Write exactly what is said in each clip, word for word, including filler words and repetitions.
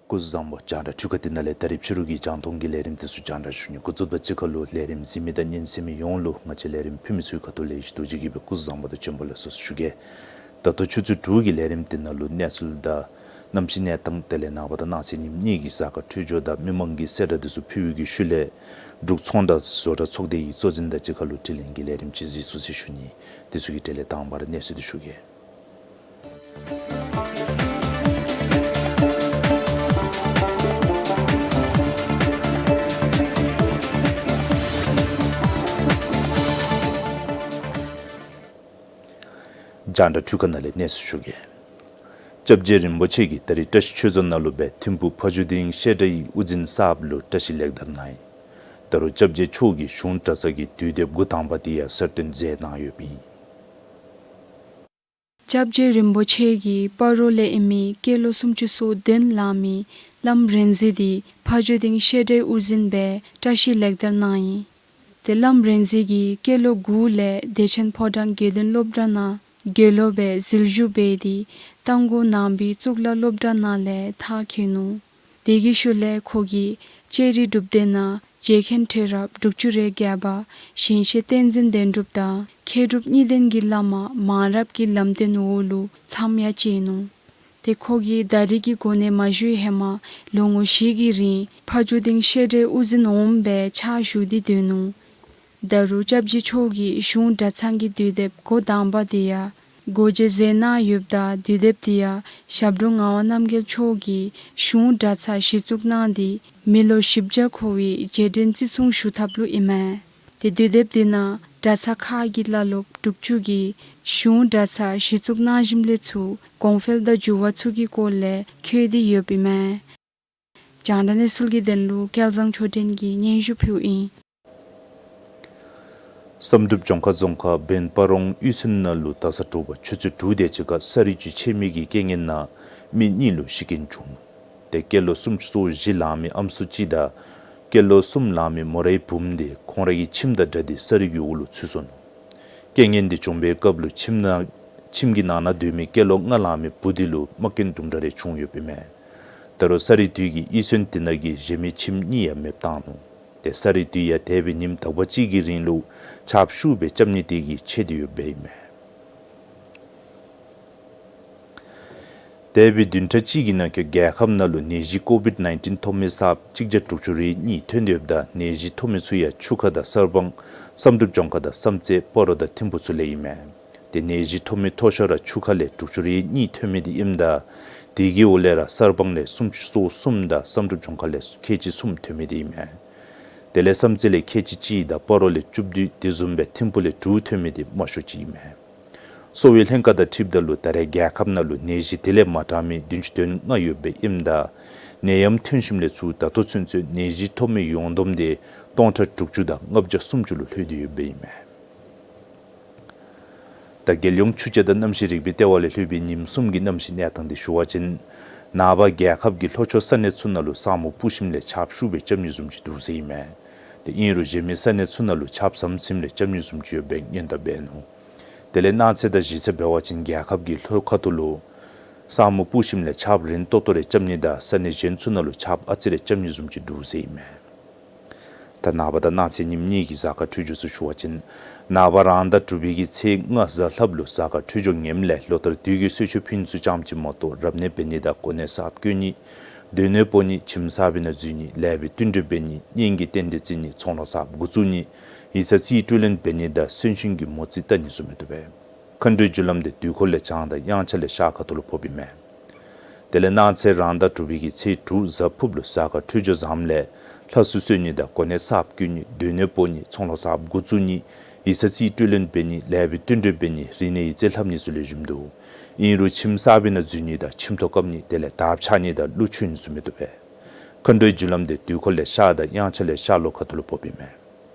སྐུ་གཟུགས་བཟང་པོ། རྒྱང་བསྒྲགས་འཕྲུལ་ཁང་འདི་ནང་ལས་ད་རིས་ཕྱི་རུ་གི་རྒྱང་མཐོང་གི་ལས་རིམ་འདི་ཚུ་རྒྱང་བསྒྲགས་ཞུ་ནི། འགོ་བཙུགས་པ་ཅིག་ཁར་ལུ་ལས་རིམ་གཟིགས་མི་དང་ཉན་གསན་མི་ཡོངས་ལུ་ང་བཅས་ལས་རིམ་ཕུལ་མི་ཚུ་གི་ཁ་ཐུག་ལས་ཡེ་ཤེས་རྡོ་རྗེ་གིས་སྦེ་སྐུ་གཟུགས་བཟང་པོ་དང་བྱོན་པ་ལེགས་སོ་ཞུ་གེ། ད་ལྟོ་ཆུ་ཚོད་དྲུག་གི་ལས་རིམ་འདི་ནང་ལུ་གནས་ཚུལ་དང་གནམ་གཤིས་གནས་སྟངས་དེ་ལས་ནངས་པ་དང་གནངས་ཚེ་ཉིནམ་གཉིས་ཀྱི་གཟའ་སྐར་འཕྲོད་སྦྱོར་དང་མི་མང་གི་གསལ་བསྒྲགས་འདི་ཚུ་ཕུལ་བའི་གི་ཤུལ་ལས་འབྲུག་ཚོང་འབྲེལ་བཟོ་གྲྭ་ཚོགས་སྡེ་གི་གཙོ་འཛིན་དང་གཅིག་ཁར་ལུ་དྲི་ལན་གྱི་ལས་རིམ་ཅིག་གཟིགས་ཚུགས་ཟེར་ཞུ་ནི། དེ་ཚུ་གི་གྲས་ལས་དང་པ་ར་གནས་ཚུལ་འདི་ཞུ་གེ། རྒྱང་བསྒྲགས་འཕྲུལ་ཁང་ནང་ལས་གནས་ཚུལ་ཞུ་གེ། སྐྱབས་རྗེ་རིན་པོ་ཆེ་གིས་ད་རིས་བཀྲ་ཤིས་ཆོས་རྫོང་ནང་ལུ་སྦེ་ཐིམ་ཕུག་ཕ་ཇོ་སྡིངས་བཤད་གྲྭའི་དབུ་འཛིན་གསརཔ་ལུ་བཀྲ་ཤིས་ལེགས་དར་གནང་ཡི། ད་རུང་སྐྱབས་རྗེ་མཆོག་གིས་གཞུང་གྲྭ་ཚང་གི་དུས་དེབ་འགོ་དང་པ་དེ་ཡང་གསར་བཏོན་མཛད་གནང་ཡོདཔ་ཨིན། སྐྱབས་རྗེ་རིན་པོ་ཆེ་གིས་སྤ་རོ་ལས་ཨིན་མི་སྐྱེས་ལོ་སུམ་ཅུ་སོ་བདུན་ལང་མི་བླམ་རིག་འཛིན་འདི་ཕ་ཇོ་སྡིངས་བཤད་གྲྭའི་དབུ་འཛིན་སྦེ་བཀྲ་ཤིས་ལེགས་དར་གནང་ཡི། ཏེ་བླམ་རིག་འཛིན་གྱིས་སྐྱེས་ལོ་དགུ་ལས་བདེ་ཆེན་ཕོ་བྲང་དགེ་འདུན་སློབ་གྲྭ་ནང་དགེ་སློབ་སྦེ་ཟིལ་ཞུགས་འབད་དེ་རྟ་མགོ་ནང་པའི་གཙུག་ལག་སློབ་གྲྭ་ནང་ལས་མཐར་འཁྱོལ་ནུག། དེ་གི་ཤུལ་ལས་ཁོ་གིས་ལྕགས་རི་སྒྲུབ་སྡེ་ནང་རྗེ་མཁན་ཁྲི་རབས་དྲུག་ཅུ་རེ་བརྒྱད་པ་ཞིང་གཤེགས་བསྟན་འཛིན་བདེན་གྲུབ་དང་མཁས་གྲུབ་གཉིས་ལྡན་གྱི་བླ་མ་མང་རབས་ཀྱི་ལམ་སྟོན་འོག་ལུ་མཚམས་ཡང་བཅད་ནུག། ཏེ་ཁོ་གིས་ད་རིས་ཀྱི་གོ་གནས་མ་བཞེས་ཧེ་མ་ལོ་ངོ་བཞི་གི་རིང་ཕ་ཇོ་སྡིངས་བཤད་གྲྭའི་དབུ་འཛིན་འོགམ་སྦེ་ཕྱག་ཞུ་སྟེ་སྡོད་ནུག། ད་རུང་སྐྱབས་རྗེ་མཆོག་གིས་གཞུང་གྲྭ་ཚང་གི་དུས་དེབ་འགོ་དང་པ་དེ་ཡང་སྒོ་འབྱེད་མཛད་གནང་ཡོདཔ་ད་དུས་དེབ་དེ་ཡང་ཞབས་དྲུང་ངག་དབང་རྣམ་རྒྱལ་མཆོག་གིས་གཞུང་གྲྭ་ཚང་གཞི་བཙུགས་གནང་སྟེ་མི་ལོ་བཞི་བརྒྱ་འཁོར་བའི་རྗེས་དྲན་བརྩི་སྲུང་ཞུ་ཐབས་ལུ་ཨིན་མས། ཏེ་དུས་དེབ་དེ་ནང་གྲྭ་ཚང་ཁག་གི་བླ་སློབ་དྲུག་ཅུ་གིས་གཞུང་གྲྭ་ཚང་གཞི་བཙུགས་གནང་ཞིནམ་ལས་ཚུར་གོང་འཕེལ་དང་འགྱུར་བ་ཚུ་གི་སྐོར་ལས་འཁོད་དེ་ཡོདཔ་ཨིན་མས། རྒྱང་བསྒྲགས་གནས་ཚུལ་གྱི་དོན་ལུ་སྐལ་བཟང་ཆོས་སྒྲོན་གྱིས་སྙན་ཞུ་ཕུལཝ་ཨིན། བསམ་གྲུབ་ལྗོངས་མཁར་རྫོང་ཁག་བན་སྤ་རོང་གཡུས་ཚན་ནང་ལུ་ད་ཟེར་དྲོ་པ་ཆུ་ཚོད་དྲུག་དེ་ཅིག་ཁར་ས་རུད་ཅིག་ཆད་མི་གི་རྐྱེན་ངན་ནང་མི་གཉིས་ལུ་ཤི་རྐྱེན་བྱུང་ནུག། ཏེ་སྐྱེས་ལོ་སུམ་ཅུ་སོ་བཞི་ལང་མི་ཨམ་སྲུ་གཅིག་དང་སྐྱེས་ལོ་གསུམ་ལང་མི་མོ་རའི་བུམོ་དེ་ཁོང་རའི་གི་ཁྱིམ་དང་འདྲ་སྟེ་ས་རུད་ཀྱི་འོག་ལུ་ཚུད་སོ་ནུག། རྐྱེན་ངན་དེ་བྱུང་པའི་སྐབས་ལུ་ཁྱིམ་ནང་ཁྱིམ་གྱི་ནང་ན་སྡོད་མི་སྐྱེས་ལོ་ལྔ་ལང་མི་བུ་དེ་ལུ་རྨ་སྐྱོན་དུམ་གྲ་རེ་བྱུང་ཡོདཔ་ཨིན་མས། ད་རུང་ས་རུད་དེ་གིས་གཡུས་ཚན་དེ་ནང་གི་གཞན་མི་ཁྱིམ་གཉིས་ཡང་མེདཔ་བཏང་ནུག། ཏེ་ས་རུད་དེ་ཡང་འདས་པའི་ཉིནམ་དག་པ་ཅིག་གི་རིང་ལུ་ཆརཔ་ཤུགས་སྦེ་རྐྱབ་ནི་དེ་གིས་ཆད་དེ་ཡོདཔ་ཨིན་མས། འདས་པའི་བདུན་ཕྲག་གཅིག་གི་ནང་འཁོད་རྒྱལ་ཁབ་ནང་ལུ་ནད་གཞི་ཀོ་བིཌ་ནའིན་ཊིན་ཐོབ་མི་གསརཔ་གཅིག་བརྒྱ་དྲུག་ཅུ་རེ་གཉིས་ཐོན་ཡོདཔ་ད་ནད་གཞི་ཐོབ་མི་ཚུ་ཡང་ཆུ་ཁ་དང་གསར་སྤང་བསམ་གྲུབ་ལྗོངས་མཁར་དང་བསམ་རྩེ་སྤ་རོ་དང་ཐིམ་ཕུ་ཚུ་ལས་ཨིན་མས། ཏེ་ནད་གཞི་ཐོབ་མི་མཐོ་ཤོས་ར་ཆུ་ཁ་ལས་དྲུག་ཅུ་རེ་གཉིས་ཐོན་མི་དེ་ཨིནམ་ད་དེ་གི་འོག་ལས་ར་གསར་སྤང་ལས་སུམ་ཅུ་སོ་གསུམ་དང་བསམ་གྲུབ་ལྗོངས་མཁར་ལས་ཁལ་གཅིག་གསུམ་ཐོན་མི་དེ་ཨིན་མས། དེ་ལས་བསམ་རྩེ་ལས་ཁལ་གཅིག་གཅིག་དང་སྤ་རོ་ལས་བཅུ་བདུན་དེ་བཟུམ་སྦེ་ཐིམ་ཕུ་ལས་དྲུག་ཐོན་མི་དེ་དམའ་ཤོས་ཅིག་ཨིན་མས། གསོ་བའི་ལྷན་ཁག་དང་འཁྲིལཝ་ད་ལུ་ད་རེས་རྒྱལ་ཁབ་ནང་ལུ་ནད་གཞི་དེ་ལས་མ་དྲག་མི་བདུན་ཅུ་དོན་ལྔ་ཡོདཔ་ཨིནམ་ད་ནད་ཡམས་ཐོན་ཞིནམ་ལས་ཚུར་ད་ལྟོ་ཚུན་ཚོད་ནད་གཞི་ཐོབ་མི་ཡོངས་བསྡོམས་དེ་སྟོང་ཕྲག་དྲུག་ཅུ་དང་ལྔ་བརྒྱ་སུམ་ཅུ་ལུ་ལྷོད་དེ་ཡོདཔ་ཨིན་མས། ད་རྒྱལ་ཡོངས་ཆུ་དཔྱད་དང་གནམ་གཤིས་རིག་པའི་ལྟེ་བ་ལས་ལྷོད་པའི་ཉིནམ་གསུམ་གྱི་གནམ་གཤིས་གནས་སྟངས་དེ་ཞུ་བ་ཅིན། ནངས་པ་རྒྱལ་ཁབ་ཀྱི་ལྷོ་ཕྱོགས་ས་གནས་ཚུ་ནང་ལུ་ས་སྨུག་སྤུབས་ཞིནམ་ལས་ཆརཔ་ཤུགས་སྦེ་རྐྱབ་ནི་བཟུམ་ཅིག་འདུག་ཟེར་ཨིན་མས། ཏེ་ཨིན་རུང་གཞན་མི་ས་གནས་ཚུ་ནང་ལུ་ཆརཔ་ཟམ་ཟིམ་སྦེ་རྐྱབ་ནི་བཟུམ་ཅིག་ཡོདཔ་སྦེ་སྔོན་བརྡ་འབད་ནུག། དེ་ལས་གནངས་ཚེ་དང་གཞེས་ཚེ་འབད་བ་ཅིན་རྒྱལ་ཁབ་ཀྱི་ལྷོ་ཁ་ཐུག་ལུ་ས་སྨུག་སྤུབས་ཞིནམ་ལས་ཆརཔ་རན་ཏོག་ཏོ་རེ་རྐྱབ་ནི་དང་ས་གནས་གཞན་ཚུ་ནང་ལུ་ཆརཔ་ཨ་ཙི་རེ་རྐྱབ་ནི་བཟུམ་ཅིག་འདུག་ཟེར་ཨིན་མས། ད་ནངས་པ་དང་གནངས་ཚེ་ཉིནམ་གཉིས་ཀྱི་གཟའ་སྐར་འཕྲོད་སྦྱོར་ཚུ་ཞུ་བ་ཅིན། ནངས་པ་རང་ཟླ་དྲུག་པའི་གི་ཚེས་ལྔ་གཟའ་ལྷགཔ་ལུ་གཟའ་སྐར་འཕྲོད་སྦྱོར་ངནམ་ལས་ལོ་ལྟར་དུས་ཀྱི་གསོལ་མཆོད་ཕུལ་ནི་ཚུ་ཙམ་ཅིག་མ་གཏོགས་རབ་གནས་འབད་ནི་དང་གོ་གནས་གསརཔ་བསྐོ་ནི། སྡོད་གནས་སྤོ་ནི། ཁྱིམ་གསར་པའི་ནང་འཛུལ་ནི། ལེགས་པའི་བསྟུན་གྲོས་འབད་ནི། གཉེན་གྱི་རྟེན་འབྲེལ་བརྩི་ནི། ཚོང་ལཱ་གསརཔ་འགོ་བཙུགས་ནི། ཡིག་ཚང་རྩིས་སྤྲོད་ལེན་འབད་ནི་དང་གསོན་གཤིན་གྱི་མོ་རྩིས་བལྟ་ནི་ཚུ་མི་བཏུབ་པས། མཁའ་འགྲོའི་རྒྱུ་ལམ་དེ་དུས་འཁོར་ལས་བྱང་དང་དབྱངས་འཆར་ལས་ཤར་ཁ་ཐུག་ལུ་ཕོགཔ་ཨིན་མས། དེ་ལས་གནངས་ཚེ་རང་ཟླ་དྲུག་པའི་གི་ཚེས་དྲུག་གཟའ་ཕུརབ་ལུ་གཟའ་སྐར་འཕྲོད་སྦྱོར་བཟངམ་ལས་ལྷ་གསོལ་གསོལ་ནི་དང་གོ་གནས་གསརཔ་བསྐོ་ནི། སྡོད་གནས་སྤོ་ནི། ཚོང་ལཱ་གསརཔ་འགོ་བཙུགས་ནི། ཡིག་ཚང་རྩིས་སྤྲོད་ལེན་འབད་ནི། ལེགས་པའི་བསྟུན་གྲོས་འབད་ནི། རིག་གནས་ཡིག་རྩིས་ལྷབ་ནི་ཚུ་ལེགས་ཤོམ་འདུག། ཨིན་རུང་ཁྱིམ་གསར་པའི་ནང་འཛུལ་ནི་དང་ཁྱིམ་ཐོག་བཀབ་ནི་དེ་ལས་དརཔ་འཕྱར་ནི་དང་ཀླུ་མཆོད་ནི་ཚུ་མི་བཏུབ་པས། མཁའ་འགྲོའི་རྒྱུ་ལམ་དེ་དུས་འཁོར་ལས་ཤར་དང་དབྱངས་འཆར་ལས་ཤར་ལྷོ་ཁ་ཐུག་ལུ་ཕོགཔ་ཨིན་མས།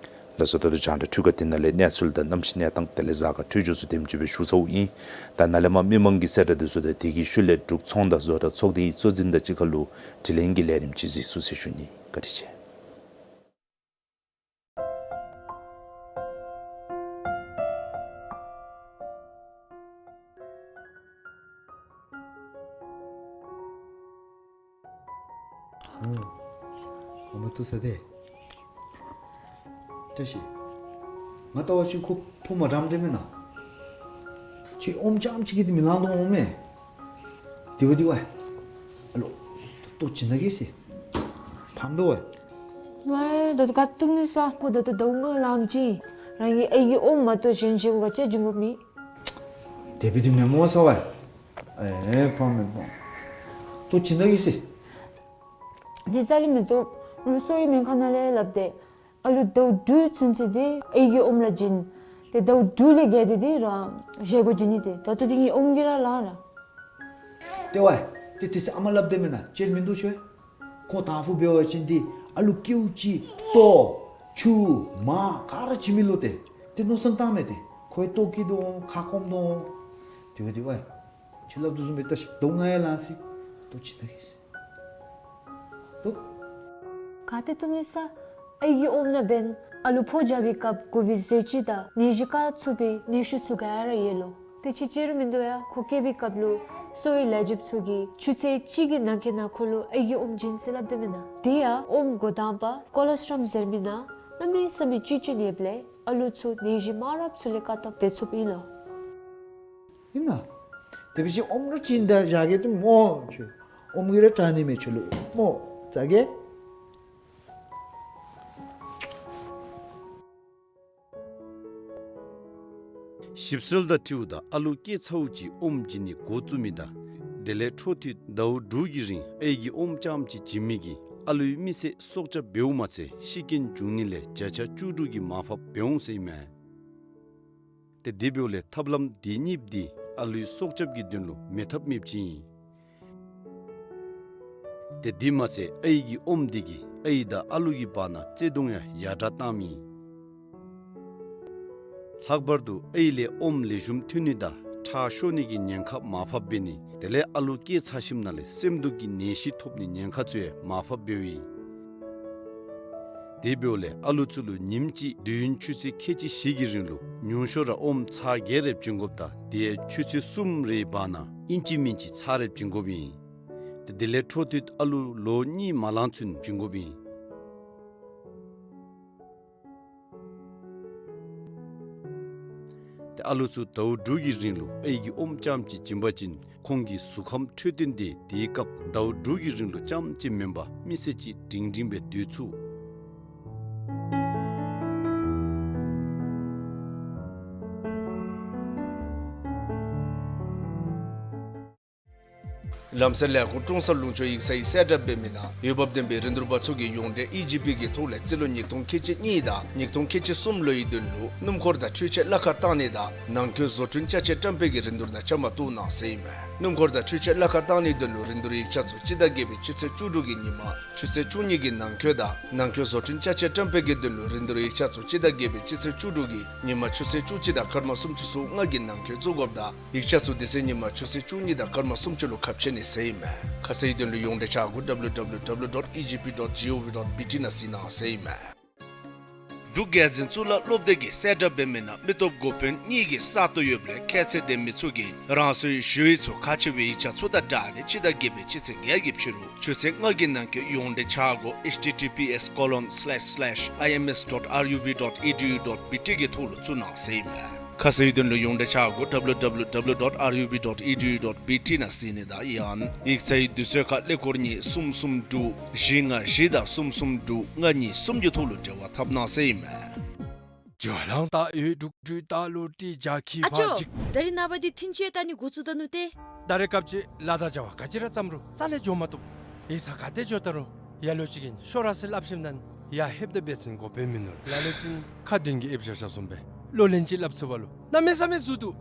ལགས་སོ། ད་ལྟོ་རྒྱང་བསྒྲགས་འཕྲུལ་ཁང་འདི་ནང་ལས་གནས་ཚུལ་དང་གནམ་གཤིས་གནས་སྟངས་དེ་ལས་གཟའ་སྐར་འཕྲོད་སྦྱོར་ཚུ་དེམ་ཅིག་སྦེ་ཞུ་ཚརཝ་ཨིན། ད་ནཱ་ལས་མར་མི་མང་གི་གསལ་བསྒྲགས་འདི་ཚུ་དང་དེ་གི་ཤུལ་ལས་འབྲུག་ཚོང་དང་བཟོ་གྲྭ་ཚོགས་སྡེའི་གཙོ་འཛིན་དང་གཅིག་ཁར་ལུ་དྲི་ལན་གྱི་ལས་རིམ་ཅིག་གཟིགས་ཚུགས་ཟེར་ཞུ་ནི། བཀའ་དྲིན་ཆེ། ཨོ། ཨོ་མ་ཐུག་ས་དེ། བཀྲ་ཤིས། ང་བལྟ་བ་ཅིན་ཁོ་ཕོ་མ་འགྲངམ་འདྲས་མེན་ན། ཁྱོད་ཨོམ་རྐྱངམ་ཅིག་གིས་འདི་མི་ལང་དོ་འོང་མས། དེ་བ་དེ་བ། ཨ་ལོ། ལྟོ་བྱིན་ད་གེ་ཟེར། ཕམ་དོ་བ། ཝའི་ད་ལྟོ་ག་བཏུབ་ནི་ས། ཁོ་ད་ལྟོ་ཟླཝ་ལྔ་ལངམ་ཅིག་ཨིན། རང་གི་ཨའི་གི་ཨོམ་མ་གཏོགས་གཞན་ཅིག་གུ་ག་ཅི་བྱིན་དགོཔ་མེད། དེ་སྦེ་འདི་མེན་མོ་ས་བ། ཨེ་ཕམ་མེན་ཕམ། ལྟོ་བྱིན་ད་གེ་ཟེར། འདི་རྩ་ལས་མི་བཏུབ། རུང་གསོ་བའི་སྨན་ཁང་ནང་ལས་སླབ་སྟེ། ཨ་ལུ་ཟླཝ་དྲུག་ཚུན་ཚོད་འདི་ཨའི་གི་ཨོམ་ར་བྱིན། ཏེ་ཟླཝ་དྲུག་ལས་བརྒལ་ཏེ་འདི་རང་བཞེས་སྒོ་བྱིན་ནི། ཏེ་ད་ལྟོ་འདི་ངེའི་ཨོམ་གྱིས་ར་ལང་ར། ཏེ་བ། ཏེ་ཏེ་ཚེ་ཨ་མ་སླབ་དེས་མེན་ན། ཅིག་མིན་འདུག་ཤོ། ཁོང་དང་ཕུ་འབད་བ་ཅིན་འདི་ཨ་ལུ་ཀེའུ་ཅིག་ལྟོ་ཆུ་མར་ག་ར་བྱིན་མི་ལོ། ཏེ་ཏེ་མནོ་བསམ་བཏངམ་མས། ཏེ་ཁོ་ཡང་ལྟོ་སྐྱེ་དོ་འོང་། ཁ་སྐོམ་དོ་འོང་། དེ་བ་དེ་བ། ཁྱོད་སླབ་དོ་བཟུམ་སྦེ་བལྟ་ཤིག། ཟླཝ་ལྔ་ཡང་ལང་སོ་ཡི། ལྟོ་བྱིན་ད་གེ་ཟེར། ལྟོ། ག་ཏེ་བཏུབ་ནི་ས། ཨའི་གི་ཨོམ་ནང་འབདན་ཨ་ལུ་ཕོ་རྒྱས་པའི་སྐབས་དགོ་པའི་ཟས་བཅུད་དང་ནད་གཞི་བཀག་ཚུགས་པའི་ནུས་ཤུགས་ཚུ་ག་ར་ཡོད་ལོ། ཏེ་ཅིག་ཅིག་རུང་མིན་འདུག་ཡ། ཁོ་སྐྱེས་པའི་སྐབས་ལུ་གསོ་བའི་ལས་བྱེདཔ་ཚུ་གིས་ཆུ་ཚོད་གཅིག་གི་ནང་འཁོད་ནང་ཁོ་ལུ་ཨའི་གི་ཨོམ་བྱིན་ཟེར་སླབ་དེས་མེན་ན། དེ་ཡང་ཨོམ་འགོ་དང་པ་ཀོ་ལོ་སི་ཊོམ་ཟེར་མི་ནང་གནམ་མེད་ས་མེད་བཅུད་ཅིག་ཡོདཔ་ལས་ཨ་ལུ་ཚུ་ནད་གཞི་མང་རབས་ཚུ་ལས་བཀག་ཐབས་འབད་ཚུགསཔ་ཨིན་ལོ། ཨིན་ན། དེ་འབད་བ་ཅིན་ཨོམ་ར་བྱིན་ད་བཞག་གེ། ཏེ་མོ་ཁྱོད་ཨོམ་གྱིས་ར་དྲག་ནི་མས། ཁྱོད་ལུ་མོ་བཙག་གེ། ཞིབ་འཚོལ་དང་འཁྲིལཝ་ད་ཨ་ལུ་སྐྱེས་ཚརཝ་ཅིག་ཨོམ་བྱིན་ནི་འགོ་བཙུགས་མི་དང་དེ་ལས་འཕྲོ་མཐུད་ཟླཝ་དྲུག་གི་རིང་ཨའི་གི་ཨོམ་རྐྱངམ་ཅིག་བྱིན་མི་གིས་ཨ་ལུའི་མི་ཚེ་སྲོག་སྐྱབས་འབདཝ་མ་ཚད་ཤི་རྐྱེན་འབྱུང་ནི་ལས་བརྒྱ་ཆ་བཅུ་དྲུག་གི་མར་ཕབ་འབད་འོང་ཟེར་ཨིན་མས། ཏེ་དེ་འབདཝ་ལས་ཐབས་ལམ་དེ་གཉིས་འདི་ཨ་ལུའི་སྲོག་སྐྱབས་ཀྱི་དོན་ལུ་མེད་ཐབས་མེདཔ་ཅིག་ཨིན། ཏེ་དེ་མ་ཚད་ཨའི་གི་ཨོམ་འདི་གིས་ཨའི་དང་ཨ་ལུ་གི་བར་ན་བརྩེ་གདུང་ཡང་ཡར་དྲག་བཏངམ་ཨིན། ལྷག་པར་དུ་ཨའི་ལས་ཨོམ་ལེགས་ཤོམ་ཐོན་ནི་དང་ཁྲག་ཤོར་ནི་གི་ཉེན་ཁ་མར་ཕབ་འབད་ནི་དེ་ལས་ཨ་ལུ་སྐྱེས་ཚར་ཞིནམ་ལས་སེམས་སྡུག་གི་ནད་གཞི་ཐོབ་ནི་ཉེན་ཁ་ཚུ་ཡང་མར་ཕབ་འབདཝ་ཨིན། དེ་འབདཝ་ལས་ཨ་ལུ་ཚུ་ལུ་ཉིནམ་གཅིག་དུས་ཡུན་ཆུ་ཚོད་ཁལ་གཅིག་བཞི་གི་རིང་ལུ་ཉུང་ཤོས་ར་ཨོམ་ཚར་བརྒྱད་རེ་བྱིན་དགོཔ་དང་དེ་ཡང་ཆུ་ཚོད་གསུམ་རེའི་བར་ན་ཨིན་ཅི་མིན་ཅི་ཚར་རེ་བྱིན་དགོཔ་ཨིན། ཏེ་དེ་ལས་འཕྲོ་མཐུད་ཨ་ལུ་ལོ་གཉིས་མ་ལང་ཚུན་བྱིན་དགོཔ་ཨིན། ཏེ་ཨ་ལུ་ཚུ་ཟླཝ་དྲུག་གི་རིང་ལུ་ཨའི་གི་ཨོམ་རྐྱངམ་ཅིག་བྱིན་པ་ཅིན་ཁོང་གི་གཟུགས་ཁམས་འཕྲོད་བསྟེན་དེ་དེའི་སྐབས་ཟླཝ་དྲུག་གི་རིང་ལུ་རྐྱངམ་ཅིག་མེན་པར་མི་ཚེ་གཅིག་སྒྲིང་སྒྲིང་སྦེ་སྡོད་ཚུགས། ལམ་སེང་ལས་ཁུངས་ཀྲོང་གསར་ལུང་ཕྱོགས་ཡིག་ཚང་གི་གསལ་བསྒྲགས་འབད་མི་ནང་འོས་འབབ་ལྡན་པའི་རིན་བསྡུར་པ་ཚུ་གིས་ཡོངས་འབྲེལ་ཨི་ཇི་པི་གི་ཐོག་ལས་རྩིས་ལོ་ཉིས་སྟོང་ཁལ་གཅིག་གཉིས་དང་ཉིས་སྟོང་ཁལ་གཅིག་གསུམ་ལོའི་དོན་ལུ་སྣུམ་འཁོར་དང་འཕྲུལ་ཆས་གླ་ཁར་བཏང་ནི་དང་ནང་འཁོད་བཟོ་སྐྲུན་ཅ་ཆས་བཀྲམ་སྤེལ་གྱི་རིན་བསྡུར་ནང་བཅའ་མར་གཏོགས་གནང་ཟེར་ཨིན་མས། སྣུམ་འཁོར་དང་འཕྲུལ་ཆས་གླ་ཁར་བཏང་ནིའི་དོན་ལུ་རིན་བསྡུར་ཡིག་ཆ་ཚུ་སྤྱི་ཟླ་བརྒྱད་པའི་སྤྱི་ཚེས་བཅུ་དྲུག་གི་ཉིན་མ་ཆུ་ཚོད་བཅུ་གཉིས་ཀྱི་ནང་འཁོད་དང་ནང་འཁོད་བཟོ་སྐྲུན་ཅ་ཆས་བཀྲམ་སྤེལ་གྱི་དོན་ལུ་རིན་བསྡུར་ཡིག་ཆ་ཚུ་སྤྱི་ཟླ་བརྒྱད་པའི་སྤྱི་ཚེས་བཅུ་དྲུག་གི་ཉིན་མ་ཆུ་ཚོད་བཅུ་གཅིག་དང་སྐར་མ་སུམ་ཅུ་སོ་ལྔ་གི་ནང་འཁོད་བཙུགས་དགོཔ་དང་ཡིག་ཆ་ཚུ་དེ་ཚེ་ཉིན་མ་ཆུ་ཚོད་བཅུ་གཉིས་དང་སྐར་མ་སུམ་ཅུ་ལུ་ཁ་ཕྱེ་ནི། ཟེར་ཨིན་མས། ཁ་གསལ་ཡིག་དོན་ལུ་ཡོངས་འབྲེལ་ཆ་སྒོ་W W W dot E G P dot G O V dot B T ནང་གཟིགས་གནང་ཟེར་ཨིན་མས། འབྲུག་རྒྱལ་འཛིན་གཙུག་ལག་སློབ་སྡེ་གིས་གསལ་བསྒྲགས་འབད་མི་ནང་མི་སྟོབས་འགོ་དཔོན་གཉིས་ཀྱི་ས་སྟོང་ཡོདཔ་ལས་ཁྱད་ཚད་ལྡན་མི་ཚུ་གིས་རང་སོའི་ཞུ་ཡིག་ཚུ་ཁག་ཆེ་བའི་ཡིག་ཆ་ཚུ་དང་སྦྲགས་ཏེ་སྤྱི་ཟླ་བརྒྱད་པའི་སྤྱི་ཚེས་བརྒྱད་ཀྱི་ཕྱི་རུ་ཆུ་ཚོད་ལྔ་གི་ནང་འཁོད་ཡོངས་འབྲེལ་ཆ་སྒོ H T T P S colon slash slash I M S dot R U B dot E D U dot B T གི་ཐོག་ལུ་བཙུགས་གནང་ཟེར་ཨིན་མས། ཁ་གསལ་ཡིག་དོན་ལུ་ཡོངས་འབྲེལ་ཆ་སྒོ W W W dot R U B dot E D U dot B T ནང་གཟིགས་ནི་དང་ཡང་ཡིག་ཚང་གི་དུས་ཚོད་ཁར་ཀླད་ཀོར་གཉིས་གསུམ་གསུམ་དྲུག་བཞི་ལྔ་བཞི་དང་གསུམ་གསུམ་དྲུག་ལྔ་གཉིས་གསུམ་གྱི་ཐོག་ལུ་འབྲེལ་བ་འཐབ་གནང་ཟེར་ཨིན་མས། ཨ་ཅོ། ད་རིས་ནངས་པ་འདི་ཐིན་ཅི་ཡང་བལྟ་ནི་འགོ་བཙུགས་ད་ནུག་ཏེ། ད་རེས་སྐབས་ཅིག་ལཱ་དང་བྱ་བ་ག་ཅི་ར་བརྩམ་རུང་རྩ་ལས་འགྱོ་མ་བཏུབ། ཡིག་ཚང་ག་ཏེ་འགྱོ་ད་རུང་ལ་ལུ་ཅིག་གིས་ཤོག་ར་ཟེར་སླབ་ཞིནམ་ལས་ཡར་ལྷོདཔ་ད་འབད་བ་ཅིན་གོ་བརྡ་མིན་ནུག། ལ་ལུ་ཅིག་ཁ་འདོན་གྱི་ཨེབ་བཞག་བཞགཔ་བཟུམ་སྦེ་གློག་ལན་ཅིག་སླབ་ཚུགས་པ་ལུ་གནམ་མེད་ས་མེད་ཟུར་འདུག།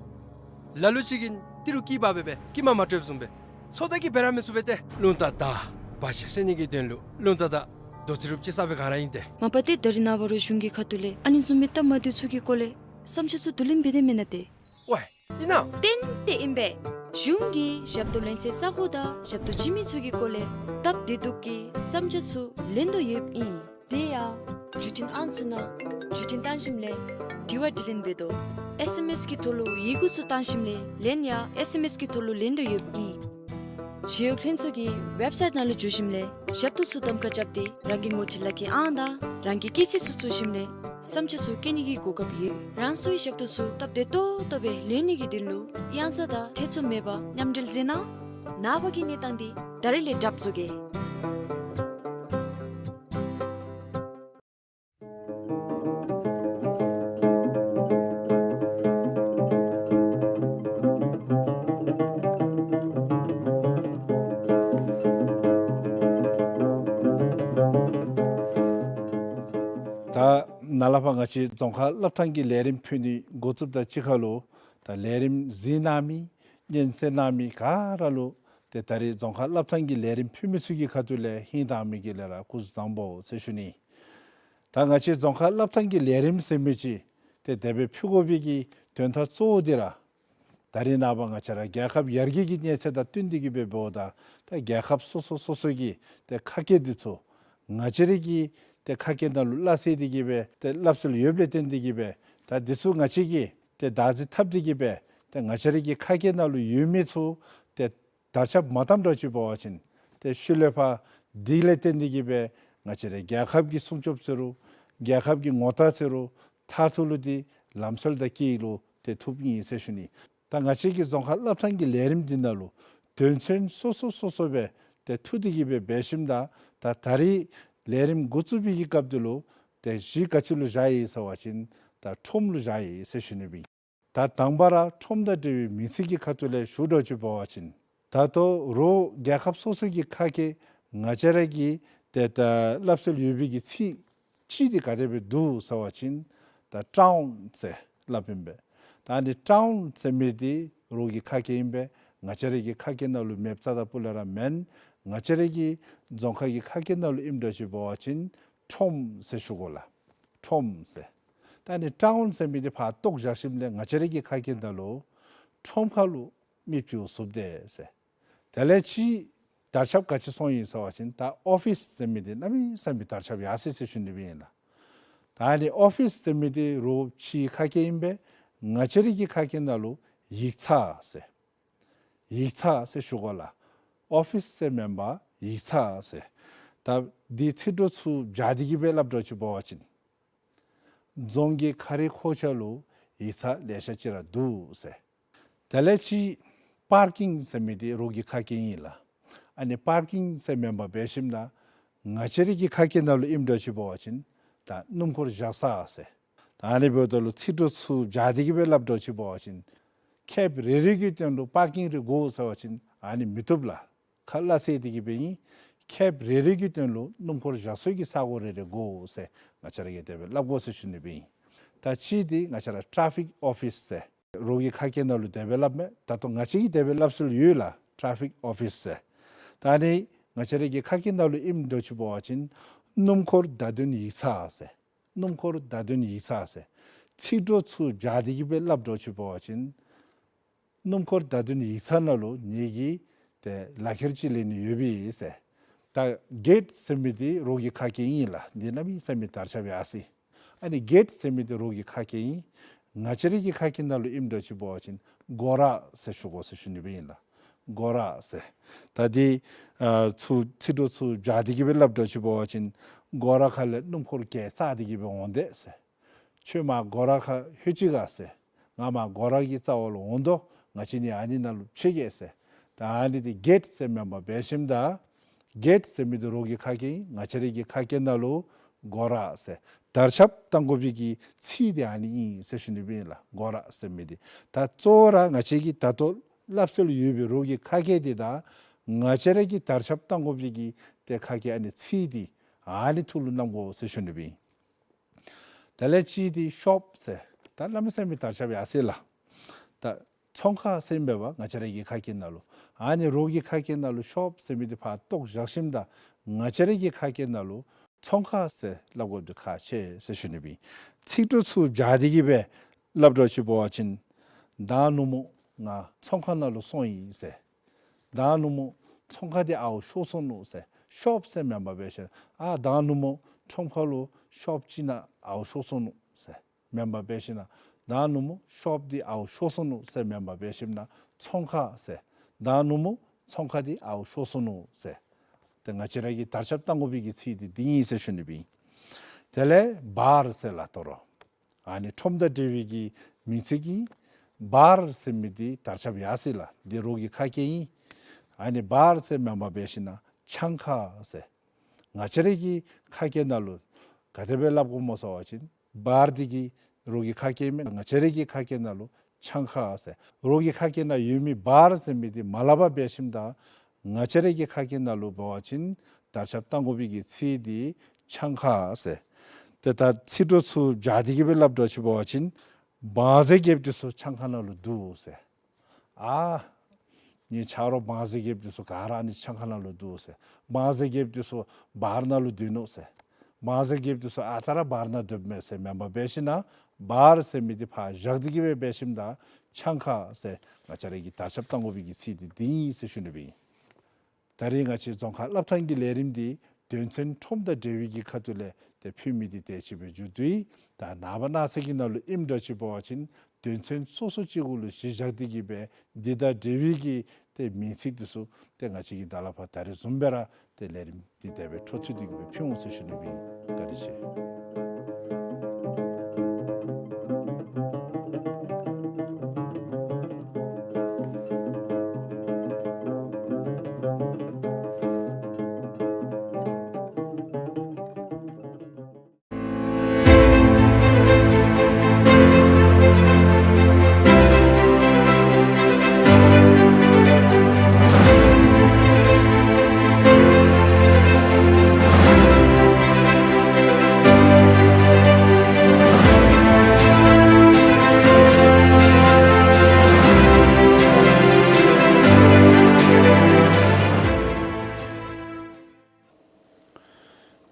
ལ་ལུ་ཅིག་གིས་ཏི་རུ་སྐྱི་འབག་སྦེ་སྦེ་སྐྱི་མ་མ་སྤྲོདཔ་བཟུམ་སྦེ་ཚོད་ལྟ་གིས་འབད་ར་མི་ཚུགས་པས་ཏེ། རླུང་རྟ་དང་བར་ཆད་སེལ་ནི་གི་དོན་ལུ་རླུང་རྟ་དང་རྡོ་རྩེག་རུབ་ཅིག་གསརཔ་སྦེ་ག་ར་ཨིན་ཏེ། མ་པ་ཏེ་ད་རིས་ནངས་པ་ར་གཞུང་གི་ཁ་ཐུག་ལས་ཨ་ནི་བཟུམ་མའི་སྟབས་མ་བདེཝ་ཚུ་གི་སྐོར་ལས་བསམ་འཆར་ཚུ་བསྡུ་ལེན་འབད་དེ་མེན་ན་ཏེ། ཝའེ་ཨིན་ན། ཏན་ཏན་ཨིན་པས། གཞུང་གིས་ཞབས་ཏོག་ལེན་སའི་ས་གོ་དང་ཞབས་ཏོག་བྱིན་མི་ཚུ་གི་སྐོར་ལས་སྟབས་བདེ་སྡུག་གི་བསམ་འཆར་ཚུ་ལེན་དོ་ཡོདཔ་ཨིན། དེ་ཡང་བརྒྱུད་འཕྲིན་ཨང་ཚུ་ནང་བརྒྱུད་འཕྲིན་བཏང་ཞིནམ་ལས་དྲི་བ་དྲིས་ལན་འབད་དོ། S M S གི་ཐོག་ལུ་ཡི་གུ་ཚུ་བཏང་ཞིནམ་ལས་ལན་ཡང་S M S གི་ཐོག་ལུ་ལེན་དོ་ཡོདཔ་ཨིན། ཞི་གཡོག་ལྷན་ཚོགས་ཀྱི་ཝེབ་སའིཊ་ནང་ལུ་འཛུལ་ཞིནམ་ལས་ཞབས་ཏོག་ཚུ་གདམ་ཁ་རྐྱབ་སྟེ་རང་གི་ངོ་སྤྲོད་ལག་ཁྱེར་ཨང་དང་རང་གི་སྐྱེས་ཚེས་ཚུ་བཙུགས་ཞིནམ་ལས་བསམ་འཆར་ཚུ་བཀོད་ནི་གི་གོ་སྐབས་ཡོད། རང་སོའི་ཞབས་ཏོག་ཚུ་སྟབས་བདེ་ཏོག་ཏོ་སྦེ་ལེན་ནི་གི་དོན་ལུ་གཡང་ས་དང་ཐེ་ཚོམ་མེད་པར་མཉམ་འབྲེལ་མཛད་གནང་། ནངས་པ་གི་གནས་སྟངས་འདི་ད་རིས་ལས་གྲབས་བཟོ་གེ། ད་ནཱ་ལས་ཕར་ང་བཅས་རྫོང་ཁག་སློབ་ཐང་གི་ལས་རིམ་ཕུལ་ནི་འགོ་བཙུགསཔ་དང་གཅིག་ཁར་ལུ་ད་ལས་རིམ་གཟིགས་གནང་མི་སྙན་གསན་གནང་མི་ག་ར་ལུ་ཏེ་ད་རིས་རྫོང་ཁག་སློབ་ཐང་གི་ལས་རིམ་ཕུལ་མི་ཚུ་གི་ཁ་ཐུག་ལས་ཧིང་དྭངས་མའི་དགེ་ལེགས་ར་སྐུ་གཟུགས་བཟང་པོ་ཟེར་ཞུ་ནི། ད་ང་བཅས་རྫོང་ཁག་སློབ་ཐང་གི་ལས་རིམ་ཟེར་མི་ཅིག་ཏེ་དེ་སྦེ་ཕུལ་དགོ་པའི་གི་དོན་དག་གཙོ་བོ་འདི་ར་ད་རིས་ནངས་པ་ང་བཅས་ར་རྒྱལ་ཁབ་ཡར་རྒྱས་ཀྱི་གནས་ཚད་དང་བསྟུན་ཏེ་གི་སྦེ་འབདཝ་ད་ད་རྒྱལ་ཁབ་སོ་སོ་སོ་སོ་གི་ཏེ་ཁ་སྐད་འདི་ཚུ་ང་བཅས་ར་གི་ཏེ་ཁ་སྐད་ནང་ལུ་སླ་བསྲེ་སྟེ་གི་སྦེ་ཏེ་སླབ་སྲོལ་ཡོདཔ་ལས་བརྟེན་ཏེ་གི་སྦེ་ད་འདི་ཚུ་ང་བཅས་ཀྱིས་ཏེ་བདག་འཛིན་འཐབ་སྟེ་གི་སྦེ་ཏེ་ང་བཅས་ར་གི་ཁ་སྐད་ནང་ལུ་ཡོད་མི་ཚུ་ཏེ་དར་ཁྱབ་མ་བཏངམ་འདྲཝ་ཅིག་འབད་བ་ཅིན་ཏེ་ཤུལ་ལས་ཕར་འདི་ལས་བརྟེན་ཏེ་གི་སྦེ་ང་བཅས་ར་རྒྱལ་ཁབ་ཀྱི་སྲུང་སྐྱོབ་ཟེར་རུང་རྒྱལ་ཁབ་ཀྱི་ངོ་རྟགས་ཟེར་རུང་མཐར་ཐུག་ལུ་འདི་ལམ་སྲོལ་དང་སྐྱིད་ལུ་ཏེ་ཐུགཔ་ཨིན་ཟེར་ཞུ་ནི། ད་ང་བཅས་ཀྱི་རྫོང་ཁག་སློབ་ཐང་གི་ལས་རིམ་འདི་ནང་ལུ་དོན་ཚན་སོ་སོ་སོ་སོ་སྦེ་ཏེ་འཐུ་སྟེ་གི་སྦེ་འབད་ཞིནམ་ད་ད་ད་རིས་ལས་རིམ་འགོ་བཙུགས་པའི་གི་སྐབས་འདི་ལུ་ཏེ་གཞི་ག་ཅི་ལུ་བཞག་ཡི་ཟེར་བ་ཅིན་ད་ཁྲོམ་ལུ་བཞག་ཡི་ཟེར་ཞུ་ནི་སྦེ་ཨིན། ད་དང་པ་ར་ཁྲོམ་དང་འབྲེལ་བའི་མིང་ཚིག་གི་ཁ་ཐུག་ལས་ཞུ་འདྲཝ་ཅིག་འབད་བ་ཅིན་ད་ལྟོ་རོགས་རྒྱལ་ཁབ་སོ་སོ་གི་ཁ་སྐད་ང་བཅས་ར་གི་ཏེ་ད་སླབ་སྲོལ་ཡོད་པའི་གི་ཚིག་གཅིག་འདི་ག་དེ་སྦེ་འདུག་ཟེར་བ་ཅིན་ད་ཊའུན་ཟེར་སླབ་ཨིན་པས། ད་ཨ་ནི་ཊའུན་ཟེར་མི་འདི་རོགས་ཀྱི་ཁ་སྐད་ཨིན་པས། ང་བཅས་ར་གི་ཁ་སྐད་ནང་ལུ་མེདཔ་རྩ་དང་སྤུ་ལས་ར་མེན། ང་བཅས་ར་གི་རྫོང་ཁག་གི་ཁ་སྐད་ནང་ལུ་ཨིནམ་འདྲཝ་ཅིག་འབད་བ་ཅིན་ཁྲོམ་ཟེར་ཞུ་དགོ་ལགས། ཁྲོམ་ཟེར། ད་ཨ་ནི་ཊའུན་ཟེར་མི་འདི་ཕར་བཏོག་བཞག་ཞིནམ་ལས་ང་བཅས་ར་གི་ཁ་སྐད་ནང་ལུ་ཁྲོམ་ཁ་ལུ་མི་བཅུ་བཞུགས་དེས་ཟེར། དེ་ལས་ཅིག་དར་ཁྱབ་ག་ཅི་སོང་ཡི་ཟེར་བ་ཅིན་ད་ཨོ་ཕིས་ཟེར་མི་འདི་གནམ་མེད་ས་མེད་དར་ཁྱབ་ཡར་སོ་ཡི་ཟེར་ཞུ་ནི་སྦེ་ཨིན་ལགས། ད་ཨ་ནི་ཨོ་ཕིས་ཟེར་མི་འདི་རོགས་ཕྱིའི་ཁ་སྐད་ཨིན་པས། ང་བཅས་ར་གི་ཁ་སྐད་ནང་ལུ་ཡིག་ཚང་ཟེར། ཡིག་ཚང་ཟེར་ཞུ་དགོ་ལགས། ཨོ་ཕིས་ཟེར་མེན་པར་ཡིག་ཚང་ཟེར། ད་འདི་ཚིག་གྲོགས་ཚུ་སྦྱར་ཏེ་གི་སྦེ་སླབ་འདྲཝ་ཅིག་འབད་བ་ཅིན་རྫོང་གི་ཁ་རི་ཁོག་ཆ་ལུ་ཡིག་ཚང་ལེ་ཤ་ཅིག་ར་འདུག་ཟེར། དེ་ལས་ཅིག་པར་ཀིང་ཟེར་མི་འདི་རོགས་ཀྱི་ཁ་སྐད་ཨིན་ལགས། ཨ་ནི་པར་ཀིང་ཟེར་མེན་པར་འབད་ཞིནམ་ད་ང་བཅས་ར་གི་ཁ་སྐད་ནང་ལུ་ཨིནམ་འདྲཝ་ཅིག་འབད་བ་ཅིན་ད་སྣུམ་འཁོར་བཞག་ས་ཟེར། ད་ཨ་ནི་འབདཝ་ད་ལུ་ཚིག་གྲོགས་ཚུ་སྦྱར་ཏེ་གི་སྦེ་སླབ་འདྲཝ་ཅིག་འབད་བ་ཅིན་ཁེབ་རེ་རེ་གི་སྟེང་ལུ་པར་ཀིང་རེ་དགོ་ཟེར་བ་ཅིན་ཨ་ནི་མི་བཏུབ་ལགས། ཁ་སླ་བསྲེ་སྟེ་གི་སྦེ་ཨིན། ཁེབ་རེ་རེ་གི་སྟེང་ལུ་སྣུམ་འཁོར་བཞག་སའི་གི་ས་གོ་རེ་རེ་དགོ་ཟེར་ང་བཅས་ར་གིས་དེ་སྦེ་སླབ་དགོ་ཟེར་ཞུ་ནི་སྦེ་ཨིན། ད་ཅིག་འདི་ང་བཅས་ར་ཊ་ཕིག་ཨོ་ཕིས་ཟེར། རོགས་ཀྱི་ཁ་སྐད་ནང་ལུ་དེ་སྦེ་སླབ་མས། ད་ལྟོ་ང་བཅས་ཀྱིས་དེ་སྦེ་སླབ་སྲོལ་ཡོད་ལགས། ཊ་ཕིག་ཨོ་ཕིས་ཟེར། ད་ཨ་ནི་ང་བཅས་ར་གི་ཁ་སྐད་ནང་ལུ་ཨིནམ་འདྲཝ་ཅིག་འབད་བ་ཅིན་སྣུམ་འཁོར་བརྡ་དོན་ཡིག་ཚང་ཟེར། སྣུམ་འཁོར་བརྡ་དོན་ཡིག་ཚང་ཟེར། ཚིག་གྲོགས་ཚུ་སྦྱར་ཏེ་གི་སྦེ་སླབ་འདྲཝ་ཅིག་འབད་བ་ཅིན་སྣུམ་འཁོར་བརྡ་དོན་ཡིག་ཚང་ནང་ལུ་ངེ་གི་ ཏེ་ལག་ཁྱེར་ཅིག་ལེན་ནི་ཡོདཔ་ཨིན་ཟེར། ད་གེཊ་ཟེར་མི་འདི་རོགས་ཀྱི་ཁ་སྐད་ཨིན་ལགས། འདི་གནམ་མེད་ས་མེད་དར་ཁྱབ་ཡར་སོ་ཡི། ཨ་ནི་གེཊ་ཟེར་མི་འདི་རོགས་ཀྱི་ཁ་སྐད་ཨིན། ང་བཅས་རའི་གི་ཁ་སྐད་ནང་ལུ་ཨིནམ་འདྲཝ་ཅིག་འབད་བ་ཅིན་སྒོ་ར་ཟེར་ཞུ་དགོ་ཟེར་ཞུ་ནི་སྦེ་ཨིན་ལགས། སྒོ་ར་ཟེར། ད་འདི་ཨ་ཚུ་ཚིག་གྲོགས་ཚུ་སྦྱར་ཏེ་གི་སྦེ་སླབ་འདྲཝ་ཅིག་འབད་བ་ཅིན་སྒོ་ར་ཁ་ལས་སྣུམ་འཁོར་གྱལ་བཙག་སྟེ་གི་སྦེ་འོང་དེས་ཟེར། ཁྱོད་མར་སྒོ་ར་ཁར་ལྷོད་ཅི་ག་ཟེར། ང་མར་སྒོ་ར་གི་རྩ་བ་ལུ་འོང་དོ། ང་བཅས་གཉིས་ཨ་ནི་ནང་ལུ་ཕྱད་གེ་ཟེར། ད་ཨ་ནི་འདི་གེཊ་ཟེར་མེན་པར་འབད་ཞིནམ་ད་གེཊ་ཟེར་མི་འདི་རོགས་ཀྱི་ཁ་སྐད་ཨིན། ང་བཅས་རའི་གི་ཁ་སྐད་ནང་ལུ་སྒོ་ར་ཟེར་དར་ཁྱབ་བཏང་དགོ་པའི་གི་ཚིག་འདི་ཨ་ནི་ཨིན་ཟེར་ཞུ་ནི་སྦེ་ཨིན་ལགས། སྒོ་ར་ཟེར་མི་འདི། ད་གཙོ་བོ་ར་ང་བཅས་ཀྱི་ད་ལྟོ་སླབ་སྲོལ་ཡོད་པའི་རོགས་ཀྱི་ཁ་སྐད་འདི་དང་ང་བཅས་རའི་གི་དར་ཁྱབ་བཏང་དགོ་པའི་གི་ཏེ་ཁ་སྐད་ཨ་ནི་ཚིག་འདི་ཨ་ནི་ཐུགས་ལུ་བསྣམ་དགོ་ཟེར་ཞུ་ནི་སྦེ་ཨིན། དེ་ལས་གཅིག་འདི་ཤོབ་ཟེར། ད་གནམ་མེད་ས་མེད་དར་ཁྱབ་ཡར་སོ་ཡི་ལགས། ད་ཚོང་ཁང་ཟེར་མེན་པར་ང་བཅས་རའི་གི་ཁ་སྐད་ནང་ལུ། ཨ་ནི་རོགས་ཀྱི་ཁ་སྐད་ནང་ལུ་ཤོབ་ཟེར་མི་འདི་ཕར་བཏོག་བཞག་ཞིནམ་ད་ང་བཅས་རའི་གི་ཁ་སྐད་ནང་ལུ་ཚོང་ཁང་ཟེར་སླབ་དགོཔ་འདི་ཁག་ཆེ་ཟེར་ཞུ་ནི་སྦེ་ཨིན། ཚིག་གྲོགས་ཚུ་སྦྱར་ཏེ་གི་སྦེ་སླབ་འདྲཝ་ཅིག་འབད་བ་ཅིན་ད་ནུབ་མོ་ང་ཚོང་ཁང་ནང་ལུ་སོང་ཡི་ཟེར། ད་ནུབ་མོ་ཚོང་ཁང་འདི་ཨརཝ་ཤོར་སོ་ནུག་ཟེར། ཤོབ་ཟེར་མེན་པར་འབད་ཞིནམ་ཨ་ད་ནུབ་མོ་ཁྲོམ་ཁ་ལུ་ཤོབ་ཅིག་ནང་ཨརཝ་ཤོར་སོ་ནུག་ཟེར་མེན་པར་འབད་ཞིནམ་ད་ནུབ་མོ་ཤོབ་འདི་ཨརཝ་ཤོར་སོ་ནུག་ཟེར་མེན་པར་འབད་ཞིནམ་ཚོང་ཁང་ཟེར། ད་ནུབ་མོ་ཚོང་ཁང་འདི་ཨརཝ་ཤོར་སོ་ནུག་ཟེར། ཏེ་ང་བཅས་ར་གིས་དར་ཁྱབ་བཏང་དགོ་པའི་གི་ཚིག་འདི་འདི་ཨིན་ཟེར་ཞུ་ནི་སྦེ་ཨིན། དེ་ལས་བར་ཟེར་ལགས། ད་རུང་ཨ་ནི་ཁྲོམ་དང་འབྲེལ་བའི་གི་མིང་ཚིག་ཨིན། བར་ཟེར་མི་འདི་དར་ཁྱབ་ཡར་སོ་ཡི་ལགས། འདི་རོགས་ཀྱི་ཁ་སྐད་ཨིན། ཨ་ནི་བར་ཟེར་མེན་པར་འབད་ཞིནམ་ཆང་ཁང་ཟེར། ང་བཅས་རའི་གི་ཁ་སྐད་ནང་ལུ་ག་དེ་སྦེ་སླབ་དགོཔ་སྨོ་ཟེར་བ་ཅིན་བར་འདི་གི་རོགས་ཀྱི་ཁ་སྐད་མེན། ང་བཅས་རའི་གི་ཁ་སྐད་ནང་ལུ་ཆང་ཁང་ཟེར། རོགས་ཀྱི་ཁ་སྐད་ནང་ཡོད་མི་བར་ཟེར་མི་འདི་མ་སླབ་པར་འབད་ཞིནམ་ད་ང་བཅས་རའི་གི་ཁ་སྐད་ནང་ལུ་འབད་བ་ཅིན་དར་ཁྱབ་བཏང་དགོ་པའི་གི་ཚིག་འདི་ཆང་ཁང་ཟེར། ཏེ་ད་ཚིག་གྲོགས་ཚུ་སྦྱར་ཏེ་གི་སྦེ་སླབ་འདྲཝ་ཅིག་འབད་བ་ཅིན་བང་མཛོད་རྒྱསཔ་འདི་ཚུ་ཆང་ཁང་ནང་ལུ་འདུག་ཟེར། ཨ་ངེའི་ཆ་རོགས་བང་མཛོད་རྒྱསཔ་འདི་ཚུ་ག་ར་ཨ་ནི་ཆང་ཁང་ནང་ལུ་འདུག་ཟེར། བང་མཛོད་རྒྱསཔ་འདི་ཚུ་བར་ནང་ལུ་སྡོད་ནུག་ཟེར། བང་མཛོད་རྒྱསཔ་འདི་ཚུ་ཨ་རྟག་ར་བར་ནང་སྡོདཔ་མས་ཟེར་མེན་པར་འབད་ཞིནམ་བར་ཟེར་མི་འདི་ཕར་བཞག་སྟེ་གི་སྦེ་འབད་ཞིནམ་ད་ཆང་ཁང་ཟེར་ང་བཅས་ར་གིས་དར་ཁྱབ་བཏང་དགོ་པའི་གི་ཚིག་འདི་འདི་ཨིན་ཟེར་ཞུ་ནི་སྦེ་ཨིན། ད་རིས་ང་བཅས་རྫོང་ཁ་སླབ་ཐངས་ཀྱི་ལས་རིམ་འདི་དོན་ཚན་ཁྲོམ་དང་འབྲེལ་བའི་གི་ཁ་ཐུག་ལས་ཏེ་ཕུལ་མི་འདི་དེ་ཅིག་སྦེ་མཇུག་བསྡུ་ཡི། ད་ནངས་པ་གནངས་ཚེ་གི་ནང་ལུ་ཨིནམ་འདྲཝ་ཅིག་འབད་བ་ཅིན་དོན་ཚན་སོ་སོ་ཅིག་གུ་ལུ་གཞི་བཞག་སྟེ་གི་སྦེ་འདི་དང་འབྲེལ་བའི་གི་ཏེ་མིང་ཚིག་འདི་ཚུ་ཏེ་ང་བཅས་ཀྱིས་ད་ལས་ཕར་ད་རིས་བཟུམ་སྦེ་ར་ཏེ་ལས་རིམ་འདི་དེ་སྦེ་འཕྲོ་མཐུད་དེ་གི་སྦེ་ཕུལ་འོང་ཟེར་ཞུ་ནི་སྦེ་ཨིན། བཀའ་དྲིན་ཆེ།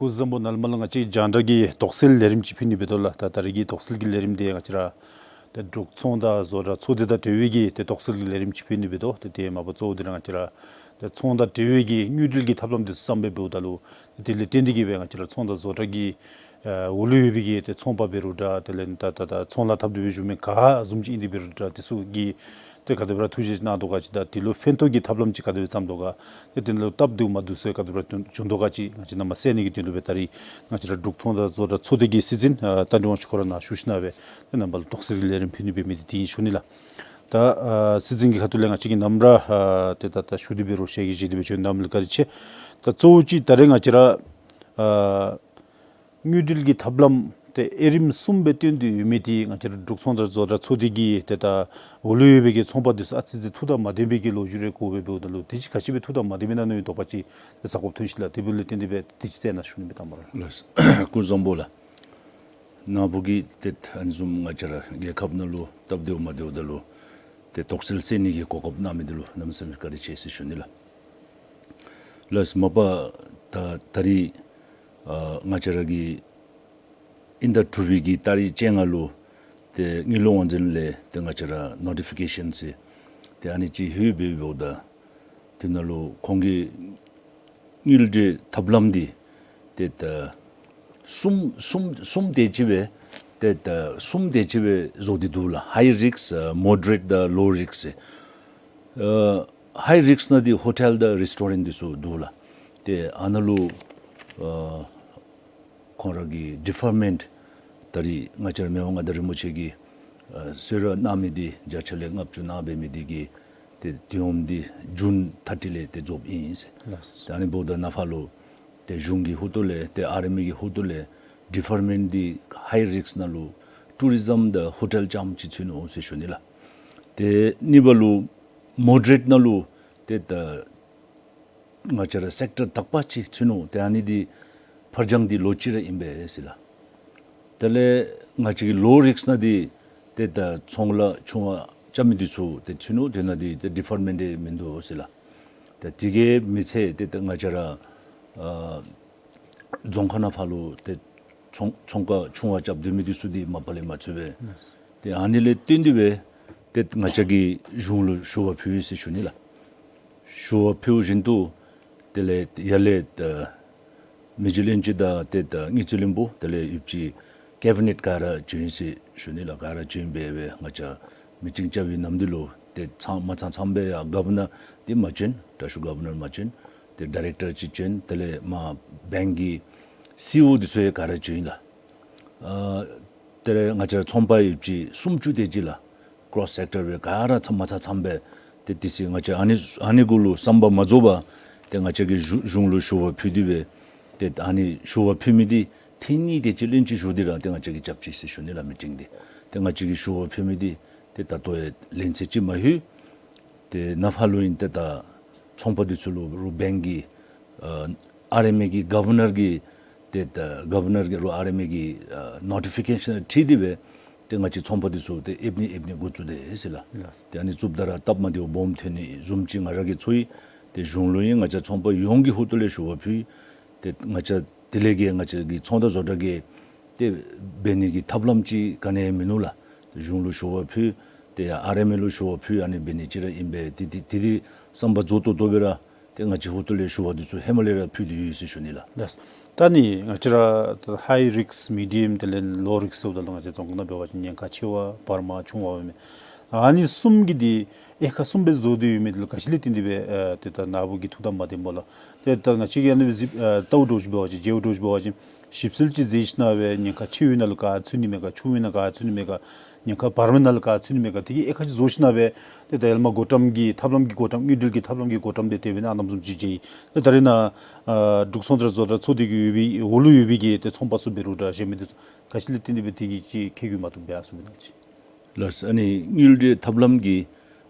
སྐུ་གཟུགས་བཟང་པོ། ནཱ་ལས་མར་ལུ་ང་བཅས་རྒྱང་བསྒྲགས་ཀྱི་དོགས་སེལ་ལས་རིམ་ཅིག་ཕུལ་ནི་འབད་དོ་ལགས། ད་ད་རིས་ཀྱི་དོགས་སེལ་གྱི་ལས་རིམ་འདི་ང་བཅས་ར་ཏེ་འབྲུག་ཚོང་དང་བཟོ་གྲྭ་ཚོགས་སྡེ་དང་འབྲེལ་བའི་གི་ཏེ་དོགས་སེལ་གྱི་ལས་རིམ་ཅིག་ཕུལ་ནི་འབད་དོ། ཏེ་དེ་མ་པ་གཙོ་བོ་འདི་ར་ང་བཅས་ར་ཏེ་ཚོང་དང་འབྲེལ་བའི་གི་དངུལ་འབྲེལ་གྱི་ཐབས་ལམ་འདི་བསམ་སྦེ་འབདཝ་ད་ལུ་དེ་ལུ་བརྟེན་ཏེ་གི་སྦེ་ང་བཅས་ར་ཚོང་དང་བཟོ་གྲྭ་གི་ཨ་འོག་ལུ་ཡོད་པའི་གི་ཏེ་ཚོང་པ་འབད་རུང་འདྲ། དེ་ལས་ད་ད་ད་ཚོང་ལཱ་འཐབ་སྟེ་སྦེ་བཞུགས་མི་ག་བཟུམ་ཅིག་ཨིན་ཏེ་འབད་རུང་འདྲ། དེ་ཚུ་གིས་ཏེ་ག་དེ་སྦེ་ར་ཐུགས་རྗེ་གནང་དོ་ག་ཅིག་དང་དེ་ལུ་ཕན་ཐོགས་ཀྱི་ཐབས་ལམ་ཅིག་ག་དེ་སྦེ་བརྩམ་དོ་ག། ཏེ་དེ་ལུ་སྟབས་བདེཝ་མ་བདེཝ་ཚུ་ག་དེ་སྦེ་ར་བྱུང་དོ་ག་ཅིག་ང་བཅས་རྣམ་པ་གསན་ནི་གི་དོན་ལུ་སྦེ་ད་རིས་ང་བཅས་ར་འབྲུག་ཚོང་དང་བཟོ་གྲྭ་ཚོགས་སྡེ་གི་སྲིད་འཛིན་ཨ་རྟ་མགྲིན་དབང་ཕྱུག་ཁོ་ར་ནཱ་བཞུགས་ཞིན་ན་སྦེ་ཏེ་རྣམ་པ་ལུ་དོགས་སེལ་གྱི་ལས་རིམ་ཕུལ་ནི་འབད་མི་འདི་དེ་ཨིན་ཞུ་ནི་ལགས། ད་ཨ་སྲིད་འཛིན་གྱི་ཁ་ཐུག་ལས་ང་བཅས་ཀྱིས་ནམ་ར་ཨ་ཏེ་ད་ད་ཞུ་སྟེ་འབད་རུང་ཞལ་གྱིས་བཞེས་ཏེ་སྦེ་བྱོན་གནང་མི་ལུ་བཀའ་དྲིན་ཆེ། ད་གཙོ་བོ་ཅིག་ད་རིས་ང་བཅས་ར་ཨ་དངུལ་འབྲེལ་གྱི་ཐབས་ལམ་ཏེ་དབྱེ་རིམ་གསུམ་སྦེ་བཏོན་ཏེ་ཡོད་མི་འདི་ང་བཅས་ར་འབྲུག་ཚོང་དང་བཟོ་གྲྭ་ཚོགས་སྡེ་གི་ཏེ་ད་འོག་ལུ་ཡོད་པའི་གི་ཚོང་པ་འདི་ཚུ་ཨ་ཙི་ཙི་ཐུགས་དང་མ་ལྡན་པའི་གི་ལོ་རྒྱུས་རེ་གོཝ་སྦེ་འབདཝ་ད་ལུ་དེ་ཅིག་ག་ཅི་སྦེ་ཐུགས་དང་མ་ལྡནམ་ཨིན་ན་མནོ་བའི་དོགས་པ་ཅིག་ཟ་དགོཔ་ཐོན་ཅི་ལགས། དེ་འབདཝ་ལས་བརྟེན་ཏེ་སྦེ་དེ་ཅིག་གསན་གནང་ཞུ་ནི་སྦེ་དང་པ་ར་ལགས། སྐུ་གཟུགས་བཟང་པོ་ལགས། ནཱ་བུ་གིས་ཏེ་ཨ་ནི་བཟུམ་ང་བཅས་ར་རྒྱལ་ཁབ་ནང་ལུ་སྟབས་བདེཝ་མ་བདེཝ་ད་ལུ་ཏེ་དོགས་སེལ་གསན་ནི་གི་གོ་སྐབས་གནང་མི་འདི་ལུ་གནམ་མེད་ས་མེད་བཀའ་དྲིན་ཆེ་ཟེར་ཞུ་ནི་ལགས། ལགས་མ་པ་ད་ད་རིས་ཨ་ང་བཅས་ར་གི་དབྱིན་ཟླ་དྲུག་པའི་གི་ཏ་རིག་བཅོ་ལྔ་ལུ་ཏེ་དངུལ་ལས་དབང་འཛིན་ལས་ཏེ་ང་བཅས་ར་ནོ་ཊི་ཕི་ཀེ་ཤཱན་ཟེར་ཏེ་ཨ་ནི་ཅིག་ལྷོད་སྦེ་འབདཝ་ད། དེ་ནང་ལུ་ཁོང་གི་དངུལ་འབྲེལ་ཐབས་ལམ་འདི་ཏེ་ད་གསུམ་གསུམ་གསུམ་དེ་ཅིག་སྦེ་ཏེ་ད་གསུམ་དེ་ཅིག་སྦེ་བཟོ་སྟེ་འདུག་ལགས། ཧའི་རིསཀ་ཨ་མོ་ཌེ་རེཊ་དང་ལོ་རིསཀ་ཟེར། ཨ་ཧའི་རིསཀ་ནང་འདི་ཧོ་ཊེལ་དང་རེསི་ཊོ་རེནཊ་འདི་ཚུ་འདུག་ལགས། ཏེ་ཨ་ནཱ་ལུ་ཨ་ཁོང་ར་གི་ཌི་ཕར་མེནཊ་ད་རིས་ང་བཅས་ར་མི་དབང་མངའ་བདག་རིན་པོ་ཆེ་གིས་ཨ་གསོལ་རས་གནང་མི་འདི་བརྒྱ་ཆ་ལས་ལྔ་བཅུ་གནང་འབད་མི་འདི་གིས་ཏེ་དུས་ཡུན་འདི་ཇུན་ཐར་ཊི་ལས་ཏེ་རྫོགསཔ་ཨིན་ཟེར། ལགས། ད་ཨ་ནི་འབདཝ་ད་ནཱ་ཕར་ལུ་ཏེ་གཞུང་གི་ཧོངས་ལས་ཏེ་ཨར་ཨེམ་ཨེ་གི་ཧོངས་ལས་ཌི་ཕར་མེནཊ་འདི་ཧའི་རིསཀ་ནང་ལུ་ཊུ་རི་ཛམ་དང་ཧོ་ཊེལ་རྐྱངམ་ཅིག་ཚུད་ནུག་ཟེར་ཞུ་ནི་ལགས། ཏེ་གཉིས་པ་ལུ་མོ་ཌེ་རེཊ་ནང་ལུ་ཏེ་ད་ང་བཅས་ར་སེཀ་ཊར་དག་པ་ཅིག་ཚུད་ནུག། ཏེ་ཨ་ནི་འདི་ཕར་འགྱངས་འདི་ལོ་གཅིག་ར་ཨིན་པས་ཟེར་ལགས། དེ་ལས་ང་བཅས་ཀྱི་ལོ་རིསཀ་ནང་འདི་ཏེ་ད་ཚོང་ལཱ་ཆུང་བ་རྐྱབ་མི་འདི་ཚུ་ཏེ་ཚུད་ནུག། དེ་ནང་འདི་ཏེ་ཌི་ཕར་མེནཊ་འདི་མིན་འདུག་ཟེར་ལགས། ཏེ་དེ་གིས་མི་ཚད་ཏེ་ད་ང་བཅས་ར་ཨ་རྫོང་ཁག་ནང་ཕར་ལུ་ཏེ་ཚོང་ཚོང་ཁང་ཆུང་བ་རྐྱབ་སྡོད་མི་འདི་ཚུ་འདི་མ་པ་ལས་མ་ཚུད་པས། ལགས། ཏེ་ཨ་ནི་ལས་བརྟེན་ཏེ་སྦེ་ཏེ་ང་བཅས་ཀྱིས་གཞུང་ལུ་ཞུ་བ་ཕུལ་ཡི་ཟེར་ཞུ་ནི་ལགས། ཞུ་བ་ཕུལ་བཞིན་དུ་དེ་ལས་ཡར་ལས་ད་མི་རྗེ་བློན་ཆེན་དང་ཏེ་ད་དངུལ་རྩིས་བློན་པོ་དེ་ལས་ཡོད་པ་ཅིན་ཀེ་བི་ནེཊ་ག་ར་བྱོན་ཡི་ཟེར་ཞུ་ནི་ལགས། ག་ར་བྱོན་སྦེ་སྦེ་ང་བཅས་མི་ཊིང་རྐྱབ་པའི་ནམ་དུས་ལུ་ཏེ་ཚང་མ་ཚང་ཚང་སྦེ་ཡར་གོ་ཝར་ནར་འདི་མ་བྱོན། དྲག་ཤོས་གོ་ཝར་ནར་མ་བྱོན། ཏེ་ཌའི་རེཀ་ཊར་ཅིག་བྱོན། དེ་ལས་མར་བེངཀ་གི་སི་ཨི་ཨོ་འདི་ཚུ་ཡང་ག་ར་བྱོན་ཡི་ལགས། ཨ་དེ་ལས་ང་བཅས་ར་ཚོང་པ་ཡོད་པ་ཅིན་སུམ་ཅུ་དེ་ཅིག་ལགས། ཀོརོསི་སེཀ་ཊར་སྦེ་ག་ར་ཚང་མ་ཚང་ཚང་སྦེ་ཏེ་དེ་ཚེ་ང་བཅས་ཨ་ནི་ཨ་ནི་གུ་ལུ་བསམ་པ་མ་རྫོགས་པར་ཏེ་ང་བཅས་ཀྱིས་གཞུང་གཞུང་ལུ་ཞུ་བ་ཕུལ་ཏེ་སྦེ་ཏེ་ཨ་ནི་ཞུ་བ་ཕུལ་མི་འདི་ཐེངས་གཉིས་དེ་ཅིག་ལྷན་ཅིག་ཞུ་སྟེ་ར་ཏེ་ང་བཅས་ཀྱིས་རྐྱབ་ཅི་ཟེར་ཞུ་ནི་ལགས་མི་ཊིང་འདི། ཏེ་ང་བཅས་ཀྱིས་ཞུ་བ་ཕུལ་མི་འདི་ཏེ་ད་ལྟོ་ཡང་ལན་ཚད་ཅིག་མ་ལྷོད། ཏེ་ནཱ་ཕར་ལུ་ཨིན་ཏེ་ད་ཚོང་པ་འདི་ཚུ་ལུ་རུང་བེངཀ་གི་ཨ་ཨར་ཨེམ་ཨེ་གི་གོ་ཝར་ནར་གྱི་ཏེ་ད་གོ་ཝར་ནར་གྱི་རུང་ཨར་ཨེམ་ཨེ་གི་ཨ་ནོ་ཊི་ཕི་ཀེ་ཤཱན་ཁྲིད་དེ་སྦེ་ཏེ་ང་བཅས་ཚོང་པ་འདི་ཚུ་ཏེ་ཨེབ་ནི་ཨེབ་ནི་འགོ་བཙུགས་དེས་ཟེར་ལགས། ལགས། ཏེ་ཨ་ནི་བཙུགསཔ་ད་ར་སྟབས་མ་བདེཝ་སྦོམ་ཐོན་ནི་བཟུམ་ཅིག་ང་ར་གིས་ཚོར་ཡི། ཏེ་གཞུང་ལུ་ཨིན་ང་བཅས་ཚོང་པ་ཡོངས་ཀྱི་ཧོངས་ལས་ཞུ་བ་ཕུལ། ཏེ་ང་བཅས་དེ་ལས་ཀྱི་ང་བཅས་ཀྱི་ཚོང་དང་བཟོ་གྲྭ་གིས་ཏེ་འབད་ནི་གི་ཐབས་ལམ་ཅིག་ག་ནི་ཡང་མིན་ནུག་ལགས། གཞུང་ལུ་ཞུ་བ་ཕུལ། ཏེ་ཡར་ཨར་ཨེམ་ཨེ་ལུ་ཞུ་བ་ཕུལ། ཨ་ནི་འབད་ནི་ཅིག་ར་ཨིན་པས། ཏེ་ཏེ་ཏེ་ཏེ་བསམ་པ་རྫོགས་ཏོག་ཏོ་སྦེ་ར་ཏེ་ང་བཅས་ཧོངས་ལས་ཞུ་བ་འདི་ཚུ་ཧེ་མ་ལས་ར་ཕུལ་ཏེ་ཡོད་ཟེར་ཞུ་ནི་ལགས། ལགས། ད་ནི་ང་བཅས་ར་ད་ཧའི་རིསཀ་མི་ཌིའམ་དེ་ལས་ལོ་རིསཀ་ཟེརཝ་ད་ལུ་ང་བཅས་རྫོང་ཁ་ནང་འབད་བ་ཅིན་ཉེན་ཁ་ཆེ་བ་བར་མ་ཆུང་བ་སྦེ་མས། ཨ་ནི་གསུམ་གྱི་འདི་དབྱེ་ཁག་གསུམ་སྦེ་བཟོ་སྟེ་ཡོད་མི་འདི་ལུ་ག་ཅི་ལས་བརྟེན་ཏེ་སྦེ་ཨ་ཏེ་ད་ནཱ་བུ་གིས་ཐུགས་དམ་མ་བདེན་པ་ལགས། ཏེ་ད་ང་བཅས་ཀྱིས་ཨ་ནི་སྦེ་གཟིགས་ཨ་བལྟཝ་འདྲཝ་ཅིག་འབད་བ་ཅིན་མཇལཝ་འདྲཝ་ཅིག་འབད་བ་ཅིན་ཞིབ་འཚོལ་ཅིག་མཛད་ཞིན་ན་སྦེ་ཉེན་ཁ་ཆེ་བའི་ནང་ལུ་ག་ཚུད་ནི་མས་ག་ཆུང་བའི་ནང་ག་ཚུད་ནི་མས་ག་ཉེན་ཁ་བར་མའི་ནང་ལུ་ག་ཚུད་ནི་མས་ག་དེ་གི་དབྱེ་ཁག་ཅིག་བཟོ་ཞིན་ན་སྦེ་ཏེ་ད་ཡར་ལས་མར་བགོ་བཀྲམ་གྱི་ཐབས་ལམ་གྱི་བགོ་བཀྲམ་དངུལ་འབྲེལ་གྱི་ཐབས་ལམ་གྱི་བགོ་བཀྲམ་འདི་དེ་སྦེ་ཨ་ནེམ་བཟུམ་ཅིག་མཇལ་ཡི། ཏེ་ད་རེས་ནཱ་ཨ་འབྲུག་ཚོང་དང་བཟོ་གྲྭ་ཚོགས་སྡེ་གི་ཡོད་པའི་འོག་ལུ་ཡོད་པའི་གི་ཏེ་ཚོང་པ་ཚུ་འབད་རུང་འདྲ་གཞན་མི་འདི་ཚུ་ག་ཅི་ལས་བརྟེན་ཏེ་སྦེ་དེ་གི་ཅིག་ཁེ་གྱོང་མ་ཐོབ་པར་ཨ་ནེམ་བཟུམ་ཅིག། ལགས། ཨ་ནི་དངུལ་འབྲེལ་ཐབས་ལམ་གྱི་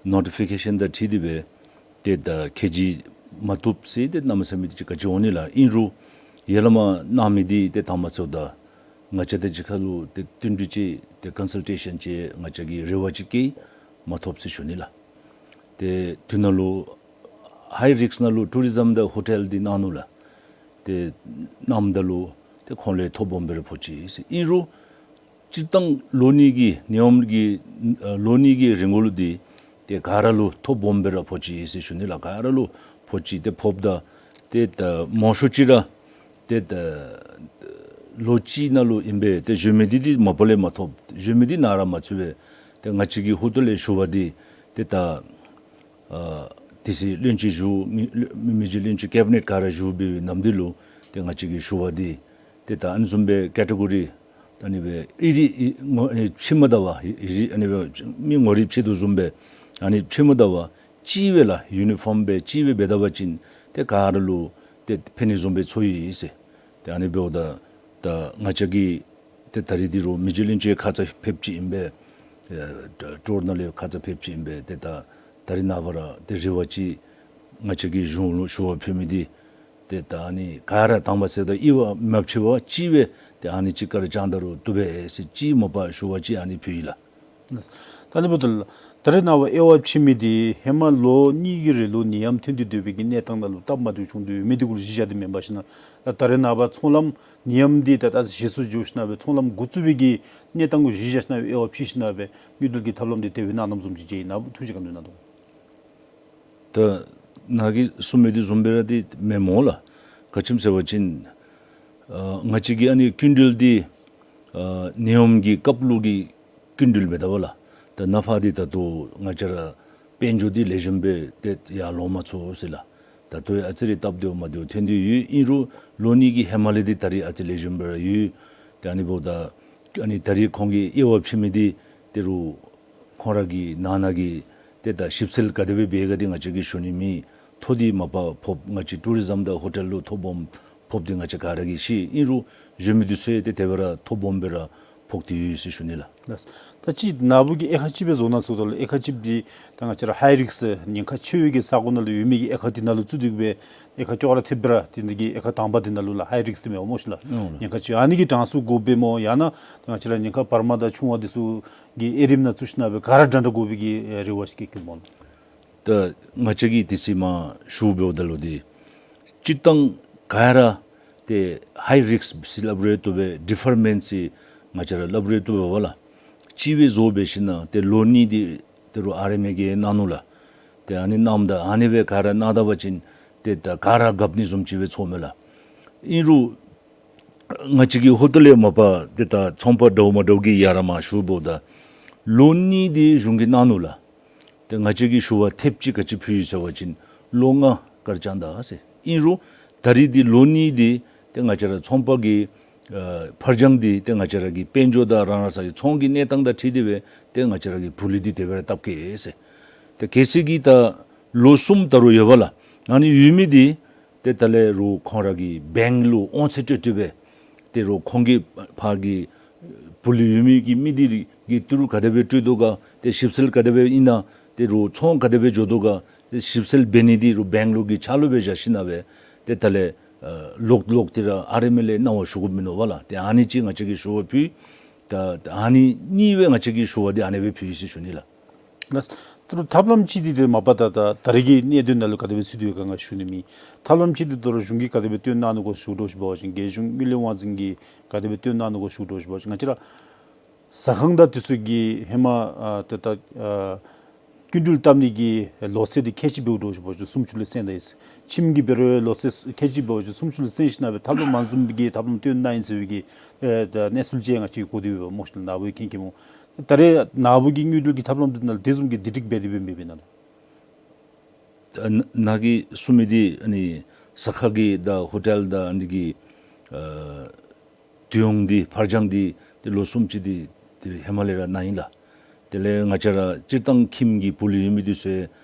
ནོ་ཊི་ཕི་ཀེ་ཤཱན་དང་འཁྲིལ་ཏེ་སྦེ་ཏེ་ད་ཁེ་གྱོང་མ་ཐོབ་ཟེར་ཏེ་གནམ་མེད་ས་མེད་ཅིག་ག་ཅི་འོང་ནི་ལགས། ཨིན་རུང་ཡར་ལས་མར་གནང་མི་འདི་ཏེ་དང་པ་ཟེརཝ་ད་ང་བཅས་དང་གཅིག་ཁར་ལུ་ཏེ་བསྟུན་གྲོས་ཅིག་ཏེ་ཀོན་སཱལ་ཊེ་ཤཱན་ཅིག་ང་བཅས་ཀྱིས་རེ་བ་ཅིག་བསྐྱེད་མ་ཐོབ་ཟེར་ཞུ་ནི་ལགས། ཏེ་དེ་ནང་ལུ་ཧའི་རིསཀ་ནང་ལུ་ཊུ་རི་ཛམ་དང་ཧོ་ཊེལ་འདི་གནང་ནུག་ལགས། ཏེ་གནངམ་ད་ལུ་ཏེ་ཁོང་ལུ་ཐོ་སྦོམ་སྦེ་ར་ཕོག་ཅི་ཟེར། ཨིན་རུང་སྤྱིར་བཏང་ལོ་གཉིས་ཀྱི་ནད་ཡམས་ཀྱི་ཨ་ལོ་གཉིས་ཀྱི་རིང་ལུ་འདི་ཏེ་ག་ར་ལུ་ཐོ་སྦོམ་སྦེ་ར་ཕོག་ཅི་ཟེར་ཞུ་ནི་ལགས། ག་ར་ལུ་ཕོག་ཅི། ཏེ་ཕོགཔ་ད་ཏེ་ད་མང་ཤོས་ཅིག་ར་ཏེ་ད་ལོ་གཅིག་ནང་ལུ་ཨིན་པས། ཏེ་གཞན་མི་འདི་འདི་མ་པ་ལས་མ་ཐོབ། གཞན་མི་འདི་ནཱ་ར་མ་ཚུད་པས། ཏེ་ང་བཅས་ཀྱི་ཧོངས་ལས་ཞུ་བ་འདི་ཏེ་ད་ཨ་དེ་ཚེ་བློན་ཆེན་བཞུགས་མི་མི་རྗེ་བློན་ཆེན་ཀེ་བི་ནེཊ་ག་ར་བཞུགས་པའི་ནམ་དུས་ལུ་ཏེ་ང་བཅས་ཀྱི་ཞུ་བ་འདི་ཏེ་ད་ཨ་ནི་བཟུམ་སྦེ་ཀེ་ཊེ་གོ་རི་ཨ་ནི་སྦེ་ཨི་རིགས་ཨི་ངོ་ཨ་ནི་ཕྱེ་མ་བཏུབ་པར་ཨི་རིགས་ཨ་ནི་སྦེ་མི་ངོ་རིས་ཕྱེ་དོ་བཟུམ་སྦེ་ཨ་ནི་ཕྱེ་མ་བཏུབ་པར་གཅིག་སྦེ་ལགས་ཡུ་ནི་ཕོམ་སྦེ་གཅིག་སྦེ་འབད་ད་པ་ཅིན་ཏེ་ག་ར་ལུ་ཏེ་ཕན་ནི་བཟུམ་སྦེ་ཚོར་ཡི་ཟེར། ཏེ་ཨ་ནི་འབདཝ་ད་ད་ང་བཅས་ཀྱིས་ཏེ་ད་རིས་འདི་རུང་མི་རྗེ་བློན་ཆེན་ཁ་ཙ་ཕེབས་ཅི་ཨིན་པས། ཨེ་ད་ཊུར་ནང་ལས་ཁ་ཙ་ཕེབས་ཅི་ཨིན་པས། ཏེ་ད་ད་རིས་ནངས་པ་ར་ཏེ་རེ་བ་ཅིག་ང་བཅས་ཀྱིས་གཞུང་ལུ་ཞུ་བ་ཕུལ་མི་འདི་ཏེ་ད་ཨ་ནི་ག་ར་དང་པ་ཟེརཝ་ད་དབྱེ་བ་མ་ཕྱེ་བར་གཅིག་སྦེ་ཏེ་ཨ་ནི་གཅིག་ཁར་བཅང་ད་རུང་བཏུབ་པས་ཟེར་གཅིག་མ་པ་ཞུ་བ་ཅིག་ཨ་ནི་ཕུལ་ཡི་ལགས། ད་ཨ་ནི་འབདཝ་ད་ད་རེས་ནངས་པ་དབྱེ་བ་ཕྱེ་མི་འདི་ཧེ་མ་ལོ་གཉིས་ཀྱི་རིང་ལུ་ནད་ཡམས་ཐོན་ཏེ་སྡོད་པའི་གི་གནས་སྟངས་ནང་ལུ་སྟབས་མ་བདེཝ་བྱུང་སྟེ་ཡོད་མི་འདི་གུ་ལུ་གཞི་བཞག་སྟེ་མེན་པར་ཞིན་ན་ད་ད་རེས་ནངས་པ་ཚོང་ལམ་ནད་ཡམས་འདི་ད་ད་ཞི་སོང་འགྱོ་ཞིན་ན་སྦེ་ཚོང་ལམ་འགོ་བཙུགས་པའི་གི་གནས་སྟངས་གུ་གཞི་བཞག་ཞིན་ན་སྦེ་དབྱེ་བ་ཕྱེ་ཞིན་ན་སྦེ་དངུལ་འབྲེལ་གྱི་ཐབས་ལམ་འདི་དེ་སྦེ་གནང་གནངམ་བཟུམ་ཅིག་མཇལ་ཡི། ནཱ་བུ་ཐུགས་བཞེད་ག་ནི་ཡོད་གནང་དོ། ད་ ནཱ་གིས་གསུངས་མི་འདི་བཟུམ་སྦེ་ར་འདི་མེན་སྨོ་ལགས། ག་ཅི་སྨོ་ཟེར་བ་ཅིན་ཨ་ང་བཅས་ཀྱི་ཨ་ནི་སྐྱིན་འགྲུལ་འདི་ཨ་ནད་ཡམས་ཀྱི་སྐབས་ལུ་གི་སྐྱིན་འགྲུལ་མེན་ད་པ་ལགས། ད་ནངས་པ་འདི་ད་ལྟོ་ང་བཅས་ར་དཔལ་འབྱོར་འདི་ལེགས་ཤོམ་སྦེ་ཏེ་ཡར་ལོང་མ་ཚུགས་ཟེར་ལགས། ད་ལྟོ་ཡང་ཨ་ཙི་རེ་སྟབས་བདེཝ་མ་བདེཝ་ཐོན་ཏེ་ཡོད། ཨིན་རུང་ལོ་གཉིས་ཀྱི་ཧེ་མ་ལས་འདི་ད་རིས་ཨ་ཙི་ལེགས་ཤོམ་སྦེ་ར་ཡོད། ཏེ་ཨ་ནི་འབདཝ་ད་ཨ་ནི་ད་རིས་ཁོང་གིས་དབྱེ་བ་ཕྱེ་མི་འདི་ཏེ་རུང་ཁོང་ར་གི་ནང་ན་གི་ཏེ་ད་ཞིབ་འཚོལ་ག་དེ་སྦེ་འབད་ག་འདི་ང་བཅས་ཀྱིས་ཞུ་ནི་མེད། ཐོ་འདི་མ་པ་ཕོགཔ་ང་བཅས་ཊུ་རི་ཛམ་དང་ཧོ་ཊེལ་ལུ་ཐོ་སྦོམ་ཕོགཔ་འདི་ང་བཅས་ག་ར་གིས་ཤེས། ཨིན་རུང་གཞན་མི་འདི་ཚུ་ཡང་ཏེ་དེ་སྦེ་ར་ཐོ་སྦོམ་སྦེ་ར་ཕོག་སྟེ་ཡོད་ཟེར་ཞུ་ནི་ལགས། ལགས། ད་ཅི་ནཱ་བུ་གིས་དབྱེ་ཁག་གཅིག་སྦེ་བཟོ་གནང་ཟེརཝ་ད་ལུ་དབྱེ་ཁག་གཅིག་འདི་ད་ང་བཅས་ར་ཧའི་རིསཀ་ཉེན་ཁ་ཆེ་བའི་གི་ས་གོ་ནང་ལུ་ཡོད་མི་གི་དབྱེ་ཁག་འདི་ནང་ལུ་བཙུགས་ཏེ་གི་སྦེ་དབྱེ་ཁག་ཅོག་ར་འཐདཔ་སྦེ་ར་ཏེ་འདི་གི་དབྱེ་ཁག་དང་པ་འདི་ནང་ལུ་ལགས་ཧའི་རིསཀ་འདི་མེན་སྨོ་ཤིག་ལགས། ཨོ་ལགས། ཉེན་ཁ་ཆེ་ཨ་ནི་གི་གྲངས་སུ་དགོཔ་སྦེ་སྨོ། ཡང་ན་ད་ང་བཅས་ར་ཉེན་ཁ་བར་མ་དང་ཆུང་བ་འདི་ཚུ་གི་དབྱེ་རིམ་ནང་བཙུགས་ཞིནམ་སྦེ་ག་ར་འདྲ་འདྲ་དགོ་པའི་གི་རེ་བ་ཅིག་བསྐྱེད་ཀྱི་སྨོ་ལགས། ད་ང་བཅས་ཀྱིས་དེ་ཚེ་མར་ཞུ་འབདཝ་ད་ལུ་འདི་སྤྱིར་བཏང་ག་ར་ཏེ་ཧའི་རིསཀ་ཟེར་སླབ་རུང་བཏུབ་པས། ཌི་ཕར་མེནཊ་ཟེར་ང་བཅས་ར་སླབ་རུང་བཏུབ་པས་ལགས། གཅིག་སྦེ་བཟོ་འབད་ཞིནམ་ཏེ་ལོ་གཉིས་འདི་ཏེ་རུང་ཨར་ཨེམ་ཨེ་གིས་གནང་ནུག་ལགས། ཏེ་ཨ་ནི་གནངམ་ད་ཨ་ནི་སྦེ་ག་ར་གནང་ད་པ་ཅིན་ཏེ་ད་ག་ར་གབ་ནི་བཟུམ་ཅིག་སྦེ་ཚོརཝ་མས་ལགས། ཨིན་རུང་ང་བཅས་ཀྱི་ཧོ་ཊེལ་ལས་མ་པ་ཏེ་ད་ཚོང་པ་འདྲཝ་མ་འདྲཝ་གིས་ཡར་མར་ཞུ་འབདཝ་ད་ལོ་གཉིས་འདི་གཞུང་གིས་གནང་ནུག་ལགས། ཏེ་ང་བཅས་ཀྱིས་ཞུ་བ་ཐེབས་ཅིག་ག་ཅི་ཕུལ་ཡི་ཟེར་བ་ཅིན་ལོ་ལྔ་ག་ར་བཅང་ད་ཟེར། ཨིན་རུང་ད་རིས་འདི་ལོ་གཉིས་འདི་ཏེ་ང་བཅས་ར་ཚོང་པ་གི་ཨ་ཕར་འགྱངས་འདི་ཏེ་ང་བཅས་ར་གི་དཔལ་འབྱོར་དང་རང་རང་སོའི་ཚོང་གི་གནས་སྟངས་དང་འཁྲིལ་ཏེ་སྦེ་ཏེ་ང་བཅས་ར་གིས་བུ་ལོན་འདི་དེ་སྦེ་ར་བཏབ་གེ་ཟེར། ཏེ་གལ་སྲིད་ཀྱི་ད་ལོ་གསུམ་ད་རུང་ཡོད་པ་ལགས། ཨ་ནི་ཡོད་མི་འདི་ཏེ་ད་ལས་རུང་ཁོང་ར་གི་བེངཀ་ལུ་དབང་ཚད་སྤྲོད་སྤྲོདཔ་སྦེ་ཏེ་རུང་ཁོང་གི་ཕར་གྱི་བུ་ལོན་ཡོད་མི་གི་མི་འདི་གི་ཏི་རུ་ག་དེ་སྦེ་སྤྲོད་དོ་ག། ཏེ་ཞིབ་འཚོལ་ག་དེ་སྦེ་ཨིན་ན། ཏེ་རུང་ཚོང་ག་དེ་སྦེ་འགྱོ་དོ་ག། ཏེ་ཞིབ་འཚོལ་འབད་ནི་འདི་རུང་བེངཀ་ལུ་གི་ཕྱག་ལུ་སྦེ་བཞག་ཞིནམ་སྦེ་ཏེ་ད་ལས་ཨ་ལོག་ལོག་སྟེ་ར་ཨར་ཨེམ་ཨེ་ལས་གནང་བ་ཞུ་དགོཔ་མིན་ནུག་པ་ལགས། ཏེ་ཨ་ནི་ཅིག་ང་བཅས་ཀྱིས་ཞུ་བ་ཕུལ། ད་ཨ་ནི་གཉིས་སྦེ་ང་བཅས་ཀྱིས་ཞུ་བ་འདི་ཨ་ནི་སྦེ་ཕུལ་ཡི་ཟེར་ཞུ་ནི་ལགས། ལགས། ད་རུང་ཐབས་ལམ་ཅིག་འདི་ཏེ་མ་པ་ད་ད་ད་རེས་ཀྱི་གནད་དོན་ནང་ལུ་ག་དེ་སྦེ་ཚུད་དེ་ཡོད་ག་ང་ཞུ་ནི་མེད། ཐབས་ལམ་ཅིག་འདི་ད་རུང་གཞུང་གིས་ག་དེ་སྦེ་བཏོན་གནང་ནུག་གོ་ཞུ་དོ་ཞུ་བ་ཅིན་རྒྱལ་གཞུང་དངུལ་ལས་དབང་འཛིན་གྱིས་ག་དེ་སྦེ་བཏོན་གནང་ནུག་གོ་ཞུ་དོ་ཞུ་བ་ཅིན་ང་བཅས་ར་ཟ་ཁང་དང་དེ་ཚུ་གི་ཧེ་མ་ཨ་ཏེ་ད་ཨ་སྐྱིན་འགྲུལ་བཏབ་ནི་གི་ལོ་ཚད་འདི་ཁལ་གཅིག་འབདཝ་འདྲཝ་ཞུ་བ་ཅིན་སུམ་ཅུ་ལུ་བཙོང་ད་ཡི། ཁྱིམ་གྱི་འབད་རུང་ལོ་ཚད་ཁལ་གཅིག་འབདཝ་ཅིན་སུམ་ཅུ་ལུ་བཙོང་ཞིནམ་སྦེ་ཐབས་ལམ་མ་བཟུམ་གྱི་ཐབས་ལམ་བཏོན་གནང་ཡི་ཟེར་བའི་གི་ཨེ་ད་གནས་ཚུལ་ཅིག་ཡང་ང་བཅས་ཀྱིས་གོ་སྟེ་ཡོདཔ་སྨོ་ཤིག་ལགས། ནཱ་བུ་མཁྱེན་མཁྱེནམ་འོང་། ད་རེས་ནཱ་བུ་གི་དངུལ་འབྲེལ་གྱི་ཐབས་ལམ་འདི་ནང་ལུ་དེ་བཟུམ་གྱི་བསྡུ་སྒྲིག་འབད་དེ་འབད་མི་འབད་ན་ལགས། ཨ་ནཱ་གིས་གསུངས་མི་འདི་ཨ་ནི་ཟ་ཁང་གི་དང་ཧོ་ཊེལ་དང་ཨ་ནི་གི་ཨ་དོ་ཡོང་འདི་ཕར་འགྱངས་འདི་ཏེ་ལོ་གསུམ་ཅིག་འདི་ཏེ་ཧེ་མ་ལས་ར་གནང་ཡི་ལགས། དེ་ལས་ང་བཅས་ར་སྤྱིར་བཏང་ཁྱིམ་གྱི་བུ་ལོན་ཡོད་མི་འདི་ཚུ་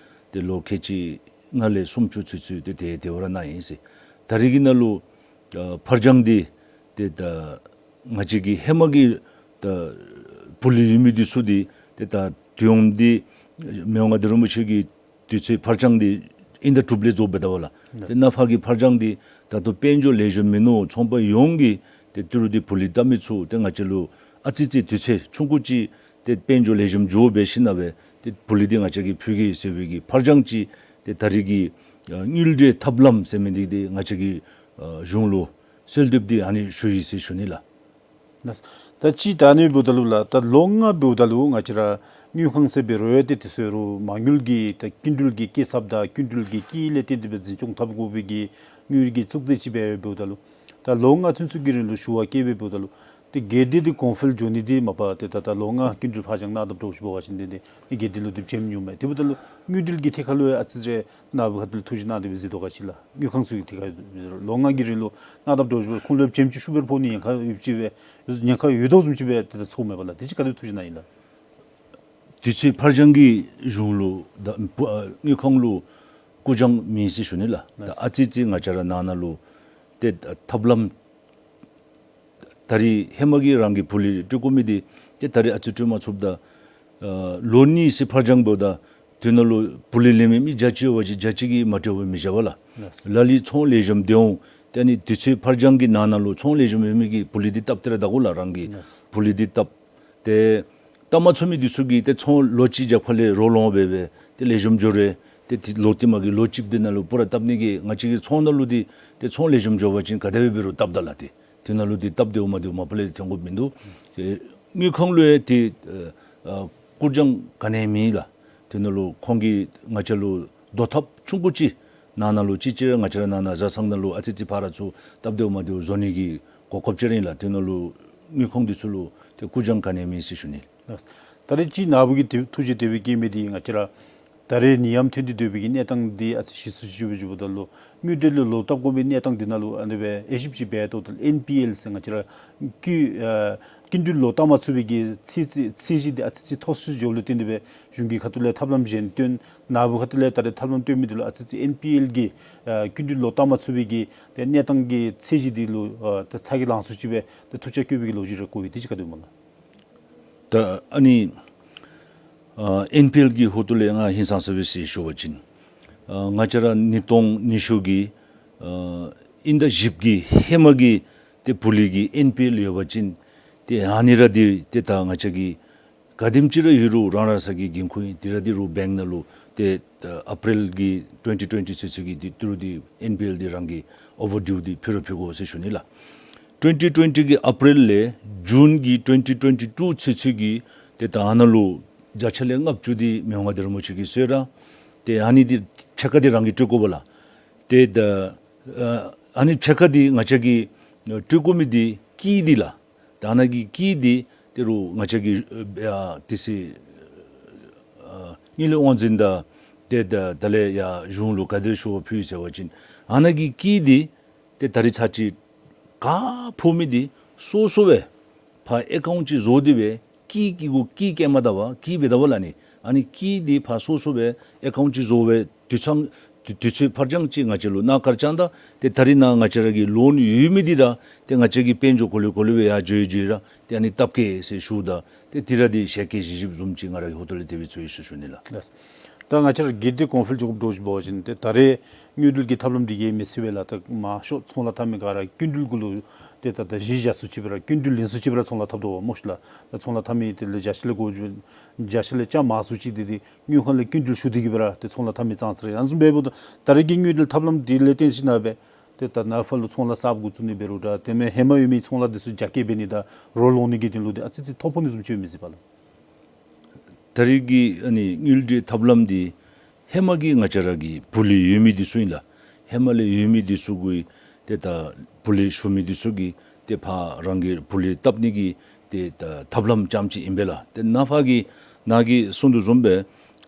ཏེ་ལོ་ཁལ་གཅིག་ལྔ་ལས་སུམ་ཅུ་ཚུན་ཚོད་ཏེ་ཏེ་དེ་སྦེ་ར་གནང་ཡི་ཟེར། ད་རེས་ཀྱི་ནང་ལུ་ཨ་ཕར་འགྱངས་འདི་ཏེ་ད་ང་བཅས་ཀྱི་ཧེ་མ་གི་ད་བུ་ལོན་ཡོད་མི་འདི་ཚུ་འདི་ཏེ་ད་དོ་ཡོང་འདི་མི་དབང་མངའ་བདག་རིན་པོ་ཆེ་གི་དུས་ཚོད་ཕར་འགྱངས་འདི་ཨིན་ད་དྲུག་ལས་རྫོགས་འབད་ད་པ་ལགས། ཏེ་ནངས་པ་གི་ཕར་འགྱངས་འདི་ད་ལྟོ་དཔལ་འབྱོར་ལེགས་ཤོམ་མིན་ནུག། ཚོང་པ་ཡོངས་ཀྱིས་ཏེ་ཏི་རུ་འདི་བུ་ལོན་བཏབ་མི་ཚུ་ཏེ་ང་བཅས་ལུ་ཨ་ཙི་ཅིག་དུས་ཚོད་ཆུང་ཀུ་ཅིག་ཏེ་དཔལ་འབྱོར་ལེགས་ཤོམ་འགྱོ་འབད་ཞིནམ་སྦེ་ཏེ་བུ་ལོན་འདི་ང་བཅས་ཀྱིས་ཕུལ་གེ་ཟེར་བའི་གི་ཕར་འགྱངས་ཅིག་ཏེ་ད་རེས་ཀྱི་ཨ་དངུལ་འབྲེལ་ཐབས་ལམ་ཟེར་མི་འདི་ཏེ་ང་བཅས་ཀྱིས་ཨ་གཞུང་ལུ་གསོལ་འདེབས་འདི་ཨ་ནི་ཞུ་ཡི་ཟེར་ཞུ་ནི་ལགས། ལགས། ད་ཅི་ད་ཨ་ནི་འབདཝ་ད་ལུ་ལགས། ད་ལོ་ལྔ་འབདཝ་ད་ལུ་ང་བཅས་ར་དངུལ་ཁང་ཟེར་འབད་རུང་ཡང་ཏེ་དེ་ཚུ་རུང་མ་དངུལ་གྱི་ད་སྐྱིན་འགྲུལ་གྱི་སྐྱེད་ཚབས་དང་སྐྱིན་འགྲུལ་གྱི་དཀྱིལ་ལས་བརྟེན་ཏེ་སྦེ་འཛིན་སྐྱོང་འཐབ་དགོ་པའི་གི་དངུལ་གྱི་གཙུག་སྡེ་ཅིག་སྦེ་འབདཝ་ད་ལུ་ད་ལོ་ལྔ་ཚུན་ཚོད་ཀྱི་རིང་ལུ་ཞུ་བ་བཀོད་སྦེ་འབདཝ་ད་ལུ་ཏེ་སྒེར་སྡེ་འདི་གོང་འཕེལ་འགྱོ་ནི་འདི་མ་པ་ཏེ་ད་ད་ལོ་ལྔ་སྐྱིན་འགྲུལ་ཕར་འགྱངས་གནང་དཔ་འདྲཝ་ཞུ་བ་ཅིན་འདི་འདི་སྒེར་སྡེ་ལུ་འདི་བྱེམ་ཉུང་མས། དེ་འབདཝ་ད་ལུ་དངུལ་འབྲེལ་གྱི་ཐད་ཁར་ལུ་ཡང་ཨ་ཙི་རེ་ནཱ་བུ་ཁ་ཐུག་ལུ་ཐུགས་བཞེད་གནང་སྟེ་སྦེ་གཟིགས་དོ་ག་ཅི་ལགས། དངུལ་ཁང་ཚུ་གི་ཐད་ཁར་ལོ་ལྔ་གི་རིང་ལུ་གནང་དཔ་འདྲཝ་ཞུ་བ་ཁོང་ལུ་ཡང་བྱེམ་ཅིག་ཤུགས་སྦེ་ར་ཕོག་ནི་ཉེན་ཁ་ཡོདཔ་ཅིག་སྦེ་ཉེན་ཁ་ཡོད་དོ་བཟུམ་ཅིག་སྦེ་ཏེ་ད་ཚོརཝ་མས་པ་ལགས། དེ་ཅིག་ག་དེ་སྦེ་ཐུགས་བཞེད་གནང་ཡི་ལགས། དུས་ཚོད་ཕར་འགྱངས་ཀྱིས་གཞུང་ལུ་ད་བུ་ཨ་དངུལ་ཁང་ལུ་སྐུ་རྐྱང་མེད་ཟེར་ཞུ་ནི་ལགས། ད་ཨ་ཙི་ཅིག་ང་བཅས་ར་ནང་ན་ལུ་ཏེ་ཐབས་ལམ་ད་རེས་ཧེ་མ་གི་རང་གི་བུ་ལོན་སྤྲོད་དགོ་མི་འདི་ཏེ་ད་རེས་ཨ་ཙི་སྤྲོད་མ་ཚུགསཔ་ད་ཨ་ལོ་གཉིས་ཟེར་ཕར་འགྱངས་འབདཝ་ད་དེ་ནང་ལུ་བུ་ལོན་ལེན་མི་མི་བརྒྱ་ཅིག་ཡོད་པ་ཅིན་བརྒྱ་ཅིག་གིས་མ་སྤྲོད་པར་མི་བཞག་པ་ལགས། ལགས། ལ་ལུ་ཚོང་ལེགས་ཤོམ་སྡོད་འོང་། ཏེ་ཨ་ནི་དུས་ཚོད་ཕར་འགྱངས་ཀྱི་ནང་ན་ལུ་ཚོང་ལེགས་ཤོམ་ཡོད་མི་གིས་བུ་ལོན་འདི་བཏབ་སྟེ་ར་ད་གོ་ལགས། རང་གི་ལགས། བུ་ལོན་འདི་བཏབ། ཏེ་བཏབ་མ་ཚུགས་མི་འདི་ཚུ་གིས་ཏེ་ཚོང་ལོ་གཅིག་རྒྱབ་ཁ་ལས་རོགས་ལོང་འབད་འབད་ཏེ་ལེགས་ཤོམ་འགྱོ་རུང་ཏེ་ཏེ་ལོག་སྟེ་མ་གི་ལོ་གཅིག་འདི་ནང་ལུ་པུ་ར་བཏབ་ནི་གི་ང་བཅས་ཀྱི་ཚོང་ནང་ལུ་འདི་ཏེ་ཚོང་ལེགས་ཤོམ་འགྱོ་བ་ཅིན་ག་དེ་སྦེ་འབད་རུང་བཏབ་ད་ལགས། ཏེ་དེ་ནང་ལུ་འདི་སྟབས་བདེཝ་མ་བདེཝ་མ་པ་ལས་ཐོན་དགོཔ་མིན་འདུག། ཨེ་དངུལ་ཁང་ལུ་ཡང་ཏེ་ཨ་ཨ་སྐུ་རྐྱང་ག་ནི་ཡང་མེད་ལགས། དེ་ནང་ལུ་ཁོང་གིས་ང་བཅས་ལུ་བཟོ་ཐབས་ཆུང་ཀུ་ཅིག་ ནང་ན་ལུ་ཅིག་ཅིག་ར་ང་བཅས་ར་ནང་ན་བཟའ་ཚང་ནང་ལུ་ཨ་ཙི་ཅིག་ཕར་ཚུར་སྟབས་བདེཝ་མ་བདེཝ་བཟོ་ནི་གི་གོ་སྐབས་ཅིག་ར་ཨིན་ལགས། དེ་ནང་ལུ་དངུལ་ཁང་འདི་ཚུ་ལུ་ཏེ་ཀུ་ཅང་ག་ནི་མེད་ཟེར་ཞུ་ནི། ལགས། ད་རེས་ཅིག་ནཱ་བུ་གིས་དེ་ཐུགས་རྗེ་དེ་སྦེ་བསྐྱེད་མི་འདི་ང་བཅས་ར་ད་རེས་ནད་ཡམས་ཐོན་ཏེ་སྡོད་པའི་གི་གནས་སྟངས་འདི་ཨ་ཙི་ཞི་སུ་ཅིག་སྦེ་འགྱོཝ་ད་ལུ་དངུལ་འབྲེལ་ལུ་ལོག་བཏབ་དགོ་པའི་གནས་སྟངས་འདི་ནང་ལུ་ཨ་ནི་སྦེ་དབྱེ་ཞིབ་ཅིག་འབད་དོ་ད་ཨེན་པི་ཨེལ་ཟེར་ང་བཅས་ར་སྐྱིན་ཨ་སྐྱིན་འགྲུལ་ལོག་བཏབ་མ་ཚུགས་པའི་གི་ཚད་ཚད་གཞི་འདི་ཨ་ཙི་ཅིག་མཐོ་སུ་འགྱོཝ་ལུ་བརྟེན་ཏེ་སྦེ་གཞུང་གི་ཁ་ཐུག་ལས་ཐབས་ལམ་གཞན་བཏོན། ནཱ་བུ་ཁ་ཐུག་ལས་ད་རེས་ཐབས་ལམ་བཏོན་མི་འདི་ལུ་ཨ་ཙི་ཅིག་ཨེན་པི་ཨེལ་གྱི་ཨ་སྐྱིན་འགྲུལ་ལོག་བཏབ་མ་ཚུགས་པའི་གི་ཏེ་གནས་སྟངས་ཀྱི་ཚད་གཞི་འདི་ལུ་ཨ་ད་ཚ་གྱང་ལང་སུ་ཅིག་སྦེ་ཏེ་ཐུགས་འཚབ་བསྐྱེད་པའི་གི་ལོ་རྒྱུས་རེ་གོ་ཡི། དེ་ཅིག་ག་དེ་སྨོ་ལགས། ད་ཨ་ནི་ཨ་ཨེན་པི་ཨེལ་གྱི་ཧོངས་ལས་ང་ཧིང་སངས་ས་སྦེ་ཞུ་བ་ཅིན་ཨ་ང་བཅས་ར་ཉིས་སྟོང་ཉི་ཤུ་གི་ཨ་དབྱིན་ཟླ་བཞི་པ་གི་ཧེ་མ་གི་ཏེ་བུ་ལོན་གྱི་ཨེན་པི་ཨེལ་ཡོད་པ་ཅིན་ཏེ་ཨ་ནི་ར་འདི་ཏེ་ད་ང་བཅས་ཀྱི་ག་དེམ་ཅིག་ར་ཡོད་རུང་རང་རང་སོའི་གི་འགན་ཁུར་ཨིན། དེ་ར་འདི་རུང་བེངཀ་ནང་ལུ་ཏེ་ཨ་ཨེ་པི་རིལ་གྱི་ཊུ་ཝེན་ཊི་ཊུ་ཝེན་ཊི་ཚུན་ཚོད་ཀྱི་འདི་ཏི་རུ་འདི་ཨེན་པི་ཨེལ་འདི་རང་གི་ཨོ་ཝར་ཌིའུ་འདི་ཕུལ་ར་ཕུལ་དགོ་ཟེར་ཞུ་ནི་ལགས། ཊུ་ཝེན་ཊི་ཊུ་ཝེན་ཊི་གི་ཨེ་པི་རིལ་ལས་ཇུན་གྱི་ཊུ་ཝེན་ཊི་ཊུ་ཝེན་ཊི་ཊུ་ཚུན་ཚོད་ཀྱི་ཏེ་ད་ཨ་ནཱ་ལུ་བརྒྱ་ཆ་ལས་ལྔ་བཅུ་འདི་མི་དབང་མངའ་བདག་རིན་པོ་ཆེ་གིས་གསོལ་ར། ཏེ་ཨ་ནི་འདི་ཕྱེད་ཀ་འདི་རང་གིས་སྤྲོད་དགོ་པས་ལགས། ཏེ་ད་ཨ་ཨ་ནི་ཕྱེད་ཀ་འདི་ང་བཅས་ཀྱིས་སྤྲོད་དགོ་མི་འདི་ཀིས་འདི་ལགས། ད་ཨ་ནཱ་གི་ཀིས་འདི་ཏི་རུ་ང་བཅས་ཀྱི་ཨ་དེ་སྦེ་ཨ་དངུལ་ལས་དབང་འཛིན་དང་ཏེ་ད་ད་ལས་ཡར་གཞུང་ལུ་ག་དེ་ཞུ་བ་ཕུལ་ཡི་ཟེར་བ་ཅིན་ཨ་ནཱ་གི་ཀིས་འདི་ཏེ་ད་རིས་ཚར་ཅིག་ག་ཕོག་མི་འདི་སོ་སོ་སྦེ་ཕར་ཨེ་ཀའུནཊ་ཅིག་བཟོ་སྟེ་སྦེ་ཀིས་ཀྱི་གུ་ཀིས་བཀལ་མ་ད་པར་ཀིས་འབད་ད་པ་ལགས་ནི། ཨ་ནི་ཀིས་འདི་ཕར་སོ་སོ་སྦེ་ཨེ་ཀའུནཊ་ཅིག་བཟོ་སྦེ་དུས་ཚང་དུས་དུས་ཚོད་ཕར་འགྱངས་ཅིག་ང་བཅས་ལུ་གནང་ག་ར་ཅིག་ད་ཏེ་ད་རིས་ནཱ་ང་བཅས་ར་གི་ལོན་ཡོད་མི་འདི་ར་ཏེ་ང་བཅས་ཀྱི་དཔལ་འབྱོར་གོ་ལེ་གོ་ལེ་སྦེ་ཡར་འགྱོ་ཡི་འགྱོ་ཡི་ར་ཏེ་ཨ་ནི་སྟབས་བཀོད་ཟེར་ཞུཝ་ད་ཏེ་དེ་ར་འདི་ཞལ་བཀོད་ཞིབ་ཞིབ་བཟུམ་ཅིག་ང་ར་གི་ཧོངས་ལས་དེ་སྦེ་ཚོར་ཡི་ཟེར་ཞུ་ནི་ལགས། ལགས། ད་ང་བཅས་ར་སྒེར་སྡེ་གོང་འཕེལ་འགྱོ་དགོཔ་འདྲཝ་ཅིག་འབད་བ་ཅིན་ཏེ་ད་རེས་དངུལ་འབྲེལ་གྱི་ཐབས་ལམ་འདི་གིས་མི་ཚུགས་པས་ལགས། ད་མང་ཤོས་ཚོང་ལཱ་འཐབ་མི་ག་ར་སྐྱིན་འགྲུལ་གུ་ལུ་ཏེ་ད་ད་གཞི་བཞག་སུ་ཅིག་སྦེ་ར་སྐྱིན་འགྲུལ་ལེན་སུ་ཅིག་སྦེ་ར་ཚོང་ལཱ་འཐབ་དོ་བ་སྨོ་ཤི་ལགས། ད་ཚོང་ལཱ་འཐབ་མི་དེ་ལས་བརྒྱ་ཆ་ལས་གོ་བརྒྱ་ཆ་ལས་ཅ་མང་སུ་ཅིག་འདི་ཏེ་དངུལ་ཁང་ལས་སྐྱིན་འགྲུལ་ཞུ་སྟེ་གིས་སྦེ་ར་ཏེ་ཚོང་ལཱ་འཐབ་མི་ཙང་ཙ་ར་ཨ་ནི་བཟུམ་འབདཝ་ད་ད་རེས་ཀྱི་དངུལ་འབྲེལ་ཐབས་ལམ་འདི་ལས་བརྟེན་ཞིན་ན་སྦེ་ཏེ་ད་ནཱ་ཕར་ལུ་ཚོང་ལཱ་གསརཔ་འགོ་བཙུགས་ནི་འབད་རུང་འདྲ་དེ་མེན་ཧེ་མ་ཡོད་མི་ཚོང་ལཱ་འདི་ཚུ་རྒྱ་སྐྱེད་འབད་ནི་དང་རོགས་ལོག་ནི་གི་དོན་ལུ་འདི་ཨ་ཙི་ཙི་ཐོ་ཕོག་ནི་བཟུམ་ཅིག་ཡོད་མི་ཅིག་པ་ལགས། ད་རེས་ཀྱི་ཨ་ནི་དངུལ་འབྲེལ་ཐབས་ལམ་འདི་ཧེ་མ་གི་ང་བཅས་ར་གི་བུ་ལོན་ཡོད་མི་འདི་ཚུ་ཨིན་ལགས། ཧེ་མ་ལས་ཡོད་མི་འདི་ཚུ་གུ་ཏེ་ད་བུ་ལོན་ཞུ་མི་འདི་ཚུ་གིས་ཏེ་ཕར་རང་གི་བུ་ལོན་བཏབ་ནི་གི་ཏེ་ད་ཐབས་ལམ་ཙམ་ཅིག་ཨིན་པས་ལགས། ཏེ་ནཱ་ཕར་གི་ནཱ་གིས་གསུང་དོ་བཟུམ་སྦེ་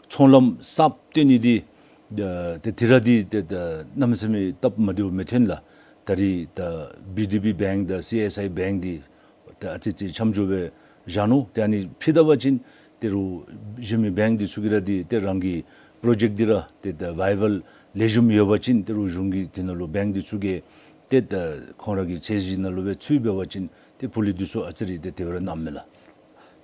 ཚོང་ལམ་གསརཔ་བཏོན་ནི་འདི་ཨ་ཏེ་དེ་ར་འདི་ཏེ་ད་གནམ་མེད་ས་མེད་སྟབས་མ་བདེཝ་མི་ཐོན་ལགས། ད་རེས་ད་བི་ཌི་བི་བེངཀ་དང་སི་ཨེསི་ཨའི་བེངཀ་འདི་ཏེ་ཨ་ཙི་ཙི་འཆམ་འགྱོ་སྦེ་བཞག་ནུག། ཏེ་ཨ་ནི་ཕྱེ་ད་པ་ཅིན་ཏི་རུ་གཞན་མི་བེངཀ་འདི་ཚུ་གིས་ར་འདི་ཏེ་རང་གི་པྲོ་ཇེཀཊ་འདི་ར་ཏེ་ད་བའི་བཱལ་ལེགས་ཤོམ་ཡོད་པ་ཅིན་ཏི་རུ་གཞུང་གི་དེ་ནང་ལུ་བེངཀ་འདི་ཚུ་གིས་ཏེ་ད་ཁོང་ར་གི་ཚད་གཞི་ནང་ལུ་སྦེ་ཚུད་འབད་བ་ཅིན་ཏེ་བུ་ལོན་འདི་ཚུ་ཨ་ཙི་རེ་ཏེ་དེ་སྦེ་ར་གནངམ་མས་ལགས།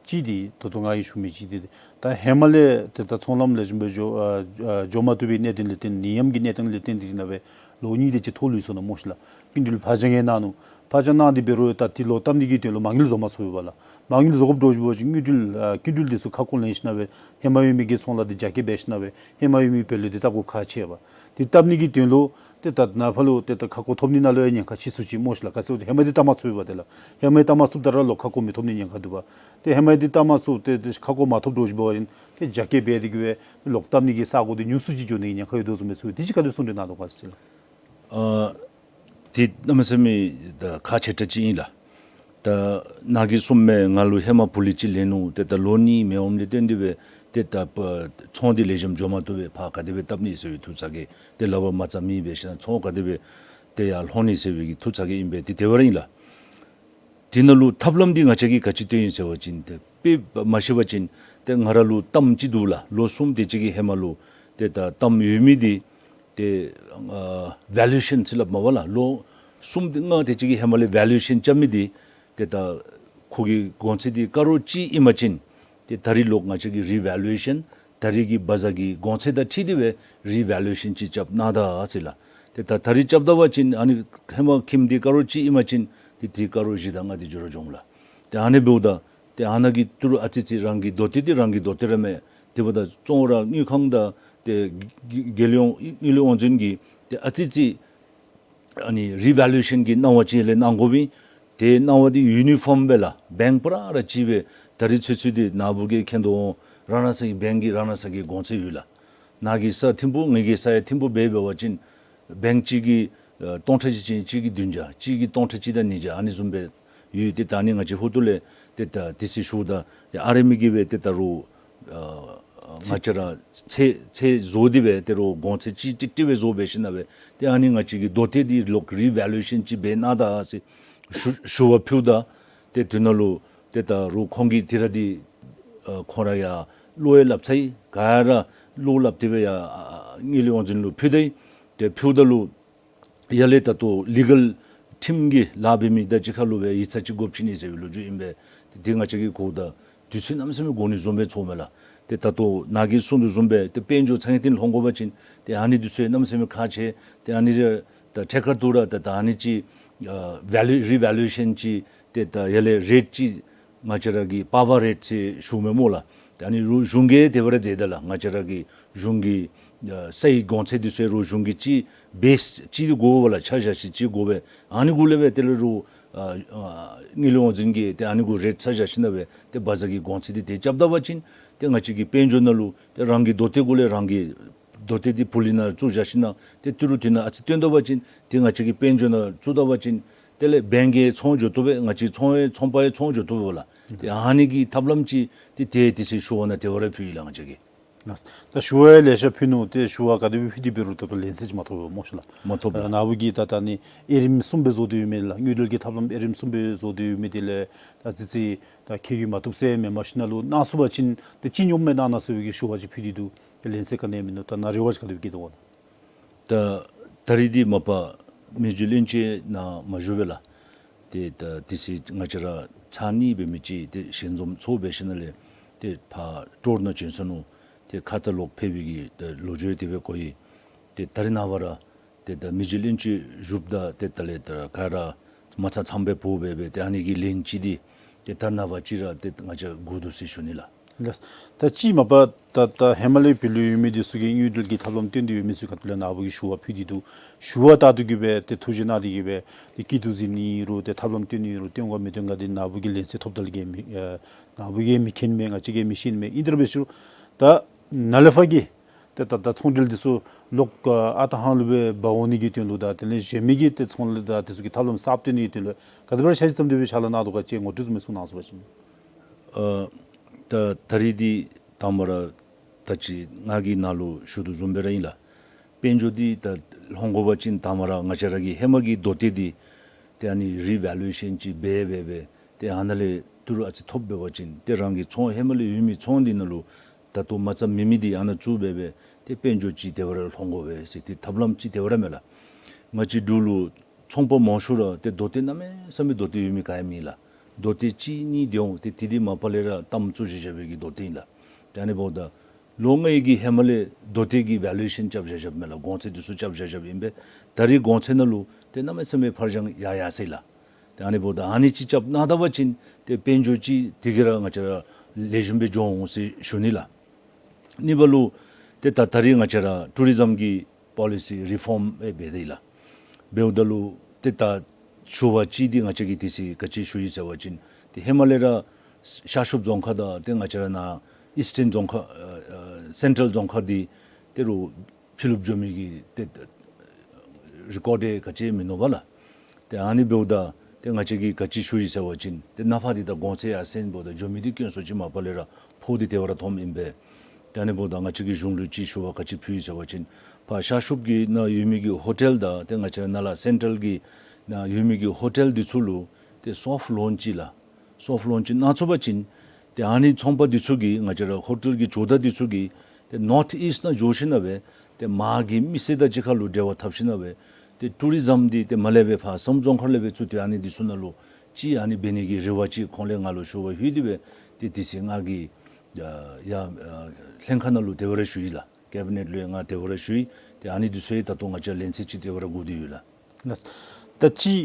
གཅིག་འདི་ད་ལྟོ་ང་གིས་ཞུ་མི་གཅིག་འདི་ད་ཧེ་མ་ལས་ཏེ་ད་ཚོང་ལམ་ལེགས་ཤོམ་སྦེ་འགྱོ་ཨ་ཨ་འགྱོ་མ་བཏུབ་པའི་གནད་དོན་ལས་བརྟེན་ནད་ཡམས་ཀྱི་གནད་དོན་ལས་བརྟེན་ཏེ་ཞིན་ན་སྦེ་ལོ་གཉིས་དེ་ཅིག་ཐོག་ལུས་སོ་ནུག་སྨོ་ཤི་ལགས། སྐྱིན་འགྲུལ་ཕར་འགྱངས་གནང་ནུག། ཕར་འགྱངས་གནང་སྟེ་འབད་རུང་ད་འདི་ལོག་བཏབ་ནི་གི་དོན་ལུ་མ་དངུལ་བཟོ་མ་ཚུགས་པས་ལགས། མ་དངུལ་བཟོ་དགོཔ་འདྲཝ་ཅིག་འབད་བ་ཅིན་དངུལ་འབྲེལ་ཨ་སྐྱིན་འགྲུལ་འདི་ཚུ་ཁ་སྐོང་ལེན་ཞིན་ན་སྦེ་ཧེ་མ་ཡོད་མི་གི་ཚོང་ལཱ་འདི་རྒྱ་སྐྱེད་འབད་ཞིན་ན་སྦེ་ཧེ་མ་ཡོད་མི་བུ་ལོན་འདི་བཏབ་དགོཔ་ཁག་ཆེ་བས། འདི་བཏབ་ནི་གི་དོན་ལུ་ཏེ་ད་ནཱ་ཕར་ལུ་ཏེ་ད་ཁ་སྐོང་ཐོབ་ནི་ནང་ལུ་ཡང་ཉེན་ཁ་ཆེ་སུ་ཅིག་སྨོ་ཤི་ལགས། ག་ཅི་ཟེར་བ་ཅིན་ཧེ་མ་འདི་བཏབ་མ་ཚུགས་པས་ཏེ་ལགས། ཧེ་མ་འདི་བཏབ་མ་ཚུགསཔ་ད་ར་ལོག་ཁ་སྐོང་མི་ཐོབ་ནི་ཉེན་ཁ་འདུག་པ། ཏེ་ཧེ་མ་འདི་བཏབ་མ་ཚུགས་ཏེ་ཏེ་ཁ་སྐོང་མ་ཐོབ་འདྲཝ་ཅིག་འབད་བ་ཅིན་ཏེ་རྒྱ་སྐྱེད་འབད་དེ་གིས་སྦེ་ལོག་བཏབ་ནི་གི་ས་གོ་འདི་ཉུང་སུ་ཅིག་འགྱོ་ནི་གི་ཉེན་ཁ་ཡོད་དོ་བཟུམ་སྦེ་ཚོར་ཡི། དེ་ཅིག་ག་དེ་གསུང་གྲོས་གནང་དོ་ག་ཟེར་ཅི་ལགས། ཨ་འདི་གནམ་མེད་ས་མེད་ད་ཁག་ཆེ་དྲགས་ཅིག་ཨིན་ལགས། ད་ནཱ་གིས་གསུངམ་མས། ང་ལུ་ཧེ་མ་བུ་ལོན་ཅིག་ལེན་ནུག། ཏེ་ད་ལོ་གཉིས་མི་འོངམ་ལས་བརྟེན་ཏེ་སྦེ་ཏེ་ད་པ་ཚོང་འདི་ལེགས་ཤོམ་འགྱོ་མ་བཏུབ་པས། ཕར་ག་དེ་སྦེ་བཏབ་ནི་ཟེར་བའི་ཐུགས་ཚ་གྱང་དེ་ལག་པར་མ་རྩ་མེད་འབད་ཞིན་ན་ཚོང་ག་དེ་སྦེ་ཏེ་ཡར་ལྷོད་ནི་ཟེར་བའི་གི་ཐུགས་ཚ་གྱང་ཨིན་པས། ཏེ་དེ་སྦེ་ར་ཨིན་ལགས། དེ་ནང་ལུ་ཐབས་ལམ་འདི་ང་བཅས་ཀྱིས་ག་ཅི་བཏོན་ཡི་ཟེར་བ་ཅིན་ཏེ་དཔེ་མ་ཤེས་པ་ཅིན་ཏེ་ང་ར་ལུ་གཏམ་ཅིག་འདུག་ལགས། ལོ་གསུམ་དེ་ཅིག་གི་ཧེ་མ་ལུ་ཏེ་ད་གཏམ་ཡོད་མི་འདི་ཏེ་ཨ་ཝེ་ལུ་ཨེ་ཤཱན་ཟེར་སླབ་མས་པ་ལགས། ལོ་གསུམ་དེ་ལྔ་དེ་ཅིག་གི་ཧེ་མ་ལས་ཝེ་ལུ་ཨེ་ཤཱན་རྐྱབ་མི་འདི་ཏེ་ད་ཁོ་གི་གོང་ཚད་འདི་ག་ར་ཅིག་ཨིན་པ་ཅིན་ཏེ་ད་རིས་ལོག་ང་བཅས་ཀྱིས་རི་ཝེ་ལུ་ཨེ་ཤཱན་ད་རིས་ཀྱི་བ་ཛར་གྱི་གོང་ཚད་དང་འཁྲིལ་ཏེ་སྦེ་རི་ཝེ་ལུ་ཨེ་ཤཱན་ཅིག་རྐྱབ་གནང་ད་ཟེར་ལགས། ཏེ་ད་ད་རིས་རྐྱབ་ད་པ་ཅིན་ཨ་ནི་ཧེ་མ་ཁྱིམ་འདི་ག་ར་ཅིག་ཨིན་པ་ཅིན་ཏེ་དེ་ག་ར་བཞི་དང་ལྔ་དེ་འགྱུར་ར་འགྱོཝ་ལགས། ཏེ་ཨ་ནི་འབདཝ་ད་ཏེ་ཨ་ནཱ་གི་ཏི་རུ་ཨ་ཙི་ཙི་རང་གི་དོ་ཏི་འདི་རང་གི་དོ་ཏི་ར་མས། དེ་འབདཝ་ད་ཚོང་ར་དངུལ་ཁང་དང་ཏེ་རྒྱལ་ཡོངས་དངུལ་ལས་དབང་འཛིན་གྱིས་ཏེ་ཨ་ཙི་ཙི་ཨ་ནི་རི་ཝེ་ལུ་ཨེ་ཤཱན་གྱི་གནང་བ་ཅིག་ལས་གནང་དགོ་པས། ཏེ་གནང་བ་འདི་ཡུ་ནི་ཕོམ་སྦེ་ལགས། བེངཀ་པ་ར་ར་གཅིག་སྦེ་ད་རིས་ཚུན་ཚོད་འདི་ནཱ་བུ་གིས་མཁྱེན་དོ་འོང་། རང་རང་སོའི་བེངཀ་གི་རང་རང་སོའི་གོང་ཚད་ཡོད་ལགས། ནཱ་གི་ས་ཐིམ་ཕུ་ངེ་གི་ས་ཡང་ཐིམ་ཕུ་སྦེ་འབད་བ་ཅིན་ བེངཀ་གཅིག་གིས་ཨ་སྟོང་ཕྲག་གཅིག་ཅིན་གཅིག་གིས་བདུན་བརྒྱ་གཅིག་གིས་སྟོང་ཕྲག་གཅིག་དང་ཉིས་བརྒྱ་ཨ་ནི་བཟུམ་སྦེ་ཡོད། ཏེ་ད་ཨ་ནི་ང་བཅས་ཧོར་ཏོ་ལས་ཏེ་ད་དེ་ཚེ་ཞུཝ་ད་ཡ་ཨ་རི་མི་གིས་སྦེ་ཏེ་ད་རུང་ཨ་ང་བཅས་ར་ཚད་ཚད་བཟོ་སྟེ་སྦེ་ཏེ་རུང་གོང་ཚད་ཅིག་ཏིག་ཏིག་སྦེ་བཟོ་འབད་ཞིན་ན་སྦེ་ཏེ་ཨ་ནི་ང་བཅས་ཀྱི་རྡོ་ཏེ་འདི་ལོག་རི་ཝེ་ལུ་ཨེ་ཤཱན་ཅིག་འབད་གནང་ད་ཟེར་ཞུ་ཞུ་བ་ཕུལཝ་ད་ཏེ་དེ་ནང་ལུ་ཏེ་ད་རུང་ཁོང་གིས་དེ་ར་འདི་ཨ་ཁོང་ར་ཡ་བློ་ཡང་སླབ་ཚར་ཡི། ག་ར་བློ་སླབ་སྟེ་སྦེ་ཡ་ཨ་ཨ་དངུལ་ལས་དབང་འཛིན་ལུ་ཕུལ་ད་ཡི། ཏེ་ཕུལཝ་ད་ལུ་ཡར་ལས་ད་ལྟོ་ལི་གཱལ་ཊིམ་གྱི་ལཱ་འབད་མི་དང་གཅིག་ཁར་ལུ་སྦེ་ཡིག་ཚང་ཅིག་དགོཔ་ཅིག་ཨིན་ཟེར་བའི་ལོ་རྒྱུས་ཨིན་པས། ཏེ་ང་བཅས་ཀྱིས་གོཝ་ད་དུས་ཚོད་གནམ་མེད་ས་མེད་འགོར་ནི་བཟུམ་སྦེ་ཚོརཝ་མས་ལགས། ཏེ་ད་ལྟོ་ནཱ་གིས་གསུངས་དོ་བཟུམ་སྦེ་ཏེ་དཔལ་འབྱོར་ཚང་གི་སྟེང་ལྷོང་དགོ་པ་ཅིན་ཏེ་ཨ་ནི་དུས་ཚོད་གནམ་མེད་ས་མེད་ཁག་ཆེ། ཏེ་ཨ་ནི་ར་ད་ཐད་ཀར་དུ་ར་ད་ད་ཨ་ནི་ཅིག་ཨ་ཝེ་ལུ་རི་ཝེ་ལུ་ཨེ་ཤཱན་ཅིག་ཏེ་ད་ཡར་ལས་རེཊ་ཅིག་ང་བཅས་ར་གི་པཱ་ཝར་རེཊ་ཟེར་ཞུཝ་མས་སྨོ་ལགས། ཏེ་ཨ་ནི་རོགས་གཞུང་གིས་དེ་སྦེ་ར་མཛད་ད་ལགས། ང་བཅས་ར་གི་གཞུང་གི་ཨ་སའི་གོང་ཚད་འདི་ཚུ་རོགས་གཞུང་གིས་ཅིག་བེསི་ཅིག་དགོ་པས་ལགས། ཆ་བཞག་ཤེས་ཅིག་དགོ་པས། ཨ་ནི་གུ་ལས་སྦེ་དེ་ལས་རོགས་ཨ་ཨ་དངུལ་ལས་དབང་འཛིན་གྱིས་ཏེ་ཨ་ནི་གུ་རེཊ་ཆ་བཞག་ཞིན་ན་སྦེ་ཏེ་བ་ཛར་གྱི་གོང་ཚད་འདི་ཏེ་རྐྱབ་ད་པ་ཅིན་ཏེ་ང་བཅས་ཀྱི་དཔལ་འབྱོར་ནང་ལུ་ཏེ་རང་གི་རྡོ་ཏེ་གུ་ལས་རང་གི་རྡོ་ཏེ་འདི་ཕུ་ལི་ནང་བཙུགས་བཞག་ཞིན་ན་ཏེ་ཏི་རུ་དེ་ནང་ཨ་ཙི་བཏོན་ད་པ་ཅིན་ཏེ་ང་བཅས་ཀྱི་དཔལ་འབྱོར་ནང་བཙུགས་ད་པ་ཅིན་དེ་ལས་བེངཀ་གི་ཚོང་འགྱོ་བཏུབ་པས། ང་བཅས་ཚོང་ཡང་ཚོང་པ་ཡང་ཚོང་འགྱོ་བཏུབ་པས་ལགས། ཏེ་ཨ་ནི་གི་ཐབས་ལམ་ཅིག་ཏེ་ཏེ་དེ་ཚེ་ཞུ་བ་ནང་དེ་སྦེ་ར་ཕུལ་ཡི་ལགས་ང་བཅས་ཀྱིས། ལགས། ད་ཞུ་བ་ཡང་ལེ་ཤ་ཕུལ་ནུག། ཏེ་ཞུ་བ་ག་དེ་སྦེ་ཕུལ་ཏེ་འབད་རུང་ད་ལྟོ་ལན་གསལ་ཅིག་མ་ཐོབ་པས་སྨོ་ཤ་ལགས། མ་ཐོབ་ལགས། ནཱ་བུ་གིས་ད་ད་ཨ་ནི་དབྱེ་རིམ་གསུམ་སྦེ་བཟོ་སྟེ་ཡོད་མི་ལགས། དངུལ་འབྲེལ་གྱི་ཐབས་ལམ་དབྱེ་རིམ་གསུམ་སྦེ་བཟོ་སྟེ་ཡོད་མི་དེ་ལས་ད་ཨ་ཙི་ཅིག་ད་ཁྱད་ཡོད་མ་བཏུབ་ཟེར་མེན། མ་གཞི་ནང་ལུ་གནང་ཚུགས་པ་ཅིན་ཏེ་སྤྱི་སྙོམས་སྦེ་གནང་གནང་ཟེར་བའི་གི་ཞུ་བ་ཅིག་ཕུལ་ཏེ་འདུག། ལན་གསལ་ག་ནི་ཡང་མིན་ནུག། ད་ནཱ་རེ་བ་ཅིག་ག་དེ་སྦེ་བསྐྱེད་དོ་ལགས། ད་ད་རིས་འདི་མ་པ་མི་རྗེ་བློན་ཆེན་ནཱ་མ་བཞུགས་པས་ལགས། ཏེ་ད་དེ་ཚེ་ང་བཅས་ར་ཚར་གཉིས་འབད་མི་ཅིག་ཏེ་ཞལ་འཛོམས་ཚོགས་འབད་ཞིནམ་ལས་ཏེ་ཕར་སྤྲོ་བ་ནང་བྱོན་སོ་ནུག། ཏེ་ཁ་ཙ་ལོག་ཕེབས་པའི་གི་ཏེ་ལོ་རྒྱུས་དེ་སྦེ་གོ་ཡི། ཏེ་ད་རིས་ནངས་པ་ར་ཏེ་ད་མི་རྗེ་བློན་ཆེན་བཞུགསཔ་ད་ཏེ་ད་ལས་ད་ག་ར་མ་ཚང་ཚངམ་སྦེ་འབོ་སྦེ་སྦེ་ཏེ་ཨ་ནི་གི་ལན་ཅིག་འདི་ཏེ་ད་ནངས་པ་ཅིག་ར་ཏེ་ང་བཅས་དགོ་འདུག་ཟེར་ཞུ་ནི་ལགས། ལགས། ད་ཅིག་མ་པ་ད་ད་ཧེ་མ་ལས་བོད་ལུ་ཡོད་མི་འདི་ཚུ་གིས་དངུལ་འབྲེལ་གྱི་ཐབས་ལམ་བཏོན་ཏེ་ཡོད་མི་ཚུ་ག་ཏེ་ལས་ནཱ་བུ་གིས་ཞུ་བ་ཕུལ་ཏེ་འདུག། ཞུ་བ་ད་ལྟོ་གི་སྦེ་ཏེ་ཐུགས་རྗེ་གནང་སྟེ་གི་སྦེ་ཏེ་སྐྱིད་སྡུག་གཟིགས་ནི་ཨིན་རུང་ཏེ་ཐབས་ལམ་བཏོན་ནི་ཨིན་རུང་བཏོན་ག་མི་བཏོན་ག་འདི་ནཱ་བུ་གིས་ལན་གསལ་ཐོབ་ད་ལས་ཀྱི་མི་ཨ་ནཱ་བུ་གིས་མི་མཁྱེན་མས། ང་བཅས་ཀྱིས་མི་ཤེས་མས། ཨིན་ཏེ་ར་འབད་ཞུ་རུང་ད་ནཱ་ལས་ཕར་གྱི་ཏེ་ད་ད་ཚོང་འབྲེལ་འདི་ཚུ་ལོག་ཨ་ཨ་རྟག་ཧང་ལུ་སྦེ་འབག་འོང་ནི་གི་དོན་ལུ་དང་དེ་ལས་གཞན་མི་གི་ཏེ་ཚོང་ལས་དང་དེ་ཚུ་གི་ཐབས་ལམ་གསརཔ་བཏོན་ནི་གི་དོན་ལུ་ག་དེ་སྦེ་ར་ཤ་ཅིག་བརྩམས་ཏེ་སྦེ་ཕྱག་ལཱ་གནང་དོ་ག་ཅིག་ངོ་སྤྲོད་བཟུམ་སྦེ་གསུང་གནང་ཚུགས་པ་ཅིན། ཨ་ད་ད་རིས་འདི་དང་པ་ར་ད་ཅི་ང་གིས་ནཱ་ལུ་ཞུ་དོ་བཟུམ་སྦེ་ར་ཨིན་ལགས། དཔལ་འབྱོར་འདི་ད་ལྷོང་དགོ་པ་ཅིན་དང་པ་ར་ང་བཅས་ར་གི་ཧེ་མ་གི་རྡོ་ཏེ་འདི་ཏེ་ཨ་ནི་རི་ཝེ་ལུ་ཨེ་ཤཱན་ཅིག་འབད་འབད་འབད་ཏེ་ཨ་ནཱ་ལས་ཏི་རུ་ཨ་ཙི་ཐོབ་འབད་བ་ཅིན་ཏེ་རང་གི་ཚོང་ཧེ་མ་ལས་ཡོད་མི་ཚོང་འདི་ནང་ལུ་ད་ལྟོ་མ་རྩ་མེད་མི་འདི་ཨ་ནཱ་བཙུགས་འབད་འབད་ཏེ་དཔལ་འབྱོར་ཅིག་དེ་སྦེ་ར་ལྷོང་དགོ་པས་ཟེར་ཏེ་ཐབས་ལམ་ཅིག་དེ་སྦེ་ར་མས་ལགས། ང་བཅས་འབྲུག་ལུ་ཚོང་པ་མང་ཤོས་ར་ཏེ་རྡོ་ཏེ་གནམ་མེད་ས་མེད་རྡོ་ཏེ་ཡོད་མི་ག་ཡང་མེད་ལགས། རྡོ་ཏེ་གཅིག་གཉིས་དེ་འོང་ཏེ་དེ་འདི་མ་པ་ལས་ར་གཏའམ་བཙུགས་བཞག་བཞག་པའི་གི་རྡོ་ཏེ་ཨིན་ལགས། ཏེ་ཨ་ནི་འབདཝ་ད་ལོ་ལྔའི་གི་ཧེ་མ་ལས་རྡོ་ཏེ་གི་ཝེ་ལུ་ཨེ་ཤཱན་རྐྱབ་བཞག་བཞགཔ་མས་ལགས། གོང་ཚད་འདི་ཚུ་རྐྱབ་བཞག་བཞགཔ་ཨིན་པས། ད་རིས་གོང་ཚད་ནང་ལུ་ཏེ་གནམ་མེད་ས་མེད་འཕར་འགྱངས་ཡར་ཡར་སོ་ཡི་ལགས། ཏེ་ཨ་ནི་འབདཝ་ད་ཨ་ནི་ཅིག་རྐྱབ་གནང་ད་པ་ཅིན་ཏེ་དཔལ་འབྱོར་ཅིག་དེ་གིས་ར་ང་བཅས་ར་ལེགས་ཤོམ་སྦེ་འགྱོ་འོང་ཟེར་ཞུ་ནི་ལགས། གཉིས་པ་ལུ་ཏེ་ད་ད་རིས་ང་བཅས་ར་ཊུ་རི་ཛམ་གྱི་པོ་ལི་སི་རི་ཕོམ་ཨེ་འབད་དེ་ལགས། འབདཝ་ད་ལུ་ཏེ་ད་ཞུ་བ་ཅིག་འདི་ང་བཅས་ཀྱིས་དེ་ཚེ་ག་ཅི་ཞུ་ཡི་ཟེར་བ་ཅིན་ཏེ་ཧེ་མ་ལས་ར་ཤར་ཕྱོགས་རྫོང་ཁག་དང་ཏེ་ང་བཅས་ར་ནཱ་ཨིསི་ཊརན་རྫོང་ཁག་ཨ་ཨ་སེན་ཊྲལ་རྫོང་ཁག་འདི་ཏེ་རུང་ཕྱི་ལུ་འགྱོ་མི་གི་ཏེ་རི་ཀོཌ་ག་ཅི་མིན་ནུག་པ་ལགས། ཏེ་ཨ་ནི་འབདཝ་ད་ཏེ་ང་བཅས་ཀྱིས་ག་ཅི་ཞུ་ཡི་ཟེར་བ་ཅིན་ཏེ་ནཱ་ཕར་འདི་ད་གོང་ཚད་ཡར་སེང་འབདཝ་ད་འགྱོ་མི་འདི་དཀོན་སུ་ཅིག་མ་པ་ལས་ར་ཕོག་སྟེ་དེ་སྦེ་ར་ཐོནམ་ཨིན་པས། ཏེ་ཨ་ནི་འབདཝ་ད་ང་བཅས་ཀྱིས་གཞུང་ལུ་ཅིག་ཞུ་བ་ག་ཅི་ཕུལ་ཡི་ཟེར་བ་ཅིན་ཕར་ཤར་ཕྱོགས་ཀྱི་ནང་ཡོད་མི་གི་ཧོ་ཊེལ་དང་ཏེ་ང་བཅས་ར་ནཱ་ལས་སེན་ཊྲལ་གྱི་ནང་ཡོད་མི་གི་ཧོ་ཊེལ་འདི་ཚུ་ལུ་ཏེ་སོཕཊ་ལོན་ཅིག་ལགས། སོཕཊ་ལོན་ཅིག་གནང་ཚུགས་པ་ཅིན་ཏེ་ཨ་ནི་ཚོང་པ་འདི་ཚུ་གིས་ང་བཅས་ར་ཧོ་ཊེལ་གྱི་ཇོ་བདག་འདི་ཚུ་གིས་ཏེ་ནོརཐ་ཨིསཊ་ནང་འགྱོ་ཞིན་ན་སྦེ་ཏེ་མར་གྱི་མི་སེར་དང་གཅིག་ཁར་ལུ་འབྲེལ་བ་འཐབ་ཞིན་ན་སྦེ་ཏེ་ཊུ་རི་ཛམ་འདི་ཏེ་མར་ལས་སྦེ་ཕར་ཟམ་རྫོང་ཁག་ལས་སྦེ་བཙུགས་ཏེ་ཨ་ནི་འདི་ཚུ་ནང་ལུ་ཅིག་ཨ་ནི་འབད་ནི་གི་རེ་བ་ཅིག་ཁོང་ལས་ང་ལུ་ཞུ་བ་ཕུལ་ཏེ་སྦེ་ཏེ་དེ་ཚེ་ང་གིས་ཡ་ཡ་ལྷན་ཁག་ནང་ལུ་དེ་སྦེ་ར་ཞུ་ཡི་ལགས། ཀེ་བི་ནེཊ་ལུ་ཡང་ང་དེ་སྦེ་ར་ཞུ་ཡི། ཏེ་ཨ་ནི་འདི་ཚུ་ཡང་ད་ལྟོ་ང་བཅས་ལན་ཚད་ཅིག་དེ་སྦེ་ར་དགོ་སྟེ་ཡོད་ལགས། ལགས། ད་ཅི་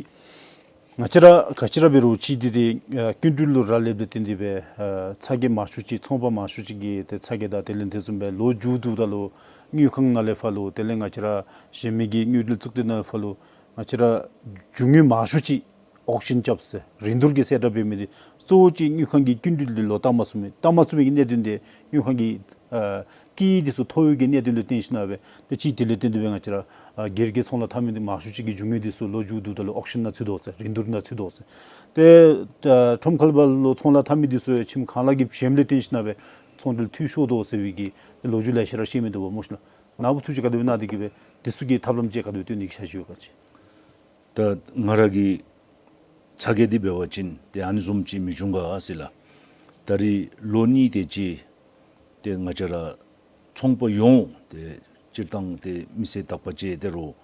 ང་བཅས་ར་ག་ཅི་ར་འབད་རུང་ཅིག་འདི་ཏེ་ཨ་སྐྱིན་འགྲུལ་ལུ་རག་ལས་པའི་ཏེ་འདི་སྦེ་ཨ་ཚ་གྱང་མང་ཤོས་ཅིག་ཚོང་པ་མང་ཤོས་ཅིག་གིས་ཏེ་ཚ་གྱང་དང་དེ་ལས་དེ་བཟུམ་སྦེ་ལོ་མཇུག་བསྡུཝ་ད་ལུ་དངུལ་ཁང་ནང་ལས་ཕར་ལུ་དེ་ལས་ང་བཅས་ར་གཞན་མི་གི་དངུལ་འབྲེལ་གཙུག་སྡེ་ནང་ལས་ཕར་ལུ་ང་བཅས་ར་རྒྱུ་དངོས་མང་ཤོས་ཅིག་ཨོག་ཤཱན་རྐྱབ་ཟེར་རིན་བསྡུར་གྱི་གསལ་བསྒྲགས་འབད་མི་འདི་གཙོ་བོ་ཅིག་དངུལ་ཁང་གི་སྐྱིན་འགྲུལ་འདི་ལོག་བཏབ་མ་ཚུགས་མི་བཏབ་མ་ཚུགས་མི་གི་གནད་དོན་འདི་དངུལ་ཁང་གི་ ཨ་སྐྱེད་འདི་ཚུ་མཐོ་བའི་གི་གནད་དོན་ལུ་བརྟེན་ཞིན་ན་སྦེ་ཏེ་ཅིག་དེ་ལས་བརྟེན་ཏེ་སྦེ་ང་བཅས་ར་ཨ་སྒེར་གྱི་ཚོང་ལཱ་འཐབ་མི་འདི་མང་ཤོས་ཅིག་གི་རྒྱུ་དངོས་འདི་ཚུ་ལོ་མཇུག་བསྡུཝ་ད་ལུ་ཨོག་ཤཱན་ནང་ཚུད་དོ་ཟེར། རིན་བསྡུར་ནང་ཚུད་དོ་ཟེར། ཏེ་ཨ་ཁྲོམ་ཁ་ལུ་ཚོང་ལཱ་འཐབ་མི་འདི་ཚུ་ཡང་ཁྱིམ་གང་ལ་གིས་བྱིནམ་ལས་བརྟེན་ཞིན་ན་སྦེ་ཚོང་འབྲེལ་འཐུས་ཤོར་དོ་ཟེར་བའི་གི་ལོ་རྒྱུས་ལེ་ཤ་ར་བཤད་མི་འདུག་པ་སྨོ་ཤིག་ལགས། ནཱ་བུ་ཐུགས་རྗེ་ག་དེ་སྦེ་གནང་སྟེ་གི་སྦེ་འདི་ཚུ་གི་ཐབས་ལམ་ཅིག་ག་དེ་སྦེ་བཏོན་ནི་གི་ཤ་ཞུ་ཡོད་ག་ཅིག། ད་ང་ར་གི་ཚ་གྱང་འདི་འབད་བ་ཅིན་ཏེ་ཨ་ནི་བཟུམ་ཅིག་མི་འབྱུང་ག་ཟེར་ལགས། ད་རིས་ལོ་གཉིས་དེ་ཅིག་ཏེ་ང་བཅས་ར་ཚོང་པ་ཡོངས་ཏེ་སྤྱིར་བཏང་ཏེ་མི་སེར་དག་པ་ཅིག་ཏེ་རོགས་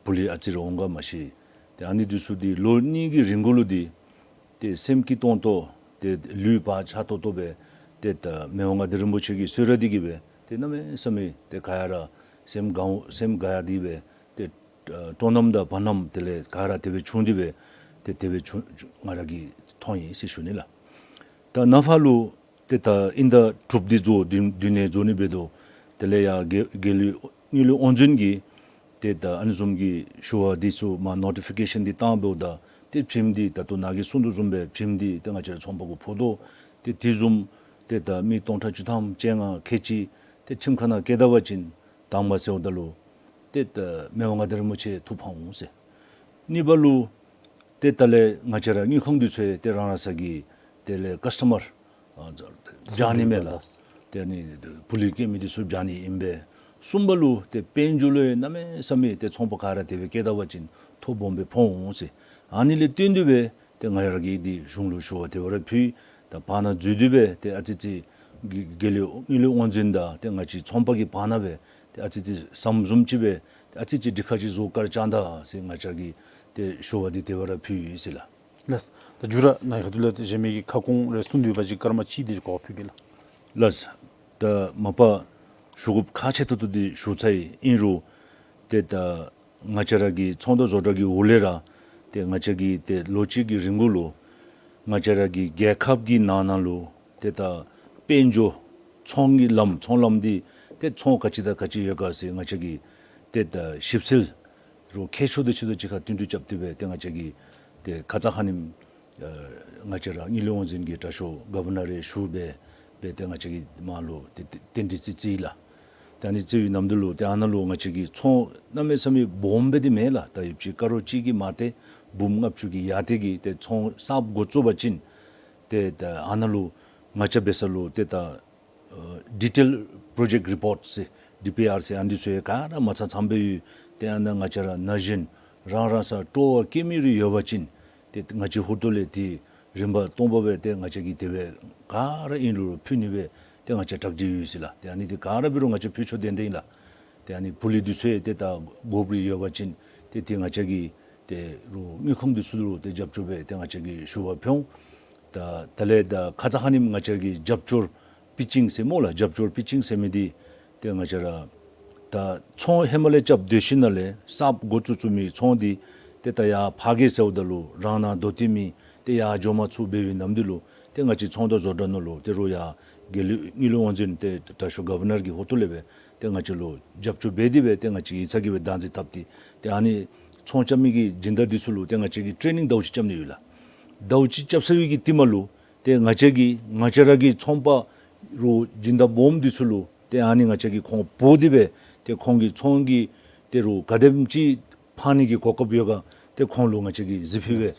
བུ་ལས་ཨ་ཙི་རེ་འོང་ག་མ་ཤེས། ཏེ་ཨ་ནི་འདི་ཚུ་འདི་ལོ་གཉིས་ཀྱི་རིང་གུ་ལུ་འདི་ཏེ་སེམས་སྐྱིད་ཏོང་ཏོ་ཏེ་ལུས་བག་ཆགས་ཏོག་ཏོ་སྦེ་ཏེ་ད་མི་དབང་མངའ་བདག་རིན་པོ་ཆེ་གི་གསོལ་རས་འདི་གིས་སྦེ་ཏེ་གནམ་མེད་ས་མེད་ཏེ་ག་ཡ་ར་སེམས་དགའ་སེམས་དགའ་ཡ་འདི་སྦེ་ཏེ་ཨ་སྤྲོ་སྣང་དང་བར་སྣང་དེ་ལས་ག་ར་དེ་སྦེ་བྱུང་སྟེ་སྦེ་ཏེ་དེ་སྦེ་བྱུང་ང་ར་གིས་མཐོང་ཡི་ཟེར་ཞུ་ནི་ལགས། ད་ནཱ་ཕར་ལུ་ཏེ་ད་དབྱིན་ཟླ་དྲུག་པ་འདི་རྫོགས་བདུན་བདུན་ནང་རྫོགས་ནི་འབད་དོ། དེ་ལས་ཡར་དགེ་དགེ་ལེགས་དངུལ་ལས་དབང་འཛིན་གྱིས་ཏེ་ད་ཨ་ནི་བཟུམ་གྱི་ཞུ་བ་འདི་ཚུ་མར་ནོ་ཊི་ཕི་ཀེ་ཤཱན་འདི་བཏང་འབདཝ་ད་ཏེ་བྱིནམ་འདི་ད་ལྟོ་ནཱ་གིས་གསུང་དོ་བཟུམ་སྦེ་བྱིནམ་འདི་ཏེ་ང་བཅས་ར་ཚོང་པ་གུ་ཕོག་དོ། ཏེ་དེ་བཟུམ་ཏེ་ད་མི་སྟོང་ཕྲག་བཅུ་ཐམ་བཅོ་ལྔ་ཁལ་གཅིག་ཏེ་ཁྱིམ་ཁ་ནང་བསྐྱལ་ད་པ་ཅིན་དང་པ་ཟེརཝ་ད་ལུ་ཏེ་ད་མི་དབང་མངའ་བདག་རིན་པོ་ཆེ་ཐུགས་ཕངས་འོང་ཟེར། གཉིས་པ་ལུ་ཏེ་ད་ལས་ང་བཅས་ར་དངུལ་ཁང་འདི་ཚུ་ཡང་ཏེ་རང་རང་སོ་གི་དེ་ལས་ཀཱསི་ཊ་མར་ཨ་བྱང་ནི་མས་ལགས། ཏེ་ཨ་ནི་བུ་ལས་སྐྱེས་མི་འདི་ཚུ་བྱང་ནི་ཨིན་པས། གསུམ་པ་ལུ་ཏེ་དཔལ་འབྱོར་ལུ་ཡང་གནམ་མེད་ས་མེད་ཏེ་ཚོང་པ་ག་ར་དེ་སྦེ་བསྐྱལ་ད་པ་ཅིན་ཐོ་སྦོམ་སྦེ་ཕོག་འོང་ཟེར། ཨ་ནི་ལས་བརྟེན་ཏེ་སྦེ་ཏེ་ང་ར་གིས་འདི་གཞུང་ལུ་ཞུ་བ་དེ་སྦེ་ར་ཕུལ། ད་བར་ན་འཛུལ་ཏེ་སྦེ་ཏེ་ཨ་ཙི་ཙི་དགེ་དགེ་ལེགས་དངུལ་ལས་དབང་འཛིན་དང་ཏེ་ང་བཅས་ཚོང་པ་གི་བར་ན་སྦེ་ཏེ་ཨ་ཙི་ཙི་ཟམ་བཟུམ་ཅིག་སྦེ་ཏེ་ཨ་ཙི་ཙི་འགྲིག་ཁ་ཅིག་བཟོ་བཀའ་དྲིན་བསྐྱང་ད་ཟེར་ང་བཅས་ཀྱིས་ཏེ་ཞུ་བ་འདི་དེ་སྦེ་ར་ཕུལ་ཡི་ཟེར་ལགས། ལགས། ད་མཇུག་ར་ནཱ་གི་ཁ་ཐུག་ལས་ཏེ་གཞན་མི་གི་ཁ་སྐོང་རེ་གསུང་འདོད་པ་ཅིག་སྐར་མ་གཅིག་དེ་ཅིག་གོ་སྐབས་ཕུལ་གེ་ལགས། ལགས། ད་མ་པ་ཞུ་དགོཔ་ཁག་ཆེ་ཏོག་ཏོ་འདི་ཞུ་ཚར་ཡི། ཨིན་རུང་ཏེ་ད་ང་བཅས་ར་གི་ཚོང་དང་བཟོ་གྲྭ་གི་འོག་ལས་ར་ཏེ་ང་བཅས་ཀྱིས་ཏེ་ལོ་གཅིག་གི་རིང་གུ་ལུ་ང་བཅས་ར་གི་རྒྱལ་ཁབ་ཀྱི་ནང་ན་ལུ་ཏེ་ད་དཔལ་འབྱོར་ཚོང་གི་ལམ་ཚོང་ལམ་འདི་ཏེ་ཚོང་ག་ཅི་དང་ག་ཅི་ཡོད་ག་ཟེར་ང་བཅས་ཀྱིས་ཏེ་ད་ཞིབ་འཚོལ་རུང་མཁས་མཆོག་དང་ཆེད་དུ་གཅིག་ཁར་བསྟུན་གྲོས་རྐྱབ་སྟེ་སྦེ་ཏེ་ང་བཅས་ཀྱིས་ཏེ་ཁ་ཙ་ཁ་ཉིནམ་ཨ་ང་བཅས་ར་དངུལ་ལས་དབང་འཛིན་གྱི་དྲག་ཤོས་གོ་བར་ནར་རེ་ཞུ་སྦེ་སྦེ་ཏེ་ང་བཅས་ཀྱིས་མར་ལུ་ཏེ་ཏེ་རྟེན་འབྲེལ་ཅིག་བརྩི་ཡི་ལགས། ཏེ་ཨ་ནི་བརྩི་བའི་ནམ་དུས་ལུ་ཏེ་ཨ་ནཱ་ལུ་ང་བཅས་ཀྱིས་ཚོང་གནམ་མེད་ས་མེད་སྦོམ་སྦེ་འདི་མེད་ལགས། ད་ཡོདཔ་ཅིག་ཀ་རོར་གཅིག་གི་མར་ཏེ་འབུམ་ལྔ་བཅུ་གི་ཡར་ཏེ་གི་ཏེ་ཚོང་གསརཔ་འགོ་བཙུགས་པ་ཅིན་ཏེ་ད་ཨ་ནཱ་ལུ་ང་བཅས་འབད་ས་ལུ་ཏེ་ད་ཨ་ཌི་ཊེལ་པྲོ་ཇེཀཊ་རི་པོརཊ་ཟེར་ཌི་པི་ཨར་ཟེར་ཨ་ནི་ཚུ་ཡང་ག་ར་མ་ཚང་ཚངམ་སྦེ་ཡོད། ཏེ་ཨ་ནཱ་ང་བཅས་ར་ན་གཞོན་རང་རང་སར་སྤྲོ་བ་བསྐྱེད་མི་རེ་ཡོད་པ་ཅིན་ཏེ་ང་བཅས་ཧུར་ཐུག་ལས་ཏེ་རིམ་པ་སྟོང་པ་སྦེ་ཏེ་ང་བཅས་ཀྱིས་དེ་སྦེ་ག་ར་ཨིན་རུང་ཕུལ་ནི་སྦེ་ཏེ་ང་བཅས་གྲ་སྒྲིག་ཡོད་ཟེར་ལགས། ཏེ་ཨ་ནི་འདི་ག་ར་འབད་རུང་ང་བཅས་ཕུལ་ཆོག་དེ་འདི་ཨིན་ལགས། ཏེ་ཨ་ནི་བུ་ལས་འདི་ཚུ་ཡང་ཏེ་ད་དགོཔ་རེ་ཡོད་པ་ཅིན་ཏེ་ཏེ་ང་བཅས་ཀྱིས་ཏེ་རུང་དངུལ་ཁང་འདི་ཚུ་ལུ་ཏེ་རྒྱབ་སྐྱོར་སྦེ་ཏེ་ང་བཅས་ཀྱིས་ཞུ་བ་ཕུལ་འོང་། ད་ད་ལས་ད་ཁ་ཙ་ཁ་ཉིནམ་ང་བཅས་ཀྱིས་རྒྱབ་སྐྱོར་པི་ཅིང་ཟེར་སྨོ་ལགས། རྒྱབ་སྐྱོར་པི་ཅིང་ཟེར་མི་འདི་ཏེ་ང་བཅས་ར་ད་ཚོང་ཧེ་མ་ལས་རྐྱབ་སྡོད་ཞིནམ་ལས་གསརཔ་འགོ་བཙུགས་བཙུགས་མི་ཚོང་འདི་ཏེ་ད་ཡར་ཕར་གི་ཟེརཝ་ད་ལུ་རང་ནང་དོ་བརྟན་མེད། ཏེ་ཡར་འགྱོ་མ་ཚུགས་འབད་བའི་ནམ་དུས་ལུ་ཏེ་ང་བཅས་ཚོང་དང་བཟོ་གྲྭ་ནང་ལུ་ཏེ་རུང་ཡར་དགེ་ལེགས་དངུལ་ལས་དབང་འཛིན་ཏེ་དྲག་ཤོས་གོ་བར་ནར་གྱི་ཧོངས་ལས་སྦེ་ཏེ་ང་བཅས་ལུ་རྒྱབ་སྐྱོར་འབད་དེ་སྦེ་ཏེ་ང་བཅས་ཡིག་ཚང་གིས་སྦེ་བདག་འཛིན་འཐབ་སྟེ་ཏེ་ཨ་ནི་ཚོང་རྐྱབ་མི་གི་སྦྱིན་བདག་འདི་ཚུ་ལུ་ཏེ་ང་བཅས་ཀྱིས་ཊེ་ནིང་ཟླཝ་གཅིག་རྐྱབ་ནི་ཡོད་ལགས། ཟླཝ་གཅིག་རྐྱབ་ཚར་བའི་གི་རྟིང་མ་ལུ་ཏེ་ང་བཅས་ཀྱིས་ང་བཅས་ར་གི་ཚོང་པ་རུང་སྦྱིན་བདག་སྦོམ་འདི་ཚུ་ལུ་ཏེ་ཨ་ནི་ང་བཅས་ཀྱིས་ཁོང་འབོ་སྟེ་སྦེ་ཏེ་ཁོང་གི་ཚོང་གི་ཏེ་རུང་ག་དེམ་ཅིག་འཕང་ནི་གི་གོ་སྐབས་ཡོད་ག་ཏེ་ཁོང་ལུ་ང་བཅས་ཀྱིས་གཟིགས་ཕུལ་སྦེ་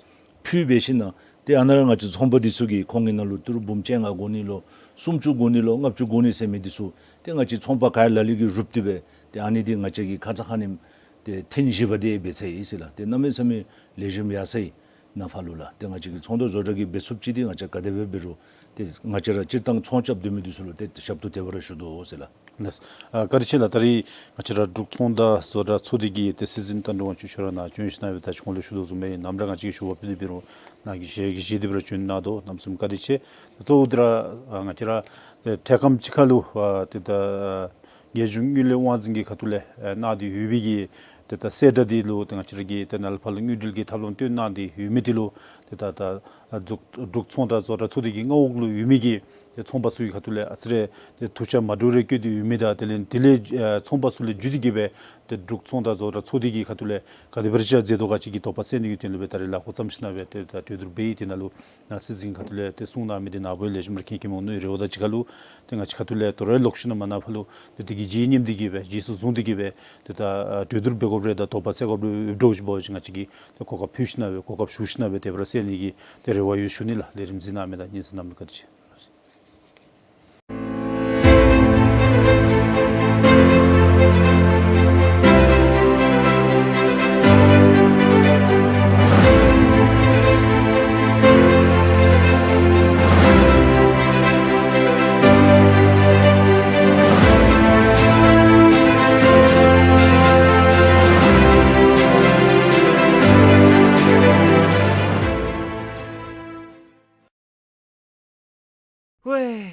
ཕུལ་འབད་ཞིནམ་ལས་ཏེ་ཨ་ནཱ་ར་ང་བཅས་ཚོང་པ་འདི་ཚུ་གིས་ཁོང་གི་ནང་ལུ་ཏི་རུ་འབུམ་བཅོ་ལྔ་དགོ་ནི་ལོ་སུམ་ཅུ་དགོ་ནི་ལོ་ལྔ་བཅུ་དགོ་ནི་ཟེར་མི་འདི་ཚུ་ཏེ་ང་བཅས་ཚོང་པ་ག་ར་ལ་ལུ་གིས་རུབ་སྟེ་སྦེ་ཏེ་ཨ་ནི་འདི་ང་བཅས་ཀྱིས་ཁ་ཙ་ཁ་ཉིནམ་ཏེ་ཐེངས་བཞི་པ་འདི་འབད་ཚར་ཡི་ཟེར་ལགས། ཏེ་གནམ་མེད་ས་མེད་ལེགས་ཤོམ་ཡར་སོང་ཡི་ནཱ་ཕར་ལུ་ལགས། ཏེ་ང་བཅས་ཀྱི་ཚོང་དང་བཟོ་གྲྭ་གིས་འབད་ཚུགསཔ་ཅིག་འདི་ང་བཅས་ག་དེ་སྦེ་འབད་རུང་ཏེ་ང་བཅས་ར་སྤྱིར་བཏང་ཚོང་རྐྱབ་སྡོད་མི་འདི་ཚུ་ལུ་ཏེ་ཞབས་ཏོག་དེ་སྦེ་ར་ཞུ་དོ་ཟེར་ལགས། ལགས། ཨ་བཀའ་དྲིན་ཆེ་ལགས། ད་རིས་ང་བཅས་ར་འབྲུག་ཚོང་དང་བཟོ་གྲྭ་ཚོགས་སྡེ་གི་ཏེ་སྲིད་འཛིན་དོན་གྲུབ་དབང་ཕྱུག་ཁྱོད་ར་ནཱ་བྱོན་ཞིནམ་ལས་ད་ཅི་གོང་ལུ་ཞུ་དོ་བཟུམ་སྦེ་ནམ་ར་ང་བཅས་ཀྱིས་ཞུ་བ་ཕུལ་ཏེ་འབད་རུང་ནཱ་གིས་ཞལ་གྱིས་བཞེས་ཏེ་སྦེ་ར་བྱོན་གནང་དོ། གནམ་མེད་ས་མེད་བཀའ་དྲིན་ཆེ། གཙོ་བོ་འདི་ར་ཨ་ང་བཅས་ར་ཨེ་འཕྲལ་ཁམས་ཅིག་ཁར་ལུ་ཨ་ཏེ་ད་ཨ་རྒྱལ་གཞུང་དངུལ་ལས་དབང་འཛིན་གྱི་ཁ་ཐུག་ལས་ཨེ་གནང་སྟེ་ཡོད་པའི་གི་ཏེ་ད་གསལ་བསྒྲགས་འདི་ལུ་ཏེ་ང་བཅས་ར་གིས་ཏེ་ནཱ་ལས་ཕར་ལུ་དངུལ་འབྲེལ་གྱི་ཐབས་ལམ་སྟོན་གནང་སྟེ་ཡོད་མི་འདི་ལུ་ཏེ་ད་ད་ཨ་འབྲུག་འབྲུག་ཚོང་དང་བཟོ་གྲྭ་ཚོགས་སྡེ་གི་མངའ་འོག་ལུ་ཡོད་མི་གི་ ཏེ་ཚོང་པ་ཚུ་གི་ཁ་ཐུག་ལས་ཨ་ཙི་རེ་ཏེ་ཐུགས་ཆ་མ་འདྲཝ་རེ་བསྐྱེད་དེ་ཡོད་མི་དང་དེ་ལས་དེ་ལས་ཨ་ཚོང་པ་ཚུ་ལས་བརྒྱུད་དེ་གིས་སྦེ་ཏེ་འབྲུག་ཚོང་དང་བཟོ་གྲྭ་ཚོགས་སྡེ་གི་ཁ་ཐུག་ལས་ག་དེ་སྦེ་ར་ཅིག་མཛད་དོ་ག་ཅིག་གི་དོགས་པ་སེལ་ནི་གི་དོན་ལུ་སྦེ་ད་རེས་ལཱ་འགོ་བརྩམས་ཞིནམ་སྦེ་ཏེ་ད་གྲོས་བསྡུར་འབད་ཡི། དེ་ནང་ལུ་ནཱ་སྲིད་འཛིན་ཁ་ཐུག་ལས་ཏེ་གསུང་གནང་མི་དེ་ནཱ་བུ་ལེགས་ཤོམ་ར་མཁྱེན་མཁྱེནམ་འོང་མནོ་ཡི། རེ་བ་དང་གཅིག་ཁར་ལུ་ཏེ་ང་བཅས་ཁ་ཐུག་ལས་དོ་རུང་ལོག་ཤུལ་ནང་མ་ནཱ་ཕར་ལུ་ཏེ་དེ་གི་རྗེས་སྙེམས་ཏེ་གིས་སྦེ་རྗེས་སུ་བཟུང་སྟེ་གིས་སྦེ་ཏེ་ད་གྲོས་བསྡུར་འབད་དགོཔ་རེ་དང་དོགས་པ་སེལ་དགོཔ་རེ་འབད་དོ་ཅིག་འབད་བ་ཅིན་ང་བཅས་ཀྱིས་ཏེ་གོ་སྐབས་ཕུལ་ཞིནམ་སྦེ་གོ་སྐབས་ཞུ་ཞིནམ་སྦེ་དེ་སྦེ་ར་སེལ་ནི་གི་ཏེ་རེ་བ་ཡོད་ཞུ་ནི་ལགས། ལས་རིམ་གཟིགས་གནང་མི་དང་སྙན་གསན་གནང་མི་བཀའ་དྲིན་ཆེ། ཝེ།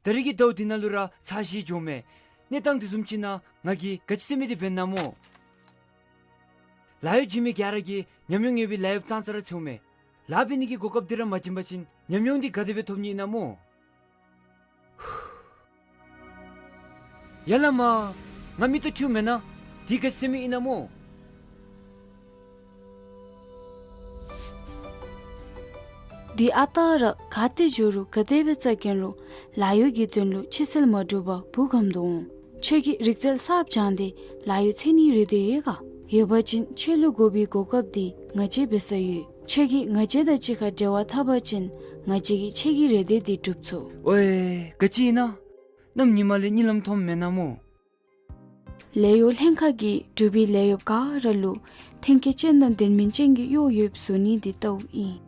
ད་རིས་ཀྱི་ཟླཝ་འདི་ནང་ལུ་ར་ཚར་བཞི་འགྱོཝ་མས། གནས་སྟངས་དེ་བཟུམ་ཅིག་ནང་ང་གིས་ག་ཅི་ཟེར་མི་འདི་འབད་ནི་སྨོ། ལཱ་གཡོག་བྱིན་མི་ག་ར་གིས་ཉམས་མྱོང་ཡོད་པའི་ལཱ་གཡོགཔ་ཙང་ཙ་ར་འཚོལཝ་མས། ལཱ་འབད་ནི་གི་གོ་སྐབས་འདི་ར་མ་བྱིན་པ་ཅིན་ཉམས་མྱོང་འདི་ག་དེ་སྦེ་ཐོབ་ནི་ཨིན་ན་སྨོ། ཡ་ལ་མ། ང་མིག་ཏོ་འཁྲུལཝ་མེན་ན། འདི་ག་ཅི་ཟེར་མི་ཨིན་ན་སྨོ། འདི་ཨ་རྟག་ར་ག་ཏེ་འགྱོ་རུང་ག་དེ་སྦེ་འཚོལ་གེ་རུང་ལཱ་གཡོག་གི་དོན་ལུ་ཕྱི་སེལ་མ་གྲུབ་པར་བུ་གམ་དུ་འོང་། ཁྱོད་ཀྱིས་རིག་རྩལ་གསརཔ་སྦྱངས་ཏེ་ལཱ་གཡོག་འཚོལ་ནིའི་རེ་འདོད་ཡོད་ག། ཡོད་པ་ཅིན་ཁྱོད་ལུ་དགོ་པའི་གོ་སྐབས་འདི་ང་བཅས་འབད་ས་ཡོད། ཁྱོད་ཀྱིས་ང་བཅས་དང་གཅིག་ཁར་འབྲེལ་བ་འཐབ་པ་ཅིན་ང་བཅས་ཀྱིས་ཁྱོད་ཀྱི་རེ་འདོད་འདི་སྒྲུབ་ཚུགས། ཝེ། ག་ཅི་ཨིན་ན། གནམ་ཉིནམ་ལས་གཉིད་ལམ་མཐོངམ་མེན་ན་སྨོ། ལས་གཡོག་ལྷན་ཁག་གིས་འབྲུག་པའི་ལས་གཡོགཔ་ག་ར་ལུ་ཐོན་སྐྱེད་ཅན་དང་ལྡན་མིན་ཅན་གྱི་གཡོག་ཡོདཔ་བཟོ་ནི་འདི་ལྟཝ་ཨིན།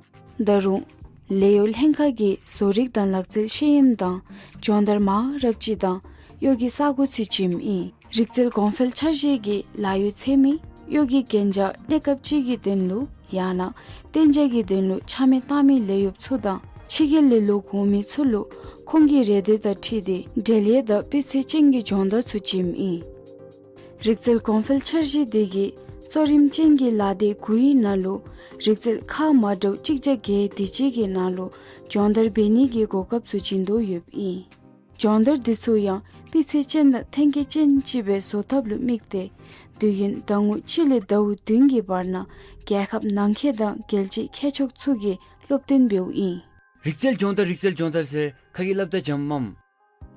ད་རུང་ལས་གཡོག་ལྷན་ཁག་གིས་བཟོ་རིག་དང་ལག་རྩལ་ཤེས་ཡོན་དང་སྦྱོང་བརྡར་མང་རབས་ཅིག་དང་གཡོག་གི་ས་གོ་ཚུ་བྱིནམ་ཨིན། རིག་རྩལ་གོང་འཕེལ་འཆར་གཞི་གིས་ལཱ་གཡོག་འཚོལ་མི་གཡོག་གི་གན་རྒྱ་གནས་སྐབས་ཅིག་གི་དོན་ལུ་ཡང་ན་གཏན་འཇགས་ཀྱི་དོན་ལུ་ཆ་མེད་བཏང་མི་ལས་གཡོགཔ་ཚུ་དང་ཕྱི་རྒྱལ་ལས་ལོག་འོང་མི་ཚུ་ལུ་ཁོང་གི་རེ་འདོད་དང་འཁྲིལ་ཏེ་འབྲེལ་ཡོད་དང་སྤུས་ཚད་ཅན་གྱི་སྦྱོང་བརྡར་ཚུ་བྱིནམ་ཨིན། རིག་རྩལ་གོང་འཕེལ་འཆར་གཞི་དེ་གིས་གཙོ་རིམ་ཅན་གྱི་ལཱ་སྡེ་དགུའི་ནང་ལུ་རིག་རྩལ་ཁག་མ་འདྲཝ་གཅིག་བརྒྱ་བརྒྱད་དེ་ཅིག་གི་ནང་ལུ་སྦྱོང་བརྡར་འབད་ནི་གི་གོ་སྐབས་ཚུ་བྱིན་དོ་ཡོདཔ་ཨིན། སྦྱོང་བརྡར་འདི་ཚུ་ཡང་སྤུས་ཚད་ཅན་དང་ཐོན་སྐྱེད་ཅན་ཅིག་སྦེ་བཟོ་ཐབས་ལུ་དམིགས་ཏེ་དུས་ཡུན་ཟླ་ངོ་གཅིག་ལས་ཟླཝ་བདུན་གྱི་བར་ན་རྒྱལ་ཁབ་ནང་འཁོད་དང་རྒྱལ་སྤྱིའི་མཁས་མཆོག་ཚུ་གིས་སློབ་སྟོན་འབདཝ་ཨིན། རིག་རྩལ་སྦྱོང་བརྡར་རིག་རྩལ་སྦྱོང་བརྡར་ཟེར་ཁ་གིས་སླབ་ད་འཇམ་མས།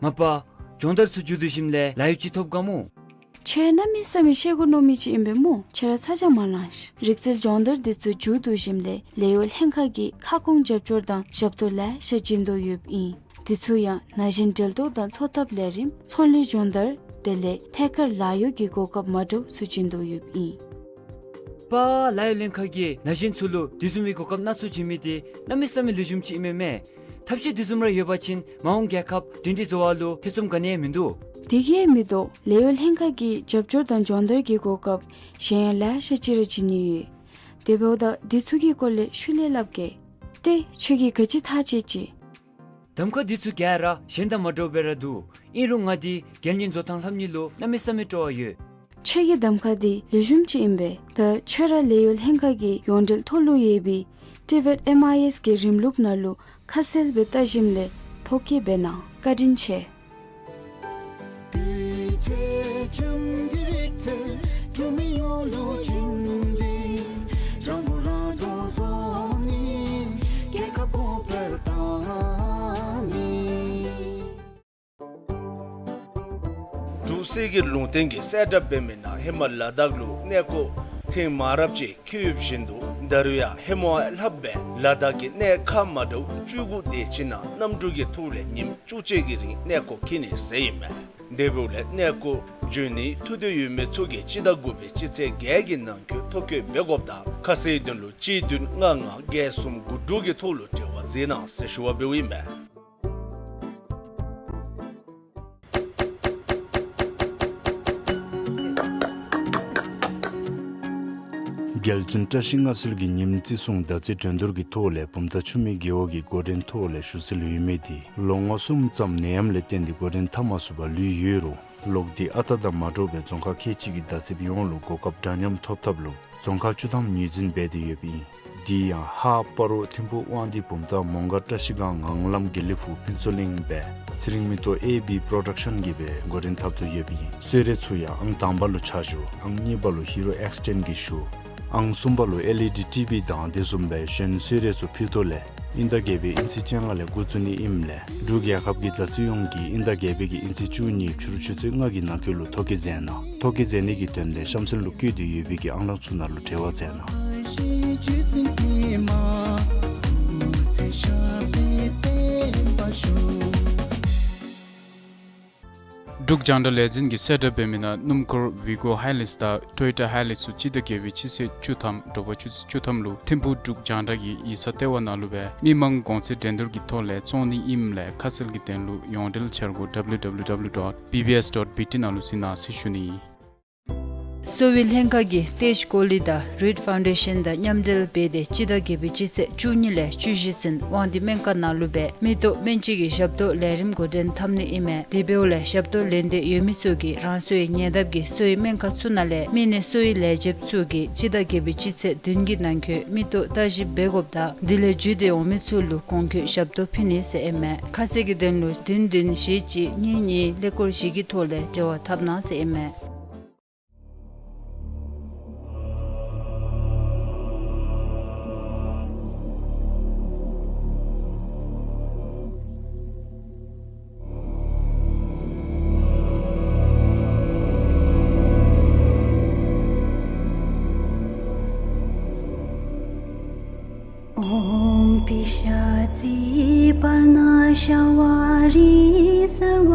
མ་པ། སྦྱོང་བརྡར་ཚུ་མཇུག་བསྡུ་ཞིནམ་ལས་ལཱ་གཡོག་ཅིག་ཐོབ་ག་སྨོ། ཁྱོད་གནམ་མེད་ས་མེད་ཤེས་དགོ་མནོ་མི་ཅིག་ཨིན་པས་སྨོ། ཁྱོད་ར་ཚ་གྱང་མ་ལང་ཤིག། རིག་རྩལ་སྦྱོང་བརྡར་འདི་ཚུ་མཇུག་བསྡུ་ཞིནམ་ལས་ལས་གཡོག་ལྷན་ཁག་གིས་ཁ་སྐོང་རྒྱབ་སྐྱོར་དང་ཞབས་ཏོག་ལེ་ཤ་བྱིན་དོ་ཡོདཔ་ཨིན། འདི་ཚུ་ཡང་ན་གཞོན་འབྲེལ་གཏོགས་དང་འཚོ་ཐབས་ལས་རིམ་ཚོང་ལས་སྦྱོང་བརྡར་དེ་ལས་ཐད་ཀར་ལཱ་གཡོག་གི་གོ་སྐབས་མ་འདྲཝ་ཚུ་བྱིན་དོ་ཡོདཔ་ཨིན། པ། ལཱ་གཡོག་ལྷན་ཁག་གིས་ན་གཞོན་ཚུ་ལུ་དེ་བཟུམ་མའི་གོ་སྐབས་སྣ་ཚོགས་བྱིན་མི་དེ་གནམ་མེད་ས་མེད་ལེགས་ཤོམ་ཅིག་ཨིན་མས་མས། ཐབས་ཤེས་དེ་བཟུམ་ར་ཡོད་པ་ཅིན་མ་འོངས་རྒྱལ་ཁབ་སྒྲིང་སྒྲིང་བཟོ་བ་ལུ་ཐེ་ཚོམ་ག་ནི་ཡང་མིན་འདུག། དེ་གིས་མི་དོ། ལཱ་གཡོག་ལྷན་ཁག་གིས་རྒྱབ་སྐྱོར་དང་སྦྱོང་བརྡར་གྱི་གོ་སྐབས་གཞན་ཡང་ལེ་ཤ་ཅིག་ར་བྱིན་ནི་ཡོད། དེ་འབདཝ་ད་དེ་ཚུ་གི་སྐོར་ལས་ཤུལ་ལས་སླབ་གེ། ཏེ་ཁྱོད་ཀྱིས་ག་ཅི་ཐག་བཅད་ཅི། གདམ་ཁ་འདི་ཚུ་ག་ར་གཞན་དང་མ་འདྲཝ་སྦེ་ར་འདུག། ཨིན་རུང་ང་འདི་རྒྱལ་གཉེར་བཟོ་ཐངས་ལྷབ་ནི་ལུ་གནམ་མེད་ས་མེད་སྤྲོ་བ་ཡོད། ཁྱོད་ཀྱི་གདམ་ཁ་འདི་ལེགས་ཤོམ་ཅིག་ཨིན་པས། ད་ཁྱོད་ར་ལཱ་གཡོག་ལྷན་ཁག་གི་ཡོངས་འབྲེལ་ཐོག་ལུ་ཡོད་པའི་ཊི་བེཊ་ཨེམ་ཨའི་ཨེསི་གི་རིམ་ལུགས་ནང་ལུ་ཁ་གསལ་སྦེ་བལྟ་ཞིནམ་ལས་ཐོ་བཀོད་འབད་གནང་། བཀའ་དྲིན་ཆེ། འབྲུག་གསེར་གྱི་ལུང་བསྟན་གྱིས་གསལ་བསྒྲགས་འབད་མི་ནང་ཧེ་མ་ལ་དྭགས་ལུ་གནས་སྐོར་ཐེངས་མང་རབས་ཅིག་འཁྱིད་ཡོདཔ་བཞིན་དུ་ད་རུང་ཡང་ཧེ་མ་ལྷགཔ་སྦེ་ལ་དྭགས་ཀྱི་གནས་ཁག་མ་འདྲཝ་བཅུ་དགུ་དེ་ཅིག་ནང་གནམ་གྲུ་གི་ཐོག་ལས་ཉིནམ་བཅུ་གཅིག་གི་རིང་གནས་སྐོར་འཁྱིད་ནི་ཟེར་ཨིན་མས། དེ་འབདཝ་ལས་གནས་སྐོར་འབྱོན་ནིའི་ཐུགས་འདོད་ཡོད་མི་ཚུ་གིས་སྤྱི་ཟླ་དགུ་པའི་སྤྱི་ཚེས་བརྒྱད་ཀྱི་ནང་འཁོད་ཐོ་བཀོད་འབད་དགོཔ་དང་ཁ་གསལ་དོན་ལུ་གཅིག་བདུན་ལྔ་ལྔ་བརྒྱད་གསུམ་དགུ་དྲུག་གི་ཐོག་ལུ་འབྲེལ་བ་མཛད་གནང་ཟེར་ཞུ་བ་འབདཝ་ཨིན་མས། རྒྱལ་བཙུན་བཀྲ་ཤིས་མངའ་གསོལ་གྱི་ཉིནམ་བརྩི་སྲུང་ཟླ་རྩིས་སྒྲོན་དོར་གྱི་ཐོག་ལས་བུམ་ཐང་ཆུ་སྨད་རྒེད་འོག་གི་འགོ་འདྲེན་ཐོག་ལས་ཞུ་སྲོལ་ཡོད་མི་དེ་ལོ་ངོ་གསུམ་ཙམ་ནད་ཡམས་ལས་བརྟེན་ཏེ་འགོ་འདྲེན་འཐབ་མ་ཚུགས་པར་ལུས་ཡོད་རུང་ལོག་སྟེ་ཨ་རྟག་དང་མ་འདྲཝ་སྦེ་རྫོང་ཁག་ཁལ་གཅིག་གི་བདག་སྤྱོད་ཡོངས་ལུ་གོ་སྐབས་འདྲ་མཉམ་ཐོབ་ཐབས་ལུ་རྫོང་ཁག་བཅུ་ཐམ་ངོས་འཛིན་འབད་དེ་ཡོདཔ་ཨིན། དེ་ཡང་ཧཱ་སྤ་རོ་ཐིམ་ཕུག་དབང་འདུས་བུམ་ཐང་མོང་སྒར་བཀྲ་ཤིས་སྒང་ངང་ལམ་དགེ་ལེགས་ཕུག་ཕུན་ཚོགས་གླིང་སྦེ་ཚེ་རིང་མེ་ཏོག་ཨེ་བི་པྲོ་ཌག་ཤཱན་གྱིས་སྦེ་འགོ་འདྲེན་འཐབ་དོ་ཡོདཔ་ཨིན། གསོལ་རས་ཚུ་ཡང་ཨང་དང་པ་ལུ་ཆ་བཞག། ཨང་གཉིས་པ་ལུ་ཧི་རོ་ཨེགས་ཊེནཌ་གྱིས་ཞུ། ཨང་གསུམ་པ་ལུ་ཨེལ་ཨི་ཌི་ཊི་བི་དང་དེ་བཟུམ་སྦེ་གཞན་གསོལ་རས་ཚུ་ཕུལ་དོ་ལས་དབྱིན་ཟླ་བརྒྱད་པའི་དབྱིན་ཚེས་བཅོ་ལྔ་ལས་འགོ་བཙུགས་ནི་ཨིནམ་ལས་འབྲུག་རྒྱལ་ཁབ་ཀྱི་ཟླ་ཚེས་ཡོངས་ཀྱི་དབྱིན་ཟླ་བརྒྱད་པའི་གི་དབྱིན་ཚེས་བཅུ་གཉིས་ཕྱི་རུ་ཆུ་ཚོད་ལྔ་གི་ནང་འཁོད་ལུ་ཐོ་བཀོད་མཛད་གནང་། ཐོ་བཀོད་མཛད་ནི་གི་དོན་ལས་གཤམ་གསལ་ལུ་བཀོད་དེ་ཡོད་པའི་གི་ཨང་གྲངས་ཚུ་ནང་ལུ་འབྲེལ་བ་མཛད་གནང་། འབྲུག་རྒྱང་བསྒྲགས་ལས་འཛིན་གྱིས་གསལ་བསྒྲགས་འབད་མི་ནང་སྣུམ་འཁོར་ཝི་གོ་ཧའི་ལེགས་དང་ཊོ་ཡོ་ཊ་ཧའི་ལེགས་ཚུ་སྤྱི་ཟླ་བརྒྱད་པའི་སྤྱི་ཚེས་བཅུ་ཐམ་དྲོ་པ་ཆུ་ཚོད་བཅུ་ཐམ་ལུ་ཐིམ་ཕུག་འབྲུག་རྒྱང་བསྒྲགས་ཀྱི་ཡིག་ཚང་ལྟེ་བ་ནང་ལུ་སྦེ་མི་མང་གོང་ཚད་འགྲན་བསྡུར་གྱི་ཐོག་ལས་བཙོང་ནི་ཨིནམ་ལས་ཁ་གསལ་གྱི་དོན་ལུ་ཡོངས་འབྲེལ་འཆར་སྒོ་W W W dot B B S dot B T ནང་ལུ་གཟིགས་གནང་ཟེར་ཞུ་ནི། གསོ་བའི་ལྷན་ཁག་གིས་ཏེ་ཇ་ཀོ་ལི་དང་རིཌ་ཕའུན་ཌེ་ཤཱན་དང་མཉམ་འབྲེལ་འབད་དེ་སྤྱི་ཟླ་བརྒྱད་པའི་སྤྱི་ཚེས་བཅུ་གཉིས་ལས་བཅུ་བཞི་ཚུན་དབང་འདུས་སྨན་ཁང་ནང་ལུ་སྦེ་མིག་ཏོ་སྨན་བཅོས་ཀྱི་ཞབས་ཏོག་ལས་རིམ་འགོ་འདྲེན་འཐབ་ནི་ཨིན་མས། དེ་འབདཝ་ལས་ཞབས་ཏོག་ལེན་འདོད་ཡོད་མི་ཚུ་གིས་རང་སོའི་ཉེ་འདབས་ཀྱི་གསོ་བའི་སྨན་ཁང་ཚུ་ནང་ལས་མི་སྣའི་གསོ་བའི་ལས་བྱེདཔ་ཚུ་གིས་སྤྱི་ཟླ་བརྒྱད་པའི་སྤྱི་ཚེས་བདུན་གྱི་ནང་འཁོད་མིག་ཏོ་བརྟག་ཞིབ་འབད་དགོཔ་དང་དེ་ལས་བརྒྱུད་དེ་འོང་མི་ཚུ་ལུ་གོང་འཁོད་ཞབས་ཏོག་ཕུལ་ནི་ཟེར་ཨིན་མས། ཁ་གསལ་གྱི་དོན་ལུ་བདུན་བདུན་བཞི་གཅིག་གཉིས་གཉིས་ཀླད་ཀོར་བཞི་གི་ཐོག་ལས་འབྲེལ་བ་འཐབ་གནང་ཟེར་ཨིན་མས། ཨོཾ་པི་ཤ་ཙི་པར་ཎ་ཤ་ཝ་རི་སརྦ་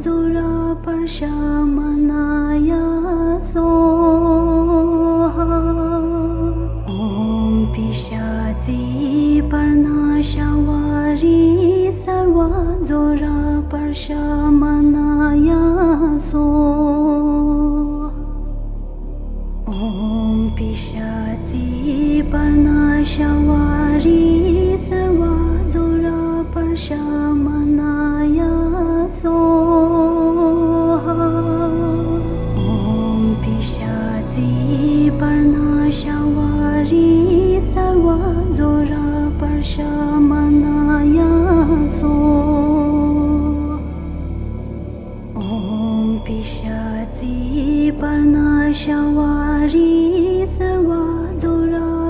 ཛྭ་ར་པར་ཤ་མ་ན་ཡ་སྭཱ་ཧཱ། ཨོཾ་པི་ཤ་ཙི་པར་ཎ་ཤ་ཝ་རི་སརྦ་ཛྭ་ར་པར་ཤ་མ་ན་ཡ་སྭཱ་ཧཱ། ཨོཾ་པི་ཤ་ཙི་པར་ཎ་ཤ་ཝ་རི་སརྦ་ཛྭ་ར་པར་ཤ་མ་ན་ཡ་སྭཱ་ཧཱ། ཨོཾ་པི་ཤ་ཙི་པར་ཎ་ཤ་ཝ་རི་སརྦ་ཛྭ་ར་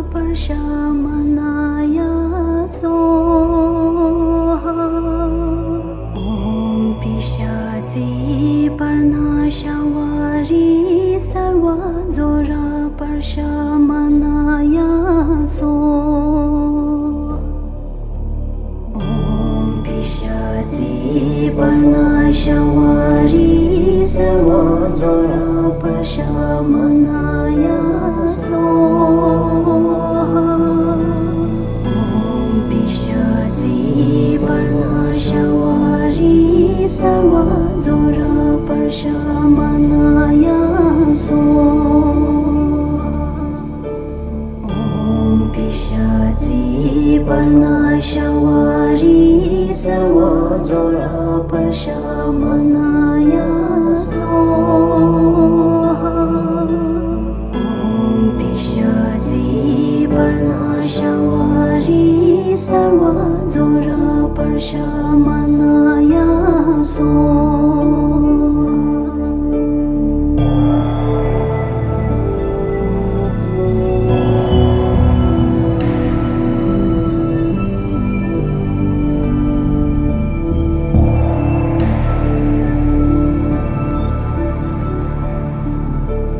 པར་ཤ་མ་ན་ཡ་སྭཱ་ཧཱ། ཨོཾ་པི་ཤ་ཙི་པར་ཎ་ཤ་ཝ་རི་སརྦ་ཛྭ་ར་པར་ཤ་མ་ན་ཡ་སྭཱ་ཧཱ། ཨོཾ་པི་ཤ་ཙི་པར་ཎ་ཤ་ཝ་རི་སརྦ་ཛྭ་ར་པར་ཤ་མ་ན་ཡ་སྭཱ་ཧཱ། ཨོཾ་པི་ཤ་ཙི་པར་ཎ་ཤ་ཝ་རི་སརྦ་ཛྭ་ར་པར་ཤ་མ་ན་ཡ་སྭཱ་ཧཱ། ཨོཾ་པི་ཤ་ཙི་པར་ཎ་ཤ་ཝ་རི་སརྦ་ཛྭ་ར་པར་ཤ་མ་ན་ཡ་སྭཱ་ཧཱ། ཨོཾ་པི་ཤ་ཙི་པར་ཎ་ཤ་ཝ་རི་སརྦ་ཛྭ་ར་པར་ཤ་མ་ན་ཡ་སྭཱ་ཧཱ། ཨོཾ་པི་ཤ་ཙི་པར་ཎ་ཤ་ཝ་རི་སརྦ་ཛྭ་ར་པར་ཤ་མ་ན་ཡ་སྭཱ་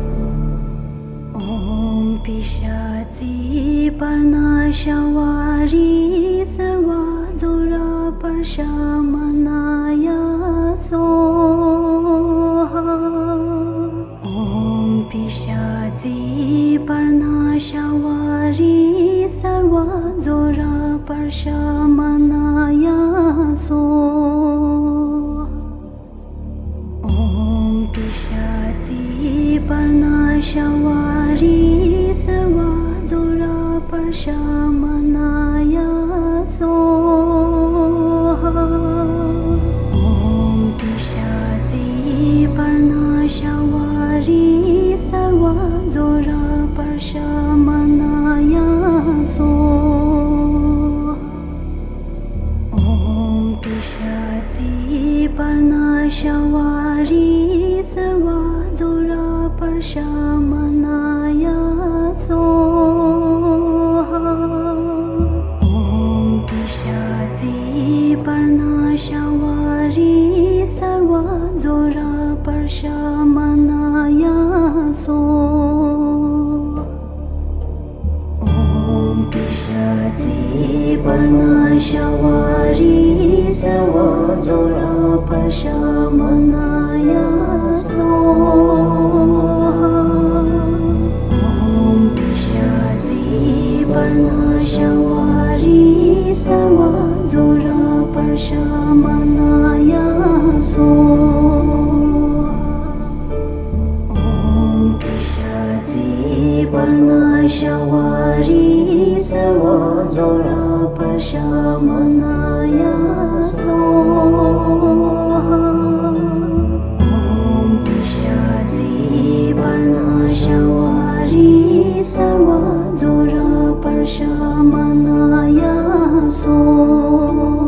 ཧཱ། ཨོཾ་པི་ཤ་ཙི་པར་ཎ་ཤ་ཝ་རི་སརྦ་ཛྭ་ར་པར་ཤ་མ་ན་ཡ་སྭཱ་ཧཱ། ཨོཾ་པི་ཤ་ཙི་པར་ཎ་ཤ་ཝ་རི་སརྦ་ཛྭ་ར་པར་ཤ་མ་ན་ཡ་སྭཱ་ཧཱ། ཨོཾ་པི་ཤ་ཙི་པར་ཎ་ཤ་ཝ་རི་སརྦ་ཛྭ་ར་པར་ཤ་མ་ན་ཡ་སྭཱ་ཧཱ། ཨོཾ་པི་ཤ་ཙི་པར་ཎ་ཤ་ཝ་རི་སརྦ་ཛྭ་ར་པར་ཤ་མ་ན་ཡ་སྭཱ་ཧཱ། ཤ་ཛི་པར་ན་ཤ་བ་རི་ས་བ་ཛོ་ར་པར་ཤ་མ་ན་ཡ་སྭཱ་ཧཱ། ཨོཾ་ཕི་ཤ་ཛི་པར་ན་ཤ་བ་རི་ས་བ་ཛོ་ར་པར་ཤ་མ་ན་ཡ་སྭཱ་ཧཱ། ཨོཾ་ཕི་ཤ་ཛི་པར་ན་ཤ་བ་རི་ས་བ་ཛོ་ར་པར་ཤ་མ་ན་ཡ་སྭཱ་ཧཱ། ཨོཾ་ཕི་ཤ་ཛི་པར་ན་ཤ་བ་རི་ས་བ་ཛོ་ར་པར་ཤ་མ་ན་ཡ་སྭཱ་ཧཱ།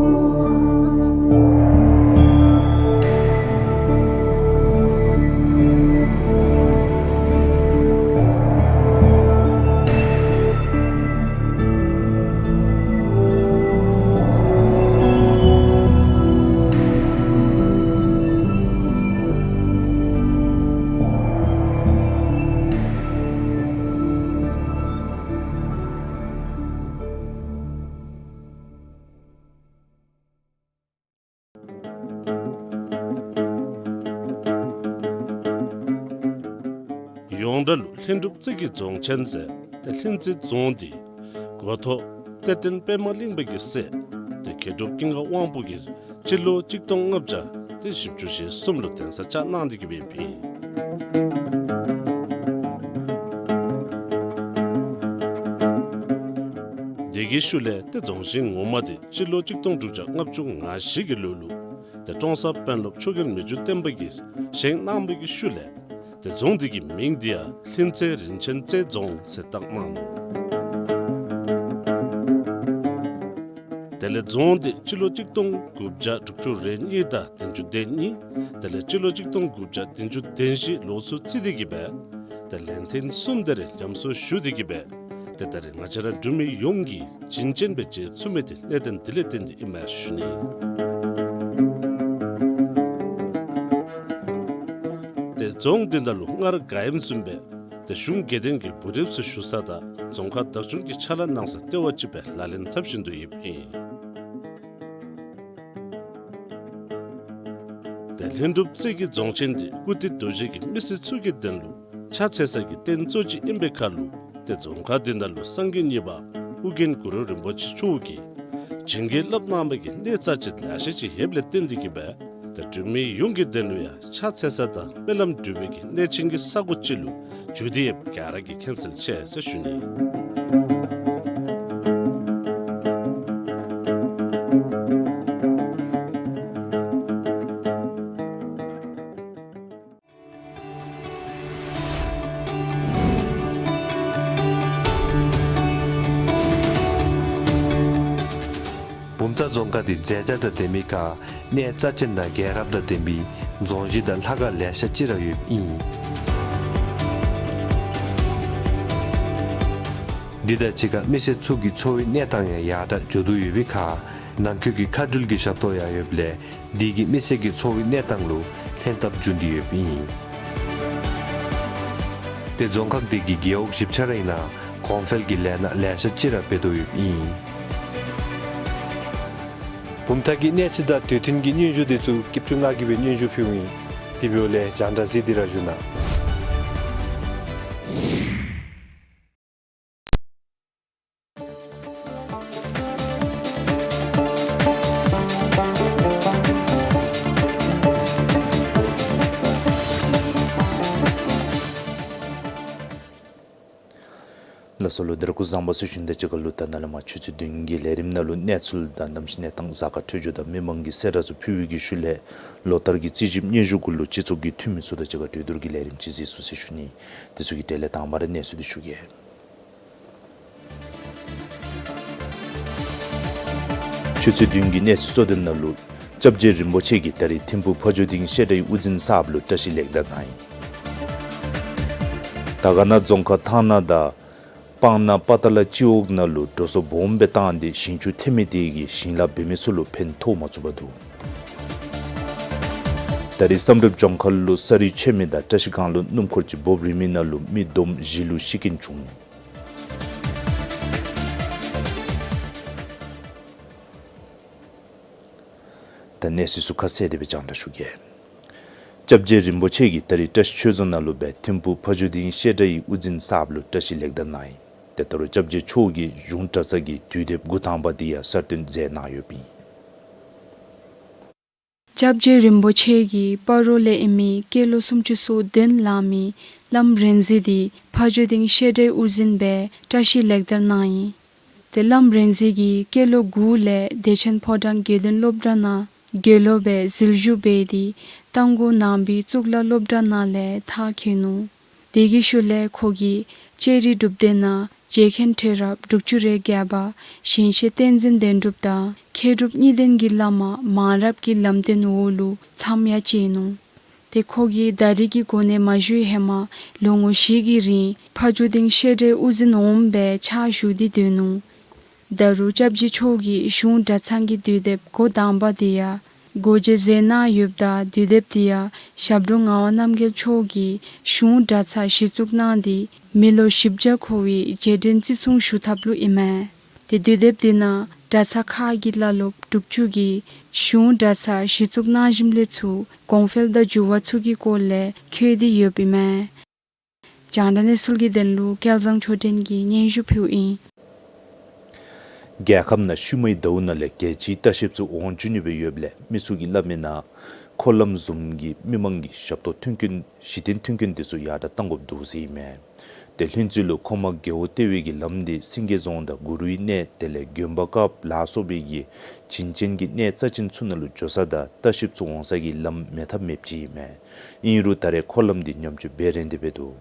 ཡོངས་གྲགས་ལུ་ལྷུན་གྲུབ་རྩེ་གི་རྫོང་ཆེན་ཟེར་ཏེ་ལྷུན་རྩེ་རྫོང་འདི་འགོ་ཐོག་གཏེར་སྟོན་པདྨ་གླིང་པ་གི་སྲས་ཏེ་མཁས་གྲུབ་ཀུན་དགའ་དབང་པོ་གིས་སྤྱི་ལོ་གཅིག་སྟོང་ལྔ་བརྒྱ་ཏེ་བཞི་བཅུ་ཞེ་གསུམ་ལུ་གདན་ས་བཅགས་གནང་སྟེ་གི་སྦེ་ཨིན། དེ་གི་ཤུལ་ལས་ཏེ་རྫོང་ཆེན་ངོ་མ་འདི་སྤྱི་ལོ་གཅིག་སྟོང་དྲུག་བརྒྱ་ལྔ་བཅུ་ང་བཞི་གི་ལོ་ལུ་ཏེ་ཀྲོང་གསར་དཔོན་སློབ་ཆོས་རྒྱལ་མི་འགྱུར་བརྟན་པ་གིས་བཞེངས་གནང་བའི་གི་ཤུལ་ལས་ཏེ་རྫོང་འདི་གི་མིང་འདི་ཡང་ལྷུན་རྩེ་རིན་ཆེན་རྩེ་རྫོང་ཟེར་བཏགས་གནང་ནུག། དེ་ལས་རྫོང་འདི་སྤྱི་ལོ་གཅིག་སྟོང་དགུ་བརྒྱ་དྲུག་ཅུ་རེ་གཉིས་དང་བདུན་ཅུ་དོན་གཉིས། དེ་ལས་སྤྱི་ལོ་གཅིག་སྟོང་དགུ་བརྒྱ་བདུན་ཅུ་དོན་བཞི་ལོ་ཚུ་རྩིས་ཏེ་གི་སྦེ་ཏེ་ལན་ཐེངས་གསུམ་དེ་རེ་ཉམས་གསོ་ཞུ་སྟེ་གི་སྦེ་ཏེ་ད་རེས་ང་བཅས་ར་འབྲུག་མི་ཡོངས་ཀྱིས་བྱིན་ཅན་སྦེ་མཇལ་ཚུགས་མི་འདི་གནད་དོན་འདི་ལས་བརྟེན་ཏེ་ཨིན་མས་ཞུ་ནི། ཏེ་རྫོང་འདི་ནང་ལུ་སྔར་ག་ཨིནམ་བཟུམ་སྦེ་ཏེ་གཞུང་དགེ་འདུན་གྱི་བུ་རབས་ཚུ་བཞུགས་ས་དང་རྫོང་ཁག་བདག་སྐྱོང་གི་ཕྱག་ལཱ་གནང་ས་ལྟེ་བ་ཅིག་སྦེ་ལག་ལེན་འཐབ་བཞིན་དུ་ཡོདཔ་ཨིན། ཏེ་ལྷུན་གྲུབ་རྩེ་གི་རྫོང་ཆེན་འདི་ཀུར་སྟོད་རྡོ་རྗེ་གི་མི་སེར་ཚུ་གི་དོན་ལུ་ཕྱག་འཚལ་ས་གི་རྟེན་གཙོ་ཅིག་ཨིན་པའི་ཁར་ལུ་ཏེ་རྫོང་ཁག་འདི་ནང་ལུ་སངས་རྒྱས་གཉིས་པ་ཨོ་རྒྱན་གུ་རུ་རིན་པོ་ཆེ་མཆོག་གིས་བྱིན་གྱིས་བརླབས་གནང་བའི་གི་གནས་རྩ་ཆེ་ལེ་ཤ་ཅིག་ཡོདཔ་ལས་བརྟེན་ཏེ་གི་སྦེ་ཏེ་འབྲུག་མི་ཡོངས་ཀྱི་དོན་ལུ་ཡང་ཕྱག་འཚལ་ས་དང་སྨོན་ལམ་འབུལ་བའི་གི་གནས་ཆེན་གྱི་ས་གོ་ཅིག་ལུ་གྱུར་ཏེ་ཡོདཔ་ག་ར་གིས་མཁྱེན་གསལ་ཆེ་ཟེར་ཞུ་ནི། བུམ་ཐང་རྫོང་ཁག་འདི་མཛེས་ཆ་དང་ལྡན་མི་ཁར་གནས་རྩ་ཆེན་དང་རྒྱལ་རབས་དང་ལྡན་པའི་རྫོང་གཞི་དང་ལྷ་ཁང་ལེ་ཤ་ཅིག་ར་ཡོདཔ་ཨིན། འདི་དང་གཅིག་ཁར་མི་སེར་ཚུ་གི་འཚོ་བའི་གནས་སྟངས་ཡང་ཡར་དྲག་འགྱོ་དོ་ཡོད་པའི་ཁར་ནང་འཁོད་ཀྱི་མཁའ་འགྲུལ་གྱི་ཞབས་ཏོག་ཡང་ཡོདཔ་ལས་འདི་གིས་མི་སེར་གྱི་འཚོ་བའི་གནས་སྟངས་ལུ་ལྷན་ཐབས་འབྱུང་སྟེ་ཡོདཔ་ཨིན། ཏེ་རྫོང་ཁག་འདི་གི་རྒེད་འོག་བཞི་ཆ་ར་ཨིན་ན་གོང་འཕེལ་གྱི་ལས་སྣ་ལེ་ཤ་ཅིག་ར་འབད་དོ་ཡོདཔ་ཨིན། བུམ་ཐང་གི་གནས་ཚུལ་དང་དུས་མཐུན་གྱི་སྙན་ཞུ་འདི་ཚུ་སྐྱིད་ཆུ་ལགས་ཀྱིས་སྦེ་སྙན་ཞུ་ཕུལཝ་ཨིན། དེ་འབདཝ་ལས་རྒྱང་བསྒྲགས་གཟིགས་ཏེ་ར་བཞུགས་གནང་། ལགས་སོ་ལོ། འདི་ར་སྐུ་གཟུགས་བཟང་པོ་ཟེར་ཞུ་ནི་དང་གཅིག་ཁར་ལུ་ད་ནཱ་ལས་མར་ཆུ་ཚོད་བདུན་གྱི་ལས་རིམ་ནང་ལུ་གནས་ཚུལ་དང་གནམ་གཤིས་གནས་སྟངས་གཟའ་སྐར་འཕྲོད་སྦྱོར་དང་མི་མང་གི་གསལ་བསྒྲགས་ཚུ་ཕུལ་བའི་གི་ཤུལ་ལས་ལོ་ལྟར་གྱི་རྩིས་ཞིབ་སྙན་ཞུ་གུ་ལུ་སྤྱི་ཚོགས་ཀྱི་འཐུས་མི་ཚུ་དང་གཅིག་ཁར་གྲོས་བསྡུར་གྱི་ལས་རིམ་ཅིག་གཟིགས་ཚུགས་ཟེར་ཞུ་ནི། དེ་ཚུ་གི་གྲས་ལས་དང་པ་ར་གནས་ཚུལ་འདི་ཞུ་གེ། ཆུ་ཚོད་བདུན་གྱི་གནས་ཚུལ་གཙོ་དོན་ནང་ལུ་སྐྱབས་རྗེ་རིན་པོ་ཆེ་གིས་ད་རིས་ཐིམ་ཕུག་ཕ་ཇོ་སྡིངས་བཤད་གྲྭའི་དབུ་འཛིན་གསརཔ་ལུ་བཀྲ་ཤིས་ལེགས་དར་གནང་ཡི། དར་དཀར་ན་རྫོང་ཁག་ཐང་ན་དང་སྤང་ན་པ་ཏ་ལ་སྤྱི་འོག་ནང་ལུ་འགྲོ་སོང་སྦོམ་སྦེ་བཏང་སྟེ་ཞིང་ཆུ་ཐོན་མི་དེ་གིས་ཞིང་ལཱ་འབད་མི་ཚུ་ལུ་ཕན་ཐོགས་མ་ཚུགས་པར་འདུག། ད་རིས་བསམ་གྲུབ་ལྗོངས་མཁར་ལུ་ས་རུད་ཆད་མི་དང་བཀྲ་ཤིས་སྒང་ལུ་སྣུམ་འཁོར་ཅིག་འབོབ་རིལ་མི་ནང་ལུ་མི་བསྡོམས་བཞི་ལུ་ཤི་རྐྱེན་བྱུང་ནུག། ད་གནས་ཚུལ་ཚུ་ཁ་གསལ་དེ་སྦེ་རྒྱང་བསྒྲགས་ཞུ་གེ། སྐྱབས་རྗེ་རིན་པོ་ཆེ་གིས་ད་རིས་བཀྲ་ཤིས་ཆོས་རྫོང་ནང་ལུ་སྦེ་ཐིམ་ཕུག་ཕ་ཇོ་སྡིངས་བཤད་གྲྭའི་དབུ་འཛིན་གསརཔ་ལུ་བཀྲ་ཤིས་ལེགས་དར་གནང་ཡི། ཏེ་ད་རུང་སྐྱབས་རྗེ་མཆོག་གིས་གཞུང་གྲྭ་ཚང་གི་དུས་དེབ་འགོ་དང་པ་དེ་ཡང་གསར་བཏོན་མཛད་གནང་ཡོདཔ་ཨིན། སྐྱབས་རྗེ་རིན་པོ་ཆེ་གིས་སྤ་རོ་ལས་ཨིན་མི་སྐྱེས་ལོ་སུམ་ཅུ་སོ་བདུན་ལང་མི་བླམ་རིག་འཛིན་འདི་ཕ་ཇོ་སྡིངས་བཤད་གྲྭའི་དབུ་འཛིན་སྦེ་བཀྲ་ཤིས་ལེགས་དར་གནང་ཡི། ཏེ་བླམ་རིག་འཛིན་གྱིས་སྐྱེས་ལོ་དགུ་ལས་བདེ་ཆེན་ཕོ་བྲང་དགེ་འདུན་སློབ་གྲྭ་ནང་དགེ་སློབ་སྦེ་ཟིལ་ཞུགས་འབད་དེ་རྟ་མགོ་ནང་པའི་གཙུག་ལག་སློབ་གྲྭ་ནང་ལས་མཐར་འཁྱོལ་ནུག། དེ་གི་ཤུལ་ལས་ཁོ་གིས་ལྕགས་རི་སྒྲུབ་སྡེ་ནང་རྗེ་མཁན་ཁྲི་རབས་དྲུག་ཅུ་རེ་བརྒྱད་པ་ཞིང་གཤེགས་བསྟན་འཛིན་བདེན་གྲུབ་དང་མཁས་གྲུབ་གཉིས་ལྡན་གྱི་བླ་མ་མང་རབས་ཀྱི་ལམ་སྟོན་འོག་ལུ་མཚམས་ཡང་བཅད་ནུག། ཏེ་ཁོ་གིས་ད་རིས་ཀྱི་གོ་གནས་མ་ཞུ་བའི་ཧེ་མ་ལོ་ངོ་བཞི་གི་རིང་ཕ་ཇོ་སྡིངས་བཤད་གྲྭའི་དབུ་འཛིན་འོགམ་སྦེ་ཕྱག་ཞུ་སྟེ་སྡོད་ནུག། ད་རུང་སྐྱབས་རྗེ་མཆོག་གིས་གཞུང་གྲྭ་ཚང་གི་དུས་དེབ་འགོ་དང་པ་དེ་ཡང་སྒོ་འབྱེད་མཛད་གནང་ཡོདཔ་ད་དུས་དེབ་དེ་ཡང་ཞབས་དྲུང་ངག་དབང་རྣམ་རྒྱལ་མཆོག་གིས་གཞུང་གྲྭ་ཚང་གཞི་བཙུགས་གནང་སྟེ་མི་ལོ་བཞི་བརྒྱ་འཁོར་བའི་རྗེས་དྲན་བརྩི་སྲུང་ཞུ་ཐབས་ལུ་ཨིན་མས། ཏེ་དུས་དེབ་དེ་ནང་གྲྭ་ཚང་ཁག་གི་བླ་སློབ་དྲུག་ཅུ་གིས་གཞུང་གྲྭ་ཚང་གཞི་བཙུགས་གནང་ཞིནམ་ལས་ཚུར་གོང་འཕེལ་དང་འགྱུར་བ་ཚུ་གི་སྐོར་ལས་འཁོད་དེ་ཡོདཔ་ཨིན་མས། རྒྱང་བསྒྲགས་གནས་ཚུལ་གྱི་དོན་ལུ་སྐལ་བཟང་ཆོས་སྒྲོན་གྱིས་སྙན་ཞུ་ཕུལཝ་ཨིན། རྒྱལ་ཁབ་ནང་ཤུལ་མའི་ཟླཝ་ནང་ལས་རྒྱལ་སྤྱིའི་ལྟ་བཤལཔ་ཚུ་འོང་བཅུག་ནི་སྦེ་ཡོདཔ་ལས་མི་ཚུ་གིས་སླབ་མི་ནང་འཁོར་ལམ་བཟུམ་གྱིས་མི་མང་གི་ཞབས་ཏོག་མཐུན་རྐྱེན་གཞི་རྟེན་མཐུན་རྐྱེན་དེ་ཚུ་ཡར་དྲག་གཏང་དགོཔ་འདུག་ཟེར་ཨིན་མས། ཏེ་ལྷུན་རྩེ་ལུ་མཁོ་མ་རྒེད་འོག་ལྟེ་བའི་གི་ལམ་འདི་སེང་གེ་རྫོང་དང་གུ་རུའི་གནས་དེ་ལས་དགོན་པ་ཀརཔ་ལ་སོགས་པའི་གི་བྱིན་ཅན་གྱི་གནས་རྩ་ཅན་ཚུ་ནང་ལུ་འགྱོ་ས་དང་ལྟ་བཤལཔ་ཚུ་འོང་ས་གི་ལམ་མེད་ཐབས་མེདཔ་ཅིག་ཨིན་མས། ཨིན་རུང་ད་རེས་འཁོར་ལམ་འདི་ཉམས་བཅོས་འབད་རན་ཏེ་འབད་དོ།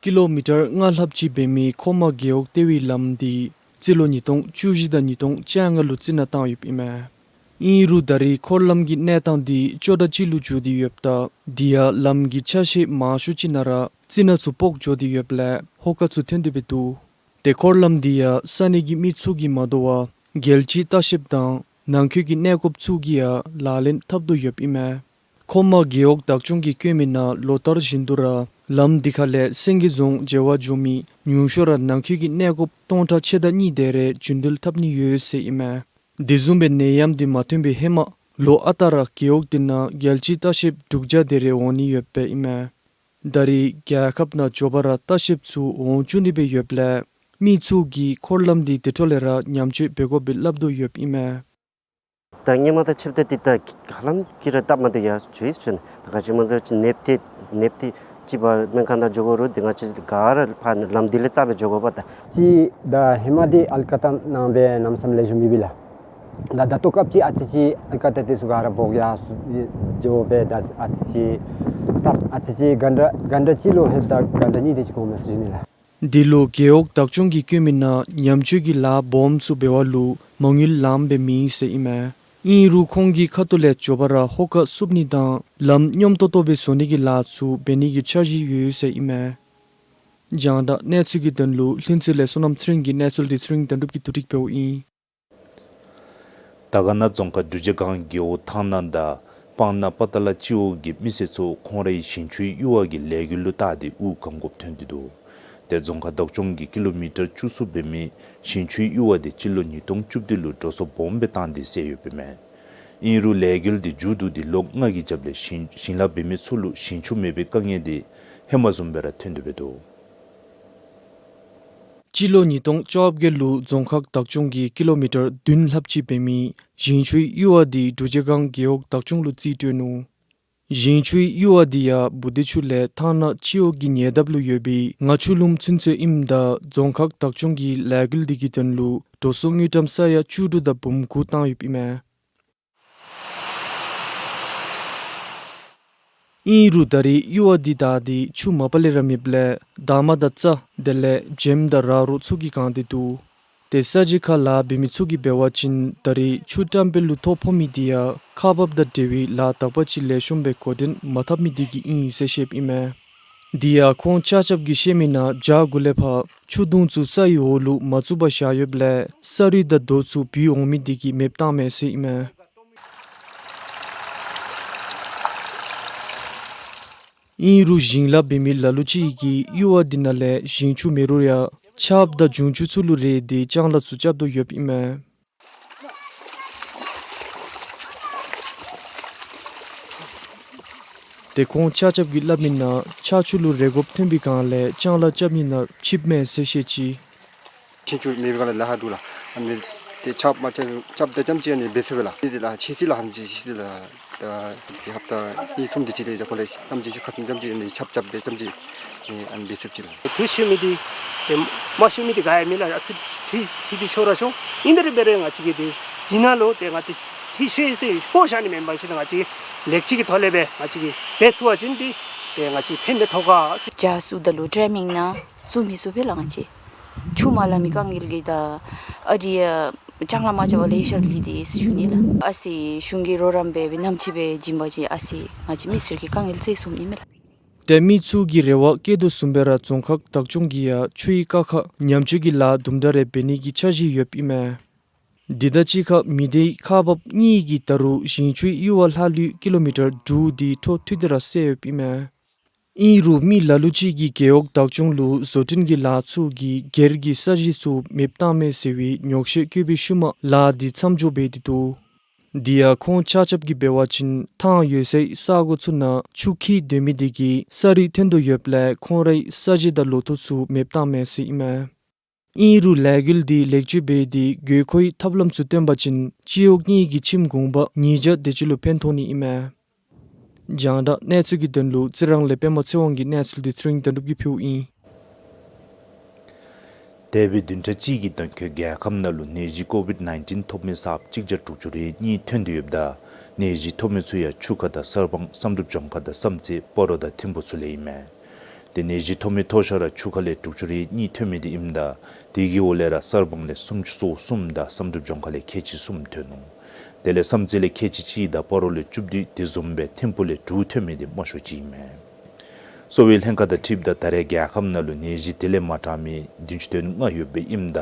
ཀི་ལོ་མི་ཊར་ལྔ་ལྷགཔ་ཅིག་འབད་མི་མཁོ་མ་རྒེད་འོག་ལྟེ་བའི་ལམ་འདི་རྩིས་ལོ་ཉིས་སྟོང་བཅུ་བཞི་དང་ཉིས་སྟོང་བཅོ་ལྔ་ལུ་རྩི་ནག་བཏང་ཡོདཔ་ཨིན་མས། ཨིན་རུང་ད་རེས་འཁོར་ལམ་གྱི་གནས་སྟངས་འདི་སྐྱོ་དྲགས་ཅིག་ལུ་འགྱུར་ཏེ་ཡོདཔ་ད་དེ་ཡང་ལམ་གྱི་ཆ་ཤས་མང་ཤོས་ཅིག་ནང་ར་རྩི་ནག་ཚུ་ཕོག་འགྱོ་སྟེ་ཡོདཔ་ལས་ཧོ་ཁ་ཚུ་ཐོན་ཏེ་འབད་དོ། ཏེ་འཁོར་ལམ་འདི་ཡང་ས་གནས་ཀྱི་མི་ཚུ་གིས་མ་དོ་བར་རྒྱལ་སྤྱིའི་ལྟ་བཤལཔ་དང་ནང་འཁོད་ཀྱི་གནས་སྐོརཔ་ཚུ་གིས་ཡང་ལག་ལེན་འཐབ་དོ་ཡོདཔ་ཨིན་མས། མཁོ་མ་རྒེད་འོག་བདག་སྐྱོང་གིས་བཀོད་མི་ནང་ལོ་ལྟར་བཞིན་དུ་ར་ལམ་འདི་ཁ་ལས་སེང་གེ་རྫོང་མཇལ་བར་འགྱོ་མི་ཉུང་ཤོས་ར་ནང་འཁོད་ཀྱི་གནས་སྐོརཔ་སྟོང་ཕྲག་ཕྱེད་དང་གཉིས་དེ་རེ་རྒྱུན་འགྲུལ་འཐབ་ནི་ཡོད་ཟེར་ཨིན་མས། དེ་བཟུམ་སྦེ་ནད་ཡམས་འདི་མ་ཐོན་པའི་ཧེ་མ་ལོ་ཨ་རྟག་ར་རྒེད་འོག་འདི་ནང་རྒྱལ་སྤྱིའི་ལྟ་བཤལཔ་དྲུག་བརྒྱ་དེ་རེ་འོང་ནི་ཡོདཔ་ཨིན་མས། ད་རེས་རྒྱལ་ཁབ་ནང་མགྱོགས་པ་ར་ལྟ་བཤལཔ་ཚུ་འོང་བཅུག་ནི་སྦེ་ཡོདཔ་ལས་མི་ཚུ་གིས་འཁོར་ལམ་འདི་དེ་འཕྲོ་ལས་ར་ཉམས་བཅོས་འབད་དགོཔ་སྦེ་སླབ་དོ་ཡོདཔ་ཨིན་མས། ད་སྔོན་མ་དང་ཕྱདཔ་ད་འདི་ད་ཧ་ལམ་གྱིས་ར་སྟབས་མ་བདེ་ཡར་འགྱོ་ཡི་ཟེར་ཞུ་ནི། ད་ག་ཅི་སྨོ་ཟེར་བ་ཅིན་ནདཔ་འདི་ནདཔ་འདི་ཅིག་འབད་སྨན་ཁང་ནང་འགྱོ་དགོ་རུང་འདི་ང་བཅས་ག་ར་ཕར་ལམ་འདི་ལས་རྩ་སྦེ་འགྱོ་དགོ་པས། ད་ཅིག་ད་ཧེ་མ་འདི་ཨལ་ཀ་ཏ་ནང་སྦེ་གནམ་མེད་ས་མེད་ལེགས་ཤོམ་ཨིན་པས་ལགས། ད་ད་ལྟོ་སྐབས་ཅིག་ཨ་ཙི་ཅིག་ཨལ་ཀ་ཏ་དེ་ཚུ་ག་ར་སྦོག་ཡར་སོང་འགྱོ་སྦེ་ད་ཨ་ཙི་ཅིག་སྟབས་ཨ་ཙི་ཅིག་གྷན་ཊ་གྷན་ཊ་གཅིག་ལུ་ལྷོདཔ་ད་གྷན་ཊ་གཉིས་དེ་ཅིག་འགོར་མས་ཟེར་ཞུ་ནི་ལགས། འདི་ལུ་རྒེད་འོག་བདག་སྐྱོང་གིས་བཀོད་མི་ནང་ཉམས་བཅོས་ཀྱི་ལཱ་སྦོམ་ཚུ་འབད་བ་ལུ་མ་དངུལ་ལངམ་སྦེ་མེད་ཟེར་ཨིན་མས། ཨིན་རུང་ཁོང་གི་ཁ་ཐུག་ལས་མགྱོགས་པ་ར་ཧོ་ཁ་བསུབ་ནི་དང་ལམ་སྙོམས་ཏོག་ཏོ་སྦེ་བཟོ་ནི་གི་ལཱ་ཚུ་འབད་ནི་གི་འཆར་གཞི་ཡོད་ཟེར་ཨིན་མས། རྒྱང་བསྒྲགས་གནས་ཚུལ་གྱི་དོན་ལུ་ལྷུན་རྩེ་ལས་བསོད་ནམས་ཚེ་རིང་གི་གནས་ཚུལ་འདི་ཚེ་རིང་དོན་གྲུབ་ཀྱིས་བསྡུ་སྒྲིག་འབདཝ་ཨིན། དར་དཀར་ན་རྫོང་ཁག་འབྲུག་རྗེ་སྒང་རྒེད་འོག་ཐང་ན་དང་སྤང་ན་པ་ཏ་ལ་སྤྱི་འོག་གི་མི་སེར་ཚུ་ཁོང་རའི་ཞིང་ཆུའི་གཡུར་བ་གི་ལས་འགུལ་ལུ་བལྟ་སྟེ་དབུགས་གང་དགོཔ་ཐོན་ཏེ་འདུག། ཏེ་རྫོང་ཁག་བདག་སྐྱོང་གིས་ཀི་ལོ་མི་ཊར་བཅུ་གསུམ་འབད་མི་ཞིང་ཆུའི་གཡུར་བ་དེ་སྤྱི་ལོ་ཉིས་སྟོང་བཅུ་བདུན་ལུ་འགྲོ་སོང་སྦོམ་སྦེ་བཏང་སྟེ་བསལ་ཡོདཔ་ཨིན་མས། ཨིན་རུང་ལས་འགུལ་དེ་མཇུག་བསྡུ་སྟེ་ལོ་ལྔ་གི་རྒྱབ་ལས་ཞིང་ཞིང་ལཱ་འབད་མི་ཚུ་ལུ་ཞིང་ཆུ་མེད་པའི་དཀའ་ངལ་དེ་ཧེ་མ་བཟུམ་སྦེ་ར་ཐོན་ཏེ་འབད་དོ། སྤྱི་ལོ་ཉིས་སྟོང་བཅོ་བརྒྱད་ལུ་རྫོང་ཁག་བདག་སྐྱོང་གིས་ཀི་ལོ་མི་ཊར་བདུན་ལྷགཔ་ཅིག་འབད་མི་ཞིང་ཆུའི་གཡུར་བ་དེ་འབྲུག་རྗེ་སྒང་རྒེད་འོག་བདག་སྐྱོང་ལུ་རྩིས་སྤྲོད་ནུག། ཞིང་ཆུའི་གཡུར་བ་དེ་ཡང་བུ་དྷི་ཆུ་ལས་ཐང་ན་སྤྱི་འོག་གི་ཉེ་འདབས་ལུ་ཡོད་པའི་ང་ཆུ་ལུང་ཚུན་ཚོད་ཨིནམ་ད་རྫོང་ཁག་བདག་སྐྱོང་གིས་ལས་འགུལ་དེ་གི་དོན་ལུ་འགྲོ་སོང་དངུལ་ཀྲམ་ས་ཡ་བཅུ་དྲུག་དང་འབུམ་དགུ་བཏང་ཡོདཔ་ཨིན་མས། ཨིན་རུང་ད་རེས་གཡུར་བ་འདི་དག་སྟེ་ཆུ་མ་པ་ལས་ར་མེདཔ་ལས་འདབ་མ་དང་རྩྭ་དེ་ལས་བྱེམ་དང་ར་རོ་ཚུ་གིས་གང་སྟེ་འདུག། ཏེ་ས་གཞི་ཁར་ལཱ་འབད་མི་ཚུ་གིས་འབད་བ་ཅིན་ད་རེས་ཆུ་བཀྲམ་སྦེ་ལུ་ཐོ་ཕོག་མི་དེ་ཡང་ཁག་འབགཔ་དང་འབྲེལ་བའི་ལཱ་དག་པ་ཅིག་ལེགས་ཤོམ་སྦེ་འགོ་འདྲེན་མ་འཐབ་མི་དེ་གིས་ཨིན་ཟེར་བཤདཔ་ཨིན་མས། དེ་ཡང་ཁོང་ཆ་ཁྱབ་ཀྱིས་བཤད་མི་ནང་བྱཱར་གུ་ལས་ཕར་ཆུ་དུང་ཚུ་ས་ཡི་འོག་ལུ་མ་བཙུགས་པར་བཞག་ཡོདཔ་ལས་ས་རུད་དང་རྡོ་ཚུ་བུད་འོང་མི་དེ་གིས་མེདཔ་བཏངམ་མས་ཟེར་ཨིན་མས། ཨིན་རུང་ཞིང་ལཱ་འབད་མི་ལ་ལུ་ཅིག་གིས་གཡུར་བ་འདི་ནང་ལས་ཞིང་ཆུ་མེད་རུང་ཡང་ཆརཔ་དང་འབྱུང་ཆུ་ཚུ་ལུ་རེག་སྟེ་ལྕང་ལཱ་ཚུ་རྐྱབ་དོ་ཡོདཔ་ཨིན་མས། ཏེ་ཁོང་ཆ་ཁྱབ་ཀྱིས་སླབ་མི་ནང་ཆར་ཆུ་ལུ་རེ་དགོཔ་ཐོན་པའི་སྒང་ལས་ལྕང་ལཱ་རྐྱབ་ནི་ནང་ཕྱིསཔ་མས་ཟེར་བཤད་ཅི། ཆར་ཆུ་མེད་པའི་སྒང་ལས་ལཱ་ཁག་འདུག་ལགས། ཨ་ནི་ཏེ་ཆརཔ་མ་རྐྱབ་རྐྱབ་ད་རྐྱངམ་ཅིག་ཨ་ནི་འབད་ཚུགས་པས་ལགས། ཨ་ནི་ཏེ་ལགས་ཕྱིས་སོ་ལགས། ཨ་ནི་ཅིག་ཕྱིས་སོ་ལགས། ད་ཧབ་ཏ་གཉིས་གསུམ་དེ་ཅིག་ལས་ཁོ་ལས་རྐྱངམ་ཅིག་ཁ་ཙ་རྐྱངམ་ཅིག་ཨ་ནི་ཆརཔ་རྐྱབ་སྦེ་རྐྱངམ་ཅིག་ཨ་ནི་འབད་ཚུགས་ཅི་ལགས། དུས་ཆེན་མི་འདི་ཏེ་མ་ཤོར་མི་འདི་ག་ཡང་མེད་ལགས། ཨ་ཙི་ཏེ་ཏེ་ཏེ་ཤོར་ར་ཤོར། ཨིན་ཏེ་ར་འབད་རུང་ང་བཅས་ཀྱིས་འདི་འདི་ནང་ལུ་ཏེ་ང་བཅས་ཏེ་ཤོར་ཡི་ཟེར་ཧོ་བཞག་ནི་མེན་པར་ཞིནམ་ལས་ང་བཅས་ལེགས་བཅོས་ཀྱི་ཐོག་ལས་སྦེ་ང་བཅས་ཀྱིས་འབད་ཚུགས་པ་ཅིན་འདི་ཏེ་ང་བཅས་ཕན་མི་ཐོགས་ག་ཟེར། ཇ་བཙུགས་ད་ལུ་ཊའི་མིང་ནང་བཙུགས་མི་ཚུགས་པས་ལགས། ང་བཅས་ཆུ་མ་ལང་མི་དཀའ་ངལ་གྱིས་ད་ཨ་རི་ཡ་ལྕང་ལཱ་མ་རྐྱབ་པར་ལེ་ཤ་ར་ལུས་ཏེ་ཟེར་ཞུ་ནི་ལགས། ཨ་ཙི་གཞུང་གིས་རོགས་རམ་འབད་སྦེ་ནམ་ཅིག་སྦེ་བྱིན་པ་ཅིན་ཨ་ཙི་ང་བཅས་མི་སེར་གྱི་དཀའ་ངལ་སེལ་ཚུགས་ནི་མས་ལགས། ཏེ་མི་ཚུ་གི་རེ་བ་བསྐྱེད་དོ་བཟུམ་སྦེ་ར་རྫོང་ཁག་བདག་སྐྱོང་གིས་ཡང་ཆུའི་དཀའ་ཁག་ཉམས་བཅོས་ཀྱི་ལཱ་དུམ་གྲ་རེ་འབད་ནི་གི་འཆར་གཞི་ཡོདཔ་ཨིན་མས། དེ་དང་གཅིག་ཁར་མི་སྡེ་ཁག་འབགཔ་གཉིས་ཀྱིས་ད་རུང་ཞིང་ཆུའི་གཡུར་བ་ལྷག་ལུས་ཀི་ལོ་མི་ཊར་དྲུག་དེ་འཕྲོ་མཐུད་དེ་ར་སེལ་ཡོདཔ་ཨིན་མས། ཨིན་རུང་མི་ལ་ལུ་ཅིག་གིས་རྒེད་འོག་བདག་སྐྱོང་ལུ་བཟོ་སྐྲུན་གྱི་ལཱ་ཚུ་གིས་སྒེར་གྱི་ས་གཞི་ཚུ་མེདཔ་བཏངམ་མས་ཟེར་བའི་ཉོགས་བཤད་བཀོད་པའི་ཤུལ་མ་ལཱ་འདི་མཚམས་འཇོག་འབད་དེ་འདུག། དེ་ཡང་ཁོང་ཆ་ཁྱབ་ཀྱིས་འབད་བ་ཅིན་ཐང་ཡོད་སའི་ས་གོ་ཚུ་ནང་ཆུ་འཁྱིལ་སྡོད་མི་དེ་གིས་ས་རུད་ཐོན་དོ་ཡོདཔ་ལས་ཁོང་རའི་ས་གཞི་དང་ལོ་ཐོག་ཚུ་མེདཔ་བཏངམ་མས་ཟེར་ཨིན་མས། ཨིན་རུང་ལས་འགུལ་འདི་ལེགས་བཅོས་འབད་དེ་དགོས་མཁོའི་ཐབས་ལམ་ཚུ་བཏོན་པ་ཅིན་སྤྱི་འོག་གཉིས་ཀྱི་ཁྱིམ་གུང་པ་ཉིས་བརྒྱ་དེ་ཅིག་ལུ་ཕན་ཐོགས་ནི་ཨིན་མས། རྒྱང་བསྒྲགས་གནས་ཚུལ་གྱི་དོན་ལུ་རྩི་རང་ལས་པདྨ་ཚེ་དབང་གི་གནས་ཚུལ་འདི་ཚེ་རིང་དོན་གྲུབ་ཀྱིས་ཕུལཝ་ཨིན། འདས་པའི་བདུན་ཕྲག་གཅིག་གི་དོན་འཁྱོལ་རྒྱལ་ཁབ་ནང་ལུ་ནད་གཞི་ཀོ་ཝིཌ་ནའིན་ཊིན་ཐོབ་མི་ས་གཅིག་བརྒྱ་དྲུག་ཅུ་རེ་གཉིས་ཐོན་ཏེ་ཡོདཔ་ད་ནད་གཞི་ཐོབ་མི་ཚུ་ཡང་ཆུ་ཁ་དང་གསར་སྤང་བསམ་གྲུབ་ལྗོངས་མཁར་དང་བསམ་རྩེ་སྤ་རོ་དང་ཐིམ་ཕུ་ཚུ་ལས་ཨིན་མས། ཏེ་ནད་གཞི་ཐོབ་མི་མཐོ་ཤོས་ར་ཆུ་ཁ་ལས་དྲུག་ཅུ་རེ་གཉིས་ཐོན་མི་འདི་ཨིནམ་ད་དེ་གི་འོག་ལས་ར་གསར་སྤང་ལས་སུམ་ཅུ་སོ་གསུམ་དང་བསམ་གྲུབ་ལྗོངས་མཁར་ལས་ཁལ་གཅིག་གསུམ་ཐོན་ནུག། དེ་ལས་བསམ་རྩེ་ལས་ཁལ་གཅིག་གཅིག་དང་སྤ་རོ་ལས་བཅུ་བདུན་དེ་བཟུམ་སྦེ་ཐིམ་ཕུ་ལས་དྲུག་ཐོན་མི་འདི་དམའ་ཤོས་ཅིག་ཨིན་མས། གསོ་བའི་ལྷན་ཁག་དང་འཁྲིལཝ་ད་ད་རེས་རྒྱལ་ཁབ་ནང་ལུ་ནད་གཞི་དེ་ལས་མ་དྲག་མི་བདུན་ཅུ་དོན་ལྔ་ཡོདཔ་ཨིནམ་ད་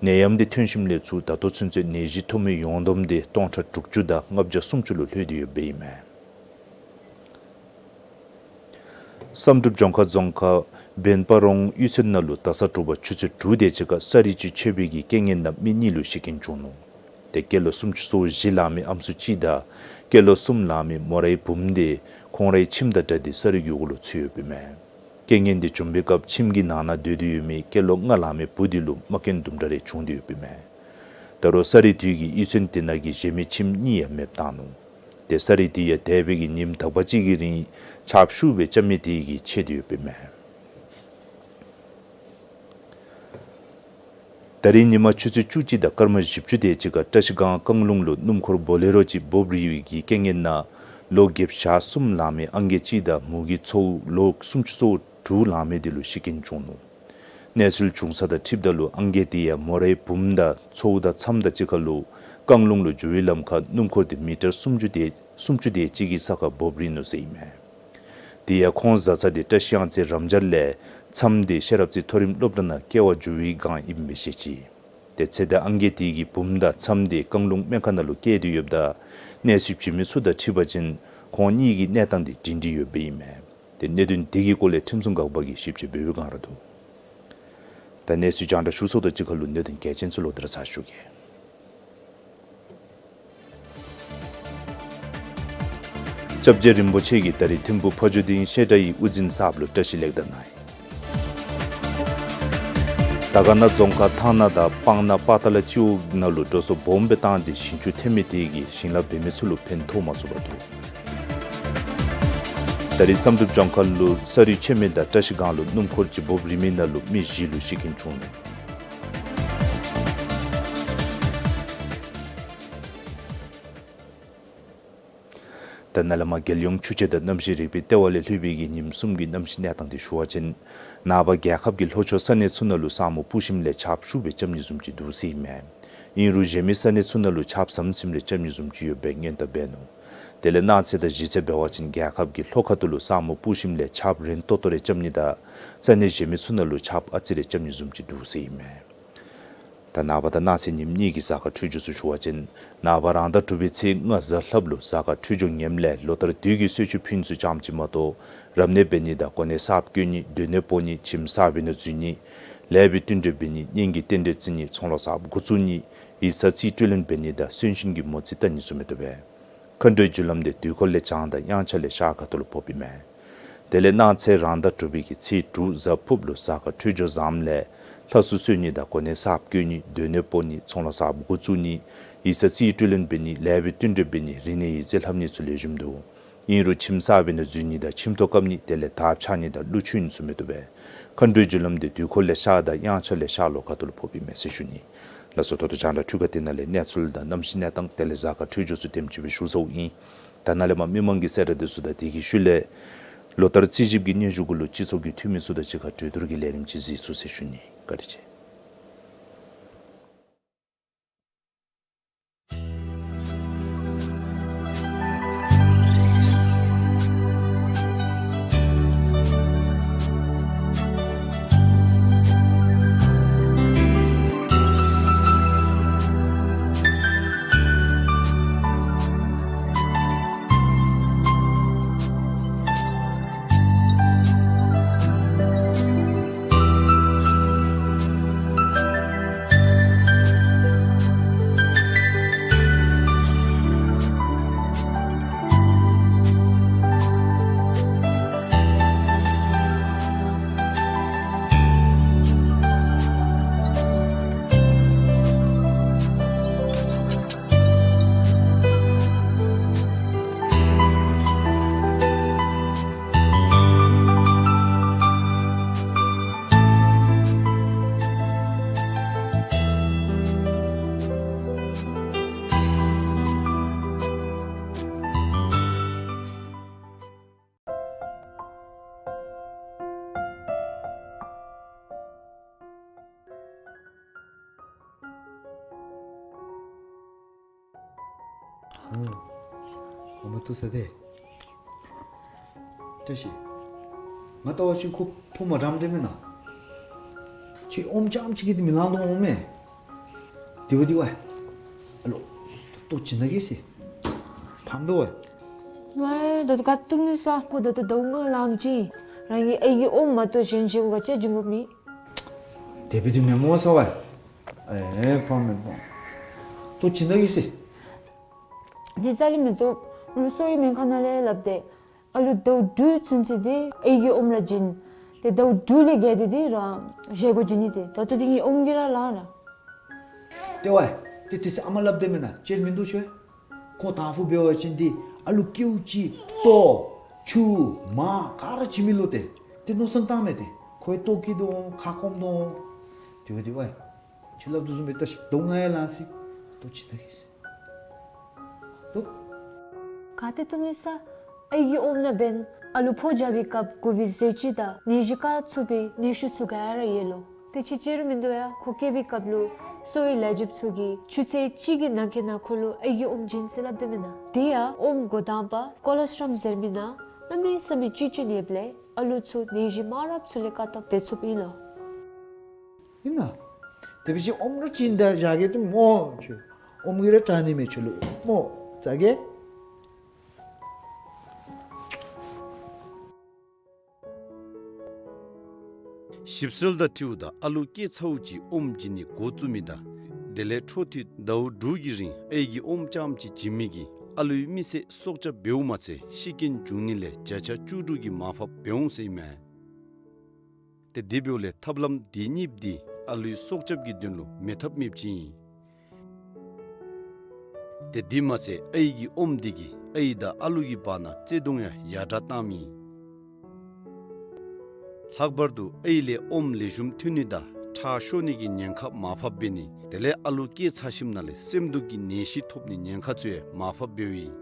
ནད་ཡམས་འདི་ཐོན་ཞིནམ་ལས་ཚུར་ད་ལྟོ་ཚུན་ཚོད་ནད་གཞི་ཐོབ་མི་ཡོངས་བསྡོམས་འདི་སྟོང་ཕྲག་དྲུག་ཅུ་དང་ལྔ་བརྒྱ་སུམ་ཅུ་ལུ་ལྷོད་དེ་ཡོདཔ་ཨིན་མས། བསམ་གྲུབ་ལྗོངས་མཁར་རྫོང་ཁག་བན་སྤ་རོང་གཡུས་ཚན་ནང་ལུ་ད་ས་དྲོ་པ་ཆུ་ཚོད་དྲུག་དེ་ཅིག་ཁར་ས་རུད་ཅིག་ཆད་པའི་གི་རྐྱེན་ངན་ནང་མི་གཉིས་ལུ་ཤི་རྐྱེན་བྱུང་ནུག། ཏེ་སྐྱེས་ལོ་སུམ་ཅུ་སོ་བཞི་ལང་མི་ཨམ་སྲུ་གཅིག་དང་སྐྱེས་ལོ་གསུམ་ལང་མི་མོ་རའི་བུམོ་འདི་ཁོང་རའི་ཁྱིམ་དང་འདྲ་སྟེ་ས་རུད་ཀྱི་འོག་ལུ་ཚུད་ཡོདཔ་ཨིན་མས། རྐྱེན་ངན་འདི་བྱུང་པའི་སྐབས་ཁྱིམ་གྱི་ནང་ན་སྡོད་དེ་ཡོད་མི་སྐྱེས་ལོ་ལྔ་ལང་མི་བུ་འདི་ལུ་རྨ་སྐྱོན་དུམ་གྲ་རེ་བྱུང་སྟེ་ཡོདཔ་ཨིན་མས། ད་རུང་ས་རུད་དེ་གིས་གཡུས་ཚན་དེ་ནང་གི་གཞན་མི་ཁྱིམ་གཉིས་ཡང་མེདཔ་བཏང་ནུག། ཏེ་ས་རུད་དེ་ཡང་འདས་པའི་གི་ཉིནམ་དག་པ་ཅིག་གི་རིང་ཆརཔ་ཤུགས་སྦེ་རྐྱབ་མི་དེ་གིས་ཆད་དེ་ཡོདཔ་ཨིན་མས། ད་རིས་ཉིན་མ་ཆུ་ཚོད་བཅུ་གཅིག་དང་སྐར་མ་བཞི་བཅུ་དེ་ཅིག་ཁར་བཀྲ་ཤིས་སྒང་རྐང་ལུང་ལུ་སྣུམ་འཁོར་བོ་ལེ་རོ་ཅིག་འབོབ་རིལ་བའི་གི་རྐྱེན་ངན་ནང་ལོ་བརྒྱད་ཅུ་གྱ་གསུམ་ལང་མི་ཨང་རྒས་གཅིག་དང་མོ་གི་ཚའོ་ལོ་སུམ་ཅུ་སོ་དྲུག་ལང་མི་དེ་ལུ་ཤི་རྐྱེན་བྱུང་ནུག། གནས་ཚུལ་བྱུང་ས་དང་འཁྲིལཝ་ད་ལུ་ཨང་རྒས་དེ་ཡང་མོ་རའི་བུམོ་དང་ཚའོ་དང་མཚམས་དང་གཅིག་ཁར་ལུ་རྐང་ལུང་ལུ་འགྱོ་བའི་ལམ་ཁར་སྣུམ་འཁོར་དེ་མི་ཊར་སུམ་ཅུ་དེ་སུམ་ཅུ་དེ་ཅིག་གི་ས་ཁར་འབོབ་རིལ་ནུག་ཟེར་ཨིན་མས། དེ་ཡང་ཁོང་བཞག་ས་དེ་བཀྲ་ཤིས་གཡང་རྩེ་རམ་ཤང་ལས་མཚམས་དེ་ཤེས་རབ་རྩེ་མཐོ་རིམ་སློབ་གྲྭ་ནང་སྐྱེལ་བར་འགྱོ་བའི་སྒང་ཨིནམ་སྦེ་བཤད་ཅི། དེ་ཚེ་ད་ཨང་རྒས་དེ་གི་བུམོ་དང་མཚམས་དེ་རྐང་ལུང་སྨན་ཁང་ནང་ལུ་བསྐྱལ་ཏེ་ཡོདཔ་ད་གནས་ཚུལ་བྱིན་མི་ཚུ་དང་འཁྲིལ་བ་ཅིན་ཁོང་གཉིས་ཀྱི་གནས་སྟངས་དེ་སྒྲིང་སྒྲི་ཡོདཔ་ཨིན་མས། ཏེ་གནད་དོན་དེ་གི་སྐོར་ལས་ཁྲིམས་སྲུང་འགག་པ་གིས་ཞིབ་དཔྱད་འབད་བའི་སྒང་ར་འདུག། ད་གནས་ཚུལ་རྒྱང་བསྒྲགས་ཞུ་ཚརཝ་དང་གཅིག་ཁར་ལུ་གནད་དོན་གལ་ཆེན་ཚུ་ལོག་སྟེ་ར་ཚར་ཞུ་གེ། སྐྱབས་རྗེ་རིན་པོ་ཆེ་གིས་ད་རིས་ཐིམ་ཕུག་ཕ་ཇོ་སྡིངས་བཤད་གྲྭའི་དབུ་འཛིན་གསརཔ་ལུ་བཀྲ་ཤིས་ལེགས་དར་གནང་ཡི། དར་དཀར་ན་རྫོང་ཁག་ཐང་ན་དང་སྤང་ན་པ་ཏ་ལ་སྤྱི་འོག་ནང་ལུ་འགྲོ་སོང་སྦོམ་སྦེ་བཏང་སྟེ་ཞིང་ཆུ་ཐོན་མི་དེ་གིས་ཞིང་ལཱ་འབད་མི་ཚུ་ལུ་ཕན་ཐོགས་མ་ཚུགས་པར་འདུག། ད་རིས་བསམ་གྲུབ་ལྗོངས་མཁར་ལུ་ས་རུད་ཆད་མི་དང་བཀྲ་ཤིས་སྒང་ལུ་སྣུམ་འཁོར་ཅིག་འབོབ་རིལ་མི་ནང་ལུ་མི་བཞི་ལུ་ཤི་རྐྱེན་བྱུང་ནུག། ད་ནཱ་ལས་མར་རྒྱལ་ཡོངས་ཆུ་དཔྱད་དང་གནམ་གཤིས་རིག་པའི་ལྟེ་བ་ལས་ལྷོད་པའི་གི་ཉིནམ་གསུམ་གྱི་གནམ་གཤིས་གནས་སྟངས་དེ་ཞུ་བ་ཅིན། ནངས་པ་རྒྱལ་ཁབ་ཀྱི་ལྷོ་ཕྱོགས་ས་གནས་ཚུ་ནང་ལུ་ས་སྨུག་སྤུབས་ཞིནམ་ལས་ཆརཔ་ཤུགས་སྦེ་རྐྱབ་ནི་བཟུམ་ཅིག་འདུག་ཟེར་ཨིན་མས། ཨིན་རུང་གཞན་མི་ས་གནས་ཚུ་ནང་ལུ་ཆརཔ་ཟམ་ཟིམ་རེ་རྐྱབ་ནི་བཟུམ་ཅིག་ཡོདཔ་སྦེ་སྔོན་བརྡ་འབད་ནུག། དེ་ལས་གནངས་ཚེ་དང་གཞེས་ཚེ་འབད་བ་ཅིན་རྒྱལ་ཁབ་ཀྱི་ལྷོ་ཁ་ཐུག་ལུ་ས་སྨུག་སྤུབས་ཞིནམ་ལས་ཆརཔ་རན་ཏོག་ཏོ་རེ་རྐྱབ་ནི་དང་ས་གནས་གཞན་མི་ཚུ་ནང་ལུ་ཆརཔ་ཨ་ཙི་རེ་རྐྱབ་ནི་བཟུམ་ཅིག་འདུག་ཟེར་ཨིན་མས། ད་ནངས་པ་དང་གནངས་ཚེ་ཉིནམ་གཉིས་ཀྱི་གཟའ་སྐར་འཕྲོད་སྦྱོར་ཚུ་ཞུ་བ་ཅིན། ནངས་པ་རང་ཟླ་དྲུག་པའི་ཚེས་ལྔ་གཟའ་ལྷགཔ་ལུ་གཟའ་སྐར་འཕྲོད་སྦྱོར་ངནམ་ལས་ལོ་ལྟར་དུས་ཀྱི་གསོལ་མཆོད་ཕུལ་ནི་ཚུ་ཙམ་ཅིག་མ་གཏོགས་རབ་གནས་འབད་ནི་དང་གོ་གནས་གསརཔ་བསྐོ་ནི་སྡོད་གནས་སྤོ་ནི་ཁྱིམ་གསར་པའི་ནང་འཛུལ་ནི་ལེགས་པའི་བསྟུན་གྲོས་འབད་ནི་གཉེན་གྱི་རྟེན་འབྲེལ་བརྩི་ནི་ཚོང་ལཱ་གསརཔ་འགོ་བཙུགས་ནི་ཡིག་ཚང་རྩིས་སྤྲོད་ལེན་འབད་ནི་དང་གསོན་གཤིན་གྱི་མོ་རྩིས་བལྟ་ནི་ཚུ་མི་བཏུབ་པས། མཁའ་འགྲོའི་རྒྱུ་ལམ་དེ་དུས་འཁོར་ལས་བྱང་དང་དབྱངས་འཆར་ལས་ཤར་ཁ་ཐུག་ལུ་ཕོགཔ་ཨིན་མས། དེ་ལས་གནངས་ཚེ་རང་ཟླ་དྲུག་པའི་གི་ཚེས་དྲུག་གཟའ་ཕུརཔ་ལུ་གཟའ་སྐར་འཕྲོད་སྦྱོར་བཟངམ་ལས་ལྷ་སྲུང་གསོལ་ནི་དང་གོ་གནས་གསརཔ་བསྐོ་ནི་སྡོད་གནས་སྤོ་ནི་ཚོང་ལཱ་གསརཔ་འགོ་བཙུགས་ནི་ཡིག་ཚང་རྩིས་སྤྲོད་ལེན་འབད་ནི་ལེགས་པའི་བསྟུན་གྲོས་འབད་ནི་རིག་གནས་ཡིག་རྩིས་ལྷབ་ནི་ཚུ་ལེགས་ཤོམ་འདུག། ཨིན་རུང་ཁྱིམ་གསར་པའི་ནང་འཛུལ་ནི་དང་ཁྱིམ་ཐོག་བཀབ་ནི་དེ་ལས་དར་འཕྱར་ནི་དང་ཀླུ་མཆོད་ནི་ཚུ་མི་བཏུབ་པས། མཁའ་འགྲོའི་རྒྱུ་ལམ་དེ་དུས་འཁོར་ལས་ཤར་དང་དབྱངས་འཆར་ལས་ཤར་ལྷོ་ཁ་ཐུག་ལུ་ཕོགཔ་ཨིན་མས་ཟེར་ཞུ་ནི། ལགས་སོ། ད་ལྟོ་རྒྱང་བསྒྲགས་འཕྲུལ་ཁང་འདི་ནང་ལས་གནས་ཚུལ་དང་གནམ་གཤིས་གནས་སྟངས་དེ་ལས་གཟའ་སྐར་འཕྲོད་སྦྱོར་ཚུ་དེམ་ཅིག་སྦེ་ཞུ་ཚརཝ་ཨིན། ད་ནཱ་ལས་མར་མི་མང་གི་གསལ་བསྒྲགས་འདི་ཚུ་དང་དེ་གི་ཤུལ་ལས་ལོ་ལྟར་རྩིས་ཞིབ་ཀྱི་སྙན་ཞུ་གུ་ལུ་སྤྱི་ཚོགས་ཀྱི་འཐུས་མི་ཚུ་དང་གཅིག་ཁར་གྲོས་བསྡུར་གྱི་ལས་རིམ་ཅིག་གཟིགས་ཚུགས་ཟེར་ཞུ་ནི། བཀའ་དྲིན་ཆེ། ཨོ། ཨོ་མ་ཐུག་ས་དེ། བཀྲ་ཤིས། ང་ལྟ་བ་ཅིན་ཁོ་ཕོ་མ་འགྲངམ་དེ་མེན་ན། ཁྱོད་ཨོམ་རྐྱངམ་ཅིག་གིས་དེ་མི་ལང་དོ་འོང་མས། དེ་བ་དེ་བ། ཨ་ལོ། ལྟོ་བྱིན་ད་གེ་ཟེར། ཕམ་དོ་བ། ཝའི་ད་ལྟོ་ག་བཏུབ་ནི་ས། ཁོ་ད་ལྟོ་ཟླཝ་ལྔ་ལངམ་ཅིག་རང་གིས་ཨའི་གི་ཨོམ་མ་གཏོགས་གཞན་བཞེས་སྒོ་ག་ཅི་བྱིན་དགོཔ་མེད། དེ་སྦེ་དེ་མེན་མོ་ས་བ། ཨེ་ཕམ་མེན་མོ། ལྟོ་བྱིན་ད་གེ་ཟེར། དེ་རྩ་ལས་མི་བཏུབ། ཨ་ལུ་གསོ་བའི་སྨན་ཁང་ནང་ལས་སླབ་སྟེ། ཨ་ལུ་ཟླཝ་དྲུག་ཚུན་ཚོད་དེ་ཨའི་གི་ཨོམ་ར་བྱིན། ཏེ་ཟླཝ་དྲུག་ལས་བརྒལ་ཏེ་དེ་རང་བཞེས་སྒོ་བྱིན་ནི་དེ། ད་ལྟོ་དེ་ངེའི་ཨོམ་གྱིས་ར་ལང་ར། དེ་བ། དེ་དེ་ཚེ་ཨ་མ་སླབ་དེ་མེན་ན་ཅིག་མིན་འདུག་ཤོ། ཁོང་དང་ཕུ་འབད་བ་ཅིན་དེ་ཨ་ལུ་ཀེའུ་ཅིག་ལྟོ་ཆུ་མར་ག་ར་བྱིན་མི་ལོ་དེ། དེ་མནོ་བསམ་བཏང་མས་དེ། ཁོའི་ལྟོ་སྐྱེ་དོ་འོང་ཁ་སྐོམ་དོ་འོང་། དེ་བ་དེ་བ། ཁྱོད་སླབ་དོ་བཟུམ་སྦེ་ལྟ་ཤིག། ཟླཝ་ལྔ་ཡང་ལང་སོ་ཡི། ལྟོ་བྱིན་ད་གེ་ཟེར། ལྟོ། ག་ཏེ་བཏུབ་ནི་ས། ཨའི་གི་ཨོམ་ནང་འབདན་ཨ་ལུ་ཕོ་རྒྱབ་པའི་སྐབས་དགོ་པའི་ཟས་བཅུད་དང་ནད་གཞི་བཀག་ཚུགས་པའི་ནད་ཤུགས་ཚུ་ག་ར་ཡོད་ལོ། དེ་ཅིག་ཅིག་རུང་མིན་འདུག་ཡ། ཁོ་སྐྱེ་བའི་སྐབས་ལུ་གསོ་བའི་ལས་བྱེདཔ་ཚུ་གིས་ཆུ་ཚོད་གཅིག་གི་ནང་འཁོད་ནང་ཁོ་ལུ་ཨའི་གི་ཨོམ་བྱིན་ཟེར་སླབ་དེ་མེན་ན། དེ་ཡང་ཨོམ་འགོ་དང་པ་ཀོ་ལོ་སི་ཊྲོམ་ཟེར་མི་ནང་གནམ་མེད་ས་མེད་བཅུད་ཅིག་ཡོདཔ་ལས་ཨ་ལུ་ཚུ་ནད་གཞི་མང་རབས་ཚུ་ལས་བཀག་ཐབས་འབད་ཚུགསཔ་ཨིན་ལོ། ཨིན་ན། དེ་སྦེ་ཅིག་ཨོམ་ར་བྱིན་ད་བཞག་གེ་ཏེ་མོ་ཁྱོད། ཨོམ་གྱིས་ར་དྲག་ནི་མས་ཁྱོད་ལུ་མོ། ཟ་གེ། ཞིབ་འཚོལ་དང་འཁྲིལཝ་ད་ཨ་ལུ་སྐྱེས་ཚརཝ་ཅིག་ཨོམ་བྱིན་ནི་འགོ་བཙུགས་མི་དང་དེ་ལས་འཕྲོ་མཐུད་ཟླཝ་དྲུག་གི་རིང་ཨའི་གི་ཨོམ་རྐྱངམ་ཅིག་བྱིན་མི་གིས་ཨ་ལུའི་མི་ཚེ་སྲོག་སྐྱབས་འབདཝ་མ་ཚད་ཤི་རྐྱེན་འབྱུང་ནི་ལས་བརྒྱ་ཆ་བཅུ་དྲུག་གི་མར་ཕབ་འབད་འོང་ཟེར་ཨིན་མས། ཏེ་དེ་འབདཝ་ལས་ཐབས་ལམ་དེ་གཉིས་འདི་ཨ་ལུའི་སྲོག་སྐྱབས་ཀྱི་དོན་ལུ་མེད་ཐབས་མེདཔ་ཅིག་ཨིན། ཏེ་དེ་མ་ཚད་ཨའི་གི་ཨོམ་འདི་གིས་ཨའི་དང་ཨ་ལུ་གི་བར་ན་བརྩེ་གདུང་ཡང་ཡར་དྲག་བཏངམ་ཨིན། ལྷག་པར་དུ་ཨའི་ལས་ཨོམ་ལེགས་ཤོམ་ཐོན་ནི་དང་ཁྲག་ཤོར་ནི་གི་ཉེན་ཁ་མར་ཕབ་འབད་ནི་དེ་ལས་ཨ་ལུ་སྐྱེས་ཚར་ཞིནམ་ལས་སེམས་སྡུག་གི་ནད་གཞི་ཐོབ་ནི་ཉེན་ཁ་ཚུ་ཡང་མར་ཕབ་འབདཝ་ཨིན།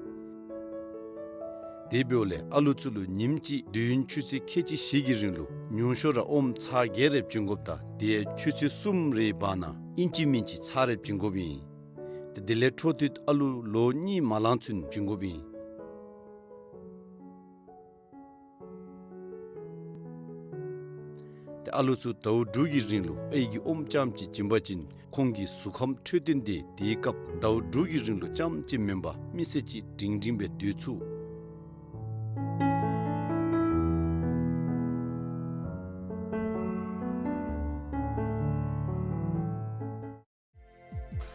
དེ་འབདཝ་ལས་ཨ་ལུ་ཚུ་ལུ་ཉིནམ་གཅིག་དུས་ཡུན་ཆུ་ཚོད་ཁལ་གཅིག་བཞི་གི་རིང་ལུ་ཉུང་ཤོས་ར་ཨོམ་ཚར་བརྒྱད་རེ་བྱིན་དགོཔ་དང་དེ་ཡང་ཆུ་ཚོད་གསུམ་རེའི་བར་ན་ཨིན་ཅི་མིན་ཅི་ཚར་རེ་བྱིན་དགོཔ་ཨིན། ཏེ་དེ་ལས་འཕྲོ་མཐུད་ཨ་ལུ་ལོ་གཉིས་མ་ལང་ཚུན་བྱིན་དགོཔ་ཨིན། ཏེ་ཨ་ལུ་ཚུ་ཟླཝ་དྲུག་གི་རིང་ལུ་ཨའི་གི་ཨོམ་རྐྱངམ་ཅིག་བྱིན་པ་ཅིན་ཁོང་གི་གཟུགས་ཁམས་འཕྲོད་བསྟེན་དེ་དེའི་སྐབས་ཟླཝ་དྲུག་གི་རིང་ལུ་རྐྱངམ་ཅིག་མེན་པར་མི་ཚེ་གཅིག་སྒྲིང་སྒྲིང་སྦེ་སྡོད་ཚུགས།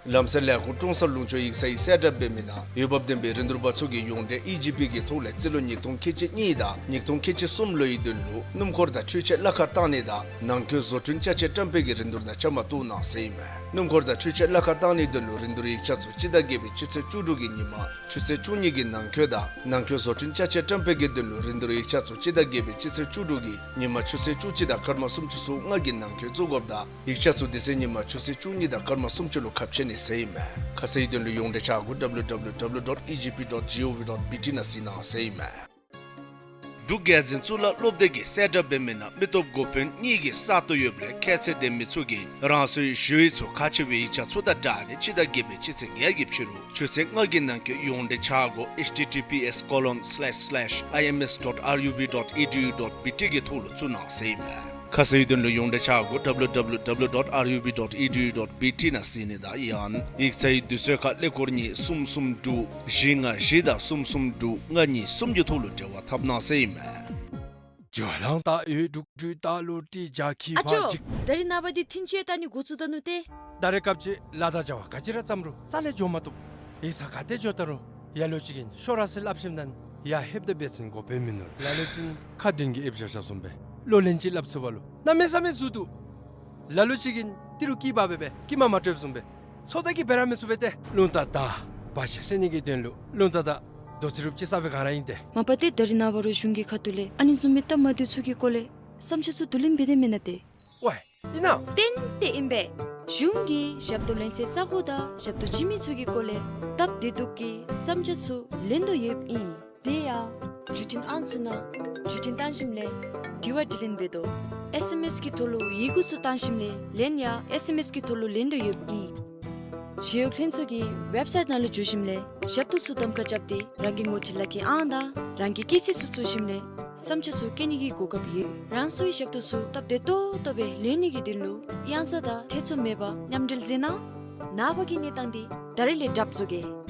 ལམ་སེལ་ལས་ཁུངས་ཀྲོང་གསར་ལུང་ཕྱོགས་ཡིག་ཚང་གི་གསལ་བསྒྲགས་འབད་མི་ནང་འོས་འབབ་ལྡན་པའི་རིན་བསྡུར་པ་ཚུ་གིས་ཡོངས་འབྲེལ་ཨི་ཇི་པི་གི་ཐོག་ལས་རྩིས་ལོ་ཉིས་སྟོང་ཁལ་གཅིག་གཉིས་དང་ཉིས་སྟོང་ཁལ་གཅིག་གསུམ་ལོའི་དོན་ལུ་སྣུམ་འཁོར་དང་འཕྲུལ་ཆས་གླ་ཁར་བཏང་ནི་དང་ནང་འཁོད་བཟོ་སྐྲུན་ཅ་ཆས་བཀྲམ་སྤེལ་གྱི་རིན་བསྡུར་ནང་བཅའ་མར་གཏོགས་གནང་ཟེར་ཨིན་མས། སྣུམ་འཁོར་དང་འཕྲུལ་ཆས་གླ་ཁར་བཏང་ནིའི་དོན་ལུ་རིན་བསྡུར་ཡིག་ཆ་ཚུ་སྤྱི་ཟླ་བརྒྱད་པའི་སྤྱི་ཚེས་བཅུ་དྲུག་གི་ཉིན་མ་ཆུ་ཚོད་བཅུ་གཉིས་ཀྱི་ནང་འཁོད་དང་ནང་འཁོད་བཟོ་སྐྲུན་ཅ་ཆས་བཀྲམ་སྤེལ་གྱི་དོན་ལུ་རིན་བསྡུར་ཡིག་ཆ་ཚུ་སྤྱི་ཟླ་བརྒྱད་པའི་སྤྱི་ཚེས་བཅུ་དྲུག་གི་ཉིན་མ་ཆུ་ཚོད་བཅུ་གཅིག་དང་སྐར་མ་སུམ་ཅུ་སོ་ལྔ་གི་ནང་འཁོད་བཙུགས་དགོཔ་དང་ཡིག་ཆ་ཚུ་དེ་ཚེ་ཉིན་མ་ཆུ་ཚོད་བཅུ་གཉིས་དང་སྐར་མ་སུམ་ཅུ་ལུ་ཁ་ཕྱེ་ནི་ཟེར་ཨིན་མས། ཁ་གསལ་དོན་ལུ་ཡོངས་འབྲེལ་ཆ་སྒོ་W W W dot E G P dot G O V dot B T ནང་གཟིགས་གནང་ཟེར་ཨིན་མས། འབྲུག་རྒྱལ་འཛིན་གཙུག་ལག་སློབ་སྡེ་གི་གསལ་བསྒྲགས་འབད་མི་ནང་མི་སྟོབས་འགོ་དཔོན་གཉིས་ཀྱི་གསར་གཏོད་ཡོདཔ་ལས་ཁྱད་ཚད་ལྡན་མི་ཚུ་གིས་རང་སོའི་ཞུ་ཡིག་ཚུ་ཁག་ཆེ་བའི་ཡིག་ཆ་ཚུ་དང་སྦྲགས་ཏེ་སྤྱི་ཟླ་བརྒྱད་པའི་སྤྱི་ཚེས་བརྒྱད་ཀྱི་ཕྱི་རུ་ཆུ་ཚོད་ལྔ་གི་ནང་འཁོད་ཡོངས་འབྲེལ་ཆ་སྒོ H T T P S colon slash slash I M S dot R U B dot E D U dot B T གི་ཐོག་ལུ་བཙུགས་གནང་ཟེར་ཨིན་མས། ཁ་གསལ་དོན་ལུ་ཡོངས་འབྲེལ་ཆ་སྒོ W W W dot R U B dot E D U dot B T ནང་གཟིགས་ནི་དང་ཡང་ཡིག་ཚང་གི་དུས་ཚོད་ཁར་ཀླད་ཀོར་གཉིས་གསུམ་གསུམ་དྲུག་བཞི་ལྔ་བཞི་དང་གསུམ་གསུམ་དྲུག་ལྔ་གཉིས་གསུམ་གྱི་ཐོག་ལུ་འབྲེལ་བ་འཐབ་གནང་ཟེར་ཨིན་མས། ཇོ་ལང་ཏ་ཡོད་འབྲུག་སྒྲུང་ད་ལོ་ཏི་ཇ་ཁི་ཨ་ཅོ། ཕ་ཅིག་ད་རིས་ནངས་པ་འདི་ཐིན་ཅེ་ད་ནི་འགོ་བཙུགས་ད་ནུག་ཏེ། ད་རེས་སྐབས་ཅིག་ལཱ་དང་བྱ་བ་ག་ཅི་ར་བརྩམ་རུང་རྩ་ལས་འགྱོ་མ་བཏུབ། ཡིག་ཚང་ག་ཏེ་འགྱོ་ད་རུང་ལ་ལུ་ཅིག་གིས་ཤོག་ར་ཟེར་སླབ་ཞིནམ་ད་ཡར་ལྷོདཔ་ད་འབད་བ་ཅིན་གོ་དཔེ་མིན་ནུག། ལ་ལུ་ཅིག་ཁ་འདོན་གྱི་ཨེབ་བཞག་བཞགཔ་བཟུམ་སྦེ་ལོ་ལན་ཅིག་སླབ་ཚུགས་པ་ལུ་གནམ་མེད་ས་མེད་ཟུར་འདུག། ལ་ལུ་ཅིག་གིས་ཏི་རུ་སྐྱིད་པ་སྦེ་སྦེ་སྐྱིད་མ་མ་སྤྲོདཔ་བཟུམ་སྦེ་ཚོགས་བདག་གིས་འབད་ར་མི་ཚུགས་པས་ཏེ། རླུང་རྟ་དང་བ་ཅིག་བསད་ནི་གི་དོན་ལུ་རླུང་རྟ་དང་རྡོ་རྩེག་རུབ་ཅིག་ཟ་བའི་སྒང་ར་ཨིན་ཏེ། མ་པ་ཏེ་ད་རིས་ནངས་པ་རུང་གཞུང་གི་ཁ་ཐུག་ལས་ཨ་ནི་བཟུམ་མའི་སྟབས་མ་བདེཝ་ཚུ་གི་སྐོར་ལས་བསམ་འཆར་ཚུ་བསྡུ་ལེན་འབད་དེ་མེན་ན་ཏེ། ཝའེ་ཨིན་ན། ཏན་ཏན་ཨིན་པས། གཞུང་གིས་ཞབས་ཏོག་ལེན་སའི་ས་གོ་དང་ཞབས་ཏོག་བྱིན་མི་ཚུ་གི་སྐོར་ལས་སྟབས་བདེ་སྡུག་གི་བསམ་འཆར་ཚུ་ལེན་དོ་ཡོདཔ་ཨིན། དེ་ཡང་བརྒྱུད་འཕྲིན་ཨང་ཚུ་ནང་བརྒྱུད་འཕྲིན་བཏང་ཞིནམ་ལས་དྲི་བ་དྲིས་ལན་འབད་དོ། S M S གི་ཐོག་ལུ་ཡི་གུ་ཚུ་བཏང་ཞིནམ་ལས་ལན་ཡང་S M S གི་ཐོག་ལུ་ལེན་དོ་ཡོདཔ་ཨིན། ཞི་གཡོག་ལྷན་ཚོགས་ཀྱི་ཝེབ་སའིཊ་ནང་ལུ་འཛུལ་ཞིནམ་ལས་ཞབས་ཏོག་ཚུ་གདམ་ཁ་རྐྱབ་སྟེ་རང་གི་ངོ་སྤྲོད་ལག་ཁྱེར་ཨང་དང་རང་གི་སྐྱེས་ཚེས་ཚུ་བཙུགས་ཞིནམ་ལས་བསམ་འཆར་ཚུ་བཀོད་ནི་གི་གོ་སྐབས་ཡོད། རང་སོའི་ཞབས་ཏོག་ཚུ་སྟབས་བདེ་ཏོག་ཏོ་སྦེ་ལེན་ནི་གི་དོན་ལུ་གཡང་ས་དང་ཐེ་ཚོམ་མེད་པར་མཉམ་འབྲེལ་མཛད་གནང་། ནངས་པ་གི་གནས་སྟངས་འདི་ད་རིས་ལས་གྲབས་བཟོ་གེ།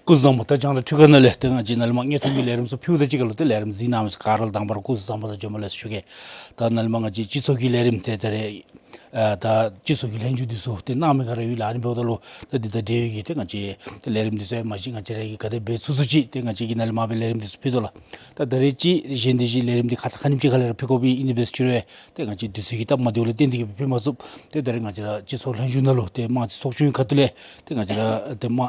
སྐུ་གཟུགས་བཟང་པོ། ད་རྒྱང་བསྒྲགས་ཐོག་ཁ་ནང་ལས་ཏེ་ང་བཅས་ནཱ་ལས་མར་དངོས་མཐོང་གི་ལས་རིམ་ཚུ་ཕུལཝ་ད་གཅིག་ཁར་ལུ་ཏེ་ལས་རིམ་གཟིགས་གནང་མི་ཚུ་ག་ར་ལུ་དང་པ་ར་སྐུ་གཟུགས་བཟང་པོ་དང་བྱོན་པ་ལེགས་སོ་ཞུ་གེ། ད་ནཱ་ལས་མར་ང་བཅས་སྤྱི་ཚོགས་ཀྱི་ལས་རིམ་ཏེ་ད་རེས་ཨ་ད་སྤྱི་ཚོགས་ཀྱི་ལྷན་བཞུགས་འདི་ཚུ་ཏེ་གནང་མི་ག་ར་ཡོད་ལགས། ཨ་ནི་འབདཝ་ད་ལུ་ད་འདི་དང་འབྲེལ་བའི་གི་ཏེ་ང་བཅས་ཏེ་ལས་རིམ་འདི་ཚུ་ཡང་མ་གཞི་ང་བཅས་ར་གིས་ག་དེ་འབད་ཚུགས་ཚུགས་ཅིག་ཏེ་ང་བཅས་ཀྱིས་ནཱ་ལས་མར་སྦེ་ལས་རིམ་འདི་ཚུ་ཕུལ་དོ་ལགས། ད་ད་རེས་ཅིག་གཞན་འདི་ཅིག་ལས་རིམ་འདི་ཁ་ཙ་ཁ་ཉིནམ་ཅིག་ཁ་ལས་ར་ཕུལ་དགོཔ་ཨིན་ནི་འབད་ཟེར་ཞུ་རུང་ཏེ་ང་བཅས་དུས་ཚོད་ཀྱི་སྟབས་མ་བདེཝ་ལས་བརྟེན་ཏེ་གིས་སྦེ་ཕུལ་མ་ཚུགས། ཏེ་ད་རེས་ང་བཅས་ར་སྤྱི་ཚོགས་ལྷན་བཞུགས་ནང་ལུ་ཏེ་དམངས་གཙོའི་ཚོགས་ཆུང་ཁ་ཐུག་ལས་ཏེ་ང་བཅས་ར་ཏེ་མ་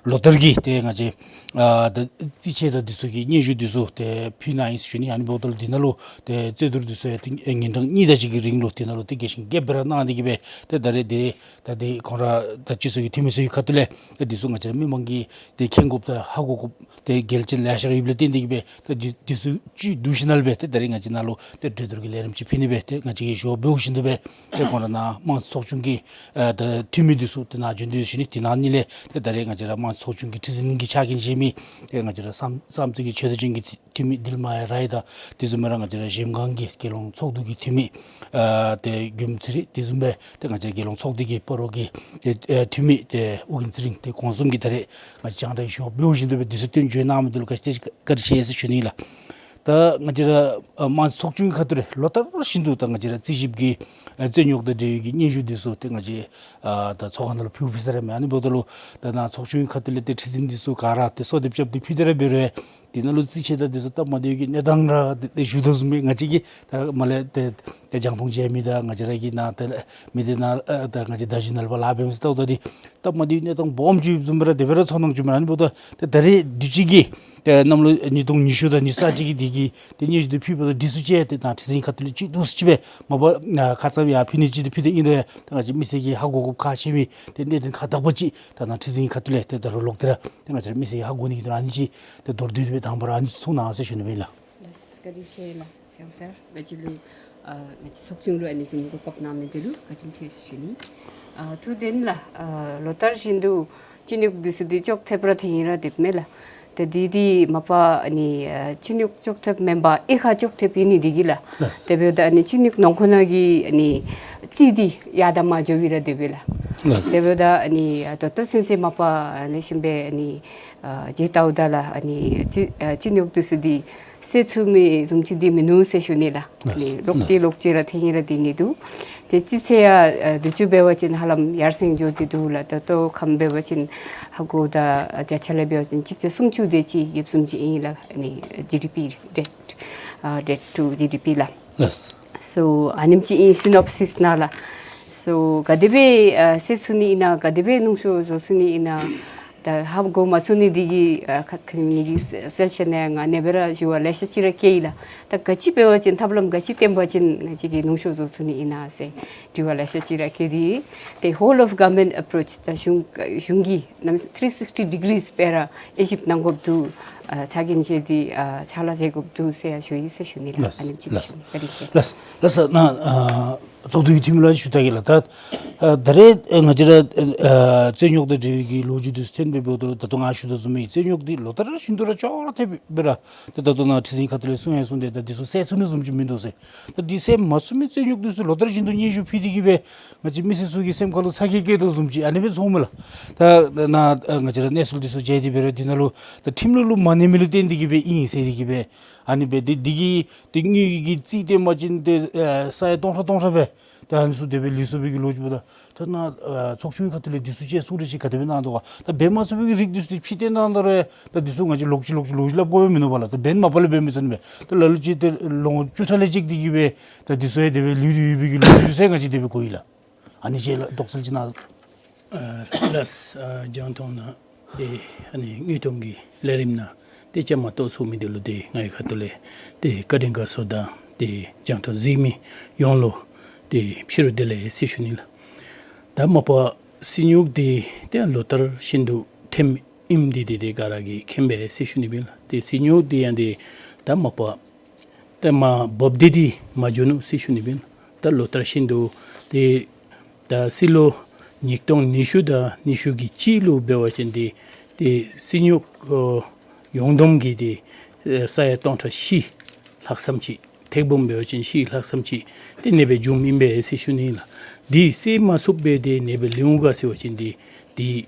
ལོ་ལྟར་གྱི་ཏེ་ང་བཅས་ཨ་ད་རྩིས་ཆད་དང་འདི་ཚུ་གི་སྙན་ཞུ་འདི་ཚུ་ཏེ་ཕུལ་གནང་ཡི་ཟེར་ཞུ་ནི། ཨ་ནི་འབདཝ་ད་ལུ་འདི་ནང་ལུ་ཏེ་རྩོད་བསྡུར་འདི་ཚུ་ཡང་ཏེ་ཉིན་གྲངས་གཉིས་དེ་ཅིག་གི་རིང་ལུ་འདི་ནང་ལུ་ཏེ་རྒྱས་ཤིང་རྒྱསཔ་སྦེ་ར་གནང་སྟེ་གིས་སྦེ་ཏེ་ད་རེས་འདི་ད་འདི་ཁོང་ར་ད་སྤྱི་ཚོགས་ཀྱི་འཐུས་མི་ཚུ་གི་ཁ་ཐུག་ལས་ཏེ་འདི་ཚུ་ང་བཅས་ར་མི་མང་གིས་ཏེ་མཁྱེན་དགོཔ་དང་ཧ་གོ་དགོཔ་ཏེ་གལ་ཅན་ལེ་ཤ་ར་ཡོདཔ་ལས་བརྟེན་ཏེ་གིས་སྦེ་ད་འདི་འདི་ཚུ་བཅུད་བསྡུ་ཞིནམ་ལས་སྦེ་ཏེ་ད་རེས་ང་བཅས་ནཱ་ལུ་ཏེ་གྲོས་བསྡུར་གྱི་ལས་རིམ་ཅིག་ཕུལ་ནི་སྦེ་ཏེ་ང་བཅས་ཀྱིས་ཞུ་བ་འབདཝ་བཞིན་དུ་སྦེ་ཏེ་ཁོང་ར་ནཱ་དམངས་གཙོའི་ཚོགས་ཆུང་གི་ཨ་ད་འཐུས་མི་འདི་ཚུ་ཏེ་ནཱ་བྱོན་ཏེ་ཡོད་ཟེར་ཞུ་ནི། དེ་ནང་ནང་ལས་ཏེ་ད་རེས་ང་བཅས་ར་དམངས་གཙོའི་ཚོགས་ཆུང་གི་ཁྲི་འཛིན་གྱི་ཕྱག་འགན་བཞེས་མི་ཏེ་ང་བཅས་ར་བསམ་བསམ་རྩེ་གི་ཆོས་དར་ཅན་གྱི་འཐུས་མི་དིལ་མ་ཡ་ར་ཡི་དང་དེ་བཟུམ་སྦེ་ར་ང་བཅས་ར་གཞལམ་སྒང་གི་རྒྱལ་ཡོངས་ཚོགས་འདུ་གི་འཐུས་མི་ཨ་ཏེ་མགྱོནམ་ཚེ་རིང་དེ་བཟུམ་སྦེ་ཏེ་ང་བཅས་ར་རྒྱལ་ཡོངས་ཚོགས་སྡེ་གི་སྤ་རོ་གི་ཏེ་ཨེ་འཐུས་མི་ཏེ་ཨོ་རྒྱན་ཚེ་རིང་ཏེ་ཁོང་གསུམ་གྱིས་ད་རེས་ང་བཅས་ར་ཞུ་བ་འབདཝ་བཞིན་དུ་སྦེ་འདི་ཚུ་བཏོན་བྱོན་གནང་མི་འདི་ལུ་བཀའ་དྲིན་ཆེ་ཟེར་ཞུ་ནི་ལགས། ད་ང་བཅས་ར་ཨ་དམངས་གཙོའི་ཚོགས་ཆུང་གི་ཁ་ཐུག་ལས་ལོ་ལྟར་བཞིན་དུ་ད་ང་བཅས་ར་རྩིས་ཞིབ་ཀྱི་ཨ་རྩོད་རྙོགས་དང་འབྲེལ་བའི་གི་སྙན་ཞུ་འདི་ཚུ་ཏེ་ང་བཅས་ཨ་ད་ཚོགས་ཁང་ནང་ལུ་ཕུལ་ཕུལ་ས་ར་མེད། ཨ་ནི་འབདཝ་ད་ལུ་ད་ནཱ་ཚོགས་ཆུང་གི་ཁ་ཐུག་ལས་ཏེ་ཁྲི་འཛིན་འདི་ཚུ་ག་ར་ཏེ་གསོལ་འདེབས་རྐྱབ་སྟེ་ཕུལ་ཏེ་ར་འབད་རུང་དེ་ནང་ལུ་རྩིས་ཆད་དང་འདི་ཚུ་སྟབས་མ་བདེ་བའི་གི་གནས་སྟངས་ར་ཏེ་ཏེ་ཞུ་དོ་བཟུམ་སྦེ་ང་བཅས་ཀྱིས་ད་མར་ལས་ཏེ་ཏེ་རྒྱང་མཐོང་མཇལ་མི་དང་ང་བཅས་ར་གིས་ནཱ་ཏེ་མི་སྡེ་ནང་ཨ་ད་ང་བཅས་བརྡ་བརྒྱུད་ནང་ལུ་ཕར་ལཱ་འབད་མི་ཚུ་ལྟཝ་ད་འདི་སྟབས་མ་བདེ་བའི་གནས་སྟངས་སྦོམ་ཅིག་བཟུམ་སྦེ་ར་དེ་སྦེ་ར་ཚོར་སྣང་བྱུང་མས། ཨ་ནི་འབདཝ་ད་ཏེ་ད་རེས་དུས་ཅི་གི་ཏེ་གནམ་ལོ་ཉིས་སྟོང་ཉི་ཤུ་དང་ཉི་ཤུ་རྩ་གཅིག་གི་དེ་གི་ཏེ་སྙན་ཞུ་འདི་ཕུལཝ་ད་འདི་ཚུ་ཅིག་ཏེ་ནཱ་ཁྲི་འཛིན་ཁ་ཐུག་ལས་ཅིག་བསྡུ་ཅིག་སྦེ་མ་པ་ནཱ་ཁ་ཙ་ཡར་ཕུལ་ནི་ཅིག་ཏེ་ཕུལ་ཏེ་ཨིན་རུང་ཡང་ད་ང་བཅས་མི་སེར་གྱིས་ཧ་གོ་དགོཔ་ཁག་ཆེ་མི་ཏེ་གནད་དོན་ཁག་དག་པ་ཅིག་ད་ནཱ་ཁྲི་འཛིན་ཁ་ཐུག་ལས་ཏེ་ད་རུང་ལོག་སྟེ་ར་ཏེ་ང་བཅས་ར་མི་སེར་གྱིས་ཧ་གོ་ནི་གི་དོན་ལུ་ཨ་ནི་ཅིག་ཏེ་མདོར་བསྡུས་སྦེ་དང་པ་ར་ཨ་ནི་ཅིག་གསུང་གནང་ཟེར་ཞུ་ནི་སྦེ་ཨིན་ལགས། ལགས་སོ། བཀའ་དྲིན་ཆེ་ལགས། ཚེ་དབང་སར་ང་བཅས་ལུ་ཨ་ང་བཅས་ཚོགས་ཆུང་ལུ་ཨ་ནི་ཚུ་གོ་སྐབས་གནང་མི་འདི་ལུ་བཀའ་དྲིན་ཆེ་ཟེར་ཞུ་ནི། ཨ་ཐུགས་བདེན་ལགས། ཨ་ལོ་ལྟར་བཞིན་དུ་སྤྱི་རྙོགས་འདི་ཚུ་འདི་ཅོག་འཐདཔ་ར་ཐོན་ཡི་ར་དེ་མེན་ལགས། ད་འདི་འདི་མ་པ་ཨ་ནི་ཨ་རྩིས་རྙོག་ཅོག་འཐདཔ་མེན་པར་དབྱེ་ཁ་ཅོག་འཐདཔ་ཨིན་ནི་འདི་གིས་ལགས། ལགས། དེ་འབདཝ་ད་ཨ་ནི་རྩིས་རྙོག་ནང་ཁོ་ན་གི་ཨ་ནི་རྩིས་འདི་ཡར་དང་མར་འགྱོ་བའི་ར་དེ་སྦེ་ལགས། ལགས། དེ་འབདཝ་ད་ཨ་ནི་ཨ་ཌོག་ཊར་སེན་སེ་མ་པ་ཨ་ལེགས་ཤོམ་སྦེ་ཨ་ནི་ཨ་མཇལ་བལྟཝ་ད་ལགས། ཨ་ནི་རྩིས་ཨ་རྩིས་རྙོག་འདི་ཚུ་འདི་སེལ་ཚུགས་མི་བཟུམ་ཅིག་འདི་མིན་ནུག་ཟེར་ཞུ་ནི་ལགས། ཨ་ནི་ལོག་ཅི་ལོག་ཅི་ར་ཐོན་ནི་ར་འདི་ནི་འདུག། ཏེ་སྤྱི་ཚེས་ཡང་ཨ་དུས་ཅི་འབད་བ་ཅིན་ཧ་ལམ་ཡར་སེང་འགྱོ་སྟེ་འདུག་ལགས། ད་ལྟོ་ཁམས་འབད་བ་ཅིན་ཧ་གོ་དང་བརྒྱ་ཆ་ལས་འབད་བ་ཅིན་གཅིག་བརྒྱ་སུམ་ཅུ་དེ་ཅིག་ཡོདཔ་བཟུམ་ཅིག་ཨིན་ལགས། ཨ་ནི་ཇི་ཌི་པི་རེཊ་ཨ་ཌེཊ་ཊུ་ཇི་ཌི་པི་ལགས། ལགས། སོ་ཨ་ནེམ་ཅིག་ཨིན་སི་ནོབ་སིས་ནང་ལགས། སོ་ག་དེ་སྦེ་ཨ་སེལ་ཚུགས་ནི་ཨིན་ན་ག་དེ་སྦེ་ནུང་ཤོས་བཟོ་ཚུགས་ནི་ཨིན་ན། ད་ཧ་གོ་མ་ཚུགས་ནི་འདི་གིས་ཨ་ཁ་ཁ་ཉིནམ་གི་སེ་སེ་ཤཱན་ནང་ང་ཨ་ནེ་སྦེ་ར་ཞུ་བ་ལེ་ཤ་ཅིག་ར་བཀོད་ཡི་ལགས། ད་ག་ཅི་འབད་བ་ཅིན་ཐབས་ལམ་ག་ཅི་བཏོན་པ་ཅིན་ང་བཅས་ཀྱིས་ནུང་ཤོས་བཟོ་ཚུགས་ནི་ཨིན་ན་ཟེར་དྲི་བ་ལེ་ཤ་ཅིག་ར་བཀོད་དེ། ཏེ་ཧོལ་ཨོཕ་གོ་ཝར་མེནཊ་ཨེ་པྲོ་ཆི་ད་གཞུང་གཞུང་གི་ནམ་ཐི་རི་སིགསི་ཊི་ཌི་གི་རིས་སྦེ་ར་དབྱེ་ཞིབ་གནང་དགོཔ་འདུག། ཨ་ཚ་གྱང་བཞེས་ཏེ་ཨ་ཕྱག་ལཱ་མཛད་དགོཔ་འདུག་ཟེར་ཡང་ཞུ་ཡི་ཟེར་ཞུ་ནི་ལགས། ལགས། ཨ་ནེམ་ཅིག་ལགས། ཞུ་ནི། བཀའ་དྲིན་ཆེ། ལགས། ལགས་སོ། ནཱ་ཨ་ཚོགས་འདུའི་འཐུས་མི་ལུ་ཞུ་ད་གེ་ལགས། ད་ཨ་ད་རེས་ཨ་ང་བཅས་ར་ཨ་རྩིས་རྙོག་དང་འབྲེལ་བའི་གི་ལོ་རྒྱུས་འདི་ཚུ་ཐོན་སྦེ་འབདཝ་ད་ད་ལྟོ་ང་ཞུ་དོ་བཟུམ་སྦེ་རྩིས་རྙོག་འདི་ལོ་ལྟར་བཞིན་དུ་ར་ཅོག་ར་འཐདཔ་སྦེ་ར་ད་ད་ལྟོ་ནཱ་ཁྲི་འཛིན་ཁ་ཐུག་ལས་གསུང་ཡང་གསུངས་ཏེ་ད་འདི་ཚུ་སེལ་ཚུགས་ནི་བཟུམ་ཅིག་མིན་འདུག་ཟེར། ད་འདི་སེལ་མ་ཚུགས་མི་རྩིས་རྙོག་འདི་ཚུ་ལོ་ལྟར་བཞིན་དུ་སྙན་ཞུ་ཕུལ་ཏེ་གིས་སྦེ་ང་བཅས་མི་སེར་ཚུ་གི་སེམས་ཁ་ལུ་ཚ་གྱང་བསྐྱེད་དོ་བཟུམ་ཅིག་ཨ་ནི་སྦེ་ཚོརཝ་མས་ལགས། ད་ནཱ་ཨ་ང་བཅས་ར་གནས་ཚུལ་འདི་ཚུ་མཇལ་ཏེ་འབད་རུང་འདི་ནང་ལུ་ད་ཁྲིམས་ལུགས་ལུ་མ་གནས་མི་ལུ་བརྟེན་ཏེ་གིས་སྦེ་ཨིན་ཟེར་ཏེ་གིས་སྦེ་ཨ་ནི་སྦེ་འདི་འདི་གིས་ཏེ་དངུལ་གྱི་རྩིས་བཏོན་པ་ཅིན་ཏེ་ཨ་ས་ཡ་སྟོང་ཕྲག་སྟོང་ཕྲག་སྦེ་ད་ཨ་ནི་ཚུ་དེ་སྦེ་ལུས་སོང་བའི་གི་ལོ་རྒྱུས་འབདཝ་ད་ད་ནཱ་ཨ་ཚོགས་ཆུང་གི་ཁ་ཐུག་ལས་འདི་ཚུ་ཅིག་གསུང་རེ་ཅིག་ག་དེ་སྦེ་གནང་དོ་ག། ད་འབད་མ་ཚུགས་པའི་གི་རིགས་འདི་ཚུ་ཏེ་ཕྱིར་བཏོན་གནང་ད་རུང་ད་འདི་ཚུ་ང་བཅས་ལོག་ཅི་ལོག་ཅི་ལོག་ཅི་སླབ་དགོ་པས་མིན་འདུག་པ་ལགས། ད་འབདན་མ་པ་ལས་འབད་མི་ཚུགས་ནི་མས། ད་ལ་ལུ་ཅིག་ཏེ་ལོ་ངོ་བཅུ་ཕྲག་ལས་བཅད་དེ་གིས་སྦེ་ད་འདི་ཚུ་ཡང་དེ་སྦེ་ལུས་ཏེ་ཡོད་པའི་གི་ལོ་རྒྱུས་ཟེར་ང་བཅས་དེ་སྦེ་གོ་ཡི་ལགས། ཨ་ནི་ཅིག་ལགས་དོགས་སེལ་ཅིག་གནང་། ཨ་ལགས། ཨ་རྒྱང་མཐོང་ནང་ཏེ་ཨ་ནི་དངོས་མཐོང་གི་ལས་རིམ་ནང་ཏེ་བཅའ་མར་གཏོགས་ཚུགས་མི་འདི་ལུ་ཏེ་ང་གི་ཁ་ཐུག་ལས་ཏེ་བཀའ་དྲིན་དགའ་ཚོར་དང་ཏེ་རྒྱང་མཐོང་གཟིགས་མི་ཡོངས་ལུ་ཏེ་ཕྱི་རུ་བདེ་ལེགས་ཟེར་ཞུ་ནི་ལགས། ད་མ་པ་རྩིས་རྙོག་འདི་ཏེ་ལོ་ལྟར་བཞིན་དུ་ཐོནམ་ཨིནམ་འདི་ཏེ་ཏེ་ག་ར་གིས་མཁྱེན་པས་ཟེར་ཞུ་ནི་སྦེ་ལགས། ཏེ་རྩིས་རྙོག་འདི་ཡང་ཏེ་ད་མ་པ་ཏེ་མ་བབས་ཏེ་འདི་མ་འགྱོ་ནུག་ཟེར་ཞུ་ནི་སྦེ་ལགས། ད་ལོ་ལྟར་བཞིན་དུ་ཏེ་ད་རྩིས་ལོ་ཉིས་སྟོང་ཉི་ཤུ་དང་ཉི་ཤུ་གི་གཅིག་ལུ་འབད་བ་ཅིན་ཏེ་ཏེ་རྩིས་རྙོག་ཨོ་ཡོངས་བསྡོམས་ཀྱིས་ཏེ་ཨེ་ས་ཡ་སྟོང་ཕྲག་བཞི་ལྷག་ཙམ་ཅིག་ཐེག་སྦོམ་འབད་བ་ཅིན་བཞི་ལྷག་ཙམ་ཅིག་ཏེ་ཨ་ནེ་སྦེ་བྱུངམ་ཨིན་པས་ཟེར་ཞུ་ནི་ལགས། འདི་སེལ་མ་ཚུགས་པས་ཏེ་ཨ་ནེ་སྦེ་ལུས་འོང་ག་ཟེར་བ་ཅིན་ཏེ་འདི་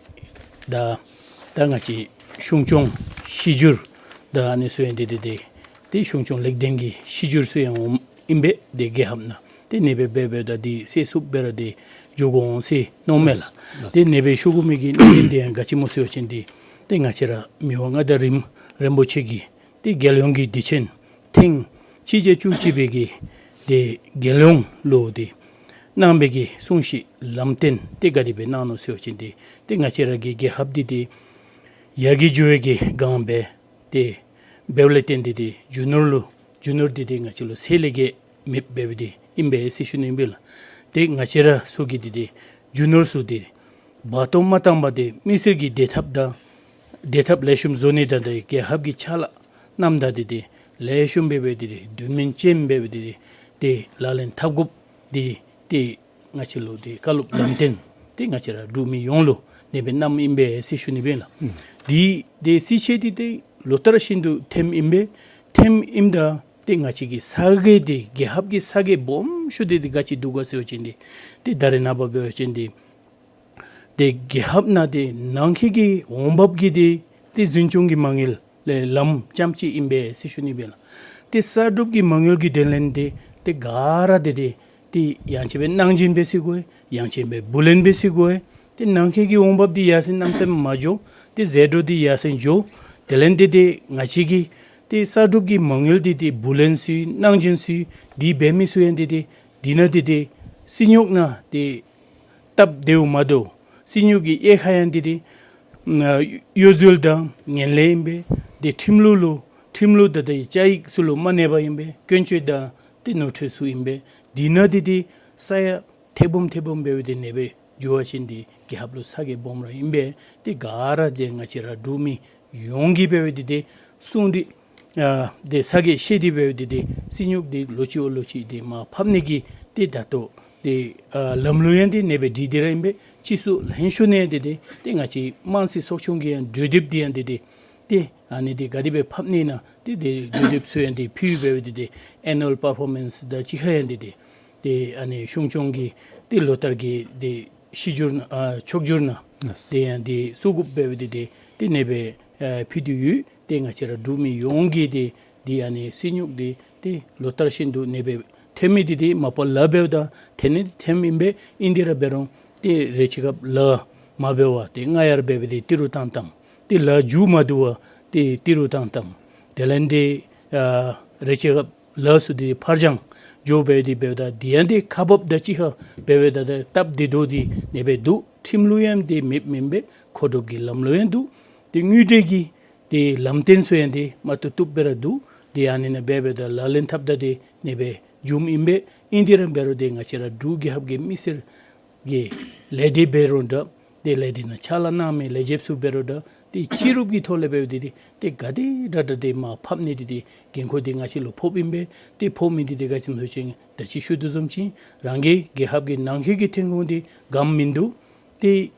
ད་ད་ང་བཅས་གཞུང་སྐྱོང་གཤིས་འགྱུར་ད་ཨ་ནི་ཚུ་ཡང་ཏེ་ཏེ་ཏེ་ཏེ་གཞུང་སྐྱོང་ལེགས་ལྡན་གྱི་གཤིས་འགྱུར་ཚུ་ཡང་འོངམ་ཨིན་པས། ཏེ་རྒྱལ་ཁབ་ནང་ཏེ་ཨ་ནེ་སྦེ་འབད་འབདཝ་ད་འདི་སེལ་ཚུགསཔ་སྦེ་ར་ཏེ་འགྱོ་དགོ་འོང་ཟེར་མནོཝ་མས་ལགས། ཏེ་ཨ་ནེ་སྦེ་ཞུ་དགོ་མི་གི་གནད་དོན་འདི་ཡང་ག་ཅི་སྨོ་ཟེར་བ་ཅིན་ཏེ་ཏེ་ང་བཅས་ར་མི་དབང་མངའ་བདག་རིམ་རིན་པོ་ཆེ་གིས་ཏེ་རྒྱལ་ཡོངས་ཀྱི་དུས་ཆེན་ཐེངས་གཅིག་བརྒྱ་བཅུ་གཅིག་པའི་གི་ཏེ་རྒྱལ་ཡོངས་ལུ་ཏེ་གནང་བའི་གི་གསུང་བཤད་ལམ་སྟོན་འདི་ག་དེ་སྦེ་གནང་ནུག་ཟེར་བ་ཅིན་ཏེ་ཏེ་ང་བཅས་ར་གི་རྒྱལ་ཁབ་འདི་ཏེ་ཡར་རྒྱས་འགྱོ་བའི་གི་སྒང་སྦེ་ཏེ་འབདཝ་ལས་བརྟེན་ཏེ་ཏེ་རྒྱུ་ནོར་ལུ་རྒྱུ་ནོར་འདི་ཏེ་ང་བཅས་ལུ་ཚད་ལས་བརྒལ་མེདཔ་འབདཝ་འདི་ཨིན་པས་ཟེར་ཞུ་ནི་ཨིན་པས་ལགས། ཏེ་ང་བཅས་ར་ཚུ་གིས་ཏེ་ཏེ་རྒྱུ་ནོར་ཚུ་འདི་འབག་བཏོག་མ་བཏང་པར་ཏེ་མི་སེར་གྱི་བདེ་ཐབས་དང་བདེ་ཐབས་ལེགས་ཤོམ་བཟོ་ནི་དང་ཏེ་རྒྱལ་ཁབ་ཀྱི་ཕྱག་ལཱ་གནངམ་ད་ཏེ་ཏེ་ལེགས་ཤོམ་སྦེ་སྦེ་ཏེ་ཏེ་དོན་སྨིན་ཅན་སྦེ་སྦེ་ཏེ་ཏེ་ཏེ་ལག་ལེན་འཐབ་དགོཔ་འདི་ཏེ་ང་བཅས་ལུ་ཏེ་བཀའ་སློབ་ལམ་སྟོན་འདི་ང་བཅས་ར་འབྲུག་མི་ཡོངས་ལུ་ཨ་ནེ་སྦེ་གནངམ་ཨིན་པས་ཟེར་ཞུ་ནི་སྦེ་ལགས། ཨུམ། འདི་ཏེ་རྩིས་ཆད་འདི་ཏེ་ལོ་ལྟར་བཞིན་དུ་ཐོནམ་ཨིན་པས། ཐོནམ་ཨིནམ་ད་ཏེ་ང་བཅས་ཀྱི་ས་དགེ་འདི་རྒྱལ་ཁབ་ཀྱི་ས་དགེ་སྦོམ་ཤོས་འདི་ཏེ་ག་ཅི་འདུག་ག་ཟེར་བ་ཅིན་ཏེ་ཏེ་ད་རེས་ནངས་པ་འབད་བ་ཅིན་ཏེ་ཏེ་རྒྱལ་ཁབ་ནང་ཏེ་ནང་འཁོད་ཀྱི་འོང་འབབ་ཀྱི་ཏེ་ཏེ་འཛིན་སྐྱོང་གི་མ་དངུལ་ལས་ལམ་རྐྱངམ་ཅིག་ཨིན་པས་ཟེར་ཞུ་ནི་སྦེ་ལགས། ཏེ་གསར་སྒྲུབ་ཀྱི་མ་དངུལ་གྱི་དོན་ལས་ཏེ་ཏེ་ག་ར་ཏེ་ཏེ་ཏེ་ཡང་ཅིན་སྦེ་གནང་སྦྱིན་འབད་ས་གོ་ཡང་ཅིན་སྦེ་བུ་ལོན་འབད་ས་གོ་ཏེ་ནང་འཁོད་ཀྱི་འོང་འབབ་འདི་ཡར་སེང་གནམ་མེད་ས་མེད་མ་འགྱོ། ཏེ་ཟད་འགྲོ་འདི་ཡར་སེང་འགྱོ། དེ་ལས་ཏེ་ཏེ་ང་བཅས་ཀྱི་ཏེ་གསར་སྒྲུབ་ཀྱི་མ་དངུལ་འདི་ཏེ་བུ་ལོན་ཚུ་གནང་སྦྱིན་ཚུ་འདི་འབད་མི་ཚུ་ཡང་ཏེ་ཏེ་འདི་ནང་ཏེ་ཏེ་རྩིས་རྙོག་ནང་ཏེ་སྟབས་བདེཝ་མ་དོ། རྩིས་རྙོག་གི་དབྱེ་ཁ་ཡང་འདི་ཏེ་ཨ་གཡོ་ཟོལ་དང་ངན་ལྷད་ཨིན་པས། ཏེ་ཁྲིམས་ལུགས་ལུ་ཁྲིམས་ལུགས་དང་ཏེ་བཅའ་ཡིག་ཚུ་ལུ་མ་གནས་པ་ཨིན་པས། ཀུན་སྤྱོད་དང་ཏེ་ནོར་འཁྲུལ་ཚུ་ཨིན་པས། འདི་ནང་ཏེ་ཏེ་ས་ཡ་ཐེག་སྦོམ་ཐེག་སྦོམ་འབད་བ་ཏེ་ཨ་ནེ་སྦེ་འགྱོ་བ་ཅིན་ཏེ་རྒྱལ་ཁབ་ལུ་ཚ་གྱང་སྦོམ་ར་ཨིན་པས། ཏེ་ག་ར་ཏེ་ང་བཅས་ར་འབྲུག་མི་ཡོངས་ཀྱིས་འབད་བ་ཏེ་ཏེ་གསུང་སྟེ་ཨ་ཏེ་ཚ་གྱང་བཞེས་ཏེ་འབད་བ་ཏེ་ཏེ་རྩིས་རྙོག་འདི་ལོག་ཅི་འོང་ལོག་ཅི་ཏེ་མར་ཕབ་ནི་གི་ཏེ་ད་ལྟོ་ཏེ་ཨ་ལམ་ལུགས་ཡང་ཏེ་ཨ་ནེ་སྦེ་སྒྲིག་སྟེ་ར་ཨིན་པས། སྤྱི་ཚོགས་ལྷན་ཤོག་ནང་ཡང་ཏེ་ཏེ་ཏེ་ང་བཅས་དམངས་རྩིས་ཚོགས་ཆུང་གི་ཡང་གྲོས་འདེབས་འདི་ཡང་ཏེ་ཏེ་ཏེ་ ཨ་ནི་འདི་ག་དེ་སྦེ་ཕབ་ནི་ཨིན་ན་ཏེ་དེ་དུས་དེབ་ཚུ་ཡང་འདི་ཕུལ་འབད་བའི་འདི་ཏེ་ཨེ་ནུ་ཨལ་པར་ཕོར་མེནསི་དང་གཅིག་ཁར་ཡང་འདི་ཏེ་ཏེ་ཨ་ནི་གཞུང་སྐྱོང་གི་ཏེ་ལོ་ལྟར་གྱི་ཏེ་ཤིས་བསྒྱུར་ཨ་མཆོག་བསྒྱུར་ནང་ཡེས། ཏེ་ཡང་འདི་གསོལ་དགོཔ་འབད་བའི་འདི་ཏེ་ཏེ་ཨ་ནེ་སྦེ་ཨ་ཕུལ་ཏེ་ཡོད། ཏེ་ང་བཅས་ར་འབྲུག་མི་ཡོངས་ཀྱིས་ཏེ་འདི་ཨ་ནི་སྲི་སྨྱུག་འདི་ཏེ་ལོ་ལྟར་བཞིན་དུ་ཨ་ནེ་སྦེ་ཐོན་མི་འདི་ཏེ་མ་པ་ལཱ་འབདཝ་ད་ཐོན་ནི་ཐོནམ་ཨིན་པས། ཨིན་ཏེ་ར་འབད་རུང་ཏེ་རེ་ཅིག་སྐབས་ལཱ་མ་འབད་བར་ཏེ་ང་ཡར་འབད་བའི་འདི་ཏི་རུ་བཏང་བཏངམ། ཏེ་ལཱ་མཇུག་མ་བསྡུ་བར་ཏེ་ཏི་རུ་བཏང་བཏངམ། དེ་ལས་འདི་ཨ་རེ་ཅིག་སྐབས་ལཱ་ཚུ་འདི་ཕར་འགྱངས་འགྱོ་འབད་དེ་འབདཝ་ད་འདི་ཡང་འདི་ཁག་འབགཔ་དང་གཅིག་ཁར་འབད་བའི་ད་ད་སྟབས་བདེ་ཏོག་ཏོ་འདི་ཨ་ནེ་སྦེ་འདུག། ཁྲིམས་ལུ་ཡང་འདི་མེདཔ་མེན་པས། མཁོ་སྒྲུབ་ཀྱི་ལམ་ལུ་ཡང་འདུག། ཏེ་དངུལ་འབྲེལ་གྱི་ཏེ་ལམ་སྟོན་ཚུ་ཡང་འདི་མ་བཏུབ་བཏུབ་སྦེ་ར་འདུག། ཏེ་ཨ་ནི་ནང་འབད་བའི་ད་ལག་ལེན་འཐབ་ད་འདི་ཨ་ནེ་སྦེ་འབྱུངམ་ཨིན་པས། ཨིན་ཏེ་ར་འབད་རུང་འདི་ང་བཅས་ར་འབྲུག་རྒྱལ་ཁབ་ཀྱི་མི་སེར་གྱི་ལས་སྡེ་འབད་རུང་འདྲ། ཏེ་ལས་སྡེ་ནང་ཕྱག་ལཱ་གནང་མི་ལས་བྱེདཔ་ཚུ་འབད་རུང་འདྲ། ཏེ་སྤྱི་རུབ་ཀྱི་ཐོག་ལས་འབད་བའི་འདི་འདི་ཏེ་ག་དེ་དྲག་དྲག་འདི་མར་ཕབ་ནི་འདི་འདི་འགན་ཁུར་འདི་ང་བཅས་ལུ་ཕོགཔ་ཨིན་པས། ཏེ་ཕོག་མི་འདི་འདི་ག་ཅི་སྨོ་ཟེར་བ་ཅིན་ད་ཅི་ཞུ་དོ་བཟུམ་ཅིག་རང་གི་རྒྱལ་ཁབ་ཀྱི་ནང་འཁོད་ཀྱི་ཐོན་ཁུངས་འདི་གམ་མིན་འདུག། ཏེ་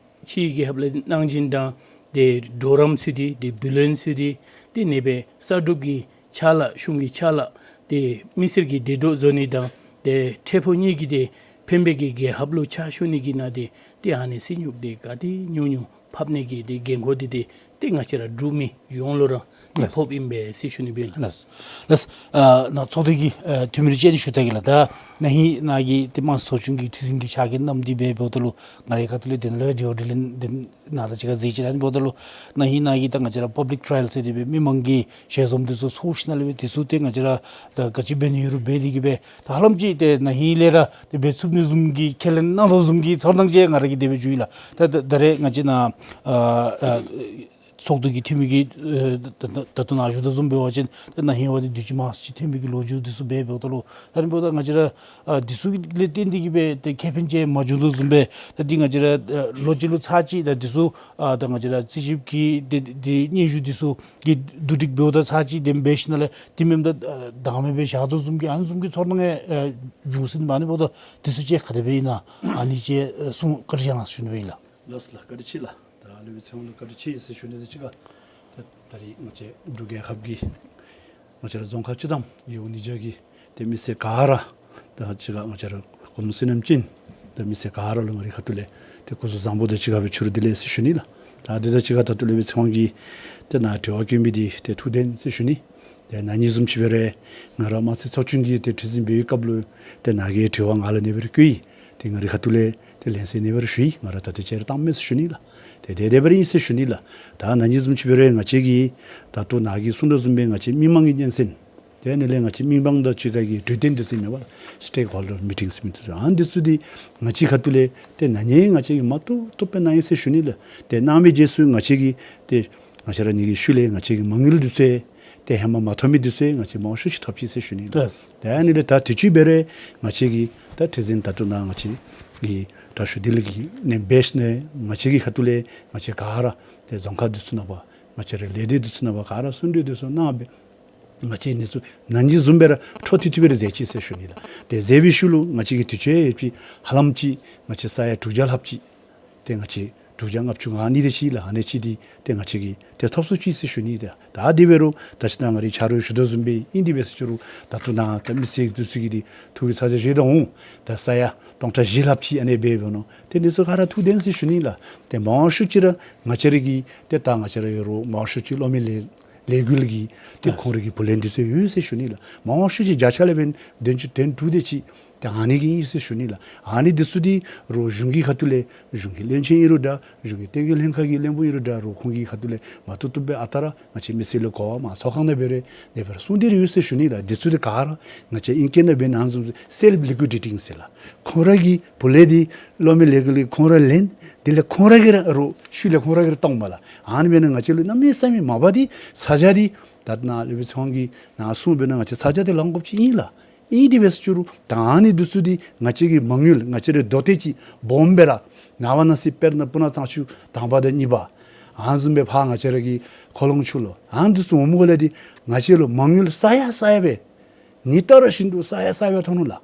ཕྱིའི་རྒྱལ་ཁབ་ལས་གནང་སྦྱིན་དང་ཏེ་གྲོགས་རམ་ཚུ་འདི་ཏེ་བུ་ལོན་ཚུ་འདི་ཏེ་ཨ་ནེ་སྦེ་གསར་སྒྲུབ་ཀྱི་ཕྱག་ལཱ་གཞུང་གི་ཕྱག་ལཱ་ཏེ་མི་སེར་གྱི་བདེ་སྡུག་བཟོ་ནི་དང་ཏེ་འཕྲལ་ཕུགས་གཉིས་ཀྱི་ཏེ་ཕན་པའི་གི་རྒྱལ་ཁབ་ལུ་ཕྱག་ཞུ་ནི་གི་ནང་འདི་ཏེ་ཨ་ནི་སྲི་སྨྱུག་འདི་ག་དེ་ཉུང་ཉུང་ཕབ་ནི་གི་ཏེ་འགན་ཁུར་འདི་འདི་ཏེ་ང་བཅས་ར་འབྲུག་མི་ཡོངས་ལུ་ར་ཏེ་ལགས། ཕོགཔ་ཨིན་པས་ཟེར་ཞུ་ནི་སྦེ་ལགས། ལགས། ལགས། ཨ་ནཱ་ཚོགས་འདུ་གི་ཨ་འཐུས་མི་ར་བཅར་ཏེ་ཞུ་ད་གེ་ལགས། ད་ན་ཧིང་ནཱ་གི་ཏེ་དམངས་གཙོ་ཚོགས་ཆུང་གི་ཁྲི་འཛིན་གྱི་ཕྱག་འགན་བསྣམས་ཏེ་འབད་འབདཝ་ད་ལུ་ང་རའི་ཁ་ཐུག་ལས་དེ་ནང་ལུ་འབྲེལ་བ་འབྲེལ་ལེན་འདི་ནཱ་ད་ཅི་ཁར་མཛད་ཅི་ར། ཨ་ནི་འབདཝ་ད་ལུ་ན་ཧིང་ནཱ་གི་ད་ང་བཅས་ར་པབ་ལིཀ་ཊ་ར་ཡལ་ཟེར་ཏེ་སྦེ་མི་མང་གི་ཞལ་འཛོམས་འདི་ཚུ་ཚོགས་ཞིནམ་ལས་སྦེ་འདི་ཚུ་ཏེ་ང་བཅས་ར་ད་ག་ཅི་འབད་ནི་ཡོད་རུང་འབད་དེ་གིས་སྦེ་ད་ཧ་ལམ་ཅིག་ཏེ་ན་ཧིང་ལས་ར་ཏེ་འབད་ཚུགས་ནི་བཟུམ་གྱི་ཁས་ལེན་གནང་དོ་བཟུམ་གྱི་ཚོར་སྣང་ཅིག་ང་ར་གིས་དེ་སྦེ་བརྗོད་ཡི་ལགས། ད་ད་ད་རེས་ང་བཅས་ནཱ་ཨ་ཨ་ཚོགས་འདུ་གི་འཐུས་མི་གི་ཨེ་ད་ད་ད་ལྟོ་ནཱ་ཞུ་དོ་བཟུམ་འབད་བ་ཅིན་ཏེ་ན་ཧིང་བ་འདི་དུས་ཅི་མང་སུ་ཅིག་ཐོན་མི་གི་ལོ་རྒྱུས་འདི་ཚུ་འབད་འབདཝ་ད་ལུ་ད་ཨ་ནི་འབདཝ་ད་ང་བཅས་ར་ཨ་འདི་ཚུ་ལས་བརྟེན་ཏེ་གིས་སྦེ་ཏེ་ཁེ་ཕན་ཅིག་མ་བྱུང་དོ་བཟུམ་སྦེ་ད་འདི་ང་བཅས་ར་ཨ་ལོ་གཅིག་ལུ་ཚར་གཅིག་ད་འདི་ཚུ་ཨ་ད་ང་བཅས་ར་རྩིས་ཞིབ་ཀྱི་ཏེ་ཏེ་སྙན་ཞུ་འདི་ཚུ་གི་བསྡུ་སྒྲིག་འབདཝ་ད་ཚར་གཅིག་དེ་སྦེ་ཞིནམ་ལས་དེ་མེནམ་ད་ཨ་བདག་མེད་སྦེ་བཞག་དོ་བཟུམ་གྱི་ཨ་ནི་བཟུམ་གྱི་ཚོར་སྣང་ཨེ་ཨེ་བྱུང་ཟེར་ཨིན་པས། ཨ་ནི་འབདཝ་ད་འདི་ཚུ་ཅིག་ག་དེ་སྦེ་ཨིན་ན་ཨ་ནི་ཅིག་ཨེ་གསུང་བཀའ་དྲིན་བསྐྱང་གནང་ཟེར་ཞུ་ནི་སྦེ་ཨིན་ལགས། ལགས་ལགས། བཀའ་དྲིན་ཆེ་ལགས། ད་སློབ་དཔོན་ཚེ་དབང་ལུ་བཀའ་དྲིན་ཆེ་ཟེར་ཞུ་ནི་དང་གཅིག་ཁར་ད་ད་རེས་ང་བཅས་འབྲུག་རྒྱལ་ཁབ་ཀྱི་ང་བཅས་ར་རྫོང་ཁག་སྤྱི་དང་ཡུལ་ནི་རྒྱ་གི་ཏེ་མི་སེར་ག་ར་ད་གཅིག་ཁར་ང་བཅས་ར་སྒོ་མོ་བསོད་ནམས་ཅན་ད་མི་སེར་ག་ར་ལུ་ང་རའི་ཁ་ཐུག་ལས་ཏེ་སྐུ་གཟུགས་བཟང་པོ་དང་གཅིག་ཁར་སྦེ་ཕྱི་རུ་བདེ་ལེགས་ཟེར་ཞུ་ནི་ལགས། ད་དེ་དང་གཅིག་ཁར་ད་ལྟོ་སློབ་དཔོན་ཚེ་དབང་གིས་ཏེ་ནཱ་དྲི་བ་བཀོད་མི་འདི་ཏེ་ཐུགས་བདེན་ཟེར་ཞུ་ནི། ཏེ་ན་ནིང་བཟུམ་ཅིག་འབད་རུང་ང་ར་དམངས་གཙོའི་ཚོགས་ཆུང་གི་ཏེ་ཁྲི་འཛིན་འབད་བའི་སྐབས་ལུ་ཏེ་ནཱ་གིས་དྲི་བ་ང་ལུ་ཨ་ནེ་སྦེ་ར་བཀོད་ཡི། ཏེ་ང་རའི་ཁ་ཐུག་ལས་ཏེ་ལན་གསལ་ཨ་ནེ་སྦེ་ར་ཞུ་ཡི། ང་ར་ད་ལྟོ་ཅིག་ར་བཏངམ་མས་ཟེར་ཞུ་ནི་ལགས། ཏེ་དེ་དེ་སྦེ་ར་ཨིན་ཟེར་ཞུ་ནི་ལགས། ད་ན་ནིང་བཟུམ་ཅིག་འབད་རུང་ང་བཅས་ཀྱིས་ད་ལྟོ་ནཱ་གིས་གསུང་དོ་བཟུམ་སྦེ་ང་བཅས་མི་མང་གི་སྙན་གསན་དེ་ནང་ལས་ང་བཅས་མི་མང་དང་གཅིག་ཁར་གྱི་གྲོས་བསྟུན་འདི་ཚུ་ཨིན་མས་པ་ལགས། སི་ཊེག་ཧོལ་ཌར་མི་ཊིང་ཟེར་མི་འདི་ཚུ་ཨ་ནི་འདི་ཚུ་འདི་ང་བཅས་ཁ་ཐུག་ལས་ཏེ་ན་ནིང་ང་བཅས་ཀྱིས་མ་བཏུབ་བཏུབ་སྦེ་གནང་ཡི་ཟེར་ཞུ་ནི་ལགས། ཏེ་གནང་བའི་རྗེས་སུ་ང་བཅས་ཀྱིས་ཏེ་ང་བཅས་ར་ནི་གི་ཤུལ་ལས་ང་བཅས་ཀྱི་མ་དངུལ་འདི་ཚུ་ཏེ་ཧེ་མ་མ་ཐོབ་མི་འདི་ཚུ་ང་བཅས་མང་ཤོས་ཅིག་ཐོབ་ཅི་ཟེར་ཞུ་ནི་ལགས། ལགས། ཏེ་ཨ་ནི་ལས་ད་དུས་ཅི་འབད་རུང་ང་བཅས་ཀྱི་ད་ཁྲི་འཛིན་ད་ལྟོ་ནཱ་ང་བཅས་ཀྱི་དྲག་ཤོས་བདེ་ལེགས་ཀྱིས་ཨ་ནེ་འབད་ཞིནམ་ལས་ང་བཅས་ཀྱི་ཁ་ཐུག་ལས་ང་བཅས་ག་ར་ཏེ་རྫོང་ཁག་འདི་ཚུ་ནང་པ་ང་བཅས་རའི་ལས་སྡེ་འདི་ཚུ་ནང་པ་ག་ར་གསུང་གྲོས་འདི་ཚུ་གནང་སྦེ་ང་བཅས་ཨ་ནི་ཚུ་ན་ནིང་བཟུམ་སྦེ་ར་འཕྲོ་མཐུད་མཐུད་སྦེ་ར་མཛད་ཅི་ཟེར་ཞུ་ནི་ལགས། ཏེ་མཛད་པའི་ཤུལ་ལུ་ང་བཅས་ཀྱིས་དུས་ཅི་ཡོད་པའི་ཧ་ལམ་ཅིག་ང་བཅས་ས་ཡ་དྲུག་བརྒྱ་ལྷགཔ་ཅིག་ཏེ་ང་བཅས་དྲུག་བརྒྱ་ལྔ་བཅུ་ང་གཉིས་དེ་ཅིག་ལགས། ཨ་ནི་ཅིག་འདི་ཏེ་ང་བཅས་ཀྱིས་ཏེ་ཐོབ་ཚུགས་ཅི་ཟེར་ཞུ་ནི། ཏེ་ད་དེ་འབད་རུང་ད་ཅི་ད་ང་རའི་ཆ་རོགས་ཞུ་དོ་བཟུམ་སྦེ་ཨིན་དེ་འབད་ཟེར་ཞུ་རུང་ད་ལྟོ་ནཱ་ད་མི་སེར་འདི་ཚུ་གིས་འདི་ཐུགས་ཀྱི་ཚ་གྱང་བཞེས་དོ་འོང་། ད་ས་ཡ་སྟོང་ཕྲག་བཞི་ལྷགཔ་ཅིག་ཨ་ནེ་སྦེ་འབད་ནུག། ཏེ་འདི་ཚུ་ག་ར་ཐུགས་བདེན་ཟེར་ཞུ་ནི་ལགས། ཏེ་མང་ཤོས་ཅིག་ར་ང་བཅས་ར་གི་ཏེ་ད་ང་བཅས་ར་ཡོད་རུང་མང་ཤོས་ཅིག་གློག་མེ་ལས་ལས་འགུལ་གྱི་ཏེ་ཁོང་རའི་གི་བུ་ལོན་འདི་ཚུ་ཡོད་ཟེར་ཞུ་ནི་ལགས། མང་ཤོས་ཅིག་བརྒྱ་ཆ་ལས་འབདན་བདུན་ཅུ་དོན་དྲུག་དེ་ཅིག་ཏེ་ཨ་ནི་གི་ཨིན་ཟེར་ཞུ་ནི་ལགས། ཨ་ནི་འདི་ཚུ་འདི་རོགས་གཞུང་གི་ཁ་ཐུག་ལས་གཞུང་གི་བློན་ཆེན་ཨིན་རུང་འདྲ་གཞུང་གི་བསྟན་རྒྱུན་ལྷན་ཁག་གི་བློན་པོ་ཨིན་རུང་འདྲ་རོགས་ཁོང་གི་ཁ་ཐུག་ལས་མ་བཏུབ་བཏུབ་སྦེ་ཨ་རྟག་ར་ང་བཅས་མི་སེར་ལུ་གོ་བ་མ་ཚོར་ཁ་ནང་འབད་རུང་ཨ་ནེ་སྦེ་ར་གསུང་སྟེ་ར་ཡོད་ཟེར་ཞུ་ནི་ལགས། འདི་ཚུ་འདི་ག་ར་ང་བཅས་ཨིང་སྐད་ནང་འབད་ན་ཨ་ནི་བཟུམ་སེལཕ་ལི་ཀུའི་ཌེ་ཊིང་ཟེར་ལགས། ཁོང་ར་གི་བུ་ལོན་འདི་གློག་མེ་ལས་འགུལ་གྱིས་ཁོང་ར་ལེན། དེ་ལས་ཁོང་ར་གིས་ར་རོགས་ཤུལ་ལས་ཁོང་ར་གིས་ར་གཏང་མས་ལགས། ཨ་ནི་འབད་ནི་ང་བཅས་ལུ་གནམ་མེད་ས་མེད་མ་པ་འདི་ཚ་གྱང་འདི་ད་ནཱ་སློབ་དཔོན་ཚེ་དབང་གིས་ནཱ་གསུངས་འབད་ནི་ང་བཅས་ཚ་གྱང་འདི་ལང་དགོཔ་ཅིག་ཨིན་ལགས། ཨིན་དེ་འབད་ཟེར་ཞུ་རུང་ད་ཨ་ནི་འདི་ཚུ་འདི་ང་བཅས་ཀྱི་མ་དངུལ་ང་བཅས་རའི་དོ་ཏེ་ཅིག་སྦོམ་སྦེ་ར་ནངས་པ་གནངས་ཚེ་དཔེར་ན་སྤུ་ན་གཙང་ཆུ་དང་པ་དང་གཉིས་པ་ཨ་ནི་བཟུམ་སྦེ་ཕར་ང་བཅས་ར་གི་ཁོ་ལོང་ཆུ་ལུ་ཨ་ནི་འདི་ཚུ་འོངམ་ག་ལས་འདི་ང་བཅས་ལུ་མ་དངུལ་ས་ཡ་ས་ཡ་སྦེ་ཉིན་ལྟར་བཞིན་དུ་ས་ཡ་ས་ཡ་སྦེ་ཐོན་ནུག་ལགས།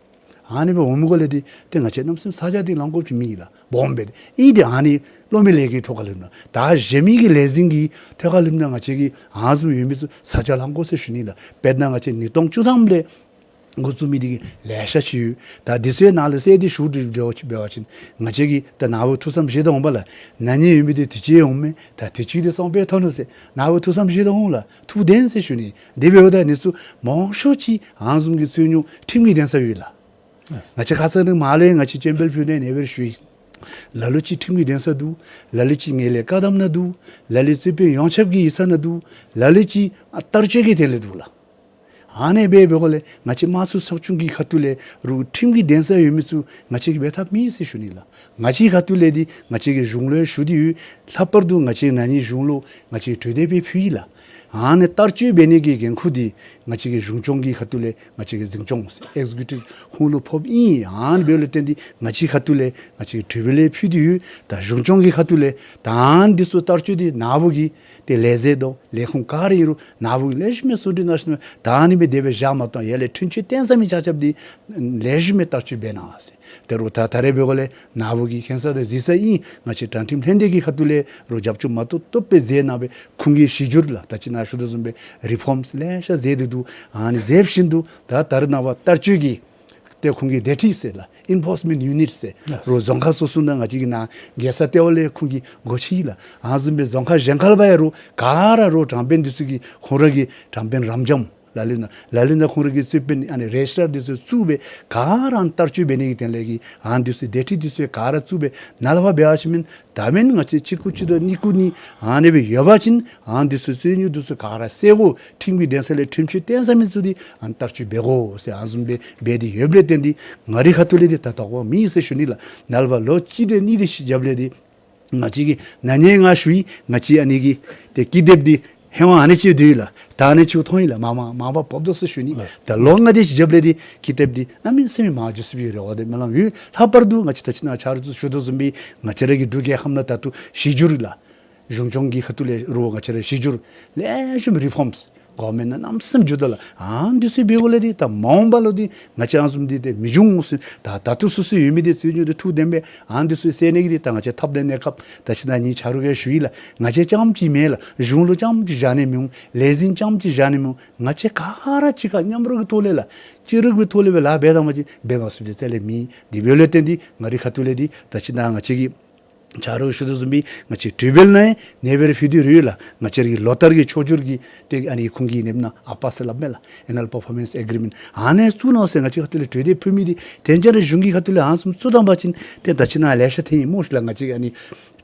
ཨ་ནི་སྦེ་འོངམ་གོ་ལས་འདི་ཏེ་ང་བཅས་གནམ་མེད་ས་མེད་ས་ཆ་འདི་ལང་དགོཔ་ཅིག་མེད་ལགས། སྦོམ་སྦེ་ཏེ་ཨིན། ཏེ་ཨ་ནི་གློག་མེ་ལས་ཀྱི་ཐོག་ཁར་ལུ་ཨིན་ན་ད་གཞན་མི་གི་ལས་འཛིན་གྱི་ཐོག་ཁར་ལུ་ཨིན་ན་ང་བཅས་ཀྱི་ཨ་ནི་བཟུམ་ཡོད་མི་ཚུ་ས་ཆ་ལང་དགོ་ཟེར་ཞུ་ནི་ལགས། དཔེར་ན་ང་བཅས་ཉིས་སྟོང་བཅུ་ཐམ་ལས་འགོ་བཙུགས་མི་འདི་གིས་ལེ་ཤ་ཅིག་ཡོད། ད་འདི་ཚུ་ཡང་ནཱ་ལུ་གསལ་ཏེ་ཞུ་སྟེ་འབད་བ་ཅིན་ང་བཅས་ཀྱིས་ད་ནཱ་བུ་ཐུགས་བསམ་བཞེས་དོ་འོང་པ་ལགས། ན་ནིང་ཡོད་མི་འདི་དུས་ཅི་འོང་མས། ད་དུས་ཅི་འདི་སང་ཕོད་ཐོན་ནུག་ཟེར་ནཱ་བུ་ཐུགས་བསམ་བཞེས་དོ་འོང་ལགས། ཐུགས་བདེན་ཟེར་ཞུ་ནི། དེ་འབདཝ་ད་ཨ་ནི་ཚུ་མང་ཤོས་ཅིག་ཨ་ནི་བཟུམ་གྱི་རྩོད་རྙོགས་ཁྲིམས་ཀྱི་འདུན་ས་ཡོད་ལགས། ང་བཅས་ཁ་ཙ་ནི་མར་ལས་ང་བཅས་སྤྱན་འབུལ་ཕུལ་ནི་ཨ་ནི་སྦེ་ཞུ་ཡི། ལ་ལུ་ཅིག་ཁྲིམས་ཀྱི་འདུན་ས་འདུག། ལ་ལུ་ཅིག་ངན་ལྷད་བཀག་སྡོམ་ནང་འདུག། ལ་ལུ་རྩོད་དཔོན་ཡོངས་ཁྱབ་ཀྱི་ཡིག་ཚང་ནང་འདུག། ལ་ལུ་ཅིག་ཨ་བསྟར་སྤྱོད་ཀྱི་ཐད་ལས་འདུག་ལགས། ཨ་ནི་སྦེ་འབད་དགོཔ་ལས་ང་བཅས་དམངས་གཙོའི་ཚོགས་ཆུང་གི་ཁ་ཐུག་ལས་རུང་ཁྲིམས་ཀྱི་འདུན་ས་ཡོད་མི་ཚུ་ང་བཅས་ཀྱིས་འབད་ཐབས་མེད་ཟེར་ཞུ་ནི་ལགས། ང་བཅས་ཁ་ཐུག་ལས་འདི་ང་བཅས་ཀྱིས་གཞུང་ལུ་ཞུ་སྟེ་ཡོད། ལྷག་པར་དུ་ང་བཅས་ན་ནིང་གཞུང་ལུ་ང་བཅས་གྲོས་འདེབས་སྦེ་ཕུལ་ཡི་ལགས། ཨ་ནི་བསྟར་སྤྱོད་འབད་ནི་གི་འགན་ཁུར་འདི་ང་བཅས་ཀྱི་གཞུང་སྐྱོང་གི་ཁ་ཐུག་ལས་ང་བཅས་ཀྱི་འཛིན་སྐྱོང་ཨེག་ཛི་ཀིའུ་ཊིབ་ཁོང་ལུ་ཕོགཔ་ཨིན། ཨ་ནི་འབདཝ་ལས་བརྟེན་ཏེ་ང་བཅས་ཁ་ཐུག་ལས་ང་བཅས་ཀྱིས་གྲོས་འབུལ་ལས་ཕུལ་ཏེ་ཡོད། ད་གཞུང་སྐྱོང་གི་ཁ་ཐུག་ལས་ད་ཨ་ནི་འདི་ཚུ་བསྟར་སྤྱོད་འདི་ནཱ་བུ་གིས་ཏེ་ལས་བྱེད་དང་ལས་ཁུངས་ག་ར་ཨིན་རུང་ནཱ་བུ་གིས་ལེགས་ཤོམ་སྦེ་བསུ་སྟེ་གནང་ཞིནམ་ད་ཨ་ནི་སྦེ་དེ་སྦེ་བཞག་མ་གཏོགས་ཡར་ལས་འཁྲུན་ཆོད་བཏོན་ས་མི་ཆ་ཁྱབ་འདི་ལེགས་ཤོམ་སྦེ་བསྟར་སྤྱོད་འབད་གནང་ཟེར། དེ་རུང་ད་ད་རེས་འབད་དགོཔ་ལས་ནཱ་བུ་གིས་མཁྱེན་ས་དང་གཟིགས་ས་ཨིན། ང་བཅས་དྲང་ཁྲིམས་ལྷན་སྡེ་གི་ཁ་ཐུག་ལས་རུང་རྒྱབ་སྐྱོར་མ་ཏོག་ཏོ་སྦེ་མཛད་གནང་སྦེ་ཁོང་གིས་གཞི་འགྱུར་ལགས། ད་ཅི་ནཱ་ཞུ་དོ་བཟུམ་སྦེ་རི་ཕོརམསི་ལེ་ཤ་མཛད་དེ་འདུག། ཨ་ནི་མཛད་བཞིན་དུ་ད་ད་རེས་ནངས་པ་བསྟར་སྤྱོད་ཀྱི་ཏེ་ཁོང་གི་སྡེ་ཁྲིད་ཟེར་ལགས། ཨེན་ཕོརསི་མེནཊ་ཡུ་ནིཊ་ཟེར་རུང་རྫོང་ཁག་སོ་སོ་ནང་ང་བཅས་ཀྱི་ནཱ་རྒྱལ་ས་ལྟེ་བ་ལས་ཁོང་གིས་འགོ་ཁྲིད་ལགས། ཨ་ནི་བཟུམ་སྦེ་རྫོང་ཁག་གཞན་ཁར་ལུ་ཡང་རུང་ག་ར་རུང་དྲང་དཔོན་འདི་ཚུ་གིས་ཁོང་ར་གི་དྲང་དཔོན་རབ་འབྱམས་ལ་ལུ་ནང་ལ་ལུ་ནང་ཁོང་ར་གི་རྩོད་དཔོན་ཨ་ནི་རེ་ཇི་སི་ཊར་འདི་ཚུ་བཙུགས་སྦེ་ག་ར་བསྟར་སྤྱོད་འབད་ནི་གི་དོན་ལས་ཀྱི་ཨ་ནི་འདི་ཚུ་སྡེ་ཁྲིད་འདི་ཚུ་ག་ར་བཙུགས་སྦེ་ནཱ་ལས་ཕར་འབད་བ་ཅིན་མེན། ད་མེན་ང་བཅས་གཅིག་གུ་གཅིག་དང་གཉིས་གུ་གཉིས་ཨ་ནི་སྦེ་ཡོད་པ་ཅིན་ཨ་ནི་འདི་ཚུ་རྩོད་རྙོགས་འདི་ཚུ་ག་ར་སེལ་དགོ། ཁྲིམས་ཀྱི་འདུན་ས་ལས་འཁྲུན་ཆོད་བཏོན་ས་མི་ཚུ་འདི་ཨ་ནི་བསྟར་སྤྱོད་འབད་དགོ་ཟེར་ཨ་ནི་བཟུམ་སྦེ་འབད་དེ་ཡོདཔ་ལས་བརྟེན་ཏེ་ང་རའི་ཁ་ཐུག་ལས་འདི་ད་དོགས་པ་མེད་ཟེར་ཞུ་ནི་ལགས། ནཱ་ལས་ཕར་ལོ་གཅིག་དེ་གཉིས་དེ་ཅིག་རྒྱབ་ལས་འདི་ང་བཅས་ཀྱིས་ན་ནིང་ང་ཞུ་ཡི། ང་བཅས་ཨ་ནི་གི་ཏེ་ཀི་དེབ་འདི་ཧེ་མ་ཨ་ནི་ཅིག་འདུག་ལགས། ད་ཨ་ནི་ཅིག་ཐོན་ཡི་ལགས། མ་མ་མ་པ་བབས་དོ་ཟེར་ཞུ་ནི། ད་ལོ་ལྔ་དེ་ཅིག་རྒྱབ་ལས་འདི་ཀི་དེབ་འདི་གནམ་མེད་ས་མེད་མང་ཇི་སུ་བི་རེ་བ་དེ་སྨོན་ལམ་ཡོད། ལྷག་པར་དུ་ང་བཅས་ད་ཅི་ནཱ་ཆ་རོགས་ཚུ་ཞུ་དོ་བཟུམ་སྦེ་ང་བཅས་ར་གི་འབྲུག་རྒྱལ་ཁབ་ནང་ད་ལྟོ་གཞི་འགྱུར་ལགས། གཞུང་སྐྱོང་གི་ཁ་ཐུག་ལས་རུང་ང་བཅས་ར་གཞི་འགྱུར་ལེགས་ཤོམ་རི་ཕོརམསི་གོ་ཝར་མེནཊ་ནང་གནམ་མེད་ས་མེད་འགྱོ་དོ་ལགས། ཨ་ནི་འདི་ཚུ་འབད་དགོཔ་ལས་འདི་ད་མ་འོངས་པ་ལུ་འདི་ང་བཅས་ཨ་ནི་བཟུམ་འདི་ཏེ་མི་འབྱུང་ཟེར། ད་ད་ལྟོ་སོ་སོ་ཡོད་མི་འདི་རྩོད་རྙོགས་འདི་ཐུགས་བདེན་པས། ཨ་ནི་འདི་ཚུ་སེལ་ནི་གི་འདི་ད་ང་བཅས་ཐབས་ལམ་གནས་སྐབས་ད་ཅི་ནཱ་ངེའི་ཆ་རོགས་ཀྱིས་ཞུ་ཡི་ལགས། ང་བཅས་རྐྱངམ་ཅིག་མེན་ལགས། གཞུང་ལུ་རྐྱངམ་ཅིག་བཞག་ནི་མི་འོང་། ལས་འཛིན་རྐྱངམ་ཅིག་བཞག་ནི་མི་འོང་། ང་བཅས་ག་ར་གཅིག་ཁར་མཉམ་རོགས་ཀྱི་ཐོག་ལས་ལགས། གཅིག་རོགས་ཀྱི་ཐོག་ལས་སྦེ་ལཱ་འབད་བཏང་པ་ཅིན་འབད་མ་ཚུགསཔ་འདི་རྩ་ལས་མེད། དེ་འབདཝ་ལས་བརྟེན་ཏེ་ང་རའི་ཁ་ཐུག་ལས་འདི་ད་ཅི་ནཱ་ང་བཅས་ཀྱི་ཆ་རོགས་ཞུ་དོ་བཟུམ་སྦེ་ང་བཅས་གྲོས་འབུལ་ནང་ཡང་ཨ་ནི་སྦེ་ར་ཕུལ་ཏེ་ར་ཡོད་ལགས། ང་བཅས་ར་གི་ལོ་བསྟར་གྱི་ཕྱོགས་སྒྱུར་གྱི་ཏེ་ཨ་ནི་ཁོང་གི་ཨ་ནི་ནང་ཨ་པ་ཟེར་སླབ་མས་ལགས། ཨེ་ནུ་ཨལ་པར་ཕོར་མེནསི་ཨེག་རི་མེནཊ་ཨ་ནི་བཙུགས་གནང་ཟེར་ང་བཅས་ཁ་ཐུག་ལས་གྲོས་འདེབས་ཕུལ་མི་འདི་དེ་འབདན་ར་གཞུང་གི་ཁ་ཐུག་ལས་ཨ་ནི་བཟུམ་བཙུགས་བཏང་པ་ཅིན་ཏེ་ད་ཅི་ནཱ་ལེ་ཤ་ཐོན་ཡི་སྨོ་ཤིག་ལགས། ང་བཅས་ཨ་ནི་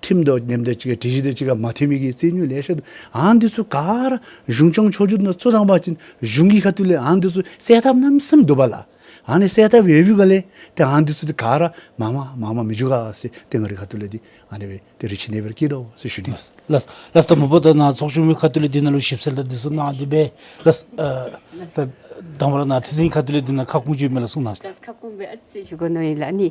ཁྲིམས་དང་མཉམ་དུ་གཅིག་ཁར་སྒྲིག་གཞི་དང་གཅིག་ཁར་མ་མཐུན་མི་གི་རྩོད་རྙོགས་ལེ་ཤ་འདུག། ཨ་ནི་འདི་ཚུ་ག་ར་གཞུང་སྐྱོང་ཕྱོགས་སྒྱུར་ནང་བཙུགས་བཏང་པ་ཅིན་གཞུང་གི་ཁ་ཐུག་ལས་ཨ་ནི་འདི་ཚུ་སེལ་ཐབས་གནམ་མེད་ས་མེད་འདུག་པ་ལགས། ཨ་ནི་སེལ་ཐབས་ཡོད་པའི་སྒང་ལས་ཏེ་ཨ་ནི་འདི་ཚུ་འདི་ག་ར་མ་མ་མ་མ་མི་འགྱོ་ག་ཟེར་ཏེ་ང་རའི་ཁ་ཐུག་ལས་འདི་ཨ་ནི་སྦེ་ཏེ་རེ་ཆེ་ནི་སྦེ་ར་བསྐྱེད་དོ་ཟེར་ཞུ་ནི། ལགས་ལགས། ད་མ་པ་ད་ནཱ་ཚོགས་ཞུགས་མི་ཁ་ཐུག་ལས་འདི་ནང་ལུ་ཞིབ་གསལ་དང་འདི་ཚུ་གནང་སྟེ་སྦེ་ལགས། ཨ་ད་དང་པ་ར་ནཱ་ཁྲི་འཛིན་ཁ་ཐུག་ལས་འདི་ནང་ཁ་སྐོང་ཅིག་ཡོད་མེད་ལགས་གསུང་གནང་ཟེར། ལགས། ཁ་སྐོང་སྦེ་ཨ་ཙི་ཅིག་ཞུ་དགོ་མནོ་ཡི་ལགས། ཨ་ནི་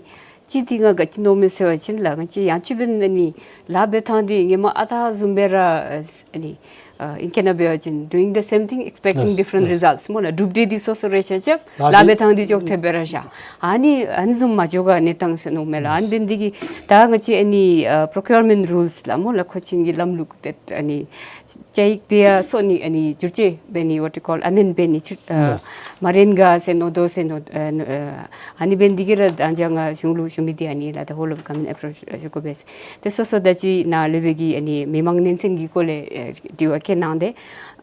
གཅིག་འདི་ང་ག་ཅི་མནོཝ་མས་ཟེར་བ་ཅིན་ལགས། ང་བཅས་ཡང་ཅིན་འབདན་ཨ་ནི་ལཱ་འབད་ཐངས་འདི་ཧེ་མ་ཨ་རྟག་བཟུམ་སྦེ་ར་ཨ་ནི་ཨ་ཨིང་སྐད་ནང་འབད་བ་ཅིན་doing the same thing expecting, yes, different, yes, results སྨོ་ལགས། གྲུབ་འབྲས་འདི་སོ་སོ་རེ་བཞག་རྐྱབ། ལཱ་ལཱ་འབད་འབད་ཐངས་འདི་ཅོག་འཐདཔ་སྦེ་ར་བཞག། ཨ་ནི་ཨ་ནི་བཟུམ་མ་འགྱོ་ག་གནས་སྟངས་ཟེར་མནོཝ་མས་ལགས། ཨ་ནི་འབདན་འདི་གིས་ད་ང་བཅས་ཨ་ནི་ཨ་procurement rules ལགས་སྨོ་ལགས། མཁོ་ཆས་ཀྱི་ལམ་ལུགས་ཏེ་ཨ་ནི་བཅའ་ཡིག་འདི་ཡང་སོར་ནི་ཨ་ནི་བསྒྱུར་བཅོས་འབད་ནི་what you call amend འབད་ནི་ཅིག་ཨ་yes མ་རན་ག་ཟེར་མནོ་དོ་ཟེར་མནོ་ཨ་ནི་ཨ་ཨ་ནི་འབདན་འདི་གིས་ར་ད་ཅི་ང་གཞུང་ལུ་ཞུ་མི་འདི་ཨ་ནི་ལགས། the whole of government approach ཞུ་དགོ་པས། ཏེ་སོ་སོ་ད་ཅི་ནཱ་ལས་འབད་གི་ཨ་ནི་མི་མང་སྙན་གསན་གྱི་སྐོར་ལས་ཨེ་དྲི་བ་བཀོད་གནང་སྟེ།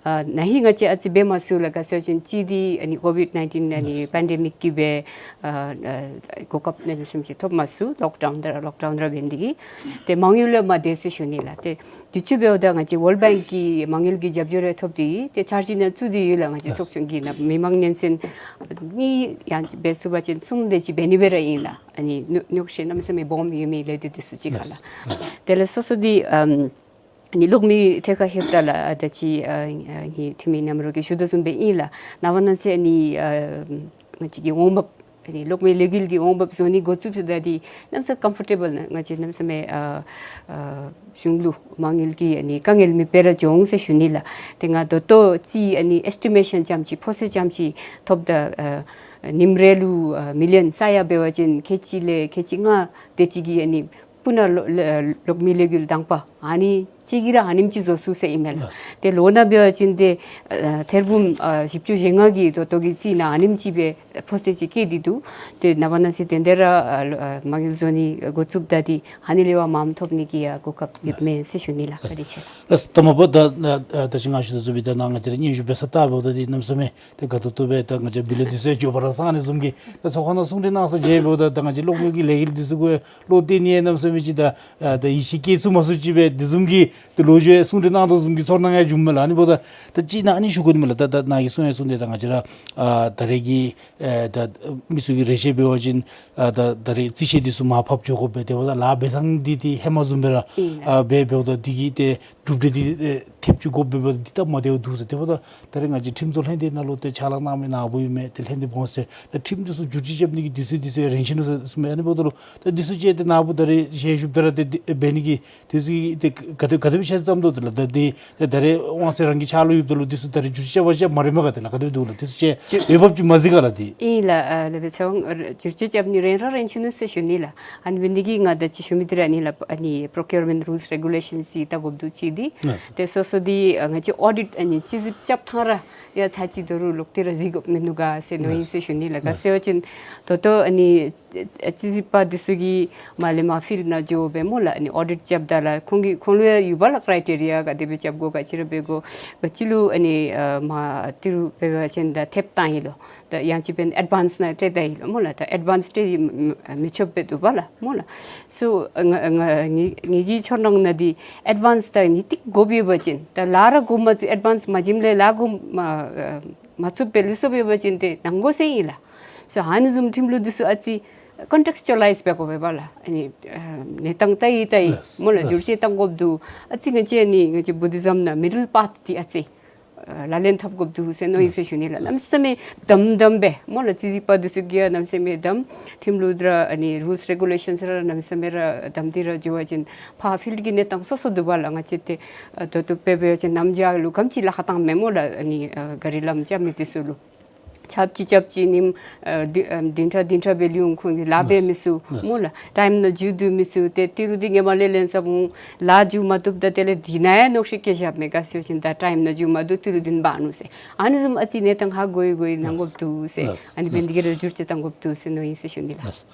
ཨ་ན་ཧིང་ང་བཅས་ཨ་ཙི་འབད་མ་ཚུགས་ལགས། ག་ཟེར་བ་ཅིན་གཅིག་འདི་ཨ་ནི་ཀོ་ཝིཌ་ནའིན་ཊིན་ཨ་ནི་ཡེས་པེན་ཌེ་མིག་གིས་སྦེ་ཨ་ཨ་གོ་སྐབས་ཨ་ནི་བཟུམ་ཅིག་ཐོབ་མ་ཚུགས། ལོག་ཌའུན་ར་ལོག་ཌའུན་ར་འབད་ནི་འདི་གིས། ཏེ་མ་དངུལ་ལས་མ་བདེ་ཟེར་ཞུ་ནི་ལགས། ཏེ་དུས་ཅི་འབདཝ་ད་ང་བཅས་ཝཱལཌ་བེངཀ་གི་མ་དངུལ་གྱི་རྒྱབ་སྐྱོར་རེ་ཐོབ་སྟེ་ཏེ་འཆར་གཞི་ནང་བཙུགས་ཏེ་ཡོད་ལགས། ང་བཅས་ཚོགས་ཆུང་གི་ནང་མི་མང་སྙན་གསན་གཉིས་ཡང་འབད་ཚུགས་པ་ཅིན་གསུམ་དེ་ཅིག་འབད་ནི་སྦེ་ར་ཨིན་ལགས། ཨ་ནི་ཉོ་ཉོགས་བཤད་གནམ་མེད་ས་མེད་སྦོམ་ཡོད་མི་ལས་དེ་དེ་ཚུ་ཅིག་ཁར་ལགས། དེ་ལས་སོ་སོ་འདི་ཨམ་ཨ་ནི་གློག་མེ་ཐད་ཁར་ལྷོདཔ་ད་ལགས། ཨ་ད་ཅི་ཨ་ཨ་ངེའི་འཐུས་མི་མཉམ་རོགས་ཀྱིས་ཞུ་དོ་བཟུམ་སྦེ་ཨིན་ལགས། ནངས་པ་གནངས་ཚེ་ཨ་ནི་ཨ་ང་བཅས་ཀྱི་འོང་འབབ་ཨ་ནི་གློག་མེ་ལས་འགུལ་གྱི་འོང་འབབ་བཟོ་ནི་འགོ་བཙུགས་ད་འདི་གནམ་མེད་ས་མེད་ཀམ་ཕོར་ཊེ་བཱལ་ནང་ང་བཅས་གནམ་མེད་ས་མེད་ཨ་ཨ་གཞུང་ལུ་མ་དངུལ་གྱི་ཨ་ནི་དཀའ་ངལ་མེད་པར་ར་འགྱོ་འོང་ཟེར་ཞུ་ནི་ལགས། ཏེ་ང་ད་ལྟོ་ཅིག་ཨ་ནི་ཨེས་ཊི་མེ་ཤཱན་ཙམ་ཅིག་ཕོ་ཚོད་ཙམ་ཅིག་ཐོབ་ད་ཨ་ ཉིནམ་རེ་ལུ་ཨ་མི་ལི་ཡོན་ས་ཡ་འབད་བ་ཅིན་ཁལ་གཅིག་ལས་ཁལ་གཅིག་ལྔ་དེ་ཅིག་གིས་ཨ་ནི་སྤུ་ན་ལོ་ལོ་གློག་མེ་གློག་འགུལ་དང་པ་ཨ་ནི་ཅིག་གིས་ར་ཨ་ནེམ་ཅིག་བཟོ་ཚུགས་ཟེར་ཨིན་མས་ལགས། ལགས། ཏེ་ལོ་ན་འབད་བ་ཅིན་ཏེ་ཨ་ཐེར་འབུམ་ཨ་བཞི་བཅུ་ཞེ་ལྔ་གི་ད་ལྟོ་གི་རྩིས་ནང་ཨ་ནེམ་ཅིག་སྦེ་ཕོ་ཚོད་ཅིག་བསྐྱེད་དེ་འདུག། ཏེ་ནངས་པ་གནངས་ཚེ་དེ་འདི་ར་ཨ་ལོ་ཨ་མ་དངུལ་བཟོ་ནི་འགོ་བཙུགསཔ་ད་འདི་ཨ་ནི་ལས་ཕར་མངམ་ཐོབ་ནི་གི་ཡང་གོ་སྐབས་ཡོདཔ་མས་ཟེར་ཞུ་ནི་ལགས། བཀའ་དྲིན་ཆེ་ལགས། ལགས། ད་མ་པ་ད་ད་ད་ཅི་ང་ཞུ་དོ་བཟུམ་སྦེ་ད་ནཱ་ང་བཅས་ར་སྙན་ཞུ་འབད་ས་ལྟ་འབདཝ་ད་འདི་གནམ་མེད་ས་མེད་ཏེ་དགའ་ཏོག་ཏོ་སྦེ་ད་ང་བཅས་བི་ལ་འདི་ཚུ་འགྱོ་བར་སང་ནི་བཟུམ་གྱི་ད་ཚོགས་ཁང་ནང་གསུང་གྲོས་གནང་ས་མཇལཝ་ད་ད་ང་བཅས་གློག་མེ་གི་ལས་འགུལ་འདི་ཚུ་གུ་བློ་གཏད་ནི་ཡང་གནམ་མེད་ས་མེད་ཅིག་ད་ཨ་ད་ཡིད་ཆེས་བསྐྱེད་ཚུགས་མ་ཚུགས་ཅིག་སྦེ་འདི་བཟུམ་གྱི་ཏེ་ལོ་རྒྱུས་གསུང་གྲོས་གནང་དོ་བཟུམ་གྱི་ཚོར་སྣང་ཡང་བྱུངམ་མས་ལགས། ཨ་ནི་འབདཝ་ད་ད་ཅི་ནཱ་ཨ་ནི་ཞུ་དགོ་ནི་མས་ལགས། ད་ད་ནཱ་གིས་གསུང་ཡང་གསུངས་ཏེ་ད་ང་བཅས་ར་ཨ་ད་རེས་ཀྱི་ཨེ་ད་མི་ཚུ་གིས་རེ་ཆེ་འབད་བ་ཅིན་ཨ་ད་ད་རེས་རྩིས་ཆད་འདི་ཚུ་མར་ཕབ་འགྱོ་དགོ་པས། དེ་འབདཝ་ད་ལཱ་འབད་ཐངས་འདི་ཏེ་ཧེ་མ་བཟུམ་སྦེ་ར་ཨིན་ལགས། ཨ་འབད་འབདཝ་ད་འདི་གིས་ཏེ་གྲུབ་འབྲས་འདི་ཨེ་ཐེབས་ཅིག་དགོཔ་འབདཝ་ད་འདི་སྟབས་མ་བདེཝ་འདུག་ཟེར། དེ་འབདཝ་ད་ད་རེས་ང་བཅས་ཁྲིམས་བཟོ་ལྷན་སྡེ་ནང་ལུ་ཏེ་ཕྱག་ལཱ་གནང་མི་ནཱ་བུ་ཨིན་མས། ཏེ་ལྷན་སྡེ་འབངས་ཟེར་ད་ཁྲིམས་འདི་ཚུ་བསྒྱུར་བཅོས་རྐྱབ་ནི་གི་དུས་ཚོད་འདི་ཚུ་ཡང་རན་ཆི་ནུག་ཟེར་གསུངམ་མས། ཨ་ནི་འབདཝ་ད་ལུ་ད་འདི་ཚུ་ཅིག་ཏེ་ནཱ་བུ་ད་རེས་ཞལ་བཞུགསཔ་ད་ར་ཏེ་འདི་འབད་ནི་གི་དུས་ཚོད་ཀྱི་ཏེ་ག་དེ་ག་དེ་སྦེ་ཤེས་བསམ་དོ། དེ་ལགས་ད་འདི་ད་རེས་དབང་ཚད་རང་གི་ཕྱག་ལུ་ཡོདཔ་ད་ལུ་འདི་ཚུ་ད་རེས་བསྒྱུར་བཅོས་རྐྱབ་པ་ཅིན་མ་རན་མས་ག། དེ་ལགས་ག་དེ་སྦེ་འདུག་ལགས། འདི་ཚུ་ཅིག་འོས་འབབ་ཅིག་མ་གཟིགས་ག་ལགས། འདི་ཨིན་ལགས། ཨ་ལགས་སྦེ་ཚེ་དབང་ཨ་བསྒྱུར་བཅོས་རྐྱབ་ནི་རན་ར་རན་ཆི་ནུག་ཟེར་ཞུ་ནི་ལགས། ཨ་ནི་འབད་ནི་འདི་གིས་ང་ད་ཅི་ཞུ་མི་འདི་ར་ཨ་ནི་ལགས། ཨ་ནི་procurement rules regulations འདི་ལྟ་དགོཔ་འདུག་ཅིག་འདི། ལགས། ཏེ་སོ་སོ་འདི་ཨ་ང་བཅས་ཨོ་ཌིཊ་ཨ་ནི་དཔྱད་ཞིབ་རྐྱབ་ཐངས་ར་ཡང་ཚར་གཅིག་ད་རུང་ལོག་སྟེ་ར་གཟིགས་དགོཔ་མིན་ནུག་ག་ཟེར་མནོ་ཡི་ཟེར་ཞུ་ནི་ལགས། ག་ཟེར་བ་ཅིན་ད་ལྟོ་ཨ་ནི་དཔྱད་ཞིབ་པ་འདི་ཚུ་གིས་མར་ལས་མར་ཕིལཌ་ནང་འགྱོ་སྦེ་སྨོ་ལགས། ཨ་ནི་ཨོ་ཌིཊ་རྐྱབ་ད་ལགས་ཁོང་གི་ཁོང་ལུ་ཡང་ཡོད་པ་ལགས། ཀྲའི་ཊེ་རི་ཡ་ག་དེ་སྦེ་རྐྱབ་དགོ་ག་ཅི་ར་འབད་དགོ་ག་ཅི་ལུ་ཨ་ནི་ཨ་མར་ཏི་རུ་འབད་བ་ཅིན་ད་ཐེབས་བཏང་ཡི་ལོ། ད་ཡང་ཅིན་འབདན་ཨེཌ་ཝཱནསི་ནང་སྤྲོད་ད་ཡི་ལོ་སྨོ་ལགས། ད་ཨེཌ་ཝཱནསི་སྤྲོད་ཡི་མི་ཆོགཔ་སྦེ་འདུག་པ་ལགས་སྨོ་ལགས། སོ་ང་ང་ངེ་ངེ་གི་ཚོར་སྣང་ནང་འདི་ཨེཌ་ཝཱནསི་ད་ངེས་ཏིག་དགོཔ་ཡོད་པ་ཅིན་ད་ལཱ་ར་འགོ་མ་བཙུགས་ཨེཌ་ཝཱནསི་མ་བྱིནམ་ལས་ལཱ་འགོ་མ་ཨ་མ་བཙུགས་པར་ལུས་སོཔ་ཡོད་པ་ཅིན་ཏེ་གནང་དགོ་ཟེར་ཨིན་ལགས། སོ་ཨ་ནི་བཟུམ་ཁྲིམས་ལུགས་འདི་ཚུ་ཨ་ཙི་ཀོན་ཊེགསི་ཊུ་ཨ་ལའིཛ་འབད་དགོ་པས་པ་ལགས། ཨ་ནི་ཨ་གནས་སྟངས་བལྟ་ཡི་བལྟ་ཡི་ལགས། སྨོ་ལགས། ལགས། བསྒྱུར་བཅོས་བཏང་དགོཔ་འདུག། ཨ་ཙི་ང་བཅས་ཨ་ནི་ང་བཅས་བུ་དྷི་ཛམ་ནང་མི་ཌལ་པཱཐ་འདི་ཨ་ཙི་ཨ་ལག་ལེན་འཐབ་དགོཔ་འདུག་ཟེར་མནོ་ཡི་ཟེར་ཞུ་ནི་ལགས། གནམ་མེད་ས་མེད་དམ་དམ་སྦེ་སྨོ་ལགས། དཔྱད་ཞིབ་པ་འདི་ཚུ་གིས་ཡང་གནམ་མེད་ས་མེད་དམ། ཁྲིམས་ལུགས་ར་ཨ་ནི་རུལསི་རེ་གུ་ལེ་ཤཱནསི་ར་གནམ་མེད་ས་མེད་ར་དམ་སྟེ་ར་འགྱོ་བ་ཅིན་ཕར་ཕིལཌ་གི་གནས་སྟངས་སོ་སོ་འདུག་པ་ལགས། ང་བཅས་ཏེ་ཨ་ད་ལྟོ་དཔེ་འབད་བ་ཅིན་གནམ་བྱཱར་ལུ་ག་དེམ་ཅིག་ལཱ་ཁག་བཏངམ་མས་སྨོ་ལགས། ཨ་ནི་ཨ་གཱ་རི་ལམ་རྐྱབ་མི་འདི་ཚུ་ལུ་ཆརཔ་ཅིག་རྐྱབ་ཅིག་ཉིནམ་ཨ་བདུན་ཨ་བདུན་ཕྲག་བདུན་ཕྲག་སྦེ་ལུས་འོང་། ཁོང་གིས་ལཱ་འབད་མི་ཚུགས་སྨོ་ལགས། ཊའིམ་ནང་མཇུག་བསྡུ་མི་ཚུགས། ཏེ་ཏི་རུ་འདི་ཧེ་མ་ལས་ལེན་ས་འོང་ལཱ་མཇུག་མ་བསྡུཝ་ད་དེ་ལས་འདི་ནང་ཡང་གནོད་ཤུགས་བཀལ་བཞགཔ་མས། ག་ཟེར་བ་ཅིན་ད་ཊའིམ་ནང་མཇུག་མ་བསྡུ་ཏི་རུ་འདི་འབག་ནུག་ཟེར། ཨ་ནི་བཟུམ་ཨ་ཙི་གནས་སྟངས་ཧ་གོ་ཡི་གོ་ཡི་གནང་དགོཔ་འདུག་ཟེར། ཨ་ནི་འབདན་འདི་གིས་ར་བསྒྱུར་བཅོས་བཏང་དགོཔ་འདུག་ཟེར་མནོ་ཡི་ཟེར་ཞུ་ནི་ལགས།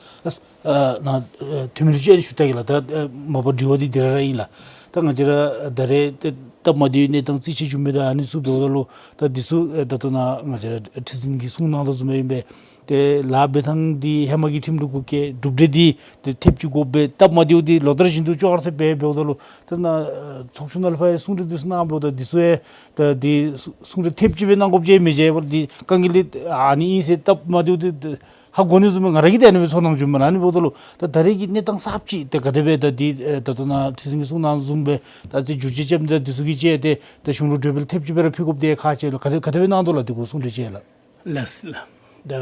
ཨ་ནཱ་ཨ་ཐུ་མི་ལུ་ཅིག་ཞུ་ད་གེ་ལགས། ད་ཨ་མ་པ་དྲི་བ་འདི་འདི་ར་ར་ཨིན་ལགས། ད་ང་བཅས་ར་ད་རེས་ཏེ་སྟབས་མ་བདེ་བའི་གནས་སྟངས་རྩིས་ཆད་བྱུང་མི་ད་ཨ་ནི་ཚུ་འབདཝ་ད་ལུ་ད་འདི་ཚུ་ཨེ་ད་ལྟོ་ནཱ་ང་བཅས་ར་ཁྲི་འཛིན་གྱིས་གསུངས་གནང་དོ་བཟུམ་སྦེ་ཨིན་པས། ཏེ་ལཱ་འབད་ཐངས་འདི་ཧེ་མ་གི་ཁྲིམས་ལུགས་གུ་བཀལ། གྲུབ་འབྲས་འདི་ཏེ་ཐེབས་ཅིག་དགོ་པས། སྟབས་མ་བདེཝ་འདི་ལོ་ལྟར་བཞིན་དུ་ཅོག་ར་འཐདཔ་སྦེ་འབདཝ་ད་ལུ་ད་ནཱ་ཨེ་ཚོགས་ཆུང་ནང་ལུ་ཕར་གསུང་གྲོས་འདི་ཚུ་གནང་འབདཝ་ད་འདི་ཚུ་ཡང་ད་འདི་གསུང་གྲོས་ཐེབས་ཅིག་སྦེ་གནང་དགོཔ་ཅིག་མི་འདུག་པ། འདི་དཀའ་ངལ་འདི་ཨ་ནི་ཨིན་ཟེར་སྟབས་མ་བདེཝ་འདི་ཧ་གོ་ནི་བཟུམ་སྦེ་ང་ར་གིས་ཏེ་ཨ་ནི་སྦེ་ཚོར་སྣང་བྱུངམ་མས་ལགས། ཨ་ནི་འབདཝ་ད་ལུ་ད་ད་རེས་ཀྱི་གནས་སྟངས་གསརཔ་ཅིག་ཏེ་ག་དེ་སྦེ་ད་འདི་ཨེ་ད་ལྟོ་ནཱ་ཁྲི་འཛིན་གྱིས་གསུངས་གནང་བཟུམ་སྦེ་ད་ཅི་བསྒྱུར་བཅོས་རྐྱབ་མི་ད་འདི་ཚུ་གི་ཅིག་ཏེ་ད་གཞུང་ལུ་གྲོས་འབུལ་ཐེབས་ཅིག་སྦེ་ར་ཕུལ་དགོཔ་འདི་ཁག་ཆེ་ལོ། ག་དེ་ག་དེ་སྦེ་གནང་དོ་ལགས། འདི་གུ་གསུང་གྲོས་ཅིག་ལགས། ལགས་ལགས། ད་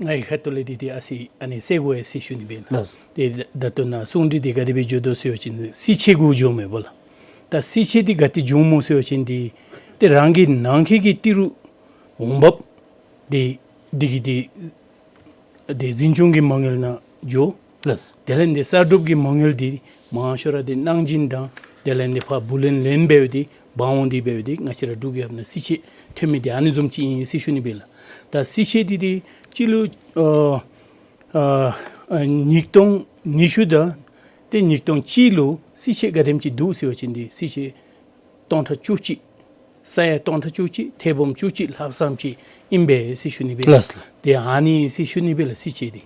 ངེའི་ཁ་ཐུག་ལས་འདི་འདི་ཨ་ཙི་ཨ་ནི་ཟེར་དགོ་ཡི་ཟེར་ཞུ་ནི་སྦེ་ལགས། ལགས། ཏེ་ད་ལྟོ་ནཱ་གསུང་གྲོས་འདི་ག་དེ་སྦེ་འགྱོ་དོ་ཟེར་བ་ཅིན་རྩིས་ཆད་གུ་འགྱོཝ་མས་པ་ལགས། ད་རྩིས་ཆད་འདི་ག་ཏེ་བྱུངམ་སྨོ་ཟེར་བ་ཅིན་འདི་ཏེ་རང་གི་ནང་འཁོད་ཀྱི་ཏི་རུ་འོང་འབབ་འདི་འདི་གིས་འདི་འདི་འཛིན་སྐྱོང་གི་མ་དངུལ་ནང་འགྱོ། ལགས། དེ་ལས་འདི་གསར་སྒྲུབ་ཀྱི་མ་དངུལ་འདི་མང་ཤོས་ར་འདི་གནང་སྦྱིན་དང་དེ་ལས་འདི་ཕར་བུ་ལོན་ལེན་འབདཝ་འདི་འབག་འོང་འདི་འབདཝ་འདི་ང་བཅས་ར་འབྲུག་རྒྱལ་ཁབ་ནང་རྩིས་ཆད་ཐོན་མི་འདི་ཨ་ནི་བཟུམ་ཅིག་ཨིན་ཟེར་ཞུ་ནི་སྦེ་ལགས། ད་རྩིས་ཆད་འདི་འདི་སྤྱི་ལོ་ཨ་ཨ་ཨ་ཉིས་སྟོང་ཉི་ཤུ་དང་ཏེ་ཉིས་སྟོང་གཅིག་ལུ་རྩིས་ཆད་ག་དེམ་ཅིག་འདུག་ཟེར་བ་ཅིན་འདི་རྩིས་ཆད་སྟོང་ཕྲག་བཅུ་གཅིག་ས་ཡ་སྟོང་ཕྲག་བཅུ་གཅིག་ཐེར་འབུམ་བཅུ་གཅིག་ལྷགཔ་ཙམ་ཅིག་ཨིན་པས་ཟེར་ཞུ་ནི་སྦེ། ལགས་ལགས། ཏེ་ཨ་ནི་ཟེར་ཞུ་ནི་སྦེ་ལགས། རྩིས་ཆད་འདི་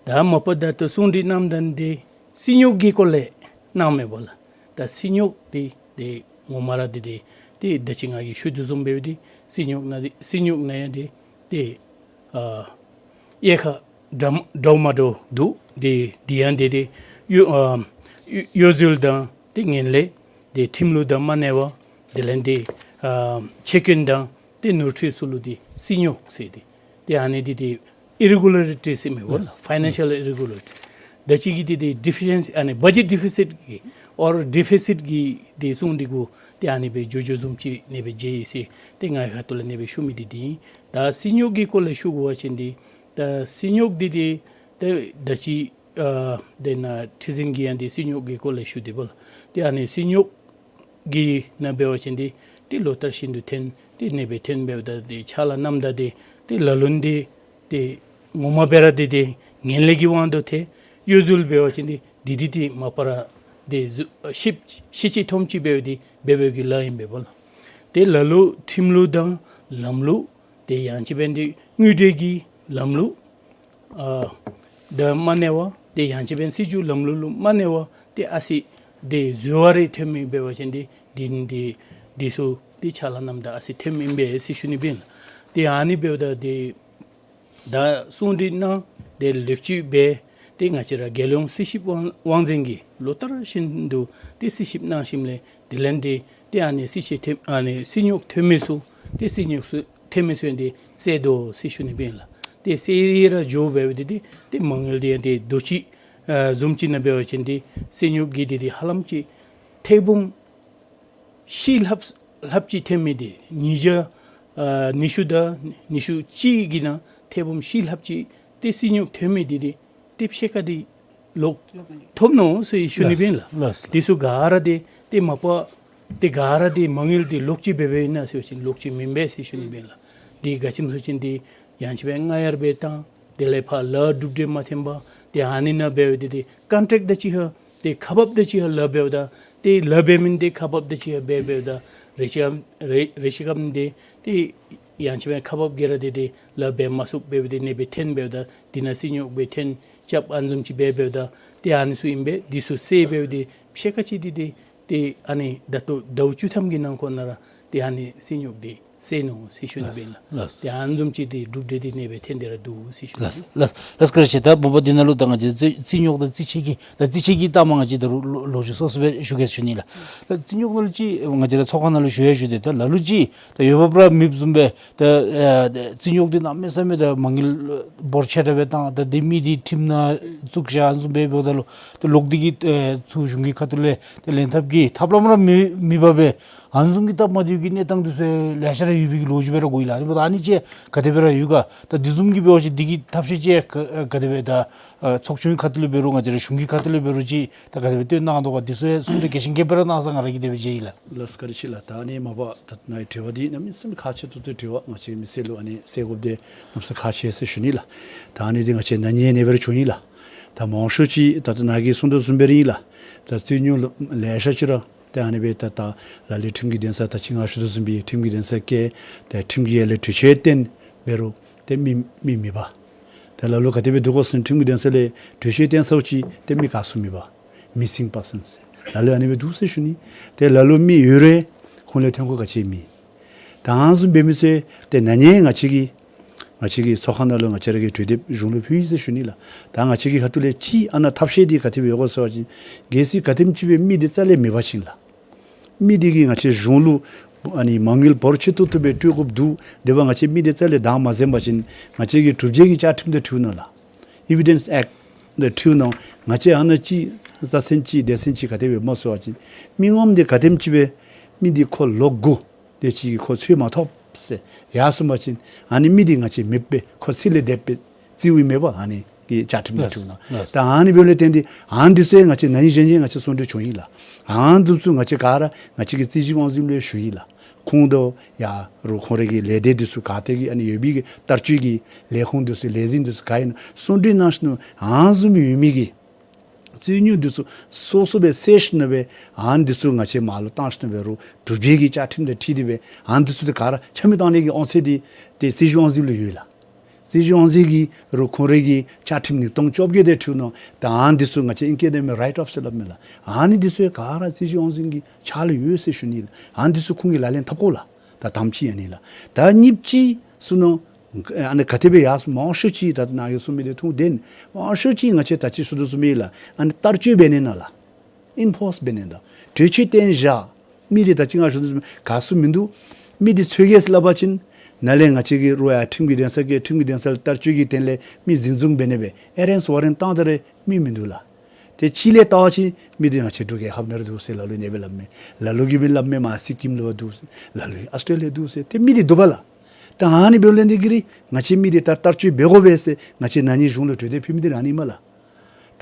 ད་མ་པ་ད་ལྟོ་གསུང་གྲོས་གནངམ་ད་འདི་རྩིས་རྙོག་གི་སྐོར་ལས་གནངམ་མས་པ་ལགས། ད་རྩིས་རྙོག་འདི་འདི་ངོ་མ་ར་འདི་འདི་ཏེ་ད་ཅི་ང་གིས་ཞུ་དོ་བཟུམ་སྦེ་འདི་རྩིས་རྙོག་ནང་འདི་རྩིས་རྙོག་ནང་ཡང་འདི་ཏེ་ཨ་དབྱེ་ཁག་འདྲ་མ་འདྲཝ་མ་འདྲཝ་འདུག། འདི་འདི་ཡང་འདི་འདི་གཡོ་ཨ་གཡོ་གཡོ་ཟོལ་དང་འདི་ངན་ལྷད་འདི་ཁྲིམས་ལུགས་དང་མ་གནས་པ་དེ་ལས་འདི་ཨ་ཆད་སྐྱོན་དང་འདི་ནོར་འཁྲུལ་ཚུ་ལུ་འདི་རྩིས་རྙོག་ཟེར་འདི་འདི་ཨ་ནི་འདི་འདི་ཨི་རེ་གུ་ལ་རི་ཊིས་ཟེར་མི་འོ་ལགས། ཡེས། ཕའི་ནན་ཤལ་ཨི་རེ་གུ་ལ་རི་ཊི། ད་ཅི་གི་འདི་འདི་ཌི་ཕི་ཤན་སི་ཨ་ནི་བ་ཇེཊ་ཌི་ཕི་སིཊ་གི་ཨོར་ཌི་ཕི་སིཊ་གི་འདི་གསུང་འདི་གུ་འདི་ཨ་ནི་སྦེ་འགྱོ་འགྱོ་བཟུམ་ཅིག་ཨ་ནི་སྦེ་མཇལ་ཡི་ཟེར་འདི་ངེའི་ཁ་ཐུག་ལས་ཨ་ནི་སྦེ་ཞུ་མི་འདི་འདི་ཨིན། ད་རྩིས་རྙོག་གི་སྐོར་ལས་ཞུ་དགོ་པ་ཅིན་འདི་ ད་སྲིན་ཉོག་འདི་ཏེ་ད་ད་ཅི་ཨ་དེ་ནང་ཁྲི་འཛིན་གྱིས་ཡང་ཏེ་སྲིན་ཉོག་གི་སྐོར་ལས་ཞུ་དེས་པ་ལགས། ཏེ་ཨ་ནི་སྲིན་ཉོག་གི་ནང་འབད་བ་ཅིན་ཏེ་ཏེ་ལོ་ལྟར་བཞིན་དུ་ཐོན། ཏེ་ནེ་སྦེ་ཐོན་འབདཝ་ད་ཏེ་ཕྱག་ལཱ་གནངམ་ད་ཏེ་ཏེ་ལ་ལུ་ནི་ཏེ་ཏེ་ངོ་མ་སྦེ་ར་ཏེ་ཏེ་ངན་ལྷད་ཀྱི་དབང་དུ་ཐལ། གཡོ་ཟོལ་འབད་བ་ཅིན་ཏེ་འདི་འདི་ཏེ་མ་པ་ར་ཏེ་གཟུ་ཤི་ཤི་ཅི་འཐོམ་ཅི་འབདཝ་ཏེ་འབད་འབདཝ་གི་ལཱ་ཨིན་པས་པ་ལགས། ཏེ་ལ་ལུ་ཁྲིམས་ལུགས་དང་ལམ་ལུགས་ཏེ་ཡང་ཅིན་འབད་ཏེ་དངུལ་འབྲེལ་གྱི་ལམ་ལུགས་ཨ་དང་མ་གནས་པར་ཏེ་ཡང་ཅིན་འབད་སྲིད་བྱུས་ལམ་ལུགས་ལུ་མ་གནས་པར་ཏེ་ཨ་ཙི་ཏེ་འཛོལ་བ་རེ་ཐོན་མི་འབད་བ་ཅིན་ཏེ་འདི་ནི་ཏེ་འདི་ཚུ་ཏེ་ཕྱག་ལཱ་གནངམ་ད་ཨ་ཙི་ཐོན་མི་ཨིན་པས་ཟེར་ཞུ་ནི་སྦེ་ཨིན་ལགས། ཏེ་ཨ་ནི་འབདཝ་ད་ཏེ་ད་གསུང་གྲོས་གནང་ཏེ་ལེགས་བཅོས་འབད་ཏེ་ང་བཅས་ར་རྒྱལ་ཡོངས་རྩིས་ཞིབ་དབང་དབང་འཛིན་གྱིས་ལོ་ལྟར་བཞིན་དུ་ཏེ་རྩིས་ཞིབ་གནང་ཞིནམ་ལས་དེ་ལས་ཏེ་ཏེ་ཨ་ནི་སྲིད་ཆད་ཐོན་ཨ་ནི་སྲིན་ཉོག་ཐོན་མི་ཚུ་ཏེ་སྲིན་ཉོག་ཚུ་ཐོན་མི་ཚུ་ཏེ་བསལ་དོ་ཟེར་ཞུ་ནི་སྦེ་ཨིན་ལགས། ཏེ་བསལ་ཡི་ར་འགྱོ་འབདཝ་ད་ཏེ་ཏེ་མ་དངུལ་འདི་ཡང་ཏེ་དུས་ཅི་ཨ་བཟུམ་ཅིག་ནང་འབད་བ་ཅིན་ཏེ་སྲིན་ཉོག་གི་འདི་ཏེ་ཧ་ལམ་ཅིག་ཐེར་འབུམ་བཞི་ལྷགཔ་ལྷགཔ་ཅིག་ཐོན་མི་འདི་ཉིས་བརྒྱ་ཨ་ཉི་ཤུ་དང་ཉི་ཤུ་གཅིག་གི་ནང་ཐེར་འབུམ་བཞི་ལྷགཔ་ཅིག་ཏེ་སྲིན་ཉོག་ཐོན་མི་འདི་ཏེ་ཏེ་ཕྱེད་ཀ་འདི་ལོག་ཐོབ་ནུག་ཟེར་ཞུ་ནི་སྦེ་ཨིན་ལགས། ལགས། འདི་ཚུ་ག་ར་འདི་ཏེ་མ་པ་ཏེ་ག་ར་འདི་མ་དངུལ་འདི་ལོག་ཅི་འབད་འབདཝ་ཨིན་ན་ཟེར་བ་ཅིན་ལོག་ཅི་མེན་པས་ཟེར་ཞུ་ནི་སྦེ་ཨིན་ལགས། འདི་ག་ཅི་སྨོ་ཟེར་བ་ཅིན་འདི་ཡང་ཅིན་འབད་སྔ་ཡར་འབད་བཏང་དེ་ལས་ཕར་ལཱ་གྲུབ་འབྲས་མ་ཐོན་པར་ཏེ་ཨ་ནི་ནང་འབདཝ་ད་ཏེ་ཀོན་ཊེཀཊ་དང་གཅིག་ཁར་ཏེ་ཁ་འབབ་དང་གཅིག་ཁར་ལཱ་འབདཝ་ད་ཏེ་ལཱ་འབད་མི་འདི་ཁ་འབབ་དང་གཅིག་ཁར་འབད་འབདཝ་ད་རེ་ཆེ་རེ་རེ་ཆེ་ཁམ་འདི་ཏེ་ཡང་ཅིན་འབད་ཁ་འབབ་གི་ར་ཏེ་ཏེ་ལཱ་འབད་མ་ཚུགསཔ་འབདཝ་ད་ནེ་སྦེ་ཐོན་འབདཝ་ད་འདི་ནང་སྲིན་ཉོག་སྦེ་ཐོན་རྐྱབ་ཨ་ནི་བཟུམ་ཅིག་འབད་འབདཝ་ད་ཏེ་ཨ་ནི་ཚུ་ཨིན་པས། འདི་ཚུ་བསལ་འབདཝ་ད་ཕྱེད་ཀ་ཅིག་འདི་ཏེ་ཏེ་ཨ་ནི་ད་ལྟོ་ཟླཝ་བཅུ་ཐམ་གྱི་ནང་འཁོད་ནང་ར་ཏེ་ཨ་ནི་སྲིན་ཉོག་འདི་བསལ་ནུག་ཟེར་ཞུ་ནི་སྦེ་ཨིན་ལགས། ལགས། ཏེ་ཨ་ནི་བཟུམ་ཅིག་ཏེ་གྲུབ་འབྲས་འདི་ནེ་སྦེ་ཐོན་ཏེ་ར་འདུག་ཟེར་ཞུ་ནི། ལགས་ལགས་ལགས། བཀའ་དྲིན་ཆེ། ད་མ་པ་འདི་ནང་ལུ་ད་ང་བཅས་རྩིས་རྩིས་ཉོག་དང་རྩིས་ཆད་ཀྱི་ད་རྩིས་ཆད་ཀྱི་ལྟག་མ་ང་བཅས་ད་རུང་ལོ་ལོ་རྒྱུས་སོ་སོ་སྦེ་ཞུ་གེ་ཞུ་ནི་ལགས། ད་རྩིས་ཉོག་ནང་ལུ་ཅིག་ང་བཅས་ར་ཚོགས་ཁང་ནང་ལུ་ཞུ་ཡང་ཞུ་དེས། ད་ལ་ལུ་ཅིག་ད་འོས་འབབ་ར་མེདཔ་བཟུམ་སྦེ་ད་ཨ་རྩིས་ཉོག་འདི་གནམ་མེད་ས་མེད་ད་མ་དངུལ་འབོར་ཆེ་དྲགས་སྦེ་བཏང་། ད་འདི་མི་འདི་ཁྲིམས་ནང་བཙུགས་བཞག་བཟུམ་སྦེ་འབདཝ་ད་ལུ་ད་ལོག་འདི་གི་ཨ་ཚུར་གཞུང་གི་ཁ་ཐུག་ལས་ད་ལེན་ཐབས་ཀྱི་ཐབས་ལམ་ར་མེད་མེད་པར་སྦེ་ཨ་ནི་བཟུམ་གྱི་སྟབས་མ་བདེཝ་གི་གནས་སྟངས་འདི་ཚུ་ལེ་ཤ་ར་ཡོད་པའི་གི་ལོ་རྒྱུས་སྦེ་ར་གོ་ཡི་ལགས། ཨ་ནི་འབདཝ་ད་ཨ་ནི་ཅིག་ག་དེ་སྦེ་ར་ཡོད་ག། ད་འདི་བཟུམ་གྱི་འབད་བ་ཅིན་འདི་གི་ཐབས་ཤེས་ཅིག་ག་ག་དེ་སྦེ་ད་ཨ་ཚོགས་ཆུང་གི་ཁ་ཐུག་ལས་འབད་རུང་ང་བཅས་ར་གཞུང་གི་ཁ་ཐུག་ལས་འབད་རུང་ཅིག་ད་ག་དེ་སྦེ་སྟོན་གནང་དོ་ག། འདི་ཚུ་ཡང་གསུང་གྲོས་རྒྱས་ཤིང་རྒྱསཔ་སྦེ་ར་གནང་ས་ང་ར་གིས་དེ་སྦེ་མཇལ་ཡི་ལགས། ལགས་སོ། བཀའ་དྲིན་ཆེ་ལགས། ད་ཨ་ནི་མ་པ་ད་ནཱ་གི་དྲི་བ་འདི་གནམ་མེད་ས་མེད་ཁག་ཆེ་ཏོག་ཏོ་དྲི་བ། ང་བཅས་མི་སེར་ལུ་ཨ་ནི་སེལ་དགོཔ་འདི་གནམ་མེད་ས་མེད་ཁག་ཆེ་ཟེར་ཞུ་ནི་ལགས། ད་ཨ་ནི་འདི་ང་བཅས་ན་ཧིང་ནེ་སྦེ་ར་བྱུང་ཡི་ལགས། ད་མང་ཤོས་ཅིག་ད་ད་ནཱ་གིས་གསུང་དོ་བཟུམ་སྦེ་ར་ཨིན་ལགས། ད་རྩིས་ཉོག་ལུ་ལེ་ཤ་ཅིག་ར་ཏེ་ཨ་ནི་སྦེ་ད་ད་ལ་ལུ་ཁྲིམས་ཀྱི་འདུན་ས་ད་ཅི་ང་ཞུ་དོ་བཟུམ་སྦེ་ཁྲིམས་ཀྱི་འདུན་ས་བཀལ། ཏེ་ཁྲིམས་ཀྱི་ཡར་ལས་གྲོས་ཆོད་བཏོན་འབད་རུང་ཏེ་མི་མི་མེད་པ། ཏེ་ལ་ལུ་ག་དེ་སྦེ་འདུག་གོ་ཟེར་ཁྲིམས་ཀྱི་འདུན་ས་ལས་གྲོས་ཆོད་བཏོན་ཚརཝ་ཅིག་ཏེ་མི་ག་སུ་མེད་པ། མི་སིང་པར་སཱན་ཟེར་ལ་ལུ་ཨ་ནི་སྦེ་འདུག་ཟེར་ཞུ་ནི། ཏེ་ལ་ལུ་མི་ཡོད་རུང་ཁོང་ལས་ཐོན་ཁུངས་ག་ཅི་མེད། ད་ཨ་ནི་བཟུམ་འབད་མི་ཚུ་ཏེ་ན་ཧིང་ང་བཅས་ཀྱིས་ང་བཅས་ཀྱི་ཚོགས་ཁང་ནང་ལུ་ང་བཅས་ར་གིས་གྲོས་འདེབས་གཞུང་ལུ་ཕུལ་ཡི་ཟེར་ཞུ་ནི་ལགས། ད་ང་བཅས་ཀྱི་ཁ་ཐུག་ལས་ཅིག་ཨ་ནཱ་ཐབས་ཤེས་འདི་ག་དེ་སྦེ་ཡོད་ག་ཟེར་བ་ཅིན་གལ་སྲིད་ག་དེམ་ཅིག་སྦེ་མི་འདི་རྩ་ལས་མེད་པ་ཅིན་ལགས། མི་འདི་གིས་ང་བཅས་གཞུང་ལུ་ཨ་ནི་མ་དངུལ་འབོར་ཆེ་ཏོག་ཏོ་སྦེ་སྤྲོད་དགོཔ་འདུག། དེ་འབདཝ་ང་བཅས་མི་འདི་རྩ་ལས་བདའ་མ་འཛེམ་པ་ཅིན་ང་བཅས་ཀྱིས་གྲུབ་འབྲས་ཀྱི་བཅའ་ཁྲིམས་དང་འཁྲིལ་ནུག་ལགས། Evidence Act དང་འཁྲིལ་ནུག། ང་བཅས་ཨ་ནཱ་ཅིག་རྩ་ཚན་ཅིག་སྡེ་ཚན་ཅིག་ག་དེ་སྦེ་སྨོ་ཟེར་བ་ཅིན་མི་ངོམ་འདི་ག་དེམ་ཅིག་སྦེ་མི་འདི་ཁོ་ལོ་དགུ་དེ་ཅིག་གིས་ཁོ་འཚོལ་མ་ཐོབ་ཟེར་ཡར་སོང་པ་ཅིན་ཨ་ནི་མི་འདི་ང་བཅས་མེདཔ་སྦེ་ཁོ་ཚེ་ལས་འདས་པའི་རྩིས་འོང་མེན་པ། ཨ་ནི་གི་བཅའ་ཁྲིམས་ལུ་ལགས་འཁྲིལ་ནུག། ལགས། ད་ཨ་ནི་འབདཝ་ལས་བརྟེན་ཏེ་ཨ་ནི་འདི་ཚུ་ང་བཅས་ན་ཧིང་གཞེས་ནིང་ང་བཅས་གསུང་གྲོས་བྱུང་ཡི་ལགས། ཨ་ནི་འདི་ཚུ་ང་བཅས་ག་ར་ང་བཅས་ཀྱི་རྩིས་ཞིབ་དབང་འཛིན་ལུ་ཞུ་ཡི་ལགས། ཁོང་དང་ཡ་རུང་ཁོང་རའི་གི་ལས་སྡེ་འདི་ཚུ་ག་ཏེ་གི་ཨ་ནི་ཡོད་པའི་གི་བསྟར་སྤྱོད་ཀྱི་ལས་ཁུངས་འདི་ཚུ་ལས་འཛིན་འདི་ཚུ་ག་ཨིན་ན་གསུང་གྲོས་གནང་ཞིནམ་ཨ་ནི་བཟུམ་ཡོད་མི་གི་རྩིས་ཉོག་འདི་ཚུ་སོ་སོ་སྦེ་བསལ་ཞིནམ་སྦེ་ཨ་ནི་འདི་ཚུ་ང་བཅས་མར་ལུ་བཏང་ཞིནམ་སྦེ་རུང་གྲུབ་འབྲས་ཀྱི་བཅའ་ཁྲིམས་དང་འཁྲིལ་ཏེ་སྦེ་ཨ་ནི་འདི་ཚུ་ཏེ་ག་ར་ཆ་མེད་བཏང་ནི་གི་དབང་ཚད་འདི་ཏེ་རྩིས་ཞིབ་དབང་འཛིན་ལུ་ཡོད་ལགས། རྩིས་ཞིབ་དབང་འཛིན་གྱིས་རུང་ཁོང་རའི་གི་བཅའ་ཁྲིམས་ཉིས་སྟོང་བཅོ་བརྒྱད་དང་འཁྲིལ་ནུག། ད་ཨ་ནི་འདི་ཚུ་ང་བཅས་ཨིང་སྐད་ནང་མི་རའིཊ་ཨོཕ་ཟེར་སླབ་མས་ལགས། ཨ་ནི་འདི་ཚུ་ག་ར་རྩིས་ཞིབ་དབང་འཛིན་གྱི་ཕྱག་ལུ་ཡོད་ཟེར་ཞུ་ནི་ལགས། ཨ་ནི་འདི་ཚུ་ཁོང་གིས་ལག་ལེན་འཐབ་དགོ་ལགས། ད་དང་པ་ཅིག་ཨ་ནི་ལགས། ད་གཉིས་པ་ཅིག་ཟེར་ནུག། ཨ་ནི་ག་དེ་སྦེ་ཡར་སོང་མང་ཤོས་ཅིག་ད་ནཱ་གིས་གསུང་མི་འདི་ཐུགས་བདེན། མང་ཤོས་ཅིག་ང་བཅས་ད་ཅི་ཞུ་དོ་བཟུམ་སྦེ་ལགས། ཨ་ནི་བསྟར་སྤྱོད་འབད་ནི་ནང་ལགས། ཨིན་ཕོརསི་འབད་ནི་དང་གྲོས་ཆོད་བཏོན་བཞག། མི་འདི་ད་ཅི་ང་ཞུ་དོ་བཟུམ་ག་སུ་མིན་འདུག། མི་འདི་འཚོལ་གེ་ཟེར་སླབ་པ་ཅིན་ནཱ་ལས་ང་བཅས་ཀྱིས་རུང་ཡར་ཁྲིམས་ཀྱི་འདུན་ས་བཀལ། ཁྲིམས་ཀྱི་འདུན་ས་ལས་བསྟར་སྤྱོད་ཀྱི་དོན་ལས་མི་འཛིན་བཟུང་འབད་ནི་སྦེ་ཨེ་རེསཊ་ཝ་རེནཊ་བཏང་ད་རུང་མི་མིན་འདུག་ལགས། ཏེ་ཕྱི་ལས་བལྟ་བ་ཅིན་མི་འདི་ང་བཅས་འབྲུག་རྒྱལ་ཁབ་ནང་ར་འདུག་ཟེར་ལ་ལུ་ཨ་ནི་སྦེ་སླབ་མས། ལ་ལུ་གིས་སྦེ་སླབ་མས་མར་སི་ཀིམ་ལུ་འདུག་ཟེར། ལ་ལུ་ཨོསི་ཊྲེ་ལི་ཡ་འདུག་ཟེར། ཏེ་མི་འདི་འདུག་པ་ལགས། ད་ཨ་ནི་འབདཝ་ལས་འདི་གིས་ར་ང་བཅས་མི་འདི་ད་བསྟར་སྤྱོད་འབད་དགོ་པས་ཟེར་ང་བཅས་ན་ནིང་གཞུང་ལུ་གྲོས་འདེབས་ཕུལ་མི་འདི་ར་ཨ་ནི་ཨིན་མས་ལགས།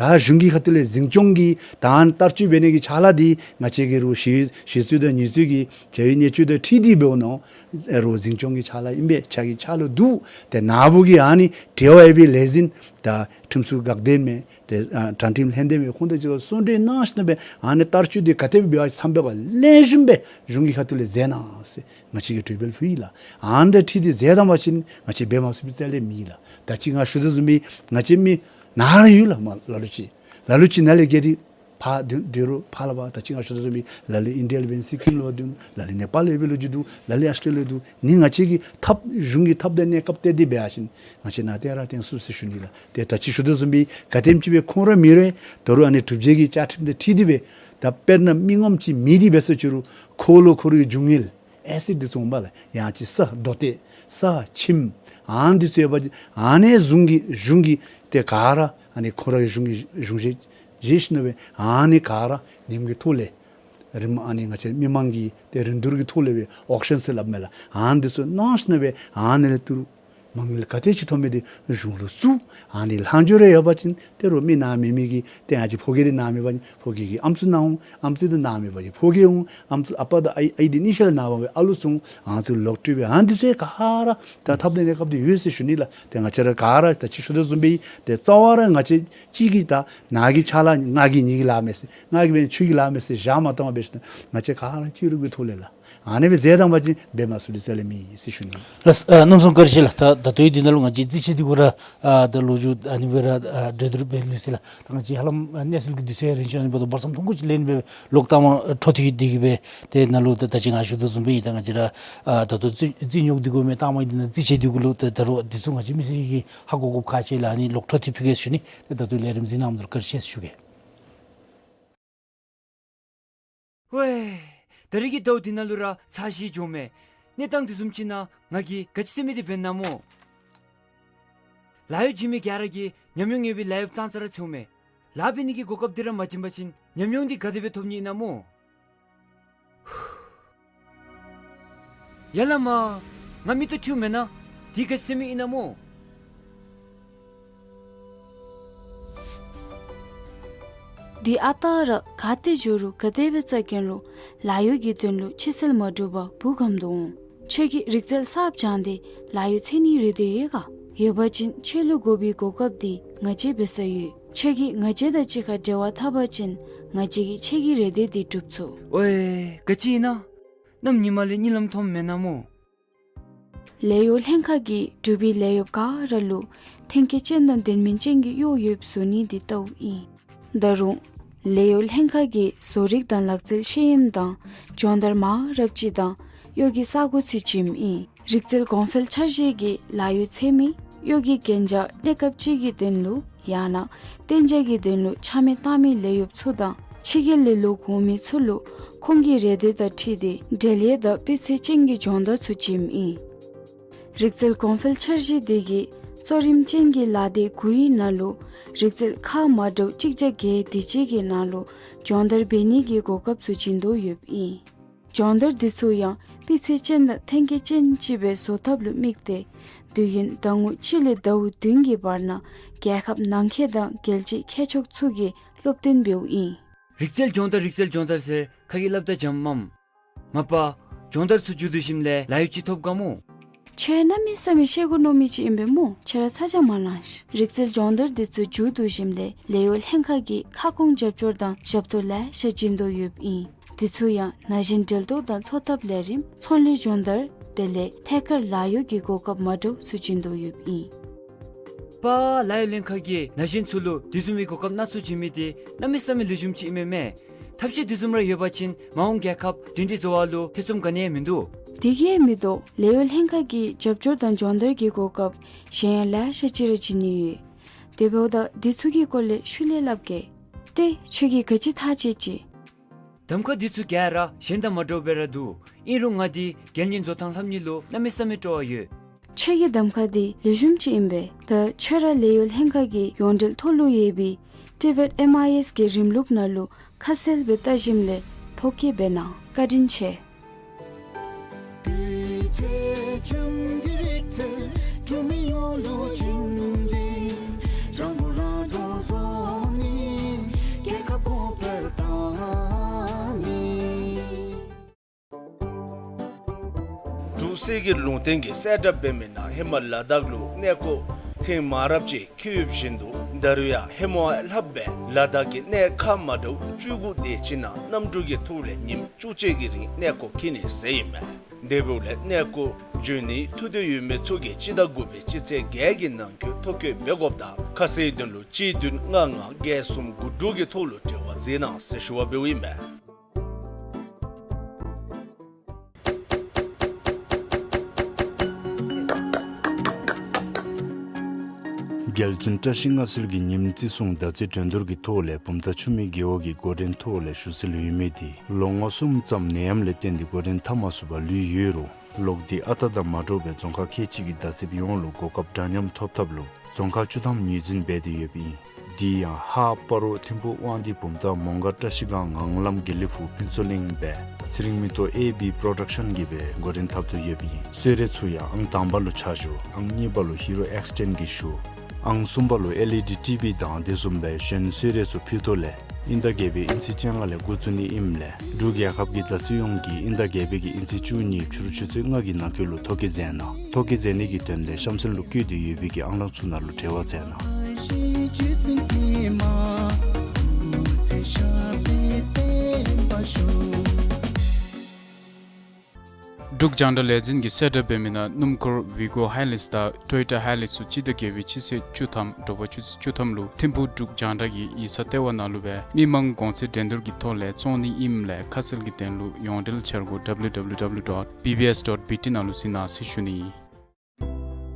ད་གཞུང་གི་ཁ་ཐུག་ལས་འཛིན་སྐྱོང་གི་ད་ཨ་ནི་བསྟར་སྤྱོད་འབད་ནི་གི་ཕྱག་ལཱ་འདི་ང་བཅས་ཀྱིས་རོགས་ཞི་ཞི་རྩོད་དང་ཉེས་རྩོད་ཀྱི་བྱ་བའི་གནས་ཚུལ་དང་འཁྲིལ་ཏེ་འབདཝ་ད་རོགས་འཛིན་སྐྱོང་གི་ཕྱག་ལཱ་ཨིན་པས། ཕྱག་གི་ཕྱག་ལཱ་འདུག། ཏེ་ནཱ་བུ་གིས་ཨ་ནི་འབྲེལ་བ་ཡོད་པའི་ལས་འཛིན་ད་ཁྲིམས་སྲུང་འགག་སྡེ་མས། ཏེ་ཨ་དྲང་ཁྲིམས་ལྷན་སྡེ་མས། ཁོང་དང་གཅིག་ཁར་གསུང་གྲོས་གནང་ཞིནམ་ལས་ཨ་ནི་བསྟར་སྤྱོད་འདི་ག་དེ་སྦེ་འབད་བ་ཅིན་ཚངམ་སྦེ་ལེགས་ཤོམ་སྦེ་གཞུང་གི་ཁ་ཐུག་ལས་མཛད་གནང་ཟེར་ང་བཅས་ཀྱིས་གྲོས་འབུལ་ཕུལ་ཡི་ལགས། ཨ་ནི་དང་འཁྲིལ་ཏེ་མཛད་དཝ་ཅིན་ང་བཅས་འབད་མ་ཚུགས་པའི་རྩ་ལས་མེད་ལགས། ད་ཅི་ང་ཞུ་དོ་བཟུམ་སྦེ་ང་བཅས་མི་ནཱ་ར་ཡོད་ལགས། མ་ལ་ལུ་ཅིག་ལ་ལུ་ཅིག་ནཱ་ལས་བརྒལ་ཏེ་ཕར་སྡོད་སྡོད་རུང་ཕར་ལས་འབད་ད་ཅི་ང་ཞུ་དོ་བཟུམ་སྦེ་ལ་ལུ་ཨིན་ཌི་ཡ་ལུ་འབད་ན་སི་ཀིམ་ལུ་སྡོད་ནུག། ལ་ལུ་ནེ་པཱལ་ལུ་འབད་ལོ་རྒྱུས་འདུག། ལ་ལུ་ཨོསི་ཊྲེ་ལི་ཡ་འདུག། ནི་ང་བཅས་ཀྱི་ཐབས་གཞུང་གི་ཐབས་དང་གནས་སྐབས་དེ་འདི་འབད་བ་ཅིན་ང་བཅས་ནཱ་ཏེ་ར་བརྟན་སུ་ཟེར་ཞུ་ནི་ལགས། ཏེ་ད་ཅི་ཞུ་དོ་བཟུམ་སྦེ་ག་དེམ་ཅིག་སྦེ་ཁོང་ར་མི་རེ་ད་རུང་ཨ་ནི་གྲུབ་རྗེ་གི་བཅའ་ཁྲིམས་དང་འཁྲིལ་ཏེ་སྦེ་ད་དཔེར་ན་མི་ངོམ་ཅིག་མེད་དེ་འབད་སོང་ཅི་རུང་ཁོ་ལུ་ཁོ་རའི་སྦྱོང་ཡུལ་ཨེ་སིཌ་འདི་ཚུ་འོང་པས་ལགས། ཡང་ཅིན་ས་རྡོ་ཏེ་ས་ཁྱིམ་ཨ་ནི་འདི་ཚུ་ཡོད་པ་ཅིན་ཨ་ནི་གཞུང་གི་གཞུང་གི་ཏེ་ག་ར་ཨ་ནི་ཁོང་ར་གི་གཞུང་གི་གཞུང་བཞེས་བཞེས་ཞིནམ་ལས་ཨ་ནི་ག་ར་ཉིནམ་གི་ཐོག་ལས་རིམ་ཨ་ནི་ང་བཅས་མི་མང་གི་ཏེ་རིན་བསྡུར་གྱི་ཐོག་ལས་སྦེ་ཨོག་ཤཱན་ཟེར་སླབ་མས་ལགས། ཨ་ནི་འདི་ཚུ་གནང་ཞིནམ་ལས་ཨ་ནི་ལས་ཏེ་རུང་མ་དངུལ་ག་དེ་ཅིག་ཐོབ་མི་འདི་གཞུང་ལུ་བཙུགས། ཨ་ནི་ལྷག་འཕྲོ་རེ་ཡོད་པ་ཅིན་ཏེ་རུང་མི་ནཱ་མེད་མི་གི་ཏེ་ང་བཅས་ཕོ་སྐྱེས་འདི་ནཱ་མེད་པ་ཅིན་ཕོ་སྐྱེས་ཀྱི་ཨམ་སྲུ་ནཱ་འོང་། ཨམ་སྲུ་འདི་ནཱ་མེད་པ་ཅིན་ཕོ་སྐྱེས་འོང་། ཨམ་སྲུ་ཨ་པ་དང་ཨའི་ཨའི་འདི་གཉིས་ཆ་ལས་ནཱ་འབད་བའི་ཨ་ལུ་ཚུ་འོང་། ཨ་ནི་ཚུ་ལོག་སྤྲོད་འབད་ཨ་ནི་འདི་ཚུ་ག་ར་ད་ཐབས་དང་གནས་སྐབས་འདི་ཡོད་ཟེར་ཞུ་ནི་ལགས། ཏེ་ང་བཅས་ར་ག་ར་ད་ཅི་ཞུ་དོ་བཟུམ་སྦེ་ཏེ་རྩ་བ་ར་ང་བཅས་གཅིག་གིས་ད་ནཱ་གི་ཕྱག་ལཱ་ང་གིས་ངེ་གི་ལཱ་མས་ཟེར་ང་གིས་འབད་ཁྱོད་ཀྱི་ལཱ་མས་ཟེར་བཞག་མ་བཏང་བར་འབད་ཞིནམ་ང་བཅས་ག་ར་སྤྱི་རུ་གི་ཐོག་ལས་ལགས། ཨ་ནི་སྦེ་མཛད་དཝ་ཅིན་འབད་མ་ཚུགས་པའི་རྩ་ལས་མེད་ཟེར་ཞུ་ནི། ལགས། ཨ་རྣམ་གསུམ་བཀྲིན་ཆེ་ལགས། ད་ད་ལྟོ་འདི་ནང་ལུ་ང་བཅས་རྩིས་ཆེན་འདི་གུ་ར་ཨ་ད་ལོ་རྒྱུས་ཨ་ནི་སྦེ་ར་ཨ་གྲོས་བསྡུར་འབད་ལུས་ཅི་ལགས། ད་ང་བཅས་ཧ་ལམ་ཨ་གནས་ཚུལ་གྱི་དུས་ཚོད་རན་ཞིནམ་ལས་འབདཝ་ད་བར་མཚམས་ཐུང་ཀུ་ཅིག་ལེན་སྦེ་ལོག་ལྟ་མ་འཕྲོ་མཐུད་དེ་གི་སྦེ་ཏེ་ནཱ་ལུ་ད་ད་ཅི་ང་ཞུ་དོ་བཟུམ་སྦེ་ད་ང་བཅས་ར་ཨ་ད་ལྟོ་རྩིས་རྩིས་རྙོག་འདི་གུ་མེན་ད་མ་འདི་ནང་རྩིས་ཆེན་འདི་གུ་ལུ་ད་ད་རུང་འདི་ཚུ་ང་བཅས་མི་སེར་གྱིས་ཧ་གོ་དགོཔ་ཁག་ཆེ་ལགས། ཨ་ནི་ལོག་འཕྲོ་མཐུད་ཕུལ་གེ་ཟེར་ཞུ་ནི། ད་ད་ལྟོ་ལས་རིམ་གཟིགས་གནང་མི་འདི་ལུ་བཀྲིན་ཆེ་ཟེར་ཞུ་གེ། ཝའེ། ད་རིས་ཀྱི་ཟླཝ་འདི་ནང་ལུ་ར་ཚ་ཞིང་སྦྱོང་མས། གནས་སྟངས་དེ་བཟུམ་ཅིག་ནང་ང་གིས་ག་ཅི་ཟེར་མི་འདི་འབད་ན་སྨོ། ལཱ་གཡོག་བྱིན་མི་ག་ར་གིས་ཉམས་མྱོང་ཡོད་པའི་ལཱ་གཡོགཔ་ཙང་ཙ་ར་འཚོལཝ་མས། ལཱ་འབད་ནི་གི་གོ་སྐབས་འདི་ར་མ་བྱིན་པ་ཅིན་ཉམས་མྱོང་འདི་ག་དེ་སྦེ་ཐོབ་ནི་ཨིན་ན་སྨོ། ཡ་ལ་མ། ང་མིག་ཏོ་འཁྲུལཝ་མེན་ན། འདི་ག་ཅི་ཟེར་མི་ཨིན་ན་སྨོ། འདི་ཨ་རྟག་ར་ག་ཏེ་འགྱོ་རུང་ག་དེ་སྦེ་འཚོལ་གེ་རུང་ལཱ་གཡོག་གི་དོན་ལུ་ཕྱི་གསལ་མ་གྲུབ་པར་བུ་གམ་དུ་འོང་། ཁྱོད་ཀྱིས་རིག་རྩལ་གསརཔ་སྦྱངས་ཏེ་ལཱ་གཡོག་འཚོལ་ནིའི་རེ་འདོད་ཡོད་ག། ཡོད་པ་ཅིན་ཁྱོད་ལུ་དགོ་པའི་གོ་སྐབས་འདི་ང་བཅས་འབད་སར་ཡོད། ཁྱོད་ཀྱིས་ང་བཅས་དང་གཅིག་ཁར་འབྲེལ་བ་འཐབ་པ་ཅིན་ང་བཅས་ཀྱིས་ཁྱོད་ཀྱི་རེ་འདོད་འདི་འགྲུབ་ཚུགས། ཝའེ། ག་ཅི་ཨིན་ན། གནམ་ཉི་མ་ལས་གཉིད་ལམ་མཐོངམ་མེན་ན་སྨོ། ལས་གཡོག་ལྷན་ཁག་གིས་འབྲུག་པའི་ལས་གཡོགཔ་ག་ར་ལུ་ཐོན་སྐྱེད་ཅན་དང་ལྡན་མིན་ཅན་གྱི་གཡོག་ཡོདཔ་བཟོ་ནི་འདི་ལྟཝ་ཨིན། ད་རུང་ལས་གཡོག་ལྷན་ཁག་གིས་བཟོ་རིག་དང་ལག་རྩལ་ཤེས་ཡོན་དང་སྦྱོང་བརྡར་མང་རབས་ཅིག་དང་གཡོག་གི་ས་གོ་ཚུ་བྱིནམ་ཨིན། རིག་རྩལ་གོང་འཕེལ་འཆར་གཞི་གིས་ལཱ་གཡོག་འཚོལ་མི་གཡོག་གི་གན་རྒྱ་གནས་སྐབས་ཅིག་གི་དོན་ལུ་ཡང་ན་གཏན་འཇགས་ཀྱི་དོན་ལུ་ཆ་མེད་བཏང་མི་ལས་གཡོགཔ་ཚུ་དང་ཕྱི་རྒྱལ་ལས་ལོག་འོང་མི་ཚུ་ལུ་ཁོང་གི་རེ་འདོད་དང་འཁྲིལ་ཏེ་འབྲེལ་ཡོད་དང་སྤུས་ཚད་ཅན་གྱི་སྦྱོང་བརྡར་ཚུ་བྱིནམ་ཨིན། རིག་རྩལ་གོང་འཕེལ་འཆར་གཞི་འདི་གིས་གཙོ་རིམ་ཅན་གྱི་ལཱ་སྡེ་དགུའི་ནང་ལུ་རིག་རྩལ་ཁག་མ་འདྲཝ་གཅིག་བརྒྱ་བརྒྱད་དེ་ཅིག་གི་ནང་ལུ་སྦྱོང་བརྡར་འབད་ནི་གི་གོ་སྐབས་ཚུ་བྱིན་དོ་ཡོདཔ་ཨིན། སྦྱོང་བརྡར་འདི་ཚུ་ཡང་སྤུས་ཚད་ཅན་དང་ཐོན་སྐྱེད་ཅན་ཅིག་སྦེ་བཟོ་ཐབས་ལུ་དམིགས་ཏེ་དུས་ཡུན་ཟླ་ངོ་གཅིག་ལས་ཟླཝ་བདུན་གྱི་བར་ན་རྒྱལ་ཁབ་ནང་འཁོད་དང་རྒྱལ་སྤྱིའི་མཁས་མཆོག་ཚུ་གིས་སློབ་སྟོན་འབདཝ་ཨིན། རིག་རྩལ་སྦྱོང་བརྡར་རིག་རྩལ་སྦྱོང་བརྡར་ཟེར་ཁ་གིས་སླབ་ད་འཇམ་མས། མ་པ། སྦྱོང་བརྡར་ཚུ་མཇུག་བསྡུ་ཞིནམ་ལས་ལཱ་གཡོག་ཅིག་ཐོབ་ག་སྨོ། ཁྱོད་གནམ་མེད་ས་མེད་ཤེས་དགོ་མནོ་མི་ཅིག་ཨིན་པས་སྨོ། ཁྱོད་ར་ཚ་གྱང་མ་ལང་ཤིག། རིག་རྩལ་སྦྱོང་བརྡར་འདི་ཚུ་མཇུག་བསྡུ་ཞིནམ་ལས་ལས་གཡོག་ལྷན་ཁག་གིས་ཁ་སྐོང་རྒྱབ་སྐྱོར་དང་ཞབས་ཏོག་ལེ་ཤ་བྱིན་དོ་ཡོདཔ་ཨིན། འདི་ཚུ་ཡང་ན་གཞོན་འབྲེལ་གཏོགས་དང་འཚོ་ཐབས་ལས་རིམ་ཚོང་ལས་སྦྱོང་བརྡར་དེ་ལས་ཐད་ཀར་ལཱ་གཡོག་གི་གོ་སྐབས་མ་འདྲཝ་ཚུ་བྱིན་དོ་ཡོདཔ་ཨིན། པ། ལཱ་གཡོག་ལྷན་ཁག་གིས་ན་གཞོན་ཚུ་ལུ་དེ་བཟུམ་མའི་གོ་སྐབས་སྣ་ཚོགས་བྱིན་མི་དེ་གནམ་མེད་ས་མེད་ལེགས་ཤོམ་ཅིག་ཨིན་མས་མས། ཐབས་ཤེས་དེ་བཟུམ་ར་ཡོད་པ་ཅིན་མ་འོངས་རྒྱལ་ཁབ་སྒྲིང་སྒྲིང་བཟོ་བ་ལུ་ཐེ་ཚོམ་ག་ནི་ཡང་མིན་འདུག། དེ་གིས་མི་དོ་ལས་གཡོག་ལྷན་ཁག་གིས་རྒྱབ་སྐྱོར་དང་སྦྱོང་བརྡར་གྱི་གོ་སྐབས་གཞན་ཡང་ལེ་ཤ་ཅིག་ར་བྱིན་ནི་ཡོད། དེ་འབདཝ་ད་འདི་ཚུ་གི་སྐོར་ལས་ཤུལ་ལས་སླབ་གེ། ཏེ་ཁྱོད་ཀྱིས་ག་ཅི་ཐག་བཅད་ཅི། གདམ་ཁ་འདི་ཚུ་ག་ར་གཞན་དང་མ་འདྲཝ་སྦེ་ར་འདུག། ཨིན་རུང་ང་འདི་རྒྱལ་གཉེར་བཟོ་ཐངས་ལྷབ་ནི་ལུ་གནམ་མེད་ས་མེད་སྤྲོ་བ་ཡོད། ཁྱོད་ཀྱི་གདམ་ཁ་འདི་ལེགས་ཤོམ་ཅིག་ཨིན་པས། ད་ཁྱོད་ར་ལས་གཡོག་ལྷན་ཁག་གི་ཡོངས་འབྲེལ་ཐོག་ལུ་ཡོད་པའི་ཊི་བེཊ་ཨེམ་ཨའི་ཨེསི་གི་རིམ་ལུགས་ནང་ལུ་ཁ་གསལ་སྦེ་བལྟ་ཞིནམ་ལས་ཐོ་བཀོད་འབད་གནང་། བཀའ་དྲིན་ཆེ། འབྲུག་གསེར་གྱི་ལུང་བསྟན་གྱི་གསལ་བསྒྲགས་འབད་མི་ནང་ཧེ་མ་ལ་དྭགས་ལུ་གནས་སྐོར་ཐེངས་མང་རབས་ཅིག་འཁྱིད་ཡོདཔ་བཞིན་དུ་ད་རུང་ཡང་ཧེ་མ་ལྷག་པའི་ལ་དྭགས་ཀྱི་གནས་ཁག་མ་འདྲཝ་བཅུ་དགུ་དེ་ཅིག་ནང་གནམ་གྲུ་གི་ཐོག་ལས་ཉིནམ་བཅུ་གཅིག་གི་རིང་གནས་སྐོར་འཁྱིད་ནི་ཟེར་ཨིན་མས། དེ་འབདཝ་ལས་གནས་སྐོར་འབྱོན་ནིའི་ཐུགས་འདོད་ཡོད་མི་ཚུ་གིས་སྤྱི་ཟླ་དགུ་པའི་སྤྱི་ཚེས་བརྒྱད་ཀྱི་ནང་འཁོད་ཐོ་བཀོད་འབད་དགོཔ་དང་ཁ་གསལ་དོན་ལུ་གཅིག་བདུན་ལྔ་ལྔ་བརྒྱད་གསུམ་དགུ་དྲུག་གི་ཐོག་ལུ་འབྲེལ་བ་མཛད་གནང་ཟེར་ཞུ་བ་འབདཝ་ཨིན་མས། རྒྱལ་བཙུན་བཀྲ་ཤིས་མངའ་གསོལ་གྱི་ཉིནམ་བརྩི་སྲུང་ཟླ་ཚེས་སྒྲོན་གཏོར་གྱི་ཐོག་ལས་བུམ་ཐང་ཆུ་སྨད་རྒེད་འོག་གི་འགོ་འདྲེན་ཐོག་ལས་ཞུ་སྲོལ་ཡོད་མི་དེ་ལོ་ངོ་གསུམ་ཙམ་ནད་ཡམས་ལས་བརྟེན་ཏེ་འགོ་འདྲེན་འཐབ་མ་ཚུགས་པར་ལུས་ཡོད་རུང་ལོག་སྟེ་ཨ་རྟག་དང་མ་འདྲཝ་སྦེ་རྫོང་ཁག་ཁལ་གཅིག་གི་བརྡ་ཚིབ་ཡོངས་ལུ་གོ་སྐབས་འདྲ་མཉམ་ཐོབ་ཐབས་ལུ་རྫོང་ཁག་བཅུ་ཐམ་ངོས་འཛིན་འབད་དེ་ཡོདཔ་ཨིན། དེ་ཡང་ཧཱ་སྤ་རོ་ཐིམ་ཕུག་དབང་འདུས་བུམ་ཐང་མོང་སྒར་བཀྲ་ཤིས་སྒང་ངང་ལམ་དགེ་ལེགས་ཕུག་ཕུན་ཚོགས་གླིང་སྦེ་ཚེ་རིང་མེ་ཏོག་ཨེ་བི་པྲོ་ཌག་ཤཱན་གྱིས་སྦེ་འགོ་འདྲེན་འཐབ་དོ་ཡོདཔ་ཨིན། གསོལ་རས་ཚུ་ཡང་ཨང་དང་པ་ལུ་ཆ་ཞུ། ཨང་གཉིས་པ་ལུ་ཧི་རོ་ཨེགསི་ཊེན་གྱིས་ཞུ། ཨང་གསུམ་པ་ལུ་ཨེལ་ཨི་ཌི་ཊི་བི་དང་དེ་བཟུམ་སྦེ་གཞན་གསོལ་རས་ཚུ་ཕུལ་དོ་ལས་དབྱིན་ཟླ་བརྒྱད་པའི་དབྱིན་ཚེས་བཅོ་ལྔ་ལས་འགོ་བཙུགས་ནི་ཨིནམ་ལས་འབྲུག་རྒྱལ་ཁབ་ཀྱི་ཟླ་ཚེས་ཡོངས་ཀྱི་དབྱིན་ཟླ་བརྒྱད་པའི་གི་དབྱིན་ཚེས་བཅུ་གཉིས་ཕྱི་རུ་ཆུ་ཚོད་ལྔ་གི་ནང་འཁོད་ལུ་ཐོ་བཀོད་མཛད་གནང་། ཐོ་བཀོད་མཛད་ནི་གི་དོན་ལས་གཤམ་གསལ་ལུ་བཀོད་དེ་ཡོད་པའི་གི་ཨང་གྲངས་ཚུ་ནང་ལུ་འབྲེལ་བ་མཛད་གནང་། འབྲུག་རྒྱང་བསྒྲགས་ལས་འཛིན་གྱིས་གསལ་བསྒྲགས་འབད་མི་ནང་སྣུམ་འཁོར་ཝི་གོ་ཧའི་ལེགས་དང་ཊོ་ཡོ་ཊ་ཧའི་ལེགས་ཚུ་སྤྱི་ཟླ་བརྒྱད་པའི་སྤྱི་ཚེས་བཅུ་ཐམ་དྲོ་པ་ཆུ་ཚོད་བཅུ་ཐམ་ལུ་ཐིམ་ཕུག་འབྲུག་རྒྱང་བསྒྲགས་ཀྱི་ཡིག་ཚང་ལྟེ་བ་ནང་ལུ་སྦེ་མི་མང་གོང་ཚད་འགྲན་བསྡུར་གྱི་ཐོག་ལས་བཙོང་ནི་ཨིནམ་ལས་ཁ་གསལ་གྱི་དོན་ལུ་ཡོངས་འབྲེལ་འཆར་སྒོ་W W W dot B B S dot B T ནང་ལུ་གཟིགས་གནང་ཟེར་ཞུ་ནི་ཨིན།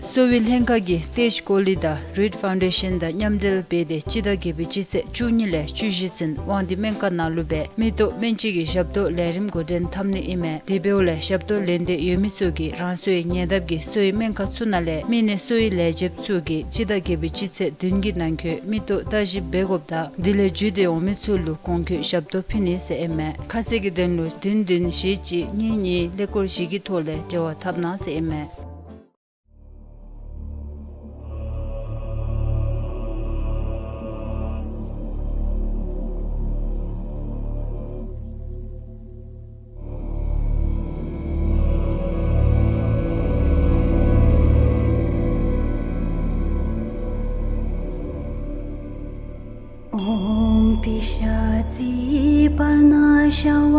གསོ་བའི་ལྷན་ཁག་གིས་ཏེཇ་ཀོ་ལི་དང་རིཌ་ཕའུན་ཌེ་ཤཱན་དང་མཉམ་འབྲེལ་འབད་དེ་སྤྱི་ཟླ་བརྒྱད་པའི་སྤྱི་ཚེས་བཅུ་གཉིས་ལས་བཅུ་བཞི་ཚུན་དབང་འདུས་སྨན་ཁང་ནང་ལུ་སྦེ་མིག་ཏོ་སྨན་དཔྱད་ཀྱི་ཞབས་ཏོག་ལས་རིམ་འགོ་འདྲེན་འཐབ་ནི་ཨིན་མས། དེ་འབདཝ་ལས་ཞབས་ཏོག་ལེན་འདོད་ཡོད་མི་ཚུ་གིས་རང་སོའི་ཉེ་འདབས་ཀྱི་གསོ་བའི་སྨན་ཁང་ཚུ་ནང་ལས་མི་སྣའི་གསོ་བའི་ལས་བྱེདཔ་ཚུ་གིས་སྤྱི་ཟླ་བརྒྱད་པའི་སྤྱི་ཚེས་བདུན་གྱི་ནང་འཁོད་མིག་ཏོ་བརྟག་ཞིབ་འབད་དགོཔ་དང་དེ་ལས་བརྒྱུད་དེ་འོང་མི་ཚུ་ལུ་གོང་འཁོད་ཞབས་ཏོག་ཕུལ་ནི་ཟེར་ཨིན་མས། ཁ་གསལ་གྱི་དོན་ལུ་བདུན་བདུན་བཞི་གཅིག་གཉིས་གཉིས་ཀླད་ཀོར་བཞི་གི་ཐོག་ལས་འབྲེལ་བ་འཐབ་གནང་ཟེར་ཨིན་མས། ཨོཾ་པི་ཤ་ཙི་པརྞ་ཤ་བ་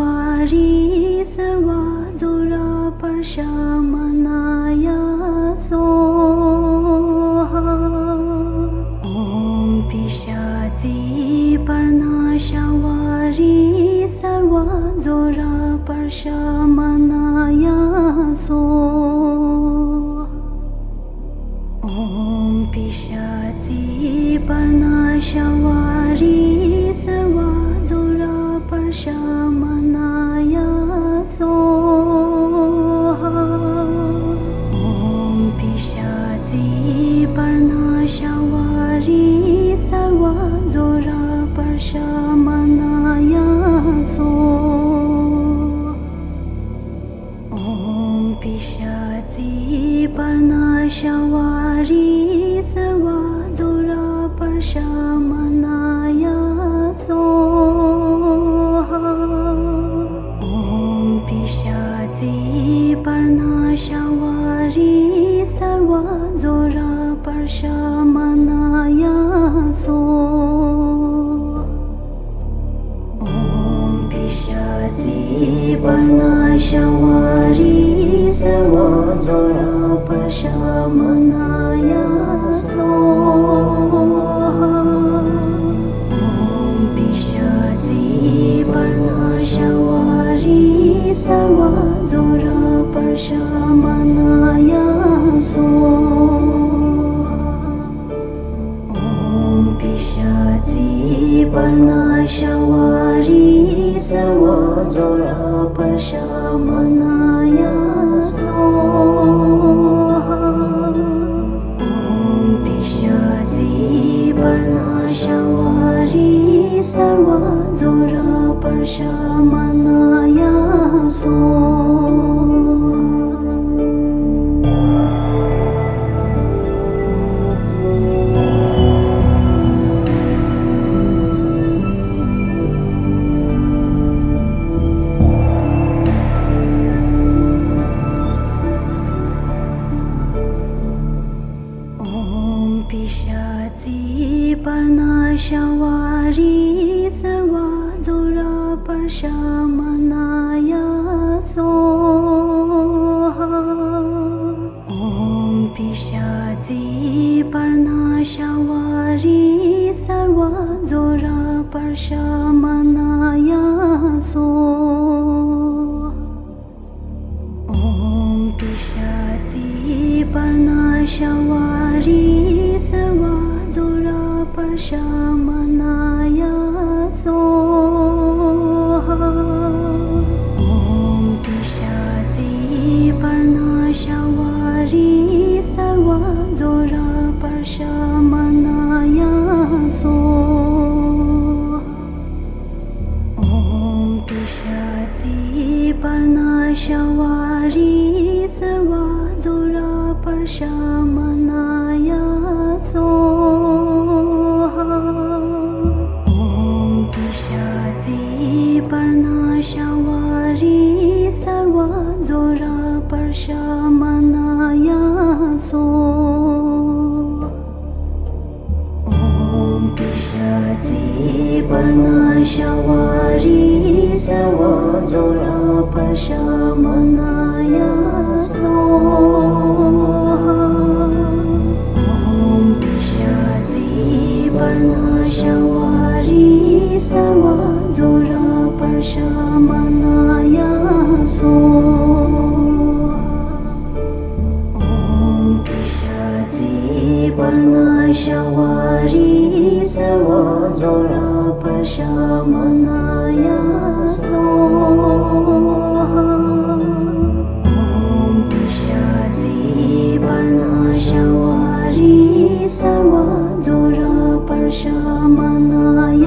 རི་སརྦ་ཛྭ་ར་པྲ་ཤ་མ་ན་ཡ་སྭཱ་ཧཱ། ཨོཾ་པི་ཤ་ཙི་པརྞ་ཤ་བ་རི་སརྦ་ཛྭ་ར་པྲ་ཤ་མ་ན་ཡ་སྭཱ་ཧཱ། ཨོཾ་པི་ཤ་ཙི་པརྞ་ཤ་བ་རི་སརྦ་ཛྭ་ར་པྲ་ཤ་མ་ན་ཡ་སྭཱ་ཧཱ། ཨོཾ་པི་ཤ་ཙི་པརྞ་ཤ་བ་རི་སརྦ་ཛྭ་ར་པྲ་ཤ་མ་ན་ཡ་སྭཱ་ཧཱ། ཨོཾ་པི་ཤ་ཙི་པརྞ་ཤ་བ་རི་སརྦ་ཛྭ་ར་པྲ་ཤ་མ་ན་ཡ་སྭཱ་ཧཱ། ཨོཾ་པི་ཤ་ཙི་པརྞ་ཤ་བ་རི་སརྦ་ཛྭ་ར་པྲ་ཤ་མ་ན་ཡ་སྭཱ་ཧཱ། ཨོཾ་པི་ཤ་ཙི་པརྞ་ཤ་བ་རི་སརྦ་ཛྭ་ར་པྲ་ཤ་མ་ན་ཡ་སྭཱ་ཧཱ། ཨོཾ་པི་ཤ་ཙི་པརྞ་ཤ་བ་རི་སརྦ་ཛྭ་ར་པྲ་ཤ་མ་ན་ཡ་སྭཱ་ཧཱ། ཨོཾ་པི་ཤ་ཙི་པརྞ་ཤ་བ་རི་སརྦ་ཛྭ་ར་པྲ་ཤ་མ་ན་ཡ་སྭཱ་ཧཱ། ཨོཾ་པི་ཤ་ཙི་པརྞ་ཤ་བ་རི་སརྦ་ཛྭ་ར་པྲ་ཤ་མ་ན་ཡ་སྭཱ་ཧཱ། पिशाचि प्रणशावारि सर्वज्वरप्रशमनाय स्वाहा। ॐ पिशाचि प्रणशावारि सर्वज्वरप्रशमनाय स्वाहा। ॐ पिशाचि प्रणशावारि सर्वज्वरप्रशमनाय स्वाहा। ॐ पिशाचि प्रणशावारि सर्वज्वरप्रशमनाय स्वाहा। ॐ पिशाचि प्रणशावारि सर्वज्वरप्रशमनाय स्वाहा। ॐ पिशाचि प्रणशावारि सर्वज्वरप्रशमनाय स्वाहा। ॐ पिशाचि प्रणशावारि सर्वज्वरप्रशमनाय स्वाहा। ॐ पिशाचि प्रणशावारि सर्वज्वरप्रशमनाय स्वाहा। ॐ पिशाचि प्रणशावारि सर्वज्वरप्रशमनाय स्वाहा। ॐ पिशाचि प्रणशावारि सर्वज्वरप्रशमनाय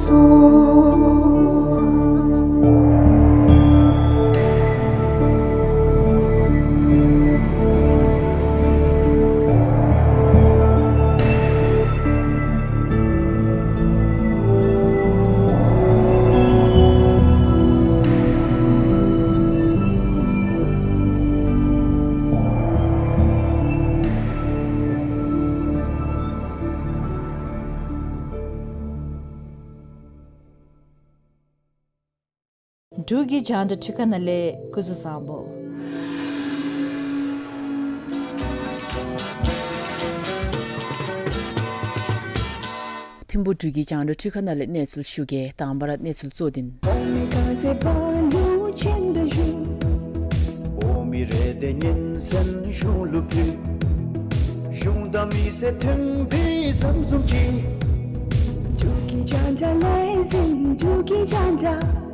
स्वाहा। འབྲུག་གི་རྒྱང་བསྒྲགས་འཕྲུལ་ཁང་ནང་ལས་སྐུ་གཟུགས་བཟང་པོ། ཐིམ་ཕུག་འབྲུག་གི་རྒྱང་བསྒྲགས་འཕྲུལ་ཁང་ནང་ལས་གནས་ཚུལ་ཞུ་གེ། དང་པ་ར་གནས་ཚུལ་གཙོ་དོན། འབྲུག་གི་རྒྱང་བསྒྲགས་ལས་འཛིན། འབྲུག་གི་རྒྱང་བསྒྲགས།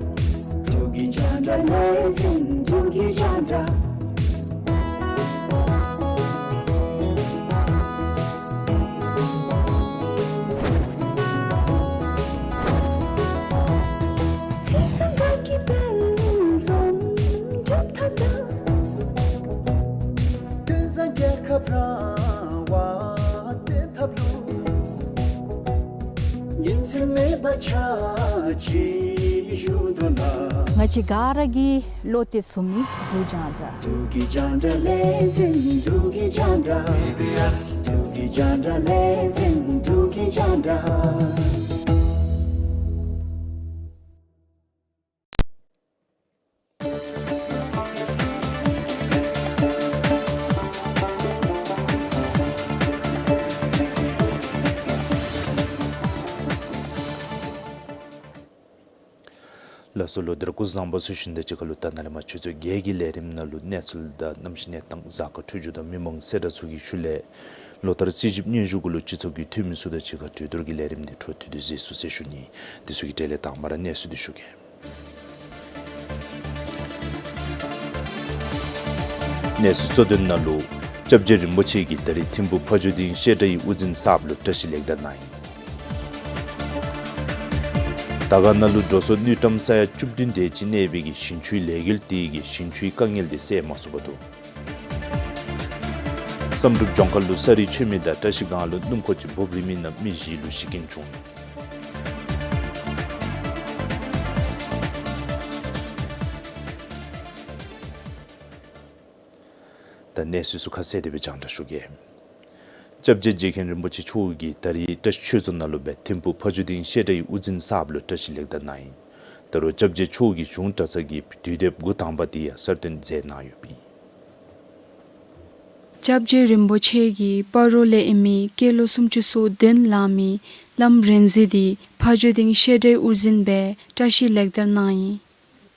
འབྲུག་གི་རྒྱང་བསྒྲགས་ལས་འཛིན། འབྲུག་གི་རྒྱང་བསྒྲགས། ཚེས་བཟང་དགའ་སྐྱིད་དཔལ་འཛོམས་འགྲུབ་ཐབས་དང་། བསྟན་བཟང་རྒྱལ་ཁབ་རང་དབང་བརྟན་ཐབས་ལུ། ཉིན་མཚན་མེད་པར་ཕྱག་ཕྱི་ཞུ་དོ་ན། ང་བཅས་ག་ར་གི་བློ་གཏད་སོ་མི་འབྲུག་རྒྱང་བསྒྲགས། འབྲུག་གི་རྒྱང་བསྒྲགས་ལས་འཛིན། འབྲུག་གི་རྒྱང་བསྒྲགས། འབྲུག་གི་རྒྱང་བསྒྲགས་ལས་འཛིན། འབྲུག་གི་རྒྱང་བསྒྲགས། ལགས་སོ། ལོག་སྟེ་ར་སྐུ་གཟུགས་བཟང་པོ་ཟེར་ཞུ་ནི་དང་གཅིག་ཁར་ལུ་ད་ནཱ་ལས་མར་ཆུ་ཚོད་བརྒྱད་ཀྱི་ལས་རིམ་ནང་ལུ་གནས་ཚུལ་དང་གནམ་གཤིས་གནས་སྟངས། གཟའ་སྐར་འཕྲོད་སྦྱོར་དང་མི་མང་གསལ་བསྒྲགས་ཚུ་གི་ཤུལ་ལས་ལོ་ལྟར་རྩིས་ཞིབ་སྙན་ཞུ་གུ་ལུ་སྤྱི་ཚོགས་ཀྱི་འཐུས་མི་ཚུ་དང་གཅིག་ཁར་གྲོས་བསྡུར་གྱི་ལས་རིམ་འདི་འཕྲོ་མཐུད་དེ་གཟིགས་ཚུགས་ཟེར་ཞུ་ནི། འདི་ཚུ་གི་གྲས་ལས་དང་པ་ར་གནས་ཚུལ་འདི་ཞུ་གེ། གནས་ཚུལ་གཙོ་དོན་ནང་ལུ། སྐྱབས་རྗེ་རིན་པོ་ཆེ་གིས་ད་རིས་ཐིམ་ཕུག་ཕ་ཇོ་སྡིངས་བཤད་གྲྭ་ཡི་དབུ་འཛིན་གསརཔ་ལུ་བཀྲ་ཤིས་ལེགས་དར་གནང་ཡི། དར་དཀར་ནང་ལུ་འགྲོ་སོང་དངུལ་ཀྲམ་ས་ཡ་བཅུ་བདུན་དེ་ཅིག་གནས་པའི་གི་ཞིང་ཆུའི་ལས་འགུལ་དེ་གིས་ཞིང་ཆུའི་དཀའ་ངལ་དེ་སེལ་མ་ཚུགས་པར་འདུག། བསམ་གྲུབ་ལྗོངས་མཁར་ལུ་ས་རུད་ཆོད་མི་དང་བཀྲ་ཤིས་སྒང་ལུ་སྣུམ་འཁོར་ཅིག་འབོབ་རིལ་མི་ནང་མི་བཞི་ལུ་ཤི་རྐྱེན་བྱུང་ཡི། ད་གནས་ཚུལ་ཚུ་ཁ་གསལ་དེ་སྦེ་རྒྱང་བསྒྲགས་ཞུ་གེ། སྐྱབས་རྗེ་རྗེ་མཁན་རིན་པོ་ཆེ་མཆོག་གིས་ད་རིས་བཀྲ་ཤིས་ཆོས་རྫོང་ནང་ལུ་སྦེ་ཐིམ་ཕུག་ཕ་ཇོ་སྡིངས་བཤད་གྲྭའི་དབུ་འཛིན་གསརཔ་ལུ་བཀྲ་ཤིས་ལེགས་དར་གནང་ཡི། ད་རུང་སྐྱབས་རྗེ་མཆོག་གི་གཞུང་གྲྭ་ཚང་གི་དུས་དེབ་འགོ་དང་པ་དེ་ཡང་གསར་བཏོན་མཛད་གནང་ཡོདཔ་ཨིན། སྐྱབས་རྗེ་རིན་པོ་ཆེ་གིས་སྤ་རོ་ལས་ཨིན་མི་སྐྱེས་ལོ་སུམ་ཅུ་སོ་བདུན་ལང་མི་བླམ་རིག་འཛིན་འདི་ཕ་ཇོ་སྡིངས་བཤད་གྲྭའི་དབུ་འཛིན་སྦེ་བཀྲ་ཤིས་ལེགས་དར་གནང་ཡི།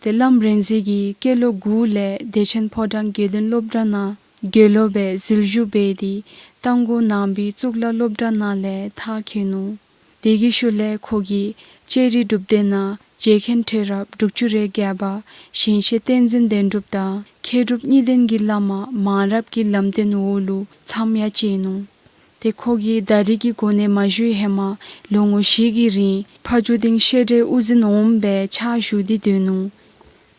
ཏེ་བླམ་རིག་འཛིན་གྱིས་སྐྱེས་ལོ་དགུ་ལས་བདེ་ཆེན་ཕོ་བྲང་དགེ་འདུན་སློབ་གྲྭ་ནང་དགེ་སློབ་སྦེ་ཟིལ་ཞུགས་འབད་དེ་རྟ་མགོ་ནང་པའི་གཙུག་ལག་སློབ་གྲྭ་ནང་ལས་མཐར་འཁྱོལ་ནུག། དེ་གི་ཤུལ་ལས་ཁོ་གིས་ལྕགས་རི་སྒྲུབ་སྡེ་ནང་རྗེ་མཁན་ཁྲི་རབས་དྲུག་ཅུ་རེ་བརྒྱད་པ་ཞིང་གཤེགས་བསྟན་འཛིན་བདེན་གྲུབ་དང་མཁས་གྲུབ་གཉིས་ལྡན་གྱི་བླ་མ་མང་རབས་ཀྱི་ལམ་སྟོན་འོག་ལུ་མཚམས་ཡང་བཅད་ནུག། ཏེ་ཁོ་གིས་ད་རིས་ཀྱི་གོ་གནས་མ་བཞེས་ཧེ་མ་ལོ་ངོ་བཞི་གི་རིང་ཕ་ཇོ་སྡིངས་བཤད་གྲྭའི་དབུ་འཛིན་འོགམ་སྦེ་ཕྱག་ཞུ་སྟེ་སྡོད་ནུག།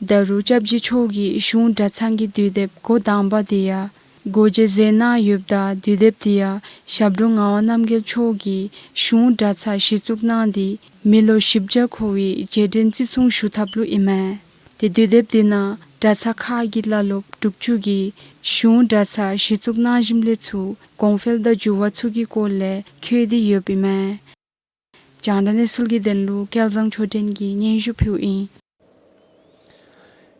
ད་རུང་སྐྱབས་རྗེ་མཆོག་གིས་གཞུང་གྲྭ་ཚང་གི་དུས་དེབ་འགོ་དང་པ་དེ་ཡང་སྒོ་འབྱེད་མཛད་གནང་ཡོདཔ་ད་དུས་དེབ་དེ་ཡང་ཞབས་དྲུང་ངག་དབང་རྣམ་རྒྱལ་མཆོག་གིས་གཞུང་གྲྭ་ཚང་གཞི་བཙུགས་གནང་སྟེ་མི་ལོ་བཞི་བརྒྱ་འཁོར་བའི་རྗེས་དྲན་བརྩི་སྲུང་ཞུ་ཐབས་ལུ་ཨིན་མས། ཏེ་དུས་དེབ་དེ་ནང་གྲྭ་ཚང་ཁག་གི་བླ་སློབ་དྲུག་ཅུ་གིས་གཞུང་གྲྭ་ཚང་གཞི་བཙུགས་གནང་ཞིནམ་ལས་ཚུར་གོང་འཕེལ་དང་འགྱུར་བ་ཚུ་གི་སྐོར་ལས་འཁོད་དེ་ཡོདཔ་ཨིན་མས། རྒྱང་བསྒྲགས་གནས་ཚུལ་གྱི་དོན་ལུ་སྐལ་བཟང་ཆོས་སྒྲོན་གྱིས་སྙན་ཞུ་ཕུལཝ་ཨིན།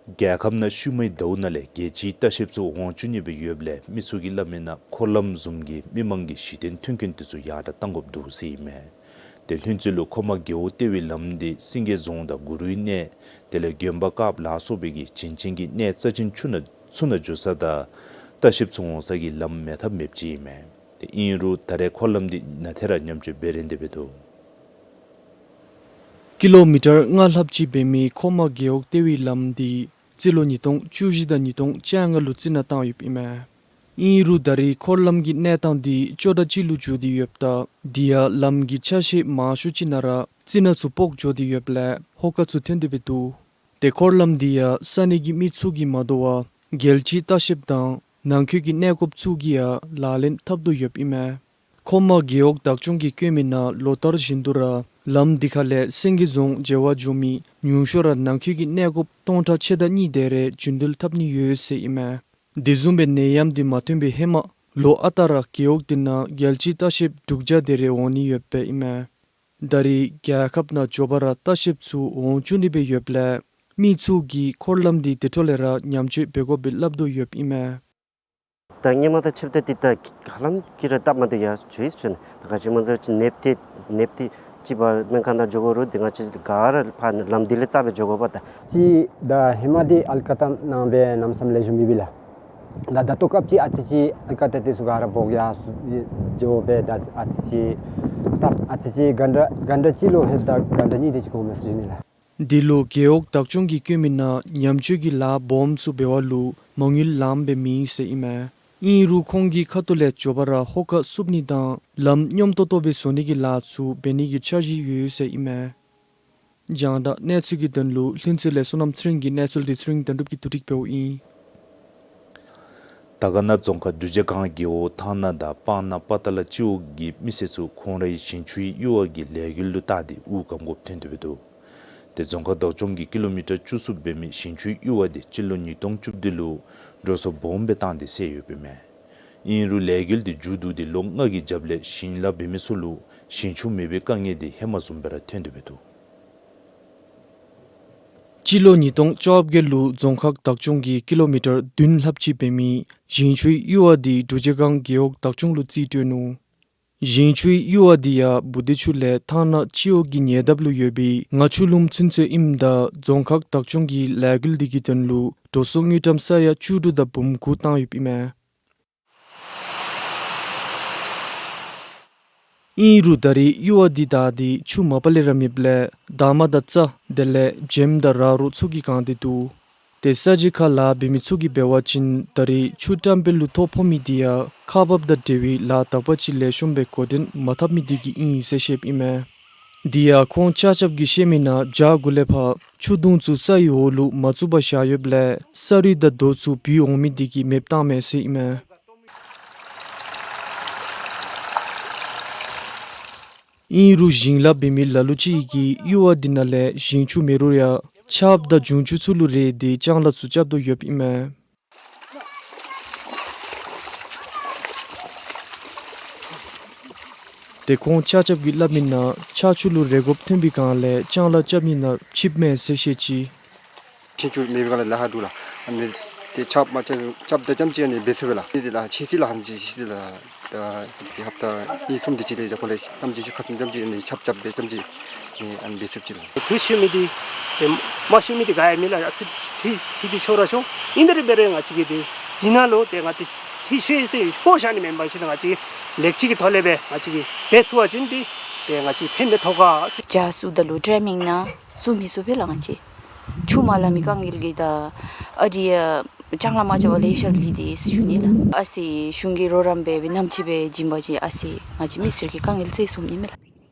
རྒྱལ་ཁབ་ནང་ཤུལ་མའི་ཟླཝ་ནང་ལས་རྒྱལ་སྤྱིའི་ལྟ་བཤལཔ་ཚུ་འོང་བཅུག་ནི་སྦེ་ཡོདཔ་ལས་མི་ཚུ་གིས་སླབ་མི་ནང་འཁོར་ལམ་བཟུམ་གྱིས་མི་མང་གི་གཞི་རྟེན་མཐུན་རྐྱེན་དེ་ཚུ་ཡར་དྲག་གཏང་དགོཔ་འདུག་ཟེར་ཨིན་མས། ཏེ་ལྷུན་རྩེ་ལུ་འཁོར་དམག་རྒེད་འོག་ལྟེ་བའི་ལམ་འདི་སེང་གེ་རྫོང་དང་གུ་རུའི་གནས་དེ་ལས་དགོན་པ་དཀརཔོ་ལ་སོགས་པའི་གི་བྱིན་ཅན་གྱི་གནས་རྩ་ཅན་ཚུ་ནང་ཚུ་ནང་འགྱོ་ས་དང་ལྟ་བཤལཔ་ཚུ་འོང་ས་གི་ལམ་མེད་ཐབས་མེདཔ་ཅིག་ཨིན་མས། ཏེ་ཨིན་རུང་ད་རེས་འཁོར་ལམ་འདི་ནང་ཐད་ར་ཉམས་བཅོས་འབད་རན་ཏེ་འབད་དོ། ཀི་ལོ་མི་ཊར་ལྔ་ལྷགཔ་ཅིག་འབད་མི་འཁོར་དམག་རྒེད་འོག་ལྟེ་བའི་ལམ་འདི་རྩིས་ལོ་ཉིས་སྟོང་བཅུ་བཞི་དང་ཉིས་སྟོང་བཅོ་ལྔ་ལུ་རྩི་ནག་བཏང་ཡོདཔ་ཨིན་མས། ཨིན་རུང་ད་རེས་འཁོར་ལམ་གྱི་གནས་སྟངས་འདི་སྐྱོ་དྲགས་ཅིག་ལུ་འགྱུར་ཏེ་ཡོདཔ་ད་དེ་ཡང་ལམ་གྱི་ཆ་ཤས་མང་ཤོས་ཅིག་ནང་ར་རྩི་ནག་ཚུ་ཕོག་འགྱོ་སྟེ་ཡོདཔ་ལས་ཧོ་ཁ་ཚུ་ཐོན་ཏེ་འབད་དོ། ཏེ་འཁོར་ལམ་འདི་ཡང་ས་གནས་ཀྱི་མི་ཚུ་གིས་མ་དོ་བར་རྒྱལ་སྤྱིའི་ལྟ་བཤལཔ་དང་ནང་འཁོད་ཀྱི་གནས་སྐོརཔ་ཚུ་གིས་ཡང་ལག་ལེན་འཐབ་དོ་ཡོདཔ་ཨིན་མས། འཁོར་དམག་རྒེད་འོག་བདག་སྐྱོང་གིས་བཀོད་མི་ནང་ལོ་ལྟར་བཞིན་དུ་ར་ལམ་འདི་ཁ་ལས་སེང་གེ་རྫོང་མཇལ་བར་འགྱོ་མི་ཉུང་ཤོས་ར་ནང་འཁོད་ཀྱི་གནས་སྐོརཔ་སྟོང་ཕྲག་ཕྱེད་དང་གཉིས་དེ་རེ་རྒྱུན་འགྲུལ་འཐབ་ནི་ཡོད་ཟེར་ཨིན་མས། དེ་བཟུམ་སྦེ་ནད་ཡམས་འདི་མ་ཐོན་པའི་ཧེ་མ་ལོ་ཨ་རྟག་ར་རྒེད་འོག་འདི་ནང་རྒྱལ་སྤྱིའི་ལྟ་བཤལཔ་དྲུག་བརྒྱ་དེ་རེ་འོང་ནི་ཡོདཔ་ཨིན་མས། ད་རེས་རྒྱལ་ཁབ་ནང་མགྱོགས་པ་ར་ལྟ་བཤལཔ་ཚུ་འོང་བཅུག་ནི་སྦེ་ཡོདཔ་ལས་མི་ཚུ་གིས་འཁོར་ལམ་འདི་དེ་འཕྲོ་ལས་ར་ཉམས་བཅོས་འབད་དགོཔ་སྦེ་སླབ་དོ་ཡོདཔ་ཨིན་མས། ད་སྔོན་མ་དང་ཕྱདཔ་ད་འདི་ད་ཧ་ལམ་གྱི་ར་སྟབས་མ་བདེ་ཡ་བྱུང་ཡི་ཟེར་ནི། ད་ག་ཅི་སྨོ་ཟེར་བ་ཅིན་ནདཔ་འདི་ནདཔ་འདི་ཅིག་འབད་སྨན་ཁང་ནང་འགྱོ་དགོ་རུང་འདི་ང་བཅས་ག་ར་ཕར་ལམ་འདི་ལས་རྩ་སྦེ་འགྱོ་དགོ་པས། ད་ཅི་ད་ཧེ་མ་འདི་ཨལ་ཀ་ཏ་ནང་སྦེ་ལམ་སེང་ལེགས་ཤོམ་ཨིན་པས་ལགས། ད་ད་ལྟོ་སྐབས་ཅིག་ཨ་ཙི་ཅིག་ཨལ་ཀ་ཏ་དེ་ཚུ་ག་ར་སྦོག་ཡར་སོ་འགྱོ་སྦེ་ད་ཨ་ཙི་ཅིག་སྟབས་ཨ་ཙི་ཅིག་གྷན་ཊ་གྷན་ཊ་གཅིག་ལུ་ཧེ་ད་གྷན་ཊ་གཉིས་དེ་ཅིག་འགོར་མས་ཟེར་ཞུ་ནི་ལགས། འདི་ལུ་རྒེད་འོག་བདག་སྐྱོང་གིས་བཀོད་མི་ནང་ཉམས་བཅོས་ཀྱི་ལཱ་སྦོམ་ཚུ་འབད་བ་ལུ་མ་དངུལ་ལངམ་སྦེ་མེད་ཟེར་ཨིན་མས། ཨིན་རུང་ཁོང་གི་ཁ་ཐུག་ལས་མགྱོགས་པ་ར་ཧོ་ཁ་བསུབ་ནི་དང་ལམ་སྙོམས་ཏོག་ཏོ་སྦེ་བཟོ་ནི་གི་ལཱ་ཚུ་འབད་ནི་གི་འཆར་གཞི་ཡོད་ཟེར་ཨིན་མས། རྒྱང་བསྒྲགས་གནས་ཚུལ་གྱི་དོན་ལུ་ལྷུན་རྩེ་ལས་བསོད་ནམས་ཚེ་རིང་གི་གནས་ཚུལ་འདི་ཚེ་རིང་དོན་གྲུབ་ཀྱིས་བསྡུ་སྒྲིག་འབདཝ་ཨིན། དར་དཀར་ན་རྫོང་ཁག་འབྲུག་རྗེས་སྒང་རྒེད་འོག་ཐང་ན་དང་སྤང་ན་པ་ཏ་ལ་སྤྱི་འོག་གི་མི་སེར་ཚུ་ཁོང་རའི་ཞིང་ཆུའི་གཡུར་བ་གི་ལས་འགུལ་ལུ་བལྟ་སྟེ་དབུགས་སྒམ་དགོཔ་ཐོན་ཏེ་འབད་དོ། ཏེ་རྫོང་ཁག་བདག་སྐྱོང་གིས་ཀི་ལོ་མི་ཊར་བཅུ་གསུམ་འབད་མི་ཞིང་ཆུའི་གཡུར་བ་འདི་སྤྱི་ལོ་ཉིས་སྟོང་བཅུ་བདུན་ལུ་འགྲོ་སོང་སྦོམ་སྦེ་བཏང་སྟེ་སེལ་ཡོདཔ་ཨིན་མས། ཨིན་རུང་ལས་འགུལ་འདི་མཇུག་བསྡུ་སྟེ་ལོ་ལྔ་གི་རྒྱབ་ལས་ཞིང་ལཱ་འབད་མི་ཚུ་ལུ་ཞིང་ཆུ་མེད་པའི་དཀའ་ངལ་འདི་ཧེ་མ་བཟུམ་སྦེ་ར་ཐོན་ཏེ་འབད་དོ། སྤྱི་ལོ་ཉིས་སྟོང་བཅོ་བརྒྱད་ལུ་རྫོང་ཁག་བདག་སྐྱོང་གིས་ཀི་ལོ་མི་ཊར་བདུན་ལྷགཔ་ཅིག་འབད་མི་ཞིང་ཆུའི་གཡུར་བ་འདི་འབྲུག་རྗེས་སྒང་རྒེད་འོག་བདག་སྐྱོང་ལུ་རྩིས་སྤྲོད་ནུག། ཞིང་ཆུའི་གཡུར་བ་འདི་ཡང་བུ་དྷི་ཆུ་ལས་ཐང་ན་སྤྱི་འོག་གི་ཉེ་འདབས་ལུ་ཡོད་པའི་རྔ་ཆུ་ལུང་ཚུན་ཚོད་ཨིནམ་ད་རྫོང་ཁག་བདག་སྐྱོང་གིས་ལས་འགུལ་འདི་གི་དོན་ལུ་འགྲོ་སོང་དངུལ་ཀྲམ་ས་ཡ་བཅུ་དྲུག་དང་འབུམ་དགུ་བཏང་ཡོདཔ་ཨིན་མས། ཨིན་རུང་ད་རེས་གཡུར་བ་འདི་དག་སྟེ་ཆུ་མ་པ་ལས་ར་མེདཔ་ལས་འདབ་མ་དང་རྩྭ་དེ་ལས་བྱེམ་དང་ར་རོ་ཚུ་གིས་གང་སྟེ་འདུག། ཏེ་ས་གཞི་ཁར་ལཱ་འབད་མི་ཚུ་གིས་འབད་བ་ཅིན་ད་རེས་ཆུ་བཀྲམ་སྤེལ་ལུ་ཐོ་ཕོག་མི་འདི་ཡང་ཁག་འབགཔ་དང་འབྲེལ་བའི་ལཱ་དག་པ་ཅིག་ལེགས་ཤོམ་སྦེ་འགོ་འདྲེན་མ་འཐབ་མི་འདི་གིས་ཨིན་ཟེར་བཤདཔ་ཨིན་མས། དེ་ཡང་ཁོང་ཆ་ཁྱབ་ཀྱིས་བཤད་མི་ནང་བྱག་གུ་ལས་ཕར་ཆུ་དུང་ཚུ་ས་ཡི་འོག་ལུ་མ་བཙུགས་པར་བཞག་ཡོདཔ་ལས་ས་རུད་དང་རྡོ་ཚུ་བུད་འོང་མི་འདི་གིས་མེདཔ་བཏངམ་མས་ཟེར་ཨིན་མས། ཨིན་རུང་ཞིང་ལཱ་འབད་མི་ལ་ལུ་ཅིག་གིས་གཡུར་བ་འདི་ནང་ལས་ཞིང་ཆུ་མེད་རུང་ཡང་ཆརཔ་དང་འབྱུང་ཆུ་ཚུ་ལུ་རེག་སྟེ་ལྕང་ལཱ་ཚུ་རྐྱབ་དོ་ཡོདཔ་ཨིན་མས། ཏེ་ཁོང་ཆ་ཁྱབ་ཀྱིས་སླབ་མི་ནང་ཆར་ཆུ་ལུ་རེ་དགོཔ་ཐོན་པའི་སྒང་ལས་ལྕང་ལཱ་རྐྱབ་ནི་ནང་ཕྱིསཔ་མས་ཟེར་བཤད་ཅི། ཆུ་མེད་པའི་སྒང་ལས་ལཱ་ཁག་འདུག་ལགས། ཨ་ནི་ཏེ་ཆརཔ་མ་རྐྱབ་རྐྱབ་ད་རྐྱངམ་ཅིག་ཨ་ནི་འབད་ཚུགས་པས་ལགས། ཨ་ནི་ཏེ་ལགས་ཆེ་སི་ལགས་ཧམ་ཅིག་ཆེ་སི་ལགས། ད་ཧབ་ཏ་གཉིས་གསུམ་དེ་ཅིག་ལས་ད་ཁོ་ལས་རྐྱངམ་ཅིག་ཁ་ཙ་རྐྱངམ་ཅིག་ཨ་ནི་ཆརཔ་རྐྱབ་སྦེ་རྐྱངམ་ཅིག་ཨ་ནི་ཨ་ནི་འབད་ཚུགསཔ་ཅིག་ལགས། དུས་ཆེན་མི་འདི་ཏེ་མ་ཤེས་མི་འདི་ག་ཡང་མེད་ལགས། ཨ་ཙི་ཏེ་ཏེ་ཏེ་ཤོར་ར་ཤོར། ཨིན་ཏེ་ར་འབད་རུང་ང་བཅས་ཀྱིས་ཏེ་འདི་ནང་ལུ་ཏེ་ང་བཅས་ཏེ་ཤེས་ཟེར་སྤོ་བཞག་ནི་མེན་པར་ཞིན་ན་ང་བཅས་ལེགས་བཅོས་ཀྱི་ཐོག་ལས་སྦེ་ང་བཅས་ཀྱིས་འབད་ཚུགས་པ་ཅིན་ཏེ་ཏེ་ང་བཅས་ཕན་པ་ཐོགས་ག་ཟེར། ཇ་བཙུགས་ད་ལུ་ཊའི་མིང་ནང་བཙུགས་མི་ཚུགས་པས་ལགས། ང་བཅས་ཆུ་མ་ལང་མི་དཀའ་ངལ་གྱིས་ད་ཨ་རི་ཡ་ལྕང་ལཱ་མ་རྐྱབ་པར་ལེ་ཤ་ར་ལུས་ཏེ་ཟེར་ཞུ་ནི་ལགས། ཨ་ཙི་གཞུང་གིས་རོགས་རམ་འབད་བའི་ནམ་ཕྱེད་སྦེ་བྱིན་པ་ཅིན་ཨ་ཙི་ང་བཅས་མི་སེར་གྱི་དཀའ་ངལ་སེལ་ཚུགས་ནི་མས་ལགས།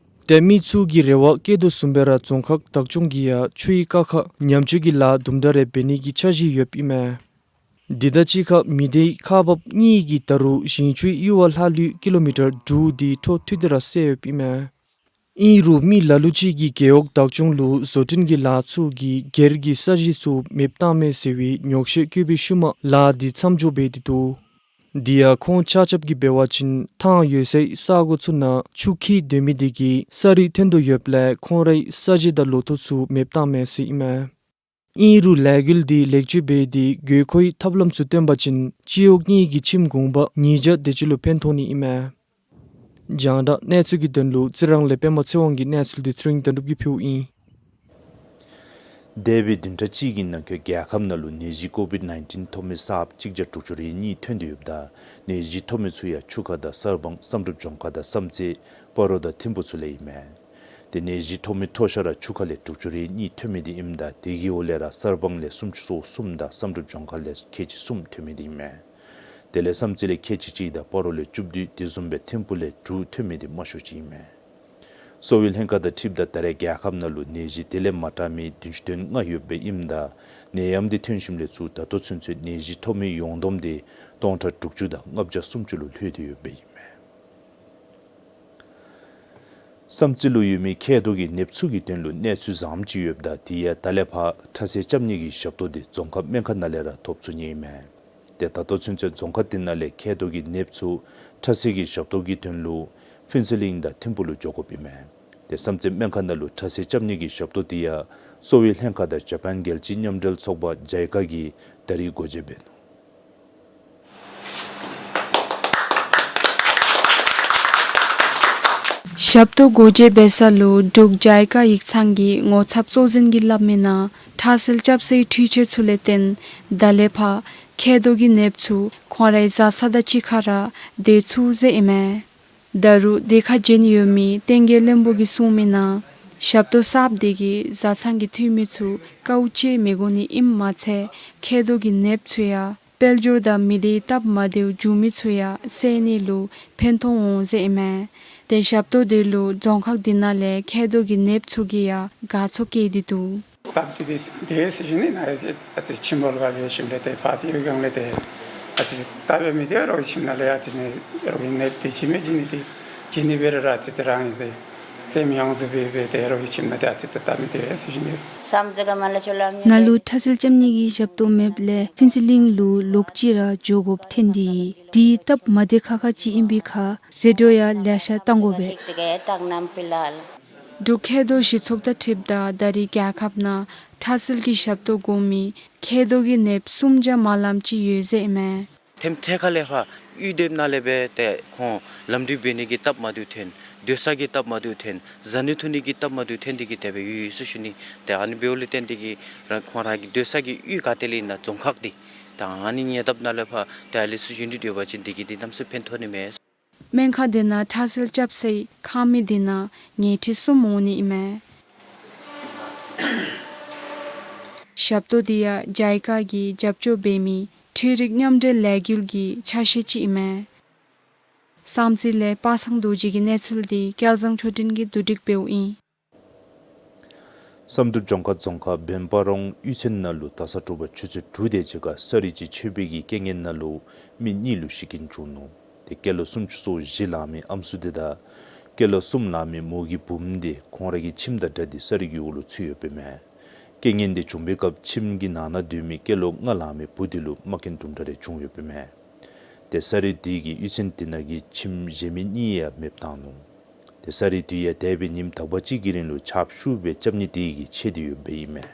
ཏེ་མི་ཚུ་གི་རེ་བ་བསྐྱེད་དོ་བཟུམ་སྦེ་ར་རྫོང་ཁག་བདག་སྐྱོང་གིས་ཡང་ཆུའི་དཀའ་ཁག་ཉམས་བཅོས་ཀྱི་ལཱ་དུམ་གྲ་རེ་འབད་ནི་གི་འཆར་གཞི་ཡོདཔ་ཨིན་མས། དེ་དང་གཅིག་ཁར་མི་སྡེ་ཁག་འབགཔ་གཉིས་ཀྱིས་ད་རུང་ཞིང་ཆུའི་གཡུར་བ་ལྷག་ལུས་ཀི་ལོ་མི་ཊར་དྲུག་དེ་འཕྲོ་མཐུད་དེ་ར་བསལ་ཡོདཔ་ཨིན་མས། ཨིན་རུང་མི་ལ་ལུ་ཅིག་གིས་རྒེད་འོག་བདག་སྐྱོང་ལུ་བཟོ་སྐྲུན་གྱི་ལཱ་ཚུ་གིས་སྒེར་གྱི་ས་གཞི་ཚུ་མེདཔ་བཏངམ་མས་ཟེར་བའི་ཉོགས་བཤད་བཀོད་པའི་ཤུལ་མ་ལཱ་འདི་མཚམས་འཇོག་འབད་དེ་འདུག། དེ་ཡང་ཁོང་ཆ་ཁྱབ་ཀྱིས་འབད་བ་ཅིན་ཐང་ཡོད་སའི་ས་གོ་ཚུ་ནང་ཆུ་འཁྱིལ་སྡོད་མི་དེ་གིས་ས་རུད་ཐོན་དོ་ཡོདཔ་ལས་ཁོང་རའི་ས་གཞི་དང་ལོ་ཐོག་ཚུ་མེདཔ་བཏངམ་མས་ཟེར་ཨིན་མས། ཨིན་རུང་ལས་འགུལ་འདི་ལེགས་བཅོས་འབད་དེ་དགོས་མཁོའི་ཐབས་ལམ་ཚུ་བཏོན་པ་ཅིན་སྤྱི་འོག་གཉིས་ཀྱི་ཁྱིམ་གུང་པ་ཉིས་བརྒྱ་དེ་ཅིག་ལུ་ཕན་ཐོགས་ནི་ཨིན་མས། རྒྱང་བསྒྲགས་གནས་ཚུལ་གྱི་དོན་ལུ་རྩི་རང་ལས་པདྨ་ཚེ་དབང་གི་གནས་ཚུལ་འདི་ཚེ་རིང་དོན་གྲུབ་ཀྱིས་ཕུལཝ་ཨིན། འདས་པའི་བདུན་ཕྲག་གཅིག་གི་ནང་འཁོད་རྒྱལ་ཁབ་ནང་ལུ་ནད་གཞི་ཀོ་བིཌ་ནའིན་ཊིན་ཐོབ་མི་གསརཔ་གཅིག་བརྒྱ་དྲུག་ཅུ་རེ་གཉིས་ཐོན་ཏེ་ཡོདཔ་ད་ནད་གཞི་ཐོབ་མི་ཚུ་ཡང་ཆུ་ཁ་དང་གསར་སྤང་བསམ་གྲུབ་ལྗོངས་མཁར་དང་བསམ་རྩེ་སྤ་རོ་དང་ཐིམ་ཕུ་ཚུ་ལས་ཨིན་མས། ཏེ་ནད་གཞི་ཐོབ་མི་མཐོ་ཤོས་ར་ཆུ་ཁ་ལས་དྲུག་ཅུ་རེ་གཉིས་ཐོན་མི་འདི་ཨིནམ་ད་དེ་གི་འོག་ལས་ར་གསར་སྤང་ལས་སུམ་ཅུ་སོ་གསུམ་དང་བསམ་གྲུབ་ལྗོངས་མཁར་ལས་ཁལ་གཅིག་གསུམ་ཐོན་མི་འདི་ཨིན་མས། དེ་ལས་བསམ་རྩེ་ལས་ཁལ་གཅིག་གཅིག་དང་སྤ་རོ་ལས་བཅུ་བདུན་དེ་བཟུམ་སྦེ་ཐིམ་ཕུ་ལས་དྲུག་ཐོན་མི་འདི་དམའ་ཤོས་ཅིག་ཨིན་མས། གསོ་བའི་ལྷན་ཁག་དང་འཁྲིལཝ་ད་ད་རེས་རྒྱལ་ཁབ་ནང་ལུ་ནད་གཞི་དེ་ལས་མ་དྲག་མི་བདུན་ཅུ་དོན་ལྔ་ཡོདཔ་ཨིནམ་ད་ནད་ཡམས་འདི་ཐོན་ཞིནམ་ལས་ཚུར་ད་ལྟོ་ཚུན་ཚོད་ནད་གཞི་ཐོབ་མི་ཡོངས་བསྡོམས་འདི་སྟོང་ཕྲག་དྲུག་ཅུ་དང་ལྔ་བརྒྱ་སུམ་ཅུ་ལུ་ལྷོད་དེ་ཡོདཔ་ཨིན་མས། བསམ་རྩེ་ལུ་ཡོད་མི་མཁལ་རྡོག་གི་ནདཔ་ཚུ་གི་དོན་ལུ་གནས་ཚུལ་བཟངམ་ཅིག་ཡོདཔ་ད་དེ་ཡང་ད་ལས་ཕར་ཁྲ་སེལ་རྐྱབ་ནི་གི་ཞབས་ཏོག་འདི་རྫོང་ཁག་སྨན་ཁང་ནང་ལས་ར་ཐོབ་ཚུགས་ནི་ཨིན་མས། ཏེ་ད་ལྟོ་ཚུན་ཚོད་རྫོང་ཁག་དེ་ནང་ལས་མཁལ་རྡོག་གི་ནདཔ་ཚུ་ཁྲ་སེལ་གྱི་ཞབས་ཏོག་གི་དོན་ལུ་ཕུན་ཚོགས་གླིང་དང་ཐིམ་ཕུ་ལུ་འགྱོ་དགོཔ་ཨིན་མས། ཏེ་བསམ་རྩེ་སྨན་ཁང་ནང་ལུ་ཁྲ་སེལ་རྐྱབ་ནི་གི་ཞབས་ཏོག་དེ་ཡང་གསོ་བའི་ལྷན་ཁག་དང་ཇ་པཱན་རྒྱལ་སྤྱིའི་མཉམ་འབྲེལ་ཚོགས་པ་ཇའི་ཀ་གིས་ད་རིས་སྒོ་འབྱེད་འབད་ནུག། ཞབས་ཏོག་སྒོ་འབྱེད་འབད་ས་ལུ་འབྲུག་ཇའི་ཀ་ཡིག་ཚང་གི་ངོ་ཚབ་གཙོ་འཛིན་གྱིས་སླབ་མི་ནང་ཁྲ་སེལ་རྐྱབ་སའི་འཕྲུལ་ཆས་ཚུ་ལས་བརྟེན་ད་ལས་ཕར་མཁལ་རྡོག་གི་ནདཔ་ཚུ་ཁོང་རའི་བཟའ་ཚང་དང་གཅིག་ཁར་ར་སྡོད་ཚུགས་ཟེར་ཨིན་མས། ད་རུང་དེ་ཁར་བྱོན་ཡོད་མི་བསྟན་རྒྱས་བློན་པོ་གིས་གསུང་མི་ནང་ཞབས་ཏོག་གསརཔ་དེ་གིས་བཟའ་ཚང་གི་འཐུས་མི་ཚུ་དཀའཝ་སྤྱད་མི་དགོ་ནི་ཨིནམ་མ་ཚད་མཁལ་རྡོག་གི་ནདཔ་ཚུ་ཡང་དཔལ་འབྱོར་དང་མི་སྡེའི་སྟབས་མ་བདེཝ་བྱུང་མི་ཚུ་ཡང་སེལ་ནི་ལུ་ཕན་ཐོགས་འོང་ཟེར་ཨིན་མས། ཏེ་ཞབས་ཏོག་དེ་ལུ་རྫོང་ཁག་དེ་ནང་ལས་མཁལ་རྡོག་གི་ནདཔ་ཚུ་གིས་ཡང་དགའ་ཚོར་བསྐྱེད་དེ་འདུག། སྟབས་བདེ་བདེ་ཟེར་ཞུ་ནི་ཨིན་ན། ཨ་ཙི་ཁྱིམ་ཕོ་ལུ་ག་འབད་ཞིནམ་ལས་ཏེ་ཕར་ཏེ་ཡུལ་སྒང་ལས་ཏེ་ཨ་ཙི་སྟབས་མི་བདེ་རོགས་ཁྱིམ་ནང་ལས་ཨ་ཙི་ནི་རོགས་ནི་ཏེ་ཅིག་མེད་ཅིག་ནི་ཏེ་ཅིག་ནི་འབད་ར་ཨ་ཙི་ཏེ་རང་ཨིན་ཏེ་སེམས་ཡོངས་སུ་སྦེ་སྦེ་ཏེ་རོགས་ཁྱིམ་ནང་ཏེ་ཨ་ཙི་ཏེ་སྟབས་མི་བདེ་ཟེར་ཞུ་ནི། ནཱ་ལུ་ཁྲ་སེལ་རྐྱབ་ནི་གི་ཞབས་ཏོག་མེདཔ་ལས་ཕུན་ཚོགས་གླིང་ལུ་ལོག་ཅི་ར་འགྱོ་དགོཔ་ཐོན་ཏེ་ཡོད། དེ་སྟབས་མ་བདེ་ཁག་ཁ་ཅིག་ཨིན་པའི་ཁར་ཟད་འགྲོ་ཡང་ལེ་ཤ་བཏང་དགོ་པས། འབྲུག་མཁལ་རྡོག་གཞི་ཚོགས་དང་འཁྲིལཝ་ད་ད་རིས་རྒྱལ་ཁབ་ནང་ཁྲ་སེལ་གྱི་ཞབས་ཏོག་དགོ་མི་མཁལ་རྡོག་གི་ནདཔ་སུམ་བརྒྱ་མ་ལངམ་ཅིག་ཡོད་ཟེར་ཨིན་མས། ཐེམ་ཐེ་ཁ་ལས་ཕར་གཡུས་སྡོདཔ་ནང་ལས་སྦེ་ཏེ་ཁོང་ལམ་འགྲུལ་འབད་ནི་གི་སྟབས་མ་བདེཝ་ཐོན། སྡོད་ས་གི་སྟབས་མ་བདེཝ་ཐོན། བཟའ་ནི་འཐུང་ནི་གི་སྟབས་མ་བདེཝ་ཐོན་ཏེ་གིས་དེ་སྦེ་ཡོད་ཡོད་ཟེར་ཞུ་ནི། ཏེ་ཨ་ནི་འབདཝ་ལས་བརྟེན་ཏེ་གིས་རང་ཁོང་ར་གི་སྡོད་ས་གི་གཡུས་ག་ཏེ་ལས་ཨིན་ན་རྫོང་ཁག་འདི་ད་ཨ་ནི་ཉེ་འདབས་ནང་ལས་ཕར་ཏེ་ཨ་ལས་ཚུར་བྱོན་ཏེ་སྡོད་པ་ཅིན་དེ་གིས་ཏེ་གནམ་མེད་ས་མེད་ཕན་ཐོགས་ནི་མས། སྨན་ཁང་དེ་ནང་ཁྲ་སེལ་རྐྱབ་སའི་ཁང་མིག་དེ་ནང་ཉལ་ཁྲི་གསུམ་འོང་ནི་ཨིན་མས། ཞབས་ཏོག་དེ་ཡང་ཇའི་ཀ་གིས་རྒྱབ་སྐྱོར་འབད་མི་འཕྲུལ་རིག་མཉམ་འབྲེལ་ལས་འགུལ་གྱི་ཆ་ཤས་ཅིག་ཨིན་མས། བསམ་རྩེ་ལས་པ་སངས་རྡོ་རྗེ་གི་གནས་ཚུལ་འདི་སྐལ་བཟང་ཆོས་སྒྲོན་གྱིས་བསྡུ་སྒྲིག་འབདཝ་ཨིན། བསམ་གྲུབ་ལྗོངས་མཁར་རྫོང་ཁག་བན་སྤ་རོང་གཡུས་ཚན་ནང་ལུ་ད་ས་དྲོ་པ་ཆུ་ཚོད་དྲུག་དེ་ཅིག་ཁར་ས་རུད་ཅིག་ཆད་པའི་གི་རྐྱེན་ངན་ནང་ལུ་མི་གཉིས་ལུ་ཤི་རྐྱེན་བྱུང་ནུག། ཏེ་སྐྱེས་ལོ་སུམ་ཅུ་སོ་བཞི་ལང་མི་ཨམ་སྲུ་དེ་དང་སྐྱེས་ལོ་གསུམ་ལང་མི་མོ་གི་བུམོ་དེ་ཁོང་རའི་གི་ཁྱིམ་དང་འདྲ་སྟེ་ས་རུད་ཀྱི་འོག་ལུ་ཚུད་ཡོདཔ་ཨིན་མས། རྐྱེན་ངན་དེ་བྱུང་པའི་སྐབས་ཁྱིམ་གྱི་ནང་ན་སྡོད་མི་སྐྱེས་ལོ་ལྔ་ལང་མི་བུ་དེ་ལུ་རྨ་སྐྱོན་དུམ་གྲ་རེ་བྱུང་ཡོདཔ་ཨིན་མས། ཏེ་ས་རུད་དེ་གིས་གཡུས་ཚན་དེ་ནང་གི་ཁྱིམ་གཞན་མི་གཉིས་ཡང་མེདཔ་བཏང་ནུག། ཏེ་ས་རུད་དེ་ཡང་འདས་པའི་ཉིནམ་དག་པ་ཅིག་གི་རིང་ལུ་ཆརཔ་ཤུགས་སྦེ་རྐྱབ་ནི་དེ་གིས་ཆད་དེ་ཡོདཔ་ཨིན་མས།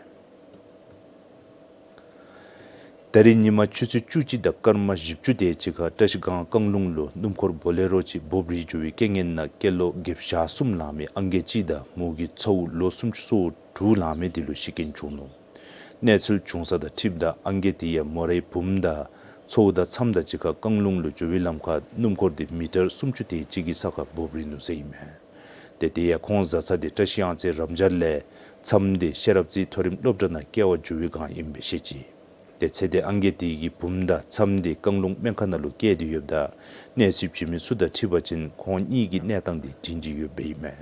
ད་རིས་ཉིན་མ་ཆུ་ཚོད་བཅུ་གཅིག་དང་སྐར་མ་བཞི་བཅུ་དེ་ཅིག་ཁར་བཀྲ་ཤིས་སྒང་རྐང་ལུང་ལུ་སྣུམ་འཁོར་བོ་ལེ་རོ་ཅིག་འབོབ་རིལ་འགྱོ་བའི་རྐྱེན་ངན་ནང་སྐྱེས་ལོ་བརྒྱད་ཅུ་གྱ་གསུམ་ལང་མི་ཨང་རྒས་ཅིག་དང་མོ་གི་ཚ་བོ་ལོ་སུམ་ཅུ་སོ་དྲུག་ལང་མི་དེ་ལུ་ཤི་རྐྱེན་བྱུང་ནུག། གནས་ཚུལ་བྱུང་ས་དང་འཁྲིལཝ་ད་ཨང་རྒས་དེ་ཡང་མོ་རའི་བུམོ་དང་ཚ་བོ་དང་མཚམས་དང་གཅིག་ཁར་རྐང་ལུང་ལུ་འགྱོ་བའི་ལམ་ཁར་སྣུམ་འཁོར་དེ་མི་ཊར་སུམ་ཅུ་དེ་ཅིག་གི་ས་ཁར་འབོབ་རིལ་ནུག་ཟེར་ཨིན་མས། ཏེ་དེ་ཡང་ཁོང་བཞག་ས་དེ་བཀྲ་ཤིས་གཡང་རྩེ་རབ་འབྱར་ལས་མཚམས་དེ་ཤེས་རབ་རྩེ་མཐོ་རིམ་སློབ་གྲྭ་ནང་སྐྱེལ་བར་འགྱོ་བའི་སྒང་ཨིན་པས་ཤེས་ཅི། ཏེ་ཚེ་འདས་ཨང་རྒས་དེ་གི་བུམོ་དང་མཚམས་དེ་རྐང་ལུང་སྨན་ཁང་ནང་ལུ་བསྐྱལ་ཏེ་ཡོདཔ་ད་གནས་ཚུལ་བྱིན་མི་ཚུ་དང་འཁྲིལ་བ་ཅིན་ཁོང་གཉིས་ཀྱི་གནས་སྟངས་དེ་བྱིན་གྱི་ཡོདཔ་ཨིན་མས།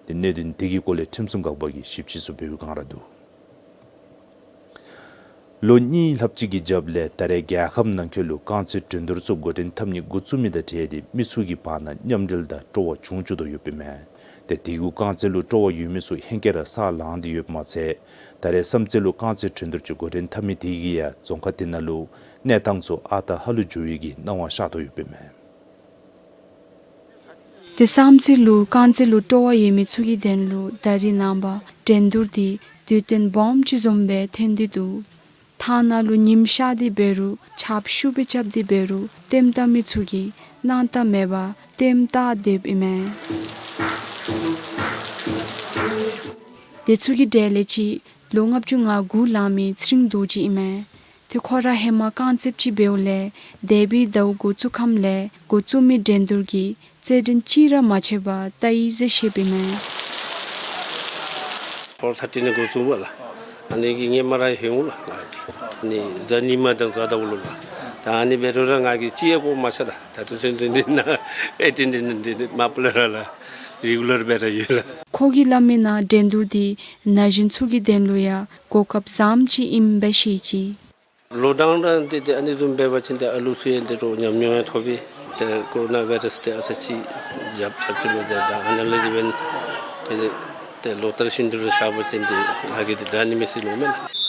ཏེ་གནད་དོན་དེ་གི་སྐོར་ལས་ཁྲིམས་སྲུང་འགག་པ་གིས་ཞིབ་དཔྱད་ཚུ་འབད་བའི་སྒང་ར་འདུག། ལོ་གཉིས་ལྷགཔ་ཅིག་གི་རྒྱབ་ལས་ད་རེས་རྒྱལ་ཁབ་ནང་འཁོད་ལུ་རྐང་རྩེད་འགྲན་བསྡུར་ཚུ་འགོ་འདྲེན་འཐབ་ནི་འགོ་བཙུགས་མི་དང་འབྲེལ་ཏེ་མི་ཚུ་གི་བར་ན་མཉམ་འབྲེལ་དང་སྤྲོ་བ་བྱུང་བཅུག་དོ་ཡོདཔ་ཨིན་མས། ཏེ་དེ་གུ་རྐང་རྩེད་ལུ་སྤྲོ་བ་ཡོད་མི་ཚུ་ཧེང་སྐལ་ར་ས་ལང་སྟེ་ཡོདཔ་མ་ཚད་ད་རེས་བསམ་རྩེ་ལུ་རྐང་རྩེད་འགྲན་བསྡུར་ཅིག་འགོ་འདྲེན་འཐབ་མི་དེ་གིས་ཡང་རྫོང་ཁག་དེ་ནང་ལུ་གནས་སྟངས་ཚུ་ཨ་རྟག་ཧ་ལུགས་འགྱོ་བའི་གི་སྣང་བ་ཤར་དོ་ཡོདཔ་ཨིན་མས། ཏེ་བསམ་རྩེ་ལུ་རྐང་རྩེད་ལུ་སྤྲོ་བ་ཡོད་མི་ཚུ་གི་དོན་ལུ་ད་རིས་ནངས་པ་འགྲན་བསྡུར་དེ་དུས་སྟོན་སྦོམ་ཅིག་བཟུམ་སྦེ་ཐོན་ཏེ་འདུག། ཐང་ནང་ལུ་ཉིམ་ཤར་ཏེ་འབད་རུང་ཆརཔ་ཤུགས་སྦེ་རྐྱབ་སྟེ་འབད་རུང་ལྟདམོ་བལྟ་མི་ཚུ་གིས་སྣང་དག་མེད་པར་ལྟདམོ་བལྟ་སྡོདཔ་ཨིན་མས། དེ་ཚུ་གི་གྲས་ལས་གཅིག་ལོ་ལྔ་བཅུ་ང་དགུ་ལང་མི་ཚེ་རིང་རྡོ་རྗེ་ཨིན་མས། ཏེ་ཁོ་ར་ཧེ་མ་རྐང་རྩེདཔ་ཅིག་འབདཝ་ལས་འདས་པའི་ཟླཝ་འགོ་བཙུགས་ཁམས་ལས་འགོ་བཙུགས་མི་འགྲན་བསྡུར་གྱི་རྩེད་འགྲན་ཅིག་ར་མ་ཆད་པར་ལྟ་ཡི་ཟེར་བཤདཔ་ཨིན་མས། ཕོར་ཐར་ཊི་ནང་འགོ་བཙུགསཔ་ལགས། ཨ་ནི་གི་ཧེ་མ་ར་ཧེ་འོང་ལགས་ང་གིས། ཨ་ནི་གཟའ་ཉི་མ་དང་གཟའ་ཟླཝ་ལུ་ལགས། ད་ཨ་ནི་འབད་རུང་ར་ང་གིས་ཅིག་ཡང་བཀོ་མ་ཆ་ལགས། ད་ལྟོ་ཚུན་ཚོད་འདི་ནང་ཨེ་ཊེན་ཌེནསི་འདི་ནི་མ་པ་ལས་ར་ལགས། རི་གུ་ལར་སྦེ་ར་ཡོད་ལགས། ཁོ་གིས་སླབ་མིའི་ནང་འགྲན་བསྡུར་འདི་ན་གཞོན་ཚུ་གི་དོན་ལུ་ཡང་གོ་སྐབས་བཟངམ་ཅིག་ཨིནམ་སྦེ་བཤད་ཅི། ལོག་ཌའུན་ར་འདི་ཏེ་ཨ་ནི་བཟུམ་འབད་བ་ཅིན་ཏེ་ཨ་ལུ་ཚུ་ཡང་ཏེ་རོགས་ཉམས་མྱོང་ཡང་ཐོབ་པས། ཏེ་ཀོ་རོ་ན་བཱའི་རཱསི་ཏེ་ཨ་ཙི་ཅིག་རྒྱབ་རྒྱབ་ཅིག་ལུ་ཏེ་ད་ཨ་ནཱ་ལས་འདི་འབདན་ཏེ་ཏེ་ལོ་ལྟར་བཞིན་དུ་ར་བཞག་པ་ཅིན་ཏེ་ང་གིས་ཏེ་དྲག་ནི་མས་ཟེར་མནོཝ་མས་ལགས།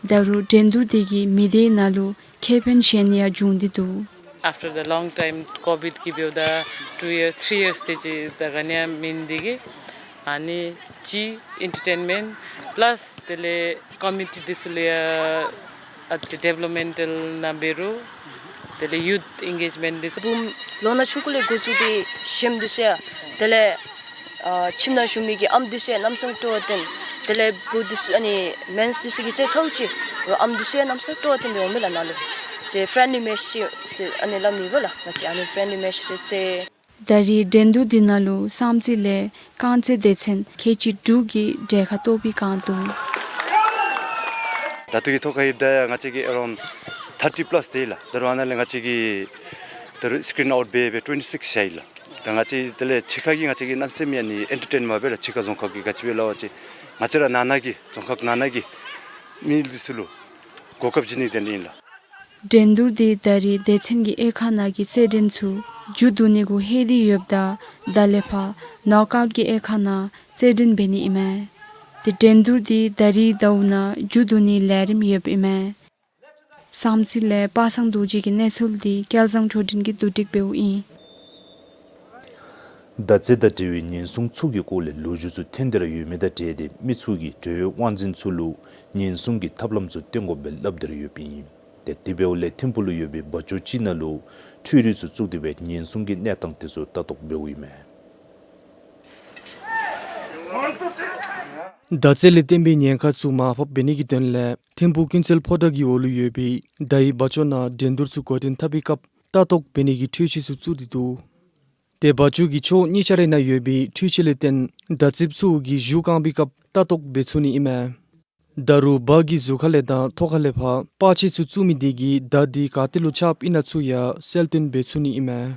ད་རུང་འགྲན་བསྡུར་འདི་གིས་མི་སྡེའི་ནང་ལུ་ཁེ་ཕན་གཞན་ཡང་བྱུང་སྟེ་འདུག། After the long time COVID གི་འབདཝ་ད་two years three years དེ་ཅིག་ད་ག་ནི་ཡང་མེད་ནི་དེ་གིས་ཨ་ནི་ཅིག་ཨེན་ཊར་ཊེན་མེནཊ་པ་ལཱསི་དེ་ལས་ཀོ་མི་ཊི་འདི་ཚུ་ལུ་ཡང་ཨ་ཙི་ཌི་བེ་ལོབ་མེནཊ་ལ་ནང་འབད་རུང་དེ་ལས་ཡུཐ་ཨེན་གེཇ་མེནཊ་འདི་ཚུ། བུམོ་ལོ་ན་ཆུང་ཀུ་ལས་འགོ་བཙུགས་ཏེ་གཞོནམ་འདི་ཚུ་ཡང་དེ་ལས་ཨ་ཁྱིམ་ནང་བཞུགས་མི་གི་ཨམ་འདི་ཚུ་ཡང་གནམ་མེད་ས་མེད་སྤྲོ་བ་བཏོན། དེ་ལས་བུ་འདི་ཚུ་ཨ་ནི་མེནསི་འདི་ཚུ་གིས་རྩེད་ཚརཝ་ཅིག་རོགས་ཨམ་འདི་ཚུ་ཡང་གནམ་མེད་ས་མེད་སྤྲོ་བ་བཏོན་སྦེ་འོང་མས་ལགས་ནཱ་ལུ། ཏེ་ཕེརེནཌ་ལི་མེཆ་ཟེར་ཨ་ནི་སླབ་ནི་འབདཝ་ལགས། ང་བཅས་ཨ་ནི་ཕེརེནཌ་ལི་མེཆ་རེ་རྩེད། ད་རེས་འགྲན་བསྡུར་འདི་ནང་ལུ་བསམ་རྩེ་ལས་རྐང་རྩེད་སྡེ་ཚན་ཁལ་གཅིག་དྲུག་གིས་གྲལ་ཁར་གཏོགས་པའི་སྒང་འདུག། ད་ལྟོ་གི་ཐོག་ཁར་ཡོདཔ་ད་ཡང་ང་བཅས་ཀྱི་ཨེ་རའུནཌ་ཐར་ཊི་པ་ལཱསི་དེ་ལགས། ད་རུང་ཨ་ནཱ་ལས་ང་བཅས་ཀྱིས་ད་རུང་སི་ཀི་རིན་ཨའུཊ་འབད་འབད་ཊུ་ཝེན་ཊི་སིཀསི་བཞག་ཡི་ལགས། ད་ང་བཅས་དེ་ལས་ཕྱི་ཁ་གི་ང་བཅས་ཀྱི་གནམ་མེད་ས་མེད་ཨ་ནི་ཨེན་ཊར་ཊེན་མ་འབད་ལགས། ཕྱི་ཁ་རྫོང་ཁག་གི་ག་ཅི་འབད་སླབ་པ་ཅིན་ང་བཅས་ར་ནང་ན་གི་རྫོང་ཁག་ནང་ན་གི་མི་འདི་ཚུ་ལུ་གོ་སྐབས་བྱིན་ནི་དོན་ལས་ཨིན་ལགས། འགྲན་བསྡུར་འདི་ད་རེས་སྡེ་ཚན་གྱི་དབྱེ་ཁག་ནང་གི་རྩེད་འགྲན་ཚུ་མཇུག་བསྡུ་ནི་གུ་ལྷོད་དེ་ཡོདཔ་ད་ད་ལས་ཕར་ནོག་ཨའུཊ་གི་དབྱེ་ཁག་ནང་རྩེད་འགྲན་འབད་ནི་ཨིན་མས། ཏེ་འགྲན་བསྡུར་འདི་ད་རེས་ཟླཝ་ནང་མཇུག་བསྡུ་ནིའི་ལས་རིམ་ཡོདཔ་ཨིན་མས། བསམ་རྩེ་ལས་པ་སངས་རྡོ་རྗེ་གི་གནས་ཚུལ་འདི་སྐལ་བཟང་གྲུབ་སྒྲོན་གྱིས་བསྡུ་སྒྲིག་འབདཝ་ཨིན། མདའ་རྩེད་དང་འབྲེལ་བའི་ཉེན་སྲུང་ཚུ་གི་སྐོར་ལས་ལོ་རྒྱུས་ཚུ་ཐོན་ཏེ་ར་ཡོད་མི་དང་འབྲེལ་ཏེ་མི་ཚུ་གིས་འབྲེལ་ཡོད་དབང་འཛིན་ཚུ་ལུ་ཉེན་སྲུང་གི་ཐབས་ལམ་ཚུ་སྟོན་དགོཔ་སྦེ་སླབ་སྟེ་ར་ཡོདཔ་ཨིན། ཏེ་དེ་འབདཝ་ལས་ཐིམ་ཕུག་ལུ་ཡོད་པའི་བ་ཅོ་ཅིག་ནང་ལུ་འཕྲུལ་རིག་ཚུ་བཙུགས་ཏེ་སྦེ་ཉེན་སྲུང་གི་གནས་སྟངས་དེ་ཚུ་ལྟ་རྟོག་འབདཝ་ཨིན་མས། མདའ་རྩེད་ལས་བརྟེན་པའི་ཉེན་ཁ་ཚུ་མར་ཕབ་འབད་ནི་གི་དོན་ལས་ཐིམ་ཕུག་ཀུན་གསལ་ཕོ་བྲང་གི་འོག་ལུ་ཡོད་པའི་མདའ་ཡི་བ་ཅོ་ནང་འགྲན་བསྡུར་ཚུ་འགོ་འདྲེན་འཐབ་པའི་སྐབས་ལྟ་རྟོག་འབད་ནི་གི་འཕྲུལ་ཆས་ཚུ་བཙུགས་ཏེ་འདུག། ཏེ་བ་ཅོ་གི་ཕྱོགས་གཉིས་ཆ་རའི་ནང་ཡོད་པའི་འཕྲུལ་ཆས་ལས་བརྟེན་མདའ་རྩེདཔ་ཚུ་གིས་གཞུ་བཀང་བའི་སྐབས་ལྟ་རྟོག་འབད་ཚུགས་ནི་ཨིན་མས། ད་རུང་འབའ་གི་གཟུགས་ཁ་ལས་དང་ཐོག་ཁ་ལས་ཕར་པར་ཆས་ཚུ་བཙུགས་མི་དེ་གིས་མདའ་དེ་ག་ཏེ་ལུ་རྐྱབ་ཨིན་ན་ཚུ་ཡང་གསལ་སྟོན་འབད་ཚུགས་ནི་ཨིན་མས།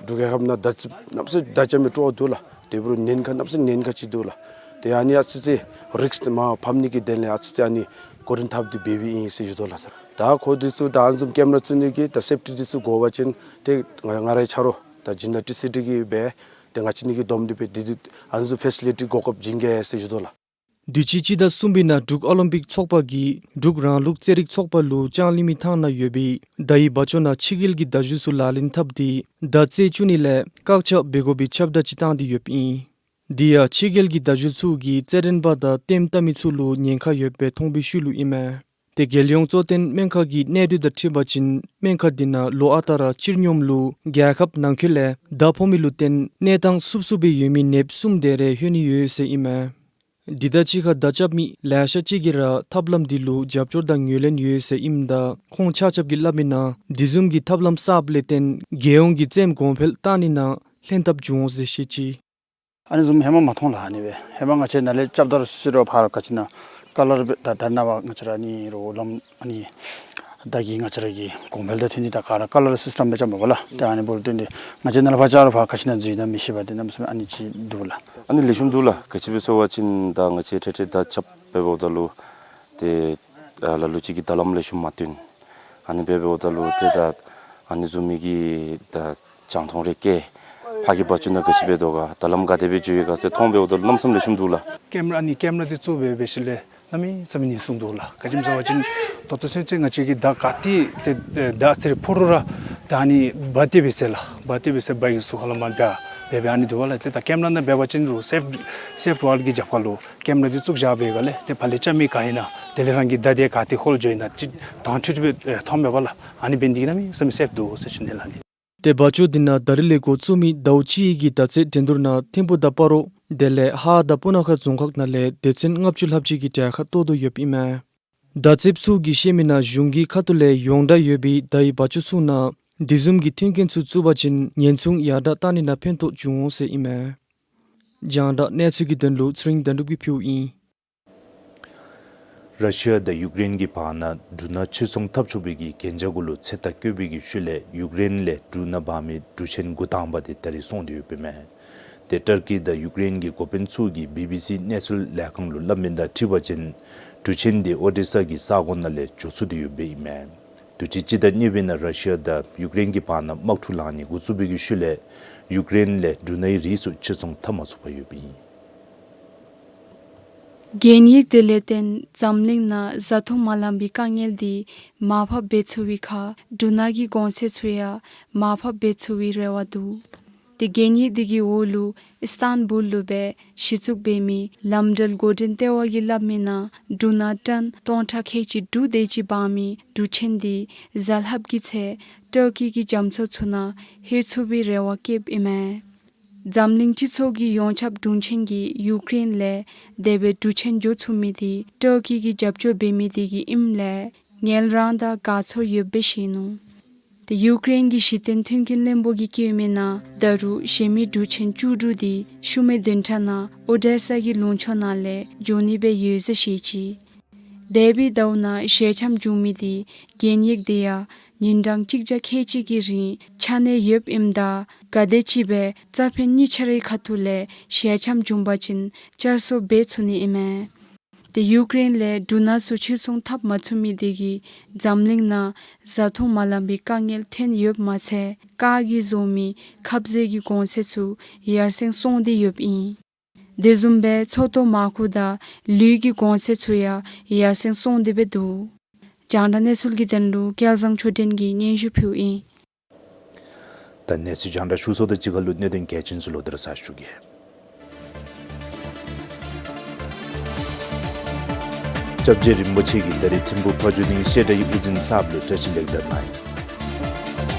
འབྲུག་རྒྱལ་ཁབ་ནང་མདའ་རྩེདཔ་གནམ་མེད་ས་མེད་མདའ་རྐྱབ་མི་སྤྲོ་བ་འདུག་ལགས། དེ་འབད་རུང་ཉེན་ཁ་གནམ་མེད་ས་མེད་ཉེན་ཁ་ཅིག་འདུག་ལགས། ཏེ་ཨ་ནི་ཨ་ཙི་ཙི་རིསཀ་མར་ཕབ་ནི་གི་དོན་ལས་ཨ་ཙི་ཙི་ཨ་ནི་འགོ་འདྲེན་འཐབ་སྟེ་འབད་འབདཝ་ཨིན་ཟེར་ཞུ་དོ་ལགས་སར། ད་ཁོང་འདི་ཚུ་ད་ཨ་ནི་བཟུམ་ཀེམ་ར་བཙུགས་ནི་གི་ད་སེཕ་ཊི་འདི་ཚུ་དགོ་པ་ཅིན་ཏེ་ང་ང་རའི་ཆ་རོགས་ད་སྦྱིན་བདག་ཊི་སི་ཌི་གིས་འབད་ཏེ་ང་བཅས་ནི་གིས་བསྡོམས་ཏེ་འབད་དེ་དེ་ཨ་ནི་བཟུམ་ཕེ་སི་ལི་ཊི་གོ་སྐབས་བྱིན་གེ་ཟེར་ཞུ་དོ་ལགས། དུས་ཅི་སྤྱི་ཟླ་གསུམ་པའི་ནང་འབྲུག་ཨོ་ལིམ་པིག་ཚོགས་པ་གིས་འབྲུག་རང་ལུགས་རྩེད་རིགས་ཚོགས་པ་ལུ་ལྕང་གླིང་མི་ཐང་ནང་ཡོད་པའི་མདའ་ཡི་འབའ་ཅོ་ནང་ཕྱི་རྒྱལ་གྱི་མདའ་གཞུ་ཚུ་ལག་ལེན་འཐབ་སྟེ་མདའ་རྩེད་བཅུག་ནི་ལས་བཀག་ཆ་འབད་དགོ་པའི་ཁྱབ་བརྡ་ཅིག་བཏང་སྟེ་ཡོདཔ་ཨིན། དེ་ཡང་ཕྱི་རྒྱལ་གྱི་མདའ་གཞུ་ཚུ་གིས་རྩེད་འགྲན་པ་དང་ལྟདམོ་བལྟ་མི་ཚུ་ལུ་ཉེན་ཁ་ཡོདཔ་སྦེ་མཐོང་བའི་ཤུལ་ལུ་ཨིན་མས། ཏེ་རྒྱལ་ཡོངས་གཙོ་བསྟེན་སྨན་ཁང་གི་གནས་སྡུད་དང་འཁྲིལ་བ་ཅིན་སྨན་ཁང་དེ་ནང་ལོ་ཨ་རྟག་ར་སྤྱིར་སྙོམས་ལུ་རྒྱལ་ཁབ་ནང་འཁོད་ལས་མདའ་ཕོག་མི་ལུ་བརྟེན་གནས་སྟངས་སུབ་སུབ་སྦེ་ཡོད་མི་ནདཔ་གསུམ་དེ་རེ་ལྷོད་ནི་ཡོད་ཟེར་ཨིན་མས། དེ་དང་གཅིག་ཁར་མདའ་རྐྱབ་མི་ལེ་ཤ་ཅིག་གིས་ར་ཐབས་ལམ་དེ་ལུ་རྒྱབ་སྐྱོར་དང་ངོས་ལེན་ཡོད་ཟེར་ཨིནམ་ད་ཁོང་ཆ་ཁྱབ་ཀྱིས་སླབ་མིའི་ནང་དེ་བཟུམ་གྱི་ཐབས་ལམ་གསརཔ་ལས་བརྟེན་རྒྱལ་ཡོངས་ཀྱི་རྩེདམོ་གོང་འཕེལ་གཏང་ནི་ནང་ལྷན་ཐབས་འབྱུང་འོང་ཟེར་བཤད་ཅི། ཨ་ནི་བཟུམ་ཧེ་མ་མ་མཐོང་ལགས། ཨ་ནི་སྦེ་ཧེ་མ་ང་བཅས་ནཱ་ལས་རྐྱབ་ད་རུང་སི་རོ་ཕར་ག་ཅི་ཨིན་ན་ཀ་ལར་སྦེ་ད་ད་ནཱ་བ་ང་བཅས་ར་ཨ་ནི་རོགས་ལམ་ཨ་ནི་ད་གི་ང་བཅས་ར་གི་གོང་འཕེལ་དང་འཐུས་ནི་ད་ག་ར་ཀ་ལར་སིསི་ཊམ་སྦེ་རྐྱབ་མས་པ་ལགས། ཏེ་ཨ་ནི་འབདཝ་ལས་བརྟེན་ཏེ་ང་བཅས་ནཱ་ལས་ཕར་རྐྱབ་རུང་ཕར་ག་ཅི་ཨིན་ན་འཛུལ་ན་མི་ཤེས་པ་དེ་གནམ་མེད་ས་མེད་ཨ་ནི་ཅིག་འདུག་ལགས། ཨ་ནི་ལེགས་ཤོམ་འདུག་ལགས། ག་ཅི་སྦེ་ཟེར་བ་ཅིན་ད་ང་བཅས་འཕྲལ་འཕྲལ་མདའ་རྐྱབ་འབདཝ་ད་ལུ་ཏེ་ཨ་ལ་ལུ་ཅིག་གིས་ད་ལམ་ལེགས་ཤོམ་མ་སྟོན། ཨ་ནི་འབད་འབདཝ་ད་ལུ་ཏེ་ད་ཨ་ནི་བཟུམ་མའི་གི་ད་རྒྱང་མཐོང་རེ་བཀལ། ཕར་གྱི་འབའ་ཅོ་ནང་ག་ཅི་འབད་དོ་ག་ད་ལམ་ག་དེ་སྦེ་འགྱོ་ཡི་ག་ཟེར་མཐོང་འབདཝ་ད་ལུ་གནམ་མེད་ས་མེད་ལེགས་ཤོམ་འདུག་ལགས། ཀེམ་ར་ཨ་ནི་ཀེམ་ར་དེ་བཙུགས་སྦེ་འབད་ཞིནམ་ལས་གནམ་མེད་ས་མེད་ཉེན་སྲུང་འདུག་ལགས། ག་ཅི་སྨོ་ཟེར་བ་ཅིན་ད་ལྟོ་ཚུན་ཚོད་ང་བཅས་ཀྱིས་མདའ་ག་ཏེ་ཏེ་མདའ་རྩེད་རིགས་ཕོག་རུང་ར་ད་ཨ་ནི་འབག་སྟེ་འབད་ཟེར་ལགས། འབག་སྟེ་འབད་ཟེར་འབག་གི་ཟུར་ཁ་ལས་མར་འབག་འབད་འབད་ཨ་ནི་འདུག་པ་ལགས། ཏེ་ད་ཀེམ་ར་ནང་འབད་བ་ཅིན་རུང་སེབ་སེབ་ཝཱལ་གྱི་རྒྱབ་ཁ་ལུ་ཀེམ་ར་དེ་བཙུགས་བཞག་པའི་སྒང་ལས་ཏེ་ཕར་ལས་རྐྱབ་མི་ག་ཨིན་ན་དེ་ལས་རང་གི་མདའ་དེ་ག་ཏེ་ཧོལ་འགྱོ་ཡི་ན་ཅིག་དྭངས་འཕྲོས་འཕྲོས་སྦེ་མཐོངམ་མས་པ་ལགས། ཨ་ནི་འབད་ནི་དེ་གིས་གནམ་མེད་ས་མེད་སེབ་འདུག་ཟེར་ཞུ་ནི་ལགས། ཏེ་འབའ་ཅོ་དེ་ནང་ད་རིས་ལས་འགོ་བཙུགས་མི་ཟླཝ་གཅིག་གི་མདའ་རྩེད་འགྲན་བསྡུར་ནང་ཐིམ་ཕུ་དང་སྤ་རོ་དེ་ལས་ཧཱ་དང་སྤུ་ན་ཁ་རྫོང་ཁག་ནང་ལས་སྡེ་ཚན་ལྔ་བཅུ་ལྷགཔ་ཅིག་གིས་གྲལ་ཁར་གཏོགས་དོ་ཡོདཔ་ཨིན་མས། མདའ་རྩེདཔ་ཚུ་གིས་བཤད་མིའི་ནང་གཞུང་གི་ཁ་ཐུག་ལས་ཡོངས་གྲགས་ཡོད་པའི་མདའ་ཡི་འབའ་ཅོ་ཚུ་ནང་དེ་བཟུམ་གྱི་མཐུན་རྐྱེན་ཚུ་བཙུགས་པ་ཅིན་ཉེན་སྲུང་ཡར་དྲག་གཏང་ནི་ནང་ཕན་ཐོགས་འབྱུང་འོང་ཟེར་ཨིན་མས། རྒྱང་བསྒྲགས་གནས་ཚུལ་གྱི་དོན་ལུ་ཚེ་རིང་དོན་གྲུབ་ཀྱིས་ཕུལཝ་ཨིན། ར་ཤི་ཡ་དང་ཡུཀ་རེན་གྱི་བར་ན་འབྲུ་སྣ་ཕྱིར་ཚོང་འཐབ་ཚུགས་པའི་གི་གན་རྒྱ་གུ་ལུ་ཚོད་ལྟ་བཀོད་པའི་གི་ཤུལ་ལས་ཡུཀ་རེན་ལས་འབྲུ་སྣ་འབག་མི་འབྲུ་ཆེན་འགོ་དང་པ་དེ་ད་རིས་སོང་སྟེ་ཡོདཔ་ཨིན་མས། ཏེ་ཊར་ཀི་དང་ཡུཀ་རེན་གྱི་འགོ་དཔོན་ཚུ་གིས་བི་བི་སི་གནས་ཚུལ་ལས་ཁང་ལུ་སླབ་མི་དང་འཁྲིལ་བ་ཅིན་འབྲུ་ཆེན་དེ་ཨོ་ཌེ་ས་གི་ས་གོ་ནང་ལས་འགྱོ་ཚུགས་ཏེ་ཡོདཔ་ཨིན་མས། དུས་ཅི་སྤྱི་ཟླ་གཉིས་པའི་ནང་ར་ཤི་ཡ་དང་ཡུཀ་རེན་གྱི་བར་ན་དམག་འཁྲུག་ལང་ནི་འགོ་བཙུགས་པའི་གི་ཤུལ་ལས་ཡུཀ་རེན་ལས་འབྲུ་སྣའི་རིགས་ཚུ་ཕྱིར་ཚོང་འཐབ་མ་ཚུགས་པར་ཡོདཔ་ཨིན། གན་ཡིག་དེ་ལས་བརྟེན་འཛམ་གླིང་ནང་བཟའ་འཐུང་མ་ལང་པའི་དཀའ་ངལ་དེ་མར་ཕབ་འབད་ཚུགས་པའི་ཁར་འབྲུ་སྣ་གི་གོང་ཚད་ཚུ་ཡང་མར་ཕབ་འབད་ཚུགས་པའི་རེ་བ་འདུག། ཏེ་གན་ཡིག་དེ་གི་འོག་ལུ་ཨིས་ཏཱན་བུལ་ལུ་སྦེ་གཞི་བཙུགས་འབད་མི་ལམ་འབྲལ་འགོ་འདྲེན་ལྟེ་བ་གིས་སླབ་མིའི་ནང་འབྲུ་སྣ་ཊཱན་སྟོང་ཕྲག་ཁལ་གཅིག་དྲུག་དེ་ཅིག་འབག་མི་འབྲུ་ཆེན་དེ་གཟའ་ལྷགཔ་གི་ཚེ་ཊར་ཀི་གི་རྒྱ་མཚོ་ཚུ་ནང་ལྷོད་ཚུགས་པའི་རེ་བ་བསྐྱེདཔ་ཨིན་མས། འཛམ་གླིང་སྤྱི་ཚོགས་ཀྱི་ཡོངས་ཁྱབ་དྲུང་ཆེན་གྱིས་ཡུཀ་རེན་ལས་དེ་སྦེ་འབྲུ་ཆེན་འགྱོ་ཚུགས་མི་དེ་ཊར་ཀི་གིས་རྒྱབ་སྐྱོར་འབད་མི་དེ་གིས་ཨིནམ་ལས་ངལ་རངས་དང་དགའ་ཚོར་ཡོདཔ་སྦེ་བཤད་ནུག། ཏེ་ཡུཀ་རེན་གྱི་གཞི་རྟེན་མཐུན་རྐྱེན་བློན་པོ་གིས་བཀོད་མིའི་ནང་ད་རུང་གཞན་མི་འབྲུ་ཆེན་བཅུ་དྲུག་དེ་ཤུལ་མའི་བདུན་ཕྲག་ནང་ཨོ་ཌེ་ས་གི་ལུང་ཕྱོགས་ནང་ལས་འགྱོ་ནི་སྦེ་ཡོད་ཟེར་བཤད་ཅི། འདས་པའི་ཟླཝ་ནང་ཞལ་འཆམ་བྱུང་མི་དེ་གན་ཡིག་དེ་ཡང་ཉིན་གྲངས་གཅིག་བརྒྱ་ཁལ་གཅིག་གི་རིང་ཆ་གནས་ཡོདཔ་ཨིནམ་ད་ག་དེམ་ཅིག་སྦེ་རྩ་ཕན་གཉིས་ཆ་རའི་ཁ་ཐུག་ལས་ཞལ་འཆམ་བྱུང་པ་ཅིན་བསྐྱར་གསོ་འབད་ཚུགས་ནི་ཨིན་མས། ཏེ་ཡུཀ་རེན་ལས་འབྲུ་སྣ་ཚུ་ཕྱིར་ཚོང་འཐབ་མ་ཚུགས་མི་དེ་གིས་འཛམ་གླིང་ནང་བཟའ་འཐུང་མ་ལང་པའི་དཀའ་ངལ་ཐོན་ཡོདཔ་མ་ཚད་ཀར་གྱིས་བཟོ་མི་ཁབ་ཟས་ཀྱི་གོང་ཚད་ཚུ་ཡར་སེང་སོང་སྟེ་ཡོདཔ་ཨིན། དེ་བཟུམ་སྦེ་མཚོ་ཏོ་མར་ཁུ་དང་ལུད་ཀྱི་གོང་ཚད་ཚུ་ཡང་ཡར་སེང་སོང་སྟེ་སྦེ་འདུག། རྒྱང་བསྒྲགས་གནས་ཚུལ་གྱི་དོན་ལུ་སྐལ་བཟང་ཆོས་སྒྲོན་གྱིས་སྙན་ཞུ་ཕུལཝ་ཨིན། ད་གནས་ཚུལ་རྒྱང་བསྒྲགས་ཞུ་ཚརཝ་དང་གཅིག་ཁར་ལུ་གནད་དོན་གལ་ཆེན་ཚུ་ལོག་སྟེ་ར་གསལ་ཞུ་གེ། སྐྱབས་རྗེ་རིན་པོ་ཆེ་གིས་ད་རིས་ཐིམ་ཕུ་ཕ་ཇོ་གླིང་བཤད་གྲྭའི་དབུ་འཛིན་གསརཔ་ལུ་བཀྲ་ཤིས་ལེགས་དར་གནང་ཡི།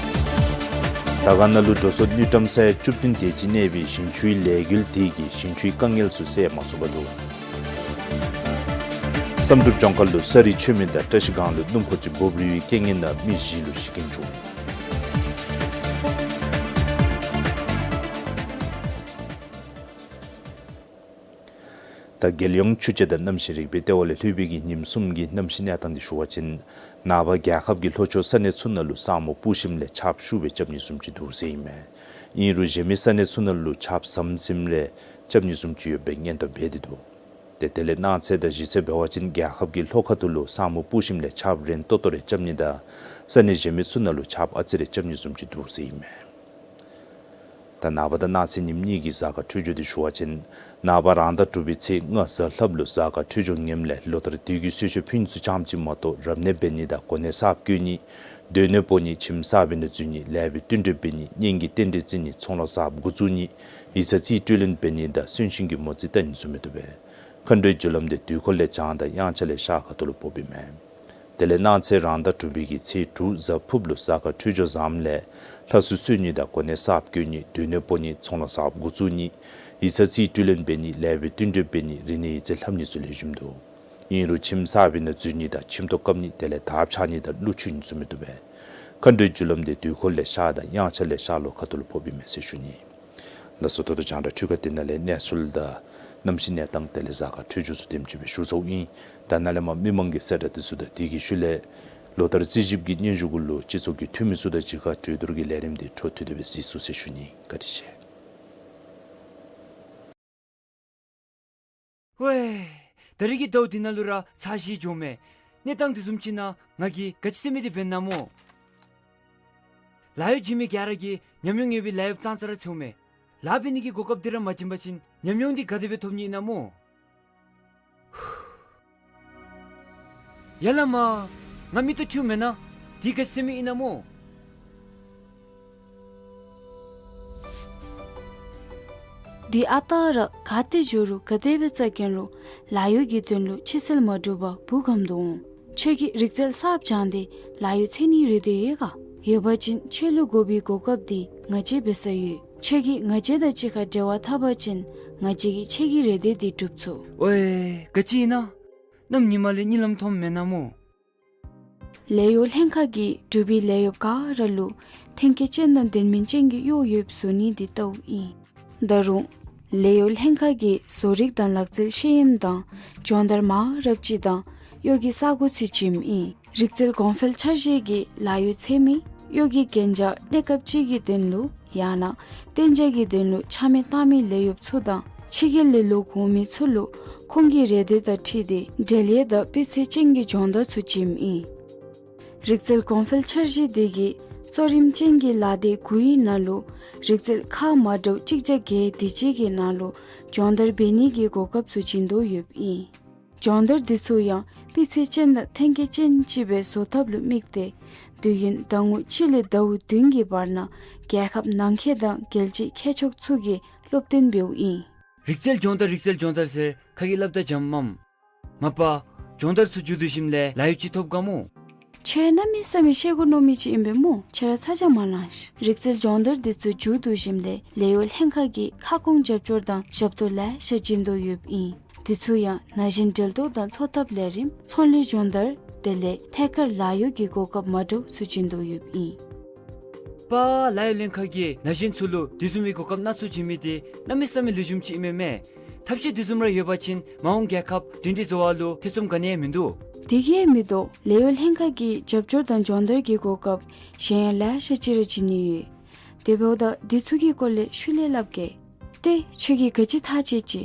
དར་དཀར་ནང་ལུ་འགྲོ་སོང་དངུལ་ཀྲམ་ས་ཡ་བཅུ་བདུན་དེ་ཅིག་གནས་པའི་ཞིང་ཆུའི་ལས་འགུལ་དེ་གིས་ཞིང་ཆུའི་དཀའ་ངལ་ཚུ་སེལ་མ་ཚུགས་པར་འདུག། བསམ་གྲུབ་ལྗོངས་མཁར་ལུ་ས་རུད་ཆོད་མི་དང་བཀྲ་ཤིས་སྒང་ལུ་སྣུམ་འཁོར་ཅིག་འབོབ་རིལ་བའི་རྐྱེན་ངན་ནང་མི་བཞི་ལུ་ཤི་རྐྱེན་བྱུང་། ད་རྒྱལ་ཡོངས་ཆུ་དཔྱད་དང་གནམ་གཤིས་རིག་པའི་ལྟེ་བ་ལས་ལྷོད་པའི་གི་ཉིནམ་གསུམ་གྱི་གནམ་གཤིས་གནས་སྟངས་འདི་ཞུ་བ་ཅིན་ནངས་པ་རྒྱལ་ཁབ་ཀྱི་ལྷོ་ཕྱོགས་ས་གནས་ཚུ་ནང་ལུ་ས་སྨུག་སྤུབས་ཞིནམ་ལས་ཆརཔ་ཤུགས་སྦེ་རྐྱབ་ནི་བཟུམ་ཅིག་འདུག་ཟེར་ཨིན་མས། ཨིན་རུང་གཞན་མི་ས་གནས་ཚུ་ནང་ལུ་ཆརཔ་ཟམ་ཟིམ་རེ་རྐྱབ་ནི་བཟུམ་ཅིག་ཡོདཔ་སྦེ་སྙན་ཐོ་འབད་དེ་འདུག། ཏེ་དེ་ལས་གནངས་ཚེ་དང་གཞེས་ཚེ་འབད་བ་ཅིན་རྒྱལ་ཁབ་ཀྱི་ལྷོ་ཁ་ཐུག་ལུ་ས་སྨུག་སྤུབས་ཞིནམ་ལས་ཆརཔ་རན་ཏོག་ཏོ་རེ་རྐྱབ་ནི་དང་ས་གནས་གཞན་མི་ཚུ་ནང་ལུ་ཆརཔ་ཨ་ཙི་རེ་རྐྱབ་ནི་བཟུམ་ཅིག་འདུག་ཟེར་ཨིན་མས། ད་ནངས་པ་དང་གནངས་ཚེ་ཉིནམ་གཉིས་ཀྱི་གཟའ་སྐར་འཕྲོད་སྦྱོར་འདི་ཞུ་བ་ཅིན་ནངས་པ་རང་ཟླ་དྲུག་པའི་ཚེས་ལྔ་གཟའ་ལྷགཔ་ལུ་གཟའ་སྐར་འཕྲོད་སྦྱོར་ངནམ་ལས་ལོ་ལྟར་དུས་ཀྱི་གསོལ་མཆོད་ཕུལ་ནི་ཚུ་ཙམ་ཅིག་མ་གཏོགས་རབ་གནས་འབད་ནི་དང་གོ་གནས་གསརཔ་བསྐོ་ནི། སྡོད་གནས་སྤོ་ནི། ཁྱིམ་གསརཔ་ཨིན་ན་འཛུལ་ནི། ལས་པའི་བསྟུན་གྲོས་འབད་ནི། གཉེན་གྱི་རྟེན་འབྲེལ་བརྩི་ནི། ཚོང་ལཱ་གསརཔ་འགོ་བཙུགས་ནི། ཡིག་ཚང་རྩིས་སྤྲོད་ལེན་འབད་ནི་དང་གསོན་གཤིན་གྱི་མོ་རྩིས་བལྟ་ནི་ཚུ་མི་བཏུབ་པས། མཁའ་འགྲོའི་རྒྱུ་ལམ་འདི་དུས་འཁོར་ལས་བྱང་དང་དབྱངས་འཆར་ལས་ཤར་ཁ་ཐུག་ལུ་ཕོགཔ་ཨིན་མས། དེ་ལས་གནངས་ཚེ་རང་ཟླ་དྲུག་པའི་གི་ཚེས་དྲུག་གཟའ་ཕུརཔ་ལུ་གཟའ་སྐར་འཕྲོད་སྦྱོར་བཟངམ་ལས་ལྷ་གསོལ་གསོལ་ནི་དང་གོ་གནས་གསརཔ་བསྐོ་ནི། སྡོད་གནས་སྤོ་ནི། ཚོང་ལཱ་གསརཔ་འགོ་བཙུགས་ནི། ཡིག་ཚང་རྩིས་སྤྲོད་ལེན་འབད་ནི། ལས་པའི་བསྟུན་གྲོས་འབད་ནི། རིག་གནས་ཡིག་རྩིས་ལྷབ་ནི་ཚུ་ལེགས་ཤོམ་འདུག། ཨིན་རུང་ཁྱིམ་གསརཔ་ཨིན་ན་འཛུལ་ནི་དང་ཁྱིམ་ཐོག་བཀབ་ནི། དེ་ལས་དར་འཕྱར་ནི་དང་ཀླུ་འཁྱུད་ནི་ཚུ་མི་བཏུབ་པས། མཁའ་འགྲོའི་རྒྱུ་ལམ་འདི་དུས་འཁོར་ལས་ཤར་དང་དབྱངས་འཆར་ལས་ཤར་ལྷོ་ཁ་ཐུག་ལུ་ཕོགཔ་ཨིན་མས་ཟེར་ཞུ་ནི། ལགས་སོ། ད་ལྟོ་རྒྱང་བསྒྲགས་འཕྲུལ་ཁང་འདི་ནང་ལས་གནས་ཚུལ་དང་གནམ་གཤིས་གནས་སྟངས་དེ་ལས་གཟའ་སྐར་འཕྲོད་སྦྱོར་ཚུ་དེམ་ཅིག་སྦེ་ཞུ་ཚརཝ་ཨིན། ད་ནཱ་ལས་མར་མི་མང་གི་གསལ་བསྒྲགས་འདི་ཚུ་དང་དེ་གི་ཤུལ་ལས་ལོ་ལྟར་རྩིས་ཞིབ་ཀྱི་སྙན་ཞུ་གུ་ལུ་སྤྱི་ཚོགས་ཀྱི་འཐུས་མི་ཚུ་དང་གཅིག་ཁར་གྲོས་བསྡུར་གྱི་ལས་རིམ་འདི་འཕྲོ་མཐུད་དེ་སྦེ་གཟིགས་ཚུགས་ཟེར་ཞུ་ནི། བཀའ་དྲིན་ཆེ། ཝེ། ད་རིས་ཀྱི་ཟླཝ་འདི་ནང་ལུ་ར་ཚ་ཞིང་འཇམ་མས། གནས་སྟངས་དེ་བཟུམ་ཅིག་ནང་ང་གིས་ག་ཅི་ཟེར་མི་འདི་འབད་ན་སྨོ། ལཱ་གཡོག་བྱིན་མི་ག་ར་གིས་ཉམས་མྱོང་ཡོད་པའི་ལཱ་གཡོགཔ་ཙང་ཙ་ར་འཚོལཝ་མས། ལཱ་འབད་ནི་གི་གོ་སྐབས་འདི་ར་མ་བྱིན་པ་ཅིན་ཉམས་མྱོང་འདི་ག་དེ་སྦེ་ཐོབ་ནི་ཨིན་ན་སྨོ། ཡ་ལ་མ། ང་མིག་ཏོ་འཁྲུལཝ་མེན་ན། འདི་ག་ཅི་ཟེར་མི་ཨིན་ན་སྨོ། འདི་ཨ་རྟག་ར་ག་ཏེ་འགྱོ་རུང་ག་དེ་སྦེ་བཙལ་གེ་རུང་ལཱ་གཡོག་གི་དོན་ལུ་ཕྱི་སེལ་མ་འགྲུབ་པར་བུ་གམ་དུ་འོང་། ཁྱོད་ཀྱིས་རིག་རྩལ་གསརཔ་སྦྱངས་ཏེ་ལཱ་གཡོག་འཚོལ་ནིའི་རེ་འདོད་ཡོད་ག། ཡོད་པ་ཅིན་ཁྱོད་ལུ་དགོ་པའི་གོ་སྐབས་འདི་ང་བཅས་འབད་སར་ཡོད། ཁྱོད་ཀྱིས་ང་བཅས་དང་གཅིག་ཁར་འབྲེལ་བ་འཐབ་པ་ཅིན་ང་བཅས་ཀྱིས་ཁྱོད་ཀྱི་རེ་འདོད་འདི་སྒྲུབ་ཚུགས། ཝེ། ག་ཅི་ཨིན་ན། གནམ་ཉི་མ་ལས་གཉིད་ལམ་མཐོངམ་མེན་ན་སྨོ། ལཱ་གཡོག་ལྷན་ཁག་གིས་འབྲུག་པའི་ལཱ་གཡོགཔ་ག་ར་ལུ་ཐོན་སྐྱེད་ཅན་དང་ལྡན་མིན་ཅན་གྱི་གཡོག་ཡོདཔ་བཟོ་ནི་འདི་ལྟཝ་ཨིན། ད་རུང་ལཱ་གཡོག་ལྷན་ཁག་གིས་བཟོ་རིག་དང་ལག་རྩལ་ཤེས་ཡོན་དང་སྦྱོང་བརྡར་མང་རབས་ཅིག་དང་གཡོག་གི་ས་གོ་ཚུ་བྱིནམ་ཨིན། རིག་རྩལ་གོང་འཕེལ་འཆར་གཞི་གིས་ལཱ་གཡོག་འཚོལ་མི་གཡོག་གི་གན་རྒྱ་གནས་སྐབས་ཅིག་གི་དོན་ལུ་ཡང་ན་གཏན་འཇགས་ཀྱི་དོན་ལུ་ཆ་མེད་བཏང་མི་ལཱ་གཡོགཔ་ཚུ་དང་ཕྱི་རྒྱལ་ལས་ལོག་འོང་མི་ཚུ་ལུ་ཁོང་གི་རེ་འདོད་དང་འཁྲིལ་ཏེ་འབྲེལ་ཡོད་དང་སྤུས་ཚད་ཅན་གྱི་སྦྱོང་བརྡར་ཚུ་བྱིནམ་ཨིན། རིག་རྩལ་གོང་འཕེལ་འཆར་གཞི་འདི་གིས་གཙོ་རིམ་ཅན་གྱི་ལཱ་སྡེ་དགུའི་ནང་ལུ་རིག་རྩལ་ཁག་མ་འདྲཝ་གཅིག་བརྒྱ་བརྒྱད་དེ་ཅིག་གི་ནང་ལུ་སྦྱོང་བརྡར་འབད་ནི་གི་གོ་སྐབས་ཚུ་བྱིན་དོ་ཡོདཔ་ཨིན། སྦྱོང་བརྡར་འདི་ཚུ་ཡང་སྤུས་ཚད་ཅན་དང་ཐོན་སྐྱེད་ཅན་ཅིག་སྦེ་བཟོ་ཐབས་ལུ་དམིགས་ཏེ་དུས་ཡུན་ཟླ་ངོ་གཅིག་ལས་ཟླཝ་བདུན་གྱི་བར་ན་རྒྱལ་ཁབ་ནང་འཁོད་དང་རྒྱལ་སྤྱིའི་མཁས་མཆོག་ཚུ་གིས་སློབ་སྟོན་འབདཝ་ཨིན། རིག་རྩལ་སྦྱོང་བརྡར་རིག་རྩལ་སྦྱོང་བརྡར་ཟེར་ཁ་གིས་སླབ་ད་འཇམ་མམ། མ་པ། སྦྱོང་བརྡར་ཚུ་མཇུག་བསྡུ་ཞིནམ་ལས་ལཱ་གཡོག་ཅིག་ཐོབ་ག་སྨོ། ཁྱོད་གནམ་མེད་ས་མེད་ཤེས་དགོ་མནོ་མི་ཅིག་ཨིན་པས་སྨོ། ཁྱོད་ར་ཚ་གྱང་མ་ལང་ཤིག། རིག་རྩལ་སྦྱོང་བརྡར་འདི་ཚུ་མཇུག་བསྡུ་ཞིནམ་ལས་ལཱ་གཡོག་ལྷན་ཁག་གིས་ཁ་སྐོང་རྒྱབ་སྐྱོར་དང་ཞབས་ཏོག་ལེ་ཤ་བྱིན་དོ་ཡོདཔ་ཨིན། འདི་ཚུ་ཡང་ན་གཞོན་འབྲེལ་གཏོགས་དང་འཚོ་ཐབས་ལས་རིམ་ཚོང་ལས་སྦྱོང་བརྡར་དེ་ལས་ཐད་ཀར་ལཱ་གཡོག་གི་གོ་སྐབས་མ་འདྲཝ་ཚུ་བྱིན་དོ་ཡོདཔ་ཨིན། པ། ལཱ་གཡོག་ལྷན་ཁག་གིས་ན་གཞོན་ཚུ་ལུ་དེ་བཟུམ་མའི་གོ་སྐབས་སྣ་ཚོགས་བྱིན་མི་འདི་གནམ་མེད་ས་མེད་ལེགས་ཤོམ་ཅིག་ཨིན་མས་མས། ཐབས་ཤེས་དེ་བཟུམ་ར་ཡོད་པ་ཅིན་མ་འོངས་རྒྱལ་ཁབ་སྒྲིང་སྒྲི་བཟོ་བ་ལུ་ཐེ་ཚོམ་ག་ནི་ཡང་མིན་འདུག། དེ་གིས་མི་དོ་ལཱ་གཡོག་ལྷན་ཁག་གིས་རྒྱབ་སྐྱོར་དང་སྦྱོང་བརྡར་གྱི་གོ་སྐབས་གཞན་ཡང་ལེ་ཤ་ཅིག་ར་བྱིན་ནི་ཡོད། དེ་འབདཝ་ད་འདི་ཚུ་གི་སྐོར་ལས་ཤུལ་ལས་སླབ་གེ། ཏེ་ཁྱོད་ཀྱིས་ག་ཅི་ཐག་བཅད་ཅི།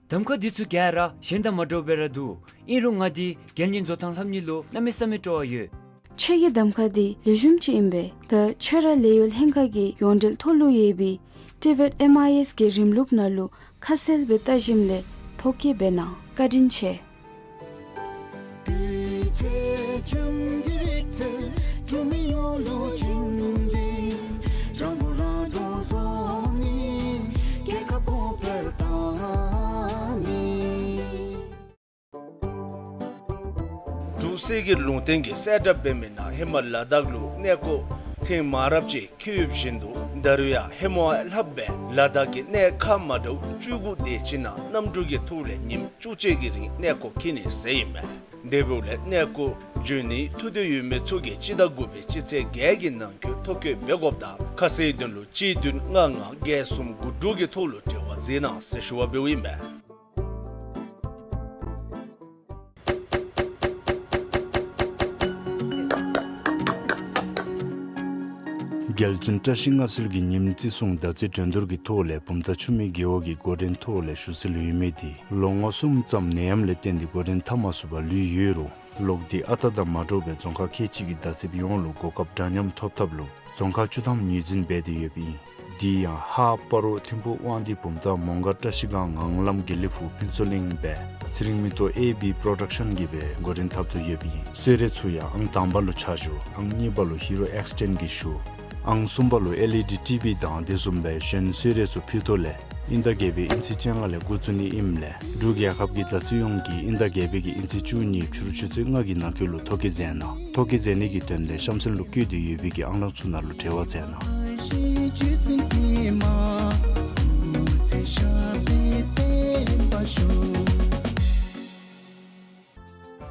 གདམ་ཁ་འདི་ཚུ་ག་ར་གཞན་དང་མ་འདྲཝ་སྦེ་ར་འདུག། ཨིན་རུང་ང་འདི་རྒྱལ་གཉེར་བཟོ་ཐངས་ལྷབ་ནི་ལུ་གནམ་མེད་ས་མེད་སྤྲོ་བ་ཡོད། ཁྱོད་ཀྱི་གདམ་ཁ་འདི་ལེགས་ཤོམ་ཅིག་ཨིན་པས། ད་ཁྱོད་ར་ལཱ་གཡོག་ལྷན་ཁག་གི་ཡོངས་འབྲེལ་ཐོག་ལུ་ཡོད་པའི་ཊི་བེཊ་ཨེམ་ཨའི་ཨེསི་གི་རིམ་ལུགས་ནང་ལུ་ཁ་གསལ་སྦེ་བལྟ་ཞིནམ་ལས་ཐོ་བཀོད་འབད་གནང་། བཀའ་དྲིན་ཆེ། འབྲུག་གསེར་གྱི་ལུང་བསྟན་གྱི་གསལ་བསྒྲགས་འབད་མི་ནང་ཧེ་མ་ལ་དྭགས་ལུ་གནས་སྐོར་ཐེངས་མང་རབས་ཅིག་འཁེལ་ཡོདཔ་བཞིན་དུ་ད་རུང་ཡང་ཧེ་མ་ལྷག་སྦེ་ལ་དྭགས་ཀྱི་གནས་ཁག་མ་འདྲཝ་བཅུ་དགུ་དེ་ཅིག་ནང་གནམ་གྲུ་གི་ཐོག་ལས་ཉིནམ་བཅུ་གཅིག་གི་རིང་གནས་སྐོར་འཁེལ་ནི་ཟེར་ཨིན་མས། དེ་འབདཝ་ལས་གནས་སྐོར་འབྱོན་ནིའི་ཐུགས་འདོད་ཡོད་མི་ཚུ་གིས་སྤྱི་ཟླ་དགུ་པའི་སྤྱི་ཚེས་བརྒྱད་ཀྱི་ནང་འཁོད་ཐོ་བཀོད་འབད་དགོཔ་དང་ཁ་གསལ་དོན་ལུ་གཅིག་བདུན་ལྔ་ལྔ་བརྒྱད་གསུམ་དགུ་དྲུག་གི་ཐོག་ལུ་འབྲེལ་བ་མཛད་གནང་ཟེར་ཞུ་བ་འབདཝ་ཨིན་མས། རྒྱལ་བཙུན་བཀྲ་ཤིས་མངའ་གསོལ་གྱིས་ཉིནམ་བརྩི་སྲུང་ཟླ་རྩིས་འགྲན་བསྡུར་གྱི་ཐོག་ལས་བུམ་ཐང་ཆུ་སྨད་རྒེད་འོག་གི་འགོ་འདྲེན་ཐོག་ལས་ཞུ་སྲོལ་ཡོད་མི་འདི་ལོ་ངོ་གསུམ་ཙམ་ནད་ཡམས་ལས་བརྟེན་ཏེ་འགོ་འདྲེན་འཐབ་མ་ཚུགས་པར་ལུས་ཡོད་རུང་ལོག་སྟེ་ཨ་རྟག་དང་མ་འདྲཝ་སྦེ་རྫོང་ཁག་ཁལ་གཅིག་གི་བརྡ་ཚེབ་ཡོངས་ལུ་གོ་སྐབས་འདྲ་མཉམ་ཐོབ་ཐབས་ལུ་རྫོང་ཁག་བཅུ་ཐམ་ངོས་འཛིན་འབད་དེ་ཡོདཔ་ཨིན། འདི་ཡང་ཧཱ་སྤ་རོ་ཐིམ་ཕུག་དབང་འདུས་བུམ་ཐང་མོང་སྒར་བཀྲ་ཤིས་སྒང་ངང་ལམ་དགེ་ལེགས་ཕུག་ཕུན་ཚོགས་གླིང་སྦེ་ཚེ་རིང་མེ་ཏོག་ཨེ་བི་པྲོ་ཌག་ཤཱན་གྱིས་སྦེ་འགོ་འདྲེན་འཐབ་དོ་ཡོདཔ་ཨིན། གསོལ་རས་ཚུ་ཡང་ཨང་དང་པ་ལུ་ཆ་ཞུ། ཨང་གཉིས་པ་ལུ་ཧི་རོ་ཨེགས་ཊེན་གྱིས་ཞུ། ཨང་གསུམ་པ་ལུ་ཨེལ་ཨི་ཌི་ཊི་བི་དང་དེ་བཟུམ་སྦེ་གཞན་གསོལ་རས་ཚུ་ཕུལ་དོ་ལས་དབྱིན་ཟླ་བརྒྱད་པའི་དབྱིན་ཚེས་བཅོ་ལྔ་ལས་འགོ་བཙུགས་ནི་ཨིནམ་ལས་འབྲུག་རྒྱལ་ཁབ་ཀྱི་ཟླ་ཚེས་ཡོངས་ཀྱི་དབྱིན་ཟླ་བརྒྱད་པའི་གི་དབྱིན་ཚེས་བཅུ་གཉིས་ཕྱི་རུ་ཆུ་ཚོད་ལྔ་གི་ནང་འཁོད་ལུ་ཐོ་བཀོད་མཛད་གནང་། ཐོ་བཀོད་མཛད་ནི་གི་དོན་ལས་གཤམ་གསལ་ལུ་བཀོད་དེ་ཡོད་པའི་གི་ཨང་གྲངས་ཚུ་ནང་ལུ་འབྲེལ་བ་མཛད་གནང་།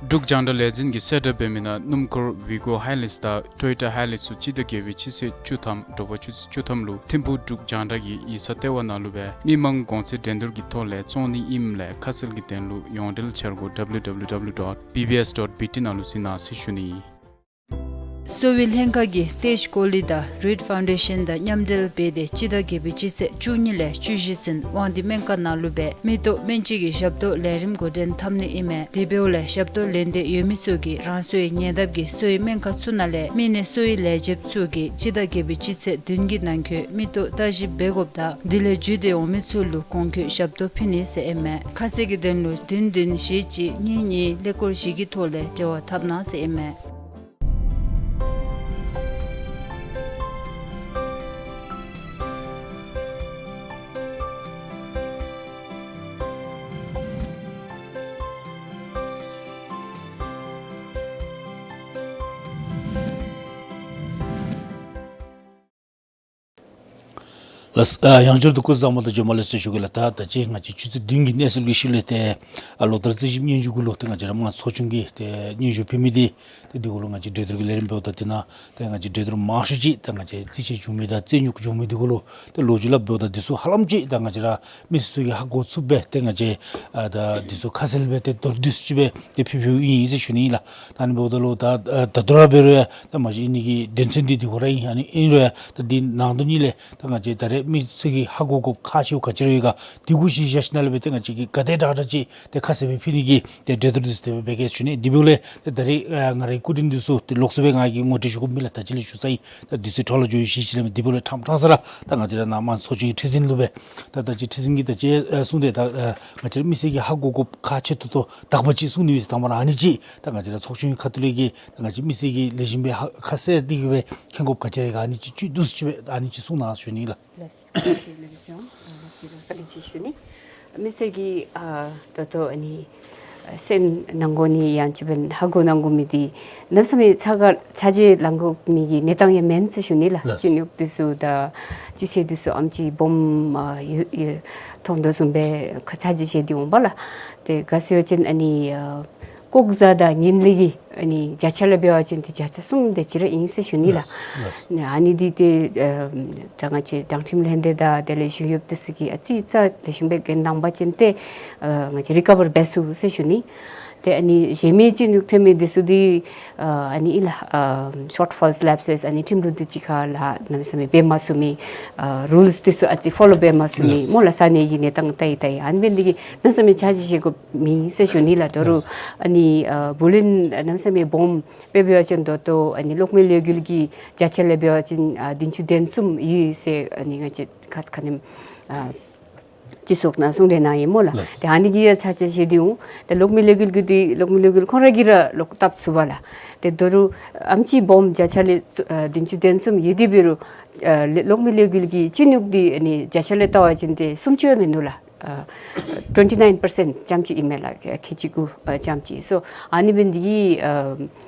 འབྲུག་རྒྱང་བསྒྲགས་ལས་འཛིན་གྱིས་གསལ་བསྒྲགས་འབད་མི་ནང་སྣུམ་འཁོར་ཝི་གོ་ཧའི་ལེགས་དང་ཊོ་ཡོ་ཊ་ཧའི་ལེགས་ཚུ་སྤྱི་ཟླ་བརྒྱད་པའི་སྤྱི་ཚེས་བཅུ་ཐམ་དྲོ་པ་ཆུ་ཚོད་བཅུ་ཐམ་ལུ་ཐིམ་ཕུག་འབྲུག་རྒྱང་བསྒྲགས་ཀྱི་ཡིག་ཚང་ལྟེ་བ་ནང་ལུ་སྦེ་མི་མང་གོང་ཚད་འགྲན་བསྡུར་གྱི་ཐོག་ལས་བཙོང་ནི་ཨིནམ་ལས་ཁ་གསལ་གྱི་དོན་ལུ་ཡོངས་འབྲེལ་འཆར་སྒོ་W W W dot B B S dot B T ནང་ལུ་གཟིགས་གནང་ཟེར་ཞུ་ནི། གསོ་བའི་ལྷན་ཁག་གིས་ཏེ་ཇ་ཀོ་ལི་དང་རིཌ་ཕའུན་ཌེ་ཤཱན་དང་མཉམ་འབྲེལ་འབད་དེ་སྤྱི་ཟླ་བརྒྱད་པའི་སྤྱི་ཚེས་བཅུ་གཉིས་ལས་བཅུ་བཞི་ཚུན་དབང་འདུས་སྨན་ཁང་ནང་ལུ་སྦེ་མིག་ཏོ་སྨན་བཅོས་ཀྱི་ཞབས་ཏོག་ལས་རིམ་འགོ་འདྲེན་འཐབ་ནི་ཨིན་མས། དེ་འབདཝ་ལས་ཞབས་ཏོག་ལེན་འདོད་ཡོད་མི་ཚུ་གིས་རང་སོའི་ཉེ་འདབས་ཀྱི་གསོ་བའི་སྨན་ཁང་ཚུ་ནང་ལས་མི་སྣ་གསོ་བའི་ལས་བྱེདཔ་ཚུ་གིས་སྤྱི་ཟླ་བརྒྱད་པའི་སྤྱི་ཚེས་བདུན་གྱི་ནང་འཁོད་མིག་ཏོ་བརྟག་ཞིབ་འབད་དགོཔ་དང་དེ་ལས་བརྒྱུད་དེ་འོང་མི་ཚུ་ལུ་གོང་འཁོད་ཞབས་ཏོག་ཕུལ་ནི་ཟེར་ཨིན་མས། ཁ་གསལ་གྱི་དོན་ལུ་བདུན་བདུན་བཞི་གཅིག་གཉིས་གཉིས་ཀླད་ཀོར་བཞི་གི་ཐོག་ལས་འབྲེལ་བ་འཐབ་གནང་ཟེར་ཨིན་མས། ལགས། ཨ་ཡང་བསྐྱར་དུ་སྐུ་གཟུགས་བཟང་པོ་དང་བྱོན་པ་ལེགས་སོ་ཞུ་གེ་ལགས། ད་ད་ཅི་ང་བཅས་ཆུ་ཚོད་བདུན་གྱི་གནས་ཚུལ་གྱི་ཤུལ་ལས་ཏེ་ཨ་ལོ་ལྟར་རྩིས་ཞིབ་སྙན་ཞུ་གུ་ལུ་ཏེ་ང་བཅས་ར་དམངས་ཚོགས་ཆུང་གིས་ཏེ་སྙན་ཞུ་ཕུལ་མི་འདི་ཏེ་འདི་གུ་ལུ་ང་བཅས་གྲོས་བསྡུར་གྱི་ལས་རིམ་འབདཝ་ད་དེ་ནང་ཏེ་ང་བཅས་གྲོས་བསྡུར་མང་ཤོས་ཅིག་ཏེ་ང་བཅས་རྩིས་ཆད་བྱུང་མི་དང་རྩིས་རྙོག་བྱུང་མི་འདི་གུ་ལུ་ཏེ་ལོ་རྒྱུས་སླབ་འབདཝ་ད་འདི་ཚུ་ཧ་ལམ་ཅིག་ཏེ་ང་བཅས་ར་མི་སེར་ཚུ་གིས་ཧ་གོ་ཚུགསཔ་སྦེ་ཏེ་ང་བཅས་ཨ་ད་འདི་ཚུ་ཁ་གསལ་སྦེ་ཏེ་མདོར་བསྡུས་ཅིག་སྦེ་ཏེ་ཕུལ་ཕུལཝ་ཨིན་ཟེར་ཞུ་ནི་ཨིན་ལགས། ད་ཨ་ནི་འབདཝ་ད་ལུ་ད་ཨ་ད་ལྟོ་ར་འབད་རུང་ཡང་ད་མ་གཞི་ཨ་ནི་གི་དོན་ཚན་འདི་འདི་གུ་ར་ཨིན། ཨ་ནི་ཨིན་རུང་ཡང་ད་འདི་ནང་དོན་ཉིད་ལས་ད་ང་བཅས་ད་རེས་མི་སེར་གྱིས་ཧ་གོ་དགོཔ་ཁག་ཆེཝ་ག་ཅི་ར་ཡོད་ག་འདི་གུ་གཞི་བཞག་ཞིནམ་ལས་སྦེ་ཏེ་ང་བཅས་ཀྱིས་ག་དེ་དྲག་དྲག་ཅིག་ཏེ་ཁ་གསལ་སྦེ་ཕུལ་ནི་གི་ཏེ་གྲོས་བསྡུར་འདི་ཚུ་དེ་སྦེ་འབད་གེ་ཟེར་ཞུ་ནི། དེ་འབདཝ་ལས་ཏེ་ད་རེས་ཨ་ང་རའི་སྐུ་མགྲོན་འདི་ཚུ་ཏེ་ལོགས་སུ་སྦེ་ང་གིས་ངོ་སྤྲོད་ཞུ་དགོཔ་མེད་ལགས། ད་ཅི་ལས་ཞུ་ཚར་ཡི། ད་འདི་ཚུ་འཕྲོ་ལ་འགྱོ་ཡི་ཞུ་ཞིནམ་ལས་དེ་འབདཝ་ལས་ཕྲང་ཕྲང་ས་ར་ད་ང་བཅས་ར་ནཱ་དམངས་ཚོགས་ཆུང་གི་ཁྲི་འཛིན་ལུ་སྦེ་ད་ད་ཅི་ཁྲི་འཛིན་གྱིས་ད་ཅི་ཨ་གསུངས་ཏེ་ད་ཨ་ང་བཅས་ར་མི་སེར་གྱིས་ཧ་གོ་དགོཔ་ཁག་ཆེ་ཏོག་ཏོ་དག་པ་ཅིག་གསུངས་ནི་ཡོད་ཟེར། དང་པ་ར་ཨ་ནི་ཅིག་ད་ང་བཅས་ར་ཚོགས་ཆུང་གི་ཁ་ཐུག་ལས་ཀྱི་ད་ང་བཅས་མི་སེར་གྱིས་ལེགས་ཤོམ་སྦེ་ཧ་ཁ་གསལ་ཏེ་གི་སྦེ་མཁྱེན་དགོཔ་ག་ཅི་ར་ཡོད་ག་ཨ་ནི་ཅིག་བཅུད་བསྡུས་ཅིག་སྦེ་ཨ་ནི་ཅིག་གསུང་གནང་ཞུ་ནི་ལགས། ལགས། བཀའ་དྲིན་ཆེ་ལགས་སོ། ཨ་ལགས་ཀྱི་བཀའ་དྲིན་ཆེ་ཞུ་ནི། མི་སེར་གྱིས་ཨ་ད་ལྟོ་ཨ་ནི་ཨ་སེམས་ནང་གོ་ནི་ཡང་ཅིག་འབདན་ཧ་གོ་གནང་དགོ་མི་འདི་གནམ་མེད་ས་མེད་ཚ་ག་ཚ་གྱང་ལང་དགོ་མི་གི་གནས་སྟངས་ཡང་མེན་ཟེར་ཞུ་ནི་ལགས། ལགས། ཅི་སྙིགས་འདི་ཚུ་དང་ཅི་ཟེར་འདི་ཚུ་ཨམ་ཅིག་སྦོམ་ཨ་ཡོད་ཡོད་མཐོང་དོ་བཟུམ་སྦེ་ཁ་ཚ་གྱང་བཞེས་ཏེ་འོང་པ་ལགས། ཏེ་ག་ཟེར་བ་ཅིན་ཨ་ནི་ཨ་ལྐོག་ཟ་དང་ངན་ལྷད་ཀྱི་ཨ་ནི་བརྒྱ་ཆ་ལས་འབད་བ་ཅིན་ཏེ་བརྒྱ་ཆ་གསུམ་དེ་ཅིག་ར་ཨིན་ཟེར་ཞུ་ནི་ལགས། ལགས། ཨ་ནི་འདི་ཏེ་ཨ་ད་ང་བཅས་དྲང་ཁྲིམས་ལྷན་སྡེ་དང་དེ་ལས་གཞུང་གཡོགཔ་འདི་ཚུ་གིས་ཨ་ཙི་ཙ་ལེགས་ཤོམ་སྦེ་འགན་བཏང་པ་ཅིན་ཏེ་ཨ་ང་བཅས་རི་ཀ་བར་འབད་ཚུགས་ཟེར་ཞུ་ནི། ཏེ་ཨ་ནི་གཞན་མི་ཅི་སྙིགས་ཐོན་མི་འདི་ཚུ་འདི་ཨ་ཨ་ནི་ཨིན་ལགས། ཨ་ཤོཊ་ཕོལསི་ལེཔ་སེསི་ཨ་ནི་ཁྲིམས་ལུགས་འདི་ཅིག་ཁར་ལགས་གནམ་མེད་ས་མེད་འབད་མ་ཚུགས་མི་ཨ་རུལསི་འདི་ཚུ་ཨ་ཙི་ཕོ་ལོ་འབད་མ་ཚུགས་མི་ལགས། སྨོ་ལགས། ས་གནས་ཀྱི་གནས་སྟངས་ལྟ་ཡི་ལྟ་ཡི་ཨ་ནི་འབད་ནི་འདི་གིས་གནམ་མེད་ས་མེད་ཆ་འཇོག་བཞེས་དགོཔ་མེད་ཟེར་ཞུ་ནི་ལགས། དོ་རུང་ཨ་ནི་ཨ་བུ་ལོན་གནམ་མེད་ས་མེད་སྦོམ་སྦེ་འབད་བ་ཅིན་ད་ལྟོ་ཨ་ནི་གློག་མེ་གློག་འགུལ་གྱི་བརྒྱ་ཆ་ལས་འབད་བ་ཅིན་ཨ་བདུན་ཅུ་དོན་གསུམ་ཡོད་ཟེར་ཨ་ནི་ང་བཅས་ཁ་ཙ་ཁ་ཉིནམ་ཨ་སྤྱི་ཚོགས་ནང་གསུང་གྲོས་གནང་ཡི་སྨོ་ལགས། ལགས། ཏེ་ཨ་ནི་གི་ཡང་ཚ་གྱང་བཞེས་ཏེ་འོང་། ཏེ་གློག་མེ་གློག་འགུལ་གྱི་འདི་གློག་མེ་གློག་འགུལ་ཁོང་ར་གིས་ར་ལོག་བཏབ་ཚུགས་པས་ལགས། ཏེ་དོ་རུང་ཨམ་ཅིག་སྦོམ་བརྒྱ་ཆ་ལས་ཨ་བདུན་ཅུ་དོན་གསུམ་ཡོད་དེ་འབད་རུང་ཨ་གློག་མེ་གློག་འགུལ་གྱི་ཅི་སྙིགས་འདི་ཨ་ནི་བརྒྱ་ཆ་ལས་བལྟ་བ་ཅིན་ཏེ་སུམ་ཅུ་ཡང་མིན་འདུག་ལགས། ཨ་ཊུ་ཝེན་ཊི་ནའིན་པར་སེནཊ་ཙམ་ཅིག་ཨིན་མས་ལགས། ཁལ་གཅིག་གུ་ཨ་ཙམ་ཅིག། སོ་ཨ་ནི་འབད་ནི་འདི་གིས་ཨ་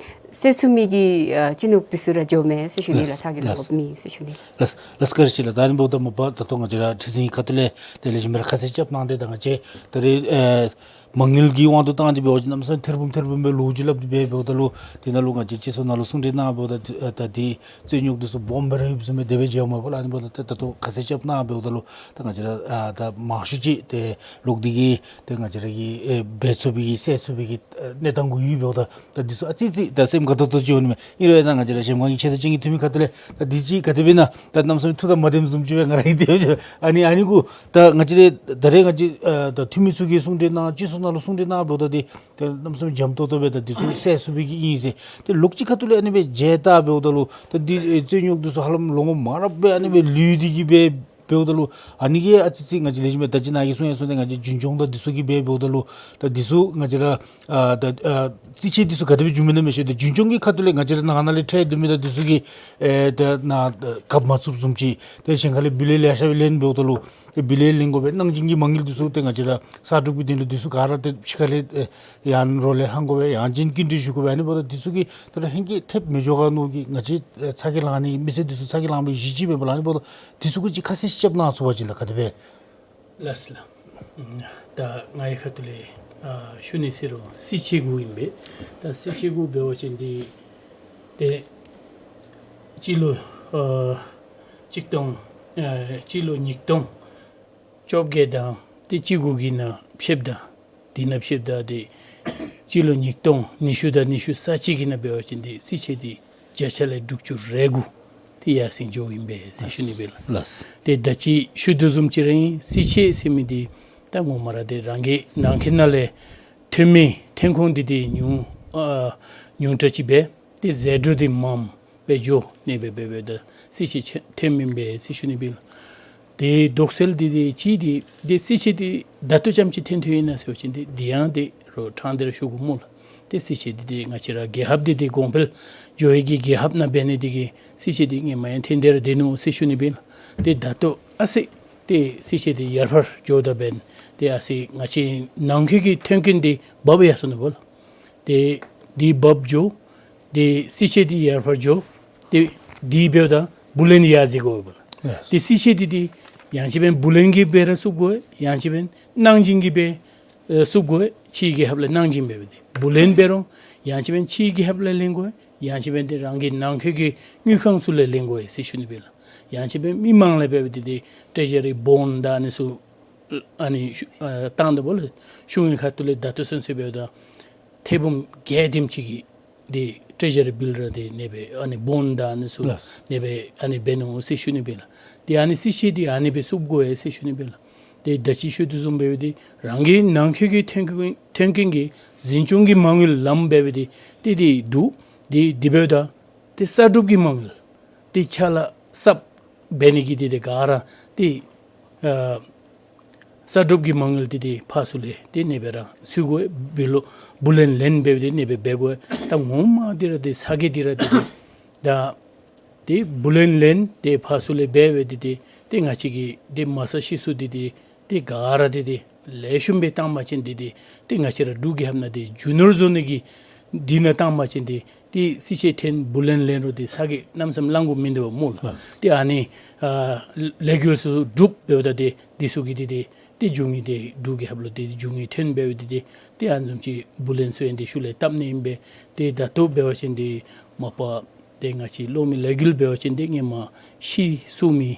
སེལ་ཚུགས་མི་གི་ཨ་ཅི་སྙིགས་འདི་ཚུ་ར་འགྱོཝ་མས་ཟེར་ཞུ་ནི་ལགས། ལགས། ཚ་གྱང་ལང་དགོཔ་མེད་ཟེར་ཞུ་ནི། ལགས། ལགས་བཀའ་དྲིན་ཆེ་ལགས། ད་ཨ་ནི་འབདཝ་ད་མ་པ་ད་ལྟོ་ང་བཅས་ར་ཁྲི་འཛིན་གྱི་ཁ་ཐུག་ལས་ཏེ་ལེགས་ཤོམ་སྦེ་ར་ཁ་གསལ་རྐྱབ་གནང་སྟེ་ད་ང་བཅས་ད་རེས་ཨ་མ་དངུལ་གྱི་དབང་དུ་བཏང་སྟེ་འབད་བ་ཅིན་གནམ་མེད་ས་མེད་ཐེར་འབུམ་ཐེར་འབུམ་སྦེ་ལོ་རྒྱུས་སླབ་སྟེ་སྦེ་འབདཝ་ད་ལུ་དེ་ནང་ལུ་ང་བཅས་སྤྱི་ཚོགས་ནང་ལུ་གསུང་གྲོས་གནང་འབདཝ་ད་ད་དེ་རྩོད་རྙོགས་འདི་ཚུ་སྦོམ་སྦེ་ར་ཡོདཔ་བཟུམ་སྦེ་དེ་སྦེ་མཇལཝ་མས་པ་ལགས། ཨ་ནི་འབདཝ་ད་ད་ལྟོ་ཁ་གསལ་རྐྱབ་གནང་འབདཝ་ད་ལུ་ད་ང་བཅས་ར་ཨ་ད་མང་ཤོས་ཅིག་ཏེ་ལོག་སྟེ་གི་ཏེ་ང་བཅས་ར་གིས་ཨེ་འབད་ཚུགས་པའི་གི་སེལ་ཚུགས་པའི་གི་ཨེ་གནས་སྟངས་གུ་ཡོདཔ་འབདཝ་ད་ད་འདི་ཚུ་ཨ་ཙི་ཙི་ད་སེམས་དགའ་ཏོག་ཏོ་ཅིག་འོང་ནི་མས། ཨིན་རུང་ཡང་ད་ང་བཅས་ར་གཞལམ་སྒང་གི་ཆེ་མཐོ་ཅན་གྱི་འཐུས་མི་ཁ་ཐུག་ལས་ད་འདི་ཅིག་ག་དེ་སྦེ་ཨིན་ན་ད་གནམ་མེད་ས་མེད་ཐུགས་དང་མ་ལྡནམ་བཟུམ་ཅིག་སྦེ་ང་ར་ཨིན་ཏེ་ཨ་ནི་ཨ་ནི་གུ་ད་ང་བཅས་ར་ད་རེས་ང་བཅས་ཨ་ད་འཐུས་མི་ཚུ་གིས་གསུང་གྲོས་གནང་སྤྱི་ཚོགས་ནང་ལུ་གསུང་གྲོས་གནང་འབདཝ་ད་འདི་ད་གནམ་མེད་ས་མེད་འཇམ་ཏོང་ཏོ་སྦེ་ད་འདི་ཚུ་སེལ་ཚུགས་པའི་གི་ཨིན་ཟེར་ཏེ་ལོག་ཅིག་ཁ་ཐུག་ལས་ཨ་ནི་སྦེ་མཇལ་བལྟ་འབདཝ་ད་ལུ་ད་འདི་ཨེ་རྩོད་རྙོགས་འདི་ཚུ་ཧ་ལམ་ལོ་ངོ་མང་རབས་སྦེ་ཨ་ནི་སྦེ་ལུས་ཏེ་གི་སྦེ་ འབདཝ་ད་ལུ་ཨ་ནི་གིས་ཨ་ཙི་ཙི་ང་བཅས་ལེགས་ཤོམ་སྦེ་ད་ཅི་ནཱ་གིས་གསུང་ཡང་གསུངས་ཏེ་ང་བཅས་རྒྱུན་སྐྱོང་དང་འདི་ཚུ་གིས་འབད་འབདཝ་ད་ལུ་ད་འདི་ཚུ་ང་བཅས་ར་ཨ་ད་ཨ་རྩིས་ཆད་འདི་ཚུ་ག་དེ་སྦེ་འབྱུང་མི་ན་མི་ཤེས། ཏེ་རྒྱུན་སྐྱོང་གི་ཁ་ཐུག་ལས་ང་བཅས་ར་ནང་ན་ལས་ཁྲལ་བསྡུ་མི་དང་འདི་ཚུ་གིས་ཨེ་ད་ནཱ་ཨེ་བཀབ་མ་ཚུགསཔ་བཟུམ་ཅིག། ཏེ་གཞན་ཁ་ལས་བུ་ལོན་ལེ་ཤ་སྦེ་ལེན་འབདཝ་ད་ལུ་ཏེ་བུ་ལོན་ལེན་དགོ་པས། གནང་སྦྱིན་གྱི་མ་དངུལ་འདི་ཚུ་ཏེ་ང་བཅས་ར་གསར་སྒྲུབ་ཀྱི་དོན་ལུ་འདི་ཚུ་ག་ར་ཏེ་ཕྱི་ཁ་ལས་ཨེ་ཡང་རོགས་ལས་ལྷང་དགོ་པས། ཡང་ཅིན་སྐྱིན་འགྲུལ་ཞུ་དགོ་པས། ཨ་ནི་འབདཝ་ད་འདི་ཚུ་གིས་ད་རུང་ཧེང་སྐལ་ཐེབས་མི་འགྱོ་ག་མནོ་གི། ང་བཅས་ཨེ་ཚ་གྱང་ལང་ནི་མི་སེར་འདི་ཚུ་ཚ་གྱང་ལང་བའི་གཞི་ཅིག་འབདཝ་ལས། ཨ་ནི་འབདཝ་ད་འདི་ཚུ་གུ་ཅིག་ཁ་གསལ་ཅིག་རྐྱབ་གནང་ཚུགས་པ་ཅིན་ལགས་ག་དེ་སྦེ། ལགས་སོ་ལགས། ཨམ་ད་ང་གི་ཁ་ཐུག་ལས་ཨ་ཞུ་ནི་ཟེར་རུང་རྩིས་ཆད་གུ་ཨིན་པས། ད་རྩིས་ཆད་གུ་འབད་བ་ཅིན་འདི་ཏེ་སྤྱི་ལོ་ཨ་གཅིག་སྟོང་ཨ་སྤྱི་ལོ་ཉིས་སྟོང་བཅོ་བརྒྱད་དང་ཏེ་གཅིག་དགུ་གི་ནང་ཕྱདཔ་ད་འདི་ནང་ཕྱདཔ་ད་ཏེ་སྤྱི་ལོ་ཉིས་སྟོང་ཉི་ཤུ་དང་ཉི་ཤུ་རྩ་གཅིག་གི་ནང་འབད་བ་ཅིན་འདི་རྩིས་ཆད་འདི་བརྒྱ་ཆ་ལས་དྲུག་ཅུ་རེ་དགུ་ཏེ་ཡར་སེང་འགྱོཝ་ཨིན་པས་ཟེར་ཞུ་ནི་སྦེ་ལགས། ལགས། ཏེ་ད་ཅི་ཞུ་དོ་བཟུམ་ཅིག་ར་ཨིན། རྩིས་ཆད་ཟེར་མི་འདི་ད་ངོ་མ་ར་ཏེ་རང་གི་ནང་འཁོད་ནང་ལས་ཐོན་མི་ཐོན་ཁུངས་འདི་ཏེ་ཉུང་ཨ་ཉུང་དྲགས་ཅིག་འབད། ཏེ་ཟད་འགྲོ་འདི་མངམ་སྦེ་འགྱོ་ནི་སྦེ་འབད་འབདཝ་ད་རྩིས་ཆད་ཐོན་མི་ཨིན་པས་ཟེར་ཞུ་ནི་སྦེ་ལགས། ཏེ་དོགས་སེལ་འདི་ཏེ་ཅིག་འདི་ཏེ་རྩིས་ཆད་འདི་ད་ལྟོ་ཙམ་ཅིག་ཐོན་ཐོནམ་ཨིན་ན་ཟེར་བ་ཅིན་ཏེ་འདི་ཡང་ཏེ་རོགས་ཕྲང་སྟེ་ར་ཞུ་དགོ་སྨོ་ལགས། ཏེ་རྩིས་ཆད་འདི་ཏེ་ང་བཅས་ར་རྒྱལ་ཁབ་འདི་ཏེ་གོང་འཕེལ་འགྱོ་བའི་གི་རྒྱལ་ཁབ་ནང་འབད་ནི་འདི་གིས་རྩིས་ཆད་འདི་སྔོན་མ་ཡང་ཐོན་ཏེ་ར་སྡོད་ནུག་ཟེར་ཞུ་ནི་སྦེ་ལགས། ཏེ་ད་ལྟོ་ཨ་ཙི་ཏེ་རྩིས་ཆད་འདི་ཡར་འཕར་འགྱོཝ་ད་འབདན་ཏེ་ཨ་ཙི་ང་བཅས་ནང་འཁོད་ཀྱི་ཐོན་སྐྱེད་འདི་འབབ་ཡར་སོ་ནུག་སྨོ་ལགས། ཏེ་འདི་འབབ་འགྱོ། ཏེ་རྩིས་ཆད་འདི་ཡར་འཕར་འགྱོ། ཏེ་འདི་འབདཝ་ད་བུ་ལོན་ཡར་འཛེག་དགོ་པས་ལགས། ལགས། ཏེ་རྩིས་ཆད་འདི་ཏེ་ཡང་ཅིན་འབདན་བུ་ལོན་གྱིས་འབད་ར་བསུབ་དགོ། ཡང་ཅིན་འབདན་གནང་སྦྱིན་གྱིས་འབད་ཨེ་བསུབ་དགོ། ཕྱིའི་རྒྱལ་ཁབ་ལས་གནང་སྦྱིན་འབད་འབདཝ་ད་བུ་ལོན་འབད་རུང་ཡང་ཅིན་འབདན་ཕྱིའི་རྒྱལ་ཁབ་ལས་ལེན་དགོ། ཡང་ཅིན་འབདན་ཏེ་རང་གི་ནང་འཁོད་ཀྱི་དངུལ་ཁང་ཚུ་ལས་ལེན་དགོ་ཟེར་ཞུ་ནི་སྦེ་ལགས། ཡང་ཅིན་འབདན་མི་མང་ལས་འབད་འབདཝ་ད་ཏེ་ཊེ་ཟ་རི་བོནཌ་དང་ཨ་ནི་ཚུ་ཨ་ནི་ཨ་བཏང་ད་སྨོ་ལགས། གཞུང་གི་ཁ་ཐུག་ལས་ད་ལྟོ་ཚུན་ཚོད་འབདཝ་ད་ཐེར་འབུམ་བརྒྱད་དེམ་ཅིག་གི་ཏེ་ཊེ་ཟ་རི་བིལ་ར་ཏེ་ཨ་ནི་སྦེ་ཨ་ནི་བོནཌ་དང་ཨ་ནི་ཚུ་ལགས། ཨ་ནི་སྦེ་ཨ་ནི་འབད་ནུག་ཟེར་ཞུ་ནི་སྦེ་ལགས། ཏེ་ཨ་ནི་རྩིས་ཆད་འདི་ཨ་ནི་སྦེ་བསུབ་དགོ་ཟེར་ཞུ་ནི་སྦེ་ལགས། ཏེ་ད་ཅི་ཞུ་དོ་བཟུམ་འབད་འབདཝ་ད་རང་གི་ནང་འཁོད་ཀྱི་ཐོན་ཁུངས་ཐོན་ཁུངས་ཀྱི་འཛིན་སྐྱོང་གི་མ་དངུལ་ལངམ་འབད་འབདཝ་ད་ཏེ་འདི་འདུག། ཏེ་འདི་འབདཝ་ད་ཏེ་གསར་སྒྲུབ་ཀྱི་མ་དངུལ་ཏེ་ཕྱག་ལཱ་གསརཔ་འབད་ནི་གི་ཏེ་ཏེ་ག་ར་ཏེ་ཨ་གསར་སྒྲུབ་ཀྱི་མ་དངུལ་འདི་ཏེ་ཕར་ཚུར་ལས་ཏེ་ཨ་ནི་སྦེ་ར་འཚོལ་དགོ། བུ་ལོ་བུ་ལོན་ལེན་འབདཝ་ད་ཨ་ནི་སྦེ་འབད་དགོ། ད་ངོ་མ་འདི་ར་ཏེ་ཚ་གྱང་འདི་ར་ཏེ་ཏེ་ད་ཏེ་བུ་ལོན་ལེན་ཏེ་ཕར་ཚུར་ལས་འབད་འབདཝ་ད་ཏེ་ཏེ་ང་བཅས་ཀྱི་ཏེ་མ་རྩ་གཞི་བཙུགས་འདི་ཏེ་ཏེ་ག་ར་ཏེ་ཏེ་ལེགས་ཤོམ་སྦེ་བཏང་པ་ཅིན་འདི་ཏེ་ཏེ་ང་བཅས་ར་འབྲུག་རྒྱལ་ཁབ་ནང་ཏེ་རྒྱུ་ནོར་བཟོ་ནི་གི་འདི་ནང་བཏང་པ་ཅིན་འདི་ཏེ་རྩིས་ཆད་ཐོན་བུ་ལོན་ལེན་རུང་ཏེ་ཚ་གྱང་གནམ་མེད་ས་མེད་ལང་དགོཔ་མིན་འདུག་སྨོ་ལགས། ལགས། ཏེ་ཨ་ནི་ཨ་ལས་འགུལ་ཚུ་སྒྲུབ་འབདཝ་ད་ཏེ་འདི་ཚུ་གིས་ཏེ་ཏེ་ཏེ་རྒྱུ་དངོས་ཏེ་འབྲུག་རྒྱལ་ཁབ་ལུ་ཏེ་རྒྱུ་དངོས་ཐོན་འབདཝ་ད་ཏེ་ཏེ་ཨ་ནི་བཟུམ་ཅིག་བུ་ལོན་ཚུ་ཡང་ཏེ་ཤུལ་ལས་བཏབ་ནི་ཨིན་པས། ཏེ་ད་ལྟོ་འབད་བ་ཅིན་ཏེ་མ་པ་ཏེ་ང་བཅས་གློག་མེ་ལས་འགུལ་འབད་བ་ཅིན་ཏེ་སྔོན་མ་ཕྱི་བཙུགས་མི་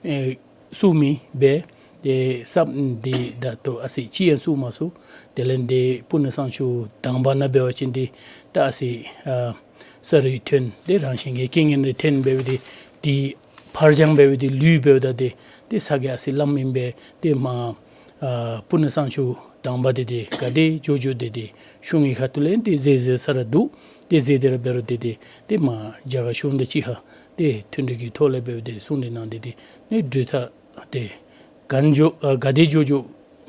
ཨེ་བཙུགས་མི་འབད། ཏེ་གསརཔ་འདི་ད་ལྟོ་ཨ་ཙི་ཅིག་ཡང་བཙུགས་མ་ཚུགས། དེ་ལས་ཏེ་སྤུ་ན་གཙང་ཆུ་དང་པ་ནང་འབད་བ་ཅིན་ཏེ་ད་ཨ་ཙི་ཨ་ས་རུད་ཐོན་ཏེ་རང་བཞིན་གྱི་རྐྱེན་ངན་རེ་ཐོན་འབདཝ་ད་ཏེ་ཕར་འགྱངས་འབདཝ་ད་ལུས་འབདཝ་ད་ཏེ་ཏེ་ཚ་གྱང་ཨ་ཙི་ལངམ་ཨིན་པས། ཏེ་མ་ཨ་སྤུ་ན་གཙང་ཆུ་དང་པ་འདི་ཏེ་ག་དེ་འགྱོ་འགྱོ་འདི་ཏེ་གཞུང་གི་ཁ་ཐུག་ལས་ཏེ་ཟད་ཟད་ས་ར་འདུག། ཏེ་ཟད་དེ་ར་འབད་རུང་འདི་ཏེ་ཏེ་མ་རྒྱ་གར་གཞུང་དང་གཅིག་ཁར་ཏེ་མཐུན་འབྲེལ་གྱི་ཐོག་ལས་འབདཝ་ད་ཏེ་གསུང་གྲོས་གནང་སྟེ་ཏེ་ཨ་ནི་གྲོས་ཐག་ཏེ་ག་ནི་འགྱོ་ཨ་ག་དེ་འགྱོ་འགྱོ་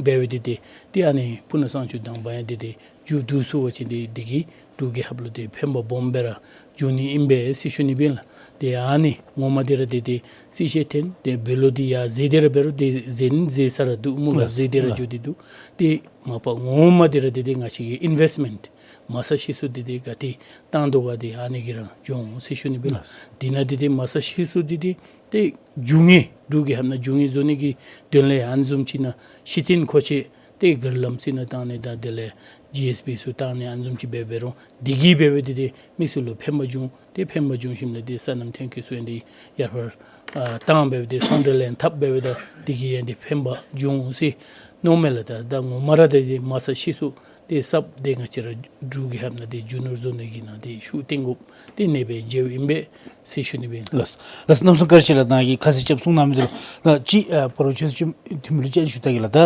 འབདཝ་ད་ཏེ་ཏེ་ཨ་ནི་སྤུ་ན་གཙང་ཆུ་དང་པ་ཡང་ཏེ་ཏེ་མཇུག་བསྡུ་ཚུགས་པ་ཅིན་ཏེ་འདི་གིས་འབྲུག་རྒྱལ་ཁབ་ལུ་ཏེ་ཕན་པ་སྦོམ་སྦེ་ར་འབྱུང་ནི་ཨིན་པས་ཟེར་ཞུ་ནི་སྦེ་ལགས། ཏེ་ཨ་ནི་ངོ་མ་འདི་ར་ཏེ་ཏེ་རྩིས་ཆད་ཐོན་ཏེ་བུ་ལོན་འདི་ཡར་ཟད་དེ་ར་འབད་རུང་ཏེ་ཟད་ནི་ཟད་ས་ར་འདུག་སྨོ་ལགས། ལགས། ཟད་དེ་ར་ལགས། འགྱོ་སྟེ་འདུག། ཏེ་མ་པ་ངོ་མ་འདི་ར་ཏེ་ཏེ་ང་བཅས་ཀྱི་ཨིན་ཝེསཊ་མེནཊ་མ་རྩ་གཞི་བཙུགས་འདི་ཏེ་ག་ཏེ་བཏང་དོ་ག་ཏེ་ཨ་ནི་གིས་ར་འབྱུང་འོང་ཟེར་ཞུ་ནི་སྦེ་ལགས། ལགས། འདི་ནང་འདི་ཏེ་མ་རྩ་གཞི་བཙུགས་འདི་ཏེ་ཏེ་རྒྱུ་དངོས་འབྲུག་རྒྱལ་ཁབ་ནང་རྒྱུ་དངོས་བཟོ་ནི་གི་དོན་ལས་ཨ་ནི་བཟུམ་ཅིག་ནང་གཞི་རྟེན་མཁོ་ཆས་ཏེ་གུར་ལམ་ཚུ་ནང་བཏང་ནི་དང་དེ་ལས་ཇི་ཨེསི་བི་ཚུ་བཏང་ནི་ཨ་ནི་བཟུམ་ཅིག་འབད་འབད་རུང་འདི་གིས་འབད་འབདཝ་ད་ཏེ་མི་ཚུ་ལུ་ཕན་པ་འབྱུང་། ཏེ་ཕན་པ་འབྱུང་ཞིནམ་ལས་ཏེ་སོ་ནམ་ཐོན་སྐྱེད་ཚུ་ཡང་ཏེ་ཡར་འཕར་ཨ་བཏང་འབདཝ་ད་ཏེ་ཚོང་འབྲེལ་ཡང་འཐབ་འབདཝ་ད་འདི་གིས་ཡང་ཏེ་ཕན་པ་འབྱུང་ཟེར་མནོཝ་མས་ལགས། ད་ད་ངོ་མ་ར་ཏེ་ཏེ་མ་རྩ་གཞི་བཙུགས་ ཏེ་གསརཔ་འདི་ང་བཅས་ར་འབྲུག་རྒྱལ་ཁབ་ནང་འདི་རྒྱུ་ནོར་བཟོ་ནི་གི་ནང་འདི་ཤུགས་བཏོན་དགོཔ་འདི་གནད་འགག་ཅིག་ཨིན་པས་ཟེར་ཞུ་ནི་སྦེ། ལགས། ལགས་གནམ་མེད་ས་མེད་བཀའ་དྲིན་ཆེ་ལགས། ད་ནཱ་གིས་ཁ་གསལ་རྐྱབ་གསུང་གནང་མི་འདི་ལུ། ད་ཅི་ཨ་སྤ་རོ་ཆོས་སྲིད་ཐིམ་ཕུག་ལུ་ཅིག་ཞུ་ད་གེ་ལགས། ད་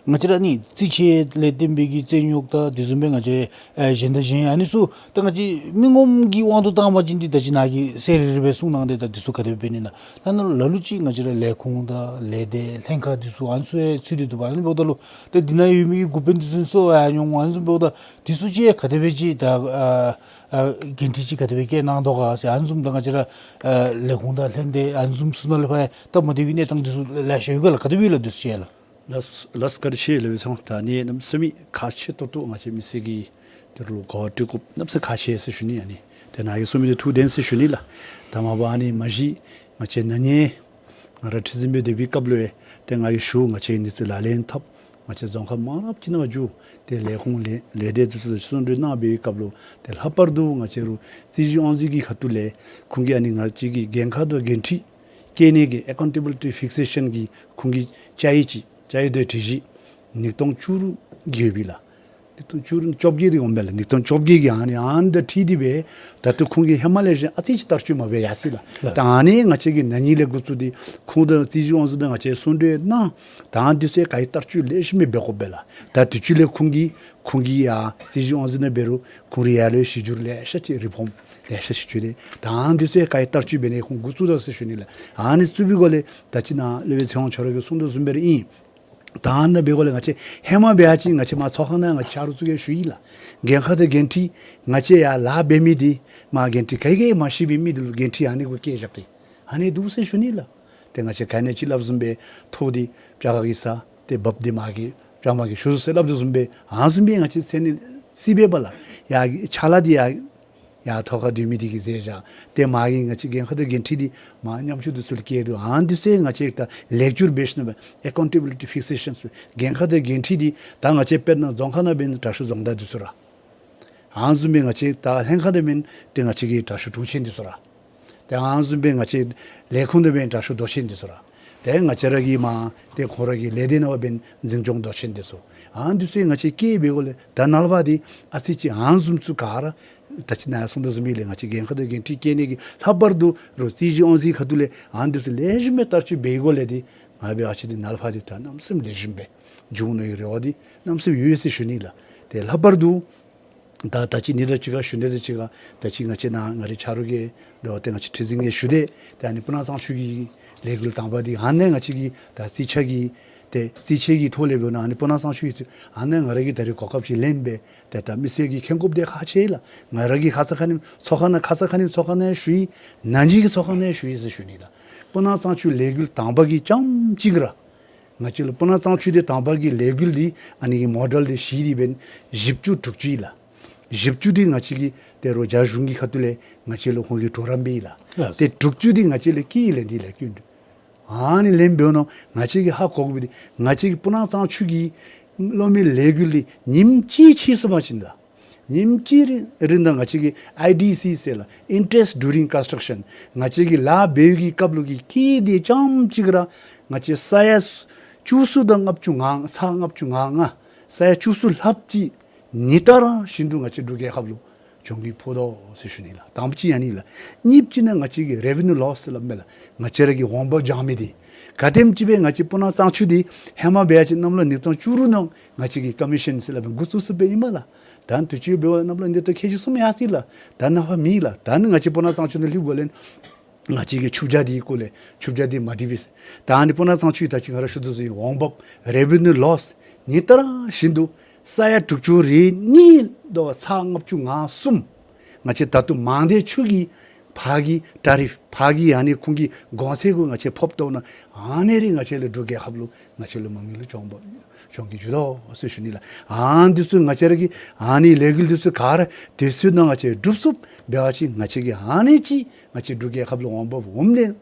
ང་བཅས་ར་ཨ་ནི་རྩིས་ཆད་ལས་བརྟེན་པའི་གི་རྩོད་རྙོགས་དང་དེ་བཟུམ་སྦེ་ང་བཅས་ཨ་གཞན་དང་གཞན་ཨ་ནི་ཚུ་ད་ང་བཅས་མི་ངོམ་གྱི་དབང་དུ་བཏང་བ་ཅིན་འདི་ད་ཅི་ནཱ་གིས་གསལ་རི་རི་སྦེ་གསུང་གནང་སྟེ་ད་འདི་ཚུ་ག་དེ་སྦེ་འབད་ནི་ན། ད་ནཱ་ལ་ལུ་ཅིག་ང་བཅས་ར་ལས་ཁུངས་དང་ལས་སྡེ་ལྷན་ཁག་འདི་ཚུ་ཨ་ནི་ཚུ་ཡང་ཚུད་དེ་འདུག་པ། ཨ་ནི་འབདཝ་ད་ལུ་ཏེ་འདི་ནང་ཡོད་མི་གི་འགོ་དཔོན་འདི་ཚུ་གསོ་བ་ཡང་མྱོང་། ཨ་ནི་ཚུ་འབདཝ་ད་འདི་ཚུ་ཅིག་ག་དེ་སྦེ་ཅིག་ད་ཨ་ཨ་འགན་འཁྲི་ཅིག་ག་དེ་སྦེ་བཀལ་གནང་དོ་ག་ཟེར། ཨ་ནི་བཟུམ་ད་ང་བཅས་ར་ཨ་ལས་ཁུངས་དང་ལྷན་སྡེ་ཨ་ནི་བཟུམ་ཚུ་ནང་ལས་ཕར་ཡང་སྟབས་མ་བདེ་བའི་གནས་སྟངས་འདི་ཚུ་ལེ་ཤ་ཡོད་ག་ལགས། ག་དེ་སྦེ་ལགས་འདི་ཚུ་ཅིག་ལགས། ལགས་ལགས་བཀའ་དྲིན་ཆེ་ལགས་སྦེ་ཚང་། ད་ནི་གནམ་མེད་ས་མེད་ཁག་ཆེ་ཏོག་ཏོ་ང་བཅས་མི་སེར་གྱི་དོན་ལུ་གོ་བ་སྤྲོད་དགོཔ་གནམ་མེད་ས་མེད་ཁག་ཆེ་ཟེར་ཞུ་ནི། ཨ་ནི་ཏེ་ནཱ་གིས་གསུང་མི་འདི་ཐུགས་བདེན་ཟེར་ཞུ་ནི་ལགས། ད་མ་པ་ཨ་ནི་མ་གཞི་ང་བཅས་ན་ཧིང་ང་ར་ཁྲི་འཛིན་སྦེ་སྡོད་པའི་སྐབས་ལུ་ཡང་ཏེ་ང་གིས་ཞུ་ང་བཅས་ནི་ཚེ་ལག་ལེན་འཐབ་ང་བཅས་རྫོང་ཁག་མང་རབས་ཅིག་ནང་འགྱོ། ཏེ་ལས་ཁུངས་ལས་ལས་སྡེ་འདི་ཚུ་གསུང་གྲོས་གནང་བའི་སྐབས་ལུ་ཏེ་ལྷག་པར་དུ་ང་བཅས་ར་རྩིས་ཞིབ་དབང་འཛིན་གྱི་ཁ་ཐུག་ལས་ཁོང་གིས་ཨ་ནི་ང་བཅས་ཀྱི་འགན་ཁག་དང་འགན་འཁྲི་བཀལ་ནི་གི་ཨེ་ཀའུན་ཊེ་བི་ལི་ཊི་ཕིག་སེ་ཤཱན་གྱི་ཁོང་གི་བཅའ་ཡིག་ཅིག་བཅའ་ཡིག་དང་སྒྲིག་གཞི་ཉིས་སྟོང་བཅུ་དྲུག་གི་ཡོད་པས་ལགས། ཉིས་སྟོང་བཅུ་དྲུག་བཅོ་བརྒྱད་དེ་འོང་པས་ལགས། ཉིས་སྟོང་བཅོ་བརྒྱད་ཀྱི་ཨ་ནི་ཨ་ནི་དང་འཁྲིལ་ཏེ་སྦེ་ད་ལྟོ་ཁོང་གིས་ཧེ་མ་ལས་གཞན་ཨ་ཙི་ཅིག་བསྟར་སྤྱོད་མ་འབད་ཡར་སོ་ཡི་ལགས། ལགས། ད་ཨ་ནི་ང་བཅས་ཀྱིས་ན་ཧིང་ལས་འགོ་བཙུགས་ཏེ་ཁོང་དང་རྩིས་ཞིབ་དབང་འཛིན་དང་ང་བཅས་གསུང་གྲོས་གནང་། ད་ཨ་ནི་འདི་ཚུ་ག་ར་བསྟར་སྤྱོད་ལེགས་ཤོམ་སྦེ་འབད་དགོ་པས་ལགས། ད་དུས་ཅི་ལས་ཁོང་གིས་ཁོང་གིས་ཡར་རྩིས་ཞིབ་དབང་འཛིན་ནང་འབད་རུང་ཁོང་རའི་ཡར་ལུ་གཞི་འགྱུར་ལེ་ཤ་ཅིག་རི་ཕོམ་ལེ་ཤ་ཅིག་བྱུང་སྟེ་ད་ཨ་ནི་འདི་ཚུ་ག་ར་བསྟར་སྤྱོད་འབད་ནི་ཁོང་འགོ་བཙུགས་ད་ཟེར་ཞུ་ནི་ལགས། ཨ་ནི་བཙུགས་པའི་སྒང་ལས་ད་ཅི་ནཱ་སློབ་དཔོན་ཚེ་དབང་ཁྱོད་ར་གིས་གསུང་དོ་བཟུམ་སྦེ་ར་ཨིན། ད་ཨ་ནི་འབད་སྒང་ལས་ང་བཅས་ཧེ་མ་འབད་ཡ་ཅིན་ང་བཅས་མར་ཚོགས་ཁང་ནང་ང་བཅས་ཆ་རོགས་ཚུ་གིས་ཞུ་ཡི་ལགས། འགན་ཁག་དང་འགན་འཁྲི་ང་བཅས་ཡར་ལཱ་འབད་མི་འདི་མར་འགན་འཁྲི་ག་གིས་མ་ཤེས་པའི་མི་འདི་ལུ་འགན་འཁྲི་ཨ་ནི་གུ་བཀལ་བཞག་སྟེ་ཨ་ནི་འདུག་ཟེར་ཞུ་ནི་ལགས། ཏེ་ང་བཅས་ག་ནི་ཅིག་སླབ་བཟུམ་སྦེ་ཐོག་འདི་བྱ་ག་གིས་ཟ་ཏེ་འབགཔ་འདི་མ་གིས་བྱ་མ་གིས་ཞུ་ཟེར་སླབ་དོ་བཟུམ་སྦེ་ཨ་བཟུམ་སྦེ་ང་བཅས་ཟེར་ནི་སྲིད་པས་པ་ལགས། ཡར་ཕྱག་ལཱ་འདི་ཡར་ཡར་ཐོག་ཁར་སྡོད་མི་འདི་གིས་མཛད་བཞག། ཏེ་མ་གི་ང་བཅས་འགན་ཁག་དང་འགན་འཁྲི་འདི་མར་ཉམ་ཆུང་འདི་ཚུ་ལུ་བཀལ་དོ། ཨ་ནི་འདི་ཚུ་ང་བཅས་ད་ལེགས་བསྒྱུར་འབད་ཞིནམ་ལས་ཨེ་ཀའུན་ཊེ་བི་ལི་ཊི་ཕིག་སེ་ཤཱན་ཟེར་འགན་ཁག་དང་འགན་འཁྲི་འདི་ད་ང་བཅས་དཔེར་ན་རྫོང་ཁག་ནང་འབད་ན་དྲག་ཤོས་རྫོང་བདག་འདི་ཚུ་ར། ཨ་ནི་བཟུམ་སྦེ་ང་བཅས་ད་ལྷན་ཁག་ནང་འབད་ན་ཏེ་ང་བཅས་ཀྱི་དྲག་ཤོས་དྲུང་ཆེན་འདི་ཚུ་ར། ཏེ་ཨ་ནི་བཟུམ་སྦེ་ང་བཅས་ལས་ཁུངས་ནང་འབད་ན་དྲག་ཤོས་མདོ་ཆེན་འདི་ཚུ་ར། ཏེ་ང་བཅས་ར་གི་མར་ཏེ་ཁོང་ར་གི་ལས་སྡེ་ནང་འབད་ན་འཛིན་སྐྱོང་མདོ་ཆེན་འདི་ཚུ། ཨ་ནི་འདི་ཚུ་ང་བཅས་བཀལ་བའི་སྒང་ལས་ད་ནཱ་ལས་ཕར་འདི་ཨ་ཙི་ཅིག་ཨ་ནི་བཟུམ་ཚུ་ག་ར་ད་ཅི་ནཱ་གསུང་དོ་བཟུམ་སྦེ་ལས་ང་བཅས་འགན་ཁག་དང་འགན་འཁྲི་བཀལ་ནི་གི་ལྷག་པར་དུ་རོགས་རྩིས་ཞིབ་དབང་འཛིན་ཁ་ཐུག་ལས་ཨ་ནི་འདི་ཚུ་ལེགས་ཤོམ་སྦེ་བསྟར་སྤྱོད་འབད་བའི་སྒང་ལས་འདི་ང་འབད་བ་ཅིན་འདི་ནཱ་ལས་ཕར་འདི་ད་གནམ་མེད་ས་མེད་ལེགས་ཤོམ་སྦེ་འགྱོ་ནི་གི་རེ་བ་འདི་གནམ་མེད་ས་མེད་ཡོད་ཟེར་ཞུ་ནི་ལགས། ཏེ་ལྷག་པར་དུ་ད་ད་ཅི་ནི་ད་ཅི་ག་ཞུ་ནི་ད་ཅི་ག་ད་ཅི་ང་བཅས་ནཱ་ང་རའི་ཆ་རོགས་ཀྱིས་འབད་བ་ཏེ་ང་བཅས་ཁྲི་འཛིན་གྱིས་ཞུ་སྟེ་ཏེ་ཨ་ནི་སྤུ་ན་གཙང་ཆུ་གི་ལས་འགུལ་དང་པ་འདི་ཨ་ནི་ང་བཅས་ཀྱི་ད་རྩིས་ཆད་ཀྱི་ཏེ་རྩིས་ཆད་ཀྱི་ཐོག་ལས་འབད་ན་ཨ་ནི་སྤུ་ན་གཙང་ཆུ་གི་ཨ་ནི་ང་ར་གིས་ད་རེས་གོ་སྐབས་ཅིག་ལེན་སྦེ་ཏེ་ད་མི་སེར་གྱིས་མཁྱེན་དགོཔ་འདི་ཁག་ཆེ་ལགས། ང་ར་གིས་ཁ་ཙ་ཁ་ཉིནམ་ཚོགས་ཁང་ནང་ཁ་ཙ་ཁ་ཉིནམ་ཚོགས་ཁང་ནང་ཞུ་ཡི། ནང་འཛིང་གི་ཚོགས་ཁང་ནང་ཞུ་ཡི་ཟེར་ཞུ་ནི་ལགས། སྤུ་ན་གཙང་ཆུ་ལས་འགུལ་དང་པ་གི་རྐྱངམ་གཅིག་ར་ང་བཅས་ལུ་སྤུ་ན་གཙང་ཆུ་འདི་དང་པ་གི་ལས་འགུལ་འདི་ཨ་ནི་གི་མོ་ཌེལ་འདི་བཞི་འདི་འབད་ན་བཞི་བཅུ་དྲུག་ཅུ་ཨིན་ལགས། བཞི་བཅུ་འདི་ང་བཅས་ཀྱི་ཏེ་རོགས་རྒྱ་གཞུང་གི་ཁ་ཐུག་ལས་ང་བཅས་ལུ་ཁོང་གིས་གྲོགས་རམ་འབད་ཡི་ལགས། ལགས། ཏེ་དྲུག་ཅུ་འདི་ང་བཅས་ལས་ཀྱི་ལེན་འདི་ལས་ཀྱི་འདི། ཨ་ནི་ལེན་འབདཝ་ད་ང་བཅས་ཀྱིས་ཧ་གོ་དགོཔ་འདི་ང་བཅས་ཀྱི་སྤུ་ན་གཙང་ཆུ་གི་གློག་མེ་ལས་འགུལ་འདི་ཉིནམ་གཅིག་ཕྱིས་སོང་པ་ཅིན་ལགས། ཉིནམ་གཅིག་རིང་རིང་ད་ང་བཅས་ཀྱི་ཨའི་ཌི་སི་ཟེར་ལགས། Interest During Construction། ང་བཅས་ཀྱིས་ལཱ་འབད་བའི་སྐབས་ལུ་གི་ཀྱི་འདི་རྐྱངམ་གཅིག་ར་ང་བཅས་ས་ཡ་བཅུ་གསུམ་དང་ལྔ་བཅུ་ང་ལྔ་ཚག་ལྔ་བཅུ་ང་ལྔ་ས་ཡ་བཅུ་གསུམ་ལྷགཔ་ཅིག་ཉིན་ལྟར་བཞིན་དུ་ང་བཅས་འབྲུག་རྒྱལ་ཁབ་ལུ་གྱོང་གུད་ཕོག་དོ་ཟེར་ཞུ་ནི་ལགས། དང་པ་ཅིག་ཨ་ནི་ལགས། གཉིས་པ་ཅིག་ནི་ང་བཅས་ཀྱི་རེ་བི་ནིའུ་ལོསི་ཟེར་སླབ་མས་ལགས། ང་བཅས་ར་གི་འོང་འབབ་འབྱང་མི་འདི། ག་དེམ་ཅིག་སྦེ་ང་བཅས་སྤུ་ན་གཙང་ཆུ་འདི་ཧེ་མ་འབད་བ་ཅིན་གནམ་ལོ་ཉིས་སྟོང་བཅུ་དྲུག་ནང་ང་བཅས་ཀྱིས་ཀོ་མི་ཤཱན་ཟེར་སླབ་མི་འགོ་བཙུགས་ས་སྦེ་ཨིན་མས་ལགས། ད་དུས་ཅི་འབད་བ་གནམ་ལོ་ཉིས་སྟོང་ཁལ་གཅིག་གསུམ་ཡར་སོ་ཡི་ལགས། ད་ནཱ་ཕར་མེད་ལགས། ད་ནི་ང་བཅས་སྤུ་ན་གཙང་ཆུ་ནང་ལྷོད་དགོ་ལས་ང་བཅས་ཀྱིས་ཆུ་བྱ་འདི་སྐོར་ལས་ཆུ་བྱ་འདི་མ་འགྲིག་པས། ད་ཨ་ནི་སྤུ་ན་གཙང་ཆུ་ད་ཅི་ང་ར་ཞུ་དོ་བཟུམ་འོང་འབབ་རེ་བི་ནིའུ་ལོསི་ཉིན་ལྟར་བཞིན་དུ་ས་ཡ་དྲུག་ཅུ་རེ་གཉིས་དོ་ཚག་ལྔ་བཅུ་ང་གསུམ། ང་བཅས་ད་ལྟོ་མང་སྡེ་ཆུ་གི་ཕར་གྱི་ཊ་རིཕ་ཕར་གྱི་ཨ་ནི་ཁོང་གི་གོང་ཚད་གུ་ང་བཅས་ཕོགཔ་ད་ན་ཨ་ནི་རེ་ང་བཅས་ལུ་འབྲུག་རྒྱལ་ཁབ་ལུ་ང་བཅས་ལུ་མ་དངུལ་ལུ་གྱོང་འབབ་གྱོང་གུད་འགྱོ་དོ་ཟེར་ཞུ་ནི་ལགས། ཨ་ནི་འདི་ཚུ་ང་བཅས་ར་གིས་ཨ་ནི་ལས་འགུལ་འདི་ཚུ་ག་ར་དུས་ཚོད་ནང་ང་བཅས་སྒྲུབ་ཚུགསཔ་འབད་བ་ཅིན་ང་བཅས་ཀྱིས་ཨ་ནི་ཅིག་ང་བཅས་འབྲུག་རྒྱལ་ཁབ་ལུ་འོང་འབབ་འོངམ་ལས་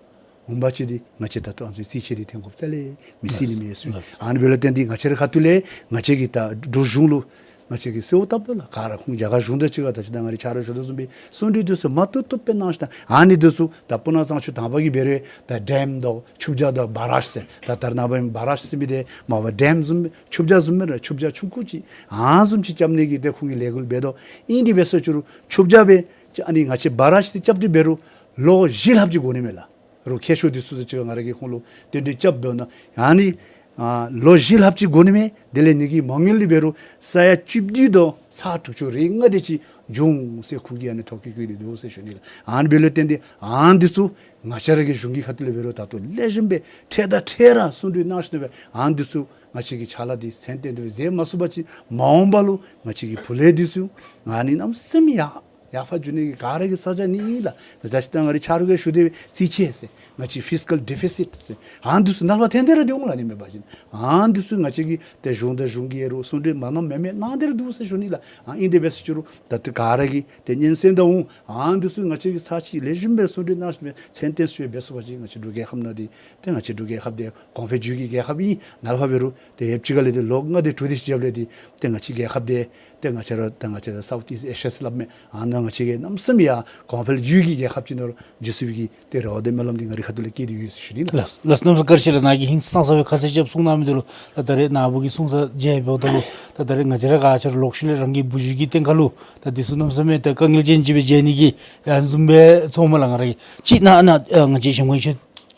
འོང་འབབ་ཅིག་འདི་ང་བཅས་ད་ལྟོ་ཨ་ནི་ཚུ་རྩིས་ཆད་འདི་འཐེན་དགོཔ་རྩ་ལས་མི་སྲིད་ནི་མས་ཟེར། ཨ་ནི་འབདཝ་ལས་བརྟེན་ཏེ་ང་བཅས་ར་ཁ་ཐུག་ལས་ང་བཅས་ཀྱིས་ད་འབྲུག་གཞུང་ལུ་ ང་བཅས་ཀྱིས་གསོལཝ་བཏབ་དོ་ལགས། ག་ར་ཁོང་རྒྱ་གར་གཞུང་དང་གཅིག་ཁར་ད་ཅི་ད་ང་རའི་ཆ་རོགས་ཞུ་དོ་བཟུམ་སྦེ་གསུང་གྲོས་འདི་ཚུ་མ་བཏུབ་བཏུབ་སྦེ་གནང་ཞིནམ་ད་ཨ་ནི་འདི་ཚུ་ད་སྤུ་ན་གཙང་ཆུ་དང་པ་གི་འབད་རུང་ད་ཌེམ་དང་ཆུ་བྱ་དང་བ་རཱཇ་ཟེར་ད་ད་རེས་ནངས་པ་བ་རཱཇ་ཟེར་མི་འདི་མ་པ་ཌེམ་བཟུམ་ཆུ་བྱ་བཟུམ་མེན་ན། ཆུ་བྱ་ཆུང་ཀུ་ཅིག་ཨ་བཟུམ་ཅིག་རྐྱབ་ནི་གི་ཏེ་ཁོང་གིས་ལས་འགུལ་འབད་དོ། ཨིན་དེ་འབད་ས་ཅིག་རུང་ཆུ་བྱ་སྦེ་ཨ་ནི་ང་བཅས་བ་རཱཇ་འདི་རྐྱབ་སྟེ་འབད་རུང་ལོ་བཞི་ལྷགཔ་ཅིག་འགོར་ནི་མས་ལགས། རོགས་མཁས་མཆོག་འདི་ཚུ་དང་གཅིག་ཁར་ང་ར་གིས་ཁོང་ལུ་བསྟུན་གྲོས་རྐྱབ་འབདཝ་ད་ཨ་ནི་ཨ་ལོ་བཞི་ལྷགཔ་ཅིག་འགོར་ནི་མས། དེ་ལས་ནི་གི་མ་དངུལ་འདི་འབད་རུང་ས་ཡ་བཅུ་བདུན་དང་ཚག་དྲུག་ཅུ་རེ་ལྔ་དེ་ཅིག་བྱུང་ཟེར་ཁོང་གིས་ཨ་ནི་ཐོ་བཀོད་བཀོད་དེ་འདུག་ཟེར་ཞུ་ནི་ལགས། ཨ་ནི་འབདཝ་ལས་བརྟེན་ཏེ་ཨ་ནི་འདི་ཚུ་ང་བཅས་ར་གི་གཞུང་གི་ཁ་ཐུག་ལས་འབད་རུང་ད་ལྟོ་ལེགས་ཤོམ་སྦེ་འཕྲལ་དང་འཕྲལ་ར་གསུང་གྲོས་གནང་ཞིནམ་ལས་ཨ་ནི་འདི་ཚུ་ང་བཅས་ཀྱི་ཕྱག་ལཱ་འདི་ཚད་ལྡན་དུ་མཛད་མ་ཚུགས་པ་ཅིན་མ་འོངས་པ་ལུ་ང་བཅས་ཀྱི་བུ་ལས་འདི་ཚུ་ཨ་ནི་གནམ་མེད་ས་མེད་ཡར་ཡར་འཕར་འགྱོ་ནི་གི་ག་ར་གི་ས་ཆ་ནི་ཨིན་ལགས། ད་ཅི་ད་ང་རའི་ཆ་རོགས་ཀྱིས་ཞུ་དེ་རྩིས་ཆད་ཟེར་ང་བཅས་ཕིས་ཀཱལ་ཌི་ཕི་སིཊ་ཟེར་ཨ་ནི་འདི་ཚུ་ནངས་པ་ཐོན་ཏེ་ར་འདུག་ལགས། ཨ་ནི་མེན་པ་ཅིན་ཨ་ནི་འདི་ཚུ་ང་བཅས་ཀྱིས་ཏེ་གཞུང་དང་གཞུང་གི་ཡ་རུ་གསུང་གྲོས་མ་གནངམ་མེན་མེན་གནང་སྟེ་ར་འདུག་ཟེར་ཞུ་ནི་ལགས། ཨ་ཨིན་དེ་འབད་ས་ཅིག་རུང་ད་ལྟོ་ག་ར་གིས་ཏེ་སྙན་གསན་དང་འོང་ཨ་ནི་འདི་ཚུ་ང་བཅས་ཀྱིས་ཚར་གཅིག་ལེགས་ཤོམ་སྦེ་གསུང་གྲོས་གནང་ཞིནམ་ལས་ཚད་ལྡན་ཅིག་སྦེ་འབད་ཚུགས་པ་ཅིན་ང་བཅས་འབྲུག་རྒྱལ་ཁབ་ནང་འདི་ཏེ་ང་བཅས་འབྲུག་རྒྱལ་ཁབ་འདི་གོང་འཕེལ་བརྒྱུད་ཀྱི་རྒྱལ་ཁབ་ཨིན། ནངས་པ་འབད་རུང་ཏེ་ཡོདཔ་ཅིག་ཁ་ལས་ཏེ་ལོ་ལྔ་དེ་དྲུག་དེ་ཅིག་རྒྱབ་ལས་ཏེ་ཏེ་ང་བཅས་རྒྱལ་ཁབ་འདི་ཏེ་ང་བཅས་ར་ད་ང་བཅས་ར་སའུཐ་ཨིསཊ་ཨེ་ཤི་ཡ་ཟེར་སླབ་མི་ཨ་ནཱ་ང་བཅས་ཀྱིས་གནམ་མེད་ས་མེད་ཡར་གོང་འཕེལ་བརྒྱུད་ཀྱི་རྒྱལ་ཁབ་ཅིག་ནང་ལུ་འགྱོ་ཚུགས་པའི་གི་ཏེ་རེ་བ་དང་སྨོན་ལམ་འདི་ང་རའི་ཁ་ཐུག་ལས་བསྐྱེད་དེ་ཡོད་ཟེར་ཞུ་ནི་ལགས། ལགས་ལགས་གནམ་མེད་ས་མེད་བཀའ་དྲིན་ཆེ་ལགས། ནཱ་གིས་ཧིང་སངས་ས་སྦེ་ཁ་གསལ་རྐྱབ་གསུང་གནང་མི་འདི་ལུ་ད་ད་རེས་ནངས་པ་གི་གསུང་ས་མཇལ་འབདཝ་ད་ལུ་ད་ད་རེས་ང་བཅས་ར་ག་ཅི་ར་ལོག་ཤུལ་ལས་རང་གི་བུ་གཞི་གི་སྟེང་ཁར་ལུ་ད་འདི་ཚུ་གནམ་མེད་ས་མེད་ད་དཀའ་ངལ་ཅན་ཅིག་སྦེ་མཇལ་ནི་གི་ཨ་ནི་བཟུམ་སྦེ་ཚོརཝ་མས་ལགས། ང་ར་གིས་ཅིག་ནཱ་ནཱ་ཨ་ང་བཅས་གཞུང་གི་ཆེ་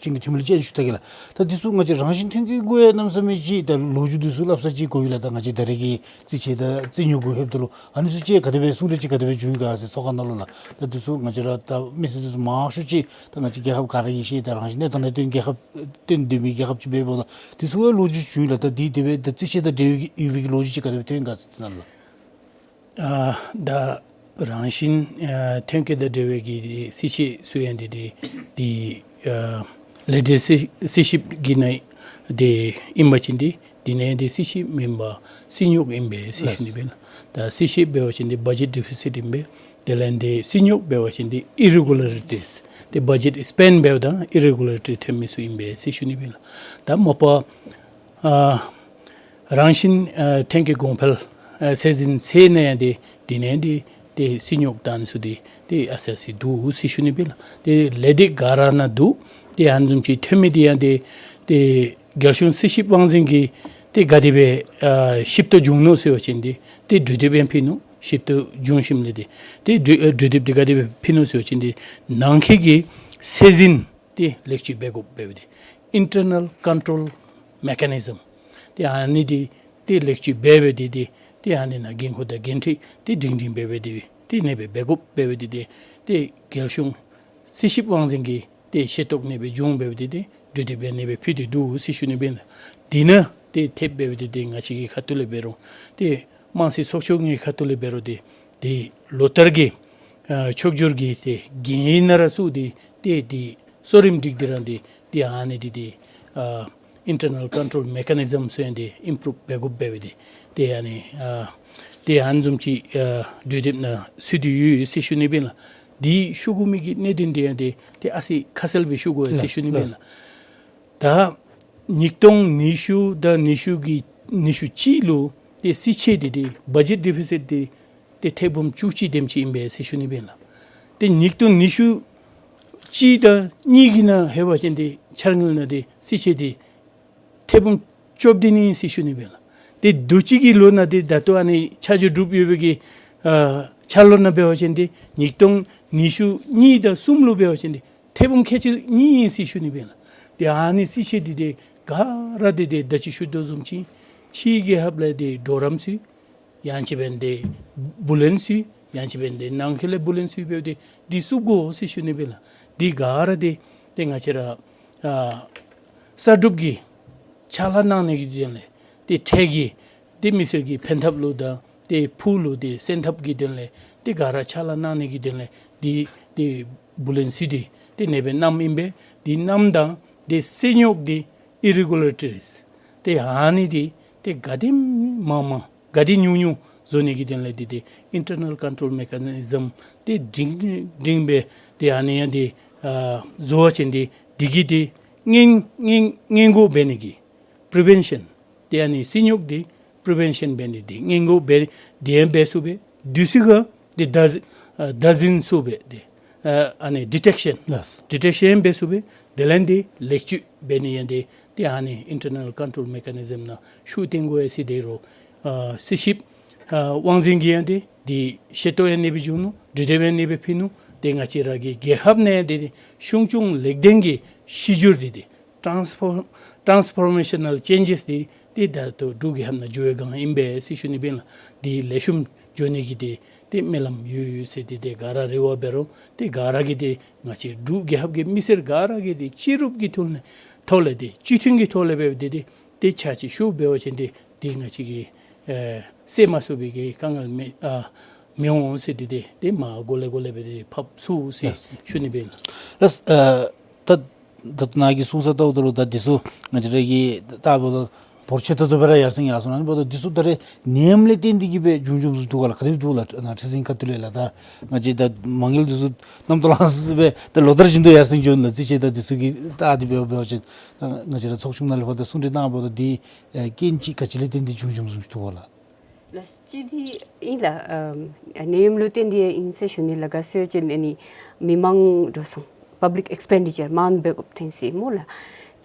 ཆུང་གི་འཐུས་མི་ལུ་ཅིག་ཞུ་ད་གེ་ལགས། ད་འདི་ཚུ་ང་བཅས་རང་བཞིན་ཐོན་སྐྱེད་གུ་ཡང་གནམ་མེད་ས་མེད་ཅིག་ད་ལོ་རྒྱུས་འདི་ཚུ་སླབ་ས་ཅིག་དགོ་པས་ལགས། ད་ང་བཅས་ད་རེས་ཀྱི་རྩིས་ཆད་དང་རྩིས་རྙོག་གུ་ལྷོདཔ་ད་ལུ་ཨ་ནི་ཚུ་ཅིག་ག་དེ་སྦེ་གསུང་གྲོས་ཅིག་ག་དེ་སྦེ་བྱུང་ཡི་ག་ཟེར་ཚོགས་ཁང་ནང་ལུ་ལགས། ད་འདི་ཚུ་ང་བཅས་ར་ད་མི་སེར་འདི་ཚུ་མང་ཤོས་ཅིག་ད་ང་བཅས་རྒྱལ་ཁབ་ག་ར་གིས་ཤེས། ད་རང་བཞིན་གནས་སྟངས་ལས་བརྟེན་རྒྱལ་ཁབ་བརྟེན་སྡོད་མི་རྒྱལ་ཁབ་ཅིག་འབདཝ་ད་འདི་ཚུ་ཡང་ལོ་རྒྱུས་བྱུང་ཡི་ལགས། ད་འདི་དེ་སྦེ་ད་རྩིས་ཆད་དང་འབྲེལ་ཡོད་པའི་གི་ལོ་རྒྱུས་ཅིག་ག་དེ་སྦེ་ཐོན་ཡི་ག་ཟེར་དེ་ནང་ལུ་ལགས། ཨ་ད་རང་བཞིན་ཨ་ཐོན་སྐྱེད་དང་འབྲེལ་བའི་གི་རྩིས་ཆད་ཚུ་ཡང་འདི་འདི་འདི་ཨ་ལས་སྡེ་རྩིས་རྩིས་ཞིབ་ཀྱི་ནང་འདི་ཨིན་པ་ཅིན་འདི་འདི་ནང་འདི་རྩིས་ཞིབ་མེན་པར་རྩིས་རྙོག་ཨིན་པས་ཟེར་ཞུ་ནི་སྦེ་ལགས། ད་རྩིས་ཞིབ་འབད་བ་ཅིན་འདི་བ་ཇེཊ་ཌི་ཕི་སིཊ་ཨིན་པས། དེ་ལས་འདི་རྩིས་རྙོག་འབད་བ་ཅིན་འདི་ཨི་རེ་གུ་ལ་རི་ཊིས་འདི་བ་ཇེཊ་སི་པེནཌ་འབདཝ་ད་ཨི་རེ་གུ་ལ་རི་ཊི་ཐོན་མི་ཚུ་ཨིན་པས་ཟེར་ཞུ་ནི་སྦེ་ལགས། ད་མ་པ་ཨ་རང་བཞིན་ཨ་ཐོན་སྐྱེད་གོང་འཕེལ་ཨ་ཚད་འཛིན་ཚད་ནང་ཡང་འདི་འདི་ནང་འདི་ཏེ་རྩིས་རྙོག་དང་ཚུ་འདི་ཏེ་ཨ་ཙི་ཨ་ཙི་འདུག་ཟེར་ཞུ་ནི་སྦེ་ལགས། ཏེ་ལས་སྡེ་ག་ར་ནང་འདུག། ཏེ་ཨ་ནི་བཟུམ་ཅིག་ཐོན་མི་འདི་ཡང་ཏེ་ཏེ་རྒྱལ་གཞུང་རྩིས་ཞིབ་དབང་འཛིན་གྱིས་ཏེ་ག་དེ་སྦེ་ཨ་ཞིབ་ཏོག་བྱུང་ནུག་ཟེར་བ་ཅིན་འདི་ཏེ་གྲོས་འདེབས་ཡང་ཕུལ་ནུག། ཞིབ་ཏོག་བྱུང་ཞིནམ་ལས་འདི་ཏེ་གྲོས་ཨ་གྲོས་འདེབས་འདི་ག་དེ་སྦེ་ཕུལ་ནུག་ཟེར་བ་ཅིན་འདི་ནང་འཁོད་ཀྱི་ཚད་འཛིན་ཏེ་ལེགས་བཅོས་འབད་དགོཔ་འབད་བའི་འདི་ཨིན་ཊར་ནཱལ་ཀོན་ཊོལ་མེ་ཀ་ནི་ཛམ་ཏེ་ཨ་ནི་འདི་ཏེ་ལེགས་བཅོས་འབད་བའི་འདི་ཏེ་ཏེ་ཨ་ནི་ནང་འགན་ཁུར་དང་འགན་འཁྲི་ཏེ་སྒྲིང་སྒྲིང་འབད་བའི་འདི་ཏེ་ཨ་ནི་སྦེ་འབད་དགོཔ་འབད་བའི་འདི་ཏེ་ཏེ་རྒྱལ་གཞུང་རྩིས་ཞིབ་དབང་འཛིན་གྱིས་ཏེ་ཤེས་རྟོགས་ཨ་ནི་སྦེ་བྱུང་འབད་བའི་འདི་ཏེ་གྲོས་འདེབས་ཡང་ཨ་ནི་སྦེ་ཕུལ་ཏེ་འདུག་ཟེར་ཞུ་ནི་སྦེ་ལགས། འདི་ནང་ཏེ་ཐེབས་འབད་བའི་འདི་ཏེ་ང་བཅས་ཀྱི་ཁ་ཐུག་ལས་འབད་རུང་ཏེ་དམངས་རྩིས་ཚོགས་ཆུང་གི་ཁ་ཐུག་ལས་འབད་རུང་ཏེ་ཏེ་ལོ་ལྟར་གྱི་ཨ་ཕྱོགས་བསྒྱུར་གྱི་ཏེ་འགན་ཡིག་ནང་ར་བཙུགས་ཏེ་ཏེ་ཏེ་གཙོ་རིམ་སྒྲིག་སྟེ་ར་འདི་ཏེ་ཨ་ནི་འདི་ཏེ་ཨ་ཨིན་ཊར་ནཱལ་ཀོན་ཊོལ་མེ་ཀ་ནི་ཛམ་ཚུ་ཡང་འདི་ཨིམ་པུ་རུབ་འབད་དགོཔ་འབད་བའི་འདི་ཏེ་ཨ་ནི་ཨ་ཏེ་ཨ་ནི་བཟུམ་ཅིག་ཨ་གྲོས་འདེབས་ནང་ཚུད་དེ་ཡོད་ཟེར་ཞུ་ནི་སྦེ་ལགས། འདི་ཞུ་དགོ་མི་གི་གནད་དོན་འདི་ཡང་འདི་ཏེ་ཨ་ཙི་ཁ་གསལ་སྦེ་ཞུ་དགོ་ཟེར་ཞུ་ནི་སྦེ་ལགས། ད་ཉིས་སྟོང་ཉི་ཤུ་དང་ཉི་ཤུ་གི་ཉི་ཤུ་གཅིག་ལུ་ཏེ་རྩིས་ཆད་འདི་ཏེ་བ་ཇེཊ་ཌི་ཕི་སིཊ་འདི་ཏེ་ཐེར་འབུམ་བཅུ་གཅིག་དེམ་ཅིག་ཨིན་པས་ཟེར་ཞུ་ནི་སྦེ་ལགས། ཏེ་ཉིས་སྟོང་ཉི་ཤུ་གཅིག་དང་གཉིས་ཀྱི་ནང་ལྷོད་པ་ཅིན་འདི་འཆར་དངུལ་ནང་འདི་རྩིས་ཆད་འདི་ཐེར་འབུམ་བཅོ་བདུན་ཨིན་ཟེར་ཞུ་ནི་སྦེ་ལགས། ཏེ་དུས་ཅི་གི་ལོ་ནང་འདི་ད་ལྟོ་ཨ་ནི་ཆ་འཇོག་གྲུབ་ཡོད་པའི་གི་ཨ་འཆར་ལོ་ནང་འབད་བ་ཅིན་འདི་ཉིས་སྟོང་ཉི་ཤུ་གཉིས་དང་གསུམ་ལུ་འབད་བ་ཅིན་འདི་ཐེར་འབུམ་ཁལ་གཅིག་གཉིས་ཨིན་ཟེར་ཞུ་ནི་སྦེ་ལགས། ཏེ་ཨ་ནི་རྩིས་ཆད་འདི་ཏེ་ག་ར་འདི་ཏེ་ད་ཅི་ཞུ་དོ་བཟུམ་ཅིག་ཕྱི་རྒྱལ་ཁབ་ལས་འདི་གྲོགས་རམ་ཚུ་ཡང་ཅིན་འབད་ནི་འདི་བུ་ལོན་ཚུ་ཡང་ཅིན་འབད་ནི་འདི་ནང་འཁོད་ལས་བུ་ལོན་ཚུ་འབདཝ་འདི་འདི་བཙུགས་དགོ་ཟེར་ཞུ་ནི་སྦེ་ལགས། འདི་ག་ར་འདི་ཏེ་ང་བཅས་ར་ཨ་གསར་སྒྲུབ་ཀྱི་ཕྱག་ལཱ་གནང་ནི་གི་དོན་ལས་ཏེ་འཕྲལ་གྱི་ཏེ་མི་སེར་གྱི་ཕན་ཐབས་ལུ་དང་ཏེ་ཕུགས་ལུ་ཏེ་སེལ་ཐབས་ཀྱི་དོན་ལས་ཏེ་ག་ར་ཕྱག་ལཱ་གནང་ནི་གི་དོན་ལས་འདི་ཏེ་བུ་ལོན་ཚུ་འདི་ཏེ་ཨ་ནི་སྦེ་གནངམ་ཨིན་པས། འདི་གནངམ་ད་ཏེ་རྩིས་རྙོག་འདི་ཨི་རེ་གུ་ལ་རི་ཊིས་ཏེ་ཨ་ནི་འདི་ཏེ་ག་དེ་མང་མང་ག་དེ་ཉུང་ཉུང་བཟོ་ནི་གི་དོན་ལས་འདི་ཏེ་ཨིན་ཊར་ནཱལ་ཀོན་ཊོལ་མེ་ཀ་ནི་ཛམ་འདི་སྒྲིང་སྒྲིང་སྦེ་ཏེ་ཨ་ནི་ཡང་འདི་ཨ་བཟོ་བ་ཅིན་འདི་འདི་གིས་འདི་སྔོན་སྔོན་སྔོན་འགོག་འབད་ནི་གི་པི་རི་བེན་ཤཱན་ཏེ་ཨ་ནི་རྩིས་རྙོག་འདི་ པི་རི་བེན་ཤཱན་འབད་ནི་འདི་སྔོན་འགོག་འབད་ནི་འདི་ཡང་འབད་ཚུགས་པས། དུས་ཅི་ག་འདི་བདག་འཛིན་ཨ་བདག་འཛིན་ཚུགས་པས། འདི་ཨ་ཨ་ནི་ཌི་ཊེག་ཤཱན་ལགས། ཌི་ཊེག་ཤཱན་འབད་ཚུགས་པས། དེ་ལས་འདི་ལེགས་བཅོས་འབད་ནི་ཡང་འདི་འདི་ཨ་ནི་ཨིན་ཊར་ནལ་ཀོན་ཊོལ་མེ་ཀ་ནི་ཛམ་ནང་ཤུགས་བཏོན་དགོ་ཡ་ཟེར་འདི་རུང་ཨ་རྩིས་ཞིབ་ཨ་དབང་འཛིན་གྱིས་ཡང་འདི་འདི་ཤེས་རྟོགས་ཡང་ཨ་ནི་སྦེ་བྱུང་ནུག། གྲོས་འདེབས་ཡང་ཨ་ནི་སྦེ་ཕུལ་ནུག། འདི་ང་བཅས་ར་གི་རྒྱལ་ཁབ་ནང་འདི་འདི་གཞུང་སྐྱོང་ལེགས་ལྡན་གྱི་གཞི་འགྱུར་འདི་འདི་ཊཱནསི་ཕོར་ཊཱནསི་ཕོར་མེ་ཤ་ནལ་ཅེན་ཇེསི་འདི་འདི་ད་ལྟོ་འབྲུག་རྒྱལ་ཁབ་ནང་འགྱོ་བའི་སྒང་ཨིན་པས་ཟེར་ཞུ་ནི་འབད་ལགས། འདི་ལེགས་ཤོམ་འགྱོ་ནི་གི་འདི་འདི་སྨོན་ལམ་ཡོད་ཡོད་ཟེར། འདི་འདི་ག་ར་རེ་བ་འབད་རུང་འདི་ག་ར་གིས་འདི་ང་བཅས་འབྲུག་རྒྱལ་ཁབ་ཀྱི་མི་སེར་ག་ར་གིས་འདི་སྤྱི་རུབ་ཀྱི་ཐོག་ནས་ཐོག་ལས་འདི་སྤྱི་མཐུན་གྱི་ཐོག་ལས་འབད་འདི་འདི་འདི་ཕྱག་ཕྱིད་ཞུ་འབད་བ་ཅིན་འདི་འདི་ང་བཅས་ཀྱིས་ཨེ་སེལ་མ་ཚུགས་པའི་གི་དཀའ་ངལ་མི་ཨ་མི་འོང་ཟེར། འདི་འདི་འདི་མ་གོ་ལེ་གོ་ལེ་འབད་འདི་ཕབ་ཚུགས་ཟེར་ལགས། ཞུ་ནི་འབད་ལགས། ལགས། ཨ་ད་ད་ནཱ་གིས་གསུངས་ས་ལྟ་བུ་ད་ལུ་ད་འདི་ཚུ་ང་བཅས་ར་གི་ད་འབདཝ་ད་འབོར་ཆེ་ཏོག་ཏོ་སྦེ་ར་ཡར་སེང་ཡར་སོང་། ཨ་ནི་འབདཝ་ད་འདི་ཚུ་ད་རེས་ནད་ཡམས་ལས་བརྟེན་ཏེ་གིས་སྦེ་བྱུང་བྱུངམ་ཚུ་འདུག་ག་ལགས། ག་དེ་སྦེ་འདུག་ལགས། ཨ་ནཱ་ཁྲི་འཛིན་ཁ་ཐུག་ལས་ལགས། ད་ང་བཅས་ད་མ་དངུལ་འདི་ཚུ་རྣམ་རྟོག་ལང་སི་སི་སྦེ་ད་ལོ་ལྟར་བཞིན་དུ་ཡར་སེང་འགྱོ་ནི་ལགས། རྩིས་ཆད་དང་འདི་ཚུ་གི་ད་འདི་འབད་འབད་བ་ཅིན་ང་བཅས་ར་ཚོགས་ཆུང་ནང་ལས་ཕར་ད་གསུང་གྲོས་གནང་འབདཝ་ད་འདི་ཨེ་རྐྱེན་ཅིག་ག་ཅི་ལས་བརྟེན་ཏེ་བྱུང་བྱུངམ་ཚུ་འདུག་ག་ལགས། ལགས། གཅིག་འདི་ཨིན་ལགས། ཨམ་ནད་ཡམས་ལུ་བརྟེན་ཏེ་ཨིན་ཟེར་ཞུ་ནི་ལགས། ག་ཟེར་བ་ཅིན་ཨ་ནི་མི་མང་འགྲོ་སོང་པབ་ལིཀ་ཨེགསི་པེན་ཌི་ཅར་མངམ་འབད་དགོཔ་ཐོན་ཅི་སྨོ་ལགས།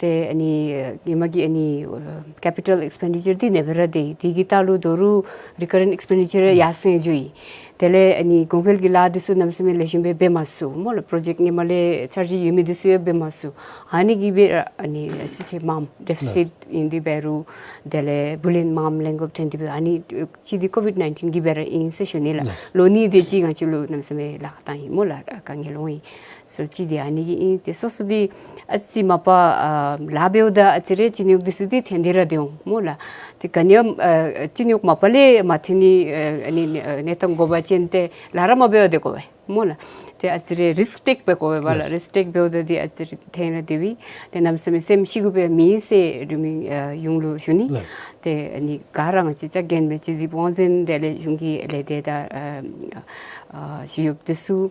ཏེ་ཨ་ནི་ཨ་ཧེ་མ་གི་ཨ་ནི་ཨ་ཀེ་པི་ཊལ་ཨེགསི་པེན་ཌི་ཅར་འདི་ཨ་ནི་སྦེ་ར་སྡོད། དེ་གི་ལྟག་ལུ་ད་རུང་རི་ཀ་རེནཊ་ཨེགསི་པེན་ཌི་ཅར་ཡར་སེང་འགྱོ་ཡི། དེ་ལས་ཨ་ནི་གོང་འཕེལ་གྱི་ལཱ་འདི་ཚུ་གནམ་མེད་ས་མེད་ལེགས་ཤོམ་སྦེ་འབད་མ་ཚུགས་སྨོ་ལགས། པྲོ་ཇེཀཊ་ཧེ་མ་ལས་འཆར་གཞི་ཡོད་མི་འདི་ཚུ་ཡང་འབད་མ་ཚུགས། ཨ་ནི་གིས་སྦེ་ར་ཨ་ནི་རྩིས་ཆད་མངམ་ཌེ་ཕི་སིཊ་ཨིན་འདི་འབད་རུང་དེ་ལས་བུ་ལོན་མངམ་ལེན་དགོཔ་ཐོན་ཏེ་འབད། ཨ་ནི་གཅིག་འདི་ཀོ་ཝིཌ་ནའིན་ཊིན་གིས་འབད་ར་ཨིན་ཟེར་ཞུ་ནི་ལགས། ལགས། ལོ་གཉིས་དེ་ཅིག་ང་བཅས་ལུ་གནམ་མེད་ས་མེད་ལཱ་ཁག་བཏང་ཡི་སྨོ་ལགས། དཀའ་ངལ་འོང་ཡི། སོ་གཅིག་འདི་ཨ་ནི་གིས་ཨིན། ཏེ་སོ་སོ་འདི་ཨ་ཙི་མ་པ་ཨ་ལཱ་འབདཝ་ད་ཨ་ཙི་རེ་ཅི་ནི་འདི་ཚུ་འདི་ཐོན་ཏེ་ར་སྡོད་འོང་སྨོ་ལགས། ཏེ་ག་ནི་ཡང་ཨ་ཅི་ནི་མ་པ་ལས་མ་ཐོན་ནི་ཨ་ནི་གནས་སྟངས་དགོ་པ་ཅིན་ཏེ་ལཱ་ར་མ་འབད་བར་སྡོད་དགོ་པས་སྨོ་ལགས། ཏེ་ཨ་ཙི་རེ་རིསཀ་ཊེཀ་འབད་དགོ་པས་ལགས། ལགས། རིསཀ་ཊེཀ་འབདཝ་ད་འདི་ཨ་ཙི་རེ་ཐོན་ར་སྡོད་པས། ཏེ་གནམ་མེད་ས་མེད་སེམས་ཤི་དགོ་པའི་མེད་ཟེར་འབྲུག་མི་ཨ་གཞུང་ལུ་ཞུ་ནི། ལགས། ཏེ་ཨ་ནི་ག་ར་ང་བཅས་རྩ་འགེངས་སྦེ་སྤྱི་ཟིག་དབང་འཛིན་དེ་ལས་གཞུང་གི་ལས་སྡེ་དང་ཨ་ཨ་ཞི་གཡོགཔ་འདི་ཚུ་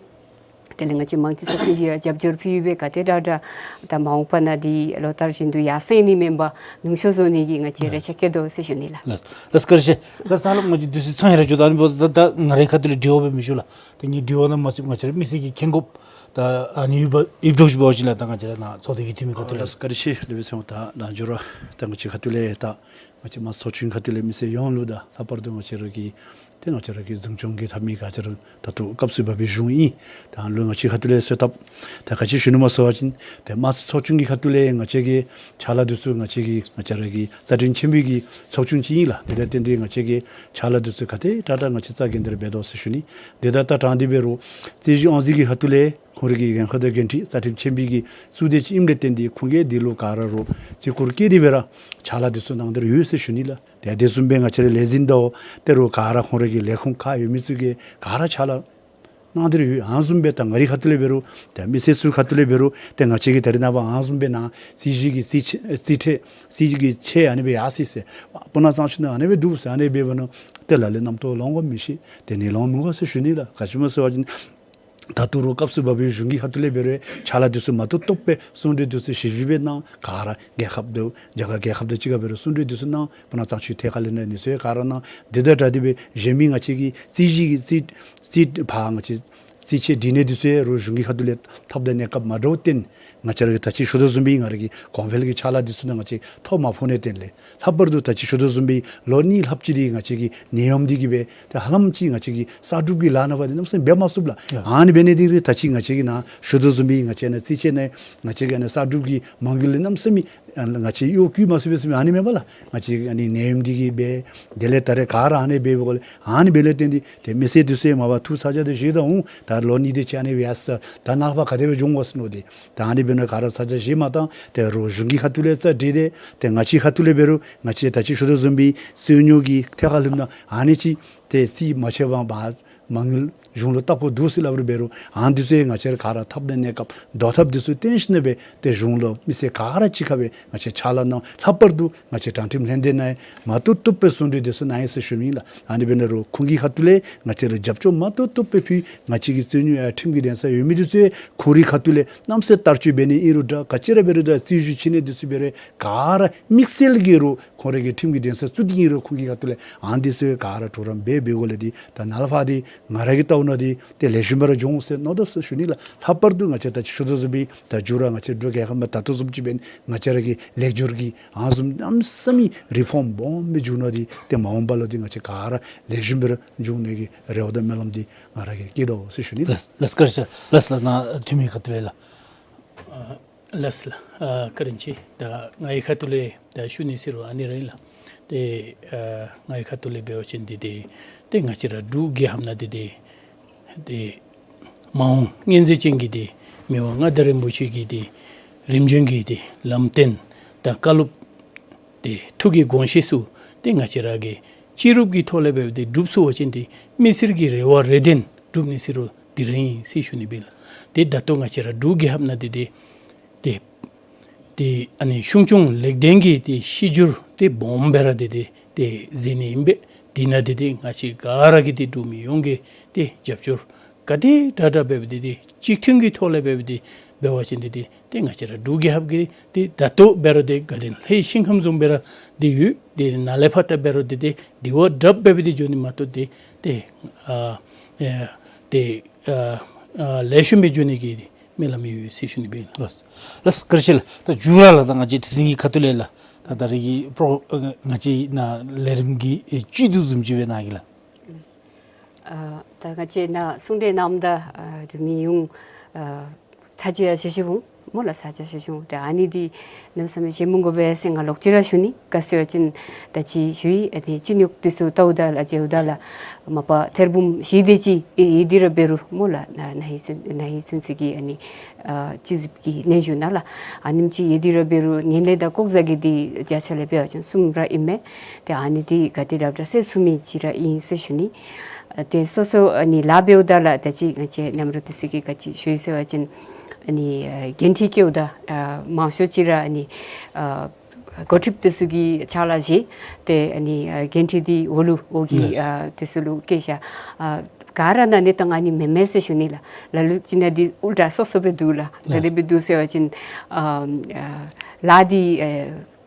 དེ་ལས་ང་བཅས་མང་སྤྱོད་ཚོགས་ཆུང་གིས་རྒྱབ་སྐྱོར་ཕུལ་སྦེ་ག་དེ་དྲག་དྲག་ད་མ་འོངས་པ་ནང་འདི་ལོ་ལྟར་བཞིན་དུ་ཡར་སེང་ནི་མེན་པར་ཉུང་ཤོས་བཟོ་ནི་གི་ང་བཅས་རེ་ཆ་བསྐྱེད་དོ་ཟེར་ཞུ་ནི་ལགས། ལགས། ལགས་བཀའ་དྲིན་ཆེ། ལགས་ད་ལུ་ང་བཅས་དུས་ཚོད་ཚང་ཡར་འགྱོ་ད་ནི་འབདཝ་ད་ད་ང་རའི་ཁ་ཐུག་ལས་དྲི་བ་སྦེ་མི་ཞུ་ལགས། ད་ངེའི་དྲི་བ་ནང་མ་ཚུད་ང་བཅས་ར་མི་སེར་གྱིས་མཁྱེན་དགོཔ་ད་ཨ་ནི་ཡོདཔ་ཡོདཔ་འདྲཝ་ཅིག་འབད་བ་ཅིན་ལགས། ད་ང་བཅས་ར་ནཱ་ཚོགས་སྡེ་གི་འཐུས་མི་ཁ་ཐུག་ལས། ལགས་བཀའ་དྲིན་ཆེ། ལེགས་པའི་ཚེ་ད་ལན་འཇུ་ར་ད་ང་བཅས་ཁ་ཐུག་ལས་ད་ང་བཅས་མ་ཚོགས་ཆུང་ཁ་ཐུག་ལས་མི་སེར་ཡོངས་ལུ་དང་ལྷག་པར་དུ་ང་བཅས་ར་གི་ཏེ་ང་བཅས་ར་གི་འཛིན་སྐྱོང་གི་འཐབ་མི་ག་ཅི་ར་ད་ལྟོ་སྐབས་སུ་བབས་པའི་གཞུང་ཨིན། ད་ལུ་ང་བཅས་ཁ་ཐུག་ལས་གསོལ་ཐབ་ད་ག་ཅི་ཞུ་ནི་སྨོ་ཟེར་བ་ཅིན་ཏེ་མ་ཚོགས་ཆུང་གི་ཁ་ཐུག་ལས་ང་བཅས་ཀྱི་ཕྱག་ལཱ་འདི་ཚུ་ང་བཅས་ཀྱི་ང་བཅས་ར་གི་རྩ་ཁྲིམས་ཆེན་པོའི་གི་ཚོགས་ཆུང་ཅིག་ཨིན་ལགས། དེ་ལས་བརྟེན་ཏེ་ང་བཅས་ཀྱི་ཕྱག་ལཱ་འདི་ཚུ་ག་དེ་དྲག་དྲག་ང་བཅས་རྩ་འགེངས་ཏེ་ར་འབད་དོ་ཟེར་ཞུ་ནི། དེ་ད་ད་དྲང་སྟེ་འབད་རུང་རྩིས་ཞིབ་དབང་འཛིན་གྱི་ཁ་ཐུག་ལས་ཁོང་རའི་གི་འགན་ཁག་དང་འགན་འཁྲི་རྩ་ཁྲིམས་ཆེན་པོའི་གི་གཙུག་སྡེ་ཅིག་ཨིནམ་ལས་བརྟེན་ཏེ་ཁོང་གིས་འདི་ལུ་ག་ར་རུང་བརྩི་བཀུར་བསྐྱེད་དེ་སྦེ་ར་ཕྱག་ལཱ་འདི་ཚུ་གནང་སྟེ་ར་ཡོད་ཟེར་ཞུ་ནི་ལགས། ཏེ་དེ་བཟུམ་སྦེ་ང་བཅས་རའི་ལས་འཛིན་དང་ཏེ་རུང་ག་ར་ཁོང་རའི་གི་ལས་ཁུངས་ཁག་ཡོད་མི་ཚུ་གིས་ག་ར་ཕྱག་ལཱ་གནང་སྟེ་ར་ཡོད། ཨ་ནི་བཟུམ་སྦེ་ད་ང་རའི་ཁ་ཐུག་ལས་འབད་རུང་ཏེ་མི་སེར་ཚུ་ཁ་ཐུག་ལས་འབད་རུང་ཏེ་ང་བཅས་ཀྱིས་ད་རེས་ནངས་པ་ཨ་ནི་བཟུམ་སྦེ་ནཱ་རྩིས་ཞིབ་ཀྱི་རྩིས་ཆད་རྩིས་ཆད་རྩིས་ཀྱི་ཆད་ཨ་ནི་སྦེ་ཡར་སོང་ཡི་ཟེར་སྤུ་ན་གཙང་ཆུ་ནང་ཨ་ནི་སྦེ་འདུག་ཟེར་ཨ་ནི་སྦེ་འབད་ནི་ཏེ་ལ་ལུ་རྣམ་རྟོག་ལང་དགོཔ་མི་ཤེས། ཏེ་ནི་ལང་མི་དགོ་ཟེར་ཞུ་ནི་ལགས། ག་ཅི་སྨོ་ཟེར་བ་ཅིན་ད་ལྟོ་རུང་སྐབས་སུ་བབས་པའི་གཞུང་གི་ཁ་ཐུག་ལས་འབད་རུང་ཕྱག་ལཱ་འདི་ཚུ་མ་བཏུབ་བཏུབ་སྦེ་གསུང་གྲོས་འདི་ཚུ་ཞིབ་ཞིབ་སྦེ་གནང་། ག་ར་རྒྱལ་ཁབ་དང་རྒྱ་གར་རྒྱལ་ཁབ་དང་གཅིག་ཁར་འབད་རུང་གསུང་གྲོས་འདི་ཚུ་གནང་། སྤུ་ན་གཙང་ཆུ་ཐད་ཁ་ལས་ནཱ་ནི་ཚུ་ཡང་ག་ར་གནང་། འདི་དང་སྦྲགས་ཏེ་སྦེ་གཞན་མི་ང་བཅས་ཀྱི་རྩིས་ཞིབ་ཀྱི་རྩིས་རྩིས་ཕར་ང་བཅས་རྩིས་ཆད་སྒྲིག་ནི་འདི་ཚུ་ཡང་རུང་གཞུང་གི་ཁ་ཐུག་ལས་ཐབས་དང་གནས་སྐབས་མ་འདྲཝ་བརྟེན་ང་བཅས་ར་གི་ད་ཅི་ཞུ་དོ་བཟུམ་སྦེ་ང་ར་གི་གོང་འཕེལ་གྱི་ཕྱག་ལཱ་འདི་ཚུ་ནང་ང་བཅས་ཐོ་མ་ཕོག་ནི་བརྟེན་ལས་ལྷག་པར་དུ་ད་ཅི་ཞུ་དོ་བཟུམ་སྦེ་ལོ་གཉིས་ལྷགཔ་ཅིག་འདི་ང་བཅས་ཀྱི་ནད་ཡམས་འདི་གིས་སྦེ་ཏེ་ཧ་ལམ་ཅིག་ང་བཅས་ཀྱི་གསར་སྒྲུབ་ཀྱི་ལཱ་ནང་འབད་ནི་གནམ་མེད་ས་མེད་འབད་མ་ཚུགས་ལགས། ཡ། ཨ་ནི་འབད་ནི་འདི་ར་ད་ཅི་ང་བཅས་ཀྱི་ནཱ་ཞུ་དོ་བཟུམ་སྦེ་ང་བཅས་ནཱ་རྩིས་ཆད་ནང་ང་བཅས་ཀྱི་ནཱ་གསར་སྒྲུབ་ཀྱི་མ་དངུལ་ལས་གནམ་མེད་ས་མེད་ང་བཅས་གཡོག་བཀོལ་མ་ཚུགས་པས་ཟེར་མི་ཨ་ནི་མེན་པ་ལགས། ང་བཅས་ཨ་ནི་ནད་ཡམས་འདི་གིས་སྦེ་དེ་ལས་ད་རེས་ག་ར་ཨ་ནི་སྦེ་འབད་དགོ་ལས་ཨ་ནི་འབད་ལས་བརྟེན་ཏེ་ཏེ་མི་སེར་འདི་ཚུ་ཡང་མ་པ་ཐུགས་ཚ་གྱང་དང་ཞེ་སྡང་འོང་། ད་ལོ་གཉིས་དེ་ཅིག་ཨ་ནི་སྦེ་ཡར་སོང་ད་ནཱ་ལས་ཕར་ག་དེ་སྦེ་འགྱོ་འོང་ག་ཟེར་མནོ་སྟེ། ད་ཨ་ནི་འབད་ནི་ག་ར་ཚ་གྱང་ཞེ་མ་བཏང་། ཏེ་རུང་གཞུང་གི་ཁ་ཐུག་ལས་རྩ་སྒྲིག་སྟེ་ཏེ་ང་བཅས་ཁ་ཐུག་ལས་འབད་རུང་ང་བཅས་ད་ཅི་ཞུ་དོ་བཟུམ་སྦེ་རྩིས་ཉོ་གི་ཐད་ཁར་ལྷོདཔ་ད་ཨ་ནི་ཅིག་ཏེ་རྩིས་མ་ཆད་པར་མ་མ་དངུལ་ གཞུང་ལུ་བལྟ་དགོཔ་འདུག་ཟེར་སླབ་རུང་འབད་རུང་ཨ་ནི་ཚུ་ཡང་ང་བཅས་ར་ག་ར་ཐབས་དང་གནས་སྐབས་བཟློག་ཐབས་འདི་ཚུ་བཏོན་ཞིནམ་ལས་སྦེ་ཏེ་གཞུང་ལུ་མི་སེར་ག་ར་གཅིག་ཁར་སྦེ་ང་བཅས་ཕྱག་ལཱ་གནང་། ལྷག་པར་དུ་ང་བཅས་དྲང་ཁྲིམས་ལྷན་སྡེ་ནང་ཡང་མ་བཏུབ་བཏུབ་སྦེ་གསུང་གྲོས་འདི་ཚུ་གནང་ཡི་ཟེར་ཞུ་མི་ཨིན་ལགས། ཨ་ནི་འབད་ནི་འབད་རུང་ཁོང་གི་ཁ་ཐུག་ལས་ང་བཅས་ར་རྒྱབ་སྐྱོར་མ་བཏུབ་བཏུབ་སྦེ་ཕུལ། ང་བཅས་ཀྱི་རྩོད་རྙོག་ཡར་ཁྲིམས་ཀྱི་གདན་ས་ཡོད་མི་འདི་ཚུ་ཡང་ཁོང་རའི་ཁ་ཐུག་ལས་གནམ་མེད་ས་མེད་བརྟག་དཔྱད་འབད་ནི་ཨིན་རུང་འདྲ། ག་ཅི་ར་འབད་རུང་འདྲ། རྩོད་བཞུགས་ཕྱེ་ནི་འདི་ཚུ་འབད་རུང་ག་ར་དམིགས་བསལ་གྱི་རུང་ཁོང་ར་གིས་ཁྲིམས་ཀྱི་གདན་ས་བཙུགས་ཏེ་ཨིན་རུང་ཁོང་གི་ཁ་ཐུག་ལས་ཨ་ནི་འདི་ཚུ་ག་ར་གྲོགས་རམ་འབད་འབད་དགོ་ལགས། འདི་ད་ནཱ་ལས་ཕར་འདི་ང་ར་གིས་བལྟཝ་ད་འདི་ཏེ་ལེགས་ཤོམ་སྦེ་ར་འགྱོ་འོང་ཟེར་མནོ་དོ་ཟེར་ཞུ་ནི་ལགས། ལྷག་པར་དུ་ང་བཅས་ད་ཅི་ཞུ་དོ་བཟུམ་སྦེ་ད་མཇུག་ར་ང་བཅས་འབྲུག་རྒྱལ་ཁབ་ནང་ད་ལྟོ་བཟུམ་ཅིག་འབད་ནི་ང་བཅས་ར་གི་ལེགས་སྒྱུར་གྱི་ཨ་ནི་བཟུམ་གནམ་མེད་ས་མེད་རི་ཕོམ་སྦོམ་སྦེ་འགྱོ་ནི་འདི་ཏེ་མ་འོངས་པ་ལུ་འདི་ང་བཅས་ག་ར་ལེགས་ཤོམ་སྦེ་ར་འགྱོ་ནི་གི་རེ་བ་དང་སྨོན་ལམ་འདི་ང་ར་གིས་བསྐྱེད་དོ་ཟེར་ཞུ་ནི་ལགས། ལགས་ལགས། བཀའ་དྲིན་ཆེ་ལགས། ལགས་ལགས། ནཱ་འཐུས་མི་ཁ་ཐུག་ལས་ལགས། ཨ་ལགས་ལགས། ཨ་བཀའ་དྲིན་ཆེ། ད་ངེའི་ཁ་ཐུག་ལས་ད་ཞུ་ནི་ཟེར་རུང་ཨ་ནི་ར་ཨིན་ལགས། ཏེ་ཨ་ངེའི་ཁ་ཐུག་ལས་འབད་བ་ཅིན་འདི་ཏེ་ཏེ་ང་བཅས་ར་འབྲུག་རྒྱལ་ཁབ་ནང་འདི་ཏེ་ཏེ་མ་འོངས་མངོན་མཛོད་ཅན་གྱི་ཏེ་མི་དབང་མངའ་བདག་རིན་པོ་ཆེ་གི་ཏེ་རིམ་བྱོན་གྱི་ཏེ་ལམ་སྟོན་དང་བཀའ་སློབ་ཏེ་ཐུགས་ཀྱི་དགོངས་བཞེད་ཚུ་ཏེ་ང་བཅས་ར་གིས་སྤྱི་རུབ་ཀྱི་ཐོག་ལས་འབད་དེ་སྒྲུབ་ཚུགས་པ་ཅིན་ཏེ་མི་སེར་གྱི་རེ་བ་རེ་འདུན་སྒྲུབ་ནི་ཟེར་རུང་འདི་ར་ཨིན་ཟེར་ཞུ་ནི་སྦེ་ལགས། ཏེ་ད་ལྟོ་ང་བཅས་ར་འབྲུག་རྒྱལ་ཁབ་ནང་འདི་ཏེ་ཏེ་ཏེ་ཨ་ནི་གཞུང་སྐྱོང་ལེགས་ལྡན་གྱི་ཏེ་གཞི་འགྱུར་ཏེ་སྦོམ་སྦེ་ར་འདི་ཏེ་ཏེ་མཛད་ནི་ཨིན་པས། འདི་ནང་འདི་ཏེ་ང་བཅས་ག་ར་གིས་ཏེ་འབྲུག་མི་ཡོངས་ཀྱིས་ཏེ་རྒྱབ་སྐྱོར་ག་དེ་དྲག་དྲག་འབད་དེ་ཏེ་གཅིག་མཐུན་གྱི་ཐོག་ལས་འབད་དེ་འབད་བ་ཅིན་འདི་ཏེ་ཏེ་ང་བཅས་ར་འབྲུག་རྒྱལ་ཁབ་ཀྱི་ཏེ་ད་ལྟོ་འབད་རུང་ཏེ་དགའ་ལྡན་ལྷའི་ཞིང་ཁམས་བཟུམ་སྦེ་ར་འདི་ཡོད། ཏེ་ནཱ་ལས་ཕར་ད་འབད་རུང་འདི་ཏེ་འདི་བ་དྲགཔ་འབད་དེ་འགྱོ་ནི་མ་གཏོགས་ཏེ་ཏེ་ཨ་ཨེ་ཏེ་ཨ་ཨ་ལེགས་ཤོམ་སྦེ་འགྱོ་ནི་གི་སྨོན་ལམ་ཡོད་ཟེར་ཞུ་ནི་སྦེ། ལགས་ལགས། བཀའ་དྲིན་ཆེ་ལགས། ད་མཇུག་ར་ལགས་ད་ང་བཅས་ཁྲི་འཛིན་གྱི་ཁ་ཐུག་ལས་ལགས་ད་ད་རེས་ཀྱི་པྲོ་ཨ་ང་བཅས་ནཱ་ལས་རིམ་གྱི་ཨེ་བཅུད་བསྡུ་བཟུམ་ཅིག་སྦེ་གནང་གེ་ལགས། ལགས། ཨ་ད་ང་བཅས་ནཱ་གསུང་གྲོས་གནངམ་ད་ཨ་འབྲུག་མི་ཡོངས་ཨ་ཚ་གྱང་ཡང་ཆེ་ཆེ་འོང་སྨོ་ལགས། ཚ་གྱང་ཆེ་ཆེ་འོང་། ཏེ་ཨ་ནི་འདི་གནམ་མེད་ས་མེད་བཞེས་མི་དགོ་པས་ཟེར་ང་ལོག་ཅི་ར་ཞུ་ནི། ག་ཅི་ཟེར་བ་ཅིན་ད་ཅི་ཞུ་ཡི། ཨ་ནི་སྤྱི་རྙོག་འདི་ཚུ་བལྟཝ་ད་ལགས་མཇལཝ་ད་ལགས་མ་པ་ཐེར་འབུམ་བཞི་དེ་ཅིག་ཡོད་དེ་ར་འབད་རུང་སྨོ་ལགས་ན་ན་ཧིང་སན་ན་ཧིང་སན་ཚུ་གི་ཨ་ནི་ཨ་སྤྱི་ཟིབ་ཀྱི་སྙན་ཞུ་ནང་ལགས། ཨ་ནེམ་ཅིག་ཡོད་དེ་ར་འབད་རུང་ངན་ལྷད་དང་ལྐོག་ཟ་གི་འདི་བརྒྱ་ཆ་ལས་འབད་བ་ཅིན་གསུམ་ར་ཨིན་མས། ཏེ་ཨ་ནི་འདི་ག་དེ་དྲག་དྲག་སེལ་ཚུགས་མི་ཅིག་ར་ཨིན་ཟེར་ཞུ་ནི། ཨ་ཏེ་སོ་སོ་ཨ་ནི་ལཱ་འབདཝ་ད་ལགས་ད་ཅི་ང་བཅས་མཉམ་རོགས་འདི་ཚུ་གིས་ག་ཅི་ཞུ་ཡི་ཟེར་བ་ཅིན་ཨ་ནི་ཨ་འགན་འཁྲི་བཀལཝ་ད་ཨ་མང་ཤོས་ཅིག་ར་ཨ་ནི་ཨ་འགོ་ཁྲིདཔ་འདི་ཚུ་གི་ཕྱག་ལཱ་བཞེས། ཏེ་ཨ་ནི་ཨ་འགན་འཁྲི་འདི་འོག་ལུ་འོག་གི་ལགས་ཨ་འདི་ཚུ་ལུ་བཀལ་བཞག། ཨ་ག་ར་ནང་གནས་སྟངས་ཨ་ནི་མེན་མས་ཟེར་ཞུ་ནི་ལགས། ལ་ལུ་ཅིག་ནང་འདི་ཨུལ་ཊ་སོ་སོ་སྦེ་འདུག་ལགས། ད་ལགས་དེ་སྦེ་འདུག་ཟེར་བ་ཅིན་ཨ་ཨ་ལཱ་འདི་ཨ་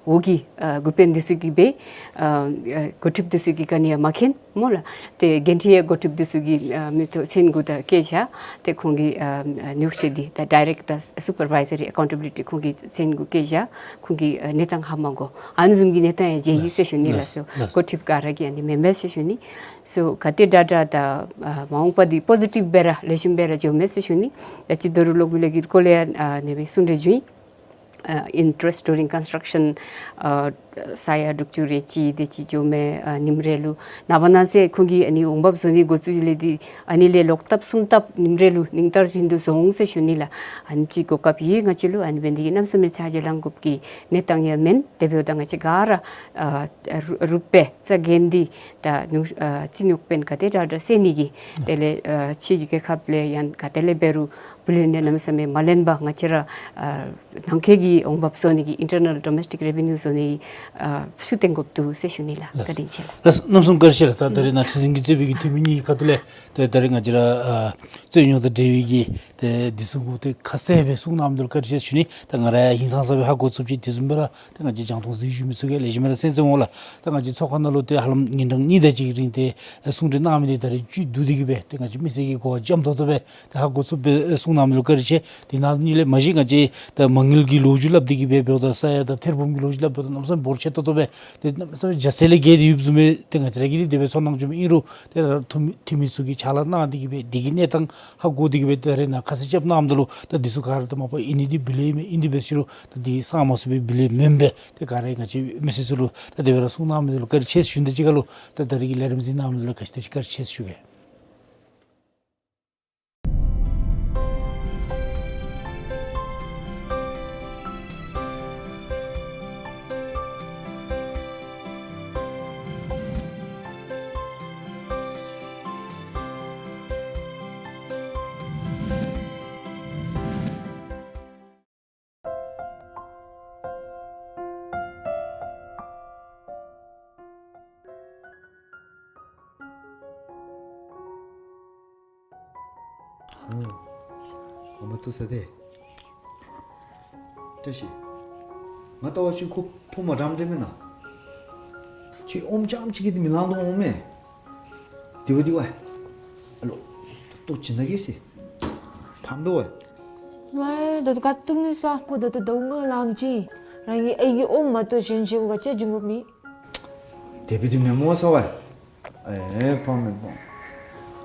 འོག་གི་ཨ་འགོ་དཔོན་འདི་ཚུ་གིས་འབད་ཨ་ཨ་འགོ་ཁྲིདཔ་འདི་ཚུ་གིས་ག་ནི་ཡང་མ་མཁྱེན་སྨོ་ལགས། ཏེ་འགན་འཁྲི་ཡང་འགོ་ཁྲིདཔ་འདི་ཚུ་གིས་ཨ་མིག་ཏོ་མཚན་གུ་ད་བཀལ་བཞག། ཏེ་ཁོང་གིས་ཨ་ཨ་གནོད་འཚེ་འདི་ད་ཌའི་རེཀཊ་ད་སུ་པར་བའི་ཟར་རི་ཨེ་ཀའུན་ཊེ་བི་ལི་ཊི་ཁོང་གི་མཚན་གུ་བཀལ་བཞག། ཁོང་གིས་ཨ་གནས་སྟངས་ཧ་མ་གོ། ཨ་ནི་བཟུམ་གྱི་གནས་སྟངས་ཡང་མཇལ་ཡི་ཟེར་ཞུ་ནི་ལགས། ལགས་སོ། ལགས་སོ། འགོ་ཁྲིདཔ་ག་ར་གིས་ཨ་ནི་མེན་མས་ཟེར་ཞུ་ནི། སོ་ག་དེ་དྲག་དྲག་ད་ཨ་མ་འོངས་པ་འདི་པོ་ཟི་ཊིབ་སྦེ་ར་ལེགས་ཤོམ་སྦེ་ར་འགྱོཝ་མས་ཟེར་ཞུ་ནི། ད་ཅི་ད་རུང་གློག་མེ་ལས་འགུལ་སྐོར་ལས་ཡང་ཨ་ཨ་ནི་སྦེ་གསུང་གྲོས་ཞུ་ཡི། ཨ་ཨིན་ཊེ་རེསཊ་ཌུ་རིང་ཀོན་སི་ཊྲག་ཤཱན་ཨ་ས་ཡ་དྲུག་ཅུ་རེ་གཅིག་དེ་ཅིག་འགྱོཝ་མས། ཨ་ཉིནམ་རེ་ལུ་ནངས་པ་གནངས་ཚེ་ཁོང་གིས་ཨ་ནི་འོང་འབབ་བཟོ་ནི་འགོ་བཙུགས་ལས་འདི་ཨ་ནི་ལས་ལོག་ལྟབ་གསུམ་ལྟབ་ཉིནམ་རེ་ལུ་ཉིན་ལྟར་བཞིན་དུ་བཟོ་འོང་ཟེར་ཞུ་ནི་ལགས། ཨ་ནེམ་ཅིག་གོ་སྐབས་ཡོད་ང་བཅས་ལུ། ཨ་ནི་འབད་ནི་འདི་གིས་གནམ་མེད་ས་མེད་ཚ་གྱང་ལང་དགོཔ་གི་གནས་སྟངས་ཡང་མེན། དེ་འབདཝ་ད་ང་བཅས་ག་ར་ཨ་རུ་རུབ་སྦེ་རྩ་འགེངས་ཏེ་ད་ཨ་རྩོད་རྙོག་ཕན་ག་དེ་དྲག་དྲག་སེལ་ནི་གི་དེ་ལས་ཨ་ཕྱི་རྒྱལ་ཁབ་ལས་ཡང་ག་དེ་ལས་འབད་རུང་བུ་ལོན་འདི་གནམ་མེད་ས་མེད་མ་ལེན་པར་ང་བཅས་ར་ཨ་ནང་འཁོད་ཀྱི་འོང་འབབ་བཟོ་ནི་གི་ཨིན་ཊར་ནཱལ་ཌོ་མེསི་ཊིག་རེ་ཝི་ནིའུ་བཟོ་ནི་གི་ཨ་ཤུགས་བཏོན་དགོཔ་འདུག་ཟེར་ཞུ་ནི་ལགས། ལགས། བཀའ་དྲིན་ཆེ་ལགས། ལགས། གནམ་མེད་ས་མེད་བཀའ་དྲིན་ཆེ་ལགས། ད་ད་རེས་ནཱ་ཁྲི་འཛིན་གྱིས་གཙོས་པའི་གི་འཐུས་མི་གཉིས་ཀྱི་ཁ་ཐུག་ལས་ད་ད་རེས་ང་བཅས་ར་ཨ་རྩོད་རྙོག་དང་འབྲེལ་བའི་གི་ཏེ་འདི་ཚུ་གུ་ཏེ་ཁ་གསལ་སྦེ་གསུང་གནང་མི་འདི་ལུ་བཀའ་དྲིན་ཆེ་ཞུ་ནི། ད་ང་ར་ཡང་ཧིང་སངས་ས་སྦེ་ཧ་གོ་ཚུགསཔ་ཅིག་དེ་བཟུམ་སྦེ་ར་ཏེ་ང་བཅས་རྒྱང་མཐོང་གཟིགས་བཞུགས་མི་ཚུ་གིས་ལེགས་ཤོམ་སྦེ་ར་གསན་གསནམ་འོང་ལགས། ད་ང་བཅས་ཚོགས་ཁང་ནང་ལུ་ཏེ་ཧ་ལམ་ཉིན་གྲངས་གཉིས་དེ་ཅིག་རིང་ཏེ་གསུང་གྲོས་གནང་མི་འདི་ད་རེས་བཅུད་བསྡུ་སྟེ་གི་སྦེ་ཏེ་ང་བཅས་མི་སེར་གྱི་གོ་བ་འཇམ་ཏོག་ཏོ་སྦེ་ཏེ་ཧ་གོ་ཚུགསཔ་སྦེ་གསུང་གནང་མི་ལུ་བཀའ་དྲིན་ཆེ། དེ་ནང་ལུ་ལས་མ་གཞི་ང་བཅས་ད་མ་དངུལ་གྱི་ལོ་རྒྱུས་སླབ་སྟེ་གི་སྦེ་འབདཝ་ད་ས་ཡ་དང་ཐེར་འབུམ་གྱི་ལོ་རྒྱུས་སླབ་འབདཝ་ད་གནམ་མེད་ས་མེད་འབོར་ཆེ་ཏོག་ཏོ་སྦེ་ཏེ་གནམ་མེད་ས་མེད་རྒྱ་ཚད་ལས་བརྒལ་ཏེ་ཡོདཔ་བཟུམ་སྦེ་ཏེ་ང་བཅས་ར་གིས་འདི་སྦེ་ཚོར་སྣང་བྱུངམ་ཨིན་རུང་ཏེ་འཐུས་མི་ཚུ་གིས་ཕྱག་ལཱ་གནང་སྟེ་གི་སྦེ་འདི་གི་གནས་སྟངས་ཧ་གོ་སྟེ་གི་སྦེ་ད་རེས་ནཱ་ཁ་གསལ་རྐྱབ་གནངམ་ད་ལུ་ད་འདི་ཚུ་ག་ར་ད་མ་པ་ཨིན་ནི་འདི་བི་ལེ་མེན་ཨིན་འདི་འབད་ཟེར་རུང་ད་འདི་གསང་མ་ཚུགས་པའི་བི་ལེ་མེན་པས། ཏེ་ག་ར་ང་བཅས་མི་སེར་ཚུ་ལུ་ད་དེ་སྦེ་ར་གསུང་གནང་མི་འདི་ལུ་བཀའ་དྲིན་ཆེ་ཞུ་ནི་དང་གཅིག་ཁར་ལུ་ད་ད་རེས་ཀྱི་ལས་རིམ་གཟིགས་གནང་མི་འདི་ལུ་ག་ཅི་དང་ཅིག་བཀའ་དྲིན་ཆེ་ཞུ་གེ། ཨོ། ཨ་མ་ཏོ་ས་དེ། བཀྲ་ཤིས། ང་ལྟ་བ་ཅིན་ཁོ་ཕོ་མ་འདྲཝ་འདྲ་མེན་ན། ཁྱོད་ཨོམ་རྐྱངམ་ཅིག་གིས་འདི་མི་ལང་དོ་འོང་མས། དེ་བ་དེ་བ། ཨ་ལོ། ལྟོ་བྱིན་ད་གེ་ཟེར། ཕམ་དོ་བ། ཝའི་ད་ལྟོ་ག་ཏུམ་ནི་ས་ཁོ་ད་ལྟོ་ཟླཝ་ལྔ་ལང་ཅི། རང་གི་ཨའི་གི་ཨོམ་མ་གཏོགས་གཞན་ཅིག་གུ་ག་ཅི་བྱིན་དགོཔ་མེད། དེ་བ་དེ་མེན་མོ་ས་བ། ཨེ་ཕམ་མེན་ཕམ།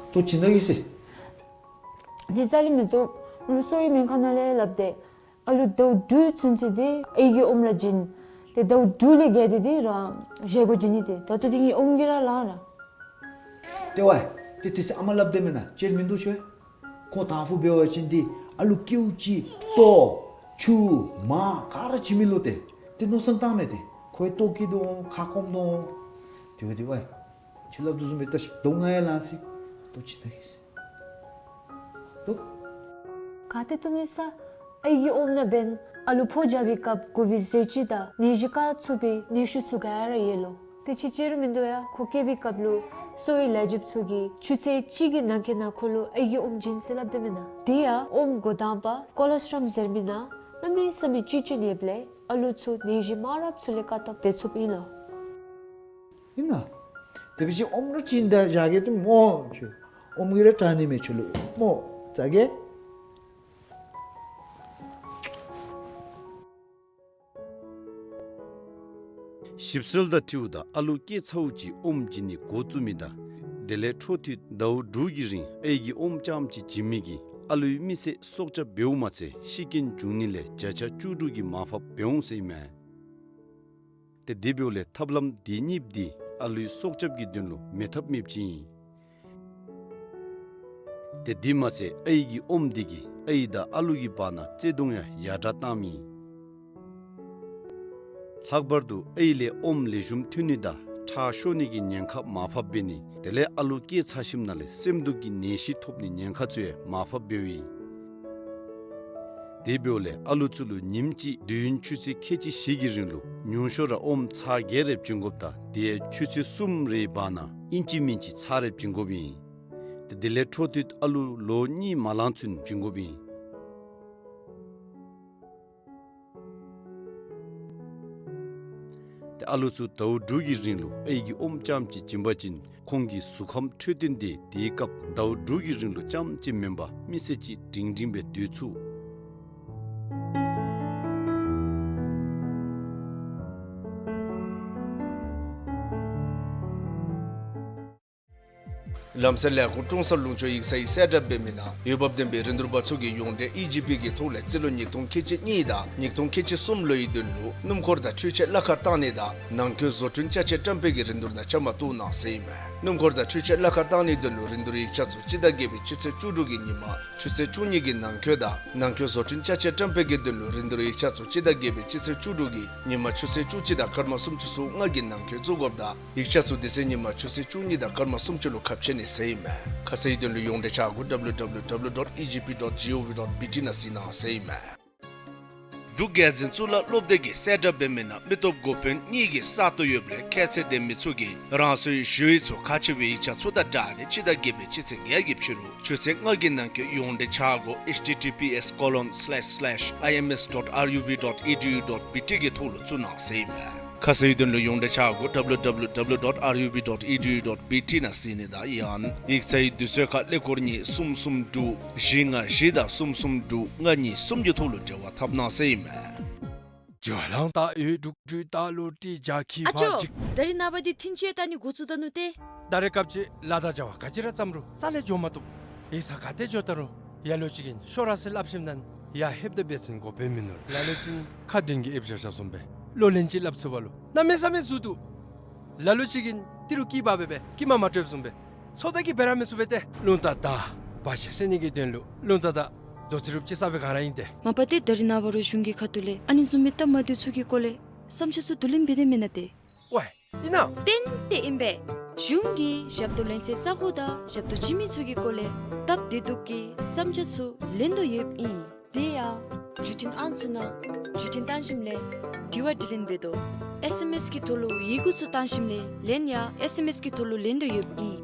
ལྟོ་བྱིན་ད་གེ་ཟེར། དེ་རྩ་ལས་མི་བཏུབ། ལོ་གསོ་བའི་སྨན་ཁང་ནང་ལས་སླབ་སྟེ། ཨ་ལུ་ཟླཝ་དྲུག་ཚུན་ཚོད་དེ་ཨའི་གི་ཨོམ་ར་བྱིན། ཏེ་ཟླཝ་དྲུག་ལས་བརྒལ་ཏེ་དེ་རང་གཞན་གུ་བྱིན་ནི་ཏེ། ད་ལྟོ་དེ་ངེའི་ཨོམ་གྱིས་ར་ལང་ར། ཏེ་བ། ཏེ་དེ་ཚེ་ཨ་མ་སླབ་དེ་མེན་ན་ཅིག་མིན་འདུག་ཤོ། ཁོང་དང་ཕུ་འབད་བ་ཅིན་དེ་ཨ་ལུ་ཀེའུ་ཅིག་ལྟོ་ཆུ་མར་ག་ར་བྱིན་མི་ལོ་ཏེ། དེ་མནོ་བསམ་བཏངམ་མས་ཏེ། ཁོའི་ལྟོ་སྐྱེ་དོ་འོང་ཁ་སྐོམ་དོ་འོང་། དེ་བ་དེ་བ། ཁྱོད་སླབ་དོ་བཟུམ་སྦེ་ལྟ་ཤིག། ཟླཝ་ལྔ་ཡང་ལང་སོ་ཡི། ལྟོ་བྱིན་ད་གེ་ཟེར། ལྟོ། ག་ཏེ་ལྟོ་མི་ས། ཨའི་གི་ཨོམ་ནང་འབདན་ཨ་ལུ་ཕོ་རྒྱབ་པའི་སྐབས་དགོ་པའི་ཟས་བཅུད་དང་ནད་གཞི་བཀག་ཚུགས་པའི་ནད་ཤུགས་ཚུ་ག་ར་ཡོད་ལོ། ཏེ་ཕྱི་ཕྱི་རུ་མིན་འདུག་ཡ། ཁོ་སྐྱེ་བའི་སྐབས་ལུ་གསོ་བའི་ལས་བྱེདཔ་ཚུ་གིས་ཆུ་ཚོད་གཅིག་གི་ནང་འཁོད་ནང་ཁོ་ལུ་ཨའི་གི་ཨོམ་བྱིན་ཟེར་སླབ་དེ་མེན་ན། དེ་ཡང་ཨོམ་འགོ་དང་པ་ཀོ་ལོ་སི་ཊོམ་ཟེར་མི་ནང་གནམ་མེད་ས་མེད་བཅུད་ཅན་ཡོདཔ་ལས་ཨ་ལུ་ཚུ་ནད་གཞི་མང་རབས་ཚུ་ལས་བཀག་ཐབས་འབད་ཚུགསཔ་ཨིན་ལོ། ཨིན་ན། དེ་བ་ཅིན་ཨོམ་ར་བྱིན་ད་བཞག་གེ་ཏེ་མོ་ཁྱོད། ཨོམ་གྱིས་ར་དྲག་ནི་མས་ཁྱོད་ལུ་མོ། ཟ་གེ། ཞིབ་འཚོལ་དང་འཁྲིལཝ་ད་ཨ་ལུ་སྐྱེས་ཚརཝ་ཅིག་ཨོམ་བྱིན་ནི་འགོ་བཙུགས་མི་དང་དེ་ལས་འཕྲོ་མཐུད་ཟླཝ་དྲུག་གི་རིང་ཨའི་གི་ཨོམ་རྐྱངམ་ཅིག་བྱིན་མི་གིས་ཨ་ལུའི་མི་ཚེ་སྲོག་སྐྱབས་འབདཝ་མ་ཚད་ཤི་རྐྱེན་འབྱུང་ནི་ལས་བརྒྱ་ཆ་བཅུ་དྲུག་གི་མར་ཕབ་འབད་འོང་ཟེར་ཨིན་མས། ཏེ་དེ་འབདཝ་ལས་ཐབས་ལམ་དེ་གཉིས་པོ་འདི་ཨ་ལུའི་སྲོག་སྐྱབས་ཀྱི་དོན་ལུ་མེད་ཐབས་མེདཔ་ཅིག་ཨིན། ཏེ་དེ་མ་ཚད་ཨའི་གི་ཨོམ་འདི་གིས་ཨའི་དང་ཨ་ལུ་གི་བར་ན་བརྩེ་གདུང་ཡང་ཡར་དྲག་བཏངམ་ཨིན། ལྷག་པར་དུ་ཨའི་ལས་ཨོམ་ལེགས་ཤོམ་ཐོན་ནི་དང་ཁྲག་ཤོར་ནི་གི་ཉེན་ཁ་མར་ཕབ་འབད་ནི་དེ་ལས་ཨ་ལུ་སྐྱེས་ཚར་ཞིནམ་ལས་སེམས་སྡུག་གི་ནད་གཞི་ཐོབ་ནི་ཉེན་ཁ་ཚུ་ཡང་མར་ཕབ་འབདཝ་ཨིན། དེ་འབདཝ་ལས་ཨ་ལུ་ཚུ་ལུ་ཉིནམ་གཅིག་དུས་ཡུན་ཆུ་ཚོད་ཁལ་གཅིག་བཞི་གི་རིང་ལུ་ཉུང་ཤོས་ར་ཨོམ་ཚར་བརྒྱད་རེ་བྱིན་དགོཔ་དང་དེ་ཡང་ཆུ་ཚོད་གསུམ་རེའི་བར་ན་ཨིན་ཅི་མིན་ཅི་ཚར་རེ་བྱིན་དགོཔ་ཨིན། ཏེ་དེ་ལས་འཕྲོ་མཐུད་ཨ་ལུ་ལོ་གཉིས་མ་ལང་ཚུན་བྱིན་དགོཔ་ཨིན། ཏེ་ཨ་ལུ་ཚུ་ཟླཝ་དྲུག་གི་རིང་ལུ་ཨའི་གི་ཨོམ་རྐྱངམ་ཅིག་བྱིན་པ་ཅིན་ཁོང་གི་གཟུགས་ཁམས་འཕྲོད་བསྟེན་དེ་དེའི་སྐབས་ཟླཝ་དྲུག་གི་རིང་ལུ་རྐྱངམ་ཅིག་མེན་པར་མི་ཚེ་གཅིག་སྒྲིང་སྒྲིང་སྦེ་སྡོད་ཚུགས། ལམ་སེལ་ལས་ཁུངས་ཀྲོང་གསར་ལུང་ཕྱོགས་ཡིག་ཚང་གིས་གསལ་བསྒྲགས་འབད་མི་ནང་འོས་འབབ་ལྡན་པའི་རིན་བསྡུར་པ་ཚུ་གིས་ཡོངས་འབྲེལ་ཨི་ཇི་པི་གི་ཐོག་ལས་རྩིས་ལོ་ཉིས་སྟོང་ཁལ་གཅིག་གཉིས་དང་ཉིས་སྟོང་ཁལ་གཅིག་གསུམ་ལོའི་དོན་ལུ་སྣུམ་འཁོར་དང་འཕྲུལ་ཆས་གླ་ཁར་བཏང་ནི་དང་ནང་འཁོད་བཟོ་སྐྲུན་ཅ་ཆས་བཀྲམ་སྤེལ་གྱི་རིན་བསྡུར་ནང་བཅའ་མར་གཏོགས་གནང་ཟེར་ཨིན་མས། སྣུམ་འཁོར་དང་འཕྲུལ་ཆས་གླ་ཁར་བཏང་ནིའི་དོན་ལུ་རིན་བསྡུར་ཡིག་ཆ་ཚུ་སྤྱི་ཟླ་བརྒྱད་པའི་སྤྱི་ཚེས་བཅུ་དྲུག་གི་ཉིན་མ་ཆུ་ཚོད་བཅུ་གཉིས་ཀྱི་ནང་འཁོད་དང་ནང་འཁོད་བཟོ་སྐྲུན་ཅ་ཆས་བཀྲམ་སྤེལ་གྱི་དོན་ལུ་རིན་བསྡུར་ཡིག་ཆ་ཚུ་སྤྱི་ཟླ་བརྒྱད་པའི་སྤྱི་ཚེས་བཅུ་དྲུག་གི་ཉིན་མ་ཆུ་ཚོད་བཅུ་གཅིག་དང་སྐར་མ་སུམ་ཅུ་སོ་ལྔ་གི་ནང་འཁོད་བཙུགས་དགོཔ་དང་ཡིག་ཆ་ཚུ་དེ་ཚེ་ཉིན་མ་ཆུ་ཚོད་བཅུ་གཉིས་དང་སྐར་མ་སུམ་ཅུ་ལུ་ཁ་ཕྱེ་ནི་ཟེར་ཨིན་མས། ཁ་གསལ་ཡི་དོན་ལུ་ཡོངས་འབྲེལ་ཆ་བགོས་www dot E G P dot gov dot B T ནང་གཟིགས་གནང་ཟེར་ཨིན་མས། འབྲུག་རྒྱལ་འཛིན་གཙུག་ལག་སློབ་སྡེ་གིས་གསལ་བསྒྲགས་འབད་མི་ནང་མི་སྟོབས་འགོ་དཔོན་གཉིས་ཀྱི་ས་སྟོང་ཡོདཔ་ལས་ཁྱད་ཚད་ལྡན་མི་ཚུ་གིས་རང་སོའི་ཞུ་ཡིག་ཚུ་ཁག་ཆེ་བའི་ཡིག་ཆ་ཚུ་དང་སྦྲགས་ཏེ་སྤྱི་ཟླ་བརྒྱད་པའི་སྤྱི་ཚེས་བརྒྱད་ཀྱི་ཕྱི་རུ་ཆུ་ཚོད་ལྔ་གི་ནང་འཁོད་ཡོངས་འབྲེལ་ཆ་བགོས H T T P S colon slash slash I M S dot R U B dot E D U dot B T གི་ཐོག་ལུ་བཙུགས་གནང་ཟེར་ཨིན་མས། ཁ་གསལ་ཡི་དོན་ལུ་ཡོངས་འབྲེལ་ཆ་བགོས www dot R U B dot E D U dot B T ནང་གཟིགས་ནི་དང་ཡང་ཡིག་ཚང་གི་དུས་ཚོད་ཁར་ཀླད་ཀོར་གཉིས་གསུམ་གསུམ་དྲུག་བཞི་ལྔ་བཞི་དང་གསུམ་གསུམ་དྲུག་ལྔ་གཉིས་གསུམ་གྱི་ཐོག་ལུ་འབྲེལ་བ་འཐབ་གནང་ཟེར་ཨིན་མས། ཨ་ཅོ། ད་རིས་ནངས་པ་འདི་ཐིན་ཅི་ལྟ་ནི་འགོ་བཙུགས་ད་ནུག་ཏེ། ད་རེས་སྐབས་ཅིག་ལཱ་དང་བྱ་བ་ག་ཅི་ར་བརྩམ་རུང་རྩ་ལས་འགྱོ་མ་བཏུབ། ཡིག་ཚང་ག་ཏེ་འགྱོ་ད་རུང་ལ་ལུ་ཅིག་གིས་ཤོག་ར་ཟེར་སླབ་ཞིནམ་ད་ཡར་ལྷོདཔ་ད་འབད་བ་ཅིན་འགོ་དཔོན་མིན་ནུག། ལ་ལུ་ཅིག་ཁ་མདུན་གྱི་ཨེབ་ཤོར་ཤོརཝ་བཟུམ་སྦེ་ལོ་ལན་ཅིག་སླབ་ཚུགས་པ་ལུ་གནམ་མེད་ས་མེད་ཟུར་འདུག། ལ་ལུ་ཅིག་གིས་ཏི་རུ་སྐྱི་པ་སྦེ་སྦེ་སྐྱི་མ་མ་སྤྲོདཔ་བཟུམ་སྦེ་ཚོད་ལྟ་གིས་འབད་ར་མི་ཚུགས་པས་ཏེ། རླུང་རྟ་དང་བར་ཆད་སེལ་ནི་གི་དོན་ལུ་རླུང་རྟ་དང་རྡོ་རྩིག་རུབ་ཅིག་ས་སྦེ་ག་ར་ཨིན་ཏེ། མ་པ་ཏེ་ད་རིས་ནངས་པ་ར་གཞུང་གི་ཁ་ཐུག་ལས་ཨ་ནི་བཟུམ་མའི་སྟབས་མ་བདེཝ་ཚུ་གི་སྐོར་ལས་བསམ་འཆར་ཚུ་བསྡུ་ལེན་འབད་དེ་མེན་ན་ཏེ། ཝའེ་ཨིན་ན། ཏན་ཏན་ཨིན་པས། གཞུང་གིས་ཞབས་ཏོག་ལེན་སའི་ས་གོ་དང་ཞབས་ཏོག་བྱིན་མི་ཚུ་གི་སྐོར་ལས་སྟབས་བདེ་སྡུག་གི་བསམ་འཆར་ཚུ་ལེན་དོ་ཡོདཔ་ཨིན། དེ་ཡང་བརྒྱུད་འཕྲིན་ཨང་ཚུ་ནང་བརྒྱུད་འཕྲིན་བཏང་ཞིནམ་ལས་དྲི་བ་དྲིས་ལན་འབད་དོ། ཨེསི་ཨེམ་ཨེསི་གི་ཐོག་ལུ་ཡི་གུ་ཚུ་བཏང་ཞིནམ་ལས་ལན་ཡང་ཨེསི་ཨེམ་ཨེསི་གི་ཐོག་ལུ་ལེན་དོ་ཡོདཔ་ཨིན།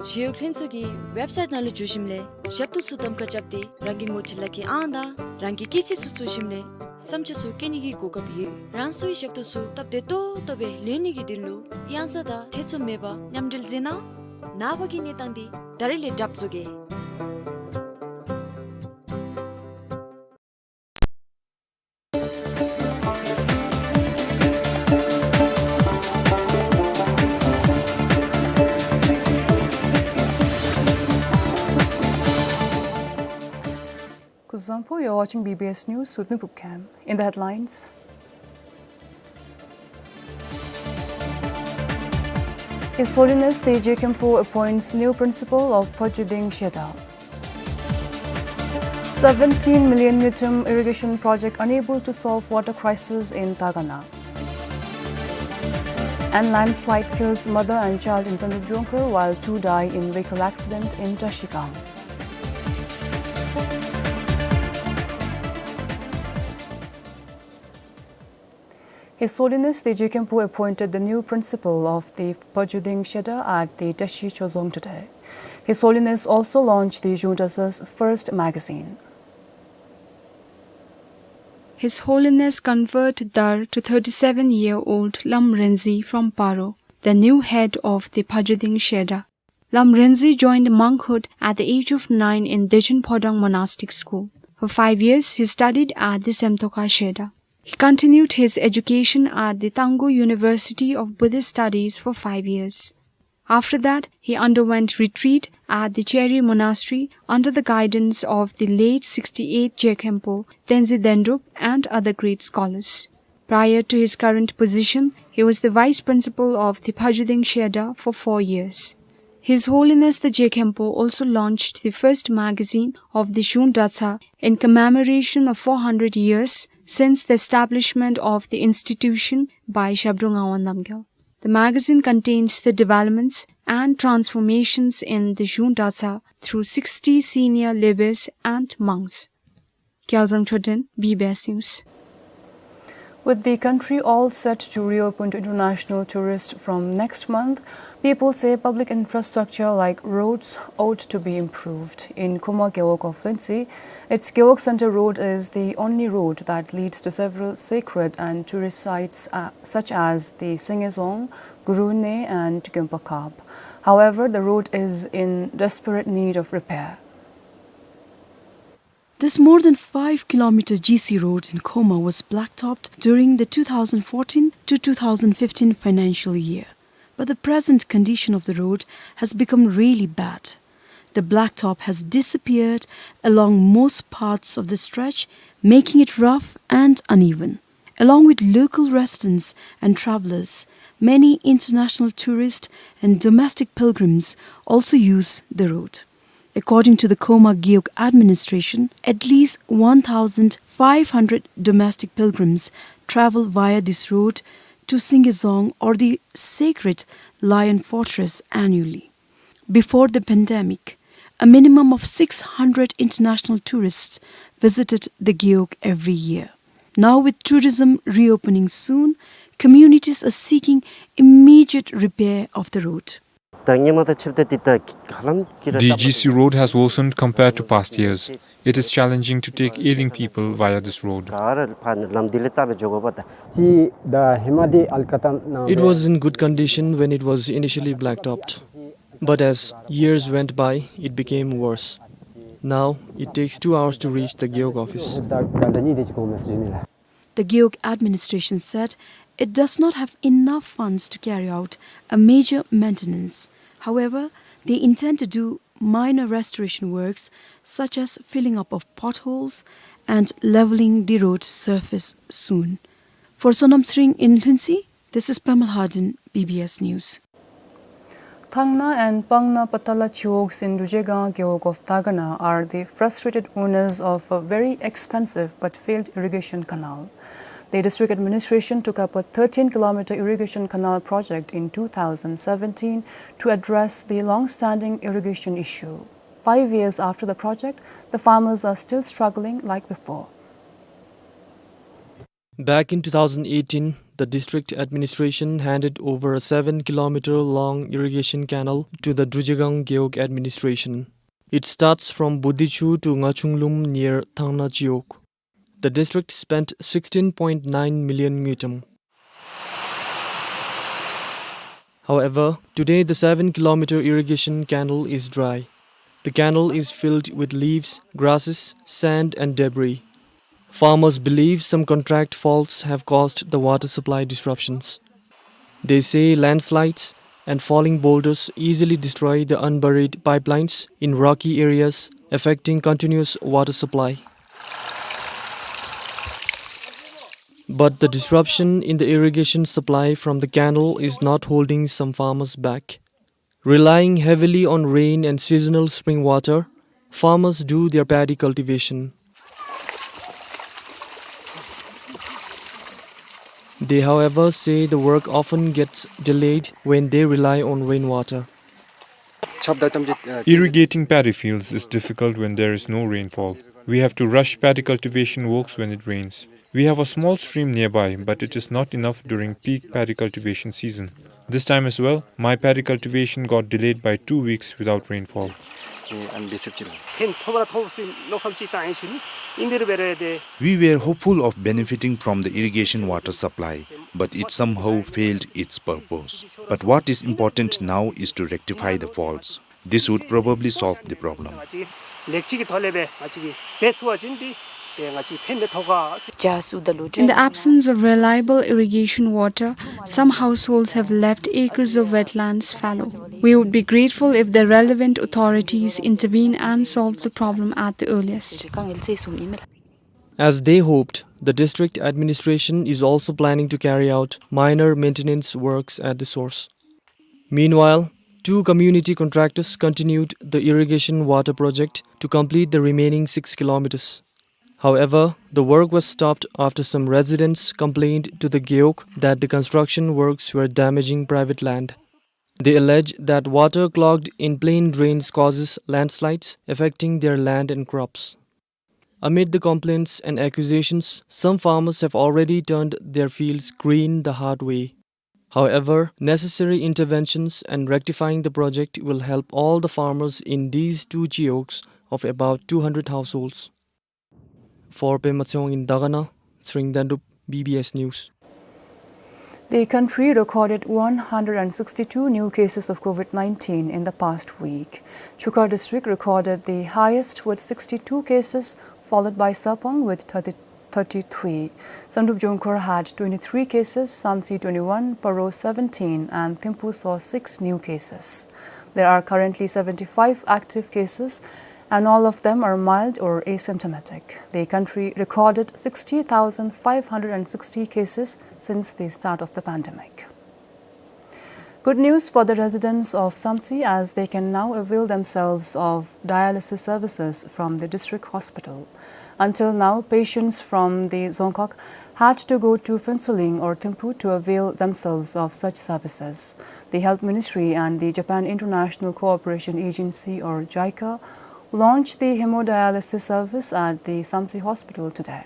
ཞི་གཡོག་ལྷན་ཚོགས་ཀྱི་ཝེབ་སའིཊ་ནང་ལུ་འཛུལ་ཞིནམ་ལས་ཞབས་ཏོག་ཚུ་གདམ་ཁ་རྐྱབ་སྟེ་རང་གི་ངོ་སྤྲོད་ལག་ཁྱེར་ཨང་དང་རང་གི་སྐྱེས་ཚེས་ཚུ་བཙུགས་ཞིནམ་ལས་བསམ་འཆར་ཚུ་བཀོད་ནི་གི་གོ་སྐབས་ཡོད། རང་སོའི་ཞབས་ཏོག་ཚུ་སྟབས་བདེ་ཏོག་ཏོ་སྦེ་ལེན་ནི་གི་དོན་ལུ་གཡང་ས་དང་ཐེ་ཚོམ་མེད་པར་མཉམ་འབྲེལ་མཛད་གནང་། ནངས་པ་གི་གནས་སྟངས་འདི་ད་རིས་ལས་གྲབས་བཟོ་གེ། Kuzuzangpo, you're watching B B S News with me, Pupkam. In the headlines, His Holiness Teje Khenpo appoints new principal of Phadgyudeng Shedar. Seventeen million Ngultrum irrigation project unable to solve water crisis in Tagana. And landslide kills mother and child in Chandel Jongkhar while two die in vehicle accident in Trashigang. His Holiness Teje Khenpo appointed the new principal of the Phadgyudeng Shedar at the Trashi Chodzong today. His Holiness also launched the Zhung Drasa's first magazine. His Holiness conferred dhar to thirty-seven-year-old Lam Rinzin from Paro, the new head of the Phadgyudeng Shedar. Lam Rinzin joined monkhood at the age of nine in Dechen Phodang Monastic School. For five years, he studied at the Semtoka Shedar. He continued his education at the Tangkhul University of Buddhist Studies for five years. After that, he underwent retreat at the Cheri Monastery under the guidance of the late sixty-eight Je Khenpo, Tenzin Dendrup, and other great scholars. Prior to his current position, he was the vice principal of the Phadgyudeng Shedar for four years. His Holiness the Je Khenpo also launched the first magazine of the Zhung Drasa in commemoration of four hundred years since the establishment of the institution by Zhabdrung Ngawang Namgyal. The magazine contains the developments and transformations in the Zhung Drasa through sixty senior labourers and monks. Gyalzang Choden, B B S News. With the country all set to reopen to international tourists from next month, people say public infrastructure like roads ought to be improved. In Khoma Gewog of Lhuentse, its Gewog Center Road is the only road that leads to several sacred and tourist sites, uh, such as the Sengezong, Gurune and Gyonpa Khap. However, the road is in desperate need of repair. This more than five kilometer G C road in Khoma was blacktopped during the two thousand fourteen to two thousand fifteen financial year. But the present condition of the road has become really bad. The blacktop has disappeared along most parts of the stretch, making it rough and uneven. Along with local residents and travelers, many international tourists and domestic pilgrims also use the road. According to the Khoma Gewog administration, at least one thousand five hundred domestic pilgrims travel via this road to Sengezong, or the sacred Lion Fortress, annually. Before the pandemic, a minimum of six hundred international tourists visited the Gewog every year. Now, with tourism reopening soon, communities are seeking immediate repair of the road. The G C road has worsened compared to past years. It is challenging to take ailing people via this road. It was in good condition when it was initially blacktopped. But as years went by, it became worse. Now, it takes two hours to reach the Gewog office. The Gewog administration said it does not have enough funds to carry out a major maintenance. However, they intend to do minor restoration works such as filling up of potholes and leveling the road surface soon. For Sonam Tshering in Lhuentse, this is Pema Lhaden, B B S News. Thangna and Pangna Patala Chiwogs in Dujegang Gewog of Tagana are the frustrated owners of a very expensive but failed irrigation canal. The district administration took up a thirteen kilometer irrigation canal project in two thousand seventeen to address the long-standing irrigation issue. Five years after the project, the farmers are still struggling like before. Back in two thousand eighteen, the district administration handed over a seven kilometer long irrigation canal to the Drujegang Gewog administration. It starts from Budichu to Ngachunglum near Thangna Chiwog. The district spent sixteen point nine million ngultrum. However, today the seven kilometer irrigation canal is dry. The canal is filled with leaves, grasses, sand and debris. Farmers believe some contract faults have caused the water supply disruptions. They say landslides and falling boulders easily destroy the unburied pipelines in rocky areas, affecting continuous water supply. But the disruption in the irrigation supply from the canal is not holding some farmers back. Relying heavily on rain and seasonal spring water, farmers do their paddy cultivation. They, however, say the work often gets delayed when they rely on rainwater. Irrigating paddy fields is difficult when there is no rainfall. We have to rush paddy cultivation works when it rains. We have a small stream nearby, but it is not enough during peak paddy cultivation season. This time as well, my paddy cultivation got delayed by two weeks without rainfall. ཕན་ཐོགས་པ་ཐོགས་ཟེར་མནོ་བསམ་ཅིག་བཏང་ཡི་ཟེར་ནི་ཨིན། འདི་རུ་འབད་རུང་ཏེ། We were hopeful of benefiting from the irrigation water supply, but it somehow failed its purpose. But what is important now is to rectify the faults. This would probably solve the problem. ལེགས་བཅོས་ཀྱི་ཐོག་ལས་སྦེ་ང་བཅས་ཀྱིས་འབད་ཚུགས་པ་ཅིན་ཏེ་ཏེ་ང་བཅས་ཕན་ཐོགས་ག། In the absence of reliable irrigation water, some households have left acres of wetlands fallow. We would be grateful if the relevant authorities intervene and solve the problem at the earliest. As they hoped, the district administration is also planning to carry out minor maintenance works at the source. Meanwhile, two community contractors continued the irrigation water project to complete the remaining six kilometers. However, the work was stopped after some residents complained to the Gewog that the construction works were damaging private land. They allege that water clogged in plain drains causes landslides, affecting their land and crops. Amid the complaints and accusations, some farmers have already turned their fields green the hard way. However, necessary interventions and rectifying the project will help all the farmers in these two chiwogs of about two hundred households. For Pema Tshewang in Dagana, Tshering Dendup, B B S News. The country recorded one hundred and sixty-two new cases of COVID nineteen in the past week. Chukar district recorded the highest with sixty-two cases, followed by Sarpang with thirty, thirty-three. Samdrup Jongkhor had twenty-three cases, Samtse twenty-one, Paro seventeen, and Thimphu saw six new cases. There are currently seventy-five active cases, and all of them are mild or asymptomatic. The country recorded sixty thousand five hundred and sixty cases since the start of the pandemic. Good news for the residents of Samtse, as they can now avail themselves of dialysis services from the district hospital. Until now, patients from the Dzongkhag had to go to Phuentsholing or Thimphu to avail themselves of such services. The Health Ministry and the Japan International Cooperation Agency, or JICA, launched the hemodialysis service at the Samtse Hospital today.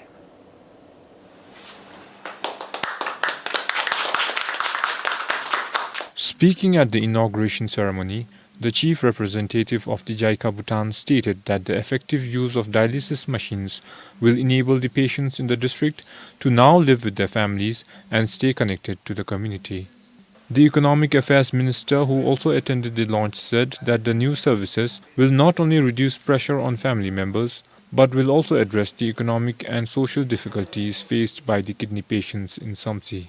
Speaking at the inauguration ceremony, the chief representative of the JICA Bhutan stated that the effective use of dialysis machines will enable the patients in the district to now live with their families and stay connected to the community. The Economic Affairs Minister, who also attended the launch, said that the new services will not only reduce pressure on family members, but will also address the economic and social difficulties faced by the kidney patients in Samtse.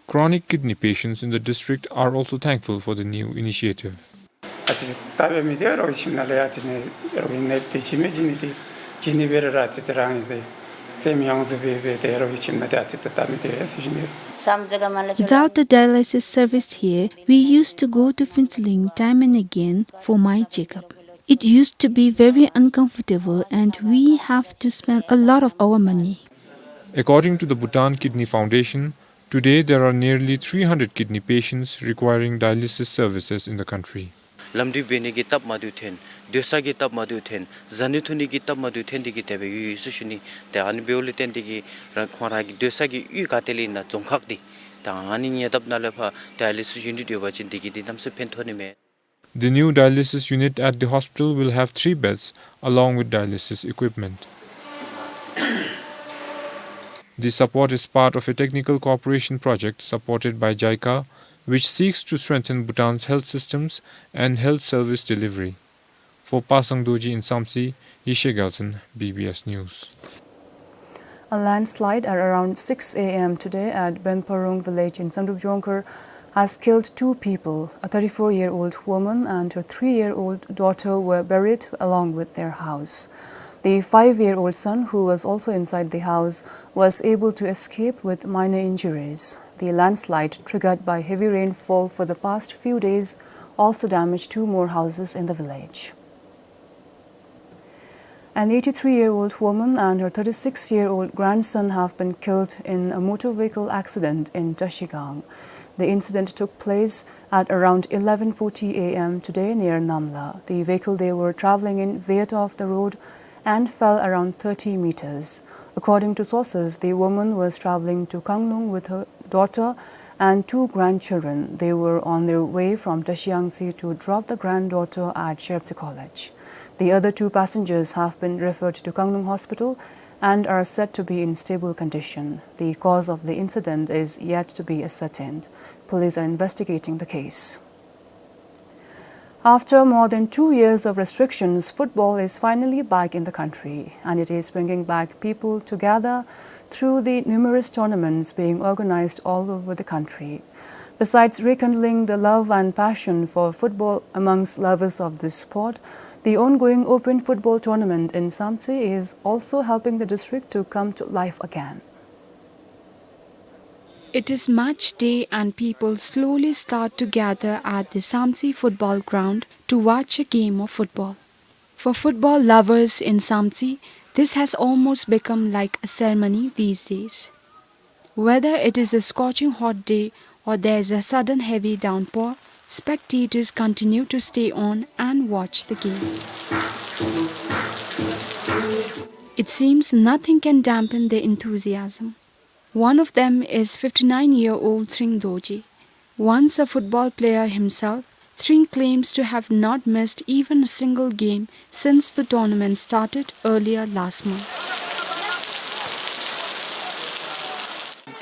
Chronic kidney patients in the district are also thankful for the new initiative. ཨ་ཙི་ད་འབད་མི་དེ་རོགས་ཁྱིམ་ནང་ལས་ཨ་ཙི་ནི་རོགས་ཨིན་ནི་དེ་ཅིག་མེད་ཅིག་ནི་དེ་ཅིག་ནི་འབད་ར་ཨ་ཙི་དེ་རང་ཨིན་ཏེ་སེམས་ཡང་ཟེར་འབད་འབད་དེ་རོགས་ཁྱིམ་ནང་དེ་ཨ་ཙི་ད་ད་མི་དེ་ཨ་ཙི་ཞིག་ནི། Without the dialysis service here, we used to go to Phuentsholing time and again for my checkup. It used to be very uncomfortable and we have to spend a lot of our money. According to the Bhutan Kidney Foundation, today there are nearly three hundred kidney patients requiring dialysis services in the country. ལམ་འགྲུལ་འབད་ནི་གི་སྟབས་མ་བདེཝ་ཐོན། སྡོད་ས་གི་སྟབས་མ་བདེཝ་ཐོན། བཟའ་ནི་འཐུང་ནི་གི་སྟབས་མ་བདེཝ་ཐོན་ཏེ་གིས་དེ་སྦེ་ཡོད་ཡོད་ཟེར་ཞུ་ནི། ཏེ་ཨ་ནི་འབདཝ་ལས་བརྟེན་ཏེ་གིས་རང་ཁོང་ར་གི་སྡོད་ས་གི་གཡུས་ག་ཏེ་ལས་ཨིན་ན་རྫོང་ཁག་འདི་ད་ཨ་ནི་ཉེ་འདབས་ནང་ལས་ཕར་ཌའི་ལི་སིས་ཡུ་ནིཊ་ཡོད་པ་ཅིན་དེ་གིས་འདི་གནམ་མེད་ས་མེད་ཕན་ཐོགས་ནི་མས། The new dialysis unit at the hospital will have three beds along with dialysis equipment. The support is part of a technical cooperation project supported by JICA, which seeks to strengthen Bhutan's health systems and health service delivery. For Pasang Dorji in Samtse, Yeshe Gyaltshen, B B S News. A landslide at around six A M today at Benparung village in Samdrup Jongkhar has killed two people. A thirty-four-year-old woman and her three-year-old daughter were buried along with their house. The five-year-old son, who was also inside the house, was able to escape with minor injuries. The landslide, triggered by heavy rainfall for the past few days, also damaged two more houses in the village. An eighty-three-year-old woman and her thirty-six-year-old grandson have been killed in a motor vehicle accident in Tashigang. The incident took place at around eleven forty A M today near Namla. The vehicle they were traveling in veered off the road and fell around thirty meters. According to sources, the woman was traveling to Kanglung with her daughter and two grandchildren. They were on their way from Tashiangsi to drop the granddaughter at Sherpsi College. The other two passengers have been referred to Kanglung Hospital and are said to be in stable condition. The cause of the incident is yet to be ascertained. Police are investigating the case. After more than two years of restrictions, football is finally back in the country, and it is bringing back people together through the numerous tournaments being organized all over the country. Besides rekindling the love and passion for football amongst lovers of this sport, the ongoing Open Football Tournament in Samtse is also helping the district to come to life again. It is match day and people slowly start to gather at the Samtse football ground to watch a game of football. For football lovers in Samtse, this has almost become like a ceremony these days. Whether it is a scorching hot day or there is a sudden heavy downpour, spectators continue to stay on and watch the game. It seems nothing can dampen their enthusiasm. One of them is fifty-nine-year-old Tshering Dorji. Once a football player himself, Tshering claims to have not missed even a single game since the tournament started earlier last month.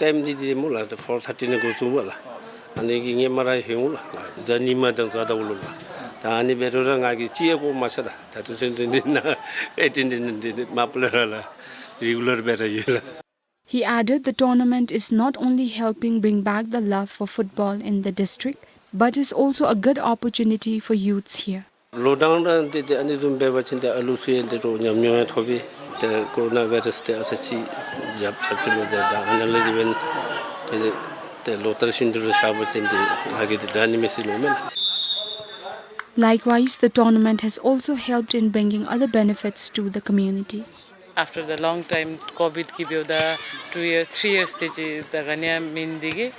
ཊའིམ་འདི་འདི་སྨོ་ལགས། ད་ཕོར་ཐར་ཊི་ནང་འགོ་བཙུགས་སྨོ་ལགས། ཨ་ནི་གི་ངེ་མ་ར་ཧེ་འོང་ལགས། གཟའ་ཉི་མ་དང་གཟའ་ཟླཝ་ལུ་ལགས། ད་ཨ་ནི་འབད་རུང་ར་ང་གིས་ཅིག་ཡང་བཀོ་མ་ཆ་ལགས། ད་ལྟོ་ཚུན་ཚོད་འདི་ནང་ཨེ་ཊེན་ཌེནསི་འདི་མ་པ་ལས་ར་ལགས། རི་གུ་ལར་སྦེ་ར་ཡོད་ལགས། He added the tournament is not only helping bring back the love for football in the district, but is also a good opportunity for youths here. ལོག་ཌའུན་ར་འདི་ཏེ་ཨ་ནི་བཟུམ་འབད་བ་ཅིན་ཏེ་ཨ་ལུ་ཚུ་ཡང་ཏེ་རོགས་ཉམས་མྱོང་ཡང་ཐོབ་པས། ཏེ་ཀོ་རོ་ན་བཱའི་རཱསི་ཏེ་ཨ་ཙི་ཅིག་ཡབ་ཆགས་ཅི་མས། ཏེ་ད་ཨ་ནཱ་ལས་འདི་འབདན་ཏེ་ཏེ་ལོ་ལྟར་བཞིན་དུ་ར་ཤར་བ་ཅིན་ཏེ་ང་གིས་ཏེ་དྲག་ནི་མས་ཟེར་མནོཝ་མས་ལགས། Likewise, the tournament has also helped in bringing other benefits to the community. After the long time COVID གིས་འབདཝ་ད་two years, three years དེ་ཅིག་ད་ག་ནི་ཡང་མེད་ནི་དེ་གིས་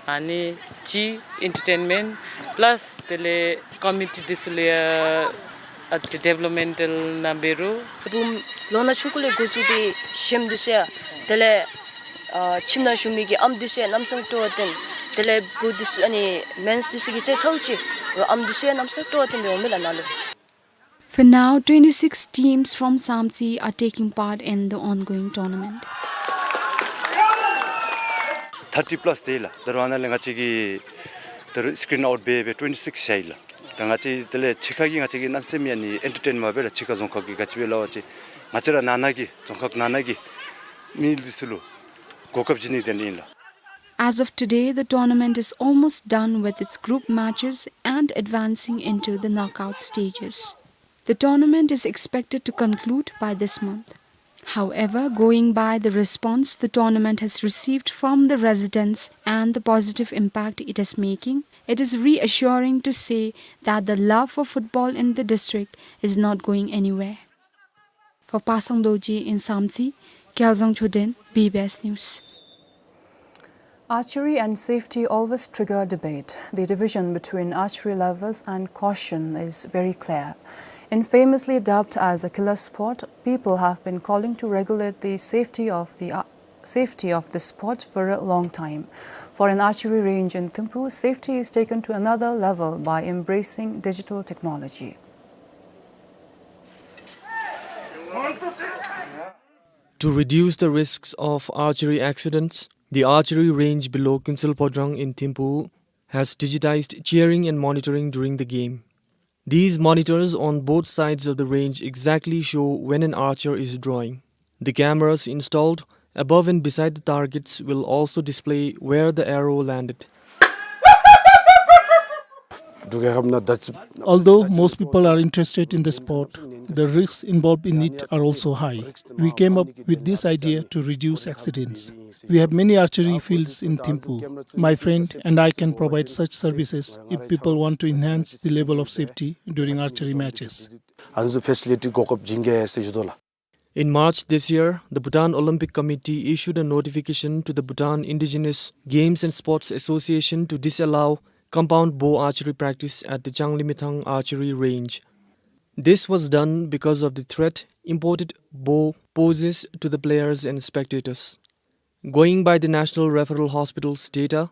ཨ་ནི་ཅིག་ཨེན་ཊར་ཊེན་མེནཊ་པ་ལཱསི་དེ་ལས་ཀོ་མི་ཊི་འདི་ཚུ་ལུ་ཡང་ཨ་ཙི་ཌི་ཝེ་ལོབ་མེནཊ་ལུ་ནང་འབད་རུང་བུམོ་ལོ་ན་ཆུང་ཀུ་ལས་འགོ་བཙུགས་ཏེ་གཞོནམ་འདི་ཚུ་ཡང་དེ་ལས་ཨ་ཁྱིམ་ནང་བཞུགས་མི་གི་ཨམ་འདི་ཚུ་ཡང་གནམ་ས་སྤྲོ་བ་བཏོན། དེ་ལས་བུ་འདི་ཚུ་ཨ་ནི་མེནསི་འདི་ཚུ་གིས་ཚེ་ཚཝ་ཅིག་རོགས་ཨམ་འདི་ཚུ་ཡང་གནམ་ས་སྤྲོ་བ་བཏོན་འབདཝ་མས་ལགས་ནཱ་ལུ། For now, twenty-six teams from Samtse are taking part in the ongoing tournament. Thirty plus དེ་ལགས། ད་རུང་ཨ་ནཱ་ལས་ང་བཅས་ཀྱིས་ད་རུང་སི་ཀི་རིན་ཨའུཊ་འབད་འབད་ཊུ་ཝེན་ཊི་སིགསི་བཞག་ཡི་ལགས། ད་ང་བཅས་དེ་ལས་ཕྱི་ཁ་གི་ང་བཅས་ཀྱི་གནམ་མེད་ས་མེད་ཨ་ནི་ཨེན་ཊར་ཊེན་མ་འབད་ལགས། ཕྱི་ཁ་རྫོང་ཁག་གི་ག་ཅི་འབད་ལགས་པ་ཅིན་ང་བཅས་ར་ནང་ན་གི་རྫོང་ཁག་ནང་ན་གི་མི་འདི་ཚུ་ལུ་གོ་སྐབས་བྱིན་ནི་དེ་ཨིན་ལགས། As of today, the tournament is almost done with its group matches and advancing into the knockout stages. The tournament is expected to conclude by this month. However, going by the response the tournament has received from the residents and the positive impact it is making, it is reassuring to say that the love for football in the district is not going anywhere. For Pasang Dorji in Samtse, Kyaljang Choden, B B S News. Archery and safety always trigger debate. The division between archery lovers and caution is very clear. Infamously dubbed as a killer sport, people have been calling to regulate the safety of the, uh, safety of the sport for a long time. For an archery range in Thimphu, safety is taken to another level by embracing digital technology. To reduce the risks of archery accidents, the archery range below Kuensel Phodrang in Thimphu has digitized cheering and monitoring during the game. These monitors on both sides of the range exactly show when an archer is drawing. The cameras installed above and beside the targets will also display where the arrow landed. Although most people are interested in the sport, the risks involved in it are also high. We came up with this idea to reduce accidents. We have many archery fields in Thimphu. My friend and I can provide such services if people want to enhance the level of safety during archery matches. In March this year, the Bhutan Olympic Committee issued a notification to the Bhutan Indigenous Games and Sports Association to disallow compound bow archery practice at the Changlimithang Archery Range. This was done because of the threat imported bow poses to the players and spectators. Going by the National Referral Hospital's data,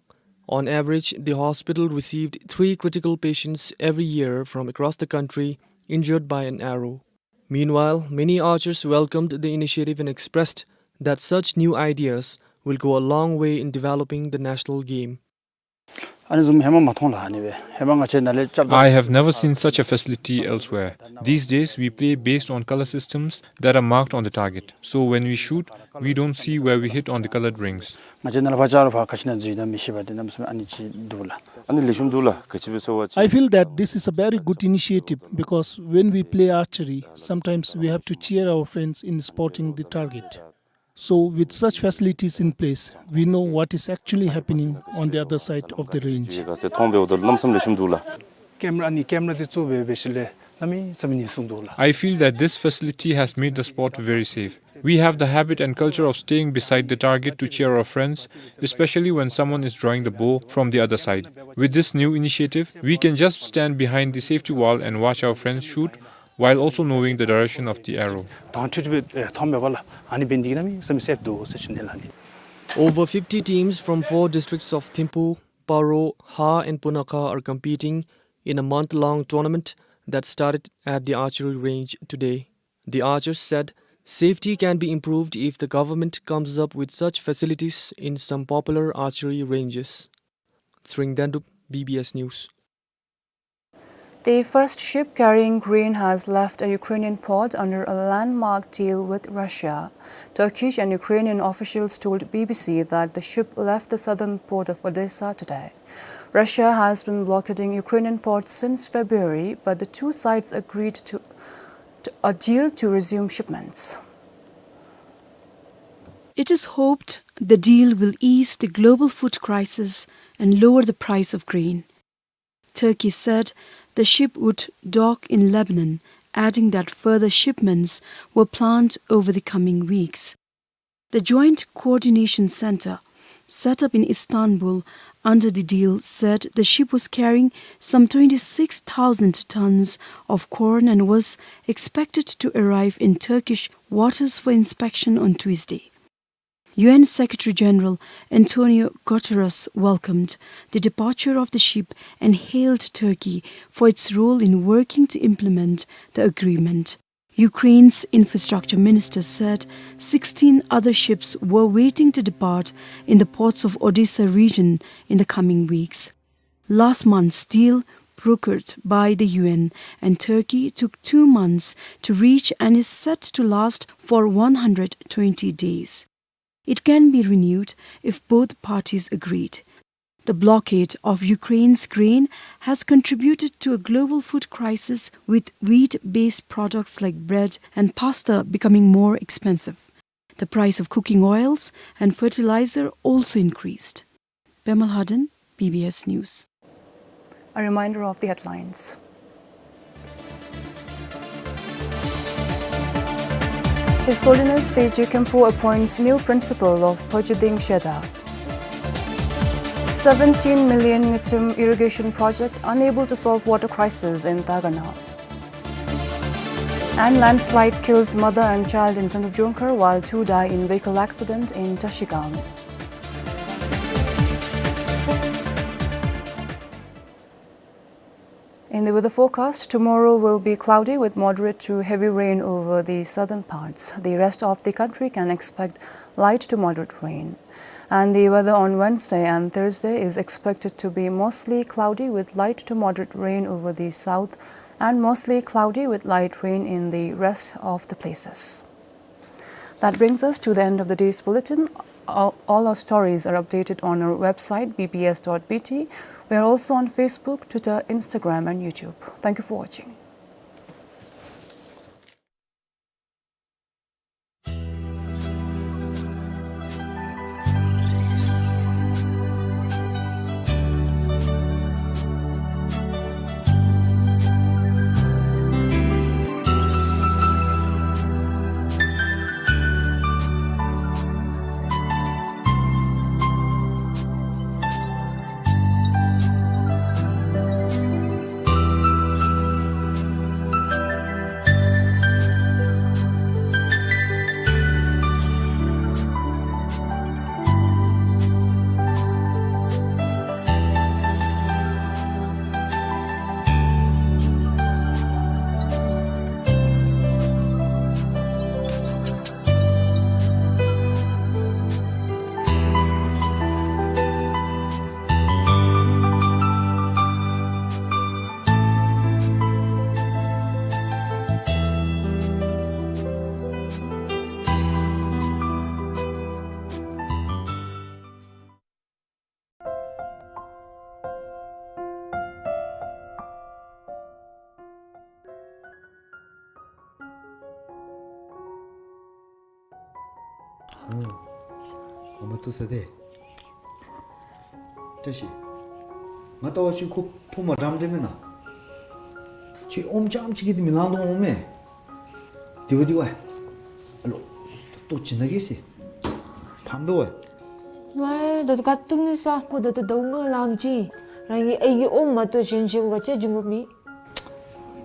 on average, the hospital received three critical patients every year from across the country injured by an arrow. Meanwhile, many archers welcomed the initiative and expressed that such new ideas will go a long way in developing the national game. ཨ་ནི་བཟུམ་ཧེ་མ་མ་མཐོང་ལགས། ཨ་ནི་སྦེ་ཧེ་མ་ང་བཅས་ནཱ་ལས་རྐྱབ་ད། I have never seen such a facility elsewhere. These days, we play based on color systems that are marked on the target. So when we shoot, we don't see where we hit on the colored rings. ང་བཅས་ནཱ་ལས་ཕར་རྐྱབ་རུང་ཕར་ག་ཅི་ནང་འཛུལ་ཡི་ན་མི་ཤེས་པས། དེ་གནམ་མེད་ས་མེད་ཨ་ནི་ཅིག་འདུག་ལགས། ཨ་ནི་ལེགས་ཤོམ་འདུག་ལགས། ག་ཅི་སྦེ་ཟེར་བ་ཅིན། I feel that this is a very good initiative because when we play archery, sometimes we have to cheer our friends in spotting the target. So with such facilities in place, we know what is actually happening on the other side of the range. ག་ཟེར་མཐོང་སྦེ་འོ་དོ་གནམ་མེད་ས་མེད་ལེགས་ཤོམ་འདུག་ལགས། ཀེམ་ར་ཨ་ནི་ཀེམ་ར་འདི་བཙུགས་སྦེ་འབད་ཞིནམ་ལས་གནམ་མེད་ས་མེད་ཉེན་སྲུང་འདུག་ལགས། I feel that this facility has made the sport very safe. We have the habit and culture of staying beside the target to cheer our friends, especially when someone is drawing the bow from the other side. With this new initiative, we can just stand behind the safety wall and watch our friends shoot while also knowing the direction of the arrow. དྭངས་འཕྲུལ་འཕྲུལ་སྦེ་མཐོང་མས་པ་ལགས། ཨ་ནི་འབད་ནི་འདི་གིས་གནམ་མེད་ས་མེད་སེབ་འདུག་ཟེར་ཞུ་ནི་ལགས། Over fifty teams from four districts of Thimphu, Paro, Ha and Punakha are competing in a month-long tournament that started at the archery range today. The archers said safety can be improved if the government comes up with such facilities in some popular archery ranges. Tshering Dendup, B B S News. The first ship carrying grain has left a Ukrainian port under a landmark deal with Russia. Turkish and Ukrainian officials told B B C that the ship left the southern port of Odessa today. Russia has been blockading Ukrainian ports since February, but the two sides agreed to, to a deal to resume shipments. It is hoped the deal will ease the global food crisis and lower the price of grain. Turkey said the ship would dock in Lebanon, adding that further shipments were planned over the coming weeks. The Joint Coordination Center, set up in Istanbul under the deal, said the ship was carrying some twenty-six thousand tons of corn and was expected to arrive in Turkish waters for inspection on Tuesday. U N Secretary General Antonio Guterres welcomed the departure of the ship and hailed Turkey for its role in working to implement the agreement. Ukraine's infrastructure minister said sixteen other ships were waiting to depart in the ports of Odessa region in the coming weeks. Last month's deal, brokered by the U N and Turkey, took two months to reach and is set to last for one hundred twenty days. It can be renewed if both parties agreed. The blockade of Ukraine's grain has contributed to a global food crisis, with wheat-based products like bread and pasta becoming more expensive. The price of cooking oils and fertilizer also increased. Pema Lhaden, B B S News. A reminder of the headlines. His Holiness Teji Khenpo appoints new principal of Phojuding Shedar. Seventeen million Ngichum irrigation project unable to solve water crisis in Dagana. And landslide kills mother and child in Sangdrupjongkhar, while two die in vehicle accident in Trashigang. In the weather forecast, tomorrow will be cloudy with moderate to heavy rain over the southern parts. The rest of the country can expect light to moderate rain. And the weather on Wednesday and Thursday is expected to be mostly cloudy with light to moderate rain over the south and mostly cloudy with light rain in the rest of the places. That brings us to the end of the day's bulletin. All, all our stories are updated on our website, B B S dot B T. We are also on Facebook, Twitter, Instagram, and YouTube. Thank you for watching. ཨོ། ཨ་མ་ཐུག་ས་ཏེ། བཀྲ་ཤིས། ང་ལྟ་བ་ཅིན་ཁོ་ཕོ་མ་འགྲམ་སྟེ་མེན་ན། ཁྱོད་ཨོམ་རྐྱངམ་ཅིག་གིས་འདི་མི་ལང་དོ་འོང་མས། དེ་བ་དེ་བ། ཨ་ལོ། ལྟོ་བྱིན་ན་གེ་ཟེར། ཕམ་དོ་བ། ཝའི་ད་ལྟོ་ག་བཏུབ་ནི་ས་ཁོ་ད་ལྟོ་ཟླཝ་ལྔ་ལངམ་ཅིག་རང་གི་ཨའི་གི་ཨོམ་མ་གཏོགས་གཞན་གཞན་ག་ཅི་བྱིན་དགོཔ་མེད།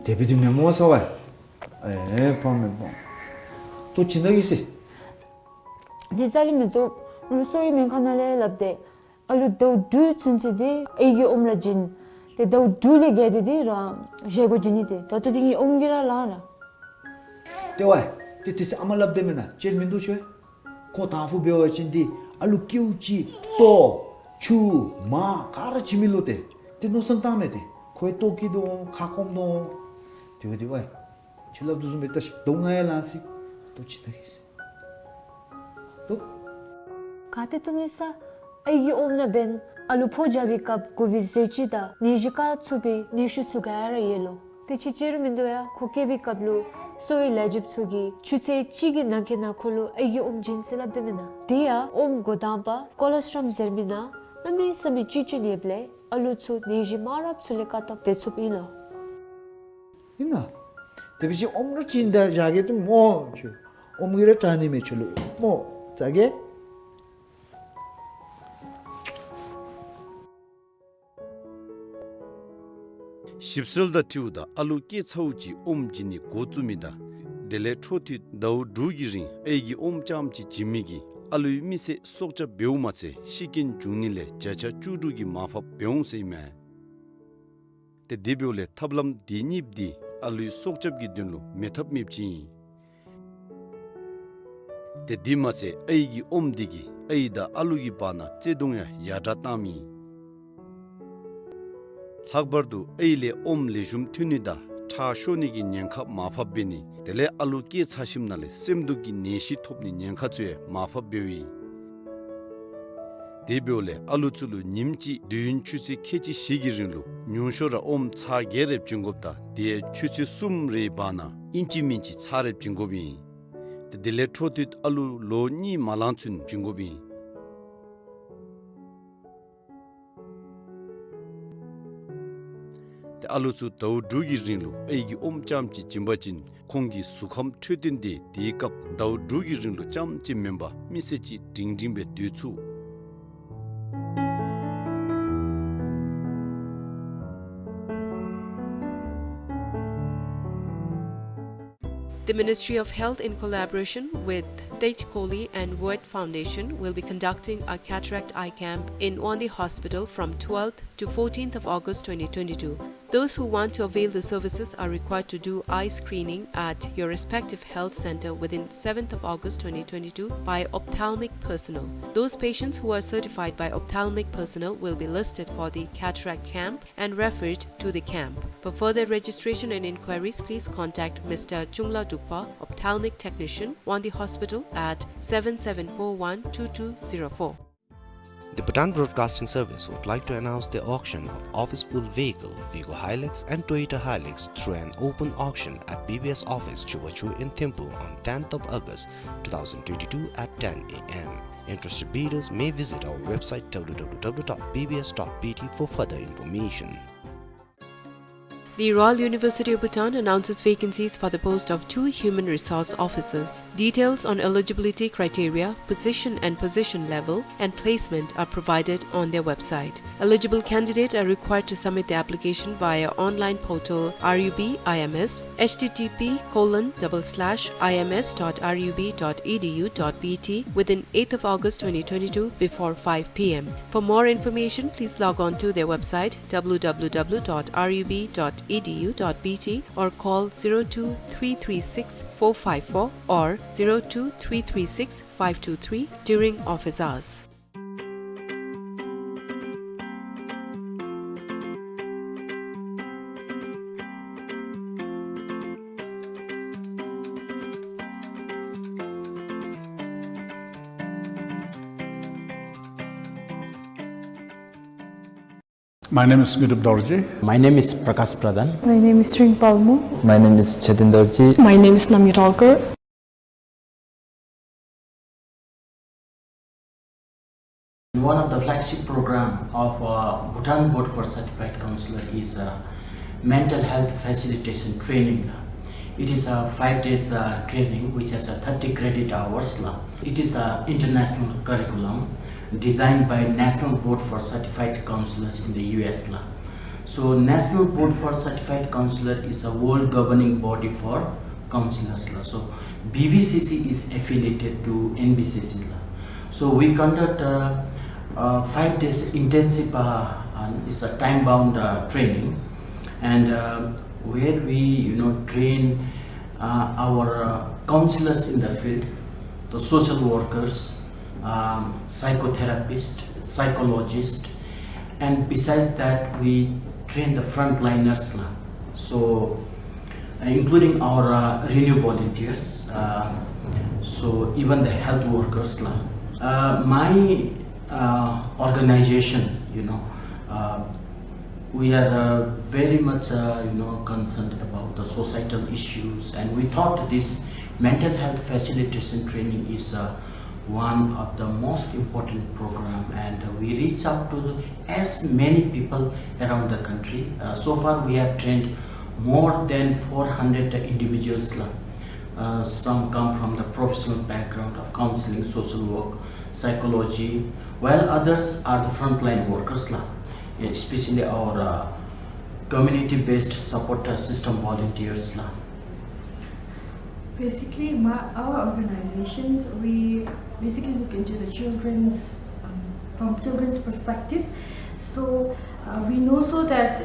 དེ་བ་དེ་མེན་མོ་ས་བ། ཨེ་ཕམ་མེན་ཕམ། ལྟོ་བྱིན་ན་གེ་ཟེར། དེ་རྩ་ལས་མི་བཏུབ། ང་གསོ་བའི་སྨན་ཁང་ནང་ལས་སླབ་སྟེ། ཨ་ལུ་ཟླཝ་དྲུག་ཚུན་ཚོད་དེ་ཨའི་གི་ཨོམ་ར་བྱིན། ཏེ་ཟླཝ་དྲུག་ལས་བརྒལ་ཏེ་དེ་རང་བཞེས་སྒོ་བྱིན་ནི་ཏེ། ད་ལྟོ་དེ་ངེའི་ཨོམ་གྱིས་ར་ལང་ར། ཏེ་བ། ཏེ་དེ་ཚེ་ཨ་མ་སླབ་སྟེ་མེན་ན་ཅིག་མིན་འདུག་ཤོ། ཁོ་དང་ཕུ་འབད་བ་ཅིན་དེ་ཨ་ལུ་ཀེའུ་ཅིག་ལྟོ་ཆུ་མར་ག་ར་བྱིན་མི་ལོ་ཏེ། དེ་མནོ་བསམ་བཏངམ་མས་ཏེ། ཁོ་ཡང་ལྟོ་སྐྱེ་དོ་འོང་ཁ་སྐོམ་དོ་འོང་། དེ་བ་དེ་བ། ཁྱོད་སླབ་དོ་བཟུམ་སྦེ་ལྟ་ཤིག། ཟླཝ་ལྔ་ཡང་ལང་སོ་ཡི། ལྟོ་བྱིན་ན་གེ་ཟེར། ལྟོ། ག་ཏེ་བཏུབ་ནི་ས། ཨའི་གི་ཨོམ་ནང་འབདན་ཨ་ལུ་ཕོ་རྒྱས་པའི་སྐབས་དགོ་པའི་ཟས་བཅུད་དང་ནད་གཞི་ཁག་ཚུགས་པའི་ནད་ཤུགས་ཚུ་ག་ར་ཡོད་ལོ། དེ་ཅིག་ཅིག་རུང་མིན་འདུག་ཡ། ཁོ་སྐྱེས་པའི་སྐབས་ལུ་གསོ་བའི་ལས་བྱེདཔ་ཚུ་གིས་ཆུ་ཚོད་གཅིག་གི་ནང་འཁོད་ནང་ཁོ་ལུ་ཨའི་གི་ཨོམ་བྱིན་ཟེར་སླབ་སྟེ་མེན་ན། དེ་ཡང་ཨོམ་འགོ་དང་པ་ཀོ་ལོ་སི་ཊོལ་ཟེར་མི་ནང་གནམ་མེད་ས་མེད་བཅུད་ཅན་ཡོདཔ་ལས་ཨ་ལུ་ཚུ་ནད་གཞི་མང་རབས་ཚུ་ལས་བཀག་ཐབས་འབད་ཚུགསཔ་ཨིན་ལོ། ཨིན་ན། དེ་བ་ཅིན་ཨོམ་ར་བྱིན་ད་བཞག་གེ་ཏེ་མོ་ཁྱོད། ཨོམ་གྱིས་ར་དྲག་ནི་མས་ཁྱོད་ལུ་མོ། ཟ་གེ། ཞིབ་འཚོལ་དང་འཁྲིལཝ་ད་ཨ་ལུ་སྐྱེས་ཚརཝ་ཅིག་ཨོམ་བྱིན་ནི་འགོ་བཙུགས་མི་དང་དེ་ལས་འཕྲོ་མཐུད་ཟླཝ་དྲུག་གི་རིང་ཨའི་གི་ཨོམ་རྐྱངམ་ཅིག་བྱིན་མི་གིས་ཨ་ལུའི་མི་ཚེ་སྲོག་སྐྱབས་འབདཝ་མ་ཚད་ཤི་རྐྱེན་འབྱུང་ནི་ལས་བརྒྱ་ཆ་བཅུ་དྲུག་གི་མར་ཕབ་འབད་འོང་ཟེར་ཨིན་མས། ཏེ་དེ་འབདཝ་ལས་ཐབས་ལམ་དེ་གཉིས་པོ་འདི་ཨ་ལུའི་སྲོག་སྐྱབས་ཀྱི་དོན་ལུ་མེད་ཐབས་མེདཔ་ཅིག་ཨིན། ཏེ་དེ་མ་ཚད་ཨའི་གི་ཨོམ་འདི་གིས་ཨའི་དང་ཨ་ལུ་གི་བར་ན་བརྩེ་གདུང་ཡང་ཡར་དྲག་བཏངམ་ཨིན། ལྷག་པར་དུ་ཨའི་ལས་ཨོམ་ལེགས་ཤོམ་ཐོན་ནི་དང་ཁྲག་ཤོར་ནི་གི་ཉེན་ཁ་མར་ཕབ་འབད་ནི་དེ་ལས་ཨ་ལུ་སྐྱེས་ཚར་ཞིནམ་ལས་སེམས་སྡུག་གི་ནད་གཞི་ཐོབ་ནི་ཉེན་ཁ་ཚུ་ཡང་མར་ཕབ་འབདཝ་ཨིན། དེ་འབདཝ་ལས་ཨ་ལུ་ཚུ་ལུ་ཉིནམ་གཅིག་དུས་ཡུན་ཆུ་ཚོད་ཁལ་གཅིག་བཞི་གི་རིང་ལུ་ཉུང་ཤོས་ར་ཨོམ་ཚར་བརྒྱད་རེ་བྱིན་དགོཔ་དང་དེ་ཡང་ཆུ་ཚོད་གསུམ་རེའི་བར་ན་ཨིན་ཅི་མིན་ཅི་ཚར་རེ་བྱིན་དགོཔ་ཨིན། ཏེ་དེ་ལས་འཕྲོ་མཐུད་ཨ་ལུ་ལོ་གཉིས་མ་ལང་ཚུན་བྱིན་དགོཔ་ཨིན། ཏེ་ཨ་ལུ་ཚུ་ཟླཝ་དྲུག་གི་རིང་ལུ་ཨའི་གི་ཨོམ་རྐྱངམ་ཅིག་བྱིན་པ་ཅིན་ཁོང་གི་གཟུགས་ཁམས་འཕྲོད་བསྟེན་དེ་དེའི་སྐབས་ཟླཝ་དྲུག་གི་རིང་ལུ་རྐྱངམ་ཅིག་མེན་པར་མི་ཚེ་གཅིག་སྒྲིང་སྒྲིང་སྦེ་སྡོད་ཚུགས། The Ministry of Health, in collaboration with Tej Kohli and World Foundation, will be conducting a cataract eye camp in Wangdue Hospital from twelfth to fourteenth of August twenty twenty-two. Those who want to avail the services are required to do eye screening at your respective health center within seventh of August twenty twenty-two by ophthalmic personnel. Those patients who are certified by ophthalmic personnel will be listed for the cataract camp and referred to the camp. For further registration and inquiries, please contact Mister Chungla Dukpa, ophthalmic technician, Wangdue Hospital, at seven seven four one two two zero four. The Bhutan Broadcasting Service would like to announce the auction of office full vehicle, Vigo Hilux and Toyota Hilux, through an open auction at B B S office, Chubachu in Thimphu on tenth of August two thousand twenty-two at ten A M. Interested bidders may visit our website W W W dot B B S dot B T for further information. The Royal University of Bhutan announces vacancies for the post of two human resource officers. Details on eligibility criteria, position and position level, and placement are provided on their website. Eligible candidates are required to submit the application via online portal R U B I M S, H T T P colon double slash I M S dot R U B dot E D U dot B T, within eighth of August twenty twenty-two before five P M. For more information, please log on to their website W W W dot R U B dot E D U dot B T or call zero two three three six four five four or zero two three three six five two three during office hours. My name is Ngudup Dorji. My name is Prakash Pradhan. My name is Tring Palmo. My name is Chetan Dorji. My name is Namgyal Tolkar. One of the flagship program of, uh, Bhutan Board for Certified Counselor is, uh, mental health facilitation training. It is a five days, uh, training which has a thirty credit hours la. It is a international curriculum designed by National Board for Certified Counselors in the U S la. So National Board for Certified Counselor is a world governing body for counselors la. So B V C C is affiliated to N B C C la. So we conduct, uh, uh, five days intensive, uh, and it's a time bound, uh, training, and, uh, where we, you know, train, uh, our, uh, counselors in the field, the social workers, um, psychotherapist, psychologist, and besides that, we train the frontliners la. So, uh, including our, uh, renew volunteers, uh, so even the health workers la. Uh, my, uh, organization, you know, uh, we are, uh, very much, uh, you know, concerned about the societal issues, and we thought this mental health facilitation training is, uh, one of the most important program, and we reach out to the, as many people around the country. Uh, so far, we have trained more than four hundred individuals la. Uh, some come from the professional background of counseling, social work, psychology, while others are the frontline workers la, especially our, uh, community-based support, uh, system volunteers la. Basically, my, our organizations, we basically look into the children's, um, from children's perspective. So, uh, we know so that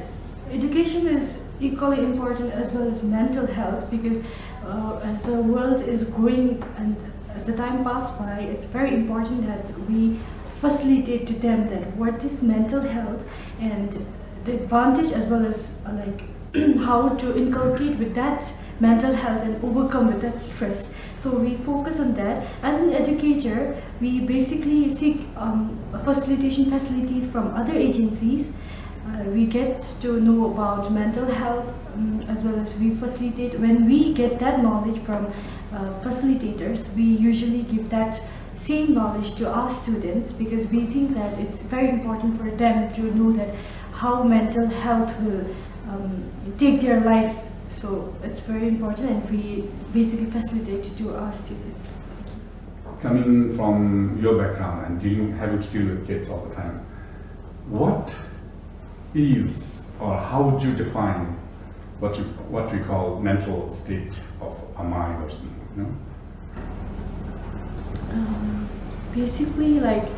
education is equally important as well as mental health, because, uh, as the world is growing and as the time pass by, it's very important that we facilitate to them that what is mental health and the advantage as well as, uh, like, how to inculcate with that mental health and overcome with that stress. So we focus on that. As an educator, we basically seek, um, facilitation facilities from other agencies. Uh, we get to know about mental health, um, as well as we facilitate. When we get that knowledge from, uh, facilitators, we usually give that same knowledge to our students, because we think that it's very important for them to know that how mental health will, um, take their life. So it's very important, and we basically facilitate to our students. Coming from your background and dealing, having to deal with kids all the time, what is, or how would you define what you, what we call mental state of a mind or something, you know? Um, basically, like,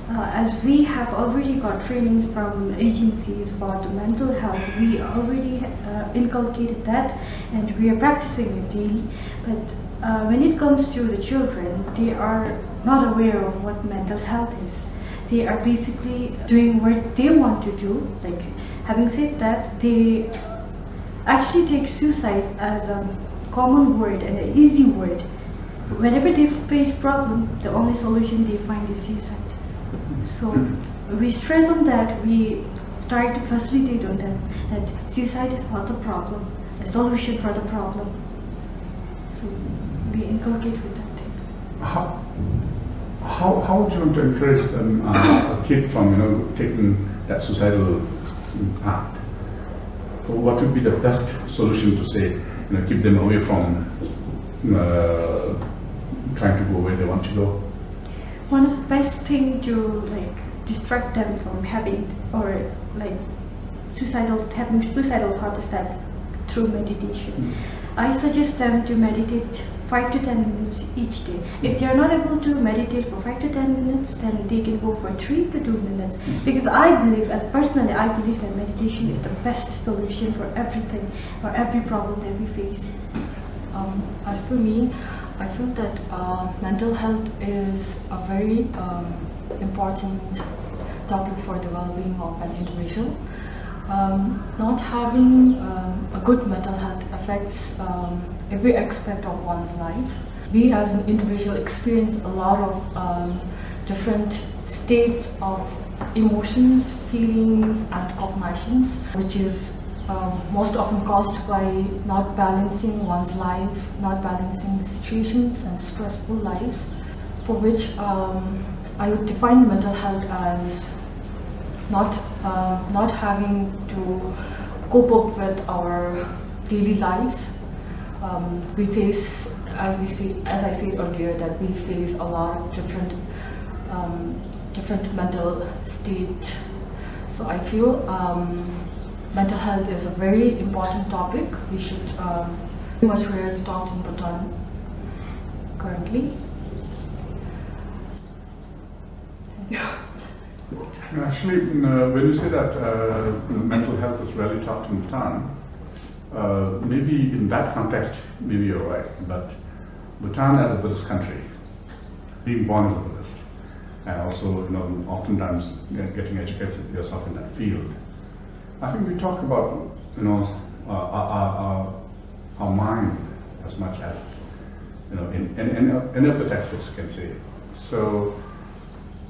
uh, as we have already got trainings from agencies about the mental health, we already, uh, inculcated that, and we are practicing it daily. But, uh, when it comes to the children, they are not aware of what mental health is. They are basically doing what they want to do. Like, having said that, they actually take suicide as a common word and an easy word. Whenever they face problem, the only solution they find is suicide. So we stress on that, we try to facilitate on that, that suicide is not the problem, the solution for the problem. So we inculcate with that thing. How, how, how would you want to encourage them, uh, a kid from, you know, taking that suicidal act? What would be the best solution to say, you know, keep them away from, uh, trying to go where they want to go? One of the best thing to, like, distract them from having, or, like, suicidal, having suicidal thought is that through meditation. Mm. I suggest them to meditate five to ten minutes each day. If they are not able to meditate for five to ten minutes, then they can go for three to two minutes. Mm. Because I believe, as personally, I believe that meditation is the best solution for everything, for every problem that we face. Um, as per me, I feel that, uh, mental health is a very, um, important topic for the well-being of an individual. Um, not having, um, a good mental health affects, um, every aspect of one's life. We as an individual experience a lot of, um, different states of emotions, feelings, and cognitions, which is, um, most often caused by not balancing one's life, not balancing the situations and stressful lives, for which, um, I would define mental health as not, uh, not having to cope up with our daily lives. Um, we face, as we see, as I said earlier, that we face a lot of different, um, different mental state. So I feel, um, mental health is a very important topic. We should, um, much rarely talked in Bhutan currently. Thank you. Actually, mm, uh, when you say that, uh, mental health is rarely taught in Bhutan, uh, maybe in that context, maybe you're right. But Bhutan as a Buddhist country, being born as a Buddhist, and also, you know, oftentimes get-, getting educated yourself in that field, I think we talk about, you know, uh, our, our, our, our mind as much as, you know, in, in, in any of the textbooks you can say. So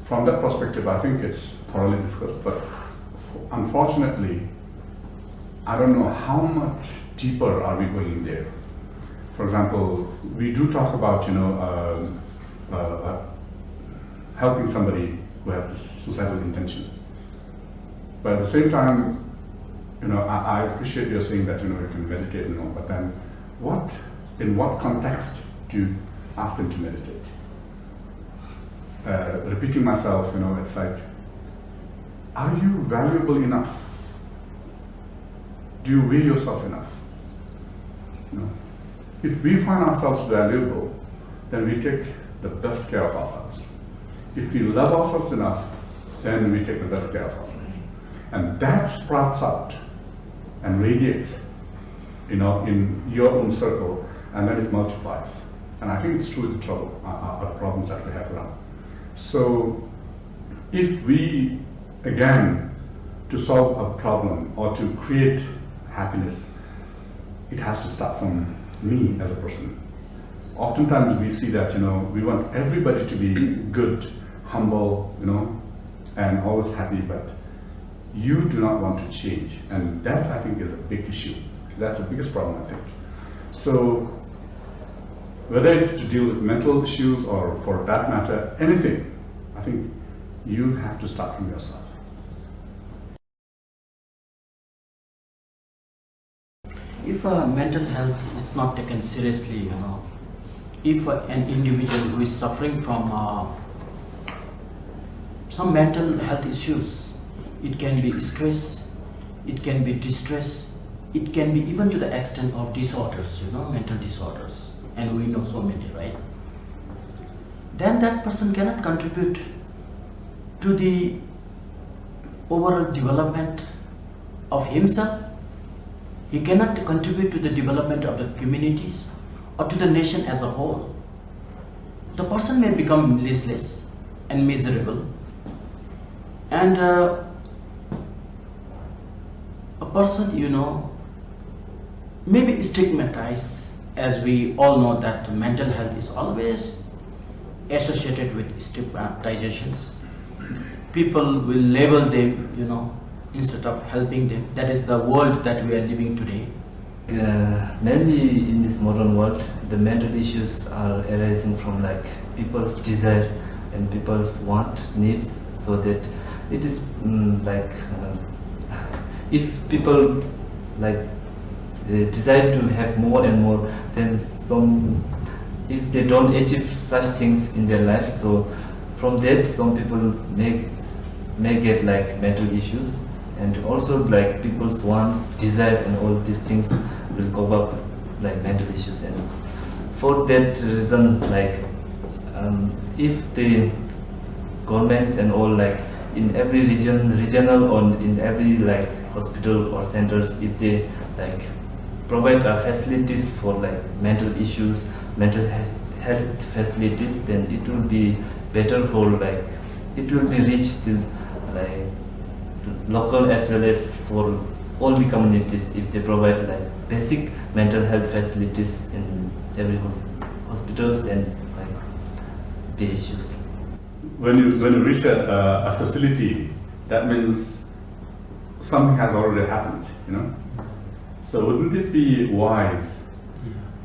from that perspective, I think it's thoroughly discussed, but unfortunately, I don't know how much deeper are we going there. For example, we do talk about, you know, um, uh, uh, helping somebody who has this suicidal intention. But at the same time, you know, I, I appreciate your saying that, you know, you can meditate and all, but then what, in what context do you ask them to meditate? Uh, repeating myself, you know, it's like, are you valuable enough? Do you weigh yourself enough? You know, if we find ourselves valuable, then we take the best care of ourselves. If we love ourselves enough, then we take the best care of ourselves. And that sprouts out and radiates, you know, in your own circle, and then it multiplies. And I think it's truly the trouble, uh, uh, uh, problems that we have around. So if we, again, to solve a problem or to create happiness, it has to start from me as a person. Oftentimes we see that, you know, we want everybody to be good, humble, you know, and always happy, but you do not want to change. And that, I think, is a big issue. That's the biggest problem, I think. So whether it's to deal with mental issues or, for that matter, anything, I think you have to start from yourself. If, uh, mental health is not taken seriously, you know, if, uh, an individual who is suffering from, uh, some mental health issues, it can be stress, it can be distress, It can be even to the extent of disorders, you know, mental disorders, and we know so many, right? Then that person cannot contribute to the overall development of himself. He cannot contribute to the development of the communities or to the nation as a whole. The person may become listless and miserable, and uh, a person, you know, may be stigmatized, as we all know that mental health is always associated with stigmatizations. People will label them, you know, instead of helping them. That is the world that we are living today. Uh, mainly in this modern world, the mental issues are arising from, like, people's desire and people's want, needs, so that it is, mm, like, uh, if people, like, uh, desire to have more and more, then some, if they don't achieve such things in their life, so from that some people may may get, like, mental issues, and also, like, people's wants, desire, and all these things will cover up, like, mental issues. And for that reason, like, um, if the governments and all, like, in every region, regional, or in every, like, hospital or centers, if they, like, provide, uh, facilities for, like, mental issues, mental he- health facilities, then it will be better for, like, it will be reached to, like, local as well as for all the communities if they provide, like, basic mental health facilities in every hos- hospitals and, like, P H Us. When you, when you reach a, a, a facility, that means something has already happened, you know. So wouldn't it be wise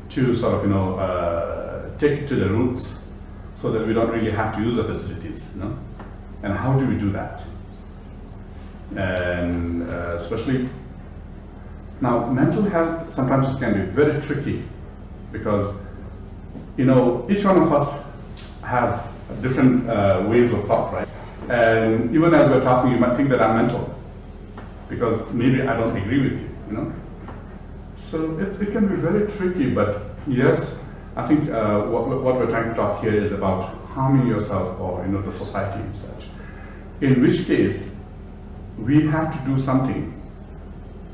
to sort of, you know, uh, take it to the roots so that we don't really have to use the facilities, you know? And how do we do that? And uh, especially now, mental health sometimes can be very tricky because, you know, each one of us have different uh, waves of thought, right? And even as we're talking, you might think that I'm mental because maybe I don't agree with you, you know? So it, it can be very tricky, but yes, I think uh, what, what we're trying to talk here is about harming yourself or, you know, the society and such. In which case, we have to do something.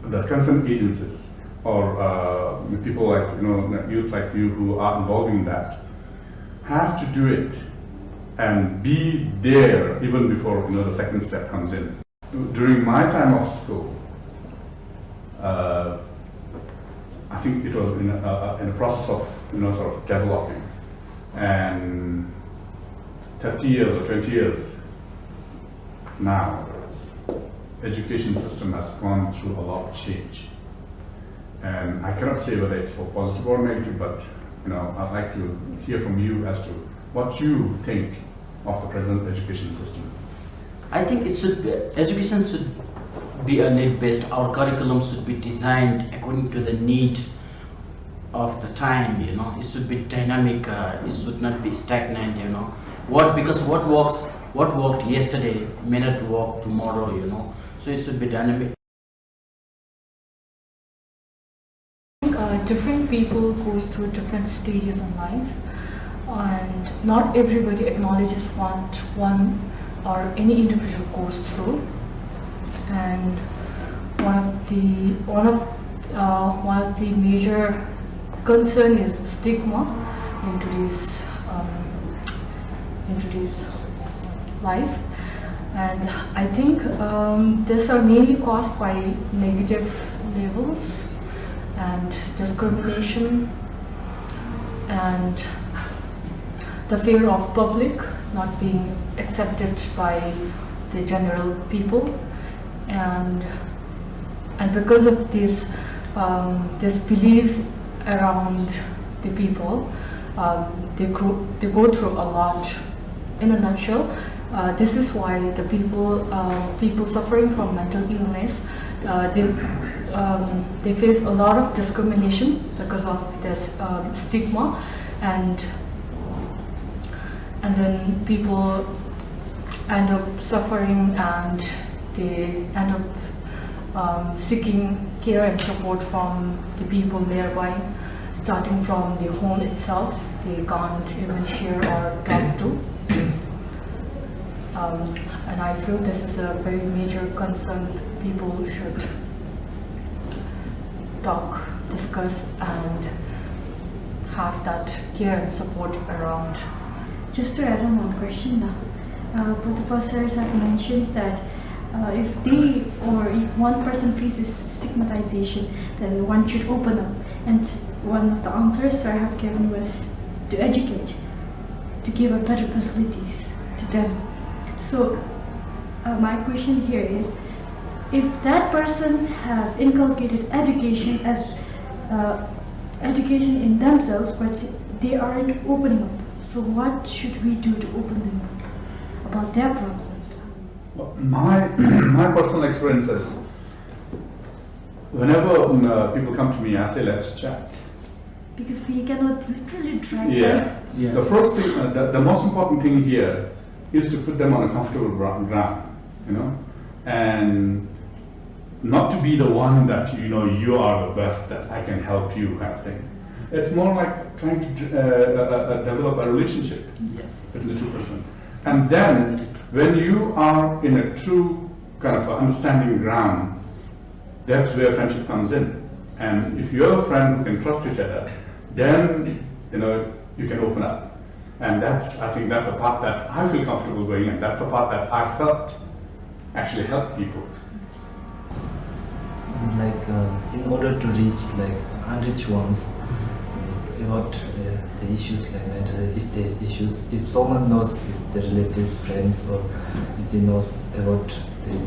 The concerned agencies or uh, people like, you know, youth like you who are involved in that have to do it and be there even before, you know, the second step comes in. During my time of school, uh, I think it was in a, a, in a process of, you know, sort of developing. And thirty years or twenty years now, education system has gone through a lot of change. And I cannot say whether it's for positive or negative, but, you know, I'd like to hear from you as to what you think of the present education system. I think it should be, education should be a need-based. Our curriculum should be designed according to the need of the time, you know. It should be dynamic. Uh, it should not be stagnant, you know. What, because what works, what worked yesterday may not work tomorrow, you know. So it should be dynamic. Uh, different people goes through different stages in life, and not everybody acknowledges what one or any individual goes through. And one of the one of uh, one of the major concern is stigma in today's um, in today's life. And I think um, these are mainly caused by negative labels and discrimination and the fear of public not being accepted by the general people. And and because of this, um, these beliefs around the people, um, they, grow, they go through a lot. In a nutshell, uh, this is why the people, uh, people suffering from mental illness, uh, they, um, they face a lot of discrimination because of this um, stigma, and and then people end up suffering, and they end up um, seeking care and support from the people nearby, starting from the home itself. They can't even share or talk to. Um, and I feel this is a very major concern. People should talk, discuss, and have that care and support around. Just to add on one question now, uh, both of us sirs have mentioned that uh, if they or if one person faces stigmatization, then one should open up. And one of the answers sir have given was to educate, to give a better facilities to them. So uh, my question here is, if that person have inculcated education as uh, education in themselves, but they aren't opening up, so what should we do to open them up about their problems? My my personal experience is, whenever um, uh, people come to me, I say, "Let's chat." Because we cannot literally drag Yeah. them. Yeah. The first thing, uh, the, the most important thing here is to put them on a comfortable gro- ground, you know, and not to be the one that, you know, "You are the best, that I can help you," kind of thing. It's more like trying to uh, uh, uh, develop a relationship Yes. between the two person. And then, when you are in a true kind of understanding ground, that's where friendship comes in. And if you have a friend who can trust each other, then, you know, you can open up. And that's, I think that's a part that I feel comfortable going, and that's a part that I felt actually helped people. Like uh, in order to reach like unreached ones about uh, the issues like mental, if the issues, if someone knows, if the relatives, friends, or if they knows about the,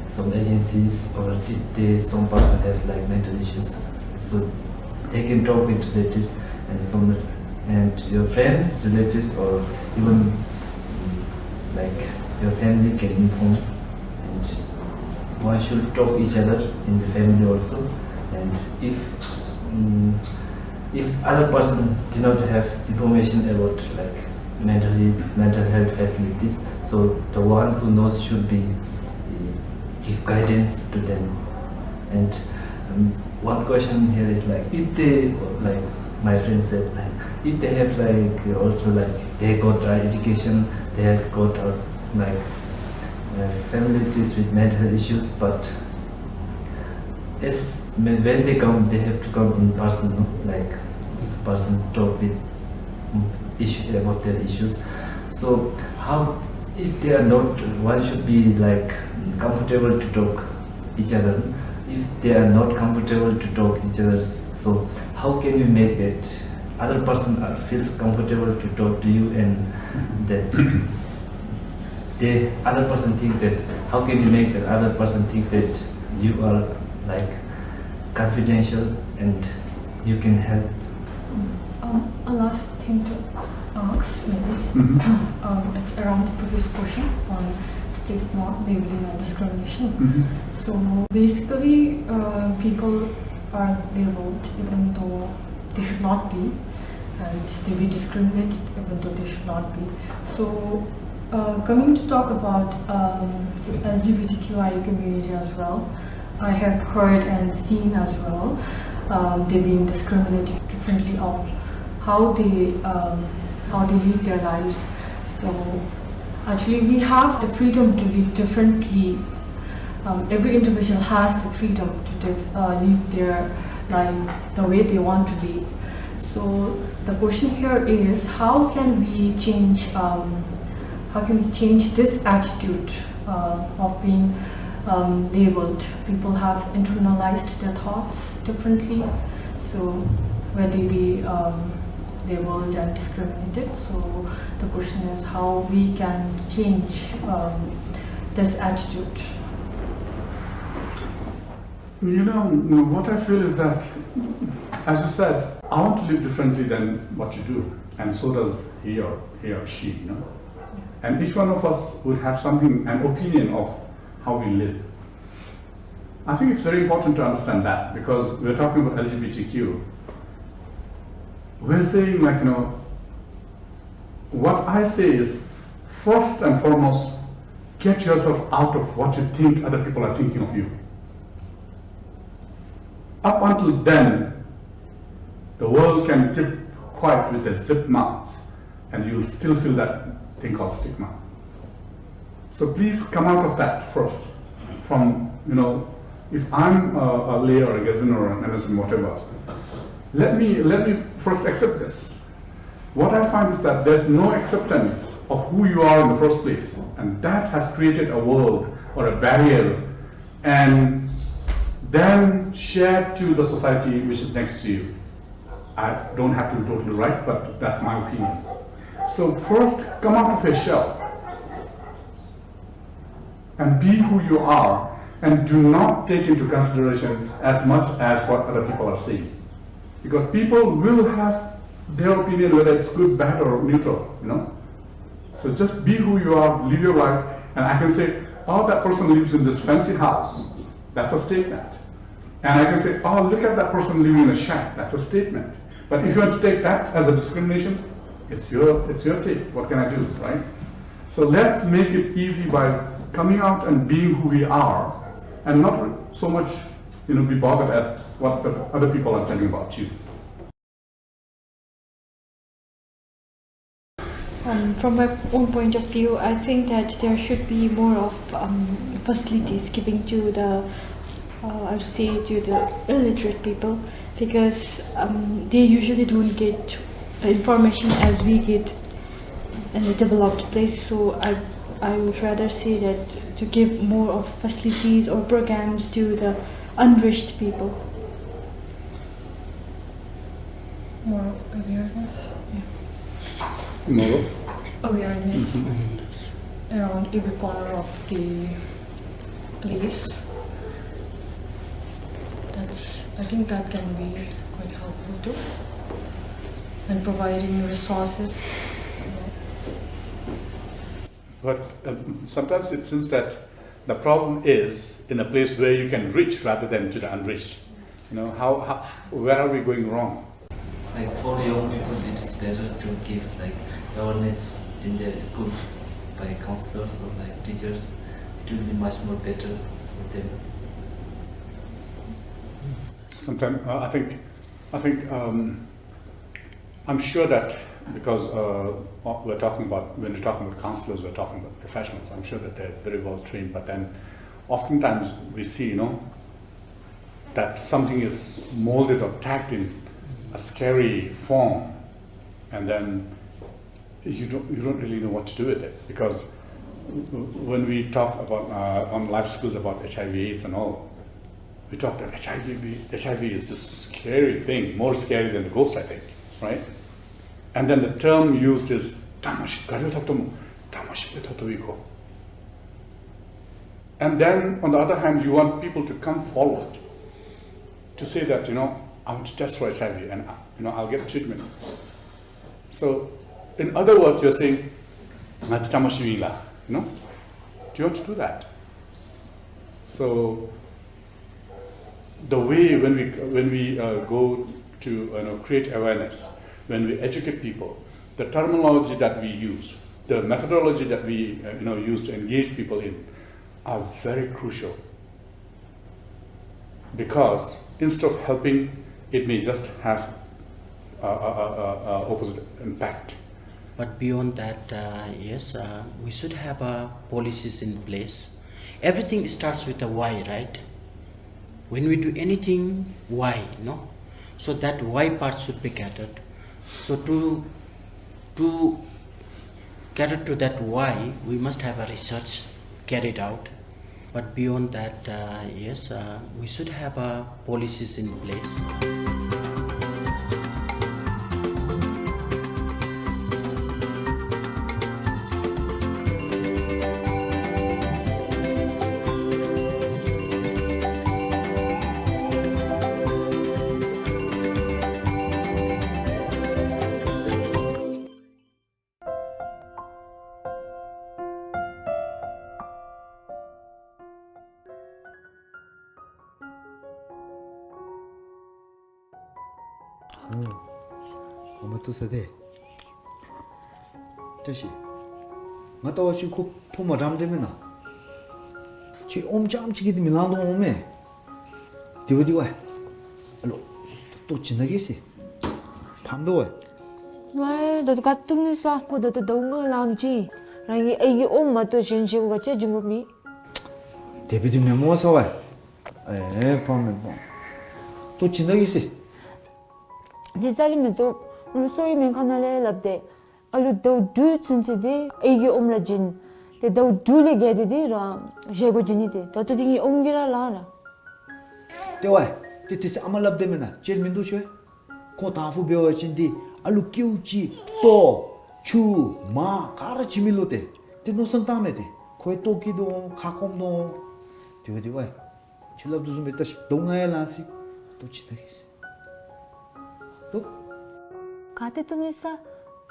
some agencies, or if they, some person has like mental issues, so they can talk with relatives and some and your friends, relatives, or even mm, like your family can inform, and one should talk each other in the family also. And if mm, if other person did not have information about like mental health, mental health facilities, so the one who knows should be uh, give guidance to them. And um, one question here is like, if they, like my friend said, like if they have like also like they got uh, education, they have got uh, like uh, families with mental issues, but as when when they come, they have to come in person, no? Like person talk with mm, issue about their issues. So how, if they are not, one should be like comfortable to talk each other. If they are not comfortable to talk each other, so how can you make that other person uh, feels comfortable to talk to you, and that the other person think that, how can you make that other person think that you are like confidential and you can help? Um, a last thing to ask, maybe. Um, it's around the previous question on stigma, labeling, and discrimination. So basically, uh, people are labeled even though they should not be, and they be discriminated even though they should not be. So, uh, coming to talk about um, L G B T Q I A community as well, I have heard and seen as well um, they being discriminated differently of how they um, how they live their lives. So actually, we have the freedom to live differently. Um, every individual has the freedom to live, uh, live their life the way they want to live. So the question here is, how can we change? Um, how can we change this attitude uh, of being um, labeled? People have internalized their thoughts differently, so where they be um, labeled and discriminated. So the question is how we can change um, this attitude. You know, what I feel is that, as you said, I want to live differently than what you do, and so does he or he or she. You know, and each one of us would have something, an opinion of how we live. I think it's very important to understand that, because we're talking about L G B T Q. We're saying, like, you know, what I say is, first and foremost, get yourself out of what you think other people are thinking of you. Up until then, the world can keep quiet with a zip mouth, and you will still feel that thing called stigma. So please come out of that first. From, you know, if I'm a, a lay or a Gesbun or an M S M, whatever, let me, let me first accept this. What I find is that there's no acceptance of who you are in the first place, and that has created a world or a barrier, and then shared to the society which is next to you. I don't have to be totally right, but that's my opinion. So first, come out of your shell and be who you are, and do not take into consideration as much as what other people are saying. Because people will have their opinion, whether it's good, bad, or neutral, you know. So just be who you are, live your life, and I can say, "Oh, that person lives in this fancy house." That's a statement. And I can say, "Oh, look at that person living in a shack." That's a statement. But if you want to take that as a discrimination, it's your, it's your take. What can I do, right? So let's make it easy by coming out and being who we are, and not so much, you know, be bothered at what the other people are telling about you. Um, from my own point of view, I think that there should be more of, um, facilities giving to the, uh, I would say, to the illiterate people, because, um, they usually don't get the information as we get in a developed place. So I, I would rather say that to give more of facilities or programs to the unreached people. More awareness. Yeah. More of? Awareness. Mm-hmm. Around every corner of the place. That's, I think that can be quite helpful too. And providing resources. But, um, sometimes it seems that the problem is in a place where you can reach rather than to the unreached. You know, how, how, where are we going wrong? Like, for young people, it's better to give, like, awareness in their schools by counselors or, like, teachers. It will be much more better for them. Sometimes, uh, I think, I think, um, I'm sure that because, uh, we're talking about, when we're talking about counselors, we're talking about professionals. I'm sure that they're very well trained, but then oftentimes we see, you know, that something is molded or tagged in a scary form, and then you don't, you don't really know what to do with it, because w-, w-, when we talk about, uh, on life skills about H I V AIDS and all, we talk that H I V, H I V is this scary thing, more scary than the ghost, I think, right? And then the term used is, "Tamashii, gari thakto mo, tamashii pe thakto iko." And then, on the other hand, you want people to come forward to say that, you know, "I want to test for H I V and, uh, you know, I'll get treatment." So, in other words, you're saying, "Ngatsi tamashii wingla," you know? Do you want to do that? So, the way when we, when we, uh, go to, you know, create awareness, when we educate people, the terminology that we use, the methodology that we, uh, you know, use to engage people in are very crucial. Because instead of helping, it may just have a, a, a, a, a opposite impact. But beyond that, uh, yes, uh, we should have, uh, policies in place. Everything starts with a why, right? When we do anything, why, no? So that why part should be gathered. So to, to cater to that why, we must have a research carried out. But beyond that, uh, yes, uh, we should have, uh, policies in place. ཨོ། ཨ་མ་ཏུ་ས་དེ། བཀྲ་ཤིས། ང་ལྟ་བ་ཅིན་ཁོ་ཕོ་མ་འགྲམ་འདི་མེན་ན། ཁྱོད་ཨོམ་རྐྱངམ་ཅིག་གིས་འདི་མི་ལང་དོ་འོང་མས། དེ་བ་དེ་བ། ཨ་ལོ། ལྟོ་བྱིན་ན་གེ་སི། ཕམ་དོ་ཝའེ། ཝའེ་ད་ལྟོ་ག་བཏུབ་ནི་ས། ཁོ་ད་ལྟོ་ཟླཝ་ལྔ་ལངམ་ཅིག་ཨིན། རང་གི་ཨའི་གི་ཨོམ་མ་གཏོགས་གཞན་བཞེས་སྒོ་ག་ཅི་བྱིན་དགོཔ་མེད། དེ་སྦེ་འདི་མེན་སྨོ་ས་ཝའེ། ཨེ་ཕམ་མེན་ཕམ། ལྟོ་བྱིན་ན་གེ་སི། འདི་རྩ་ལས་མི་བཏུབ། ལོག་གསོ་བའི་སྨན་ཁང་ནང་ལས་སླབ་སྟེ། ཨ་ལུ་ཟླཝ་དྲུག་ཚུན་ཚོད་འདི་ཨའི་གི་ཨོམ་ར་བྱིན། ཏེ་ཟླཝ་དྲུག་ལས་བརྒལ་ཏེ་འདི་རང་བཞེས་སྒོ་བྱིན་ནི་ཏེ། ད་ལྟོ་འདི་ངེའི་ཨོམ་གྱིས་ར་ལང་ར། ཏེ་ཝའེ། ཏེ་དེ་ཚེ་ཨ་མ་སླབ་དེས་མེན་ན། ཅིག་མིན་འདུག་ཤོ། ཁོ་དང་ཕུ་འབད་བ་ཅིན་འདི་ཨ་ལུ་ཀེའུ་ཅིག་ལྟོ་ཆུ་མར་ག་ར་བྱིན་མི་ལོ་ཏེ། ཏེ་མནོ་བསམ་བཏངམ་མས་ཏེ། ཁོའི་ལྟོ་སྐྱིད་དོ་ཁ་སྐོམ་དོ། དེ་བ་དེ་ཝའེ། ཁྱོད་སླབ་དོ་བཟུམ་སྦེ་ད་ཟླཝ་ལྔ་ཡང་ལང་སི། ལྟོ་བྱིན་ན་གེ་སི། ལྟོ། ག་ཏེ་བཏུབ་ནི་ས།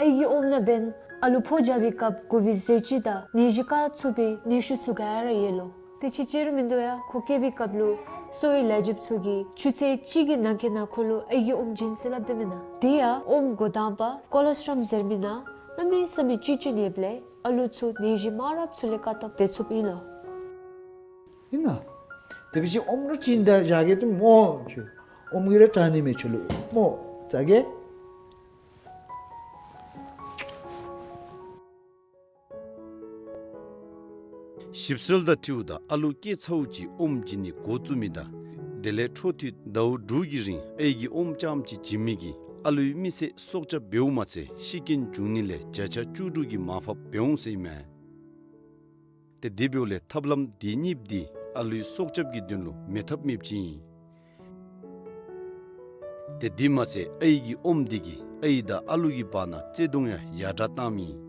ཨའི་གི་ཨོམ་ནང་འབདན་ཨ་ལུ་ཕོ་རྒྱས་པའི་སྐབས་དགོ་པའི་ཟས་བཅུད་དང་ནད་གཞི་ཁག་ཚུགས་པའི་ནད་གཞི་ཚུ་ག་ར་ཡོད་ལོ། དེ་ཅིག་ཅིག་ར་མིན་འདུག་ཡ། ཁོ་སྐྱེས་པའི་སྐབས་ལུ་གསོ་བའི་ལས་བྱེདཔ་ཚུ་གིས་ཆུ་ཚོད་གཅིག་གི་ནང་འཁོད་ནང་ཁོ་ལུ་ཨའི་གི་ཨོམ་བྱིན་ཟེར་སླབ་དེས་མེན་ན། དེ་ཡང་ཨོམ་འགོ་དང་པ་ཀོ་ལོ་སི་ཊྲོམ་ཟེར་མི་ནང་གནམ་མེད་ས་མེད་བཅུད་ཅིག་ཡོདཔ་ལས་ཨ་ལུ་ཚུ་ནད་གཞི་མང་རབས་ཚུ་ལས་བཀག་ཐབས་འབད་ཚུགསཔ་ཨིན་ལོ། ཨིན་ན། དེ་འབད་བ་ཅིན་ཨོམ་ར་བྱིན་ད་བཞག་གེ་ཏེ་སྨོ་ཁྱོད། ཨོམ་གྱིས་ར་དྲག་ནི་མས་ཁྱོད་ལུ་སྨོ། ཙ་གེ། ཞིབ་འཚོལ་དང་འཁྲིལཝ་ད་ཨ་ལུ་སྐྱེས་ཚརཝ་ཅིག་ཨོམ་བྱིན་ནི་འགོ་བཙུགས་མི་དང་དེ་ལས་འཕྲོ་མཐུད་ཟླཝ་དྲུག་གི་རིང་ཨའི་གི་ཨོམ་རྐྱངམ་ཅིག་བྱིན་མི་གིས་ཨ་ལུའི་མི་ཚེ་སྲོག་སྐྱབས་འབདཝ་མ་ཚད་ཤི་རྐྱེན་འབྱུང་ནི་ལས་བརྒྱ་ཆ་བཅུ་དྲུག་གི་མར་ཕབ་འབད་འོང་ཟེར་ཨིན་མས། ཏེ་དེ་འབདཝ་ལས་ཐབས་ལམ་དེ་གཉིས་འདི་ཨ་ལུའི་སྲོག་སྐྱབས་ཀྱི་དོན་ལུ་མེད་ཐབས་མེདཔ་ཅིག་ཨིན། ཏེ་དེ་མ་ཚད་ཨའི་གི་ཨོམ་འདི་གིས་ཨའི་དང་ཨ་ལུ་གི་བར་ན་བརྩེ་གདུང་ཡང་ཡར་དྲག་བཏངམ་ཨིན།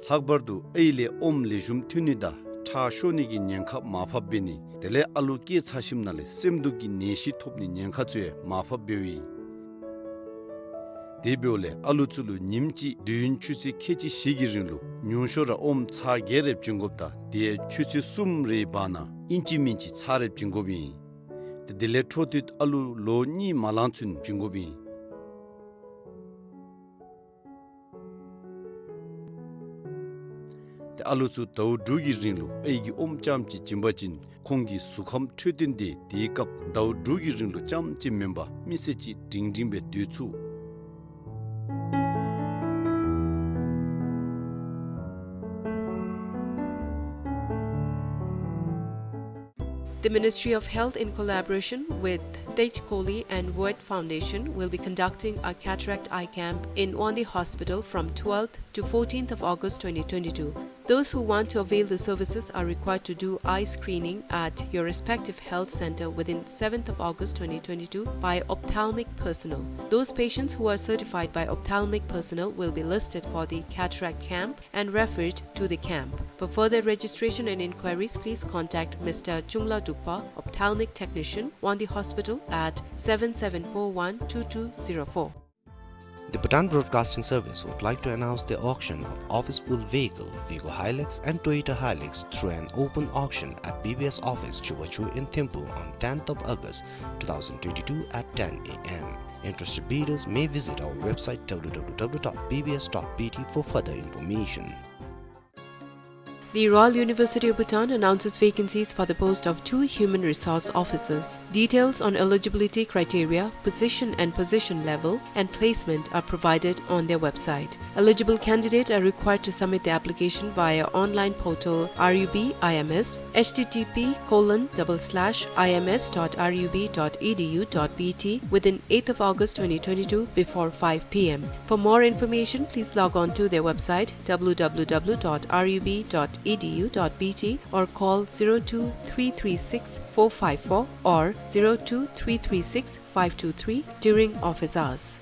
ལྷག་པར་དུ་ཨའི་ལས་ཨོམ་ལེགས་ཤོམ་ཐོན་ནི་དང་ཁྲག་ཤོར་ནི་གི་ཉེན་ཁ་མར་ཕབ་འབད་ནི་དེ་ལས་ཨ་ལུ་སྐྱེས་ཚར་ཞིནམ་ལས་སེམས་སྡུག་གི་ནད་གཞི་ཐོབ་ནི་ཉེན་ཁ་ཚུ་ཡང་མར་ཕབ་འབདཝ་ཨིན། དེ་འབདཝ་ལས་ཨ་ལུ་ཚུ་ལུ་ཉིནམ་གཅིག་དུས་ཡུན་ཆུ་ཚོད་ཁལ་གཅིག་བཞི་གི་རིང་ལུ་ཉུང་ཤོས་ར་ཨོམ་ཚར་བརྒྱད་རེ་བྱིན་དགོཔ་དང་དེ་ཡང་ཆུ་ཚོད་གསུམ་རེའི་བར་ན་ཨིན་ཅི་མིན་ཅི་ཚར་རེ་བྱིན་དགོཔ་ཨིན། ཏེ་དེ་ལས་འཕྲོ་མཐུད་ཨ་ལུ་ལོ་གཉིས་མ་ལང་ཚུན་བྱིན་དགོཔ་ཨིན། ཏེ་ཨ་ལུ་ཚུ་ཟླཝ་དྲུག་གི་རིང་ལུ་ཨའི་གི་ཨོམ་རྐྱངམ་ཅིག་བྱིན་པ་ཅིན་ཁོང་གི་གཟུགས་ཁམས་འཕྲོད་བསྟེན་དེ་དེའི་སྐབས་ཟླཝ་དྲུག་གི་རིང་ལུ་རྐྱངམ་ཅིག་མེན་པར་མི་ཚེ་གཅིག་སྒྲིང་སྒྲིང་སྦེ་སྡོད་ཚུགས། The Ministry of Health, in collaboration with Tej Kohli and World Foundation, will be conducting a cataract eye camp in Wangdue Hospital from twelfth to fourteenth of August twenty twenty-two. Those who want to avail the services are required to do eye screening at your respective health center within seventh of August twenty twenty-two by ophthalmic personnel. Those patients who are certified by ophthalmic personnel will be listed for the cataract camp and referred to the camp. For further registration and inquiries, please contact Mister Chungla Dukpa, ophthalmic technician, Wangdue Hospital at seven seven four one two two zero four. The Bhutan Broadcasting Service would like to announce the auction of office-full vehicle, Vigo Hilux and Toyota Hilux, through an open auction at B B S office, Chubachu in Thimphu on tenth of August two thousand twenty-two at ten A M. Interested bidders may visit our website W W W dot B B S dot B T for further information. The Royal University of Bhutan announces vacancies for the post of two human resource officers. Details on eligibility criteria, position and position level, and placement are provided on their website. Eligible candidates are required to submit the application via online portal R U B I M S, H T T P colon double slash I M S dot R U B dot E D U dot B T, within eighth of August twenty twenty-two before five P M. For more information, please log on to their website W W W dot R U B dot E D U dot B T or call zero two three three six four five four or zero two three three six five two three during office hours.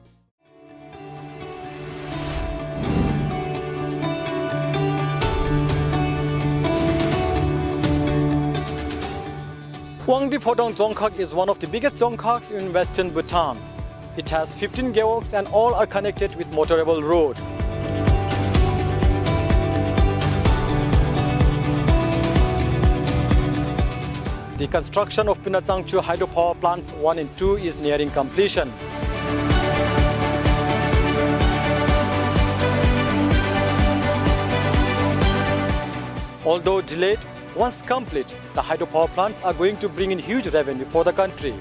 Wangdue Phodrang Dzongkhag is one of the biggest dzongkhags in western Bhutan. It has fifteen gewogs and all are connected with motorable road. The construction of Puna Tsangchu hydropower plants one and two is nearing completion. Although delayed, Once complete, the hydropower plants are going to bring in huge revenue for the country.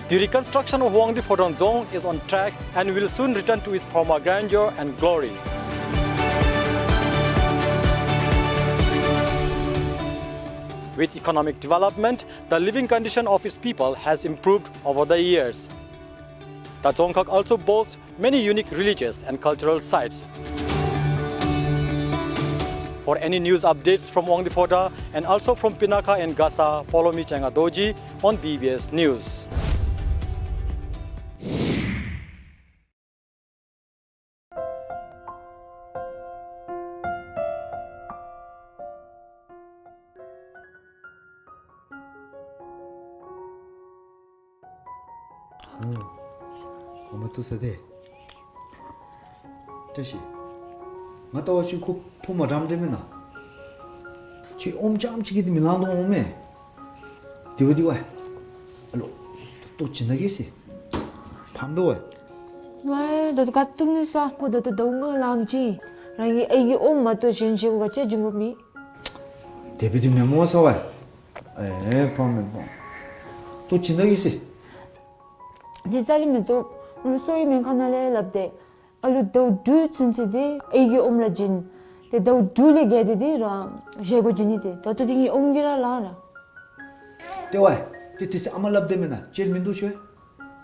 The reconstruction of Wangdue Phodrang Dzong is on track and will soon return to its former grandeur and glory. With economic development, the living condition of its people has improved over the years. The Dzongkhag also boasts many unique religious and cultural sites. For any news updates from Wangdue Phodrang and also from Pinakha and Gasa, follow me, Chenga Dorji, on B B S News. ཨོ། ཨོ་མ་བཏུབ་ས་དེ། བཀྲ་ཤིས། ང་ལྟ་བ་ཅིན་ཁོ་ཕོ་མ་འགྲམ་དེ་མེན་ན། ཁྱོད་ཨོམ་རྐྱངམ་ཅིག་གིས་དེ་མི་ལང་དོ་འོང་མས། དེ་བ་དེ་བ། ཨ་ལོ། ལྟོ་བྱིན་ན་གི་སི། ཕམ་པེ་བ། ཝའི་ད་ལྟོ་ག་བཏུབ་ནི་ས། ཁོ་ད་ལྟོ་ཟླཝ་ལྔ་ལངམ་ཅིག་རང་གི་ཨའི་གི་ཨོམ་མ་གཏོགས་གཞན་བཞེས་ག་ཅི་བྱིན་དགོཔ་མེད། དེ་བ་དེ་མེན་མོ་ས་བ། ཨེ་ཕམ་མེན་པ། ལྟོ་བྱིན་ན་གི་སི། དེ་རྩ་ལས་མི་བཏུབ། ལུ་གསོ་བའི་སྨན་ཁང་ནང་ལས་སླབ་སྟེ། ཨ་ལུ་ཟླཝ་དྲུག་ཚུན་ཚོད་དེ་ཨའི་གི་ཨོམ་ལ་བྱིན། དེ་ཟླཝ་དྲུག་ལས་བརྒལ་ཏེ་དེ་རང་བཞེས་སྒོ་བྱིན་ནི་དེ། ད་ལྟོ་དེ་ངེའི་ཨོམ་གྱིས་ར་ལང་ར། དེ་བ། དེ་དེ་སི་ཨ་མ་སླབ་དེ་མེན་ན་ཅིག་མིན་འདུག་ཤོ།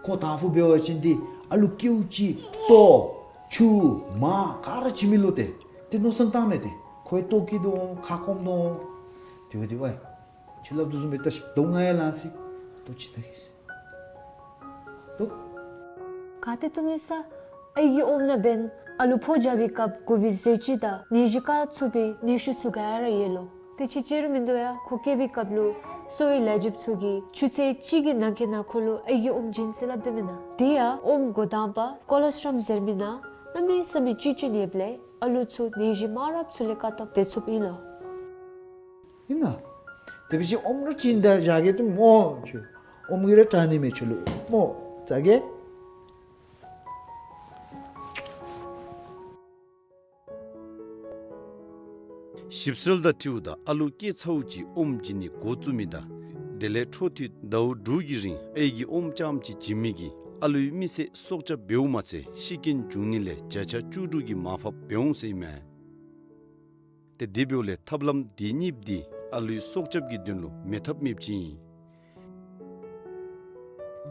ཁོ་དང་ཕུ་འབད་བ་ཅིན་དེ་ཨ་ལུ་ཀེའུ་ཅིག་ལྟོ་ཆུ་མར་ག་ར་བྱིན་མི་ལོ་དེ། དེ་མནོ་བསམ་བཏང་མས་དེ། ཁོའི་ལྟོ་སྐྱེས་དོ་འོང་། ཁ་སྐོམ་དོ་འོང་། དེ་བ་དེ་བ། ཁྱོད་སླབ་དོ་བཟུམ་སྦེ་ད་ཟླཝ་ལྔ་ཡང་ལང་སི། ལྟོ་བྱིན་ན་གི་སི། ལྟོ། ག་ཏེ་བཏུབ་ནི་ས། ཨའི་གི་ཨོམ་ནང་འབདན་ཨ་ལུ་ཕོ་རྒྱས་པའི་སྐབས་དགོ་པའི་ཟས་བཅུད་དང་ནད་གཞི་བཀག་ཚུགས་པའི་ནད་གཞི་ཚུ་ག་ར་ཡོད་ལོ། དེ་ཅིག་ཅིག་ར་མིན་འདུག་ཡ། ཁོ་སྐྱེས་པའི་སྐབས་ལུ་གསོ་བའི་ལས་བྱེདཔ་ཚུ་གིས་ཆུ་ཚོད་གཅིག་གི་ནང་འཁོད་ནང་ཁོ་ལུ་ཨའི་གི་ཨོམ་བྱིན་ཟེར་སླབ་དེ་མེན་ན། དེ་ཡང་ཨོམ་འགོ་དང་པ་ཀོ་ལོ་སི་ཊྲོམ་ཟེར་མི་ནང་གནམ་མེད་ས་མེད་བཅུད་ཅིག་ཡོདཔ་ལས་ཨ་ལུ་ཚུ་ནད་གཞི་མང་རབས་ཚུ་ལས་བཀག་ཐབས་འབད་ཚུགསཔ་ཨིན་ལོ། ཨིན་ན། དེ་བ་ཅིན་ཨོམ་ར་བྱིན་ད་བཞག་གེ་དེ་སྨོ་ཁྱོད། ཨོམ་གྱིས་ར་དྲག་ནི་མས་ཁྱོད་ལུ་སྨོ། ཟ་གེ། ཞིབ་འཚོལ་དང་འཁྲིལཝ་ད་ཨ་ལུ་སྐྱེས་ཚརཝ་ཅིག་ཨོམ་བྱིན་ནི་འགོ་བཙུགས་མི་དང་དེ་ལས་འཕྲོ་མཐུད་ཟླཝ་དྲུག་གི་རིང་ཨའི་གི་ཨོམ་རྐྱངམ་ཅིག་བྱིན་མི་གིས་ཨ་ལུའི་མི་ཚེ་སྲོག་སྐྱབས་འབདཝ་མ་ཚད་ཤི་རྐྱེན་འབྱུང་ནི་ལས་བརྒྱ་ཆ་བཅུ་དྲུག་གི་མར་ཕབ་འབད་འོང་ཟེར་ཨིན་མས། ཏེ་དེ་འབདཝ་ལས་ཐབས་ལམ་དེ་གཉིས་འདི་ཨ་ལུའི་སྲོག་སྐྱབས་ཀྱི་དོན་ལུ་མེད་ཐབས་མེདཔ་ཅིག་ཨིན།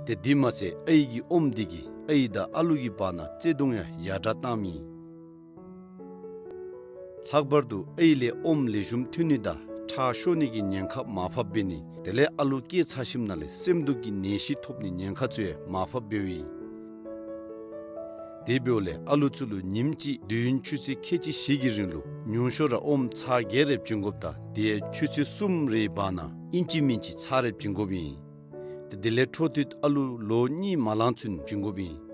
ཏེ་དེ་མ་ཚད་ཨའི་གི་ཨོམ་འདི་གིས་ཨའི་དང་ཨ་ལུ་གི་བར་ན་བརྩེ་གདུང་ཡང་ཡར་དྲག་བཏངམ་ཨིན། ལྷག་པར་དུ་ཨའི་ལས་ཨོམ་ལེགས་ཤོམ་ཐོན་ནི་དང་ཁྲག་ཤོར་ནི་གི་ཉེན་ཁ་མར་ཕབ་འབད་ནི་དེ་ལས་ཨ་ལུ་སྐྱེས་ཚར་ཞིནམ་ལས་སེམས་སྡུག་གི་ནད་གཞི་ཐོབ་ནི་ཉེན་ཁ་ཚུ་ཡང་མར་ཕབ་འབདཝ་ཨིན། དེ་འབདཝ་ལས་ཨ་ལུ་ཚུ་ལུ་ཉིནམ་གཅིག་དུས་ཡུན་ཆུ་ཚོད་ཁལ་གཅིག་བཞི་གི་རིང་ལུ་ཉུང་ཤོས་ར་ཨོམ་ཚར་བརྒྱད་རེ་བྱིན་དགོཔ་དང་དེ་ཡང་ཆུ་ཚོད་གསུམ་རེའི་བར་ན་ཨིན་ཅི་མིན་ཅི་ཚར་རེ་བྱིན་དགོཔ་ཨིན། ཏེ་དེ་ལས་འཕྲོ་མཐུད་ཨ་ལུ་ལོ་གཉིས་མ་ལང་ཚུན་བྱིན་དགོཔ་ཨིན།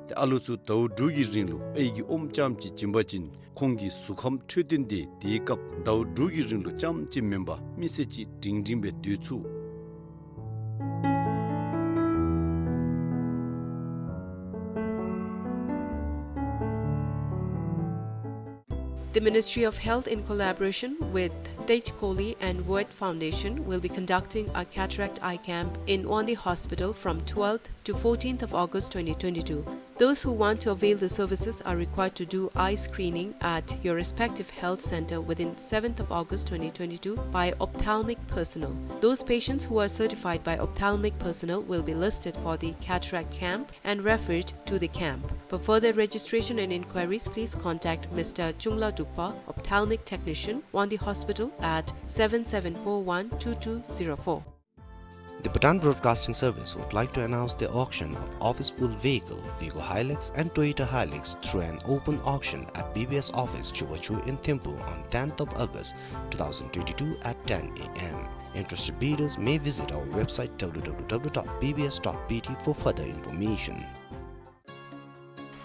ཏེ་ཨ་ལུ་ཚུ་ཟླཝ་དྲུག་གི་རིང་ལུ་ཨའི་གི་ཨོམ་རྐྱངམ་ཅིག་བྱིན་པ་ཅིན་ཁོང་གི་གཟུགས་ཁམས་འཕྲོད་བསྟེན་དེ་དེའི་སྐབས་ཟླཝ་དྲུག་གི་རིང་ལུ་རྐྱངམ་ཅིག་མེན་པར་མི་ཚེ་གཅིག་སྒྲིང་སྒྲིང་སྦེ་སྡོད་ཚུགས། The Ministry of Health, in collaboration with Tej Kohli and World Foundation, will be conducting a cataract eye camp in Wangdue Hospital from twelfth to fourteenth of August twenty twenty-two. Those who want to avail the services are required to do eye screening at your respective health center within seventh of August twenty twenty-two by ophthalmic personnel. Those patients who are certified by ophthalmic personnel will be listed for the cataract camp and referred to the camp. For further registration and inquiries, please contact Mister Chungla Dukpa, ophthalmic technician, Wangdue Hospital at seven seven four one two two zero four. The Bhutan Broadcasting Service would like to announce the auction of office-pulled vehicle, Vigo Hilux and Toyota Hilux, through an open auction at B B S office, Chubachu in Thimphu on tenth of August two thousand twenty-two at ten A M. Interested bidders may visit our website W W W dot B B S dot B T for further information.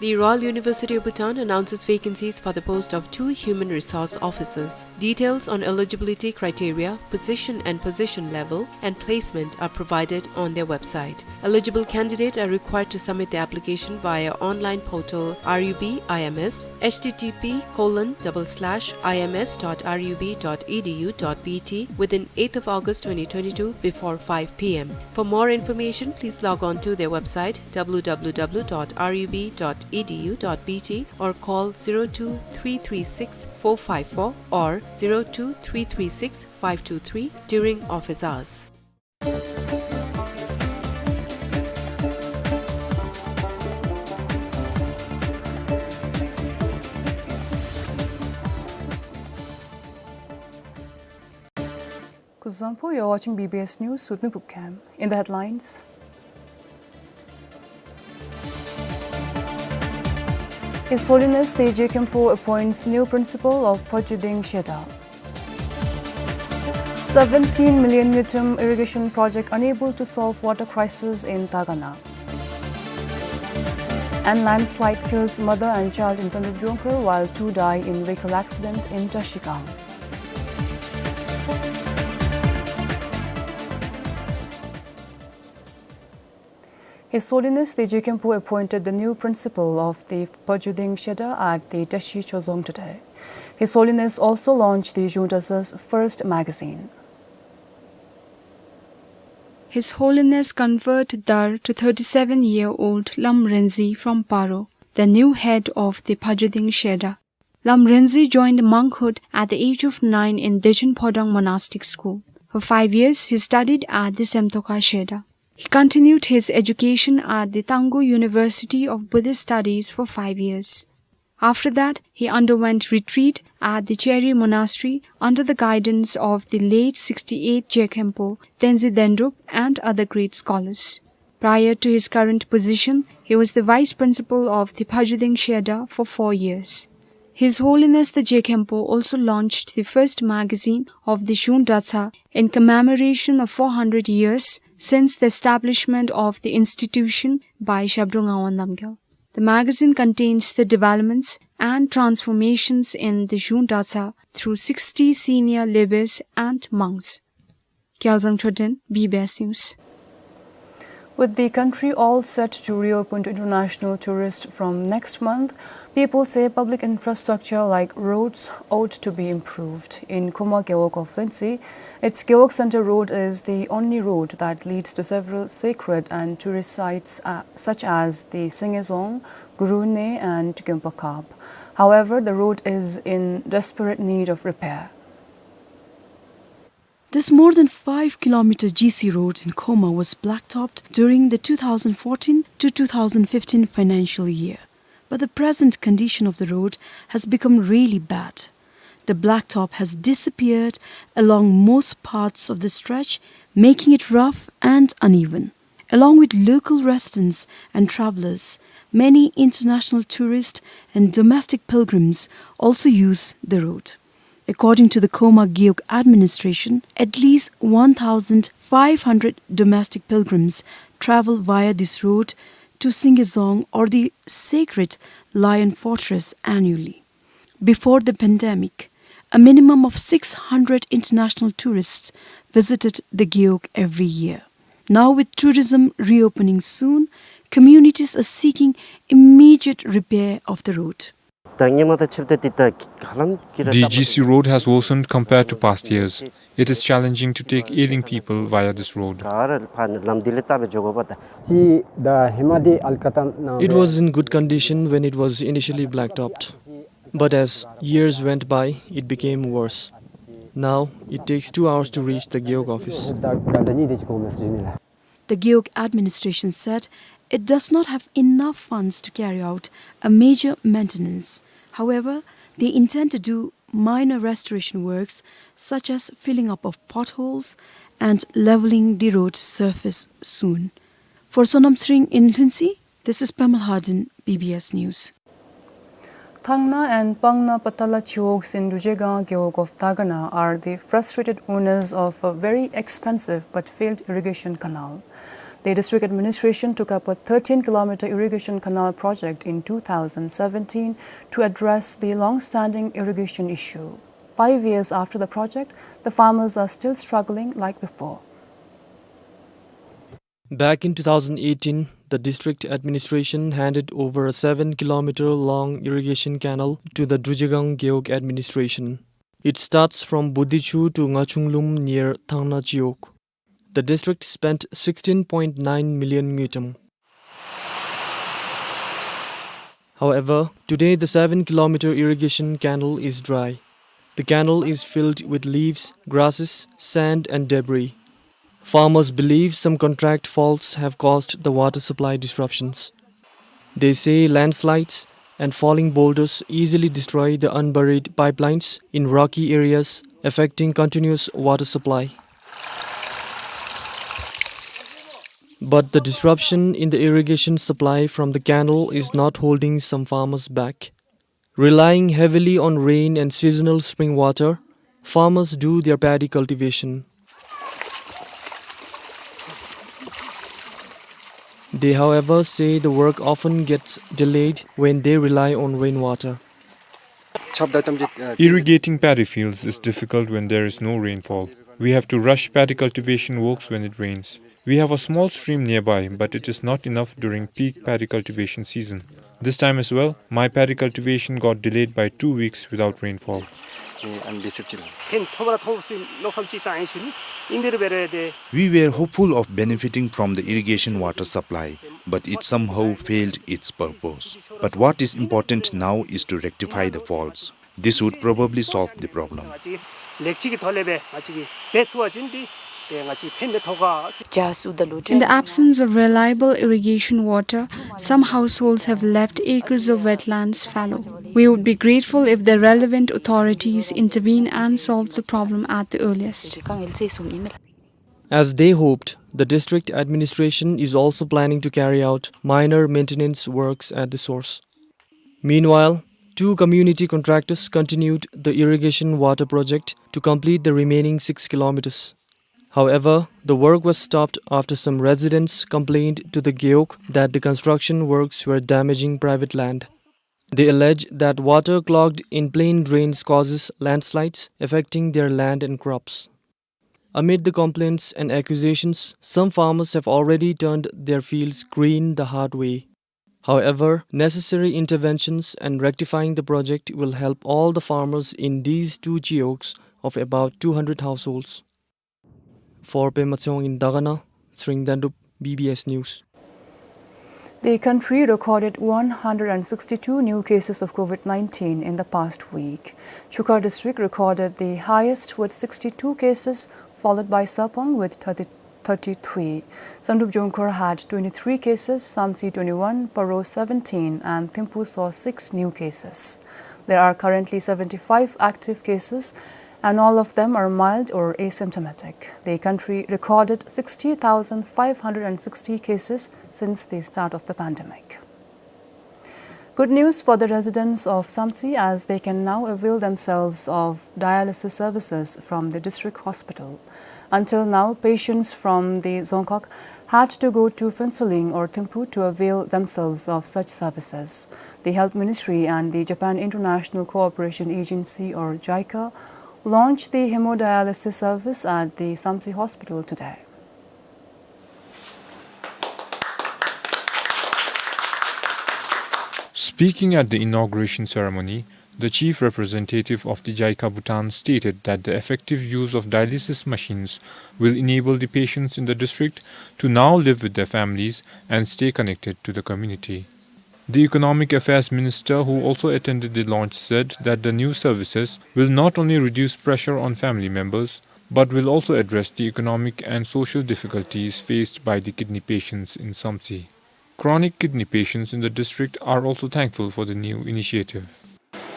The Royal University of Bhutan announces vacancies for the post of two human resource officers. Details on eligibility criteria, position and position level, and placement are provided on their website. Eligible candidates are required to submit the application via online portal R U B I M S, H T T P colon double slash I M S dot R U B dot E D U dot B T within eighth of August twenty twenty-two before five P M. For more information, please log on to their website W W W dot R U B dot E D U dot B T or call zero two three three six four five four or zero two three three six five two three during office hours. Kuzuzangpo, you're watching B B S News with me, Pupkam. In the headlines, His Holiness Teje Khenpo appoints new principal of Phadgyudeng Sheda. Seventeen million ngultrum irrigation project unable to solve water crisis in Dagana. And landslide kills mother and child in Zandrup Jongkhar while two die in vehicle accident in Trashigang. His Holiness Teje Khenpo appointed the new principal of the Phadgyudeng Sheda at the Tashi Chodzong today. His Holiness also launched the Zhung Drasa's first magazine. His Holiness conferred dhar to thirty-seven-year-old Lam Rinzin from Paro, the new head of the Phadgyudeng Sheda. Lam Rinzin joined monkhood at the age of nine in Dechen Phodang Monastic School. For five years, he studied at the Semtoka Sheda. He continued his education at the Tangkhul University of Buddhist Studies for five years. After that, he underwent retreat at the Cheri Monastery under the guidance of the late sixty-eight Je Khenpo, Tenzin Dendrup, and other great scholars. Prior to his current position, he was the vice principal of the Phadgyudeng Sheda for four years. His Holiness the Je Khenpo also launched the first magazine of the Zhung Dratsa in commemoration of four hundred years since the establishment of the institution by Zhabdrung Ngawang Namgyal. The magazine contains the developments and transformations in the Zhung Dratsa through sixty senior labourers and monks. Gyalzang Choden, B B S News. With the country all set to reopen to international tourists from next month, people say public infrastructure like roads ought to be improved. In Khoma Gewog of Lhuentse, its Gewog Center Road is the only road that leads to several sacred and tourist sites, uh, such as the Sengezong, Gurune and Gyonpa Kap. However, the road is in desperate need of repair. This more than five kilometer G C road in Khoma was blacktopped during the two thousand fourteen to two thousand fifteen financial year. But the present condition of the road has become really bad. The blacktop has disappeared along most parts of the stretch, making it rough and uneven. Along with local residents and travelers, many international tourists and domestic pilgrims also use the road. According to the Khoma Gewog administration, at least one thousand five hundred domestic pilgrims travel via this road to Sengezong or the sacred Lion Fortress annually. Before the pandemic, a minimum of six hundred international tourists visited the Gewog every year. Now, with tourism reopening soon, communities are seeking immediate repair of the road. The G C road has worsened compared to past years. It is challenging to take ailing people via this road. It was in good condition when it was initially blacktopped, but as years went by, it became worse. Now, it takes two hours to reach the Gewog office. The Gewog administration said it does not have enough funds to carry out a major maintenance. However, they intend to do minor restoration works such as filling up of potholes and leveling the road surface soon. For Sonam Tshering in Lhuentse, this is Pema Lhaden, B B S News. Thangna and Pangna Patala Chiwog in Dujegang Gewog of Dagana are the frustrated owners of a very expensive but failed irrigation canal. The district administration took up a thirteen kilometer irrigation canal project in two thousand seventeen to address the long-standing irrigation issue. Five years after the project, the farmers are still struggling like before. Back in two thousand eighteen, the district administration handed over a seven kilometer long irrigation canal to the Drujegang Gewog administration. It starts from Budichu to Ngachunglum near Thangna Chiwog. The district spent sixteen point nine million ngultrum. However, today the seven kilometer irrigation canal is dry. The canal is filled with leaves, grasses, sand and debris. Farmers believe some contract faults have caused the water supply disruptions. They say landslides and falling boulders easily destroy the unburied pipelines in rocky areas, affecting continuous water supply. But the disruption in the irrigation supply from the canal is not holding some farmers back. Relying heavily on rain and seasonal spring water, farmers do their paddy cultivation. They, however, say the work often gets delayed when they rely on rainwater. Irrigating paddy fields is difficult when there is no rainfall. We have to rush paddy cultivation works when it rains. We have a small stream nearby, but it is not enough during peak paddy cultivation season. This time as well, my paddy cultivation got delayed by two weeks without rainfall. We were hopeful of benefiting from the irrigation water supply, but it somehow failed its purpose. But what is important now is to rectify the faults. This would probably solve the problem. In the absence of reliable irrigation water, some households have left acres of wetlands fallow. We would be grateful if the relevant authorities intervene and solve the problem at the earliest. As they hoped, the district administration is also planning to carry out minor maintenance works at the source. Meanwhile, two community contractors continued the irrigation water project to complete the remaining six kilometers. However, the work was stopped after some residents complained to the Gewog that the construction works were damaging private land. They allege that water clogged in plain drains causes landslides, affecting their land and crops. Amid the complaints and accusations, some farmers have already turned their fields green the hard way. However, necessary interventions and rectifying the project will help all the farmers in these two chiwogs of about two hundred households. For Pema Tshewang in Dagana, Tshering Dendup, B B S News. The country recorded one hundred and sixty-two new cases of COVID nineteen in the past week. Chukar district recorded the highest with sixty-two cases, followed by Sarpang with thirty, thirty-three. Samdrup Jongkhar had twenty-three cases, Samtse twenty-one, Paro seventeen, and Thimphu saw six new cases. There are currently seventy-five active cases, and all of them are mild or asymptomatic. The country recorded sixty thousand five hundred and sixty cases since the start of the pandemic. Good news for the residents of Samtse, as they can now avail themselves of dialysis services from the district hospital. Until now, patients from the Dzongkhag had to go to Phuentsholing or Thimphu to avail themselves of such services. The Health Ministry and the Japan International Cooperation Agency, or JICA, launched the hemodialysis service at the Samtse Hospital today. Speaking at the inauguration ceremony, the chief representative of the JICA Bhutan stated that the effective use of dialysis machines will enable the patients in the district to now live with their families and stay connected to the community. The Economic Affairs Minister, who also attended the launch, said that the new services will not only reduce pressure on family members, but will also address the economic and social difficulties faced by the kidney patients in Samtse. Chronic kidney patients in the district are also thankful for the new initiative.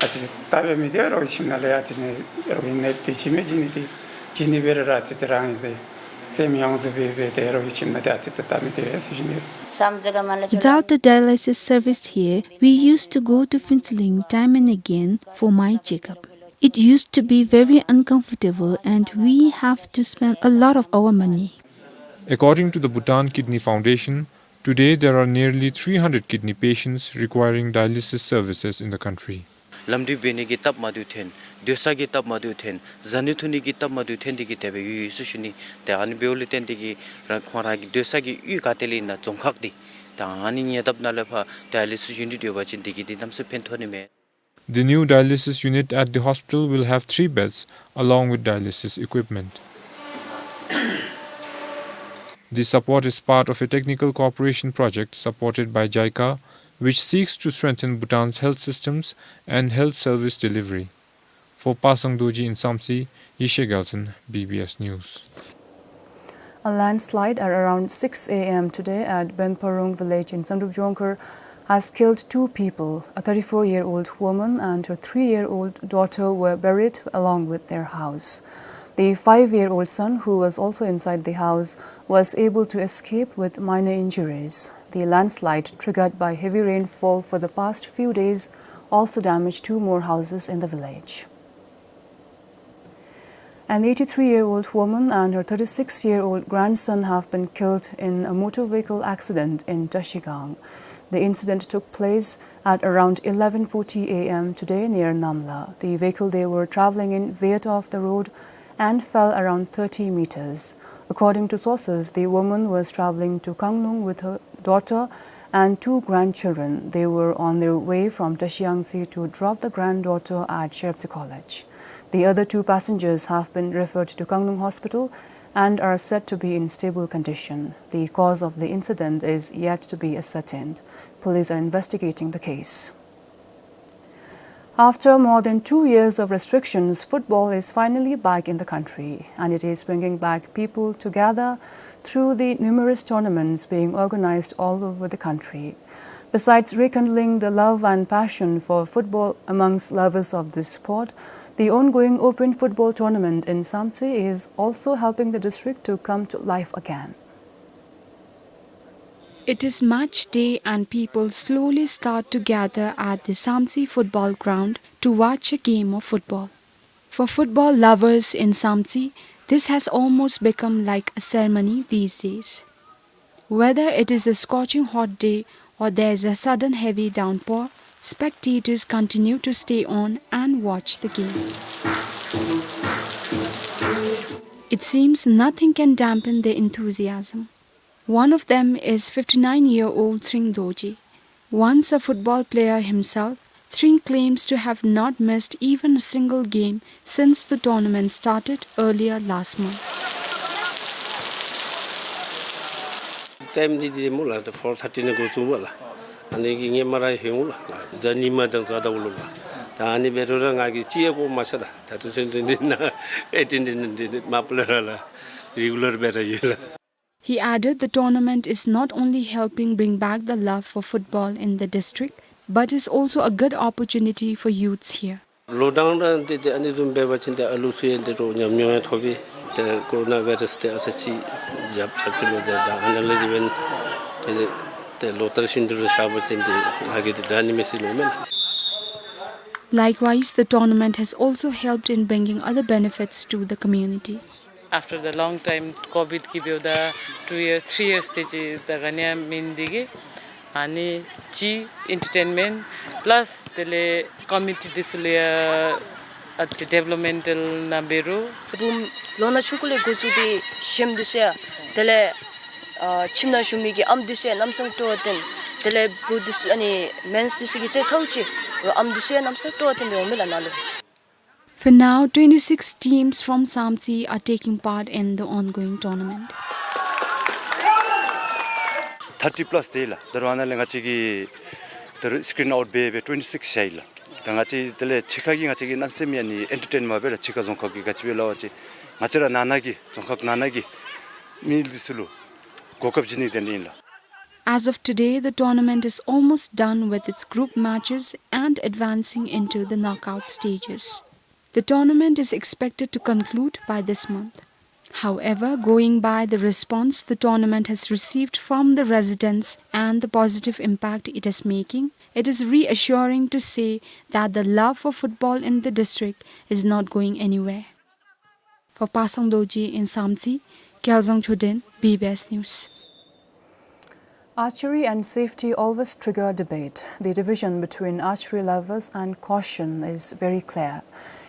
ཨ་ཙི་ད་འབད་མི་དེ་རོགས་ཁྱིམ་ནང་ལས་ཨ་ཙི་ནི་རོགས་ཨིན་ནི་དེ་ཅི་མེད་ཅི་ནི་དེ་ཅི་ནི་འབད་ར་ཨ་ཙི་དེ་རང་ཨིན་དེ་སེམས་ཡོངས་སུ་སྦེ་སྦེ་དེ་རོགས་ཁྱིམ་ནང་དེ་ཨ་ཙི་ད་ད་མི་དེ་ཨེ་སུ་ཞིག་ནི། Without the dialysis service here, we used to go to Phuentsholing time and again for my checkup. It used to be very uncomfortable and we have to spend a lot of our money. According to the Bhutan Kidney Foundation, today there are nearly three hundred kidney patients requiring dialysis services in the country. ལམ་འགྲུལ་འབད་ནི་གི་སྟབས་མ་བདེཝ་ཐོན། སྡོད་ས་གི་སྟབས་མ་བདེཝ་ཐོན། བཟའ་ནི་འཐུང་ནི་གི་སྟབས་མ་བདེཝ་ཐོན་ཏེ་གིས་དེ་སྦེ་ཡོད་ཡོད་ཟེར་ཞུ་ནི། ཏེ་ཨ་ནི་འབདཝ་ལས་བརྟེན་ཏེ་གིས་རང་ཁོང་ར་གི་སྡོད་ས་གི་གཡུས་ག་ཏེ་ལས་ཨིན་ན་རྫོང་ཁག་འདི་ཏེ་ཨ་ནི་ཉེ་འདབས་ནང་ལས་ཕར་ཌའི་ལི་སིས་ཡུ་ནིཊ་ཡོད་པ་ཅིན་དེ་གིས་འདི་གནམ་མེད་ས་མེད་ཕན་ཐོགས་ནི་མས། The new dialysis unit at the hospital will have three beds along with dialysis equipment. The support is part of a technical cooperation project supported by JICA, which seeks to strengthen Bhutan's health systems and health service delivery. For Pasang Dorji in Samtse, Yeshe Gyaltshen, B B S News. A landslide at around six a m today at Benparung village in Samdrup Jongkhar has killed two people. A thirty-four-year-old woman and her three-year-old daughter were buried along with their house. The five-year-old son, who was also inside the house, was able to escape with minor injuries. The landslide, triggered by heavy rainfall for the past few days, also damaged two more houses in the village. An eighty-three-year-old woman and her thirty-six-year-old grandson have been killed in a motor vehicle accident in Tashigang. The incident took place at around eleven forty a m today near Namla. The vehicle they were traveling in veered off the road and fell around thirty meters. According to sources, the woman was traveling to Kanglung with her daughter and two grandchildren. They were on their way from Tashiangsi to drop the granddaughter at Sherepsi College. The other two passengers have been referred to Kanglung Hospital and are said to be in stable condition. The cause of the incident is yet to be ascertained. Police are investigating the case. After more than two years of restrictions, football is finally back in the country, and it is bringing back people together through the numerous tournaments being organized all over the country. Besides rekindling the love and passion for football amongst lovers of this sport, the ongoing open football tournament in Samtse is also helping the district to come to life again. It is match day and people slowly start to gather at the Samtse football ground to watch a game of football. For football lovers in Samtse, this has almost become like a ceremony these days. Whether it is a scorching hot day or there is a sudden heavy downpour, spectators continue to stay on and watch the game. It seems nothing can dampen their enthusiasm. One of them is fifty-nine-year-old Tshering Dorji. Once a football player himself, Tshering claims to have not missed even a single game since the tournament started earlier last month. ཊའིམ་འདི་འདི་སྨོ་ལགས། ད་ཕོར་ཐར་ཊི་ནང་འགོ་བཙུགས་སྨོ་ལགས། ཨ་ནི་གི་ངོ་མ་ར་ཧེ་འོང་ལགས། གཟའ་ཉི་མ་དང་གཟའ་ཟླཝ་ལུ་ལགས། ད་ཨ་ནི་འབད་རུང་ར་ང་གིས་ཅི་ཡང་གོ་མ་ཆ་ད། ད་ལྟོ་ཚུན་ཚོད་འདི་ནང་ཨེ་ཊེན་ཌེནསི་འདི་མ་པ་ལས་ར་ལགས། རི་གུ་ལར་སྦེ་ར་ཡོད་ལགས། He added the tournament is not only helping bring back the love for football in the district, but is also a good opportunity for youths here. ལོག་ཌའུན་ར་འདི་ཏེ་ཨ་ནི་བཟུམ་འབད་བ་ཅིན་ཏེ་ཨ་ལུ་ཚུ་ཡང་འདི་རུ་ཉམས་མྱོང་ཡང་ཐོབ་པས། ཏེ་ཀོ་རོ་ན་བཱའི་རཱསི་འདི་ཨ་ཙི་ཅིག་ཡར་ཁྱབ་ཅི་ལོ། ཏེ་ད་ཨ་ནཱ་ལས་འདི་འབདན་ཏེ་ཏེ་ལོ་ལྟར་བཞིན་དུ་ར་བཞག་པ་ཅིན་ཏེ་ང་གིས་འདི་དྲག་ནི་མས་ཟེར་མནོཝ་མས་ལགས། Likewise, the tournament has also helped in bringing other benefits to the community. After the long time COVID གིས་འབདཝ་ད་two years, three years དེ་ཅིག་ད་ག་ནི་ཡང་མེད་ནི་དེ་གིས་ཨ་ནི་ཅིག་ཨེན་ཊར་ཊེན་མེནཊ་པ་ལཱསི་དེ་ལས་ཀོ་མི་ཊི་འདི་ཚུ་ལུ་ཡང་ཨ་ཙི་ཌི་བེ་ལོབ་མེནཊ་ནང་འབད་རུང་སྦུག་ལོ་ན་ཆུང་ཀུ་ལས་འགོ་བཙུགས་ཏེ་ཤེསཔ་འདི་ཚུ་ཡང་དེ་ལས་ཨ་ཁྱིམ་ནང་བཞུགས་མི་གི་ཨམ་འདི་ཚུ་ཡང་གནམ་མེད་ས་མེད་སྤྲོ་བ་བཏོན། དེ་ལས་བུ་འདི་ཚུ་ཨ་ནི་མེནསི་འདི་ཚུ་གིས་རྩེད་ཚརཝ་ཅིག་རུང་ཨམ་འདི་ཚུ་ཡང་གནམ་མེད་ས་མེད་སྤྲོ་བ་བཏོན་པས་འོང་མས་ལགས་ནཱ་ལུ། For now, twenty-six teams from Samtse are taking part in the ongoing tournament. ཐར་ཊི་པ་ལཱསི་དེ་ལགས། ད་རུང་ཨ་ནཱ་ལས་ང་བཅས་ཀྱི་ད་རུང་སི་ཀི་རིན་ཨའུཊ་འབད་འབད་ཊུ་ཝེན་ཊི་སིགསི་བཞག་ཡི་ལགས། ད་ང་བཅས་དེ་ལས་ཕྱི་ཁ་གི་ང་བཅས་ཀྱི་གནམ་མེད་ས་མེད་ཨ་ནི་ཨེན་ཊར་ཊེན་མ་འབད་ལགས། ཕྱི་ཁ་རྫོང་ཁག་གི་ག་ཅི་འབད་ལགས་པ་ཅིན་ང་བཅས་ར་ནང་ན་གི་རྫོང་ཁག་ནང་ན་གི་མི་འདི་ཚུ་ལུ་གོ་སྐབས་བྱིན་ནི་དོན་ལས་ཨིན་ལགས། As of today, the tournament is almost done with its group matches and advancing into the knockout stages. The tournament is expected to conclude by this month. However, going by the response the tournament has received from the residents and the positive impact it is making, it is reassuring to say that the love for football in the district is not going anywhere. For Pasang Dorji in Samtse, Gyalzang Choden, B B S News. Archery and safety always trigger debate. The division between archery lovers and caution is very clear.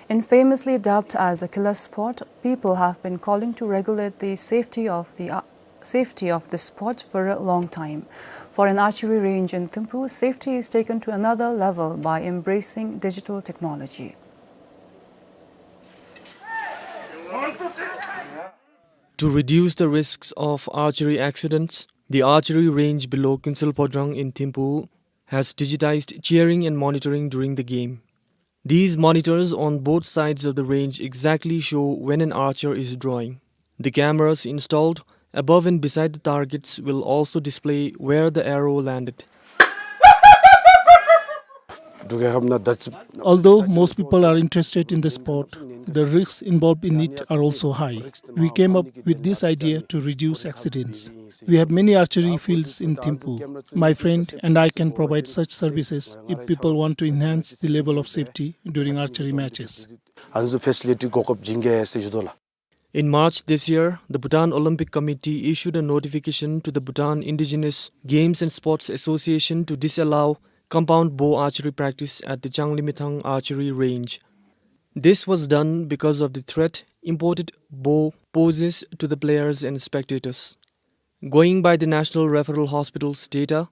Infamously dubbed as a killer sport, people have been calling to regulate the safety of the, uh, safety of the sport for a long time. For an archery range in Thimphu, safety is taken to another level by embracing digital technology. To reduce the risks of archery accidents, the archery range below Kuensel Phodrang in Thimphu has digitized cheering and monitoring during the game. These monitors on both sides of the range exactly show when an archer is drawing. The cameras installed above and beside the targets will also display where the arrow landed. Although most people are interested in the sport, the risks involved in it are also high. We came up with this idea to reduce accidents. We have many archery fields in Thimphu. My friend and I can provide such services if people want to enhance the level of safety during archery matches. ཨ་ནི་ཚུ་ཕེ་སི་ལི་ཊི་གོ་སྐབས་བྱིན་གེ་ཟེར་ཞུ་དོ་ལགས། In March this year, the Bhutan Olympic Committee issued a notification to the Bhutan Indigenous Games and Sports Association to disallow compound bow archery practice at the Changlimithang Archery Range. This was done because of the threat imported bow poses to the players and spectators. Going by the National Referral Hospital's data,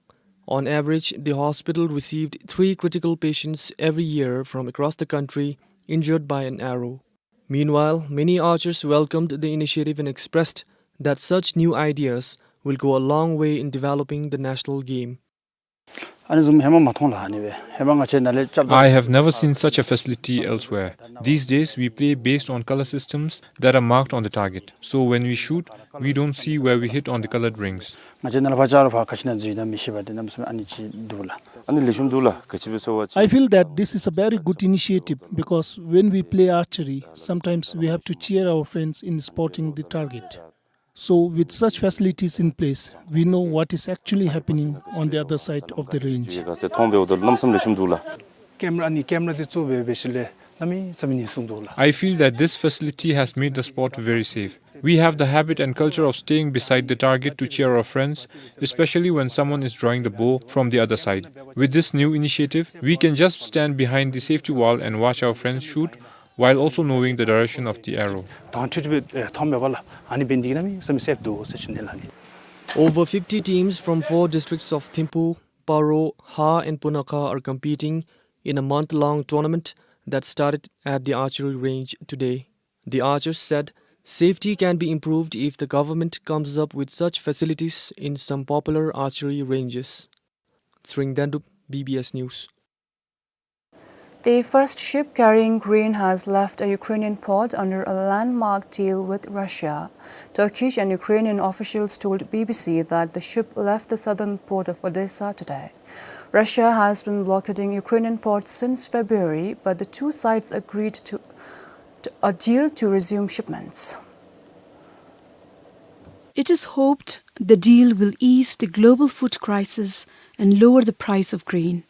on average, the hospital received three critical patients every year from across the country injured by an arrow. Meanwhile, many archers welcomed the initiative and expressed that such new ideas will go a long way in developing the national game. ཨ་ནི་བཟུམ་ཧེ་མ་མ་མཐོང་ལགས། ཨ་ནི་སྦེ་ཧེ་མ་ང་བཅས་ནཱ་ལས་རྐྱབ་ད། I have never seen such a facility elsewhere. These days, we play based on color systems that are marked on the target. So when we shoot, we don't see where we hit on the colored rings. ང་བཅས་ནཱ་ལས་ཕར་བཅར་རུང་ཕར་ག་ཅི་ནང་འཛུལ་ཡི་ན་མི་ཤེས་པས། དེ་གནམ་མེད་ས་མེད་ཨ་ནི་ཅིག་འདུག་ལགས། ཨ་ནི་ལེགས་ཤོམ་འདུག་ལགས། ག་ཅི་སྦེ་ཟེར་བ་ཅིན། I feel that this is a very good initiative because when we play archery, sometimes we have to cheer our friends in spotting the target. So with such facilities in place, we know what is actually happening on the other side of the range. ག་ཟེར་མཐོང་འབདཝ་ད་གནམ་མེད་ས་མེད་ལེགས་ཤོམ་འདུག་ལགས། ཀེམ་ར་ཨ་ནི་ཀེམ་ར་འདི་གཙོ་བོ་འབད་ཞིནམ་ལས་གནམ་མེད་ས་མེད་ཉེན་སྲུང་འདུག་ལགས། I feel that this facility has made the sport very safe. We have the habit and culture of staying beside the target to cheer our friends, especially when someone is drawing the bow from the other side. With this new initiative, we can just stand behind the safety wall and watch our friends shoot while also knowing the direction of the arrow. དྭངས་ཁྲིག་ཁྲི་སྦེ་མཐོངམ་མས་པ་ལགས། ཨ་ནི་འབད་ནི་འདི་གིས་གནམ་མེད་ས་མེད་སེབ་འདུག་ཟེར་ཞུ་ནི་ལགས་ཨ་ནི། Over fifty teams from four districts of Thimphu, Paro, Ha and Punakha are competing in a month-long tournament that started at the archery range today. The archers said safety can be improved if the government comes up with such facilities in some popular archery ranges. Tshering Dendup, B B S News. The first ship carrying grain has left a Ukrainian port under a landmark deal with Russia. Turkish and Ukrainian officials told B B C that the ship left the southern port of Odesa today. Russia has been blockading Ukrainian ports since February, but the two sides agreed to, to a deal to resume shipments. It is hoped the deal will ease the global food crisis and lower the price of grain.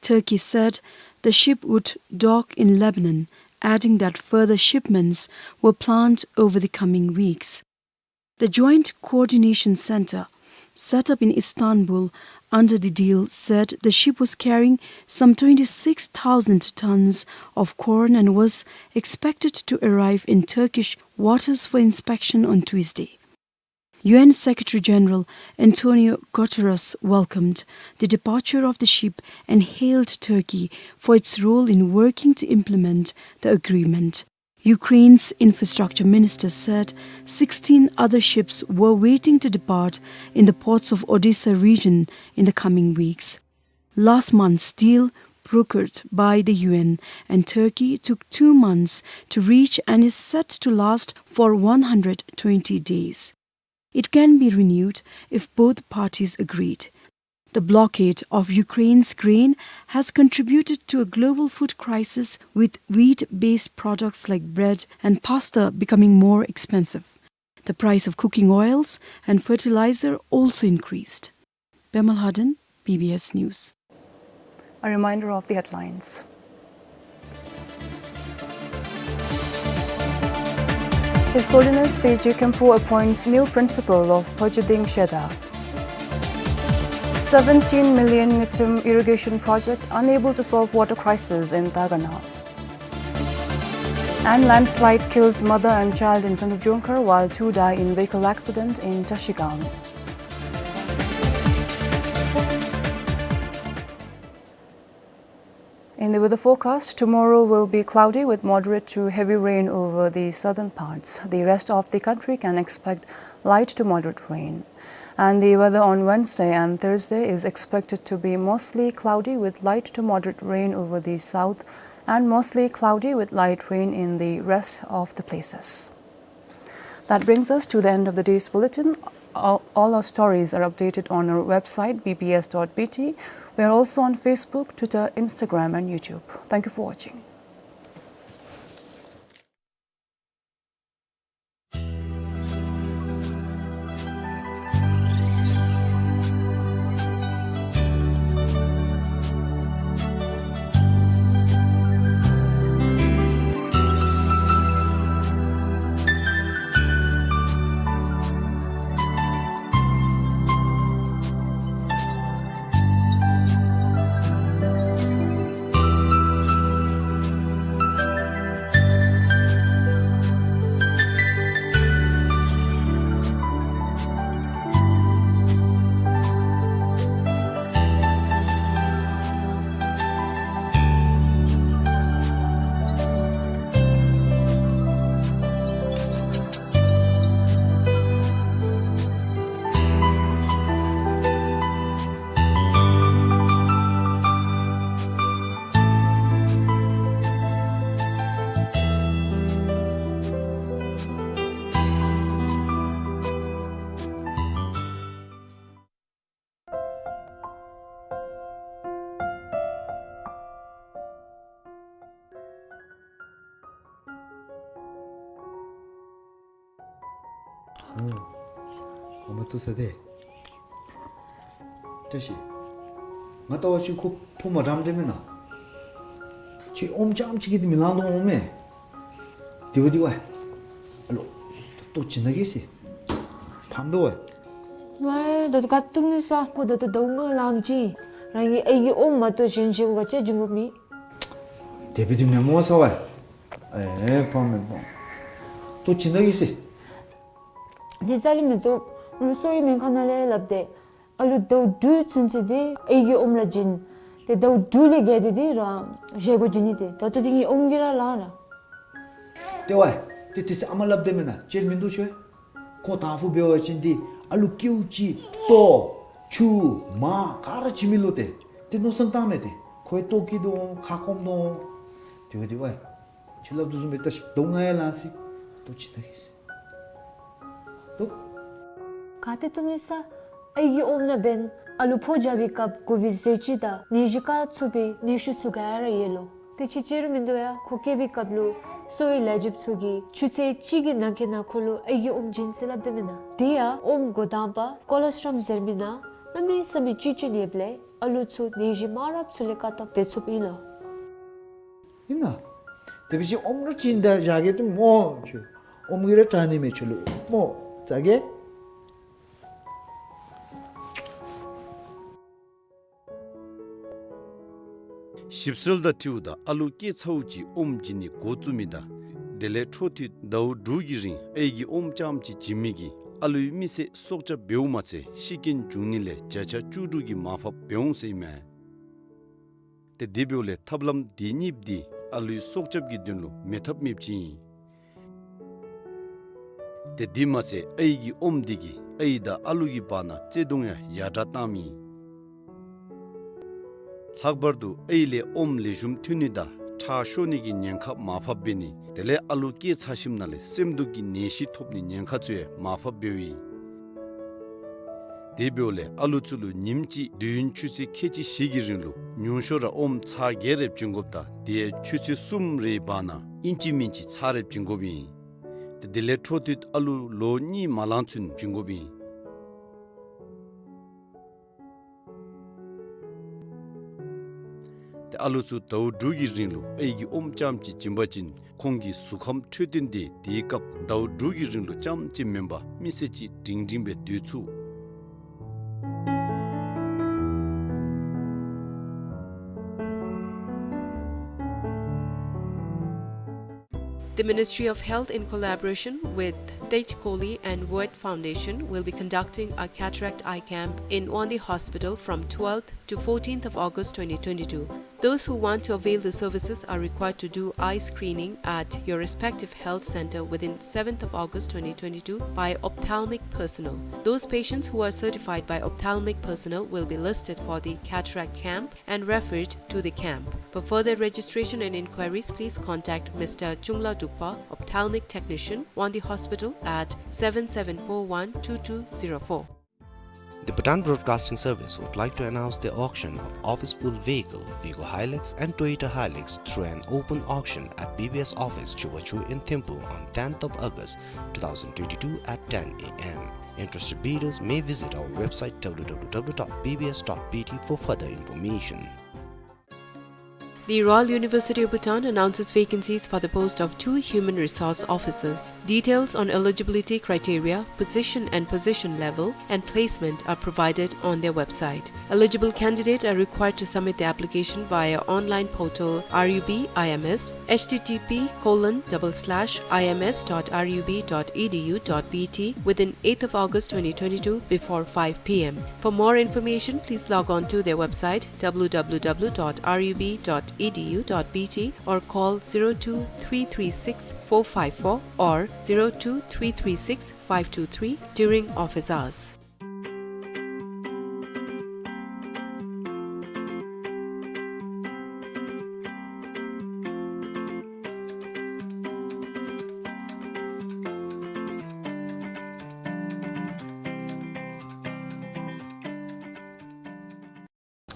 Turkey said the ship would dock in Lebanon, adding that further shipments were planned over the coming weeks. The Joint Coordination Center, set up in Istanbul under the deal, said the ship was carrying some twenty-six thousand tons of corn and was expected to arrive in Turkish waters for inspection on Tuesday. U N Secretary General Antonio Guterres welcomed the departure of the ship and hailed Turkey for its role in working to implement the agreement. Ukraine's infrastructure minister said sixteen other ships were waiting to depart in the ports of Odesa region in the coming weeks. Last month's deal, brokered by the U N and Turkey, took two months to reach and is set to last for one hundred twenty days. It can be renewed if both parties agreed. The blockade of Ukraine's grain has contributed to a global food crisis, with wheat-based products like bread and pasta becoming more expensive. The price of cooking oils and fertilizer also increased. Pema Lhaden, B B S News. A reminder of the headlines. His Holiness the Jigkhenpo appoints new principal of Phojuding Shedar. Seventeen million Ngachum irrigation project unable to solve water crisis in Tagana. And landslide kills mother and child in Sangdrup Jongkhar while two die in vehicle accident in Trashigang. In the weather forecast, tomorrow will be cloudy with moderate to heavy rain over the southern parts. The rest of the country can expect light to moderate rain. And the weather on Wednesday and Thursday is expected to be mostly cloudy with light to moderate rain over the south and mostly cloudy with light rain in the rest of the places. That brings us to the end of the day's bulletin. All, all our stories are updated on our website, B B S dot B T. We are also on Facebook, Twitter, Instagram, and YouTube. Thank you for watching. ཨ་མ་ལྟོ་ཟ་དེ། བཀྲ་ཤིས། ང་ལྟ་བ་ཅིན་ཁོ་ཕོ་མ་འགྲངམ་འདྲས་མེན་ན། ཁྱོད་ཨོམ་རྐྱངམ་ཅིག་གིས་འདི་མི་ལང་དོ་འོང་མས། དེ་བ་དེ་བ། ཨ་ལོ། ལྟོ་བྱིན་ན་གི་ཟེར། ཕམ་དོ་བ། ཝའི་ད་ལྟོ་ག་བཏུབ་ནི་ས་ཁོ་ད་ལྟོ་ཟླཝ་ལྔ་ལངམ་ཅིག་རང་གི་ཨའི་གི་ཨོམ་མ་གཏོགས་གཞན་ཅིག་གུ་ག་ཅི་བྱིན་དགོཔ་མེད། དེ་བ་དེ་མེན་མོ་ས་བ། ཨེ་ཕམ་མེན་ཕམ། ལྟོ་བྱིན་ན་གི་ཟེར། དེ་རྩ་ལས་མི་བཏུབ། ང་གསོ་བའི་སྨན་ཁང་ནང་ལས་སླབ་སྟེ། ཨ་ལུ་ཟླཝ་དྲུག་ཚུན་ཚོད་དེ་ཨའི་གི་ཨོམ་ར་བྱིན། དེ་ཟླཝ་དྲུག་ལས་བརྒལ་ཏེ་དེ་རང་བཞེས་སྒོ་བྱིན་ནི་དེ། ད་ལྟོ་དེ་ངེའི་ཨོམ་གིས་ར་ལང་ར། དེ་བ། དེ་དེ་ཚེ་ཨ་མ་སླབ་དེ་མེན་ན། ཅིག་མིན་འདུག་ཤོད། ཁོ་དང་ཕུ་འབད་བ་ཅིན་དེ་ཨ་ལུ་ཀེའུ་ཅིག་ལྟོ་ཆུ་མར་ག་ར་བྱིན་མི་ལོ་དེ། དེ་མནོ་བསམ་བཏང་མས་དེ། ཁོའི་ལྟོ་སྐྱིད་དོ་ཁ་སྐོམ་དོ། དེ་བ་དེ་བ། ཁྱོད་སླབ་དོ་བཟུམ་སྦེ་ལྟ་ཤིག། ཟླཝ་ལྔ་ཡང་ལང་སི། ལྟོ་བྱིན་ན་གི་ཟེར། ལྟོ། ག་ཏེ་བཏུབ་ནི་ས། ཨའི་གི་ཨོམ་ནང་འབདན་ཨ་ལུ་ཕོ་རྒྱབ་པའི་སྐབས་དགོ་པའི་ཟས་བཅུད་དང་ནད་གཞི་བཀག་ཚུགས་པའི་ནད་ཤུགས་ཚུ་ག་ར་ཡོད་ལོ། དེ་ཅིག་ཅིག་ར་མིན་འདུག་ཡ། ཁོ་སྐྱེ་བའི་སྐབས་ལུ་གསོ་བའི་ལས་བྱེདཔ་ཚུ་གིས་ཆུ་ཚོད་གཅིག་གི་ནང་འཁོད་ནང་ཁོ་ལུ་ཨའི་གི་ཨོམ་བྱིན་ཟེར་སླབ་དེ་མེན་ན། དེ་ཡང་ཨོམ་འགོ་དང་པ་ཀོ་ལོ་སི་ཊྲོམ་ཟེར་མི་ནང་གནམ་མེད་ས་མེད་བཅུད་ཅིག་ཡོདཔ་ལས་ཨ་ལུ་ཚུ་ནད་གཞི་མང་རབས་ཚུ་ལས་བཀག་ཐབས་འབད་ཚུགསཔ་ཨིན་ལོ། ཨིན་ན། དེ་བ་ཅིན་ཨོམ་ར་བྱིན་ད་བཞག་གེ་དེ་སྨོ་ཁྱོད། ཨོམ་གིས་ར་དྲག་ནི་མས་ཁྱོད་ལུ་སྨོ། ཟ་གེ། ཞིབ་འཚོལ་དང་འཁྲིལཝ་ད་ཨ་ལུ་སྐྱེ་ཚརཝ་ཅིག་ཨོམ་བྱིན་ནི་འགོ་བཙུགས་མི་དང་དེ་ལས་འཕྲོ་མཐུད་ཟླཝ་དྲུག་གི་རིང་ཨའི་གི་ཨོམ་རྐྱངམ་ཅིག་བྱིན་མི་གིས་ཨ་ལུའི་མི་ཚེ་སྲོག་སྐྱབས་འབདཝ་མ་ཚད་ཤི་རྐྱེན་འབྱུང་ནི་ལས་བརྒྱ་ཆ་བཅུ་དྲུག་གི་མར་ཕབ་འབད་འོང་ཟེར་ཨིན་མས། ཏེ་དེ་འབདཝ་ལས་ཐབས་ལམ་དེ་གཉིས་པོ་འདི་ཨ་ལུའི་སྲོག་སྐྱབས་ཀྱི་དོན་ལུ་མེད་ཐབས་མེདཔ་ཅིག་ཨིན། ཏེ་དེ་མ་ཚད་ཨའི་གི་ཨོམ་འདི་གིས་ཨའི་དང་ཨ་ལུ་གི་བར་ན་བརྩེ་གདུང་ཡང་ཡར་དྲག་བཏངམ་ཨིན། ལྷག་པར་དུ་ཨའི་ལས་ཨོམ་ལེགས་ཤོམ་ཐོན་ནི་དང་ཁྲག་ཤོར་ནི་གི་ཉེན་ཁ་མར་ཕབ་འབད་ནི་དེ་ལས་ཨ་ལུ་སྐྱེ་ཚར་ཞིནམ་ལས་སེམས་སྡུག་གི་ནད་གཞི་ཐོབ་ནི་ཉེན་ཁ་ཚུ་ཡང་མར་ཕབ་འབདཝ་ཨིན། དེ་འབདཝ་ལས་ཨ་ལུ་ཚུ་ལུ་ཉིནམ་གཅིག་དུས་ཡུན་ཆུ་ཚོད་ཁལ་གཅིག་བཞི་གི་རིང་ལུ་ཉུང་ཤོས་ར་ཨོམ་ཚར་བརྒྱད་རེ་བྱིན་དགོཔ་དང་དེ་ཡང་ཆུ་ཚོད་གསུམ་རེའི་བར་ན་ཨིན་ཅི་མིན་ཅི་ཚར་རེ་བྱིན་དགོཔ་ཨིན། ཏེ་དེ་ལས་འཕྲོ་མཐུད་ཨ་ལུ་ལོ་གཉིས་མ་ལང་ཚུན་བྱིན་དགོཔ་ཨིན། ཏེ་ ཨ་ལུ་ཚུ་ཟླཝ་དྲུག་གི་རིང་ལུ་ཨའི་གི་ཨོམ་ཙམ་ཅིག་བྱིན་པ་ཅིན་ཁོང་གི་གཟུགས་ཁམས་འཕྲོད་བསྟེན་དེ་དེའི་སྐབས་ཟླཝ་དྲུག་གི་རིང་ལུ་ཙམ་ཅིག་མེན་པར་མི་ཚེ་གཅིག་སྒྲིང་སྒྲིང་སྦེ་སྡོད་ཚུགས། The Ministry of Health, in collaboration with Tej Kohli and World Foundation, will be conducting a cataract eye camp in Wangdue Hospital from twelfth to fourteenth of August twenty twenty-two. Those who want to avail the services are required to do eye screening at your respective health center within seventh of August twenty twenty-two by ophthalmic personnel. Those patients who are certified by ophthalmic personnel will be listed for the cataract camp and referred to the camp. For further registration and inquiries, please contact Mister Chungla Dukpa, ophthalmic technician, Wangdue Hospital, at seven seven four one two two zero four. The Bhutan Broadcasting Service would like to announce the auction of office-full vehicle, Vigo Hilux and Toyota Hilux, through an open auction at B B S office, Chubachu in Thimphu on tenth of August two thousand twenty-two at ten A M. Interested bidders may visit our website W W W dot B B S dot B T for further information. The Royal University of Bhutan announces vacancies for the post of two human resource officers. Details on eligibility criteria, position and position level, and placement are provided on their website. Eligible candidates are required to submit the application via online portal R U B I M S, H T T P colon double slash I M S dot R U B dot E D U dot B T, within eighth of August twenty twenty-two before five P M. For more information, please log on to their website W W W dot R U B dot E D U dot B T or call zero two three three six four five four or zero two three three six five two three during office hours.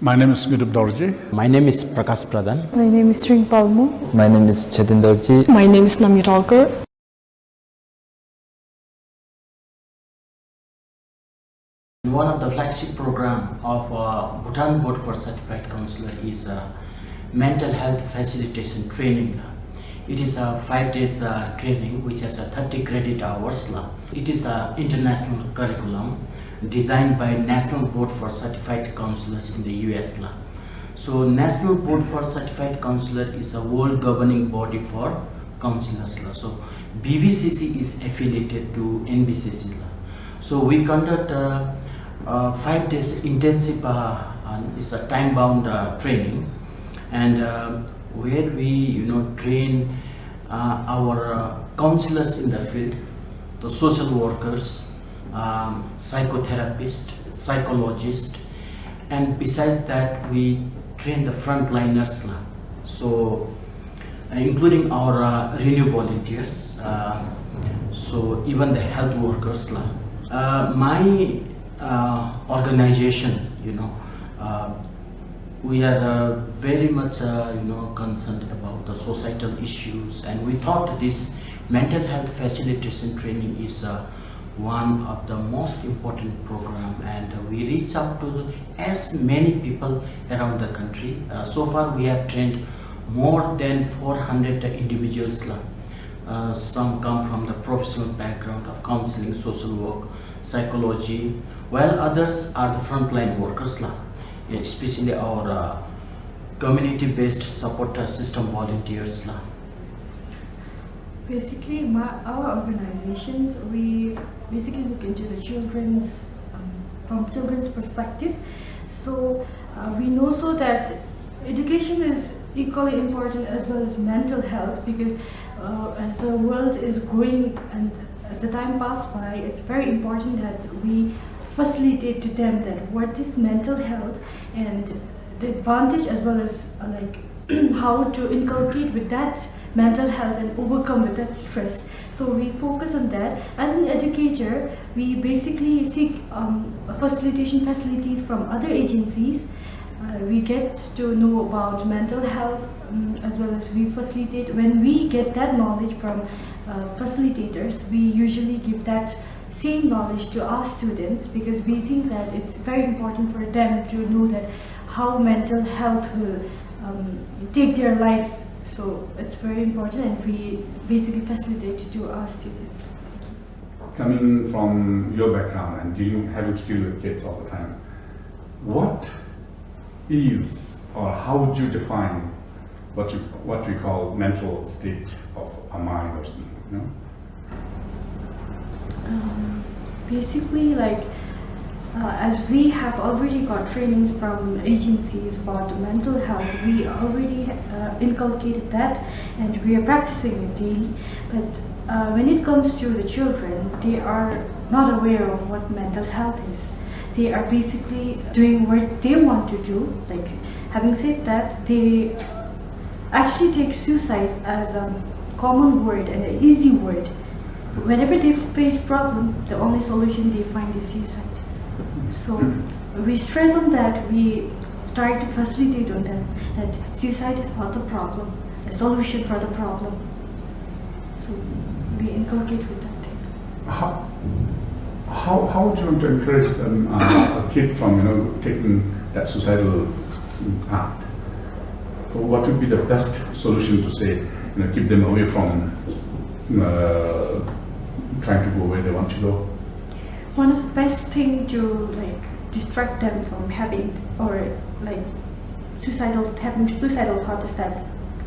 My name is Ngudup Dorji. My name is Prakash Pradhan. My name is Ring Palmo. My name is Chetan Dorji. My name is Namya Tolkar. One of the flagship program of, uh, Bhutan Board for Certified Counselor is, uh, mental health facilitation training. It is a five days, uh, training which has a thirty credit hours la. It is a international curriculum designed by National Board for Certified Counselors in the U S la. So National Board for Certified Counselor is a world governing body for counselors la. So B V C C is affiliated to N B C C la. So we conduct, uh, uh, five days intensive, uh, and it's a time-bound, uh, training, and, uh, where we, you know, train, uh, our, uh, counselors in the field, the social workers, um, psychotherapist, psychologist, and besides that, we train the frontliners la. So, uh, including our, uh, renew volunteers, uh, so even the health workers la. Uh, my, uh, organization, you know, uh, we are, uh, very much, uh, you know, concerned about the societal issues, and we thought this mental health facilitation training is, uh, one of the most important program, and we reach out to as many people around the country. Uh, so far, we have trained more than four hundred individuals la. Uh, some come from the professional background of counseling, social work, psychology, while others are the frontline workers la, especially our, uh, community-based support, uh, system volunteers la. Basically, my, our organizations, we basically look into the children's, um, from children's perspective. So, uh, we know so that education is equally important as well as mental health, because, uh, as the world is growing and as the time pass by, it's very important that we facilitate to them that what is mental health and the advantage as well as, uh, like, how to inculcate with that mental health and overcome with that stress. So we focus on that. As an educator, we basically seek, um, facilitation facilities from other agencies. Uh, we get to know about mental health, um, as well as we facilitate. When we get that knowledge from, uh, facilitators, we usually give that same knowledge to our students, because we think that it's very important for them to know that how mental health will um, take their life. So it's very important, and we basically facilitate to our students. Coming from your background and dealing, having to deal with kids all the time, what is, or how would you define what you, what we call mental state of a mind or something, you know? Um, basically, like, uh, as we have already got trainings from agencies about mental health, we already, uh, inculcated that, and we are practicing it daily. But, uh, when it comes to the children, they are not aware of what mental health is. They are basically doing what they want to do. Like, having said that, they actually take suicide as a common word and an easy word. Whenever they face problem, the only solution they find is suicide. So we stress on that, we try to facilitate on that, that suicide is not the problem, a solution for the problem. So we inculcate with that thing. How, how, how would you want to encourage them, uh, a kid from, you know, taking that suicidal path? What would be the best solution to say, you know, keep them away from, uh, trying to go where they want to go? One of the best thing to, like, distract them from having, or, like, suicidal, having suicidal thought is that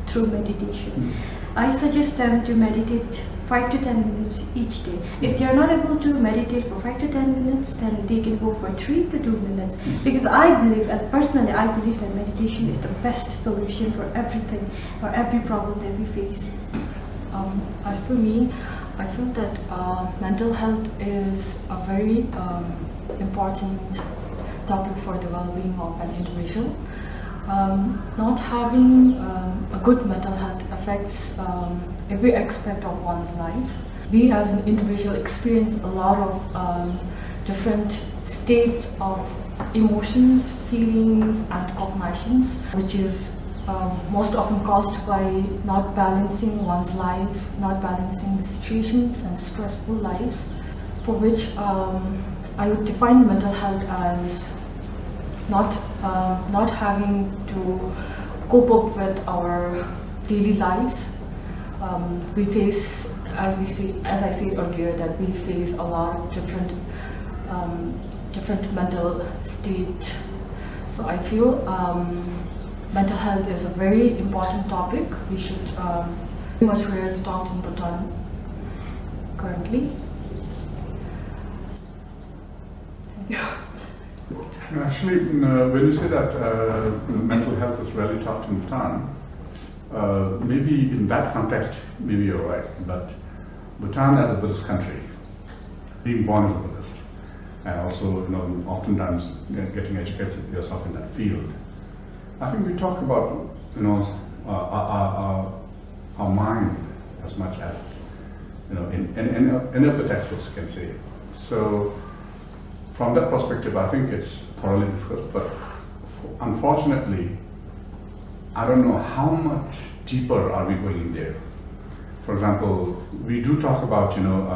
through meditation. Mm. I suggest them to meditate five to ten minutes each day. If they are not able to meditate for five to ten minutes, then they can go for three to two minutes. Mm. Because I believe, as personally, I believe that meditation is the best solution for everything, for every problem that we face. Um, as per me, I feel that, uh, mental health is a very, um, important topic for the well-being of an individual. Um, not having, um, a good mental health affects, um, every aspect of one's life. We as an individual experience a lot of, um, different states of emotions, feelings, and cognitions, which is, um, most often caused by not balancing one's life, not balancing the situations and stressful lives, for which, um, I would define mental health as not, uh, not having to cope up with our daily lives. Um, we face, as we see, as I said earlier, that we face a lot of different, um, different mental state. So I feel, um, mental health is a very important topic. We should, um, very much rarely talked in Bhutan currently. Thank you. Actually, mm, uh, when you say that, uh, mental health is rarely taught in Bhutan, uh, maybe in that context, maybe you're right. But Bhutan, as a Buddhist country, being born as a Buddhist, and also, you know, oftentimes get-, getting educated yourself in that field, I think we talk about, you know, uh, our, our, our, our mind as much as, you know, in, in, in any of the textbooks you can say. So, from that perspective, I think it's thoroughly discussed, but unfortunately, I don't know how much deeper are we going in there. For example, we do talk about, you know, uh,